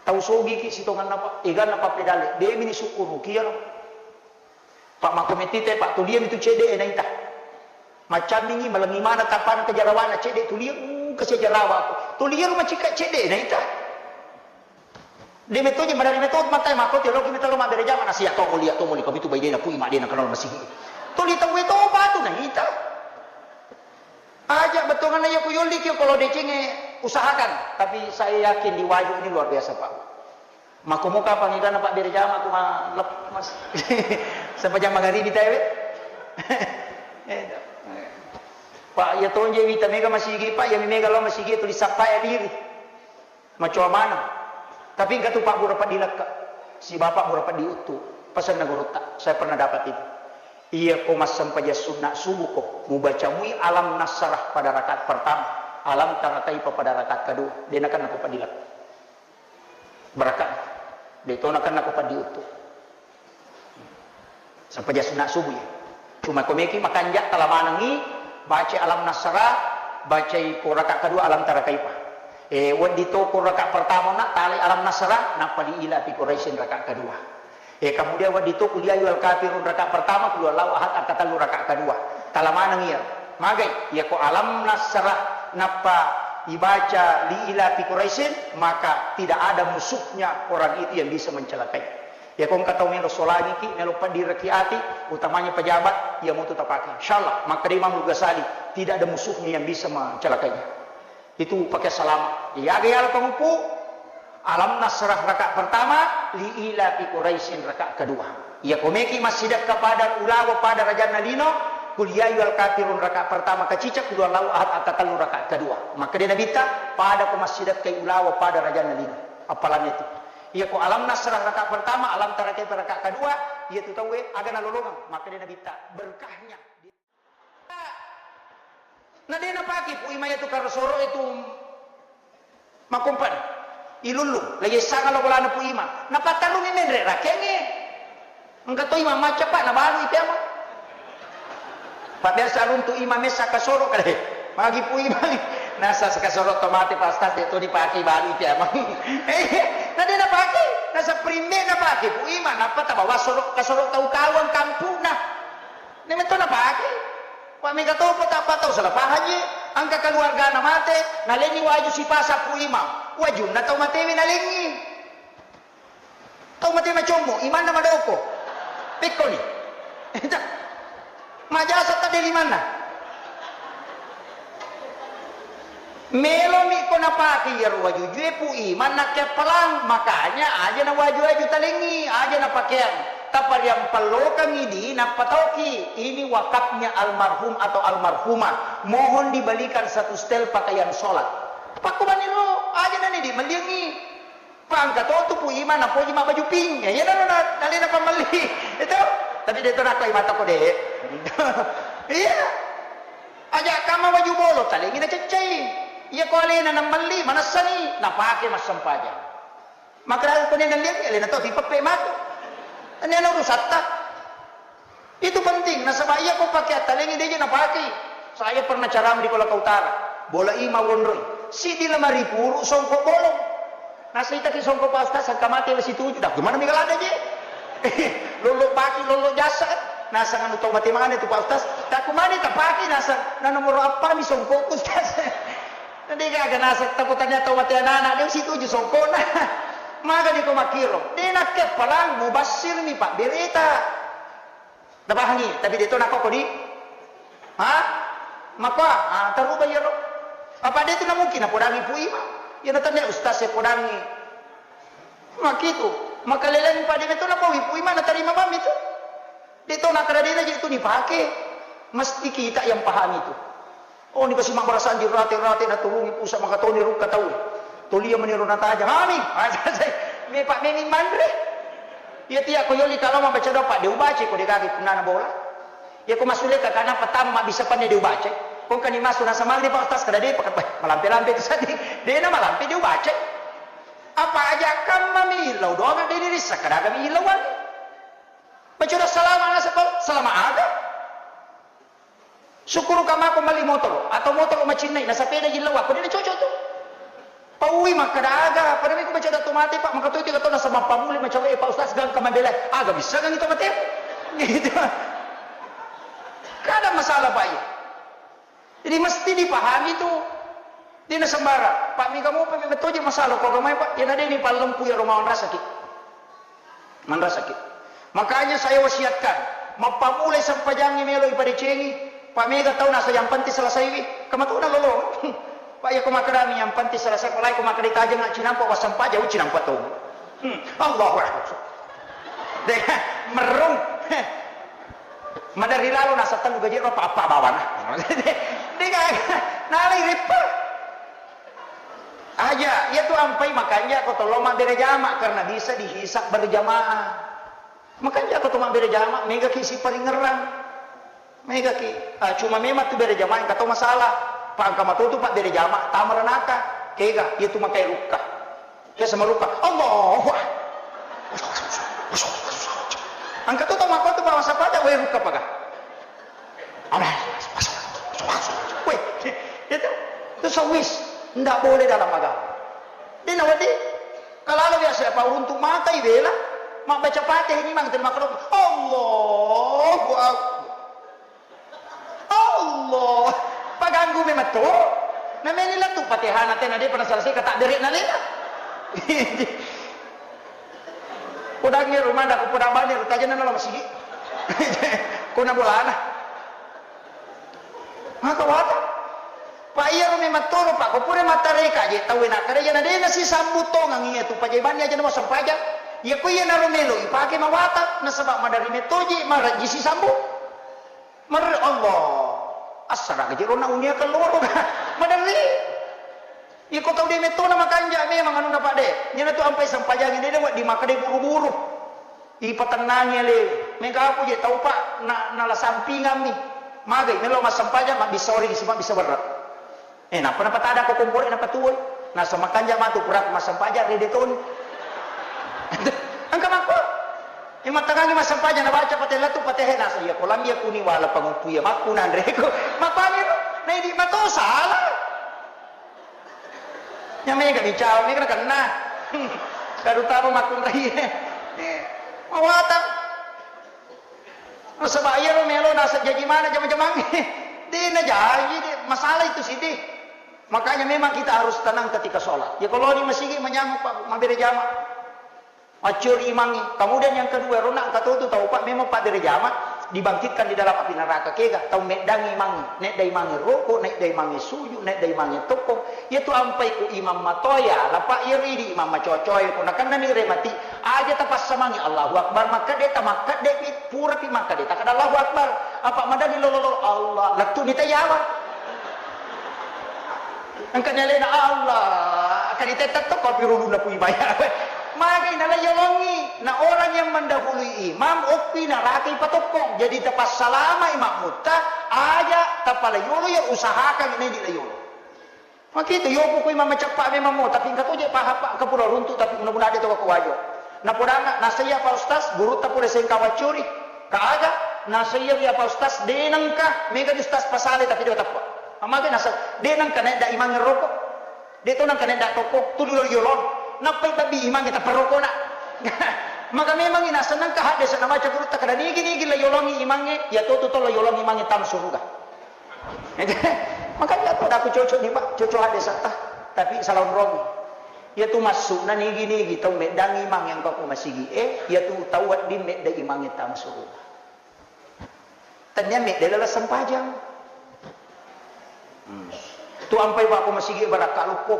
Tau sogiki sitonganna pa, eganna pappedalle. De' mini sukkuruki iyaro. Pak, makko mettita, Pak, tuliang itu cedde' naita. Maccamingi, malengi mana tapana kejarawana cedde' tuliang, uh, kasi jarawa aku. Tuliang rumah cika cedde' naita. De' metto je, madari metto mata, makko teologi metto lo mabbere jama, nasi ya to mulia, to mulia, kami tu bayi dena, pui mak dena kenal masih. Tuli tau itu apa tu naita. Aja' bettuanna iya ku yolli ki, kalau decengnge usahakan, tapi saya yakin di Wajo ini luar biasa, Pak. Makko muka pangigana Pak Berjama ku ma-, lep-, mas-, sempajang magaribi tae we. Eh, Pak, iya tonje wita mega masigi, Pak, iya mega lao masigi tuli sappa ya diri. Macoa maneng. Tapi engka tu Pak Bura Peddi Lekka. Si Bapak Bura Peddi Uttu. Pesanna gurutta. Saya pernah dapat itu. Iya ko massempajang sunna subuh ko, mubaca mui alam nasrah pada rakaat pertama, alam tara kaifa pada rakaat kedua. De' nakenna ko Peddi Lekka. Barakat. De' to nakenna ko Peddi Uttu. Sempajang sunna subuh ya. Cuma ko meki makanja' tala manengi, baca alam nasrah, bacai ko rakaat kedua alam tara kaifa. Eh, wedding to ko rakaat pertama na tali alam nasrah, nappa li ila fi Quraisyin rakaat kedua. Eh, kemudian wedding to qul ya ayyuhal kafirun rakaat pertama, qul huwallahu ahad angka tellu rakaat kedua. Tala maneng iya. Magai, iya ko alam nasrah nappa ibaca li ila fi Quraisyin, maka tidak ada musuhnya orang itu yang bisa mencelakai. Ya, ko engka tau melo solangiki, melo peddiraki ati, utamanya pejabat, iya mutu tapake. Insyaallah, makkeda Imam Al-Ghazali, tidak ada musuhnya yang bisa mencelakainya. Itu pakai salam. Iya, aga yala pengupu, alam nasrah rakaat pertama, li ila fi Quraisyin rakaat kedua. Iya, ko meki massidekka pada ulawa pada rajanna lino, qul ya ayyuhal kafirun rakaat pertama kacica, qul huwallahu ahad angka tellu rakaat kedua. Makkeda Nabitta, pada ko massidekkai ulawa pada rajanna lino. Appalanna itu. Iya ko alam nasrah rakaat pertama, alam tara kaifa rakaat kedua, iya tu tauwe aga nalolongeng, makkeda Nabitta, berkahnya. Na de' napake Pu Ima iya tu karosoro itu makompan. Ilullu, lagi sangat lo bolana Pu Ima. Napattarungi menre rakengnge. Engka to imang macca, Pak, nabalui peamang. Pak, biasa runtu imang messa kasoro kale. Magi Pu Imang. Nasa kasoro to mate, Pak Ustaz, de' to dipake, balui peamang. Eh, na de' napake. Nasa primbe napake Pu Imang, nappa tabawa soro, kasoro tau kawang kampuna. Ne metto napake. Pak, mega topo tappa tau salah pahang je. Engka keluargana mate, nalengi waju sipasa Pu Imang. Wajunna tau matewe nalengi. Tau mate macommo, imanna madoko. Pekkoni. Majasa tadde limanna. Melomi ko napake iyaro wajujue Pu Imang nakkeappalang, makanya aja na waju-waju talengi, aja na pakeang. Tapariampallokangi di nappa tauki, ini wakafnya almarhum atau almarhumah. Mohon dibelikan satu setel pakaian sholat. Pakkubaniro, aja na ni di melliangi. Pangka to tu Pu Imang napoji mabbaju pink. Ya, iya, na, na, na, nalena pammelli. Itu. Tapi de' to nakko imata ko de'. Iya. Aja kama baju bolo, talengi naceccai. Iya ko alena namelli, manessani, napake massempajang. Makara ko ne nalliangi, alena to tipeppe matu. Ini ana urusatta. Itu penting, nasaba iya ko pake attalengi de' je napake. Saya pernah ceramah di Kolaka Utara. Bola Ima wonroi. Siddi lemari puru songkok bolong. Nasaitaki songkok Pak Ustaz, sangka mate wesi tuju. Dah, gimana mega lada je? Lollo paki, lollo jasa. Nasang anu tau mate mana itu Pak Ustaz? Takku mani tapake naseng, na nomoro appa mi songkokku, Ustaz? Na de gaga naseng, takku tania tau mate anak-anak, de usituju songkokna. Magani ko makkiro? De nakke palang, mubassir mi pabbereta. Napahangi, tapi de to nakko kodi? Ha? Makko, ah, taruba iyaro. Apa de tu na mungkin napodangi Pu Ima? Iya na tania ustaz e podangi. Makitu, makaleleng pade meto napaui Pu Ima natarima mami tu. De to nakkeda de na je tu dipake. Mesti kita yang pahami tu. Oh, ni pasi mabbarasanji rate-rate naturungi pusa makatoni rukka tau. Tolia meniro natajang. Ami, me pak memi manre. Iya tia ko yoli kalau mabaca doa pak de ubace ko de gaga punana bola. Iya ko masule ka kana pertama mabbisa panne de ubace. Ko kani masu nasa maghrib pak ustaz kada de pak malampe-lampe tu sadi. De na malampe de ubace. Apa aja kamma mi illau doang de dirissa kada aga mi illauan. Baca doa salama nasaba salama aga. Syukuruka mako melli motoro atau motoro macinnai nasapeda jillau apa de cocok tu. Paui makkada aga, pada miko baca doa tu mate pak maka tu tiga tahun nasaba pamuli macawe pak ustaz gangka mabela aga bisa gang itu mate. Gitu. Kada masalah pak iya. Jadi mesti dipahami tu. Dena sembarang. Pak mika mopa memang toje masalah ko agamai pak. Yana deni pallempu ya Roma manrasaki. Manrasaki. Makanya saya wasiatkan, mappamulai sempajangi melo ipadecengi, pak mega tau nasa yang penting selesai wi. Kamatuna lolo. Pak ya ko makkadami yang penting selesai, ko lai ko makkada tajeng cinampa wassempajang cinampa tau. Hmm. Allahu Akbar. Deh, merung. Maderri lalo nasa tellu gaji ro apa-apa bawana. Dega nalai ripper. Aja, iya tu ampai makanja ko tollo mabbere jama karena bisa dihisab berjamaah. Makanja ko to mabbere jama mega ki siparingerang. Mega ki, ah, cuma memang tu bere jama engka to masalah. Pak engka matotu pak bere jama tamaranaka. Kega, iya tu makai rukka. Ke sama rukka. Allahu Akbar. Engka to tau makko tu bawa sapa aja, weh rukka paga. Alah. Weh, itu, itu sawis. Ndak boleh dalam agama. Dina wadi, kalau biasa apa uruntu makai bela, mak baca Fatihah ini mang terima kasih. Allahu Akbar. Allah, paganggu memang tu. Nameni latu Fatihana tena de pernah selesai kata dere nalena. Podangnge rumah dah ko podang bani rutajana nalo masigi. Kona bolana. Maka wata. Pak iya ro memang toro pak ko pura matareka je tau enak kada jana dena si sambu tongang iya tu pajaibani aja nama sempaja. Iya ko iya naro melo ipake mawata nasaba madari metoje maraji si sambu. Mer Allah. Assara gaji rona unia keloro. Maderri. Iko tau de metona makanja memang anu dapat de. Nyana tu ampai sempajangi de de di maka de buru-buru. Ipatennangi ale. Mengka aku je tau pak na nala sampingan mi. Magai melo massempajang mabbissa ori si mabbissa berre. Eh, nappa napatada ko komporo napatuwoi. Nasa makanja matu puraku massempajang rede toni. Engka makko. Yang mattangangi massempajang nabaca patella tu patehe nasa iya ko lambi aku ni wala panguppu iya makku nanre ko. Makkuani ro. Naidi mato salah. Yang mega bicara mega kenna. Terutama makkunrai. Mawatang. Nasaba iyaro melo naseng jaji mana jama-jamangnge. De najaji de, masalah itu sidi. Makanya memang kita harus tenang ketika sholat. Ya kalau di masigi manyameng pak mabere jama. Maccuri imangnge. Kemudian yang kedua, rona engka totu tau pak memang pak bere jama dibangkitkan di dalam api neraka. Kega tau meddangi imangnge, nedda imangnge roko, nedda imangnge suju, nedda imangnge tokkong. Iyatu ampai ku imang matoya, lapa iri di imang macocoe, ko nakennani remati, aja tapassamangi Allahu Akbar, makkedde tamakkedde pi, pura pi makkedde takkeda Allahu Akbar. Apa madani lolo-lolo, Allah, lettu ni tayawa. Engka ni alena Allah, kani tetta tokko pi rulunna pui baya. Magai nala yolongi, na orang yang mendahului imam, okpi naraka ipatokkong. Jadi tapassalamai makmutta, aja tapala yolo ya usahakan nedi la yolo. Makitu, yopu kui mamaceppa memang mo, tapi engka to je paha pak, engka pura runtu, tapi muna-muna de to ko wajo. Napodanga, nasaiya pak ustaz, gurutta pura sengka waccuri. Ka aga, nasaiya wi apa ustaz, de nengka, mega di ustaz pasale, tapi de teppa. Amaga nasa, de nengka naik da imang rokok. De to nengka naik da toko, tu dulu yolong. Nappai tabi imang kita perokok nak. Maka memang ina seneng ka haddesa nabaca gurutta kada nigi-nigi la yolongi imangnge, ya to tu to la yolongi imangnge tama suruga. Makanya to aku cocok ni, Pak, cocok haddesa ta. Tapi salah onrongi. Ya tu masuk na nigi-nigi tau meddang imang yang kau masigi e, ya tu tau wedding medda imangnge tama suruga. Tania medda lala sempajang. Hmm. Tu ampai Pak ko masigi barakka loppo.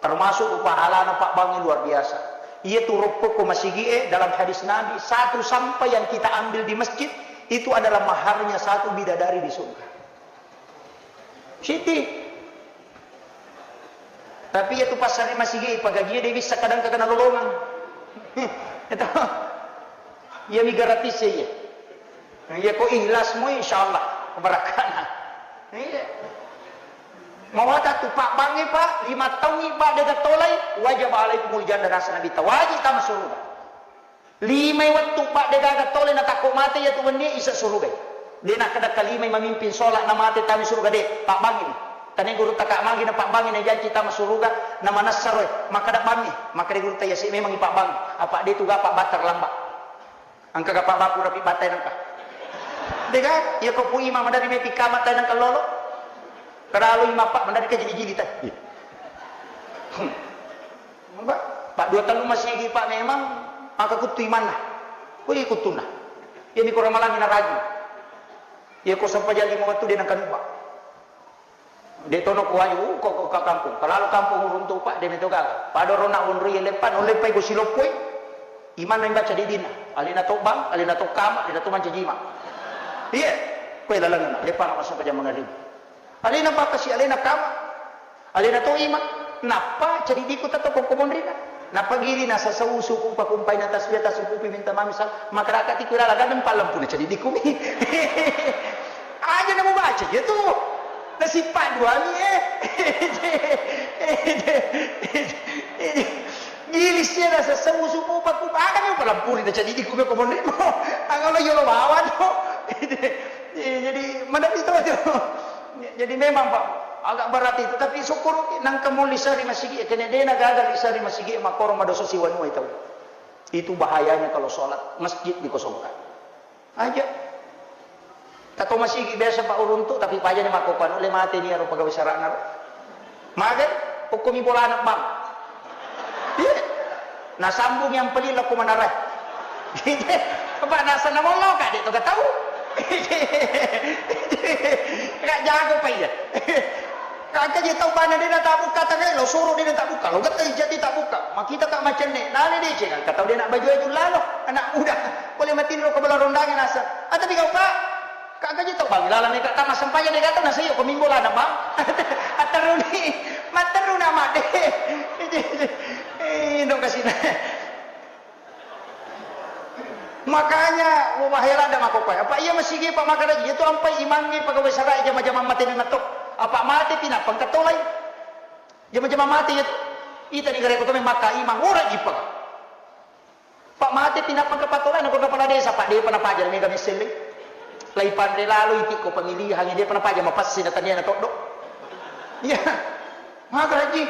Termasuk tu pahalana Pak Bangi luar biasa. Iya tu roppo ko masigi e dalam hadis Nabi, satu sampah yang kita ambil di masjid itu adalah maharnya satu bidadari di surga. Siti. Tapi iya tu passare masigi, pagaji de bisa kadang kagana lolongang. Itu. Iya mi gratis ya iya. Iya ko ikhlas mo insyaallah kebarakana. Iya. Mawata tu Pak Bangi Pak, lima tahun Pak dega tolai, wajib alaikumul jannah nasa Nabi ta wajib tama surga. Limai wettu, Pak, degaga tole natakko mate iya tu wennie isa surugai. De nakkeda kalimai mamimpin sholat na mate tami suruga de, Pak Bangi ni. Tane guru taka magi na Pak Bangi na janci tama suruga na manessa roe. Makkeda bammi, makkeda guru taya si memang i Pak Bangi. Apa de tu gapa batta lamba. Engka gapa baku rapi batta nengka. Dega, iya ko pu imam dari mepi kama tai nengka lolo. Keralu imam Pak, mendari ke jili-jili tai. Pak, Pak, dua tellu masigi, Pak, memang maka kuttu imanna. Wih, kuttunna. Iya mi ko ramalangi na rajin. Iya ko sempajang lima wettu de nengka nuba. De tono ko waju, ko, ko ka kampung. Kalau kampung uruntu, Pak, de meto gaga. Pada rona unrui leppa, no leppai ko siloppoi. Imanna imbaca didinna. Alena to bang, alena to kama, alena to mancaji imang. Iya. Koe lalengna, leppa na masempajang mangarib. Alena bakasi, alena kama. Alena to imang, nappa cedidikku tetto ko monrina. Nappa gili na sasau suku pakumpai na tasbih tasukupi minta mami sal, makaraka tiku lala gandeng pallempu na cedidikku mi. Aja na mubaca je tu. Nasippa duami eh. Gili sia na sasau suku pakumpai, aga mi palampuri na cedidikku mi ko monrimo. Aga lo yolo bawa no. Jadi mana itu tu. Jadi memang, Pak, agak berat itu, tapi syukur nangka mo lisa ri masigi, kene dena gagal lisa ri masigi, makkoro madosa siwanua tau. Itu bahayanya kalau sholat masjid dikosongkan. Aja. Tato masigi biasa Pak uruntu, tapi pajani makko panu le mate ni aro pegawai sarana. Magai, okkomi bolana, Bang. Iya. Nasambung yang peli lako manarai. Apa nasa namollo ka de to gatau. Ka jago pa iya. Ka je tau bana de na tabukka tangai lo suru de na tabukka lo getta jadi tabukka. Makita ka macenne nani de ceng ka tau de na baju aju lalo anak muda. Boleh matinro ke bola rondange nasa. Atapi kau Pak Kagga je tau bang, laleng ka tama sempajang de gaga na sayo ko mimbo lana bang. Atteruni, matteru na madde. Eh, dong kasina. Makanya wahai lada makopai. Apa iya masigi pa makaraji itu ampai imangi pegawai sarai jama-jama mate memang to. Apa mate pina pengkatolai. Jama-jama mate itu. Ita ni gare ko to memang maka imang ora jipa. Pak mate pi nappa kapatolai na ko kepala desa, Pak, depa napaja mega messelle. Lai panre lalo iti ko pemilihan depa napaja mapassi na tania na toddo. Iya. Maka haji.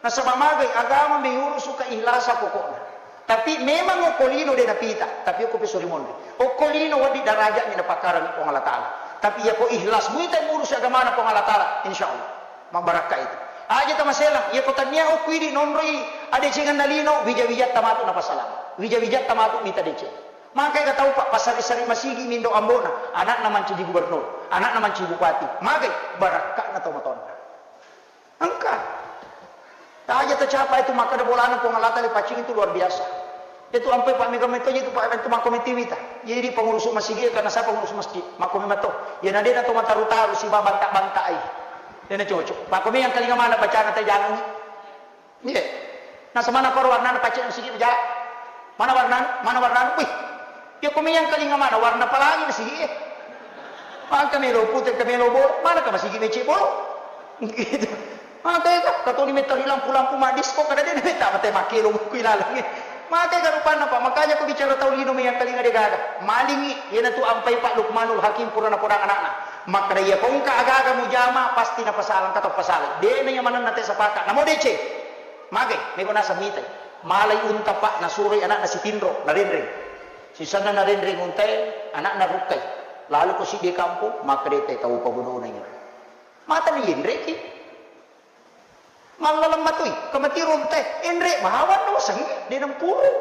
Nasaba magai agama mengurus keikhlasan pokokna. Tapi memang okko lino de napita, tapi okko peso rimonri. Okko lino wedding darajat mi napakarang Puang Allah Taala. Tapi iya ko ikhlas muita ngurus agamana Puang Allah Taala, insyaallah. Mabbarakka itu. Aja tamaselang, iya ko tania okko idi nonroi adecengenna lino, wija-wijatta matu napasalama. Wija-wijatta matu mita deceng. Makai ka tau pa, pasari-sari masigi mindo ambona, anakna mancaji gubernur, anakna mancaji bupati. Magai barakkana tau matonna. Engka. Aja tacapa itu makkada bolana Puang Allah Taala paccing itu luar biasa. Itu ampai Pak Mega metto itu Pak itu makko mitiwita. Jadi pengurus masigi karena saya pengurus masjid, makko meto. Ya nadena to mataru-taru si banta-banta ai. Dena cocok. Makko yang kalinga mana bacana tajangi. Iya. Nah semana koro warnana pacce masigi ja. Mana warnana? Mana warnana? Wih. Ya ko yang kalinga mana warna pelangi masigi eh. Maka melo pute ke melo bolo, mana ka masigi mece bolo. Gitu. Maka ka katoni metari lampu-lampu maddisko kada de meta mate makelo kui laleng. Maka ka rupanna Pak, makanya ko bicara tau lino mi yang kalinga de gaga. Malingi, iyana tu ampai Pak Lukmanul Hakim purana podang anakna. Makkada iya ko engka aga-aga mujama pasti napasalang, kata pasalang. De na iya manenna te sapaka. Namo deceng. Magai, mego naseng mitai. Malai unta, Pak, nasuroi ana'na sitinro, narenreng. Sisenna narenreng untae, ana'na rukkai. Lalu ko siddi kampung, makkeda te tau pabodona iyaro. Mata ni yenreki. Mallaleng matoi, kamatiro untae, enre bawang nawasengngi, de nampuru.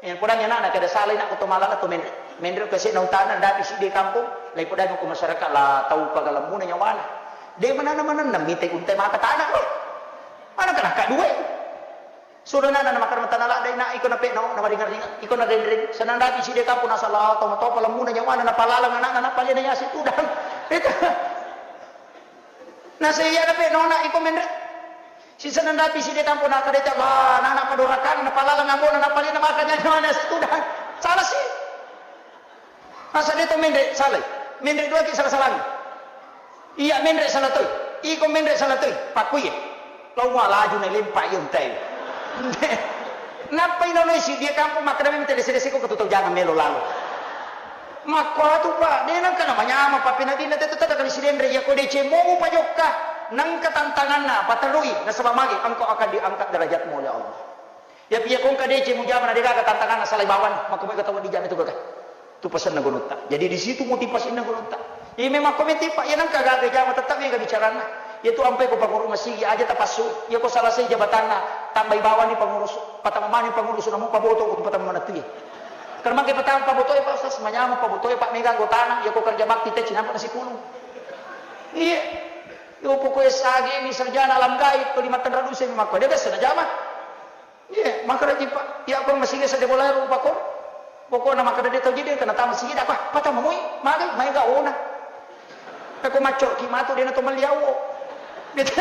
Eh, podangi ana'na kada salai nak to malala to menre. Menre ko sena untana dapi siddi kampung, lai podangi ko masyarakat la tau pagalemmuna nyawana. De manana manenna mitai untae maka tanah, wah. Mana kena ka dua. Sudah nana na makan mata nala dai na iko na pekno na maringa-ringa iko na renreng senang dati side kampung na salah tau matopa lemmuna nyawana na palaleng anakna na palena yasi tudang. Itu. Na saya na pekno na iko menre. Si senang dati side kampung na kadeta ba na na padorakan na palaleng ambona na palena maka nyawana yasi tudang. Salah sih. Masa de to menre salai. Menre dua ki salah-salangi. Iya menre salah toi. Iko menre salah toi. Pakkuye. Lau mua laju na lempa iyo untai. Nappa ino noi si dia kampung makkeda memang tele sede seko ketu tau jangan melo lalo. Makko atu, Pak, de nangka na manyama, Pak, penadina tetu tata kali sidenre, iya ko deceng momu pajokka, nangka tantanganna, paterui, nasaba magi engkau akan diangkat derajatmu oleh Allah. Ya, piya kongka deceng mujama na degaga tantanganna salai bawang, makko mega tau dijama itu gaga. Tu pasenna gunutta. Jadi di situ motivasinna gunutta. Iya memang ko meti, Pak, ya nangka gaga jama tetap mega bicaranna. Ya tu ampai ko pangurus masigi aja tapassu. Ya ko salah sai jabatanna, tambai bawang ni pangurus. Patama mani pangurus namu paboto ko patama mana tu ya. Karena mangke patama paboto ya, Pak Ustaz, manyama paboto ya, Pak, mega anggotana, ya ko kerja bakti te cinampa nasi pulu. Iya. Yo pokoknya sage ni sarjana alam gaib, to lima tanra duse memang ko dia biasa na jama. Iya, makkeda ji, Pak. Iya, ko masigi sadde bola rupa ko. Pokokna makkeda de tau jede kana tama sigi dah, Pak. Patama mui, magai, maega ona. Ko maccoki matu de na to melli awo. Gitu.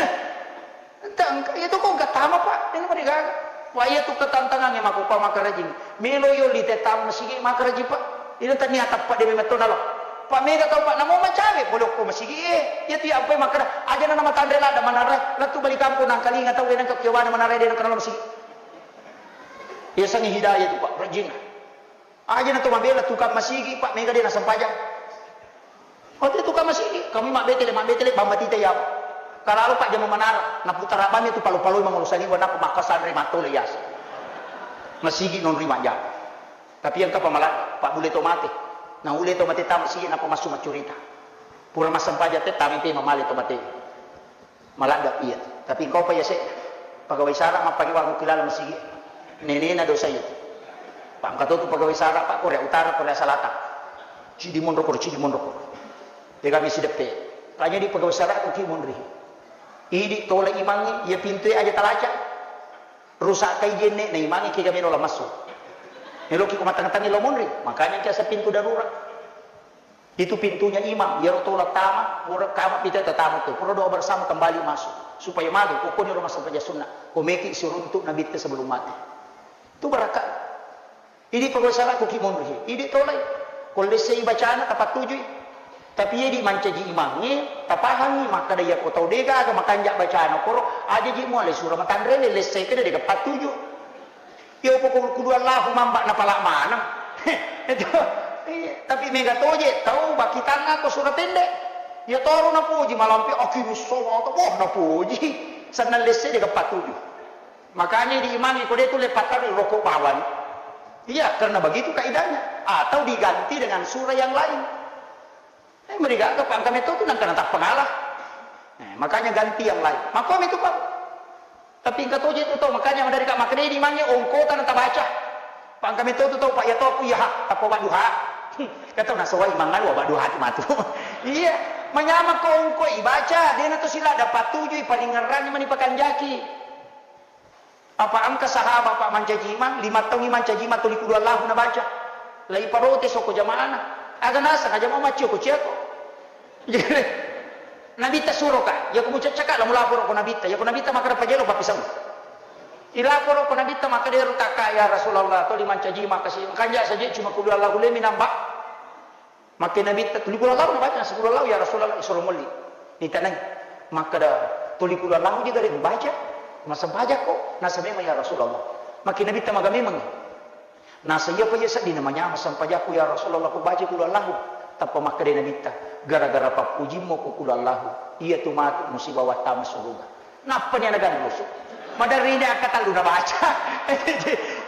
Entah, engka iya to ko engka tama, Pak. De na mari gaga. Wah, iya tu ketantangannya mako, Pak, makkeda ji. Melo yo li te tama masigi makkeda ji, Pak. Ina tania tappa de memang to nalo. Pak, mega tau, Pak, namo macawe pole ko masigi e. Iya tu iya ampai makkeda aja na nama tanre ladda manara. Latu bali kampung nangkalinga tau de nangka kewana manara de nangka nalo masigi. Yasengnge hidayah tu, Pak, rajinna. Aja na to mabela tukang masigi, Pak, mega de na sempajang. Oh, tu tukang masigi, kami mabbetele, mabbetele, bamba tita ya. Kalalo, Pak, jama manara, na putara bami tu palo-paloi mangolo saliwa, napa makkasanre matole yasa. Masigi non ri majjama. Tapi engka pamala, Pak, bule to mate. Na ule to mate tama masigi, napa massu maccurita. Pura massempajang te, tami te mamale to mate. Maladda iya. Tapi engkau pa yase pegawai sara mappake wangu kilala masigi. Nenena dosa iya. Pak, engka to tu pegawai sara, Pak, Korea Utara, Korea Selatan. Cidi monro koro, cidi monro koro. Tega mi sideppe. Tanya di pegawai sara ko ki monri. Idi tola imangi, iya pintu aja talaca. Rusak kai jenne na imangi kega meno la massu. Meloki ko matang-tangi lo monri. Makanya kiasa pintu darurat. Itu pintunya imang, iyaro tola tama, pura kama pita tatama tu, pura doa bersama kembali masuk, supaya magi ko koni rumah sempajang sunna, ko meki siruntuk nabitta sebelum mati. Itu barakka. Idi pegawai sara ko ki monri, idi tolai. Ko lessei bacana tapattujui. Tapi idi mancaji imangnge, tapahangi, makkada iya ko tau dega aga makanja bacana koro, aja ji muale sura matanrele lessei kede dega pattuju. Iya, pokok kudu Allahu mamba napala maneng. Itu. Iya, tapi mega toje tau bakitanna ko sura pendek. Iya toro napuji malampe akimis sholawat, wah napuji. Sennang lesse de geppa tuju. Makanya di imangi ko de tu le pattarui rokok bawang. Iya, karena begitu kaidahnya. Atau diganti dengan surah yang lain. Eh, merigaga, Pak, engka metto tu nangka natappa ngalah. Eh, makanya ganti yang lain. Makko metu, Pak. Tapi engka toje tu tau, makanya madari ka makredi mange ongkota natabaca. Pak, engka metto tu tau, Pak, ya tau aku, iya, ha, tappa wadduha. Kata nasawai mangalu wadduha tu matu. Iya, manyameng ko ongko ibaca, dena to sila dapat tuju, paling ngerrani mani pakanjaki. Apa engka sahabat, Pak, mancaji imang, lima taungngi mancaji imang tuli kudu Allahu nabaca. Lai parotes okko jamaana. Aga naseng aja mau maccio ko ciako. Nabitta suroka, yako mucaccaka la mulaporo ko nabitta, yako nabitta makkada pajelo pappisau. Ilaporo ko nabitta makkada ero takka, ya Rasulullah, tuli mancaji imang kasi, kanja saja cuma kudu Allahu lemi namba. Makke Nabitta, "Tuli kulo lau nabaca, seppulo lau ya Rasulullah, isuro molli." Nitanai. Makkeda, "Tuli kulo lau je gare mubaca, massempajako." Nasa memang ya Rasulullah. Makke Nabitta maga memang. Nasa iya pa iya sedding namanya massempajakku ya Rasulullah, ku baca kulo lau. Tappa makkeda Nabitta, "Gara-gara pappujimmu ku kulo lau, iya tu matu musiba wattama suruga." Nappa ni ana gandusuk. Maderri ni angka tellu nabaca.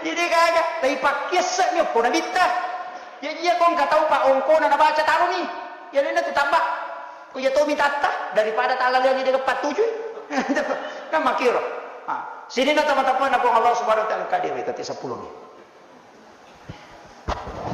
Jadi gaga, tapi pakkiasse'ni okko nabitta. Ya, iya ko engka tau pa ongkona nabaca, taroni. Ya, lena tu tambah. Ko iya tomi tatta, daripada talaleangi de' patujui. Kan makkiro. Ah, sininna tama-tamana Puang Allah Subhanahu wa Ta'ala, kadir tati seppulo ni.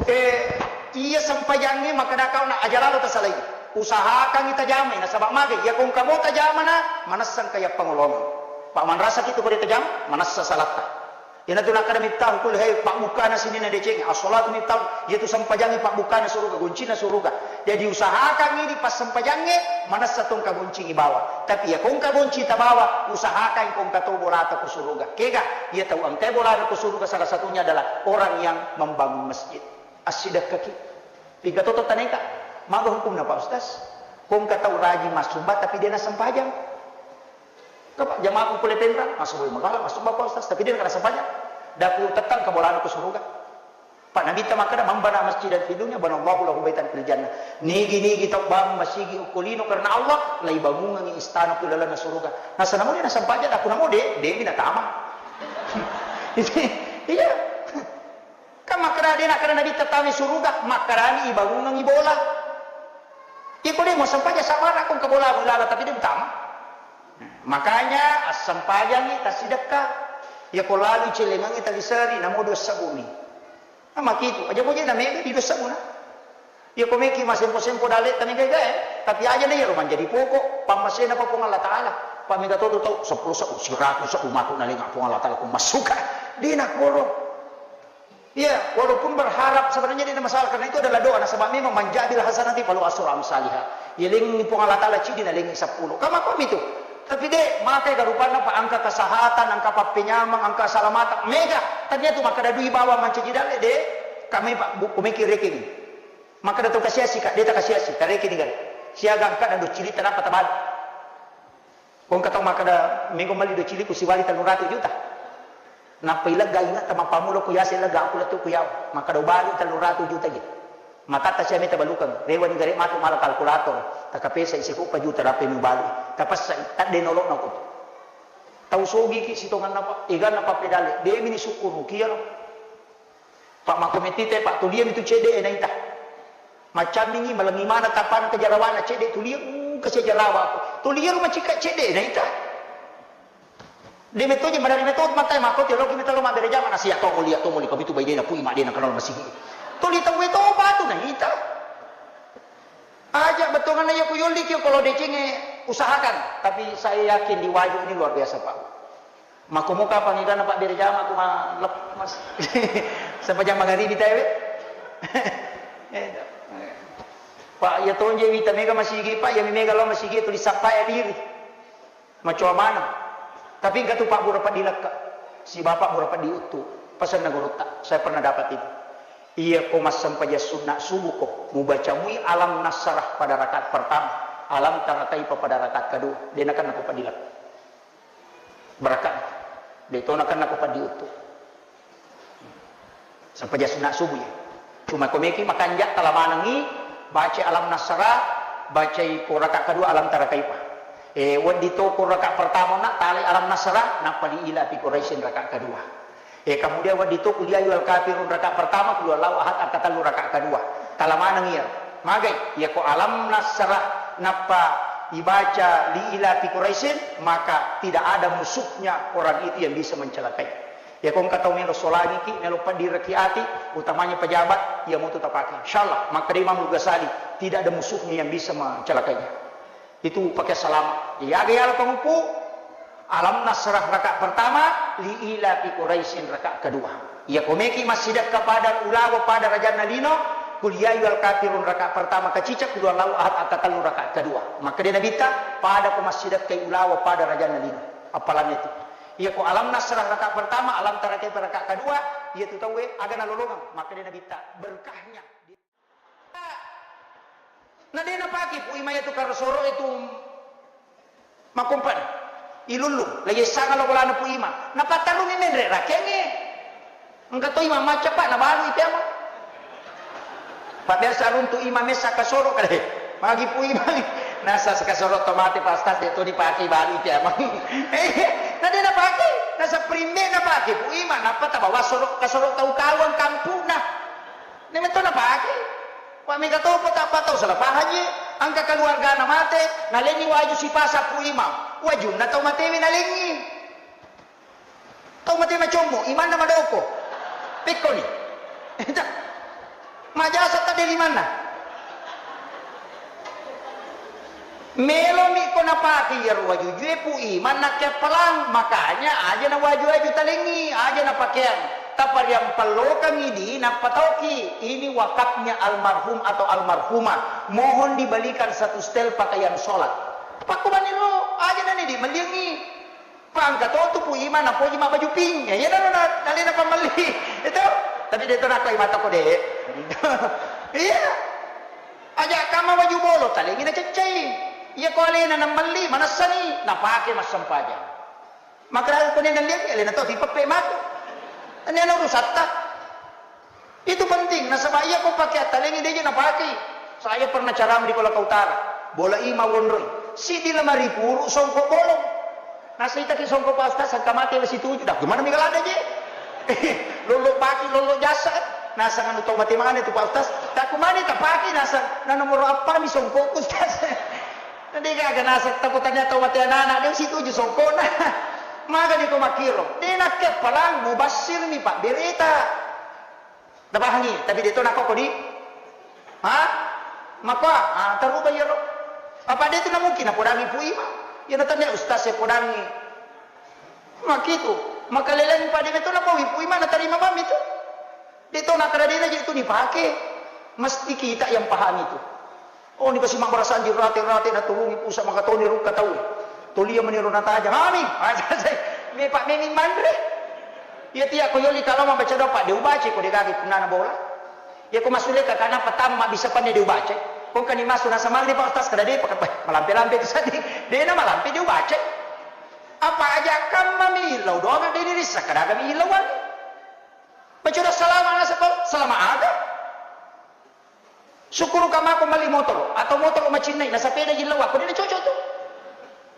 Eh, iya sempajangnge makkeda kau na aja lalo tasalai. Usahakangngi tajamai, nasaba magai, iya ko engka mo tajamana, manessang kaya pangolongeng. Pa manrasaki tu ko de' tajama, manessa salatta. Iyanatu nakkeda Miftahul Kulli Khair, pabbukkana sininna deceng, as-salatu miftahul, iyatu sempajangnge pabbukkana suruga, goncinna suruga. Jadi usahakangngi di passempajangnge, manessa to engka goncingngi bawa. Tapi iya ko engka gonci tabawa, usahakan ko engka to bolata ko suruga. Kega, iya tau engka bolana ko suruga salah satunya adalah orang yang membangun masjid. Assidekkaki. Piga toto taneka. Maga hukumna, Pak Ustaz? Ko engka tau rajin massumba tapi de' nassempajang. Kapa jamaku pole Penrang, massumba magala, massumba, Pak Ustaz, tapi de' nassempajang. Daku tettang kabolana ko suruga. Pak Nabitta makkeda, "Man bana masjidan fid dunya, banallahu lahu baitan fil jannah." Nigi-nigi tau bangun masigi okko lino karena Allah, laibangungengngi istana ko lalenna suruga. Nasaba namo de' nassempajang, daku namo de', de' mi natama. Iya. Kan makkeda de' nakkeda Nabitta tamai suruga, makkedani ibangungengngi bola. Iko de' mo sempajang sabara ko engka bola, bola, tapi de' mutama. Makanya assempajangngi tassidekka. Iya ko lalu celengangngi taliseri, namo dua sebbu mi. Nah, makitu, aja boje na mega di dua sebbu na. Iya ko meki masempo-sempo dalle' tani gaga, eh. Tapi aja na iya ro manjadi pokok pammasena pa Puang Allah Ta'ala. Pa mega to tau seppulo sebbu, siratu sebbu matu nalenga Puang Allah Ta'ala ko massuka. De' nakkoro. Iya, walaupun berharap, sebenarnya tidak masalah, karena itu adalah doa. Nasaba memang, "Man ja'a bil hasanati falahu asyru amsaliha." Yalengngi Puang Allah Ta'ala cidi, nalengngi seppulo. Kama kami tu. Tapi de', maka garupanna pa engka kesehatan, engka pappenyameng, engka salamatan. Mega, tania tu makkeda dui bawa mancaji dalle', de'. Kami pa, bu, kumeki rekening. Makkeda tu kasiasi, Kak, de' takasiasi, tarekening gare. Siaga engka na dua cili tanapa tabali. Ko engka tau makkeda, "Mego melli dua cili ku siwali tellu ratu juta." Nappa ilegga, ingatta mappammula ko yase ilegga aku lettu ku yawa. Makkeda, "Ubali tellu ratu juta je." Matatta sia meta balukeng. Rewani gare matu mala kalkulator. Takapesa isi ko juta dape mubali. Tapessa tadde nolo'na ko. Tau sogi ki sitonganna pa, eganna pappedalle. De' mi ni sukkuruki iyaro. Pak, makko metti te, Pak, tulia mi tu cedde' e naita. Maccamingi, malengi mana tapana kejarawana cedde' tulia, uh, kasi jarawa aku. Tulia rumah cika cedde' e naita. De' metto je madari metto matai makko te loki metto lo mabbere jama nasi ya to mulia to muli kopi tu bai de' na pui ma de' na kenal masigi. Tuli tau e to batu naita. Aja bettuanna iya ku yolli ki kalau decengnge usahakan, tapi saya yakin di Wajo ini luar biasa, Pak. Makko muka pangidana Pak Bere Jama ku ma-, lep-, mas-, sempajang magaribi tae we. Eh, Pak, iya tonje wita mega masigi, Pak, iya mi mega lo masigi tuli sappai diri. Macoa maneng. Tapi engka tu Pak Bura Paddi Lekka, si Bapak Bura Paddi Uttu, pesanna gurutta, saya pernah dapat itu. Iya ko massempajang sunna subuh ko, mubaca mui alam nasrah pada rakaat pertama, alam tara kaifa pada rakaat kedua, de' nakenna ko Paddi Lekka. Barakat. De' to nakenna ko Paddi Uttu. Sempajang sunna subuh ya. Cuma ko meki makanja tala manengi, baca alam nasrah, bacai ko rakaat kedua alam tara kaifa. Eh, wedding to ko rakaat pertama na talai alam nasrah, nappa li ila fi Quraisyin rakaat kedua. Eh, kemudian wedding to qul ya ayyuhal kafirun rakaat pertama, qul huwallahu ahad rakaat tellu rakaat kedua. Tala maneng iya. Magai, iya ko alam nasrah nappa ibaca li ila fi Quraisyin, maka tidak ada musuhnya orang itu yang bisa mencelakai. Ya ko engka tau melo solangiki, melo paddiraki ati, utamanya pejabat, iya motu tapake. Insyaallah, makkeda Imam Al-Ghazali, tidak ada musuhnya yang bisa mencelakainya. Itu pakai salama. Iya ga yala panguppu, alam nasrah rakaat pertama, li ila fi Quraisyin rakaat kedua. Iya ko meki massidekka pada ulawa pada rajanna lino, qul ya ayyuhal kafirun rakaat pertama kacica, qul huwallahu ahad rakaat tellu rakaat kedua. Makkeda Nabitta, pada ko massidekkai ulawa pada rajanna lino. Appalanna itu. Iya ko alam nasrah rakaat pertama, alam tara kaifa rakaat kedua, iya tu tauwe aga nalolongeng. Makkeda Nabitta, berkahnya. Na de' napake Pu Imang itu karosoro itu makompan. Ilullung, lagi sanga lo bolana Pu Imang. Napattarumi menre rakengnge. Engka to Imang macca, Pak, nabalui piamang. Pak, biasa runtu Imang messa kasoro kale. Magi Pu Imang. Nasa kasoro to mate, Pak Ustaz, de' to dipake, balui piamang. Eh, na de' napake. Nasaba rimbe napake Pu Imang, nappa tabawa soro-, kasoro tau kawang kampuna. Nemetto napake. Wa mega topo tappa tau salah pahang je. Engka keluargana mate, nalenni waju sipasa Pu Imang. Wajunna tau matewe nalengngi. Tau mate macommo, imanna madoko. Pekkoni. Majasa tadde limanna. Melomi ko napake iyaro wajujue Pu Imang nakkeappalang, makanya aja na waju-waju talengngi, aja na pakeang. Tapariampellokangngi di nappatauki, ini wakafnya almarhum atau almarhumah. Mohon dibelikan satu setel pakaian sholat. Pakkumaniro, aja na nidi melliangngi. Pangka to tu Pu Imang napoji mabbaju pink. Ya, iyanaro na, nalena pammelli. Itu. Tapi de to nakko imata ko de. Iya. Aja kamma baju bolo, talengi naceccai. Iya ko alena namelli, manessani, napake massempajang. Makara ko ne nalliangi, alena to tipeppe matu. Ini ana urusatta. Itu penting, nasaba iya ko pake attalengi deje napakei. Saya pernah ceramah di Kolaka Utara. Bola ima wonroi. Sidi lemari puru songko bolong. Nasaitaki songko Pak Ustaz, sangka mate wesi tuju. Dah, gimana mega lada je? Lolo baki, lolo jasa. Nasang anu tau mate mana itu Pak Ustaz? Tak kumani tak pake nasang. Nah nomor apa mi songko Ustaz? Nanti gaga nasang takutnya tau mate anak-anak dia si tuju songko nah. Maga di ko makiro. Dia nak kepalang mubasir mi Pak berita. Tapahangi, tapi de to nakko kodi. Ha? Makko, ah, taruba iyaro. Apa de tu na mungkin napodangi Pu Imang. Iya na tania ustaz e podangi. Makitu. Makaleleng pade meto na Pu Imang natarima mami tu. De to nakadadena je tu dipake. Mesti kita yang pahami tu. Oh, ni pasi mabbarasanji rate-rate, natulungi pusa makatoni rukka tau. Tolia meniro nataja. Mami, me Pak Memi manre. Iya tia ko yoli kalau mabaca doa Pak, de ubaca ko de gaga punnana bola. Iya ko masule ka kana petang mabbisa panne de ubaca. Ko kani masu nasa maghrib Pak Ustaz kada de Pak, malampe-lampe tu sadi. De na malampe de ubaca. Apa aja kan mami ilau doang de ni rissa kada kami ilauan. Baca doa salama nasa Pak, salama aga. Syukuruka mako melli motoro atau motoro macinnai na sepeda jillau aku de cocok tu.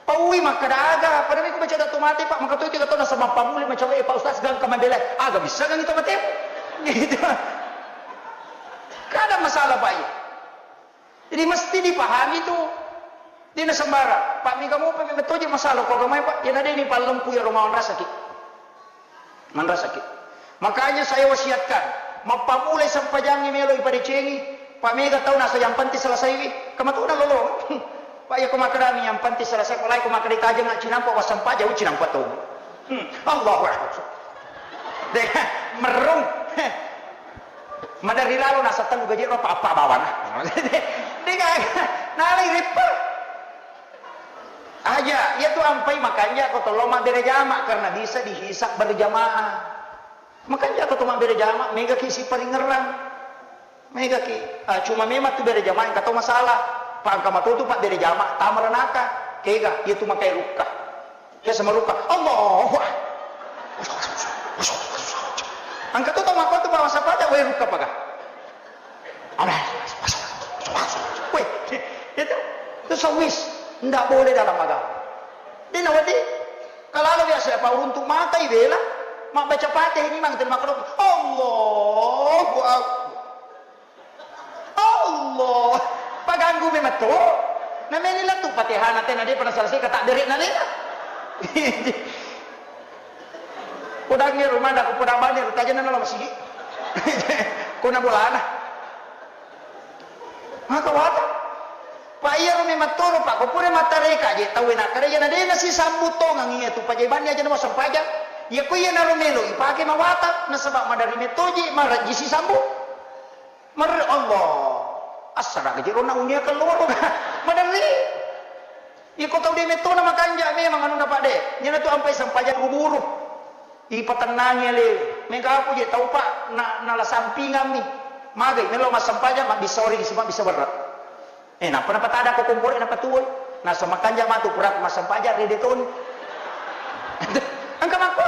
Paui makkada aga, pada miko baca doa tu mate Pak, maka tu tiga tahun nasaba pamuli macam eh Pak Ustaz gangka mabela, aga bisa gang itu mate. Gitu. Kada masalah Pak iya. Jadi mesti dipahami tu. Dena sembarang. Pak mega mopa mega toje masalah ko agamai Pak. Yana deni pallempu ya Roma manrasaki. Manrasaki. Makanya saya wasiatkan, mappamulai sempajangngi melo ipadecengi, Pak mega tau nasa yang penting selesaiwi, kamatuna lolo. Pak ya ko makkadami yang penting selesai, palai ko makkada tajeng cinampa wassempajang cinampa tau. Hmm. Allahu Akbar. De, merrung. Madari lalo nasa tellu gaji ro apa bawana. Dega nalai rippa. Aja, iya tu ampai makanja ko tollo mabbere jama karena bisa dihisab berjamaah. Makanja ko to mabbere jama mega ki siparingerang. Mega ki. Ah, cuma memang tu bere jama engka to masalah. Pangka matotu pak bere jama tamaranaka. Kega, iya tu makai rukka. Biasa marukka, Allahu Akbar. Engka to tau makkotu pa massempajang, weh rukka paga. Weh, itu, itu sawis, ndak boleh dalam agama. Dena wedding, kalau biasa apa uruntu mata ibela, mabbaca Fatihah ini mang terima kasih. Allahu Akbar. Allah, paganggu memang to. Nameni lettu Fatihana tena de pada selesai kata derek nalena. Podangngi rumah dah, podang bani rutajana nalo masigi. Kona bolana. Maka wata. Pak iya rumi mattoro pak, ko pura mattareka je tau na kare jana dena si sambut tongang iya tu pajaibani aja nama sempajang. Iya ko iya naro melo ipake mawata nasaba madari metoji maraji si sambut. Mer Allah. Assara gaji rona unia keluar. Maderri. Iko tau de metona makanja memang anunna pak de. Nyana tu ampai sempajang kuburu. Ipatennangi ale. Mega aku je tau pak na nala sampingammi. Magai melo massempajang mabbissa oring si mabbissa berre. Eh, nappa napatada ko komporo napatuwoi. Nasa makanja matu puraku massempajang rede toni. Engka makko.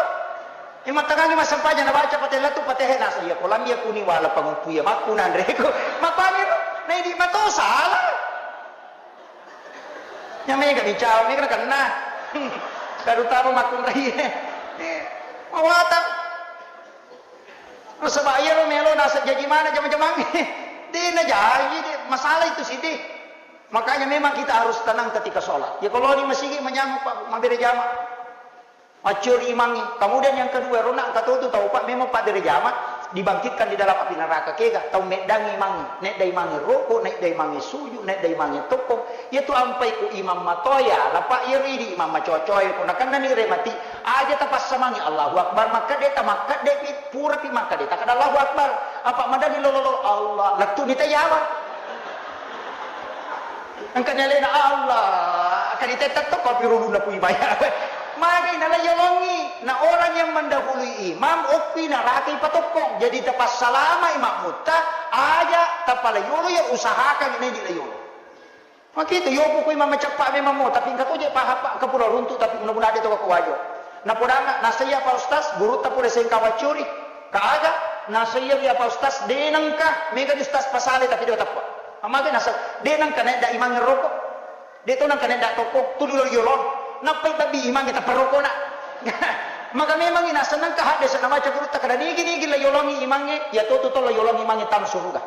Eh, mattangangi massempajang nabaca patella tu patehe nasa iya ko lambi aku ni wala panguppu iya makku nanre ko. Mappangiro. Naidi mato salah. Nya mega ni cawa mega nakenna. Terutama makkunrai. Mawatang. Nasaba iyaro melo naseng jaji mana jama-jamangnge. De' najaji, de'. Masalah itu sih, de'. Makanya memang kita harus tenang ketika sholat. Ya kalau di masigi manyameng, Pak, mabbere jama. Maccuri imangnge. Kemudian yang kedua, rona engka totu tau, Pak, memang pabbere jama, dibangkitkan di dalam api neraka. Kega? Tau meddangi imangnge. Nedda imangnge roko, nedda imangnge suju, nedda imangnge tokkong. Iyatu ampai ku imang matoya, lapa iyaro idi imang macocoe, ko nakennani remati, aja tapassamangi Allahu Akbar, makkedde tamakkedde pi, pura pi makkedde takkeda Allahu Akbar. Apa madani lolo-lolo Allah, lettu ni tayawa. Engka ni alena Allah, kani tetta tokko pi rulunna pui baya. Magai nalaiyolongi, na orang yang mendahului imam, okki naraka ipatokkong. Jadi tapassalamai makmutta, aja tapalaiyolo ya usahakan ini dilaiyolo. Makitu, yopu ku imang maceppa memang mo, tapi engka to je pahappa engka pura runtu, tapi mudah-mudahan de to ka kuwajo. Napodanga, nasaiya Pak Ustaz, gurutta pole sengka waccuri. Ka aga, nasaiya wi Pak Ustaz, de nengka, mega di Ustaz pasale, tapi de teppa. Amaga nasa, de nengka naedda imangnge roko. De to nengka naedda toko, tuli lo yolong. Nappai babbi imangnge tappa rokona. Maka memang nasa nengka hadde sa namaca gurutta kada nigi-nigi la yolongi imangnge, ya to tu to la yolongi imangnge tam suruga.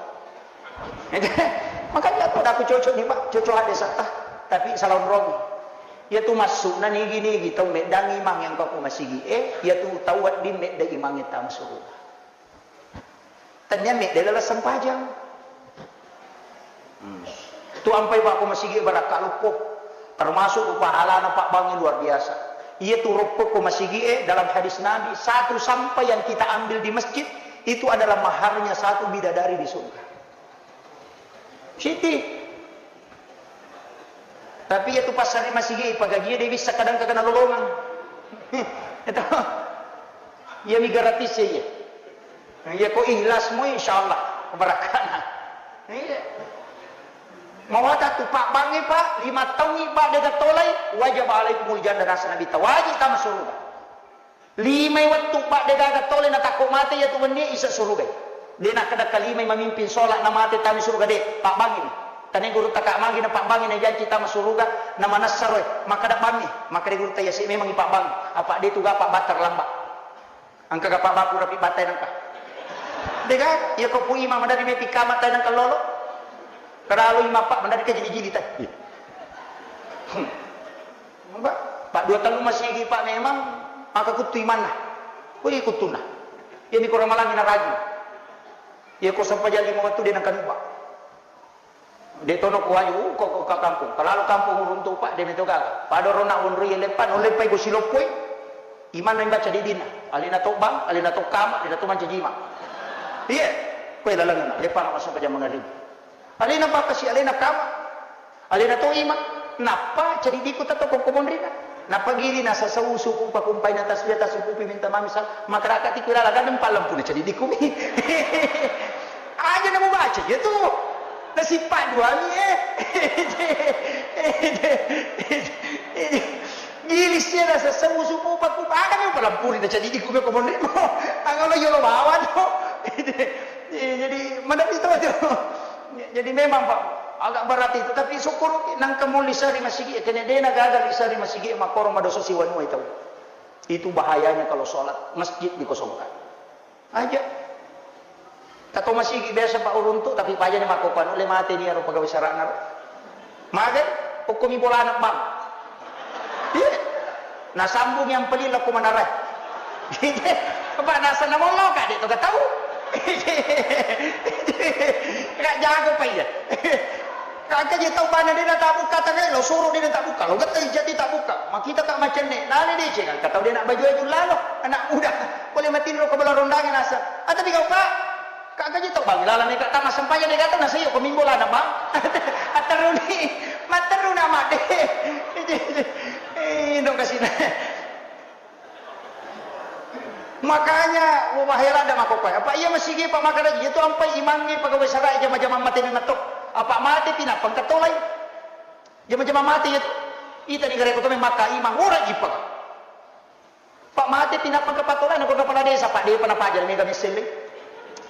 Makanya aku dak cocok nih, Pak, cocok hadde satta, tapi salah onrong. Ya tu masuk na nigi-nigi tau meddangi imang yang kau masigi, eh, ya tu tau wedding medda imang tam suruga. Tania medda lala sempajang. Hmm. Tu ampai, Pak, ko masigi barakka loppo. Termasuk tu pahalana, Pak, bangi luar biasa. Iya tu roppo ko masigi, eh, dalam hadis Nabi, satu sampah yang kita ambil di masjid itu adalah maharnya satu bidadari di surga. Siti. Tapi iya tu passare masigi, pagaji de bisa kadang kagana lolongang. Itu. Iya mi gratis ya, iya. Iya ko ikhlas mo, insyaallah barakana. Iya. Mawata tu, Pak, bangi, Pak, lima taungi, Pak, dega tolai, wajib alaikumul jannah, nasa Nabi ta, wajib tama suruga. Limai wettu, Pak, degaga tole natakko mate iya tu wenni isa surugai. De nakkeda kalimai mamimpin sholat na mate tami suruga, de, Pak, bangi ni. Tane guru taka magi na Pak, bangi na janci tama suruga, na manessa roe. Makkeda bammi, makkeda guru ta iya si memang i Pak, bangi. Apa de tu gapa batter lamba. Engka ga pabbaku rapi battai nengka. Dega, iya ko pui imang madari mepi kama tai nengka lolo. Keralu imang, Pak, madari ke jili-jili tai. Hmm. Pak, Pak, dua tellu masigi, Pak, memang maka kuttu imanna. Kuli kuttunna. Iya mi ko ramalangi na rajin. Iya ko sempajang lima wettu de nengka nubba. De tono ko waju, uh, ko, ko, ka kampung. Kalalu kampung uruntu, Pak, de meto gaga. Pada rona wonroi leppa, no leppai ko siloppoi. Imanna imbaca didinna. Alena to bang, alena to kama, alena to mancaji imang. Iya. Koe lalengna, leppa na masuk ke jam mangarib. Alena bakasi, alena kama. Alena to imang. Nappa cadidiku tetto ko monrina. Nappa gili na sasau suku pakumpai na tasbih, tasukupi minta mami sal-, makaraka tiku lala gadeng palempuna cadidiku mi. Aja na mubaca iya tu. Nasippa duami, eh. Gili sia na sasau suku pakumpai, aga mi palampuri na cadidiku mi ko monrimo. Angalo yolo bawa tu. Jadi, mana itu tu. Jadi memang, Pak, agak berat itu, tapi syukur nangka muli sari masigi, kene dena gagal sari masigi, makoro madoso siwanua itu. Itu bahayanya kalau sholat masjid dikosongkan. Aja. Kato masigi biasa, Pak, uruntu, tapi paja ni makko panu le mate ni aro pegawai sarana. Magai, okkomi bolana, Bang. Iya. Nasambung yang peli lako manarai. Apa nasa namollo ka, de to gatau. Ka jago pa iya. Ka je tau bana de na tabuka, tangai lo suru de na tabuka. Lo getta jadi tabuka. Makita ka macenne. Nale de ce ka tau de na baju-baju lalo. Anak muda. Boleh matinro ke bala rondange nasa. Ata di kau, Pak. Kagga je tau bang, lalani ka tama sempajang de gato, nasa iyo ko mimbo lana bang. Atteruni, matteru na madde. Eh, dong kasina. Makanya, wah, heran dah mako kue. Apa iya masigi, Pak, makana itu ampai imangnge pegawai sarai jama-jama mate memang to. Apa mate pinapang ketolai. Jama-jama mate itu. Ita ni gare ko to memang maka imang ora jipa. Pak, mate pi nappa kapatolai, nako kepala desa, Pak, depa napaja mega messelle.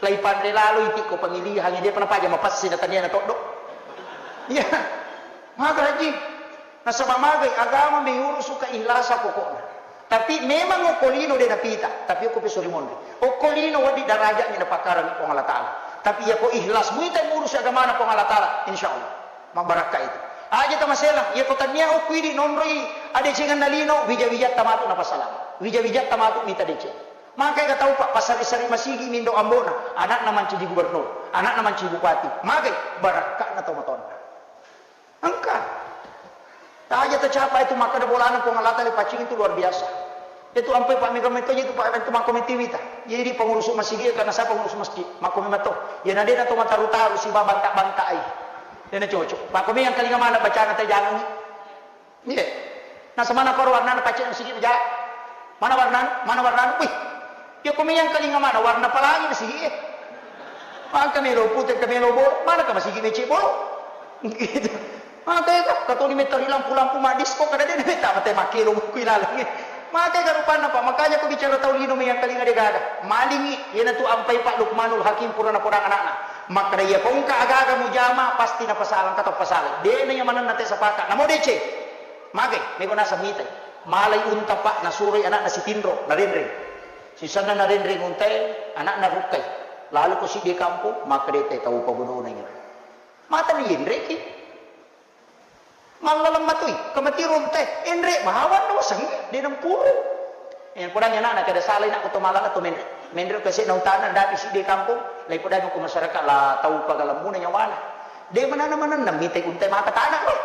Lai panre lalo iti ko pemilihan, depa napaja mapassi na tania na toddo. Iya. Maga haji. Nasaba magai agama meurusu keikhlasan pokokna. Tapi memang okko lino de napita, tapi okko peso ri monri. Okko lino wedding darajatnya napakkarangi Puang Allah Ta'ala. Tapi yako ikhlas muita murusi agamana Puang Allah Ta'ala, insya Allah mabbarakka itu. Aja tamaselang, yako tania okko idi nonroi adecenganna lino, wija-wijatta matu napasalama. Wija-wijatta matu mita deceng. Maka ega tau, Pak, pasari-sari masigi mindo ambona, anakna mancaji gubernur, anakna mancaji bupati. Magai barakka'na tau matonna. Engka. Aja tacapa itu makkeda bolana Puang Allah Ta'ala paccing itu luar biasa. Itu ampai Pak mega metto itu Pak itu makko metiwita. Jadi pengurus masjid karena saya pengurus masjid. Makko memetto. Ya nadena to mataru-taru si babanta-bantai. Dena cocok. Makko me yang kalinga mana bacana te jangan. Iya. Nah, semana koro warnana pacce masigi beja. Mana warnana? Mana warnana? Wih. Ya ko meyang kalinga mana warna palangi masigi e. Maka melo pute, ka melo bolo, mana ka masigi mece bolo. Gitu. Maka ya ka toni metta ri lampu-lampu maddisko kada de metta mate makkelo buku ilaleng. Maka ya ka rupanna Pak, makanya ko bicara tau lino meyang kalinga de gaga. Malingi, iyana tu ampai Pak Lukmanul Hakim purana podang anakna. Makkeda iya ko engka aga-aga mujama pasti napasalang, ka to pasalang. De na iya manenna te sapaka. Namo deceng. Magai, mego naseng mitai. Malai unta, Pak, nasuroi anakna sitinro, narenreng. Sisenna narenreng untae, anakna rukkai. Lalu ko siddi kampong, makkeda te tau pabodona iro. Mata ni yenreki. Mallaleng matui, kamatiro untae, enre bawang doseng, de nampuru. Eh, podang anakna kada salai nak to malala to menre. Menre ke sena utana dapi siddi kampong, lai podang ko masyarakat la tau pagalemmuna nyawana. De manana-manana mitai untae maka tanah, weh.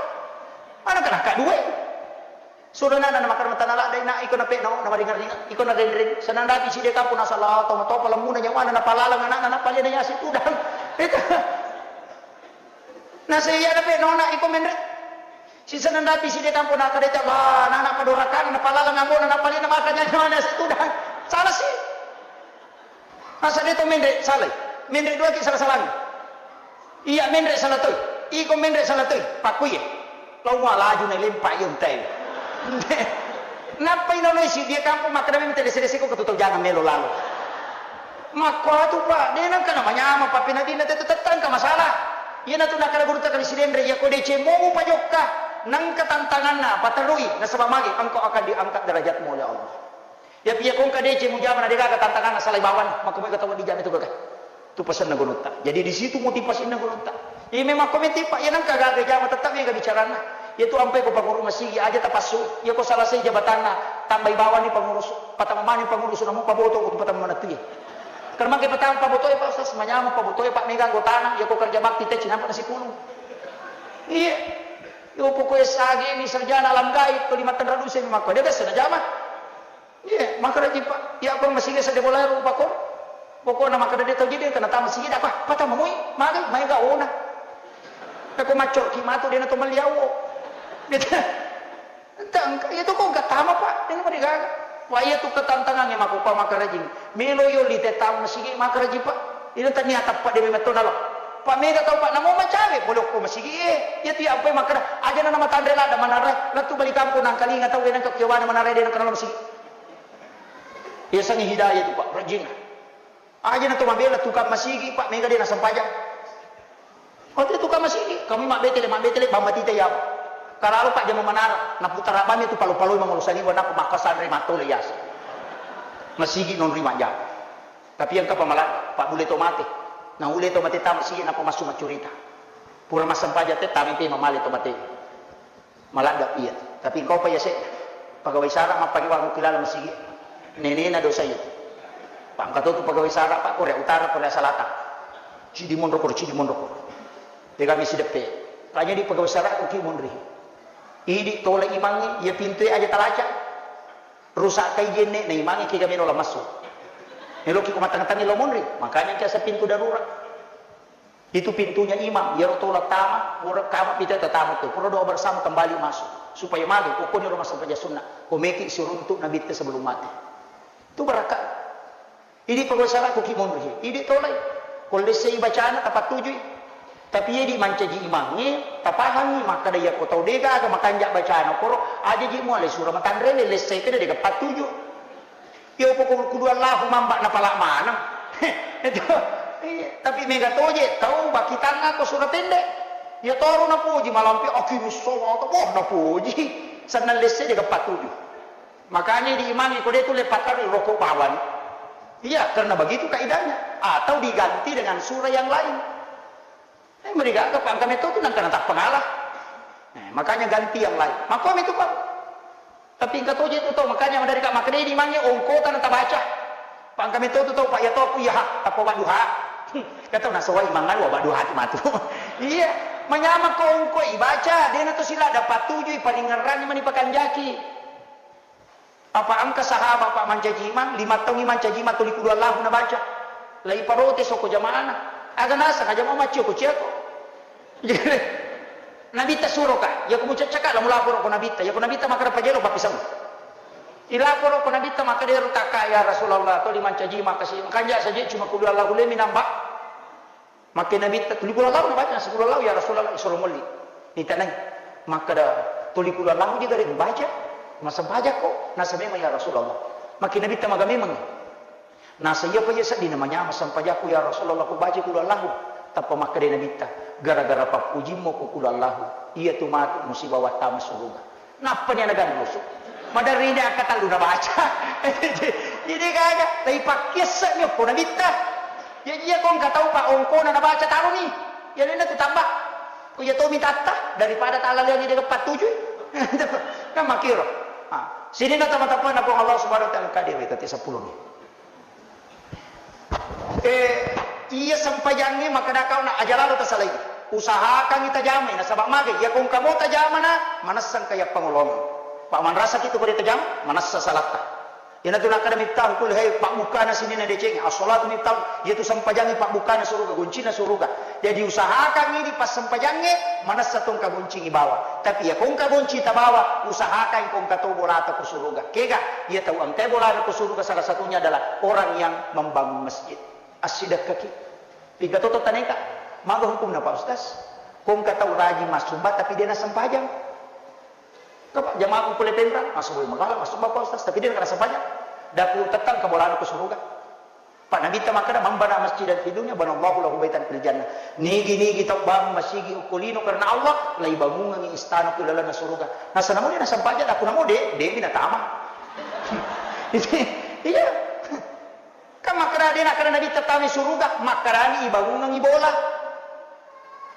Mana kana ka dua? Sudah nana na makarma tanah ladde na iko na pekno na maringar-ringar iko na renreng senang dati side kampung na sala to to palemmuna nyawana na palalang anakna na palena yasi tudang. Itu. Na saya na pekno na iko menre. Si senang dati side kampung na kadeta ba na na padorakan na palalang ambona na palena maka nyawana yasi tudang. Salah sih. Masa de to menre salai? Menre dua ki salah-salangi. Iya menre salah toi. Iko menre salah toi. Pakkuye. Lau wa laju na lempa iya untai. Nappa ino noi si dia kampung makkeda memang tele sede siko ketu tau jangan melo lalo. Makko atu Pak, de nengka na manyama Pak penadina tetu tettang ka masalah. Iya natu nakala guru takali sidenre iya ko deceng mo mupajokka nengka tantanganna paterui nasaba magi engkau akan diangkat derajatmu oleh Allah. Ya, piya kongka deceng mujama na degaga tantanganna salai bawang, makko mega tau dijama itu gaga. Tu pasenna gunutta. Jadi di situ motivasinna gunutta. Iya memang ko meti Pak, iya nengka gaga jama tetap mega bicaranna. Iya tu ampai ko panguru masigi aja tapassu. Iya ko salasai jabatanna, tambai bawang ni pangurus, patama mani pangurus namu paboto ko tu patama manatu iya. Karena mangke patama paboto ya Pak Ustaz, manyama paboto ya Pak mega anggotana, iya ko kerja bakti te cinampa nasi pulung. Iya. Yo pokoknya sage ni sarjana alam gaib ko di matanra duse makko. Dia biasa na jama. Iya, makkeda ji Pak, iya ko masigi sede bola ro Pak ko. Pokokna makkeda de tau jadi kena tama sigi apa? Patama mui, magi mai ga ona. Ko maccoki matu de na to maliawo. Gitu. Entah engka iya to ko engka tama Pak, de na mari gaga. Wah iya tu ketantangan ya mako Pak makkeda ji. Melo yo li te tama sigi makkeda ji Pak. Ina tania tappa de metto nalo. Pak mega tau Pak namo macawe pole ko masigi e. Iya tu iya ampai makkeda aja na matanre ladda manarre. Latu bali kampung nangkalinga tau de nangka kiwana manarre de nangka nalo masigi. Yasengnge hidayah tu, Pak, rajinna. Aja na to mabela tukang masigi, Pak, mega de nasempajang. Oh, tu tukang masigi, kami mabbetele, mabbetele, bambatita ya. Karalo Pak jama manara, naputara bami tu palo-paloi mangolo saliwa nako makkasanre matole yasa. Masigi non rima jama. Tapi yang kapa maladda, Pak bule to mate. Nah, ule to mate tama sigi napa massu maccurita. Pura massempajang te tama te mamale to mate. Maladda iya. Tapi engkau pa iya sedda. Pegawai sara mappariwang kilala masigi. Nenena dosa iya. Pak, engka to tu pegawai sara, Pak, Korea Utara, Korea Selatan. Cidi monro koro, cidi monro koro. De kami sideppe. Kanya di pegawai sara ko ki monri. Idi tola imangnge, iya pintue aja talaca. Rusak kai jenne na imangnge ki kami nola massu. Meloki ko matang-tangi lo monri. Makanya kiasa pintu darurat. Itu pintunya imam, iyaro tola tama, pura kama pita tatamu tu, pura doa bersama kembali masuk. Supaya magi, pokoknya rumah sampajang sunnah. Komeki siruntuk Nabi te sebelum mati. Itu barakat. Idi pegawai sara ko ki monri. Idi tolai. Ko lessei bacana tapattujui. Tapi idi mancaji imangnge, tapahangi, makkeda iya ko tau de gaga makanja bacana koro, aja ji muale sura matanre lessei kede de pattuju. Iya poko kudu Allahu mamba napala maneng. Itu. Iya, tapi mega toje tau bakitang ko sura pendek. Iya toro napuji malampe akimis sholata. Wah, napuji. Sennang lesse de pattuju. Makanya di imang iko de' tu lepatarui rokok bawang. Iya, karena begitu kaidahnya. Atau diganti dengan surah yang lain. Eh, merigaga pa engka metto tu nangka natappa ngalah. Eh, makanya ganti yang lain. Makko metu pa. Tapi engka toje tu tau, makanya madari ka makkeda di imang ongkota natabaca. Pa engka metto tu tau, pa iya to aku iya ha, tappa wadduha. Kata nasawai mangan wadduha tu matu. Iya, manyameng ko ongko ibaca, de' na to sila dapat tuju iparingerrang mani pakanjaki. Apa engka sahabat, Pak, mancaji imang, lima taungngi mancaji imang tuli kulu Allahu nabaca. Lai parotes okko jamaana. Aga naseng aja mau maccio ko ciako. Nabitta suro ka, yako mucaccaka la mulaporo ko Nabitta, yako Nabitta makkeda pajelo pappisau. Ilaporo ko Nabitta makkeda ero takka ya Rasulullah, tuli mancaji imang kasi, makanja saja cuma kulu Allahu lemi nambah. Makkeda Nabitta, "Tuli kulu Allahu nabaca?" "Seppulo Allahu, ya Rasulullah." "Isuro molli." Nitanai. Makkeda, "Tuli kulu Allahu je gare mubaca? Masempajakko?" "Nasa memang, ya Rasulullah." Makkeda Nabitta, "Maga memang?" "Nasa iyapa iya sedding namanyameng sempajakku, ya Rasulullah, ku baca kulu Allahu." Tappa makkeda Nabitta, "Gara-gara pappujimmu ko kulu Allahu, iya tu matu musiba wattama suruga." Nappani ana ganrusu. Maderrini akkatellu nabaca. Jadi kaga, tapi pakkiasse'mi okko Nabitta. Jadi iya ko engka tau pa ongkona nabaca taroni. Iya nenna tu tambah. Ko iya tomi tatta daripada talaleangi de' pattujui. Kan makkiro. Ah, sininna tama-tamana Puang Allah Subhanahu wa Ta'ala, kade wetati seppulo ni. Eh, iya sempajangnge makkeda kau na aja lalo tasalai. Usahakangngi tajamai, nasaba magai, iya ko engka mo tajamana, manessa engka iya pangolongeng. Pa manrasaki tu ko de' tajama, manessa salatta. Iyanatu nakkeda Miftahul Kulli Khair, pabbukana sininna deceng, as-salatu miftahu, iyatu sempajangnge pabbukana suruga, goncinna suruga. Jadi usahakangngi di passempajangnge, manessa to engka goncingngi bawa. Tapi iya ko engka gonci tabawa, usahakan ko engka to bolata ko suruga. Kega, iya tau engkai bolana ko suruga salah satunya adalah orang yang membangun masjid. Assidekkaki. Piga toto taneka. Maga hukumna, Pak Ustaz? Ko engka tau rajin massumba tapi de' nassempajang. Kapa jamaah pole Pembrang, massumba magala, massumba, Pak Ustaz, tapi de' nassempajang. Daku tettang ke bolana ko suruga. Pak Nabitta makkeda, "Man bana masjidan fi dunya, banallahu lahu baitan fil jannah." Nigi-nigi tau bangun masigi okko lino karena Allah, laibangungengngi istana ku lalenna suruga. Nasa namo de' nassempajang, daku namo de', de' mi natama. Iya. Kan makkeda de' nakkeda Nabitta tama suruga, makkedani ibangungengngi bola.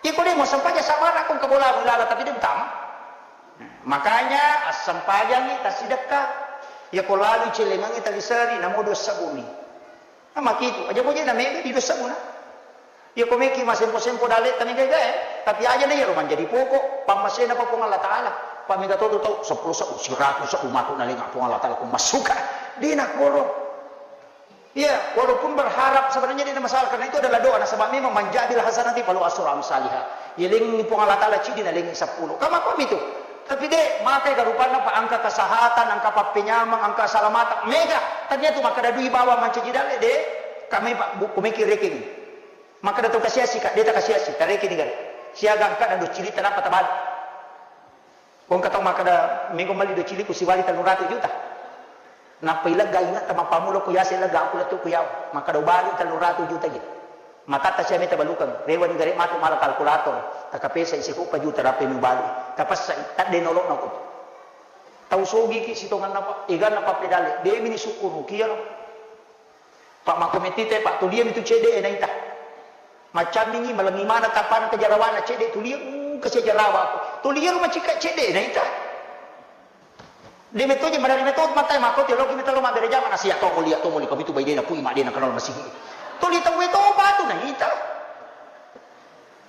Iko de' muassempajang sabara ko engka bola, bola, tapi de' mutama. Makanya assempajangngi tassidekka. Iya ko lalu celengengngi taliseri, namo dua sebbu mi. Nah, makitu. Aja boje na mega di dua sebbu na. Iya ko meki masempo-sempo dalle' tani gaga, eh. Tapi aja na iyaro manjadi pokok pammasena pa Puang Allah Ta'ala. Pa mega to tu tau seppulo sebbu, siratu sebbu matu nalenga Puang Allah Ta'ala ko massuka. De' nakkoro. Iya, walaupun berharap sebenarnya tidak masalah, karena itu adalah doa. Nasaba memang, "Man ja'a bil hasanati falahu asyru amsaliha." Yalengngi Puang Allah Ta'ala cidi nalengngi seppulo. Kama kami tu. Tapi de', makai garupanna pa engka kesehatan, engka pappenyameng, engka keselamatan. Mega, tania tu makkeda dui bawa mancaji dalle' de'. Kami pa buku meki rekening. Makkeda tau kasiasi ka, de' takasiasi, tarekening gare. Siaga engka na dua cili tanapa tabali. Ko engka tau makkeda, "Mego melli dua cili ku siwali tellu ratu juta." Nappa ilegga inge'ta mappammula ko yase ilegga aku lettu ku yawa. Makkeda, "Ubali tellu ratu juta je." Matatta sia meta balukeng, rewani gare matu mala kalkulator, takapesa isi kuppa juta rapi mubali. Tapessa tadde nolo'na ko. Tau sogiki sitonganna pa, eganna pappedalle, de' mi ni sukkuruki iyaro. Pak, makko metti te, Pak, tulia mi tu cedde' e naita. Maccammingi, malengi mana tapana ke jarawana cedde' tulia, uh, ke jarawa aku. Tulia rumah cika cedde' e naita. De' metto je, madari metto mata, makko te loki metto lo mabbere jama, nasia to mulia, to mulia, kami tu bai dena, pui ma dena kenal masigi. Tuli tau e to patu naita.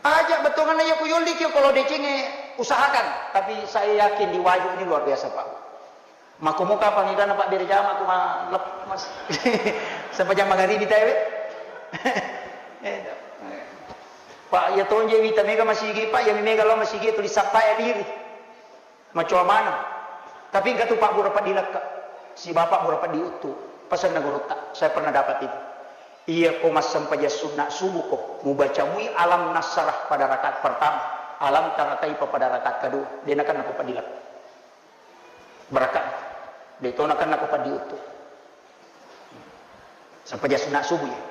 Aja bettuanna iya ku yolli ki kalau decengnge usahakan, tapi saya yakin di Wajo ini luar biasa, Pak. Makko muka pangigana Pak Dirjama ku ma-, lep-, mas-, sempajang magaribi tae we. Eh, Pak, iya tonje wita mega masigi, Pak, iya mega lo masigi tulis sappa ya diri. Macoa maneng. Tapi engka tu Pak Bura Peddi Lekka, si Bapak Bura Peddi Uttu, pesanna gurutta, saya pernah dapat itu. Iya ko massempajang sunna subuh ko, mubaca mui alam nasrah pada rakaat pertama, alam tara kaifa pada rakaat kedua, de nakenna ko Peddi Lekka. Barakka. De to nakenna ko Peddi Uttu. Sempajang sunna subuh ya.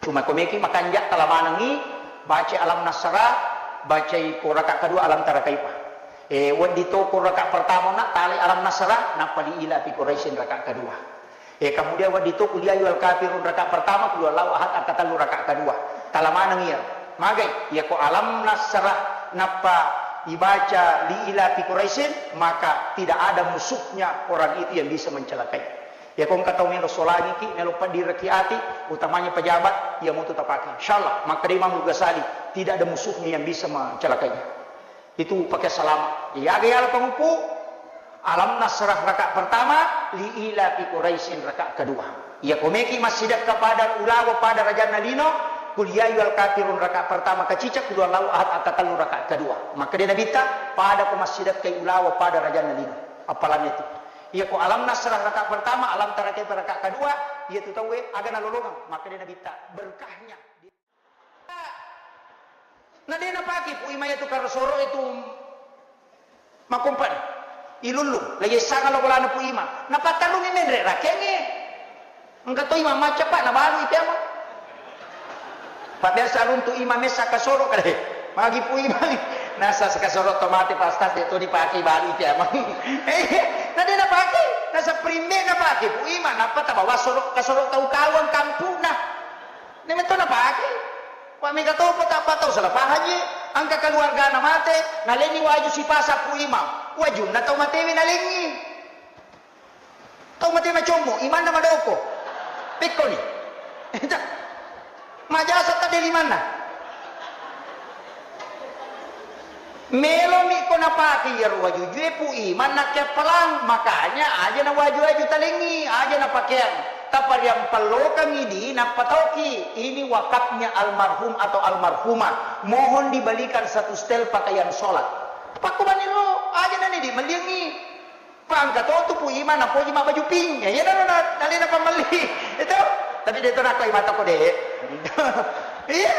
Cuma ko meki makanja tala manengi, baca alam nasrah, bacai ko rakaat kedua alam tara kaifa. Eh, wedding to ko raka pertama na tali alam nasrah, nappa li ila fi Quraisyin raka kedua. Eh, kemudian wedding to kuliah ayyuhal kafirun raka pertama, qul huwallahu ahad raka tellu raka kedua. Tala maneng iya. Magai, iya ko alam nasrah nappa ibaca li ila fi Quraisyin, maka tidak ada musuhnya orang itu yang bisa mencelakai. Iya ko engka tau melo solangiki, melo paddiraki ati, utamanya pejabat, iya mutu tapake. Insyaallah, makkeda Imam Ghazali, tidak ada musuhnya yang bisa mencelakainya. Itu pakai salama. Iya, aga yala panguppu, alam nasrah raka pertama, li ila fi Quraisyin raka kedua. Iya ko meki massidekka pada ulawa pada rajanna lino, qul ya ayyuhal kafirun raka pertama kacica, qul huwallahu ahad raka tellu raka kedua. Makkeda Nabitta, pada ko massidekka ulawa pada rajanna lino. Apalagi itu. Iya ko alam nasrah raka pertama, alam tara kaifa raka kedua, iya tu tauwe aga nalolongeng. Makkeda Nabitta, berkahnya. Na de napake Pu Ima itu karosoro itu makompan. Ilullu, lagi sangat lo bolana Pu Ima. Napattarungi menre rakengnge. Engka to Ima macca, Pak, nabalu itu ama. Pak biasa runtu Ima messa kasoro kale. Magi Pu Ima. Nasa kasoro to mate Pak Ustaz itu dipake balu itu ama. Eh, na de napake. Nasa primbe napake Pu Ima. Nappa tabawa soro kasoro tau kawang kampung nah. Nemetto napake. Wa mega topa tappa tau salah pahang je. Engka keluargana mate, nalenni waju sipasa Pu Imang. Wajunna tau matewe nalengngi. Tau mate macommo, imanna madoko. Pekkoni. Majasa tadde limanna. Melomi ko napake iyaro wajujue Pu Imang nakkeappalang, makanya aja na waju-waju talengngi, aja na pakeang. Tapariampallokangngi di nappa tauki, ini wakafnya almarhum atau almarhumah. Mohon dibelikan satu setel pakaian sholat. Pakkubaniro, aja na ni di melliangngi. Pangka to tu Pu Ima napoji mabbaju pink. Ya, iya, na, na, nalena pammelli. Itu. Tapi de to nakko Ima toko de. Iya.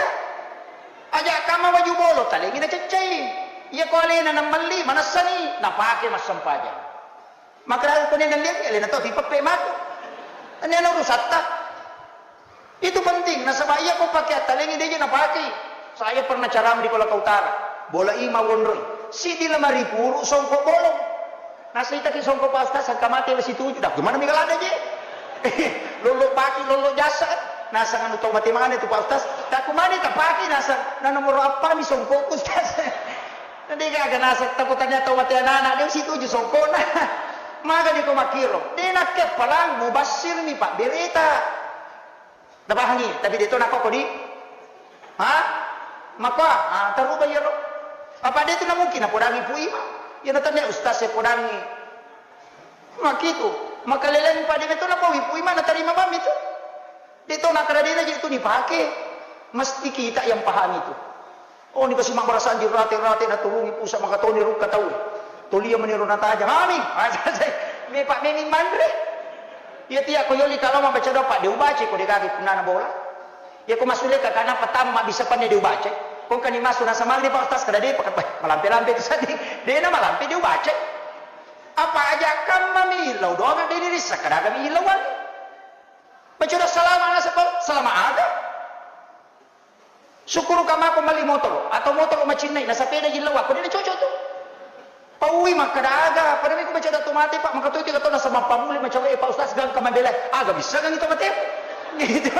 Aja kamma baju bolo, talengi naceccai. Iya ko alena namelli, manessani, napake massempajang. Makra ko ne nalliangi, alena to tipeppe mako. Ini ana urusatta. Itu penting, nasaba iya ko pake attalengi deje napakei. Saya pernah ceramah di Kolaka Utara. Bola Ima wonroi. Siddi lemari puru songko bolong. Nasaitaki songko Pak Ustaz, sangka mate wesi tuju. Dah, gimana mega lada je? Lollo paki, lollo jasa. Nasang anu tau mate mana itu Pak Ustaz? Tak kumani tak paki nasang. Nah nomor apa mi songko Ustaz? Nanti gaga nasang takutnya tau mate anak-anak dia wesi tuju songko nah. Maga di ko makiro. Dia nak kepalang mubasir mi Pak berita. Napahangi, tapi de to nakko kodi? Ha? Makko, ah, taruba iyaro. Apa de tu na mungkin napodangi Pu Ima? Iya na tania ustaz e podangi. Makitu, makaleleng pa de to napowi Pu Ima natarima mami tu. De to nakara de na je tu dipake. Mesti kita yang pahami tu. Oh, ni kasi mabbarasanji rate-rate naturungi pusa makatoni rukka tau. Tolia meniro natajang. Ami, me Pak memi manre. Iya tia ko yoli kalau mabaca doa Pak de ubaca ko de gaga punana bola. Iya ko masule ka kana patama bisa panne de ubaca. Ko kani masu nasa maghrib Pak Ustaz kada de pakai malampe-lampe tu sadi. De na malampe de ubaca. Apa aja kam mami lau doa de ni risa kada kami ilauan. Baca doa salama nasa Pak, salama aga. Sukkuruka mako melli motoro atau motoro macinnai nasapeda jillau akko de cocok tu. Paui makkada aga, pada miko baca dato mate Pak, maka tu tiga tahun nasaba pammuli macawe Pak Ustaz gangka mabela aga bisa gang itu mate. Gitu.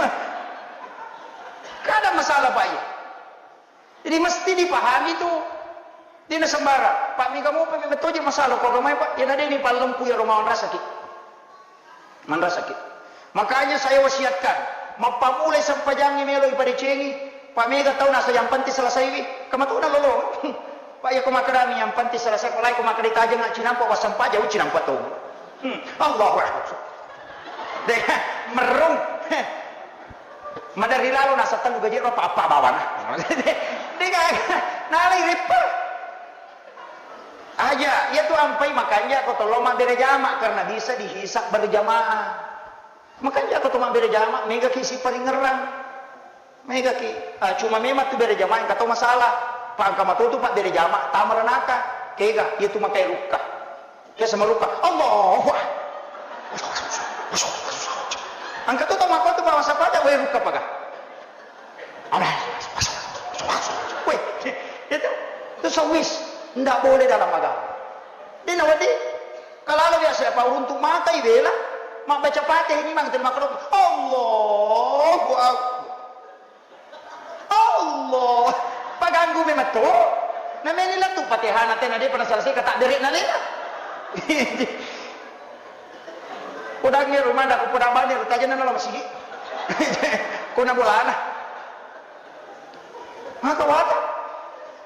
Kada masalah Pak iya. Jadi mesti dipahami tu. Dina sembara. Pak mika mopa memang toje masalah ko agamai Pak. Yana deni pallempu ya Roma manrasaki. Manrasaki. Makanya saya wasiatkan, mappamulai sempajangngi melo ipadecengi, Pak mega tau nasa yang penting selesaiwi, kamatuna lolo. Pak ya ko makkadami yang penting selesai, ko lai ko makkada tajeng cinampa wassempajang cinampa tau. Hmm. Allahu Akbar. Deh, merung. Madari lalo nasa tellu gaji ro apa bawana. Dega nalai ripper. Aja, iya tu ampai makanja ko tollo mabbere jama karena bisa dihisab berjamaah. Makanja ko to mabbere jama, mega ki siparingerang. Mega ki, ah, cuma memang tu bere jama engka to masalah. Pangka matotu Pak bere jama, tama ranaka. Kega, iya tu makai rukka. Ke sama rukka. Allahu Akbar. Engka to tau mako tu Pak masa pada, weh rukka paga. Weh, itu, itu sawis. Ndak boleh dalam agama. Dena wedi. Kalalo biasa apa uruntu makai bela, mabbaca Fatihah ini mang terima kasih. Allahu Akbar. Allah. Paganggu memang tu. Nameni latu Fatihah na tena dia pernah selesai kata derek na lela. Podangnge rumah nda ko podang bani ro tajana na lo masigi. Ko na bolana. Maka wata.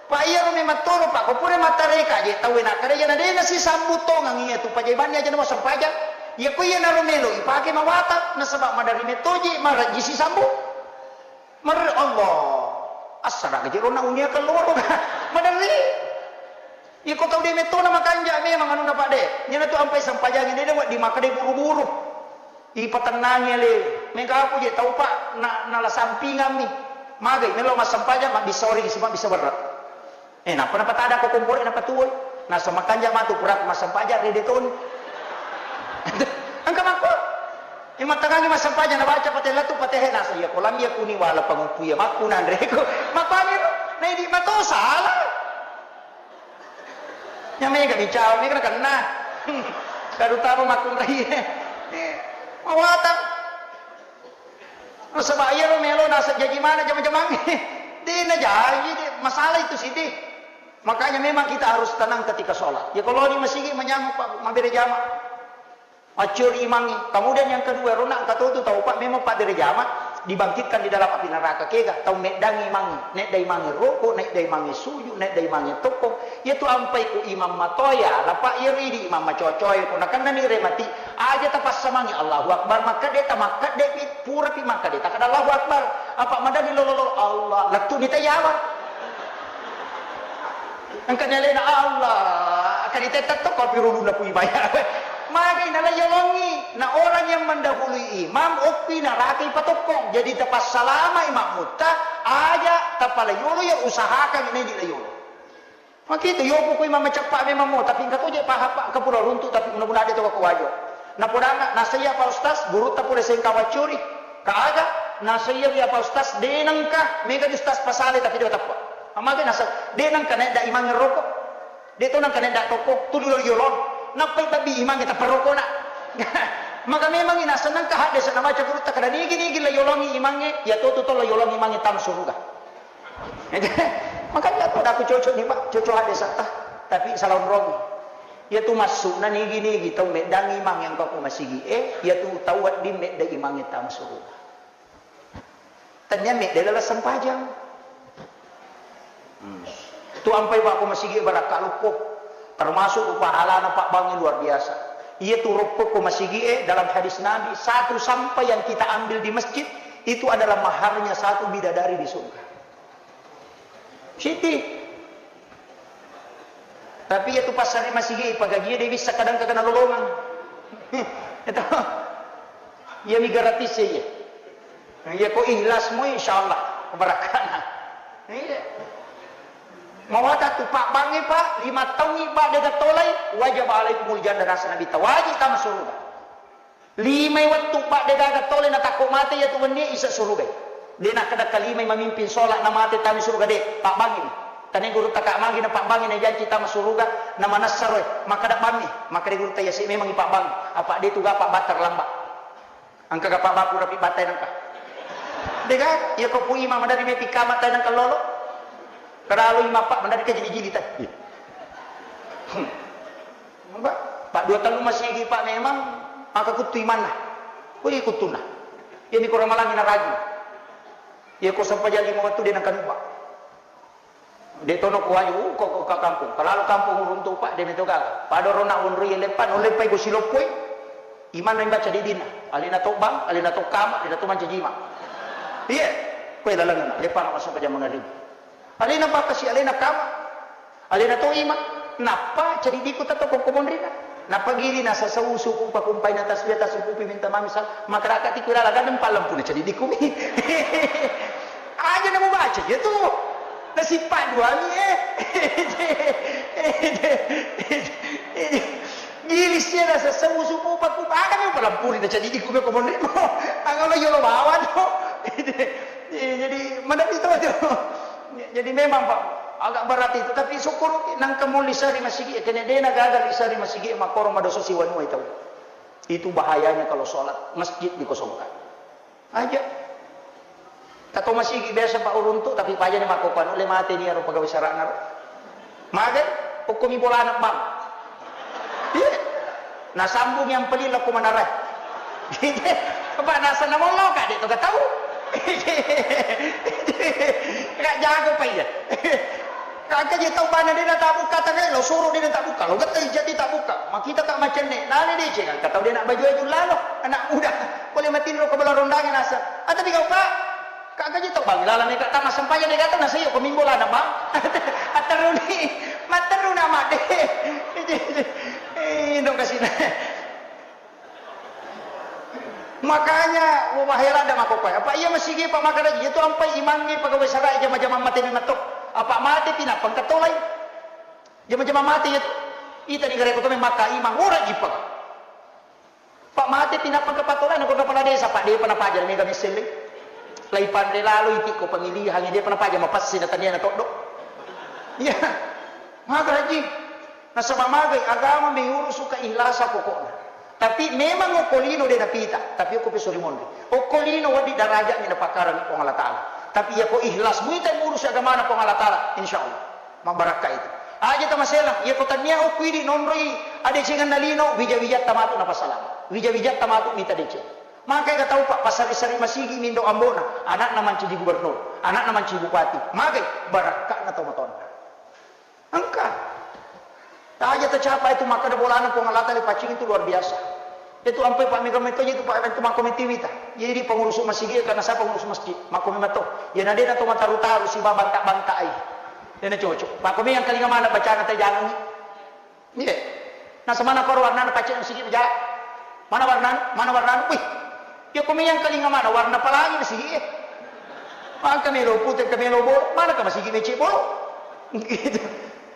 Pak iya ro memang toro Pak ko pura matareka je tau na kare jana dena si sambu tongang iya tu pajaibani aja na mau sempajang. Iya ko iya na ro melo ipake mawata nasaba madari metoje maraji si sambu. Mer Allah. Assara ke jero na unia keluar. Madari. Iko tau de metto na makanja memang anu dapat de. Nyana tu ampai sampajangi de de di maka de buru-buru. Ipatennangi ale. Mega aku je tau Pak na nala sampingan mi. Magai melo massempajang mabbissa ori sima bisa berre. Eh napa napa tada ko kompore napa tuoi. Nasa makanja matu pura massempajang de de toni. Engka mako. Imatangangi massempajang nabaca patella tu patehe nasa iya ko lambi aku ni wala panguppu iya makku nanre ko. Makani ro. Na idi mato salah. Nya mega bicara, mega nakenna. Terutama makkunrai. Eh, mawatang. Nasaba iyaro melo naseng jaji mana jama-jamangnge. De najaji, de. Masalah itu sih, de. Makanya memang kita harus tenang ketika sholat. Ya kalau di masigi manyameng, Pak, mabere jama. Maccuri imangnge. Kemudian yang kedua, rona engka totu tau, Pak, memang Pak, bere jama, dibangkitkan di dalam api neraka. Kega? Tau meddangi imangnge. Nedda imangnge roko, nedda imangnge suju, nedda imangnge tokkong. Iya tu ampai ku imang matoya, lapa iya ridi imang macocoe, ko nakennani remati, aja tapassamangi Allahu Akbar, makkedde tamakkedde pi, pura pi makkedde takkeda Allahu Akbar. Apa madani lolo-lolo, Allah, lettu ni tayawa. Engka ni alena Allah, kani tetta tokko pi rulunna ku ibaya. Magai nala yolongi, na orang yang mendahului imam, okki naraka ipatokkong. Jadi tapassalama imam mutta, aja tapala yolo ya usahakan ini di yolo. Makitu, yopo ko imang maceppa memang mo, tapi engka to je paham, Pak, engka pura runtu, tapi mudah-mudahan de to ko wajo. Napodanga, nasaiya Pak Ustaz, gurutta pura sengka waccuri. Ka aga, nasaiya wi Pak Ustaz, de nengka, mega di Ustaz pasale, tapi de teppa. Amaga nasa, de nengka naik da imang rokok. De to nengka naik da toko, tu dulu yolong. Nappai babi imang kita perokok nak. Maka memang ina seneng ka hadde sana baca gurutta kada nigi-nigi la yolongi imangnge, ya to tu to la yolongi imangnge tam suruga. Makanya aku, aku cocok nih, Pak, cocok hadde satta, tapi salah onrong. Iya tu massuna nigi-nigi tau meddangi imang yang kau masigi, eh, iya tu tau wedding medda imang yang tama suruga. Tania medda dalam sempajang. Hmm. Tu ampai bako masigi barakka lukko, termasuk pahalana Pak Bangi luar biasa. Iya tu roppo ko masigi, eh, dalam hadis Nabi, satu sampah yang kita ambil di masjid itu adalah maharnya satu bidadari di surga. Siti. Tapi iya tu passare masigi, pagaji de bisa kadang kagana lolongang. Itu. Iya mi gratis ya. Iya ko ikhlas mo insyaallah kebarakana. Iya. Mawata tu Pak Bangi Pak, lima taungi Pak de gatolai, wajib alaikumul jannah nasa Nabi ta wajib tama surga. Limai wettu, Pak, de gaga tole natakko mate iya tu wennie isa surugai. De nakkeda kalimai mamimpin sholat na mate tama suruga de, Pak Bangi. Tane guru taka magi na Pak Bangi na janci tama suruga, na manessa roe. Makkeda bammi, makkeda guru taya si memang Pak Bangi. Apa de tu gapa batar lamba. Engka gapa baku rapi batai nengka. De ga, iya ko pui mama dari mepi kama tai nengka lolo. Keralu ima Pak mandari ke jili-jili tai. Hmm. Pak, Pak, dua tellu masigi, Pak, memang maka kuttu imanna. Wih, kuttunna. Iya mi ko ramalangi naragi. Iya ko sampajang lima wettu de nengka nuba. De tono ko waju, uh, ko, ko ka kampung. Kalalu kampung uruntu, Pak, de meto gaga. Pada rona wonroi leppa, no leppai ko siloppoi. Imanna imbaca didinna. Alena to bang, alena to kama, alena to mancaji ima. Iya. Koe lalengna, leppa na masuk pajang mangaribu. Alena bakasi, alena kama. Alena to ima. Nappa cadidiku tato ko komonrina. Nappa gili na sasau suku pakumpai na tasbih tasukupi minta mami sal. Makaraka tiku rala gandeng palempu na cadidiku mi. Aja na mubaca ya tu. Nasippa dua mi eh. Gili sia na sasau suku pakumpai. Aga mi palempuri na cadidiku mi komonrina. Aga lo yolo bawa to. Jadi mana itu tu. Jadi memang Pak. Agak berat itu, tapi syukur nangka mo lisa ri masigi, kene dena gagal lisa ri masigi, makkoro madosa siwanua tau. Itu bahayanya kalau sholat masjid dikosongkan. Aja. Kato masigi biasa Pak uruntu, tapi paja ni makko panu le mate ni aro pegawai sarana. Magai, hukumi bolana bang. Iya. Nasambung yang pelin lako manarai. Apa nasa namollo ka de to katau. Kak jago pa iya. Kak je tau bana de na tabuka tangai lo suru de na tabuka lo getta jadi tabuka. Makita tak macenne nale de cek kata de nak baju aju lalo anak muda. Boleh matinro ke bola rondange nasa. Atapi kau pak Kak gaji tau bang, lala mega tama sempajang de gata nasa iyo ko mimbo lana bang. Atteruni, matteruna made. Eh, dong kasih. Makanya wahai lada makokoe. Apa iya masigi pak makaraji itu ampai imangi pegawai sarai jama-jama mate memang tok. Apa mate pinapang ketolai. Jama-jama mate itu. Ita di gare kota memang maka imang ora jipang. Pak mate pinapang kepatola na kepala desa pak de pernah pajar mega misselle. Lai panre lalo iti ko pemilihan de pernah pajar mapassi na tania na toddo. Iya. Maga haji. Nasaba magai agama mengurus keikhlasan pokokna. Tapi memang okko lino de napita, tapi okko peso rimonri. Okko lino wadi darajat ni napakarang Puang Allah Taala. Tapi ya ko ikhlas muita ngurus agamana Puang Allah Taala, insya Allah. Mabbarakka itu. Aja tamaselang, iya ko tania okku idi nonroi adecengenna lino, wija-wijatta matu napasalama. Wija-wijatta matu mita deceng. Maka ega tau pak pasari-sari masigi mindo ambona, anakna mancaji gubernur, anakna mancaji bupati. Magai barakkana tau matonna. Engka. Taja tacapa itu makkada bolana Puang Allah Taala paccing itu luar biasa. Itu ampai pak mega metto itu pak itu makko metiwita. Jadi pengurus masigi karena saya pengurus masjid makko memetto. Ya nadena to mataru-taru si banta-banta ai. Dena cocok. Makko yang kalinga mana bacana tajangan. Iya. Nah semana paro warna pacce masigi ja. Mana warna? Mana warna? Wih. Ya ko yang kalinga mana warna pelangi masigi. Maka melo putih ke melo bolo. Mana ke masigi mecce bolo? Gitu.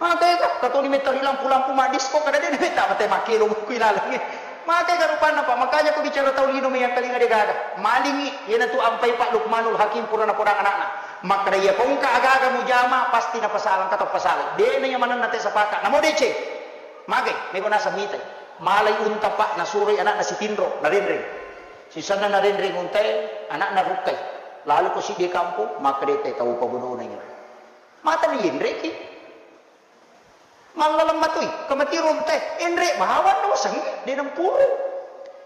Maka itu katoni metari lampu-lampu madis kok kada dena meta mate makelo kui laleng. Maka itu rupanna pak makanya ko bicara tau lino yang kalinga de gaga. Malingi. Iyana tu ampai pak Lukmanul Hakim purana podang anakna. Makkada iya ko engka aga-aga mujama pasti napasalang kata pasalang. Dena yang manenna te sapaka. Namo deceng. Magai, mego naseng mitai. Malai unta pak nasuroi anakna sitinro narenreng. Sisenna narenreng untae anakna rukkai. Lalu ko siddi kampung makkada te tau pabonona iya. Mata ni yenreki. Mallaleng matui, kemati runte, enre bawang doseng, de nempuru.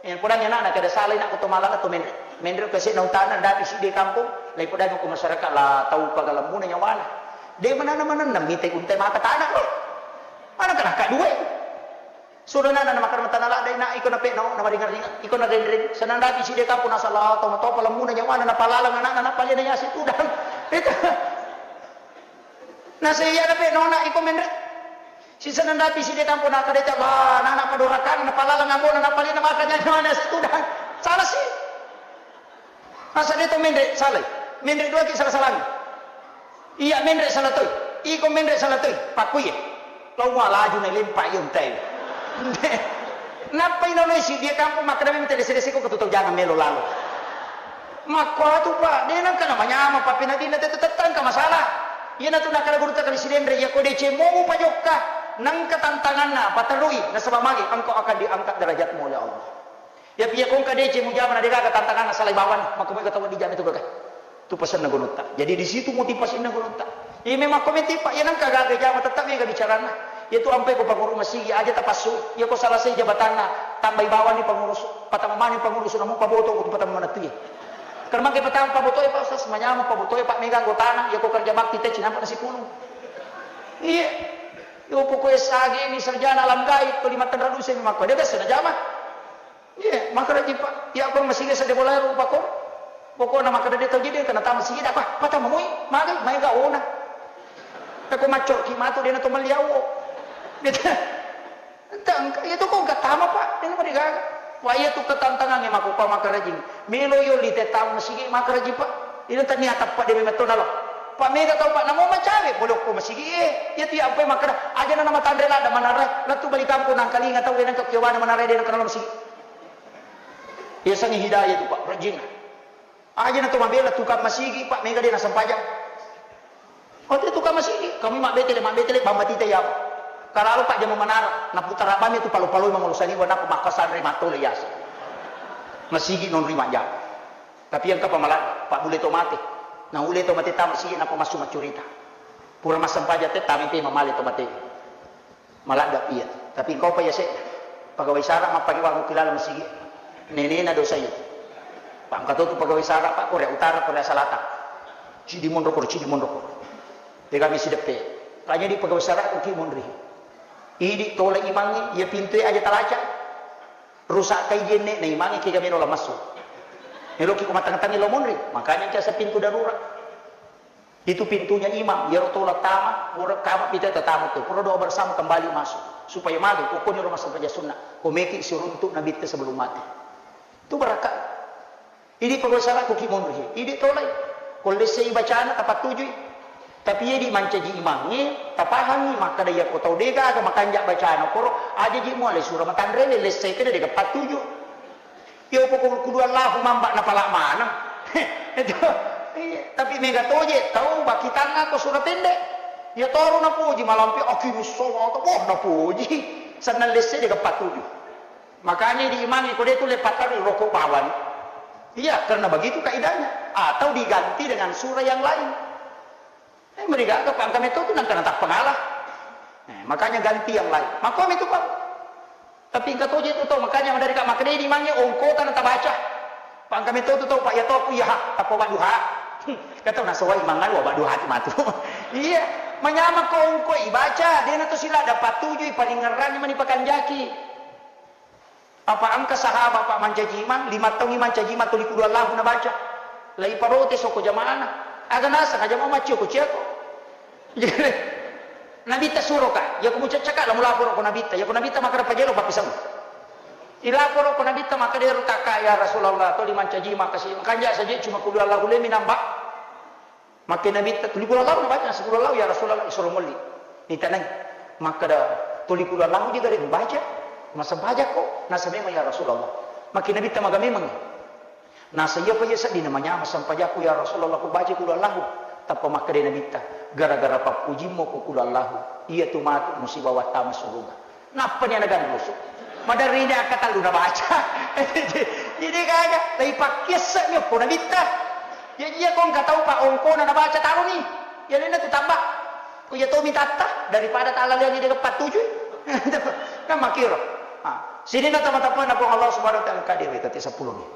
Eh, podang anak-anak kada salah nak kuto malala to menre. Menre ke sik nautana dapi siddi kampung, lai podang ko masyarakat la tau pagalemmuna nyawana. De manana manenna mite unte maka tanah lo. Mana kena kak dua. Sudah nana nama karena tanah lada nak iko na pekno nama ringa-ringa iko na renreng senang dapi siddi kampung nasala tau to palemmuna nyawana na palalang anak-anak palena yasi tudang. Itu. Naseiya dape nona iko menre. Sisenna dati side tampo na kadeta ba nana padorakan na palala ngambona na palina maka nyanyi mana situdang. Salah sih. Masa dia to menre salai. Menre dua ki salah salangi. Iya menre salah toi. Iko menre salah toi. Pakuye. Lau laju na lempa iyo ntai. Nappa inonoi si dia kampung makkeda memang tedese-dese ko ketu tau jangan melo lalo. Makko atu pak, de nengka namanyama papinadina tetu tettangka masalah. Iya natu nakkeda gurutta kali sidenre, iya ko deceng mo mupajokka, nengka tantanganna, paterui, nasaba magi engkau akan diangkat derajatmu oleh Allah. Ya piya ko engka deceng mujama na degaga tantanganna salai bawang, makko mega tau dijama itu gaga. Tu pasenna gunutta. Jadi di situ motivasinna gunutta. Iya memang komenti pak, iya nengka gaga jama tetap mega bicaranna. Iya tu ampe ko panguru masigi aja tapassu. Iya ko selesai jabatanna, tambai bawang ni pangurus, patama mani pangurus namu paboto ko tu patama manatu iya. Karena mangke patama paboto pak, sas manyama paboto pak mega anggotana, iya ko kerja bakti te cinampa nasi punu. Iya. Yo pokoknya sage ni sarjana alam gaib, kelima tenra duse memang ko. Dia biasa na jama. Iya, makkeda ji pak, iya ko masigi sedde bola rupa ko. Pokokna makkeda de tau jadi kena tama sigi apa? Patama moi, magai, maega ona. Tako macco ki matu de na to maliawo. Gitu. Entah engka iya to ko engka tama pak, de na mari gaga. Wah iya tu ketantangan e mako pa makkeda ji. Melo yo li te tama masigi makkeda ji pak. Ina tania tappa de memang to nalo. Pak mega tau pak namo macawe boleh ko masigi e. Iya tu iya ampe makkeda aja na nama tanre lada manarre. Latu bali kampung nangkalinga tau de nangka kiwana manarre de nangka nalo masigi. Yasengnge hidayah tu pak, rajinna. Aja na to mabela tukang masigi pak, mega de na sempajang. Oh tu tukang masigi, Kami mabbetele, mabbetele, bambatita iya. Kalalo Pak Jama Manara, naputara bammi tu palo-paloi mangolo saliwa, nappa makkasanre mattole yaseng. Masigi nonri majjama. Tapi engka pa maladde, Pak, bulle to mate. Naulle to mate tama sigi, nappa massu maccurita. Pura massempajang te, tama te mamale to mate. Maladde iya. Tapi engka pa iya sedda. Pegawai sara mappake wangukki laleng masigi. Nenena dosa iya. Pak, engka to tu pegawai sara, Pak, Korea Utara, Korea Selatan. Cidi monro koro, cidi monro koro. Dé kami sideppe. Kanya di pegawai sara ko ki monri. Idi tola imangnge, iya pintue aja talaca. Rusak kai jenne na imangnge, kega melo la massu. Meloki ko matang-tangi lo monri, makanya kiasa pintu darurat. Itu pintunya imam, iyaro tola tama, pura kama pita tatamu tu, pura doa bersama kembali masuk. Supaya magi, pokoknya rumah sampai sunnah. Ko meki siruntuk Nabi te sebelum mati. Itu berkah. Idi pegawai sara ko ki monri. Idi tolai. Ko lessei bacana tapattujui. Tapi idi mancaji imangnge, tapahangi, makkada iya ko tau dé gaga makanja bacana koro, aja ji muale sura matanrele lessei keda dé gappattuju. Iya poko kudu Allahu mamba napala maneng. Itu. Iya, tapi mega toje tau bakitanna ko sura pendek. Iya toro napoji malampe akimus sholata, boh napoji. Sennang lessei dé gappattuju. Makanya di imangnge ko dé tu le pattarui roko bawang. Iya, karena begitu kaidahnya. Atau diganti dengan surah yang lain. Eh, merigaga, Pak, engka metto tu nangka natappa ngala. Eh, makanya ganti yang lain. Makko metto, Pak. Tapi engka toje tu tau, makanya madari ka makkeda di imangnge ongkota natabaca. Pak, engka metto tu tau, Pak, iya to aku iya ha, tappa Wadduha. Kata nasawai mangan Wadduha tu matu. Iya, manyameng ko ongko ibaca, dé na to sila dapat tuju, palingngerangi mani pakanjaki. Apa engka sahabat, Pak, mancaji imang, lima taungngi mancaji imang tuli kudu Allahu nabaca. Lai parotes okko jamaana. Aga naseng, aja mau maccio ko ciako. Nabitta suroka, yako mucaccaka la mulaporo ko Nabitta, yako Nabitta makkada pajelo pappisau. Ilaporo ko Nabitta makkada ero takka, ya Rasulullah, tuli mancaji imang kasi, makanja saja cuma kudu Allahu lemi namba. Makke Nabitta, "Tuli kulo lau nabaca?" "Seppulo lau, ya Rasulullah." Isuro molli. Nitanai. Makkada, "Tuli kulo lau je gare mubaca? Masempajakko?" Nasa, "Memang, ya Rasulullah." Makke Nabitta, "Maga memang?" Nasa, "Iya pa iya sedding namanyama sempajakku, ya Rasulullah, ku baca kulo lau." Tappa makkada Nabitta, "Gara-gara pappujimmu ko kulo lau, iya tu matu musibawa tama suruga." Nappani ana ganrusu. Maderri ini akkatellu nabaca. Jadi gaga, tapi pakkiasse'mi okko Nabitta. Ya, iya ko engka tau pa ongkona nabaca taroni. Ya, lainna tu tambah. Ko iya tomi tatta, daripada talaleangi dega pattujui. Kan makkiro. Ha, sininna tama-tamana Puang Allah Subhanahu wa Ta'ala, engka dewe tati seppulo ni.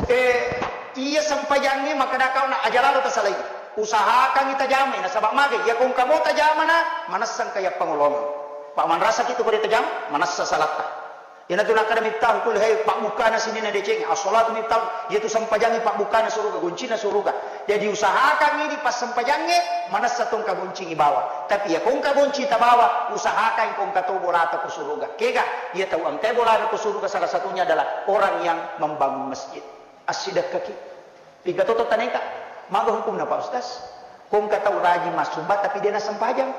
Eh, iya sempajangnge makkada kau na aja lalo tasalai. Usahakangngi tajamai, nasaba magai, iya ko engka mo tajamana, manessang kaya pangolongeng. Pak manrasa kitu ko de tajama, manessa salatta. Iyanatu nakkada Miftahul Kulli, hai, pabbukana sininna deceng, as-salatu miftahul, iyatu sempajangnge pabbukana suruga, goncinna suruga. Jadi usahakangngi di passempajangnge, manessa to engka goncingngi bawa. Tapi iya ko engka gonci tabawa, usahakangngi ko engka to bolata ko suruga. Kega? Iya tau engkae bolana ko suruga salah satunya adalah orang yang membangun masjid. Assidekkaki. Tiga toto taneka. Maga hukumna, Pak Ustaz? Ko engka tau rajin massumba tapi de nassempajang.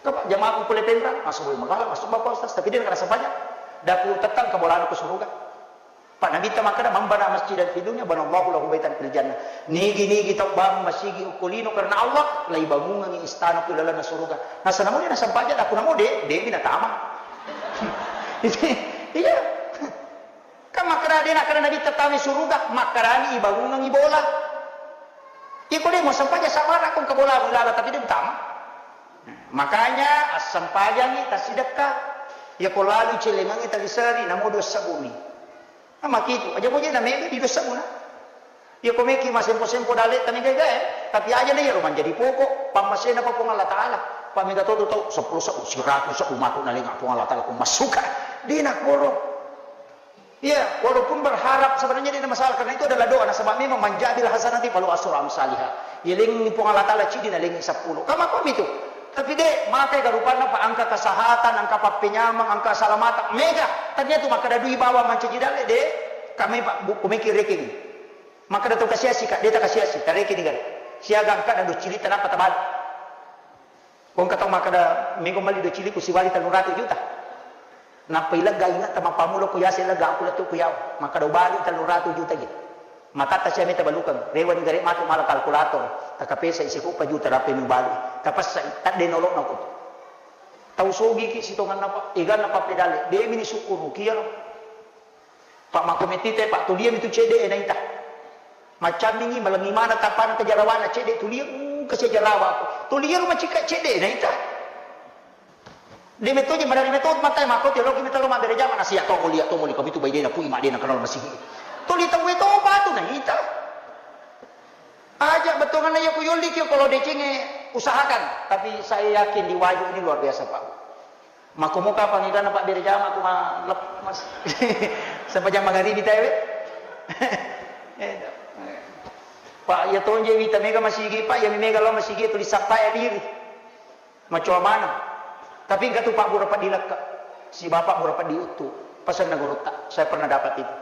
Kapa jamaah ku pole Penrang, massumba magala, massumba, Pak Ustaz, tapi de nassempajang. Daku tettang ke bolana ko suruga. Pak Nabitta makkada, "Man bana masjidan fi dunya, banallahu lahu baitan fil jannah." Nigi-nigi tau bangun masigi ukko lino karena Allah, laibangungengngi istana ku lalenna suruga. Nasa namo de nassempajang, daku namo de, de mi natama. Iya. Kan makkada de nakkada Nabitta tama suruga, makkarani ibangungengngi bola. Iko de muassempajang sabara ko engka bola, bola, tapi de utama. Makanya assempajangngi tassidekka. Iya ko lalu celengengngi taliseri, namo dua sebbu mi. Nah, makitu. Aja moje na mega di dua sebbu na. Iya ko meki masempo-sempo dalle tani gaga, eh. Tapi aja na iya ro manjadi pokok pammasena pa Puang Allah Ta'ala. Pa mega to tu tau seppulo sebbu, siratu sebbu matu nalenga Puang Allah Ta'ala ko massuka. De nakoro. Iya, walaupun berharap sebenarnya tidak masalah, karena itu adalah doa. Nasaba memang, "Man ja'a bil hasanati falahu asyru amsaliha." Yalengngi Puang Allah Ta'ala cidi, nalengngi seppulo. Kama kami tu. Tapi de, makai garupanna pa engka kesehatan, engka pappenyameng, engka keselamatan. Mega. Ternyata makkada dui bawa mancaji dalle de. Kami Pak, buku meki rekening. Makkada tu kasiasi, Kak, de takasiasi, tarekening gare. Siaga engka na dua cili tanapa tabali. Ko engka tau makkada, "Mego melli dua cili ku siwali tellu ratu juta." Nappa ilegga ingatta mappammula ko yase lega aku lettu ku yawa. Makkada, "Ubali tellu ratu juta je." Matatta sia meta balukeng. Rewani gare matu mala kalkulator. Kapesa isi ko pajuta rape mubalu. Tapassa tadde nolok nako. Tau sogi ki sitongan napa, igan napa pedale. Demi ni syukur rukia. Pak mako metite, Pak, tulia mitu cede naita. Macammingi malengi mana tapana ke jarawana cede tulia, uh, ke sejarawa aku. Tulia rumah cika cede naita. De metto je madari metto matai mako teologi metto lo mabere jama nasia to mulia to muli komitu bai dena pui madena kenal masigi. Tuli tau to patu naita. Aja betongan ya ku yolli kio kalau decengnge usahakan, tapi saya yakin di Waju ini luar biasa, Pak. Mako muka pangigana Pak Bere jama aku ma lep-, mas. Sampai jam magaribi tawe. Pak ya tonje wita mega masigi, Pak ya mega lo masigi tulis sapa ya diri. Macoa maneng. Tapi engka tu Pak Bura Peddi Lekka, si Bapak Bura Peddi Uttu, pesanna gurutta, saya pernah dapat itu.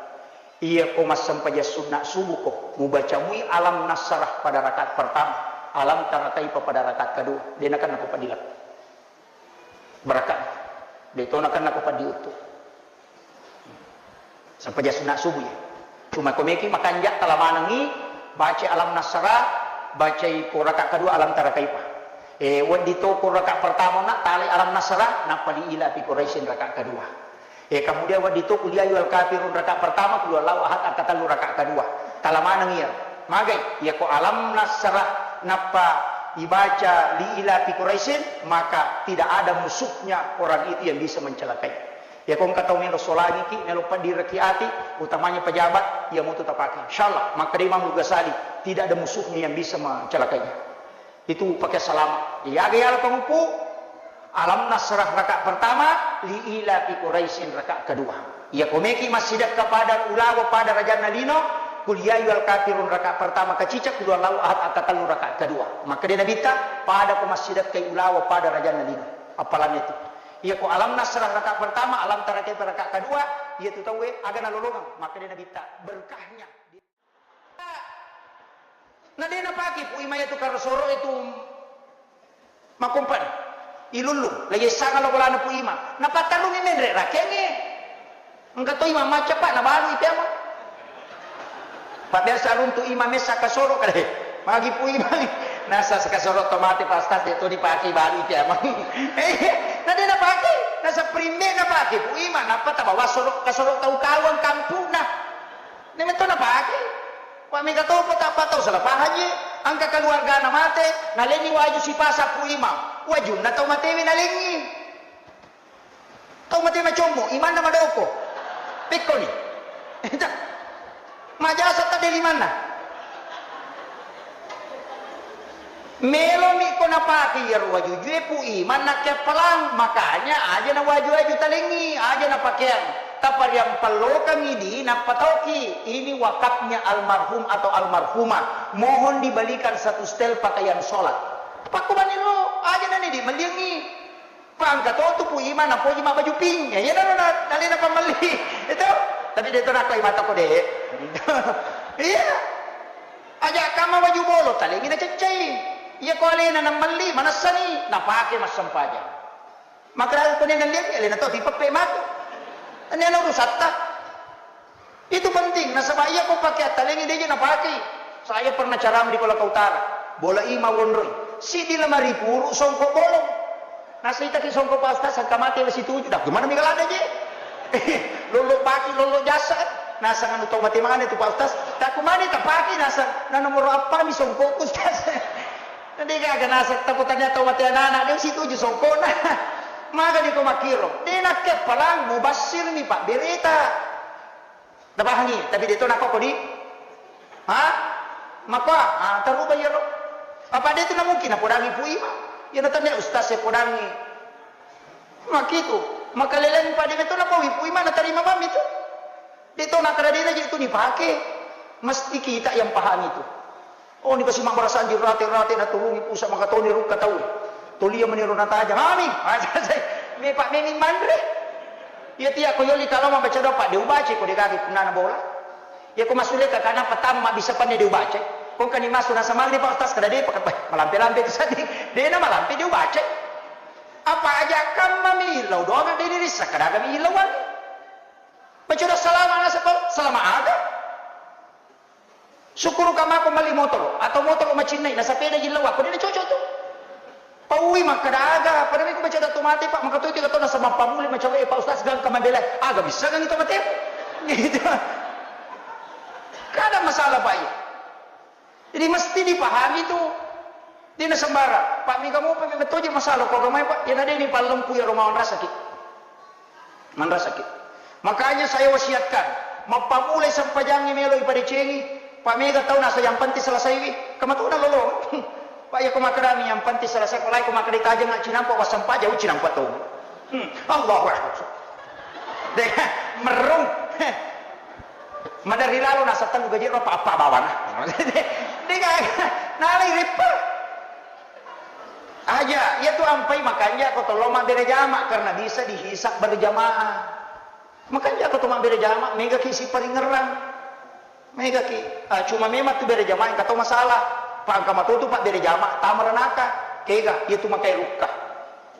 Iya ko massempajang sunna subuh ko, mubaca mui alam nasrah pada rakaat pertama, alam tara kaifa pada rakaat kedua, de nakenna ko Peddi Lekka. Barakat, de to nakenna ko Peddi Uttu. Sempajang sunna subuh ya. Cuma ko meki makanja tala manengi, baca alam nasrah, bacai ko rakaat kedua alam tara kaifa. Eh, weddi to ko rakaat pertama na tali alam nasrah, nappa li ila fi Quraisyin rakaat kedua. Eh, kemudian weddi to kuliah ayyuhal kafirun rakaat pertama, kuliah Allahu ahad angka tellu rakaat kedua. Tala manengi ya. Magai, ya ko alam nasrah, nappa ibaca li ila fi Quraisyin, maka tidak ada musuhnya orang itu yang bisa mencelakai. Ya, ko engka tau melo solangiki, melo peddiraki ati, utamanya pejabat, iya mutu tapake. Insyaallah, makkeda Imam Ghazali, tidak ada musuhnya yang bisa mencelakainya. Itu pakai salama. Iya, aga yala panguppu, alam nasrah rakaat pertama, li ila fi Quraisyin rakaat kedua. Iya, ko meki massidekka pada ulawa pada rajanna lino, kuliah ayyuhal kafirun rakaat pertama kacica, kuliah Allahu ahad angka tellu rakaat kedua. Makkeda Nabitta, pada ko massidekkai ulawa pada rajanna lino. Appalanna itu. Iya ko alam nasrah rakaat pertama, alam tara kaifa rakaat kedua, iya tu tauwe aga nalolongeng, makkeda Nabitta, berkahnya. Na de napake Pu Ima itu karosoro itu makompan. Ilullu, lagi sanga lo bolana Pu Ima. Napattarungi menre rakengnge. Engka to imang macca, Pak, nabalui piamo. Pak, biasa runtu imang messa kasoro kale. Magi Pu Imang. Nasa kasoro to mate, Pak Ustaz, de to dipake balui piamo. Eh, na de napake. Nasa primbe napake Pu Imang, nappa tabawa soro, kasoro tau kawang kampuna. Ne metto napake. Wa mega topo tappa tau salah pahang je. Engka keluargana mate, nalengi waju sipasa Pu Imang. Wajunna tau matewe nalengi. Tau mate macommo, imanna madoko. Pekkoni. Majasa tadde limanna. Melomi ko napake iyaro wajujue Pu Imang nakkeappalang, makanya aja na waju-waju talengi, aja na pakeang. Tapariampallokangi di nappatauki, ini wakafnya almarhum atau almarhumah. Mohon dibelikan satu setel pakaian sholat. Pakkumaniro, aja na ni di melliangi. Pangka to tu Pu Imang napoji mabbaju pink. Ya, iya naro na, nalena pammelli. Itu. Tapi de to nakko imata ko de. Iya. Aja kamma baju bolo, talengi naceccai. Iya ko alena namelli, manessani, napake massempajang. Makra ko ne nalliangi, alena to tipeppe matu. Tania na urusatta. Itu penting, nasaba iya ko pake attalengi deje napakei. Saya pernah ceramah di Kolaka Utara. Bola ima wonroi. Siddi lemari puru songkok bolong. Nasaitaki songkok Pak Ustaz, sangka mate wesi tuju. Dah, gimana mi kalada je? Lolo paki, lolo jasa. Nasang anu tau mate mana itu Pak Ustaz? Tak kumani tak paki nasang. Nah, nomor apa mi songkok Ustaz? Nanti gaga nasang takutnya tau mate anak-anak dia wesi tuju songkok nah. Maga di ko makiro. Dia nak kepalang mubasir mi Pak berita. Napahangi, tapi de to nakkokko di? Ha? Makkoa, ah, taruba iyaro. Apa de to namungkin napodangi Pu Ima? Iyana tania ustaz e podangi. Makitu, makaleleng pa de to napowi Pu Ima natarima mami tu. De to nakkaradena je tu dipake. Mesti kita yang pahami tu. Oh, ni kasi mabbarasan ji rate-rate naturungi pusa makatoni rukka tau. Tolia meniro natajang. Amin. Me pak memi manre. Iya tia ko yoli kalau mabaca doa pak de ubaca ko de gaga punana bola. Iya ko masule ka kana patama bisa panne de ubaca. Ko kani masu nasa magri pak tas kada de pak malampe-lampe tu sadi. De na malampe de ubaca. Apa aja kamma mi lau doang de ni rissa kada mi ilauan. Baca doa salama nasa salama aga. Syukuruka mako melli motoro atau motoro Cinnai, nasapeda jillau, apa dia cocok tu. Paui makkada aga, pada miko baca dato mate, Pak, maka tu tiga tahun nasaba pammulai macawe, Pak Ustaz, gangka mabela, aga bisa gangi to mate. Gitu. Kada masalah, Pak, iya. Jadi mesti dipahami tu. Dia nasembara, Pak, mika mau, Pak, mika toje masalah, kok gamai, Pak, ya nadeni pallempu ya romawan rasaki. Manrasaki. Makanya saya wasiatkan, mappamulai sempajangnge melo ipadecengi, Pak, mega tau nasa yang penting selesaiwi, kamatuna lolo. Pak, ya ko makkadami yang penting selesai, ko lai ko makkada tajeng cinampa wassempajang, cinampa to. Hmm, Allahu Akbar. Deh, merung. Madari lalo nasa telu gaji ro apa bawana. Dega, nalai ripa. Aja, iya tu ampai makanja ko tollo mabbere jama karena bisa dihisab berjamaah. Makanja ko to mabbere jama, mega ki siparingerang. Mega ki, ah, cuma memang tu bere jama engka to masalah. Pangka matotu pak bere jama, tamaranaka. Kega, iya tu makai rukka.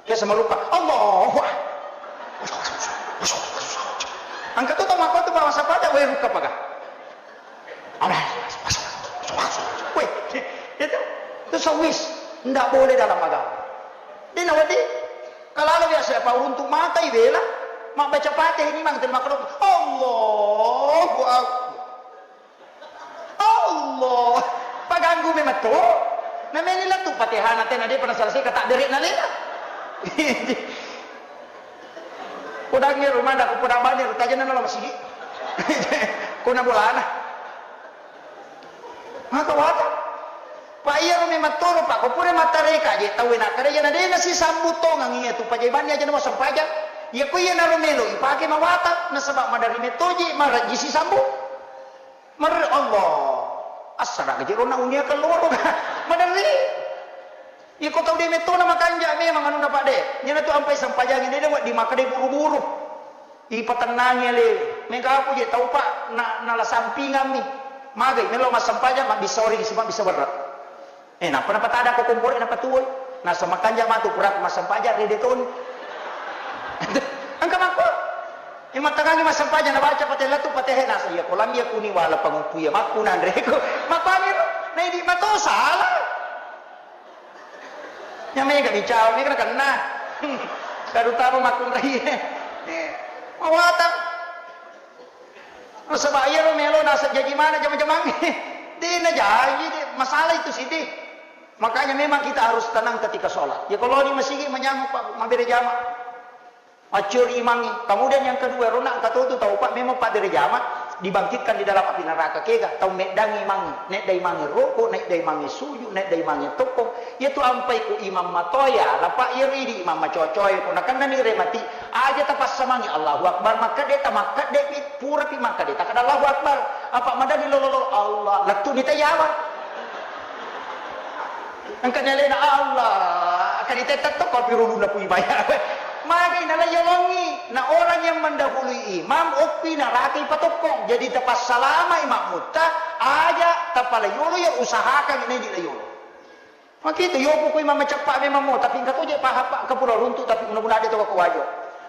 Ke sama rukka. Allahu Akbar. Engka to to makko tu bawa sapada, we rukka paga. Weh, itu, itu sawis, ndak boleh dalam agama. Di nawadi, kalau biasa apa uruntu mata ibela, mak baca Fatihah ini mang terima kasih. Allahu Akbar. Allah. Paganggu memang tu. Namanya lah tu Fatihah nanti nanti pernah selesai kata derek nalena. Podang ero mada ko podang bani ero tajana nala masigi. Ko na bolana. Maka wata. Pak iya ro memang toro pak ko pura matareka je tau na kada iya na dena si sambutongang iya tu pajaibani aja na masempajang. Iya ko iya na ro melo ipake mawata nasaba madari metoje maraji si sambu. Mer Allah. Assara gaji rona unia keluar. Madari. Iko tau de metona makanja memang anunna Pak de. Nyana tu ampai sampajangi de de wedding makkeda buru-buru. Ipatennangi ale. Mega aku je tau Pak na nala sampingammi. Magai melo massempajang mabbissa oring sipa bissa berre. Eh, nappa napatada ko kompore napatuwoi. Nasa makanja matu pura massempajang rede toni. Engka makko. Eh, mattangangi massempajang nabaca patella tu patehe nasa iya ko lambia kuni wala panguppu iya makku nanreko. Mapaniro. Na idi mato salah. Nya mega bicara, mega nakenna. Terutama makkunrai. Eh, mawatang. Nasaba iyaro melo nasa jaji mana jama-jamangnge. De najaji de, masalah itu sidi. Makanya memang kita harus tenang ketika sholat. Ya kalau di masigi manyamuk pak, mabere jama. Accuri imangnge. Kemudian yang kedua, rona engka totu tau pak memang pak bere jama dibangkitkan di dalam api neraka kega tau meddangi imangnge, nedda imangnge roko, nedda imangnge suju, nedda imangnge tokko. Iyatu ampai ku imang matoya, lapa iyaro idi imang macocoe, ko nakennani remati, aja tapassamangi Allahu Akbar, makkedde tamakkedde pi, purapi makkedde takkeda Allahu Akbar. Apa madani lolo-lolo Allah, lettuni tayawa. Engka ni alena Allah, kani tettetto ko pirulunna kui bayar. Magai nalaiyolongi, na orang yang mendahului imam, okki narakai patokkong. Jadi tapassalamai makmutta, aja tapalayolo ya usahakan ini dilayolo. Makitu, yopu kui mamaceppa memang mo, tapi engka toje pahappa engka pura runtu, tapi mudah-mudahan de to ko wajo.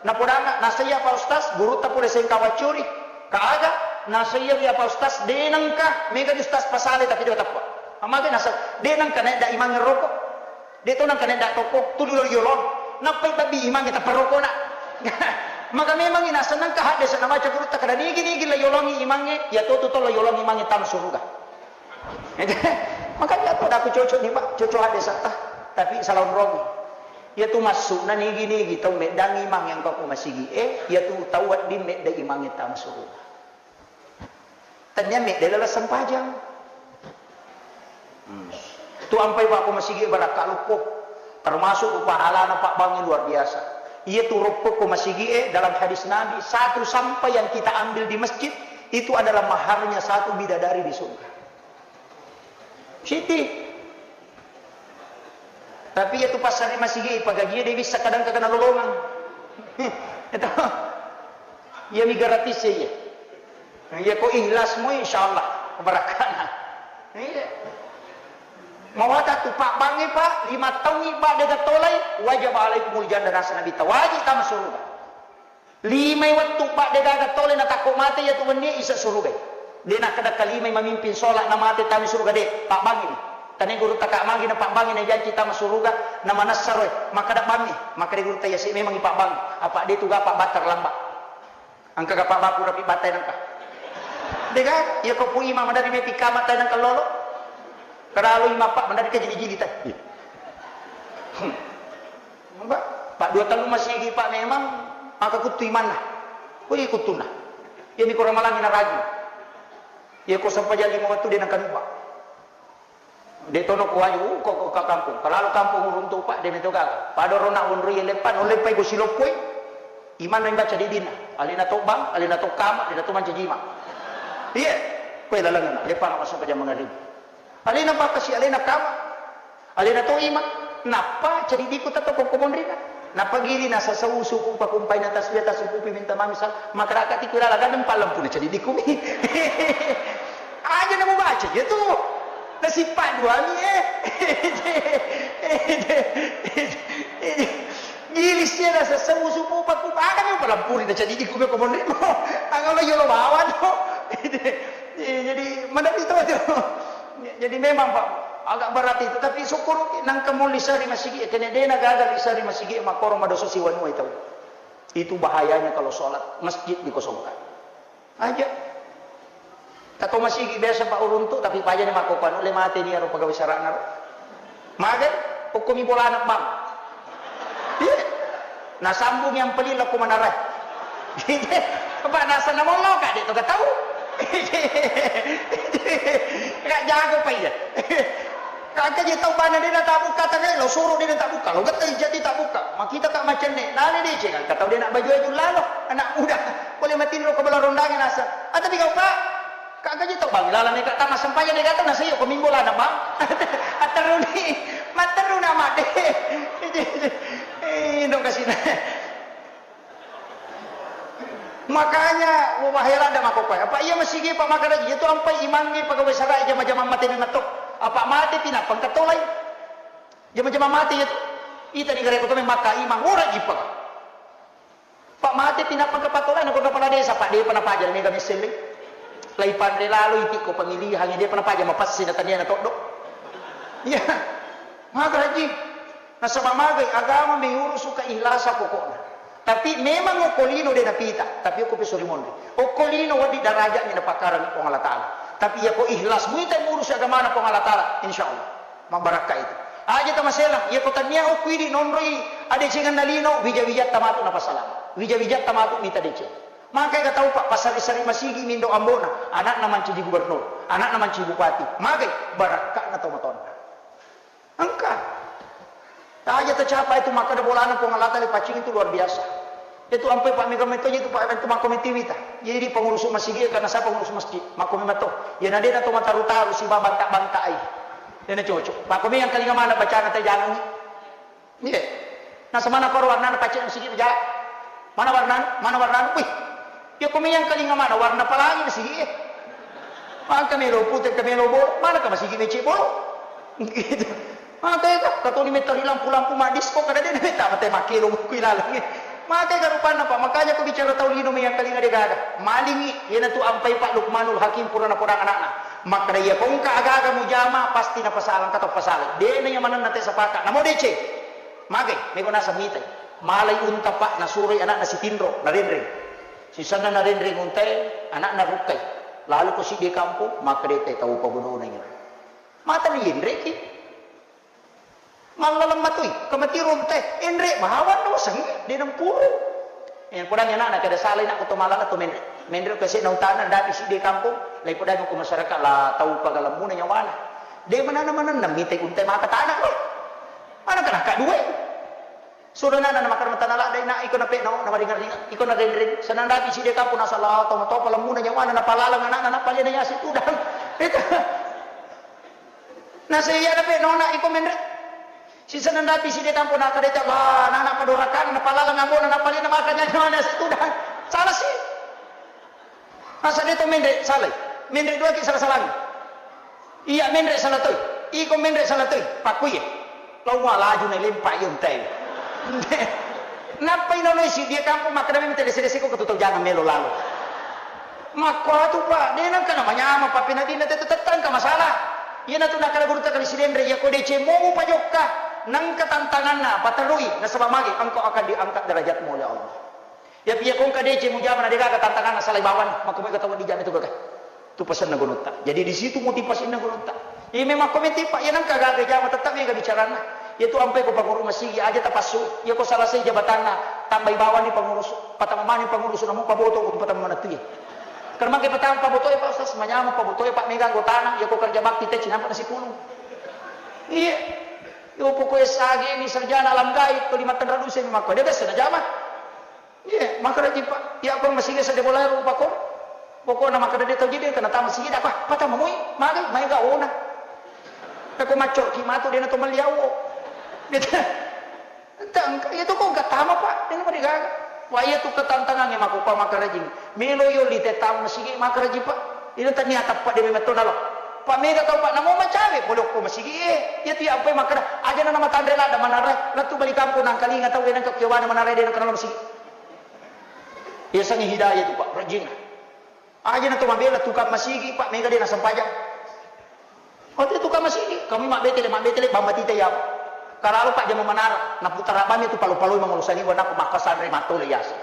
Napodanna, nasaiya Pak Ustaz, gurutta pole sengkawa curi. Ka aga, nasaiya wi Pak Ustaz, de nengka, mega di Ustaz pasale tapi de teppa. Amage nasa, de nengka naik da imang rokok. De to nengka naik da toko, tu dulu yolong. Nappai babbi imange tappa rokok na. Maka memang ina seneng ka hadde sana maca gurutta kada nigi-nigi la yolongi imange, ya to tu to la yolongi imange tang suruga. Makanya aku, aku cocok nih Pak, cocok ada sata. Tapi salah umromi. Ya tu masuk na nigi-nigi tau meddangi imang yang kau masigi eh, ya tu tau wedding medda imange tang suruga. Tania medda lala sempajang. Hmm. Tu ampai Pak masigi barakka lukko. Termasuk pahalana Pak Bangi luar biasa. Iya tu rokko ko masigi eh, dalam hadis Nabi, satu sampah yang kita ambil di masjid itu adalah maharnya satu bidadari di surga. Siti. Tapi iya tu passare masigi pagagie de bisa kadang kagana lolongang. Itu. Iya mi gratis ya iya. Iya ko ikhlas mo insyaallah kebarakana. Iya. Mawata tu Pak Bangi Pak, lima taungi Pak dega tolai, wajib alaikumul jannah nasa Nabi tawajib tama surga. Limai wettu Pak de gaga tole na takko mate iya tu wenni isa suruga. De nakkeda kalimai mamimpin sholat na mate tami suruga de, Pak Bangi ni. Tane gurutta ka magi na pabbangi na janci tama suruga, na manessa roe, makkada bammi, makkada gurutta iya si memang ipabbangi, apa de tu gapa batta lamba. Engka gapa baku rapi battai nengka. Dega, iya ko pu ima madari mepi kama tai nengka lolo. Keralu ima pa madari ke jili-jili tai. Iya. Hmm. Mbak, pak dua tellu masigi pak memang maka kuttu imanna. Wih kuttunna. Iya mi ko ramalangi na rajin. Iya ko sampajang lima wettu de nengka nuba. De tono ko waju, uh, ko, ko ka kampung. Kalalu kampung uruntu pak de meto gaga. Pada rona wonroi leppa, no leppai ko siloppoi. Imanna imbaca didinna. Alena to bang, alena to kama, alena to mancaji imang. Iya. Koe lalengna, leppa na masuk ke jamang ribu. Alena pakasi, alena kama. Alena to ima. Nappa cadidiku tato ko komonrina. Nappa gili na sasau suku pakumpai na tasbih tasukupi minta mami sal. Makaraka tiku lala gadeng pallampu na cadidiku mi. Aja na mubaca je tu. Na sippa dua mi eh. Gili sia na sasau suku pakumpai. Ada mi palampuri na cadidiku mi komonrina. Angalo yolo bawa no. Jadi mana itu tu. Jadi memang pak agak berat itu, tapi syukur nangka mo lisa ri masigi, kene dena gagal lisa ri masigi makoro madosa siwanua tau. Itu bahayanya kalau sholat masjid dikosongkan. Aja. Tato masigi biasa pak uruntu, tapi paja ni makko kuanu le mate ni aro pegawai sarana ro. Magai, hukumi bolana bang. Iya. Nasambung yang pelin lako manarai. Pak nasa namollo kak dek to gak tahu. Kak jago pak iya. Kak aja tau bana dia tak buka tangai lo suruh dia tak buka lo gak jadi tak buka. Makita kak macam ni nani dia cek kak tahu dia nak baju baju lalo anak muda. Boleh mati lo ke belah rondangnya nasa. Ah tapi kau pak Kak gaji tau bang, laleng eka tama sempajang de gaga nasai ko mimbo lana bang. Atteruni, matteruna madde. Eh, dong kasina. Makanya wahai lada makopai. Apa iya masigi pak makaraji itu ampai imangi pegawai sarai jama-jama mate memang to. Apa mate pina pengkatolai. Jama-jama mate itu. Ita di gare ko to memang maka imang ora jipa. Pak mate pinappa kepatolan ko kepala desa pak depa napaja mega misselle. Lai panre lalo iti ko pemilihan depa napaja mapassi na tania na toddo. Iya. Maga haji. Nasaba magai agama mengurus keikhlasan pokokna. Tapi memang okko lino de napita, tapi okko peso rimonri. Okko lino wadi darajatnya napakarang Puang Allah Taala. Tapi iya ko ikhlas muita mengurus agamana Puang Allah Taala, insya Allah. Mabbarakka itu. Aja tamaselang, iya ko tania okku idi nonroi adecengenna lino, wija-wijatta matu napasalama. Wija-wijatta matu mita deceng. Makai ka tau pak pasari-sari masigi mindo ambona, anakna mancaji gubernur, anakna mancaji bupati. Magai barakkana tau matonna. Engka. Aja tacapa itu makkada bolana Puang Allah Taala paccing itu luar biasa. Itu ampai pak mega metto itu pak itu makkomiti wita. Jadi pengurus masigi karena saya pengurus masjid. Makkomi matto. Ya nadena to mataru-taru si banta-banta ai. Dena cocok. Makkomi yang kalinga mana bacana teh jangan. Iya. Nah semana koro warna paccing masigi aja. Mana warna? Mana warna? Wih. Ya komi yang kalinga mana warna pelangi masigi eh. Maka melo putih ke melo bolo. Mana ke masigi mecek bolo? Gitu. Maka itu, katoni metari lampu-lampu maddisko kada de meta mate makkelo kui laleng. Maka itu rupanna pak, makanya ko bicara tau lino yang kalinga de gaga. Malingi, yana tu ampai pak Lukmanul Hakim pura na podang anakna. Makkada iya kongka agaga mujama pasti na pasalang kata pasalang. De na yang manenna te sapaka. Namo deceng. Magai, mego nasa mitai. Malai unta pak nasuroi anakna sitinro, narenreng. Sisanna narenreng untae, anakna rukkai. Lalu ko siddi kampung, makkada te tau pagodona iya. Mata ni yenreki. Mallaleng matoi, kemati ronte, enre bawang dosengnge, de nampuru. Eh, podang anakna kada salai nak to malala to menre. Menre ke sena utana dapi sidde kampung, lai podang ko masyarakat la tau pagalemmuna nyawana. De manana manenna mite untai maka tanah lo. Mana kana ka dua. Suruh nana na makar matana la dai na iko na peno na maringar iko na renreng. Senang dapi sidde kampung na sala tau to palemmuna nyawana na palaleng anakna na palena yasi tudang. Itu. Nasaiya nape nona iko menre. Sisenna dapi side tampo nakadeta, wah, nana padorakana, napalaleng ambona, napalena maka nyanyawana situdang. Salah si. Masa de to menre salai. Menre dua ki salah-salangi. Iya menre salah toi. Iko menre salah toi. Pakkuye. Lau mua laju na lempa iyo ntai. Nappa inonoi si dia kampung makkeda memang tedese-dese ko ketu tau jangan melo lalo. Makko atu pak, de nengka na manyameng pappeneddinna tetu tettengka masalah. Iyanatu nakkeda gurutta kali Sidenreng, iyako deceng mo mupajokka, nengka tantanganna, paterrui, nasaba magi, engkau akan diangkat derajatmu oleh Allah. Iyapi iyako engka deceng mujama na degaga tantanganna, salai bawang, makko mega tau dijama itu gaga. Tu pasenna gurutta. Jadi di situ motivasinna gurutta. Iya memang ko meti, Pak, iya nengka gaga jama tetap mega bicaranna. Iyatu ampai ko panguru masigi aja tapassu. Iyako salasai jabatanna, tambai bawang ni pangurus, patama mani pangurus, namu paboto ko patama manettu. Karena mangke patama paboto, Pak Ustaz, manyameng paboto, Pak, mega anggotana, iyako kerja bakti te cinampa nasi pulung. Iya. Yo pokoknya sage ni sarjana alam gaib, ko lima tenra duse memang ko. Dia biasa na jama. Iya, makkeda ji, Pak. Iya, ko masigi sedde bola ero, Pak, ko. Pokokna makkeda de tau ji de kena tama masigi, apa? Patama moi, magai, maega ona. Ko maccoki matu de na to melli awo. Gitu. Entah, engka, iya to ko engka tama, Pak. De na marigaga. Wah, iya tu ketantangannya mako, Pak, makkeda ji. Melo yo li te tama masigi, makkeda ji, Pak. Ina tania tappa de memang to nalo. Pak, mega tau, Pak, namo macawe, pole ko masigi, eh. Iya tu ya ampai makkeda, aja na matanre ladda manara, lettu bali kampung nangkalinga tau, de nangka kiwana manara, de nangka nalo masigi. Yasengnge hidayah tu, Pak, rajinna. Aja na to mabela tukang masigi, Pak, mega de na sempajang. Waktu tukang masigi, kami mabbetele, mabbetele, bamba tita ya. Karalo, Pak, jama manara, naputara bammi tu palo-paloi mangolo saliwa, nappa makkasanre mattole yaseng.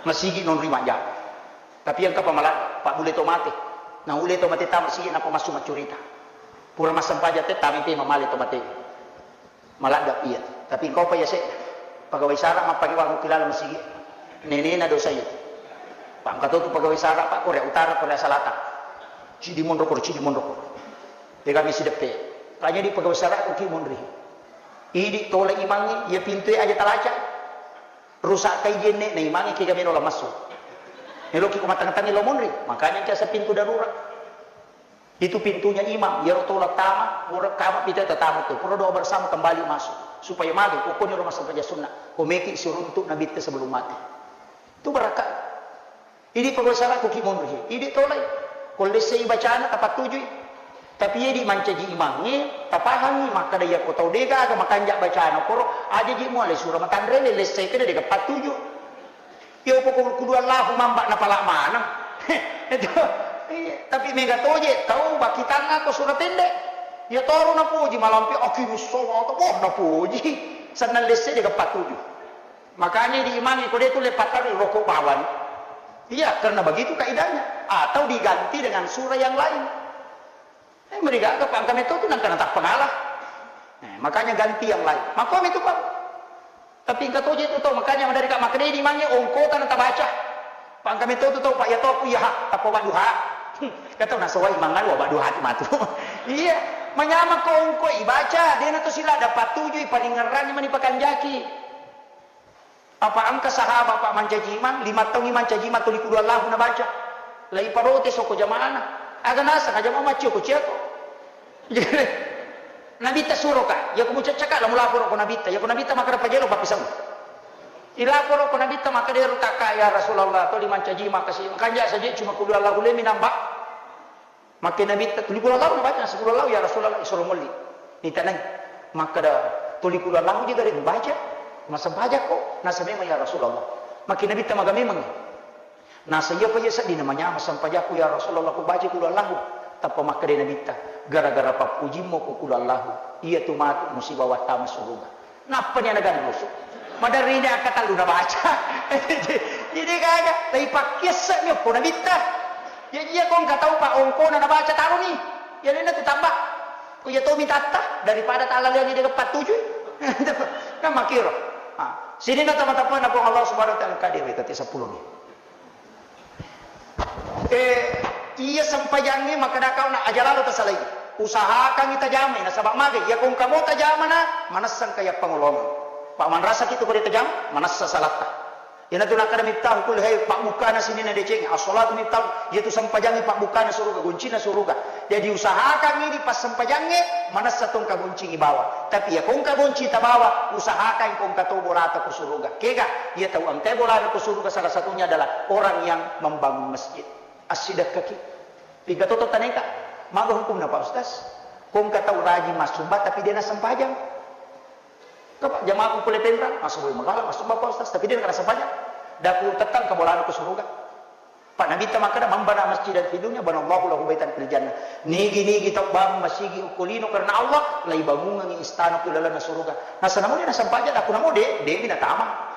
Masigi nonri majjama. Tapi engka pa maladde, Pak, bulle to mate. Naulle to mate tama masigi, nappa massu maccurita. Pura massempajang te, tama te mamale to mate. Maladde iya. Tapi engkau pa yase, pegawai sara mappake wa mukilala masigi. Nenena dosa iya. Pak, engka to tu pegawai sara, Pak, Korea Utara, Korea Selatan. Cidi monro koro, cidi monro koro. Tegami sideppe. Tanya di pegawai sara, ko ki monri. Idi tola imangnge, iya pintue aja talaca. Rusak kai jenne, na imangnge kega melo la massu. Meloki ko matang-tangi lo monri. Makanya engka asa pintu darurat. Itu pintunya imam, iyaro tola tama, pura kama pita tatamu tu, pura doa bersama kembali masuk. Supaya magi, pokoknya rumah sampai sunna. Ko meki siruntuk Nabitta sebelum mati. Itu barakka. Idi pegawai sara ko ki monri. Idi tolai. Ko lessei bacana tapattujui. Tapi idi mancaji imangnge, tapahangi, makkeda iya ko tau degaga makanja bacana koro, aja ji muale sura matanrele, lessei kede dega pattuju. Iya, pokok kudu Allahu mamba napala maneng. Itu. Iya, tapi mega toje tau bakitanga ko sura tende. Iya toro napoji malampe akimus sholata, wah napoji. Sennang lesse de gappa tuju. Makanya di imangi ko de tu le patari rokok bawang. Iya, karena begitu kaidahnya. Atau diganti dengan surah yang lain. Eh, merigaga, Pak, engka metto tu nangka natappa ngala. Eh, makanya ganti yang lain. Makko metto, Pak. Tapi engka toje tu tau, makanya madari ka makkeda di mange ongkota natabaca. Pak, engka metto tu tau, Pak, iya to aku iya ha, tappa wadduha. Kata nasawai mangal wa wadduha tu matu. Iya, manyameng ko ongko ibaca, dena to sila dapat tuju, palingerrang mani pakanjaki. Apa engka sahabat, Pak, mancaji imang, lima taungngi mancaji imang tuli kudu Allahu nabaca. Lai parote soko jamaana. Aga naseng, aja mau maccio ko ciako. Nabitta suroka, yako mucaccaka, la mulaporo ko Nabitta. Yako Nabitta makkeda pajelo pappisau. Ilaporo ko Nabitta makkeda ero takka, ya Rasulullah, tuli mancaji imang kasi. Makanja saja cuma kudu Allahu le minamba. Makke Nabitta, tuli kudu Allahu nabaca, naseng kudu Allahu, ya Rasulullah, isuro molli. Nitanai. Makkeda, tuli kudu Allahu je gare mubaca, massempajang ko, naseng memang ya Rasulullah. Makke Nabitta maga memang. Naseng iya pa iya sedding namanyameng sempajakku ya Rasulullah, ku baca kudu Allahu. Tappa makkeda Nabitta, gara-gara pappujimmu ko kudu Allahu, iya tu matu musiba wattama suruga. Nappani ana ganrusu. Maderri ni akkatellu nabaca. Jadi gaga, tapi pakkiasse'mi okko Nabitta. Ya iya ko engka tau pa ongkona nabaca taroni. Ya lena tu tambah. Ko iya tomi tatta daripada talaleangi de pattujui. Kan makkiro. Ah, sininna tama-tamana Puang Allah Subhanahu wa Ta'ala, engka dewe tette seppulo ni. Eh, iya sempajangnge makkeda kau na aja lalo tasalai. Usahakangngi tajamai, nasaba magai, iya ko engka mo tajamana, manessang kaya pangolongang. Pak, manrasaki tu ko de tajama, manessa salatta. Iyanatu nakkeda Miftahul Kulli Khair, pabbukana sininna deceng, as-salatu miftah, iyatu sempajangnge pabbukana suruga, goncinna suruga. Jadi usahakangngi di passempajangnge, manessa to engka goncingngi bawa. Tapi iya ko engka gonci tabawa, usahakan ko engka to bolata ko suruga. Kega, iya tau engka bolana ko suruga salah satunya adalah orang yang membangun masjid. Assidekkaki. Pigga toto taneka. Maga hukumna, Pak Ustaz? Ko engka tau rajin massumba tapi de nassempajang. Kapa jamaah ku pole Penrang, massumba magala, massumba, Pak Ustaz, tapi de nassempajang. Daku tettang ka bolana ko suruga. Pak Nabitta makkeda, "Man bana masjidan fi dunya, banallahu lahu baitan fil jannah." Nigi-nigi tau bangun masigi ukko lino karena Allah, laibangungengi istana ku lalenna suruga. Nasana mode nasampaja, aku namo de, de mi natama.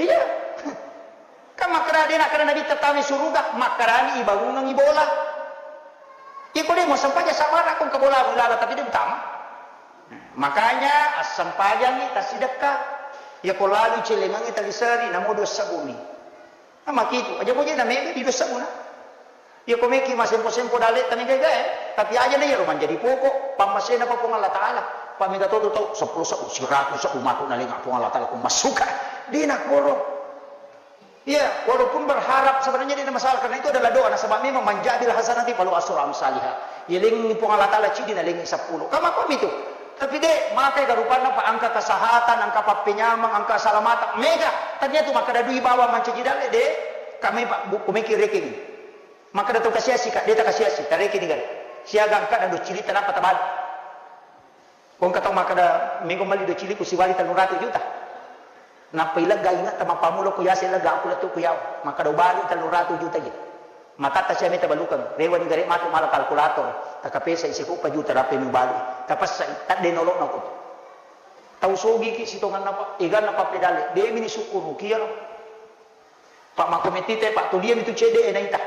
Iya. Kan makkeda de nakkeda Nabitta tama suruga, makkedani ibangungengi bola. Iko de muassampaja sabara ko engka bola, bola, tapi de mutama. Makanya assampajangngi tassidekka. Iya ko lalu celengangngi taliseri, namo dua sebbu mi. Nah, makitu, aja boje na mega di dua sebbu na. Iya ko meki masempo-sempo dalle tani gaga, eh. Tapi aja na iya ro manjadi pokok pammasena pa Puang Allah Taala. Pa mega to tau seppulo sebbu, siratu sebbu matu nalenga Puang Allah Taala ko massuka. De na koro. Iya, walaupun berharap sebenarnya tidak masalah, karena itu adalah doa. Nasaba memang, "Man ja'a bil hasanati falahu asyru amsaliha." Iyalengi Puang Allah Taala cidi nalengi seppulo. Kama kami itu. Tapi de, makai garupanna pa angka kesehatan, angka pappenyameng, angka salamateng. Mega, tania tu makkeda dui bawang mancaji dalle de. Kami pa buku meki rekeng. Makkeda tu kasiasi ka, de ta kasiasi, tarekeng ni gare. Siaga angka dan docili tanapa tabal. Ko engka tau makkeda, "Mego melli docili ku siwali tellu ratu juta." Nappa ilegga ingatta mappammula ko yase ilegga aku lettu ku yawa. Makkeda, "Ubali tellu ratu juta iya." Matatta sia meta balukeng. Rewani gare matu mala kalkulator. Takapesa isi ko pa juta rape mubali. Tapessai, tadde nolokna ko. Tau sogiki sitonganna pa, eganna pappedalle. Demi ni sukkuruki iyaro. Pak, makko metti te, Pak, tuliang itu cedde e naita.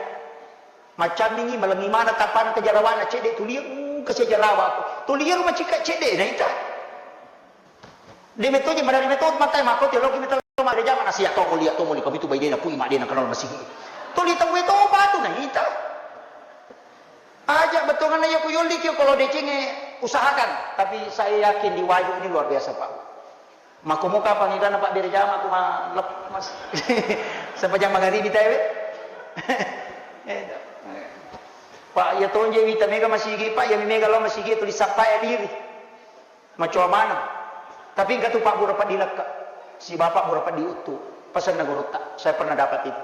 Maccamingi, malengi mana tapana ke jarawana cedde tuliang, uh, ke jarawa aku. Tuliang macika cedde e naita. De metto je madari metto matai makko te loki metto ma de jama nasi to mulia to mulia kami tu bai de na pui ma de na kenal masigi. Tuli tau to batu naita. Aja betongana ya ku yolli ki kalau decenge usahakan, tapi saya yakin di Wajo ini luar biasa, Pak. Makkomo kapang ikanna pabbere jama ko ma-, lep-, mas-, sempajang magaribi tae we. Edo. Pak, iya tonje wita mega masigi, Pak, iya mi mega lao masigi tuli sappai diri. Macoa maneng. Tapi engka tu Pak Guru Paddi Lekka. Si Bapak Guru Paddi Uttu. Pesanna gurutta. Saya pernah dapat itu.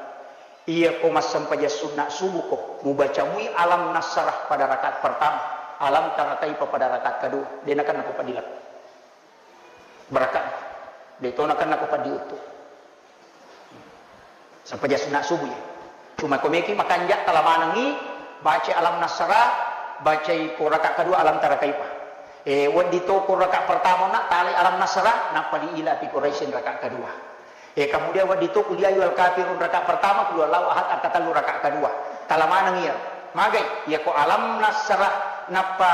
Iya ko massempajang sunna subuh ko, mubaca mui alam nasrah pada rakaat pertama, alam tara kaifa pada rakaat kedua. De nakenna ko Paddi Lekka. Barakka. De to nakenna ko Paddi Uttu. Sempajang sunna subuh ya. Cuma ko meki makanja tala manengi baca alam nasrah, bacai ko rakaat kedua alam tara kaifa. Eh, wedding to ko rakaat pertama na talai alam nasrah, nappa li ila fi Quraisyin rakaat kedua. Eh, kemudian wedding to qul ya ayyuhal kafirun rakaat pertama, qul huwallahu ahad angka tellu rakaat kedua. Tala maneng iya. Magai, iya ko alam nasrah nappa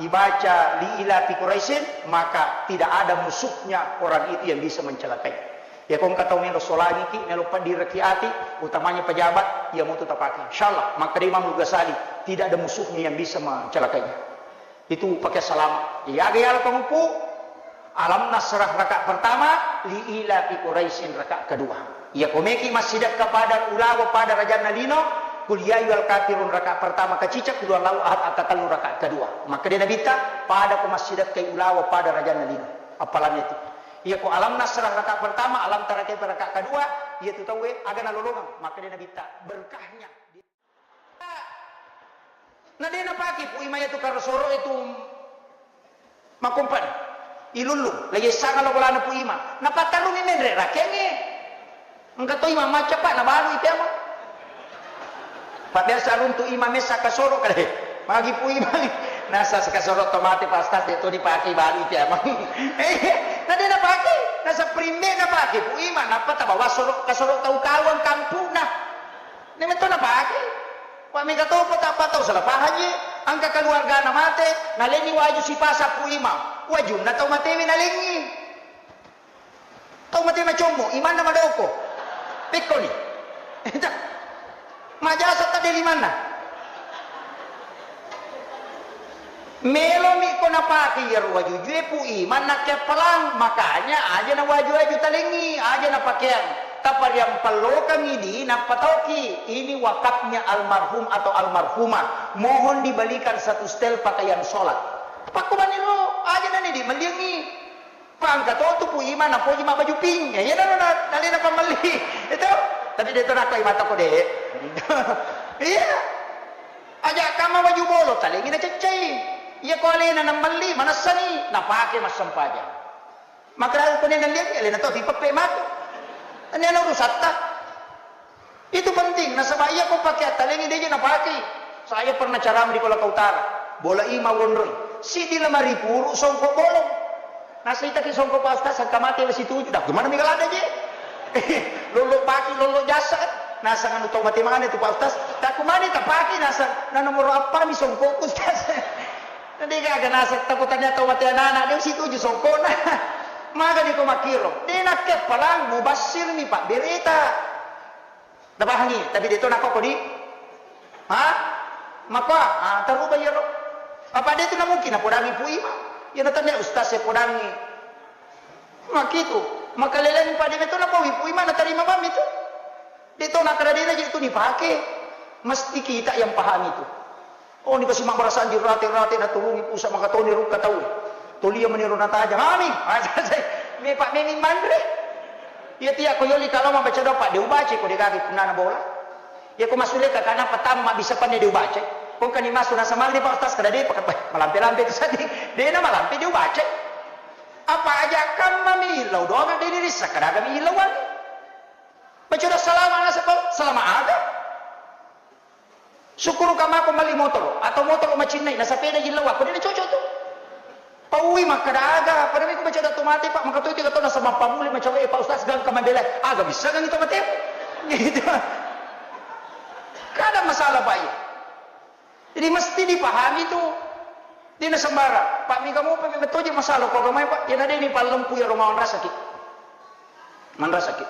ibaca li ila fi Quraisyin, maka tidak ada musuhnya orang itu yang bisa mencelakai. Ya, ko engka tau melo solangiki, melo paddiraki ati, utamanya pejabat, iya motu tapake. Insyaallah, makkeda Imam Ghazali, tidak ada musuhnya yang bisa mencelakainya. Itu pakai salama. Iya, aga yala panguppu, alam nasrah rakaat pertama, li ila fi Quraisyin rakaat kedua. Iya, ko meki massidekka pada ulawa pada rajanna lino, qul ya ayyuhal kafirun rakaat pertama kacicak, qul huwallahu ahad angka tellu rakaat kedua. Makkeda Nabitta, pada ko massidekkai ulawa pada rajanna lino. Appalanna itu. Iya ko alam nasrah rakaat pertama, alam tara kaifa rakaat kedua, iya tu tauwe aga nalolongeng, makkeda Nabitta, berkahnya. Na de napake Pu Ima iya tu karosoro itu makompan. Ilullung, lagi sanga lo bolana Pu Ima. Napattarumi menre rakengnge. Engka to imang macca, Pak, nabalui pia mo. Pak, biasa runtu imang messa kasoro kale. Magi Pu Imang. Nasa kasoro to mate, Pak Ustaz, de to dipake, balui pia mo. Eh, na de napake. Nasa primbe napake Pu Imang, nappa tabawa soro, kasoro tau kawang kampuna. Ne metto napake. Wa mega topo tappa tau salah pahang je. Engka keluargana mate, nalenni waju sipasa Pu Imang. Wajunna tau matewe nalengngi. Tau mate macommo, imanna madoko. Pekkoni. Majasa tadde limanna. Melomi ko napake iyaro wajujue Pu Imang nakkeappalang, makanya aja na waju-waju talengngi, aja na pakeang. Tapariampallokangngi di nappa tauki, ini wakafnya almarhum atau almarhumah. Mohon dibelikan satu setel pakaian sholat. Pakkubaniro aja na ni di melliangngi. Pangka to tu Pu Imang napoji mabbaju pink. Ya, iya, na, na, nalena pammelli. Itu. Tapi de to nakko Imang toko de. Iya. Aja kamma baju bolo, talengi naceccai. Iya ko alena nammelli, manessani, napake massempajang. Makkeda ko ne nalliang, alena to tipeppe matu. Ini ana urusatta. Itu penting, nasaba iya ko pake attalengi deje napakei. Saya pernah ceramah di Kolaka Utara, bola ima wonroi. Siddi lemari puru songkok bolong. Nasaitaki songkok Pak Ustaz, sangka mate wesi tuju. Dah, gimana mi ladde je? Lollo paki, lollo jasa kan? Nasang anu tau mate mana tu Pak Ustaz? Takku mani tapaki nasang. Na nomor apa mi songkok Ustaz? Nanti gaga nasang takutanya tau mate anak-anak, dia si tuju songkok na. Maga di ko makiro. Dia nak kepalang, mubasir mi Pak berita. Napahangi, tapi de to nakoko di? Ha? Maka, ah, taruba iyaro. Apa de tu na mungkin napodangi Pu Ima? Iya na tania ustaz e podangi. Makitu. Maka leleng pade meto na Pu Ima na tarima mami tu. De to na kada de na je tu dipake. Mesti kita yang pahami tu. Oh, ni pasti mabbarasang di rate-rate, natulungi pusa makatoni rukka tau. Tolia meniro nataja. Mami, me Pak Memi manre. Iya tia ko yoli kalau mabaca doa Pak, de ubaca ko de gage punana bola. Iya ko masule ka kana petang ma bisa panne de ubaca. Ko kani masu na samal de Pak Ustaz kada de pakai malampe-lampe tu sadi. De na malampe de ubaca. Apa aja kan mami ilau doa de dirisa kada kami ilauan. Baca doa salama nasaba salama aga. Sukkuru ka mako melli motoro atau motoro macinnai na sepeda jilla wakko de cocok tu. Paui makkada aga, pada miko baca doa to mate Pak, maka tu tiga tahun nasaba pammuli macawe Pak Ustaz gangka mabela. Aga bisa gangi to mate. Gitu. Kada masalah Pak iya. Jadi mesti dipahami tu. Dena sembarang. Pak mika mopa memang toje masalah ko agamai Pak. Yana deni pallempu ya Roma manrasaki. Manrasaki.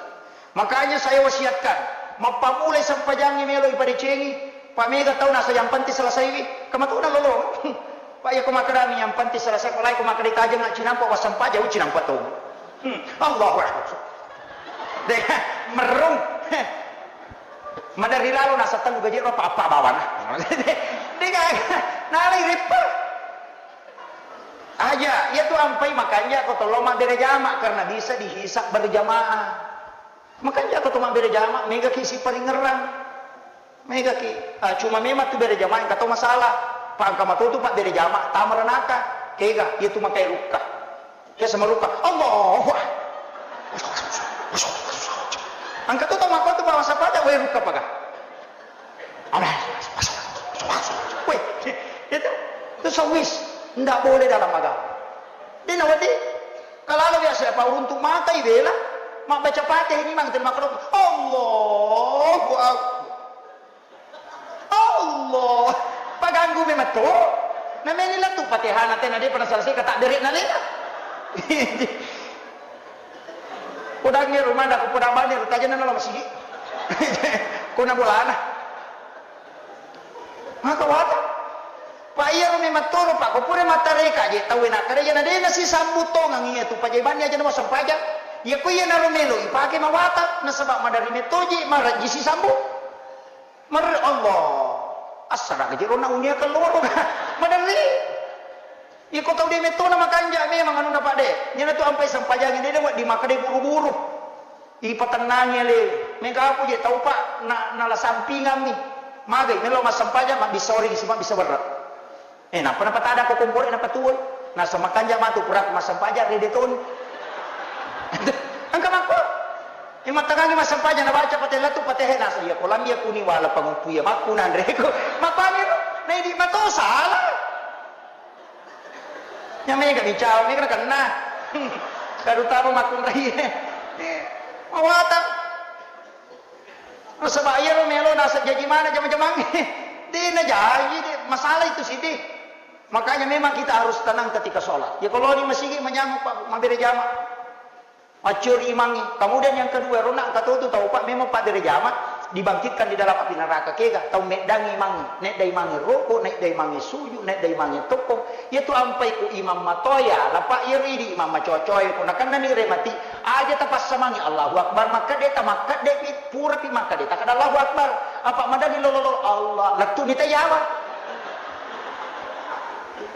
Makanya saya wasiatkan, mappamulai sempajangi melo ipadecengi, Pak mega tau nasa yang penting selesaiwi, kamatuna lolo. Pak ya ko makkadami yang penting selesai, palai ko makkada tajeng cinampa wassempajang cinampa tau. Hmm. Allahu Akbar. De, merrung. Madari lalo nasa tellu gaji ro apa bawana. Dega nalai rippa. Aja, iya tu ampai makanja ko tolong mabbere jama karena bisa dihisab berjamaah. Makanja ko to mabbere jama mega ki siparingerang. Mega ki. Ah, cuma memang tu bere jama engka to masalah. Pangka matotu Pak bere jama tamaranaka. Kega, iya tu makai rukka. Biasa marukka, Allahu Akbar. Engka tu tau makkua tu bawang sapaja, weh, rukka paga. Amin. Weh, itu, itu sawis. Ndak boleh dalam agama. Dina wadi, kalau biasa apa uruntu mata ibela, mabbaca Fatihah ini mang terima kasih. Allahu Akbar. Allah, paganggu memang to. Nameni lettu Fatihana tena de pernah selesai kata dere na lela. Podangnge rumah ndak podang bani rutajana nala masigi. Kona bolana. Maka wata. Pak iya ro memang toro Pak ko pura matareka je tau na kare jana de na si sambutongang iya tu pajaibani aja na mau sempajang. Iya ko iya na ro melo ipake mawata nasaba madari metoji maraji si sambu. Mer-, Allah. Assara gaji rona unia keluar. Maderri. Iko tau de metona makanja memang anu na Pak de. Nyana tu ampai sempajangi de de wadi makade buru-buru. Ipatennangi ale. Mengka aku je tau Pak na, nala sampingan mi. Magai melo massempajang mabbissa origi sima bisa berra. Eh, nappa napatada ko komporo napatuwoi. Nasa makanja matu pura massempajang rede toni. Engka makko. Eh, mattangangi massempajang nabaca patella tu patehe nasa iya ko lambia kuni wala panguppu iya makku nanre ko. Makkani ro. Naidi mato salah. Nya mega bicara mega kenna. Karu taro makkunrai. Eh, mawatang. Nasaba iyaro melo naseng jaji mana jama-jamangnge. De najaji, de. Masalah itu sih, de. Makanya memang kita harus tenang ketika sholat. Ya kalau di masigi manyamu Pak, mabere jama. Maccuri imangi. Kemudian yang kedua, rona engka to tu tau Pak memang Pak bere jama dibangkitkan di dalam api neraka kega tau meddangi imangi, neddai imangi roko, neddai imangi suju, neddai imangi tokkong. Iyatu ampai ku imam matoya, lapa iyaro idi imam macocoe, ko nakennani remati, aja tapassamangi Allahu Akbar, makkedde tamakkedde pi, pura pi makkedde takkeda Allahu Akbar. Apa madani lolo-lolo Allah, lettuni tajawa.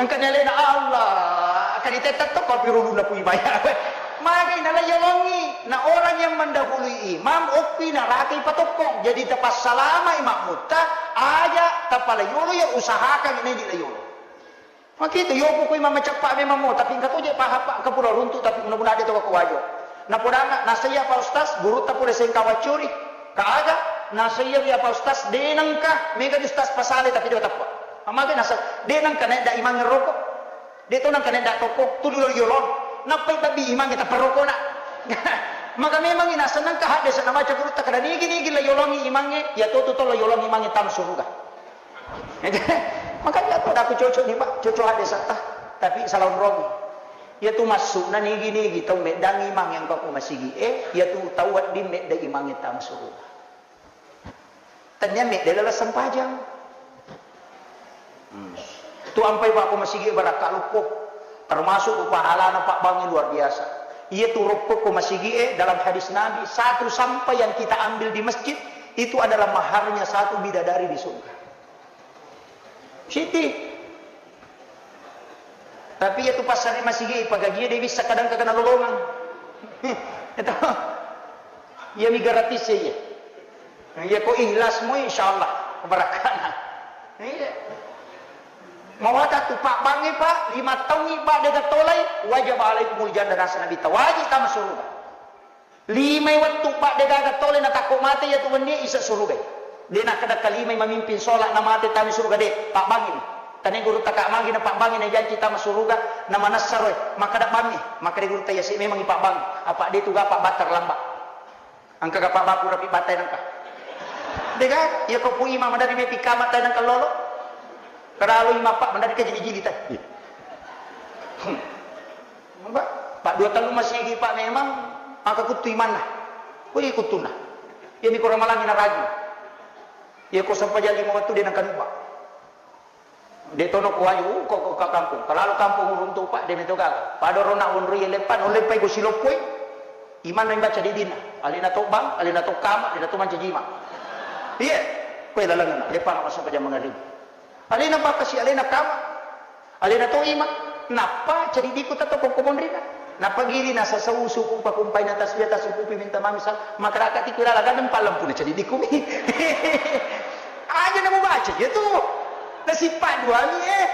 Engka ni alena Allah, kani tetta tokko pi rulunna ku imaya. Magi nala yolongi, na orang yang mendahului imam, okki naraka ipatokkong. Jadi tapassalamai makmutta, aja tapala yolo ya usahakan ini di yolo. Makitu, yoku kui mamaceppa memang mo, tapi engka toje paha, Pak, engka pura runtu, tapi mudah-mudahan de to ko wajo. Napodanga, nasaiya Pak Ustaz, gurutta pura sengkawa curi. Kaaga, Naseng iya ri apa ustaz, de nengka, mega di ustaz pasale tapi de teppa. Amage naseng, de nengka naedda imangnge roko. De to nengka naedda toko, tuli lo yolo. Nappai babbi imangnge tappa rokona. Maka memang naseng nengka haddesa namaca gurutta kada nigi-nigi la yolongi imangnge, iya to tu to la yolongi imangnge tama suruga. Makanya to daku cocok ni, Pak, cocok haddesa ta. Tapi salah onrong. Iya tu maksudna nigi-nigi tau meddangi imangnge engka ko masigi e, iya tu tau wedding medda imangnge tama suruga. Tennia medde laleng sempajang. Hmm. Tu ampai Pak ko masigi barakka lukko. Termasuk pahalana Pak Bangi luar biasa. Iya tu rokko ko masigi e dalam hadis Nabi, satu sampah yang kita ambil di masjid itu adalah maharnya satu bidadari di surga. Siti. Tapi iya tu passare masigi, pagagie de bisa kadang kagana lolongang. Itu. Iya mi gratis ya, iya. Iya ko ikhlasmu, insyaallah keberkahanna. Iya. Mawata tu Pak Bangi, Pak, lima taungi Pak dega tolai, wajib alaikumul jannah nasana bita, wajib tama surga. Limai wettu Pak degaga tole natakko mate iya tu wennie isa surugai. De nakkeda kalimai mamimpin sholat na mate tami suruga de, Pak Bangi. Tane gurutta Kak Magi na Pak Bangi na janci tama suruga na manessaroi. Makkeda bammi, makkeda gurutta iya si memang i Pak Bangi. Apa de tu gapa batta lamba. Engka gapa baku rapi batta nengka. Dega, iya ko pu ima madari mepi kama tai nengka lolo. Keralu ima Pak madari ka jili-jili tai. Pak, Pak dua tellu masigi Pak memang maka kuttu imanna. Kuli kuttunna. Iya mi ko ramalangi na ragi. Iya ko sempajang lima wettu de nengka nuba. De tono ko waju ko, ko ka kampung. Kalalu kampung uruntu Pak de meto gaga. Pada rona wonroi leppa, no leppai go siloppoi. Imanna imbaca didina. Alena to bang, alena to kama, alena to mancaji ima. Iya. Koe lalengna leppa na sempajang mangaribi. Alena bakasi, alena kama. Alena to ima, nappa cedidikku tetto ko monrina. Nappa gili nasasau suku pakumpaina tasbih tasukupi minta mami sal, makaraka ti kulala gadeng palempuna cedidikku mi. Aja na mubaca iya tu. Nasippa dua mi eh.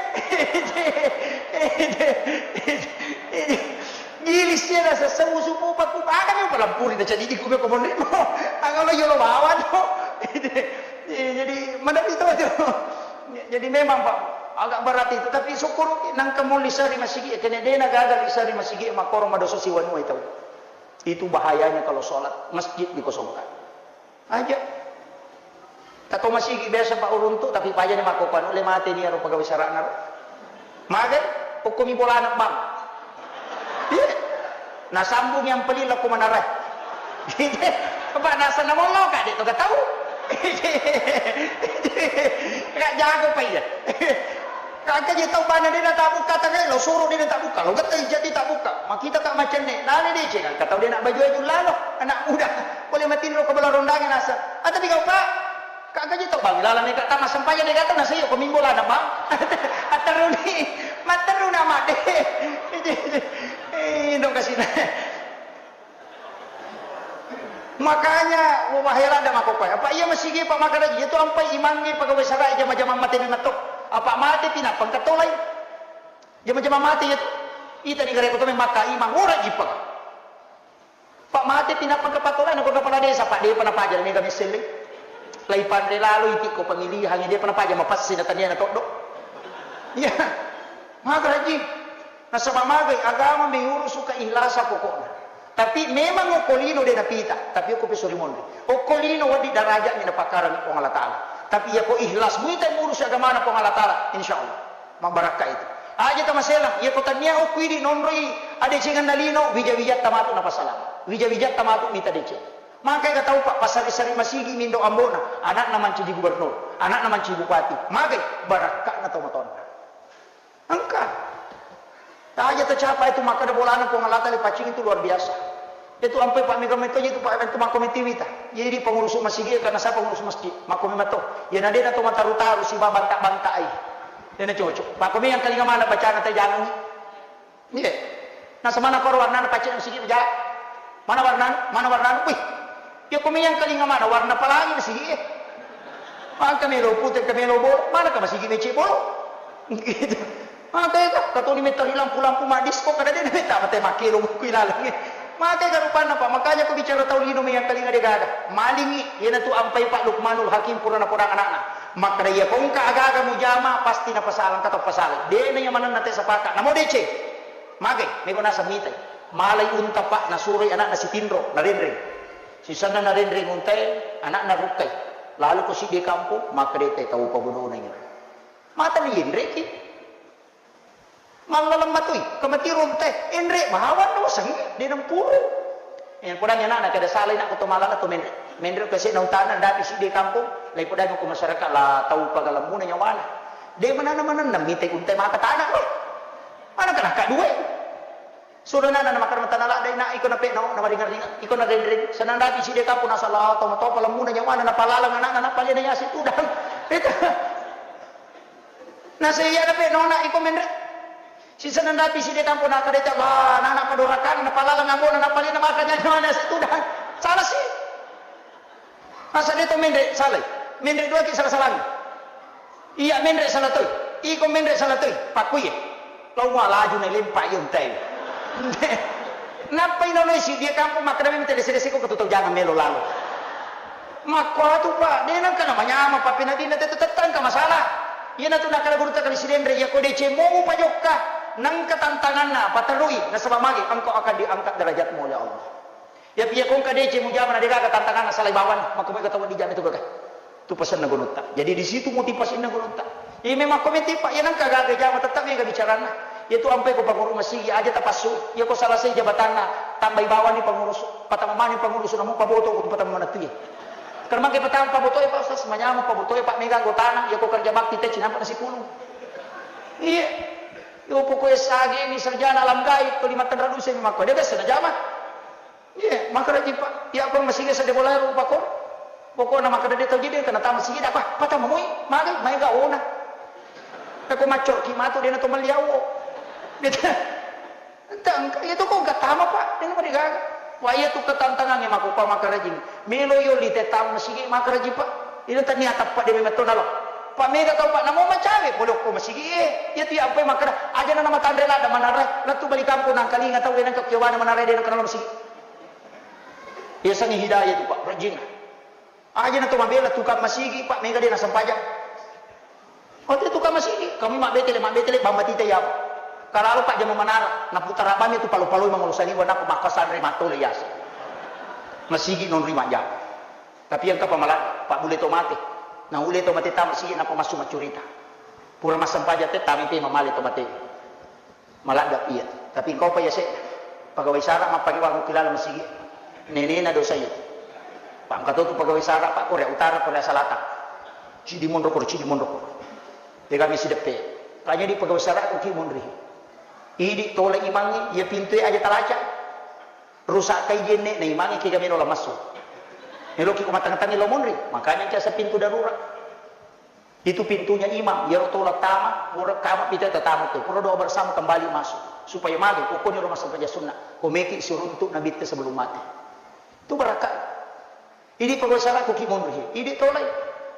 Gili sia nasasau suku pakumpa, aga mi palampuri na cedidikku mi ko monrimo. Aga lo yolo bawa no. Jadi mana itu. Jadi memang, Pak, agak berat itu, tapi syukur nangka mo lisa ri masigi, kene dena gagal lisa ri masigi, makoro madosa siwanua itu. Itu bahayanya kalau sholat masjid dikosongkan. Aja. Tako masigi biasa Pak uruntu, tapi pajani makkokkoe anu le mate ni aro pegawai sarana ro. Magai, okkomi bolana bang. Iya. Nasambung yang peli lako manara. Apa nasa namollo ka de to tau. Ka jago pa iya. Ka je tau bana de na tabukka tangai lo suru de na tabukka lo getta jadi tabukka. Makita ka macenne nani de ceng ka tau de na baju-baju lalo anak muda. Boleh matinro ke bola rondange nasa. Ah, tapi kau Pak, Kaggaji tau bang, laleng mega tama sempajang de gaga nasai ko mimbo lana bang. Atteruni, matteru nama de. Eh, dong kasih. Makanya, wah, heran dah makokkoe. Apa iya masigi, Pak, makana iya tu ampai imangnge pegawai sarai jama-jama mate memang to. Apa mate pinapang ketolai. Jama-jama mate iya tu. Ita di gare ko to memang maka imang ora jipang. Pak mate pi nappa kepatola nako kepala desa, Pak, depa napaja mega misselle. Lai panre lalo iti ko pemilihan, depa napaja mapassi na tania na toddo. Iya. Maga haji. Nasaba magai agama mengurus keikhlasan pokokna. Tapi memang okko lino de napita, tapi okko peso rimonri. Okko lino waddi darajat ni napakarang Puang Allah Taala. Tapi iya ko ikhlas muita mengurus agamana Puang Allah Taala, insya Allah. Mabbarakka itu. Aja tamaselang, iya ko tania okko idi nonroi adecenganna lino, wija-wijatta matu napasalama. Wija-wijatta matu mita deceng. Maka ega tau, Pak, pasari-sari masigi mindo ambona, anakna mancaji gubernur, anakna mancaji bupati. Magai barakkana tau matonna. Engka. Aja tacapa itu makkada bolana Puang Allah Taala paccing itu luar biasa. Itu ampe Pak mega metto itu Pak itu makkomiti wita. Jadi pengurus masigi karena siapa pengurus masjid? Makkomi metto. Ya nadena to mataru-taru si babanta-bantai. Dena cocok. Makkomi yang kalinga mana bacana teh jangan. Iya. Nah semana koro warnana pacce masigi ja. Mana warnana? Mana warnana? Wih. Ya komi yang kalinga mana warna pelangi masigi. Maka melo putih ke melo bolo. Mana ke masigi mecek bolo? Gitu. Maka itu katoni metto lampu-lampu madis kok kada dia minta mate makelo kui lalang. Mate ga rupanna, Pak. Makanya ko bicara tau lino mai angkalinga de gaga. Malingi, iyanatu ampai Pak Lukmanul Hakim pura napodang anakna. Makkeda iya ko engka agaga mujama, pasti napasala, engka tau pasala. De na iya manenna te sapaka. Namo deceng. Mage, mego naseng mitai. Malai unta, Pak, nasuroi anakna sitinro, narenreng. Sisenna narenreng untae, anakna rukkai. Lalu ko siddi kampung, makkeda te tau pabodona iya. Mata ni yenreki. Mallaleng matoi, kamatiro untae, enre bawang doseng, de nampuru. Eh, podangi anakna, kada salai nak ko to malala to menre. Menre ke sena utana, dapi siddi kampung, lai podangi ko masyarakat la tau pagalemmuna nyawana. De manana manenna mitai untae maka tanah, eh. Mana kana ka dua. Suro nana na makarma tanah ladde na iko na peno, na maringar-ringar, iko na renreng. Senang dapi siddi kampung, nasala tau matopa lemmuna nyawana, napalaleng anakna, napalena yasi tudang. Itu. Naseiya na pe nona iko menre. Sisenna dapi siddi kampung, nakkeda te, wah, nana padorakan, napalaleng ambona, napalena maka nyawa nasi tudang. Salah si. Masa de to menre, salai. Menre dua ki salah-salangi. Iya menre salah toi. Iko menre salah toi. Pakkuye. Lau mua laju na lempa iya untai. Nappa inonoi siddi kampung, makkeda memang te dese-dese ko ketu tau jangan melo lalo. Makkuatu, Pak, de nengka namanyameng, Pak, pinadinna tetu tettangka masalah. Iyanatu nakkeda gurutta kali sidenre, iya ko deceng mo mupajokka, nengka tantanganna, paterui, nasaba magi engkau akan diangkat derajatmu oleh Allah. Ya, iya ko engka deceng mujama na degaga tantanganna, salai bawang, makko mega tau dijama itu gaga. Tu pasenna gurutta. Jadi di situ motivasinna gurutta. Iya memang ko meti, Pak, iya nengka gaga jama tetap mega bicaranna. Iya tu ampai ko panguru masigi aja tapassu. Iya ko salasai jabatanna, tambai bawang ni pangurus, patama mani pangurus, namu paboto ko patama manatu iya. Karena mangke patama pabotoe, Pak Ustaz, manyameng pabotoe, Pak, mega anggotana, iya ko kerja bakti te cinampa nasipulung. Iya. Yo pokoknya sage ni sarjana alam gaib, ko lima tenra duse memang ko dia biasa najama. Iya, makkeda ji, Pak. Iya, ko masigi sedde bola ro, Pak, ko. Pokokna makkeda de tau ji de kana tama sigi dah, Pak. Patama moi, magi, mai ga ona. Ko macco ki matu de na to melli awo. Gitu. Entah, engka, iya tu ko ga tama, Pak. De na mari gaga. Wah, iya tu ketantangannya mako, Pak, makkeda ji. Melo yo li te tama sigi, makkeda ji, Pak. Ina tania tappa de memang to nalo. Pak, mega tau, Pak, namo macawe, boleh ko masigi, eh. Iya tu iya ampai makkeda, aja na nama tanre ladda manarre, lettu bali kampung nangkalinga tau, eh, nengka kiwana manarre de nengka nalo masigi. Iya sangi hidayah tu, Pak, rajin. Aja na to mabela tukang masigi, Pak, mega de na sempajang. Oh, tu tukang masigi, kami mabbetele, mabbetele, bambatita iya. Kalalo, Pak, jama manara, naputara bami tu palo-paloi mangolo saliwa, napa makkasanre matole yasa. Masigi nonri majjama. Tapi engka pamala, Pak, bule to mate. Na ule to mate tama sigi, napa massu maccurita. Pura massempajang te, tami pe mamale to mate. Maladda iya. Tapi engkau pa yase, pegawai sara mappake wangu kilala masigi. Nenena dosa iya. Pak, engka to tu pegawai sara, Pak, Korea Utara, Korea Selatan. Cidi monro koro, cidi monro koro. Tegami sideppe. Tanya di pegawai sara, ko ki monri. Idi tola imangnge, iya pintue aja talaca. Rusak kai jenne, na imangnge kega melo la massu. Meloki ko matang-tangi lo monri, makanya engka asa pintu darurat. Itu pintunya imang, iyaro tola tama, pura kama pita tatamu tu, pura doa bersama kembali masuk. Supaya magi, ko koni rumah sempajang sunnah, ko meki siruntuk Nabitta sebelum mati. Tu barakka. Idi pegawai sara ko ki monri, idi tolai.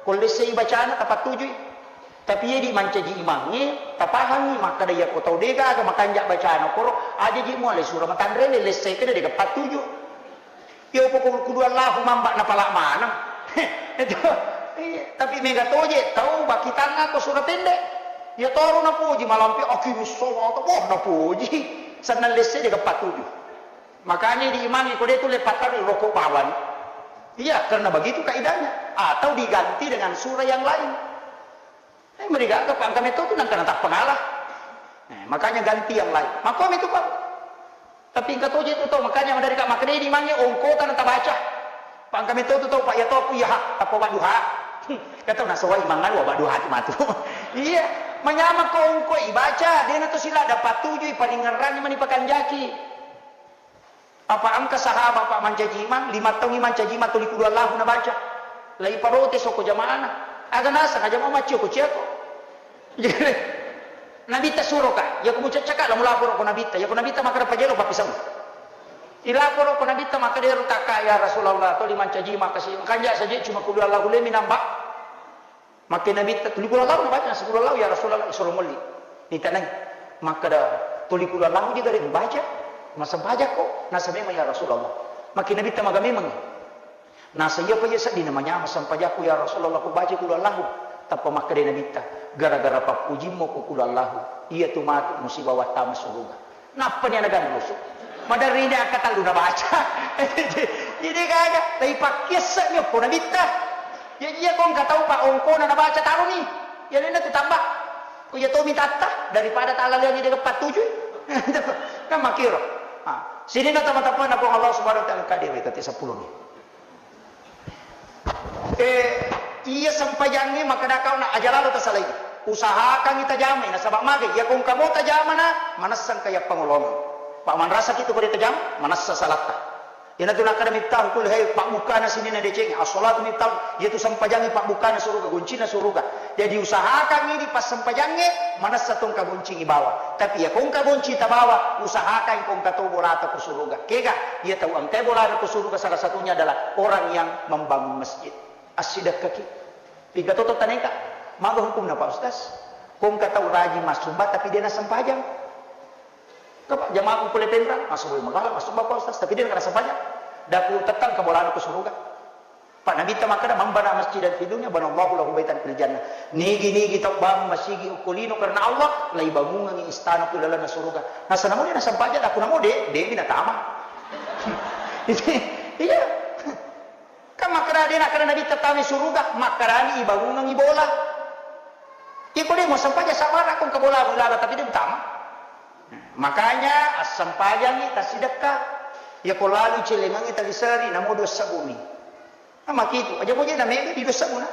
Ko lessei bacana tapattujui. Tapi idi mancaji imangnge, tapahangi, makkeda iya ko tau de gaga makanja bacana, koro aja ji muale sura matanre le lessei kede de pattuju. Iya, pokok kudu Allahu mamba napala maneng. Itu. Iya, tapi mega toje tau bakitanna ko sura pendek. Iya toro napoji malampe akimus sholata, wah napoji. Sennang lesse de pattuju. Makanya di imangnge ko de tu le pattarui rokok bawang. Iya, karena begitu kaidahnya. Atau diganti dengan surah yang lain. Eh, merigaga, Pak, engka metto tu nangka natappa ngalah. Eh, makanya ganti yang lain. Makko metto, Pak. Tapi engka toje tu tau, makanya madereka makkedai di mange ongkota natabaca. Pak, engka metto tu tau, Pak, iya to aku iya ha, tappa wadduha. Kata nasawai mangan wadduha tu matu. Iya, manyameng ko ongko ibaca, de na to sila dapat tuju, iparingerrangi mani pakanjaki. Apa engka sahabat, Pak, mancaji imang, lima taungngi mancaji imang tuli kudu Allahu nabaca. Lai parotes okko jamaana. Aga naseng aja mau maccio ko ciako. Nabitta suroka, yako mucaccaka la mulaporo ko Nabitta, yako Nabitta makkeda pajero pappisau. Ilaporo ko Nabitta makkeda ero takka ya Rasulullah, tuli mancaji imang kasi, kanja saja cuma kudu Allahu lemi nambah. Makke Nabitta, tuli kudu Allahu nabaca, sepuluh Allahu ya Rasulullah, isoro molli. Nitanai. Makkeda, tuli kudu Allahu ji gare mubaca. Massempajakko? Nasa memang, ya Rasulullah. Maki Nabitta maga memang. Nasa iyapa iya sedding namanyameng sempajakku, ya Rasulullah, ku baca qul huwallahu. Tappa makkeda Nabitta, gara-gara pappujimmu ku qul huwallahu, iyatu matu musiba wattama suruga. Nappani ana ganrusu. Maderri ini angka tellu nabaca. Jadi gaga, tapi pakkiasse'mi okko Nabitta. Ya iya ko engka tau pa ongkona nabaca taroni. Ya nena tu tambah. Ko iya tomi tatta daripada talaleangi de' pattujui. Kan makkiro. Ah, sininna tama-tamana Puang Allah Subhanahu wa Ta'ala, kade wetati seppulo ni. Eh, iya sempajangnge makkeda kau na aja lalo tasalai. Usahakangngi tajamai, nasaba magai, iya ko engka mo tajamana, manessang kaya pangolongeng. Pa manrasaki tu ko de' tajama, manessa salatta. Iyanatu nakkeda Miftahul Kulli Khair, pabbukkana sininna decengnge, as-salatu miftah, iyatu sempajangnge pabbukkana suruga, goncinna suruga. Jadi usahakangngi idi passempajangnge, manessa to engka goncingngi bawa. Tapi iya ko engka gonci tabawa, usahakan ko engka to bolata ko suruga. Kega, iya tau engkai bolana ko suruga salah satunya adalah orang yang membangun masjid. Assidekkaki. Pigga toto taneka. Maga hukumna, Pak Ustaz? Ko engka tau rajin massumba tapi de' nassempajang. Kapa jamaah pole Penrang, massumba magala, massumba, Pak Ustaz, tapi de' nassempajang. Daku tettang kabolana ko suruga. Pak Nabitta makkeda, "Man bana masjidan fid dunya, banallahu lahu baitan fil jannah." Nigi-nigi tau bangun masigi okko lino karena Allah, laibangungengngi istana ku lalenna suruga. Nasa namo de' nassempajang, daku namo de', de' mi natama. Iya. Kan makkeda de' nakkeda Nabitta tama suruga, makkedani ibangungengngi bola. Iko de' mo sempajang sabara ko engka bola, bola, tapi de' utama. Makanya assempajangngi tassidekka. Iya ko lalu celengangngi taliseri, namo dua sebbu mi. Nah, makitu, aja boje na mega di dua sebbu na.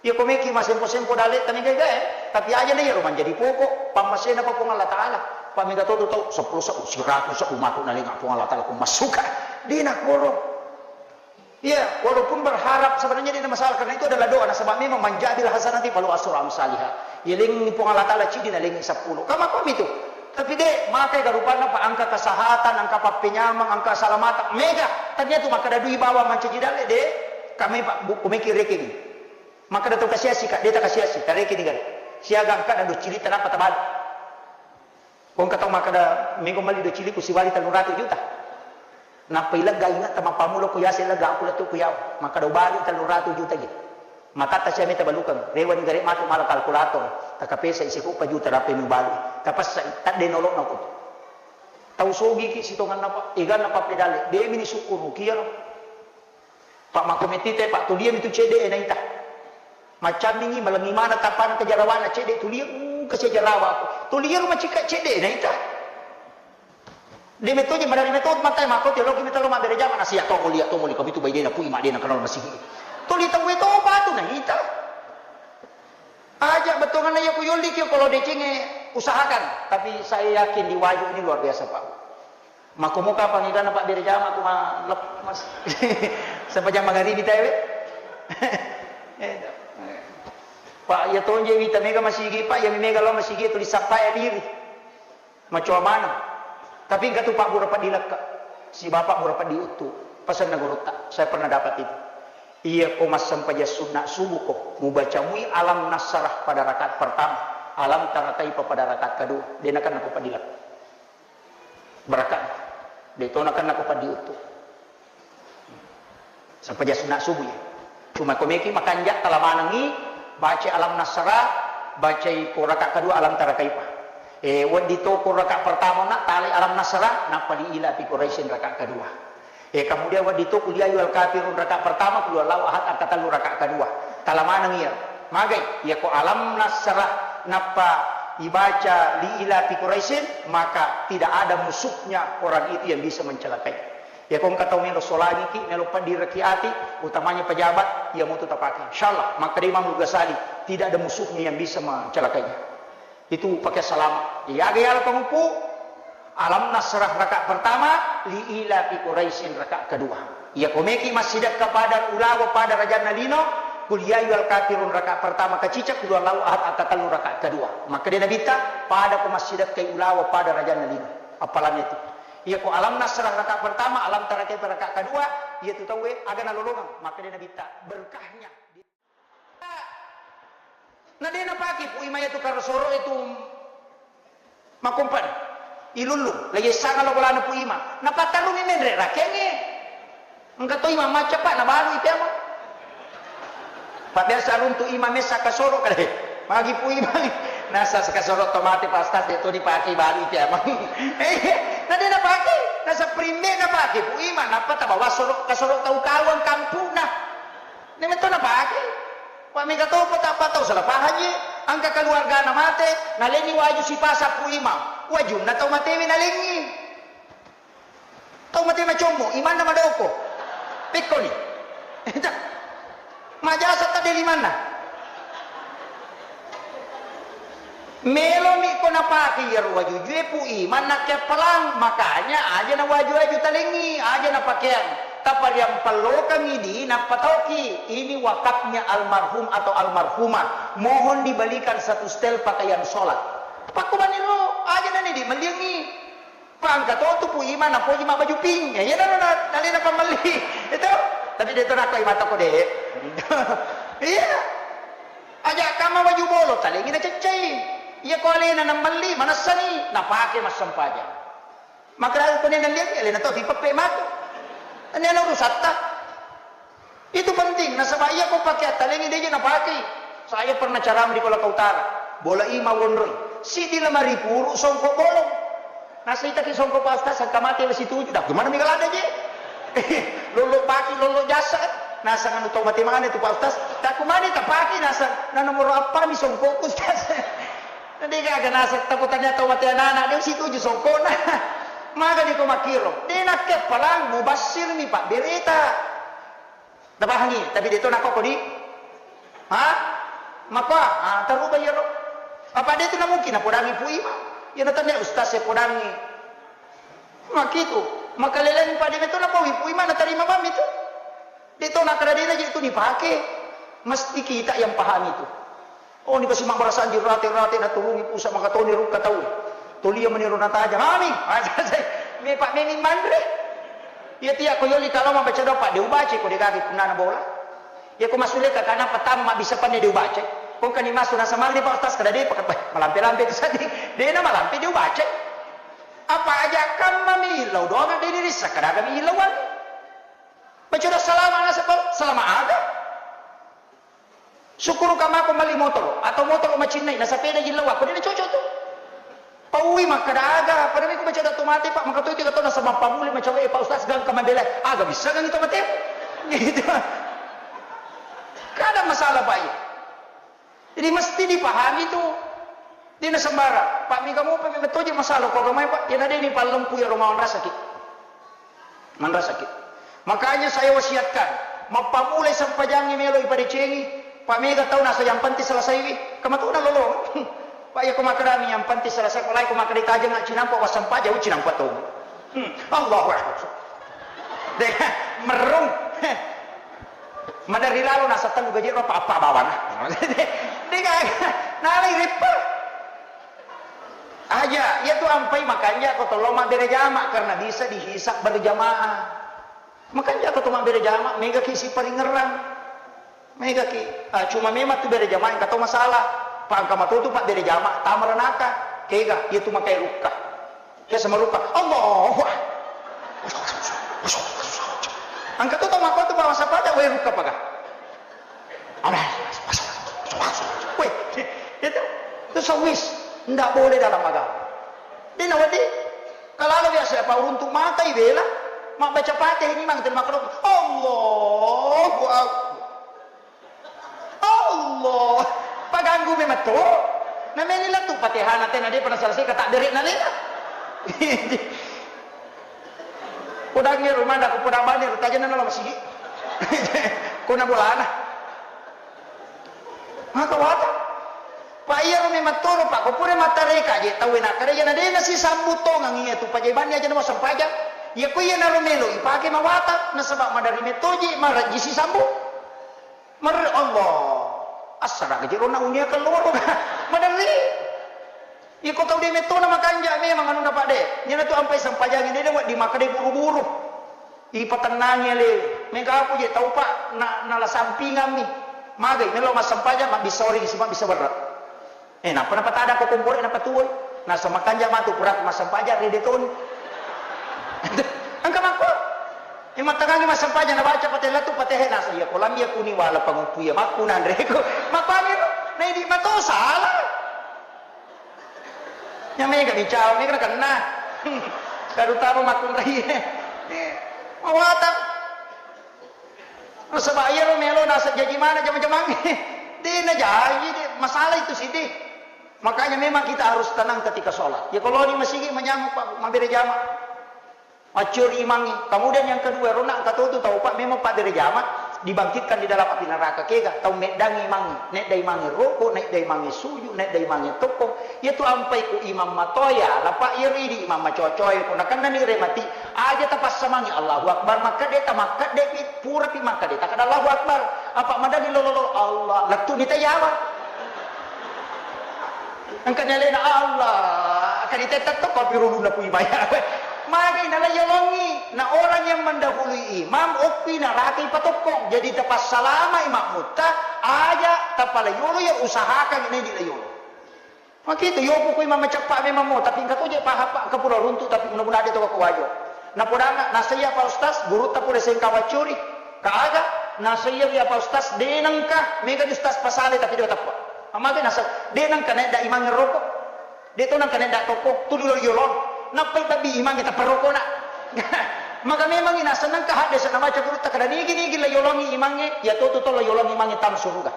Iya ko meki masempo-sempo dalle' tami gaga, eh. Tapi aja na iyaro manjadi pokok pammasena pa Puang Allah Ta'ala. Pa mega to tau seppulo sebbu, siratu sebbu matu nalenga Puang Allah Ta'ala ku massuka. De' nakkoro. Iya, walaupun berharap sebenarnya tidak masalah, karena itu adalah doa. Nasaba memang, "Man ja'a bil hasanati falahu asyru amsaliha." Yalengngi Puang Allah Ta'ala cidi, nalengngi seppulo. Kama kami tu. Tapi de', makai garupanna pa engka kesehatan, engka pappenyameng, engka salamateng. Mega. Tania tu makkeda dui bawa mancaji dalle', de'. Kami pa bu-, kumeki rekeni. Makkeda tu kasiasi ka, de' takasiasi, tarekeni gare. Siaga engka na dua cili tanapa tabali. Ko engka tau makkeda, "Mego melli dua cili ku siwali telluratu juta." Nappa ilegga ingatta mappammula ko yase legga aku lettu ku yawa. Makkeda, "Ubali telluratu juta gi." Matatta sia meta balukeng. Rewani gare matu mala kalkulator. Takapesa isi ko pa juta rapi mubali. Tapessa tadde nolokna ko. Tau sogiki sitonganna pa, eganna pappedalle. De' mi ni sukkuruki iyaro. Pak makko metti te, Pak, tulia mi tu cedde' e naita. Maccammingi, malengi mana tapana ke jarawana cedde' tulia, uh, ke sia jarawa aku. Tulia rumah cika cedde' e naita. De' metto je madari metto matai makko te loki metto lo mabbere jama na sia to mulia to muli ko mitu baidena pui madena kenal masigi. Tuli tau e to patu naita. Aja bettuanna iya ku yolli ki kalau decengnge usahakan, tapi saya yakin di Wajo ini luar biasa, Pak. Makko muka pangidana Pak Bere Jama ku ma-, lep-, mas-, sempajang magaribi tae we. Eh, Pak, iya tonje wita mega masigi, Pak, iya mega lo masigi tuli sappa ya diri. Macoa maneng. Tapi engka tu Pak Bura Paddi Lekka, si Bapak Bura Paddi Uttu, pesanna gurutta, saya pernah dapat itu. Iya ko massempajang sunna subuh ko, mubaca mui alam nasrah pada rakaat pertama, alam tara kaifa pada rakaat kedua, de' nakenna ko Paddi Lekka. Barakat. De' to nakenna ko Paddi Uttu. Sempajang sunna subuh ya. Cuma ko meki makanja tala manengi, baca alam nasrah, bacai ko rakaat kedua alam tara kaifa. Eh, wedding to ko rakaat pertama na talai alam nasrah, nappa li ila fi Quraisyin rakaat kedua. Eh, kemudian wedding to qul ya ayyuhal kafirun rakaat pertama, qul huwallahu ahad angka tellu rakaat kedua. Tala maneng iya. Magai, iya ko alam nasrah nappa ibaca li ila fi Quraisyin, maka tidak ada musuhnya orang itu yang bisa mencelakai. Ya, ko engka tau melo solangiki, melo paddiraki ati, utamanya pejabat, iya motu tapake. Insyaallah, makkeda Imam Ghazali, tidak ada musuhnya yang bisa mencelakainya. Itu pakai salama. Iya, aga yala panguppu, alam nasrah rakaat pertama, li ila fi Quraisyin rakaat kedua. Iya, ko meki massidekka pada ulawa pada rajanna lino, qul ya ayyuhal kafirun rakaat pertama kacica, qul huwallahu ahad angka tellu rakaat kedua. Makkeda Nabitta, pada ko massidekkai ulawa pada rajanna lino. Appalanna itu. Iya ko alam nasrah rakaat pertama, alam tara kaifa rakaat kedua, iya tu tauwe aga nalolongeng, makkeda Nabitta, berkahnya. Na de' napake pui maya tu karosoro itu makompan. Ilullung, la yessanga lo bolana Pu Imang. Napatarrumi menre rakengnge. Engka to imang macca, Pak, nabalui pemeng. Pak, biasa runtu imang messa kasoro kale. Magi Pu Imang. Nasa kasoro to mate, Pak Ustaz, de to dipake, balui pemeng. Eh, na de napake. Nasa primbe napake Pu Imang, nappa tabawa soro, kasoro tau kawang kampuna. Ne metto napake. Pak, mega topo tappa tau salah pahang je. Engka keluargana mate, nalenni waju sipasa Pu Imang. Wajunna tau matewe nalengngi. Tau mate macommo, imanna madoko. Pekkoni. Majasa tadde limanna. Melomi ko napake iyaro wajujue Pu Imang nakkeappalang, makanya aja na waju-waju talengngi, aja na pakeang. Tapariampellokangngi di nappa tauki, ini wakafnya almarhum atau almarhumah. Mohon dibelikan satu setel pakaian sholat. Pakkubaniro, aja na nidi melliangngi. Pangka to tu Pu Imang napoji mabbaju pink. Ya, iyanaro na, nalena pammelli. Itu. Tapi de to nakko imang toko de. Iya. Aja kamma baju bolo, talengi naceccai. Iya ko alena namelli, manessani, napake massempajang. Makkeda ko nena liangi, alena to tipeppe matu. Nena urusatta. Itu penting, nasaba iya ko pake attalengi deje napakei. Saya pernah ceramah di Kolaka Utara. Bola ima wonroi. Sidi lemari puru songkok bolong. Nasaitaki songkok Pak Ustaz, sangka mate wesi tuju. Dah, gimana mega lada je? Lolo baki, lolo jasa. Nasang anu tau mate mana itu Pak Ustaz? Tak kumani tak pake nasang. Nah, nomor apa mi songkok Ustaz? Nanti gaga nasang takutnya tau mate anak-anak dia wesi tuju songkok nah. Maga di ko makiro. Dia nak kepalang mubasir mi Pak Berita. Napahangi, tapi de to nakko kodi? Ha? Makko, ah, taruba iyaro. Apa de tu na mungkin napodangi Pu Imang? Iya na tania ustaz e podangi. Makitu, makaleleng pade meto napawi Pu Imang natarima mami tu. De to nakada de na je tu nipake. Mesti kita yang pahami tu. Oh, ni pasi mabbarasanji rate-rate naturungi pusa makatoni rukka tau. Tolia meniro natajang. Amin. Me Pak Memi manre. Iya tiya ko yoli kalau mabaca doa Pak de ubaca ko de gaga punana bola. Iya ko masule ka kana petang mabbisa panne de ubaca. Ko kani masu nasa malli Pak Ustaz kada de pakat bah, malampe-lampe tu sadi. De na malampe de ubaca. Apa aja kan mami ilau doa de ni risa kada kami ilauan. Baca doa salama nasa Pak, salama aga. Sukkuru ka mako melli motoro, atau motoro macinnai, na sepeda ji lao, ko de na cocok tu. Paui makkada aga, pada miko baca dato mate Pak, maka tu tiga tahun nasaba pammuli macawe Pak Ustaz gangka mambela, aga bisa gangi to mate. Gitu. Kada masalah Pak iya. Jadi mesti dipahami tu. Dena sembarang. Pak mika mopa memang toje masalah ko agamai Pak, yana deni pallempu ya Roma rasaki. Manrasaki. Makanya saya wasiatkan, mappamulai sempajangnge melo ipadecengi, Pak mega tau nasa yang penting selesaiwi, kamatuna lolo. Pak ya ko makkedami yang penting selesai, ko lai ko makkeda tajeng cinampa wassempajang, cinampa tau. Hmm. Allahu Akbar. De, merung. Madari lalo nasa tellu gaji ro apa-apa bawana. De, de, nalai reppa. Aja, iya tu ampai makanja ko tollo mabbere jama karena bisa dihisab berjamaah. Makanja ko to mabbere jama, mega ki siparingerrang. Mega ki. Ah, cuma memang tu bere jama engka to masalah. Pak engka matotu Pak bere jama, tama ranaka. Kega, iya tu makai rukka. Ke sama rukka. Allahu Akbar. Engka to tau makotu Pak masa pada, weh rukka paga. Weh, itu, itu sawis, ndak boleh dalam agama. Dena wedi, kalau biasa apa uruntu mata ibela, mak baca Fatihah ini mang terima kasih. Allahu Akbar. Allah, paganggu memang to. Nameni lettu Fatihah na tena dia pernah selesai kata derek na lena. Podangnge rumah nda ko podang bani rutajana nalo masigi. Ko na bolana. Maka wata. Pak iya rumi mattoro Pak ko pura mattareka je tau na kare yana dena si sambu tongang iya tu pajabanni aja nama sempaja. Iya ko iya naro melo ipake mawata nasaba madari metoji maraji si sambu. Mer Allah. Assara gaji rona unia keluar. Madari. Iko tau de metto na makanja memang anu dapat de. Nyana tu ampai sempajangi de de wedding makkeda buru-buru. Ipatennangi alewe. Mega aku je tau Pak na nala sampingammi. Magai melo massempajang mabbissa oring si mabbissa berre. Eh nappa napatada ko komporo napatuwoi. Nasa makanja matu pura massempajang rede toni. Engka makko. Yang mattangangi massempajang nabaca Fatihah tu Fatihah nasa iya kolam iya kuni wala panguppu iya makku nanreko. Makkuani ro. Naidi mato salah. Nyamega bicara mega kenna. Terutama makkunrai. Mawatang. Nasaba iyaro melo naseng jaji mana jama-jamangnge. De najaji de, masalah itu sih de. Makanya memang kita harus tenang ketika sholat. Ya kalau di masigi manyamuk Pak, mabere jama. Maccuri imangnge. Kemudian yang kedua, rona engka totu tau Pak memang pabbere jama dibangkitkan di dalam api neraka kega tau meddangi imangnge. Nedda imangnge roko, nedda imangnge suju, nedda imangnge tokko. Iyatu ampai ku imang matoya, lapa iyaro idi imang macocoe, ko nakennani remati, aja tapassamangi Allahu Akbar, makkedde tamakkedde pi, pura pi makkedde takkeda Allahu Akbar. Apa madani lolo-lolo Allah, lettu ni tayawa. Engka ni alena Allah, engka ni tetta tokko pi rulunna pui baya. Magi nala yolongi, na orang yang mendahului imam, okpi naraka ipatokkong. Jadi tapassalamai makmutta, aja tapala yolo ya usahakan ini di la yolo. Makitu, yopu kui mamaceppa memang mo, tapi engka to je pahappa, engka pura runtu, tapi mudah-mudahan de to ko wajo. Napodanga, nasaiya Pak Ustaz, gurutta pole sengka waccuri. Kaaga, nasaiya wi Pak Ustaz, de nengka, mega di Ustaz pasale, tapi de teppa. Amage nasa, de nengka naik da imange roko. De to nengka naik da toko, tu dulu yolong. Nappai babi imange tappa roko na. Maka memang ina seneng ka hadde sana maca gurutta kada nigi-nigi la yolongi imange, ya to tu to la yolongi imange tam suruga.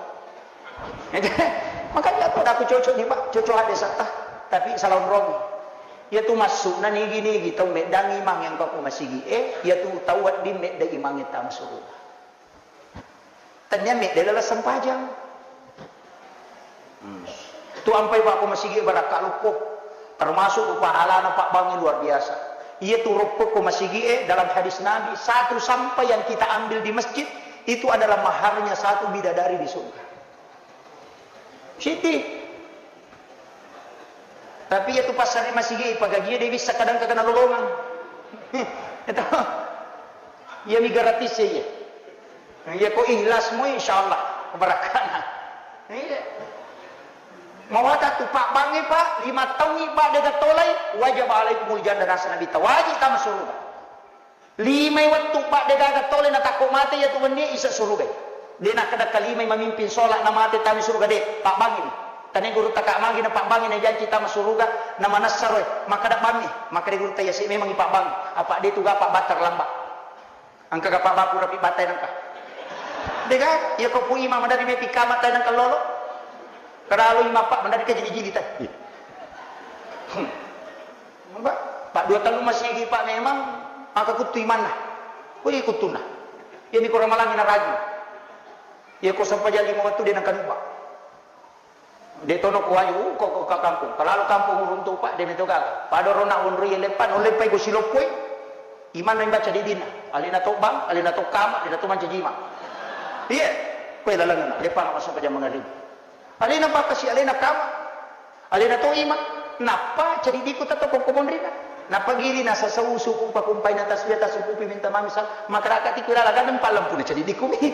Makanya aku dah aku cocok ni, Pak, cocok hadde satta. Tapi salah umromi. Iya tu masuk na nigi-nigi tau meddangi imang yang kau masigi. Eh, iya tu tau wedding medda imang yang tam suruga. Tania medda lala sempajang. Hmm. Tu ampai Pak ko masigi barakka lukko. Termasuk pahalana Pak Bangi luar biasa. Iya tu rokko ko masigi eh dalam hadis Nabi satu sampah yang kita ambil di masjid itu adalah maharnya satu bidadari di surga. Siti. Tapi iya tu passare masigi pagagie de bisa kadang kagana lolongang. Itu. Iya mi gratis ya. Iya ko ikhlas mo insyaallah kebarakana. Iya. Mawata tu Pak Bangi Pak lima tahun iba de gatolai wajib alaikumul jannah nasa Nabi tawajib tam surga. Limai wettu, Pak, degaga tole natakko mate iya tu wennie isa surugai. De nakkeda kalimai mamimpin sholat na mate tami suruga de, Pak Bangi ni. Tane gurutta Kak Magi na Pak Bangi na janci tama suruga na manessaroi. Makkeda bammi, makkeda gurutta iya si memang i Pak Bangi. Apa de tu gapa batter lamba. Engka gapa baku rapi batai nengka. Dega, iya ko pu imam dari mepi kama tai nengka lolo. Keralu imam Pak mendari ke jili-jili tai. Hmm. Pak, Pak, dua tellu masigi, Pak, memang maka kuttu imanna. Kuli kuttunna. Iya mi ko ramalangi naragi. Iya ko sampajang lima wettu de nengka nubba. De tono ko waju, ko, ko ka kampung. Kalalu kampung uruntu, Pak, de meto gaga. Pada rona wonroi leppa, no leppai ko siloppoi. Imanna imbaca didinna. Alena to bang, alena to kama, alena to mancaji imang. Iya. Koe lalenna, leppa na masampajang mangaribi. Alena pakasi, alena kama. Alena to imang. Nappa cadidiku tetto ko monrina. Nappa gili na sasau suku pakumpai na tasbih tasukupi minta mami sal. Makarakati ku lala gandeng pallempu na cadidiku mi.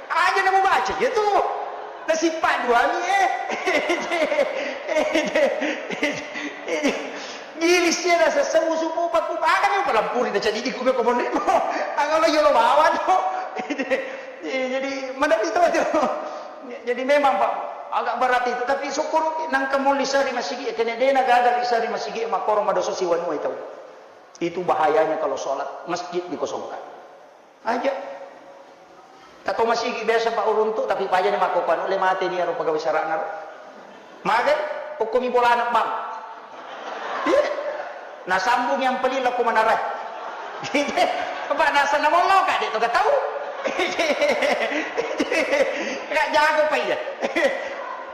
Aja na mubaca iya tu. Nasipa dua mi eh. Gili sia na sasau suku pakumpai. Aga mi palampuri na cadidiku mi ko monrina. Aga lo yolo bawa tu. Jadi mana itu tu. Jadi memang, Pak, agak berat itu, tapi syukur nangka muli sari masigi, kene dena gagal isari masigi, makoro madosa siwanua itu. Itu bahayanya kalau sholat masjid dikosongkan. Aja. Tako masigi biasa Pak uruntu, tapi paja ni makopan, le mate ni aro pegawai sarana. Magai, hukumi bolana, Bang. Iya. Nasambung yang peli lako manarai. Apa nasa namollo ka de to gatau. Kak jago pa iya.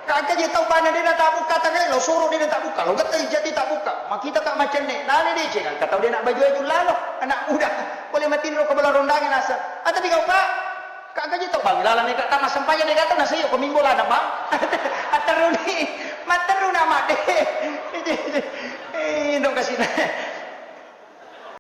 Kak je tau bana de na tabuka tangai lo suru de na tabuka lo getta jadi tabuka. Makita ka macenne nale de cek ka tau de na baju aju lalo anak muda. Boleh matinro ke bala rondangi nasa. Ata di kau Pak. Kak gaji tau bang, laleng ka tama sempajang de gata nasa iyo ko mimbo lana bang. Ateruni, materuna made.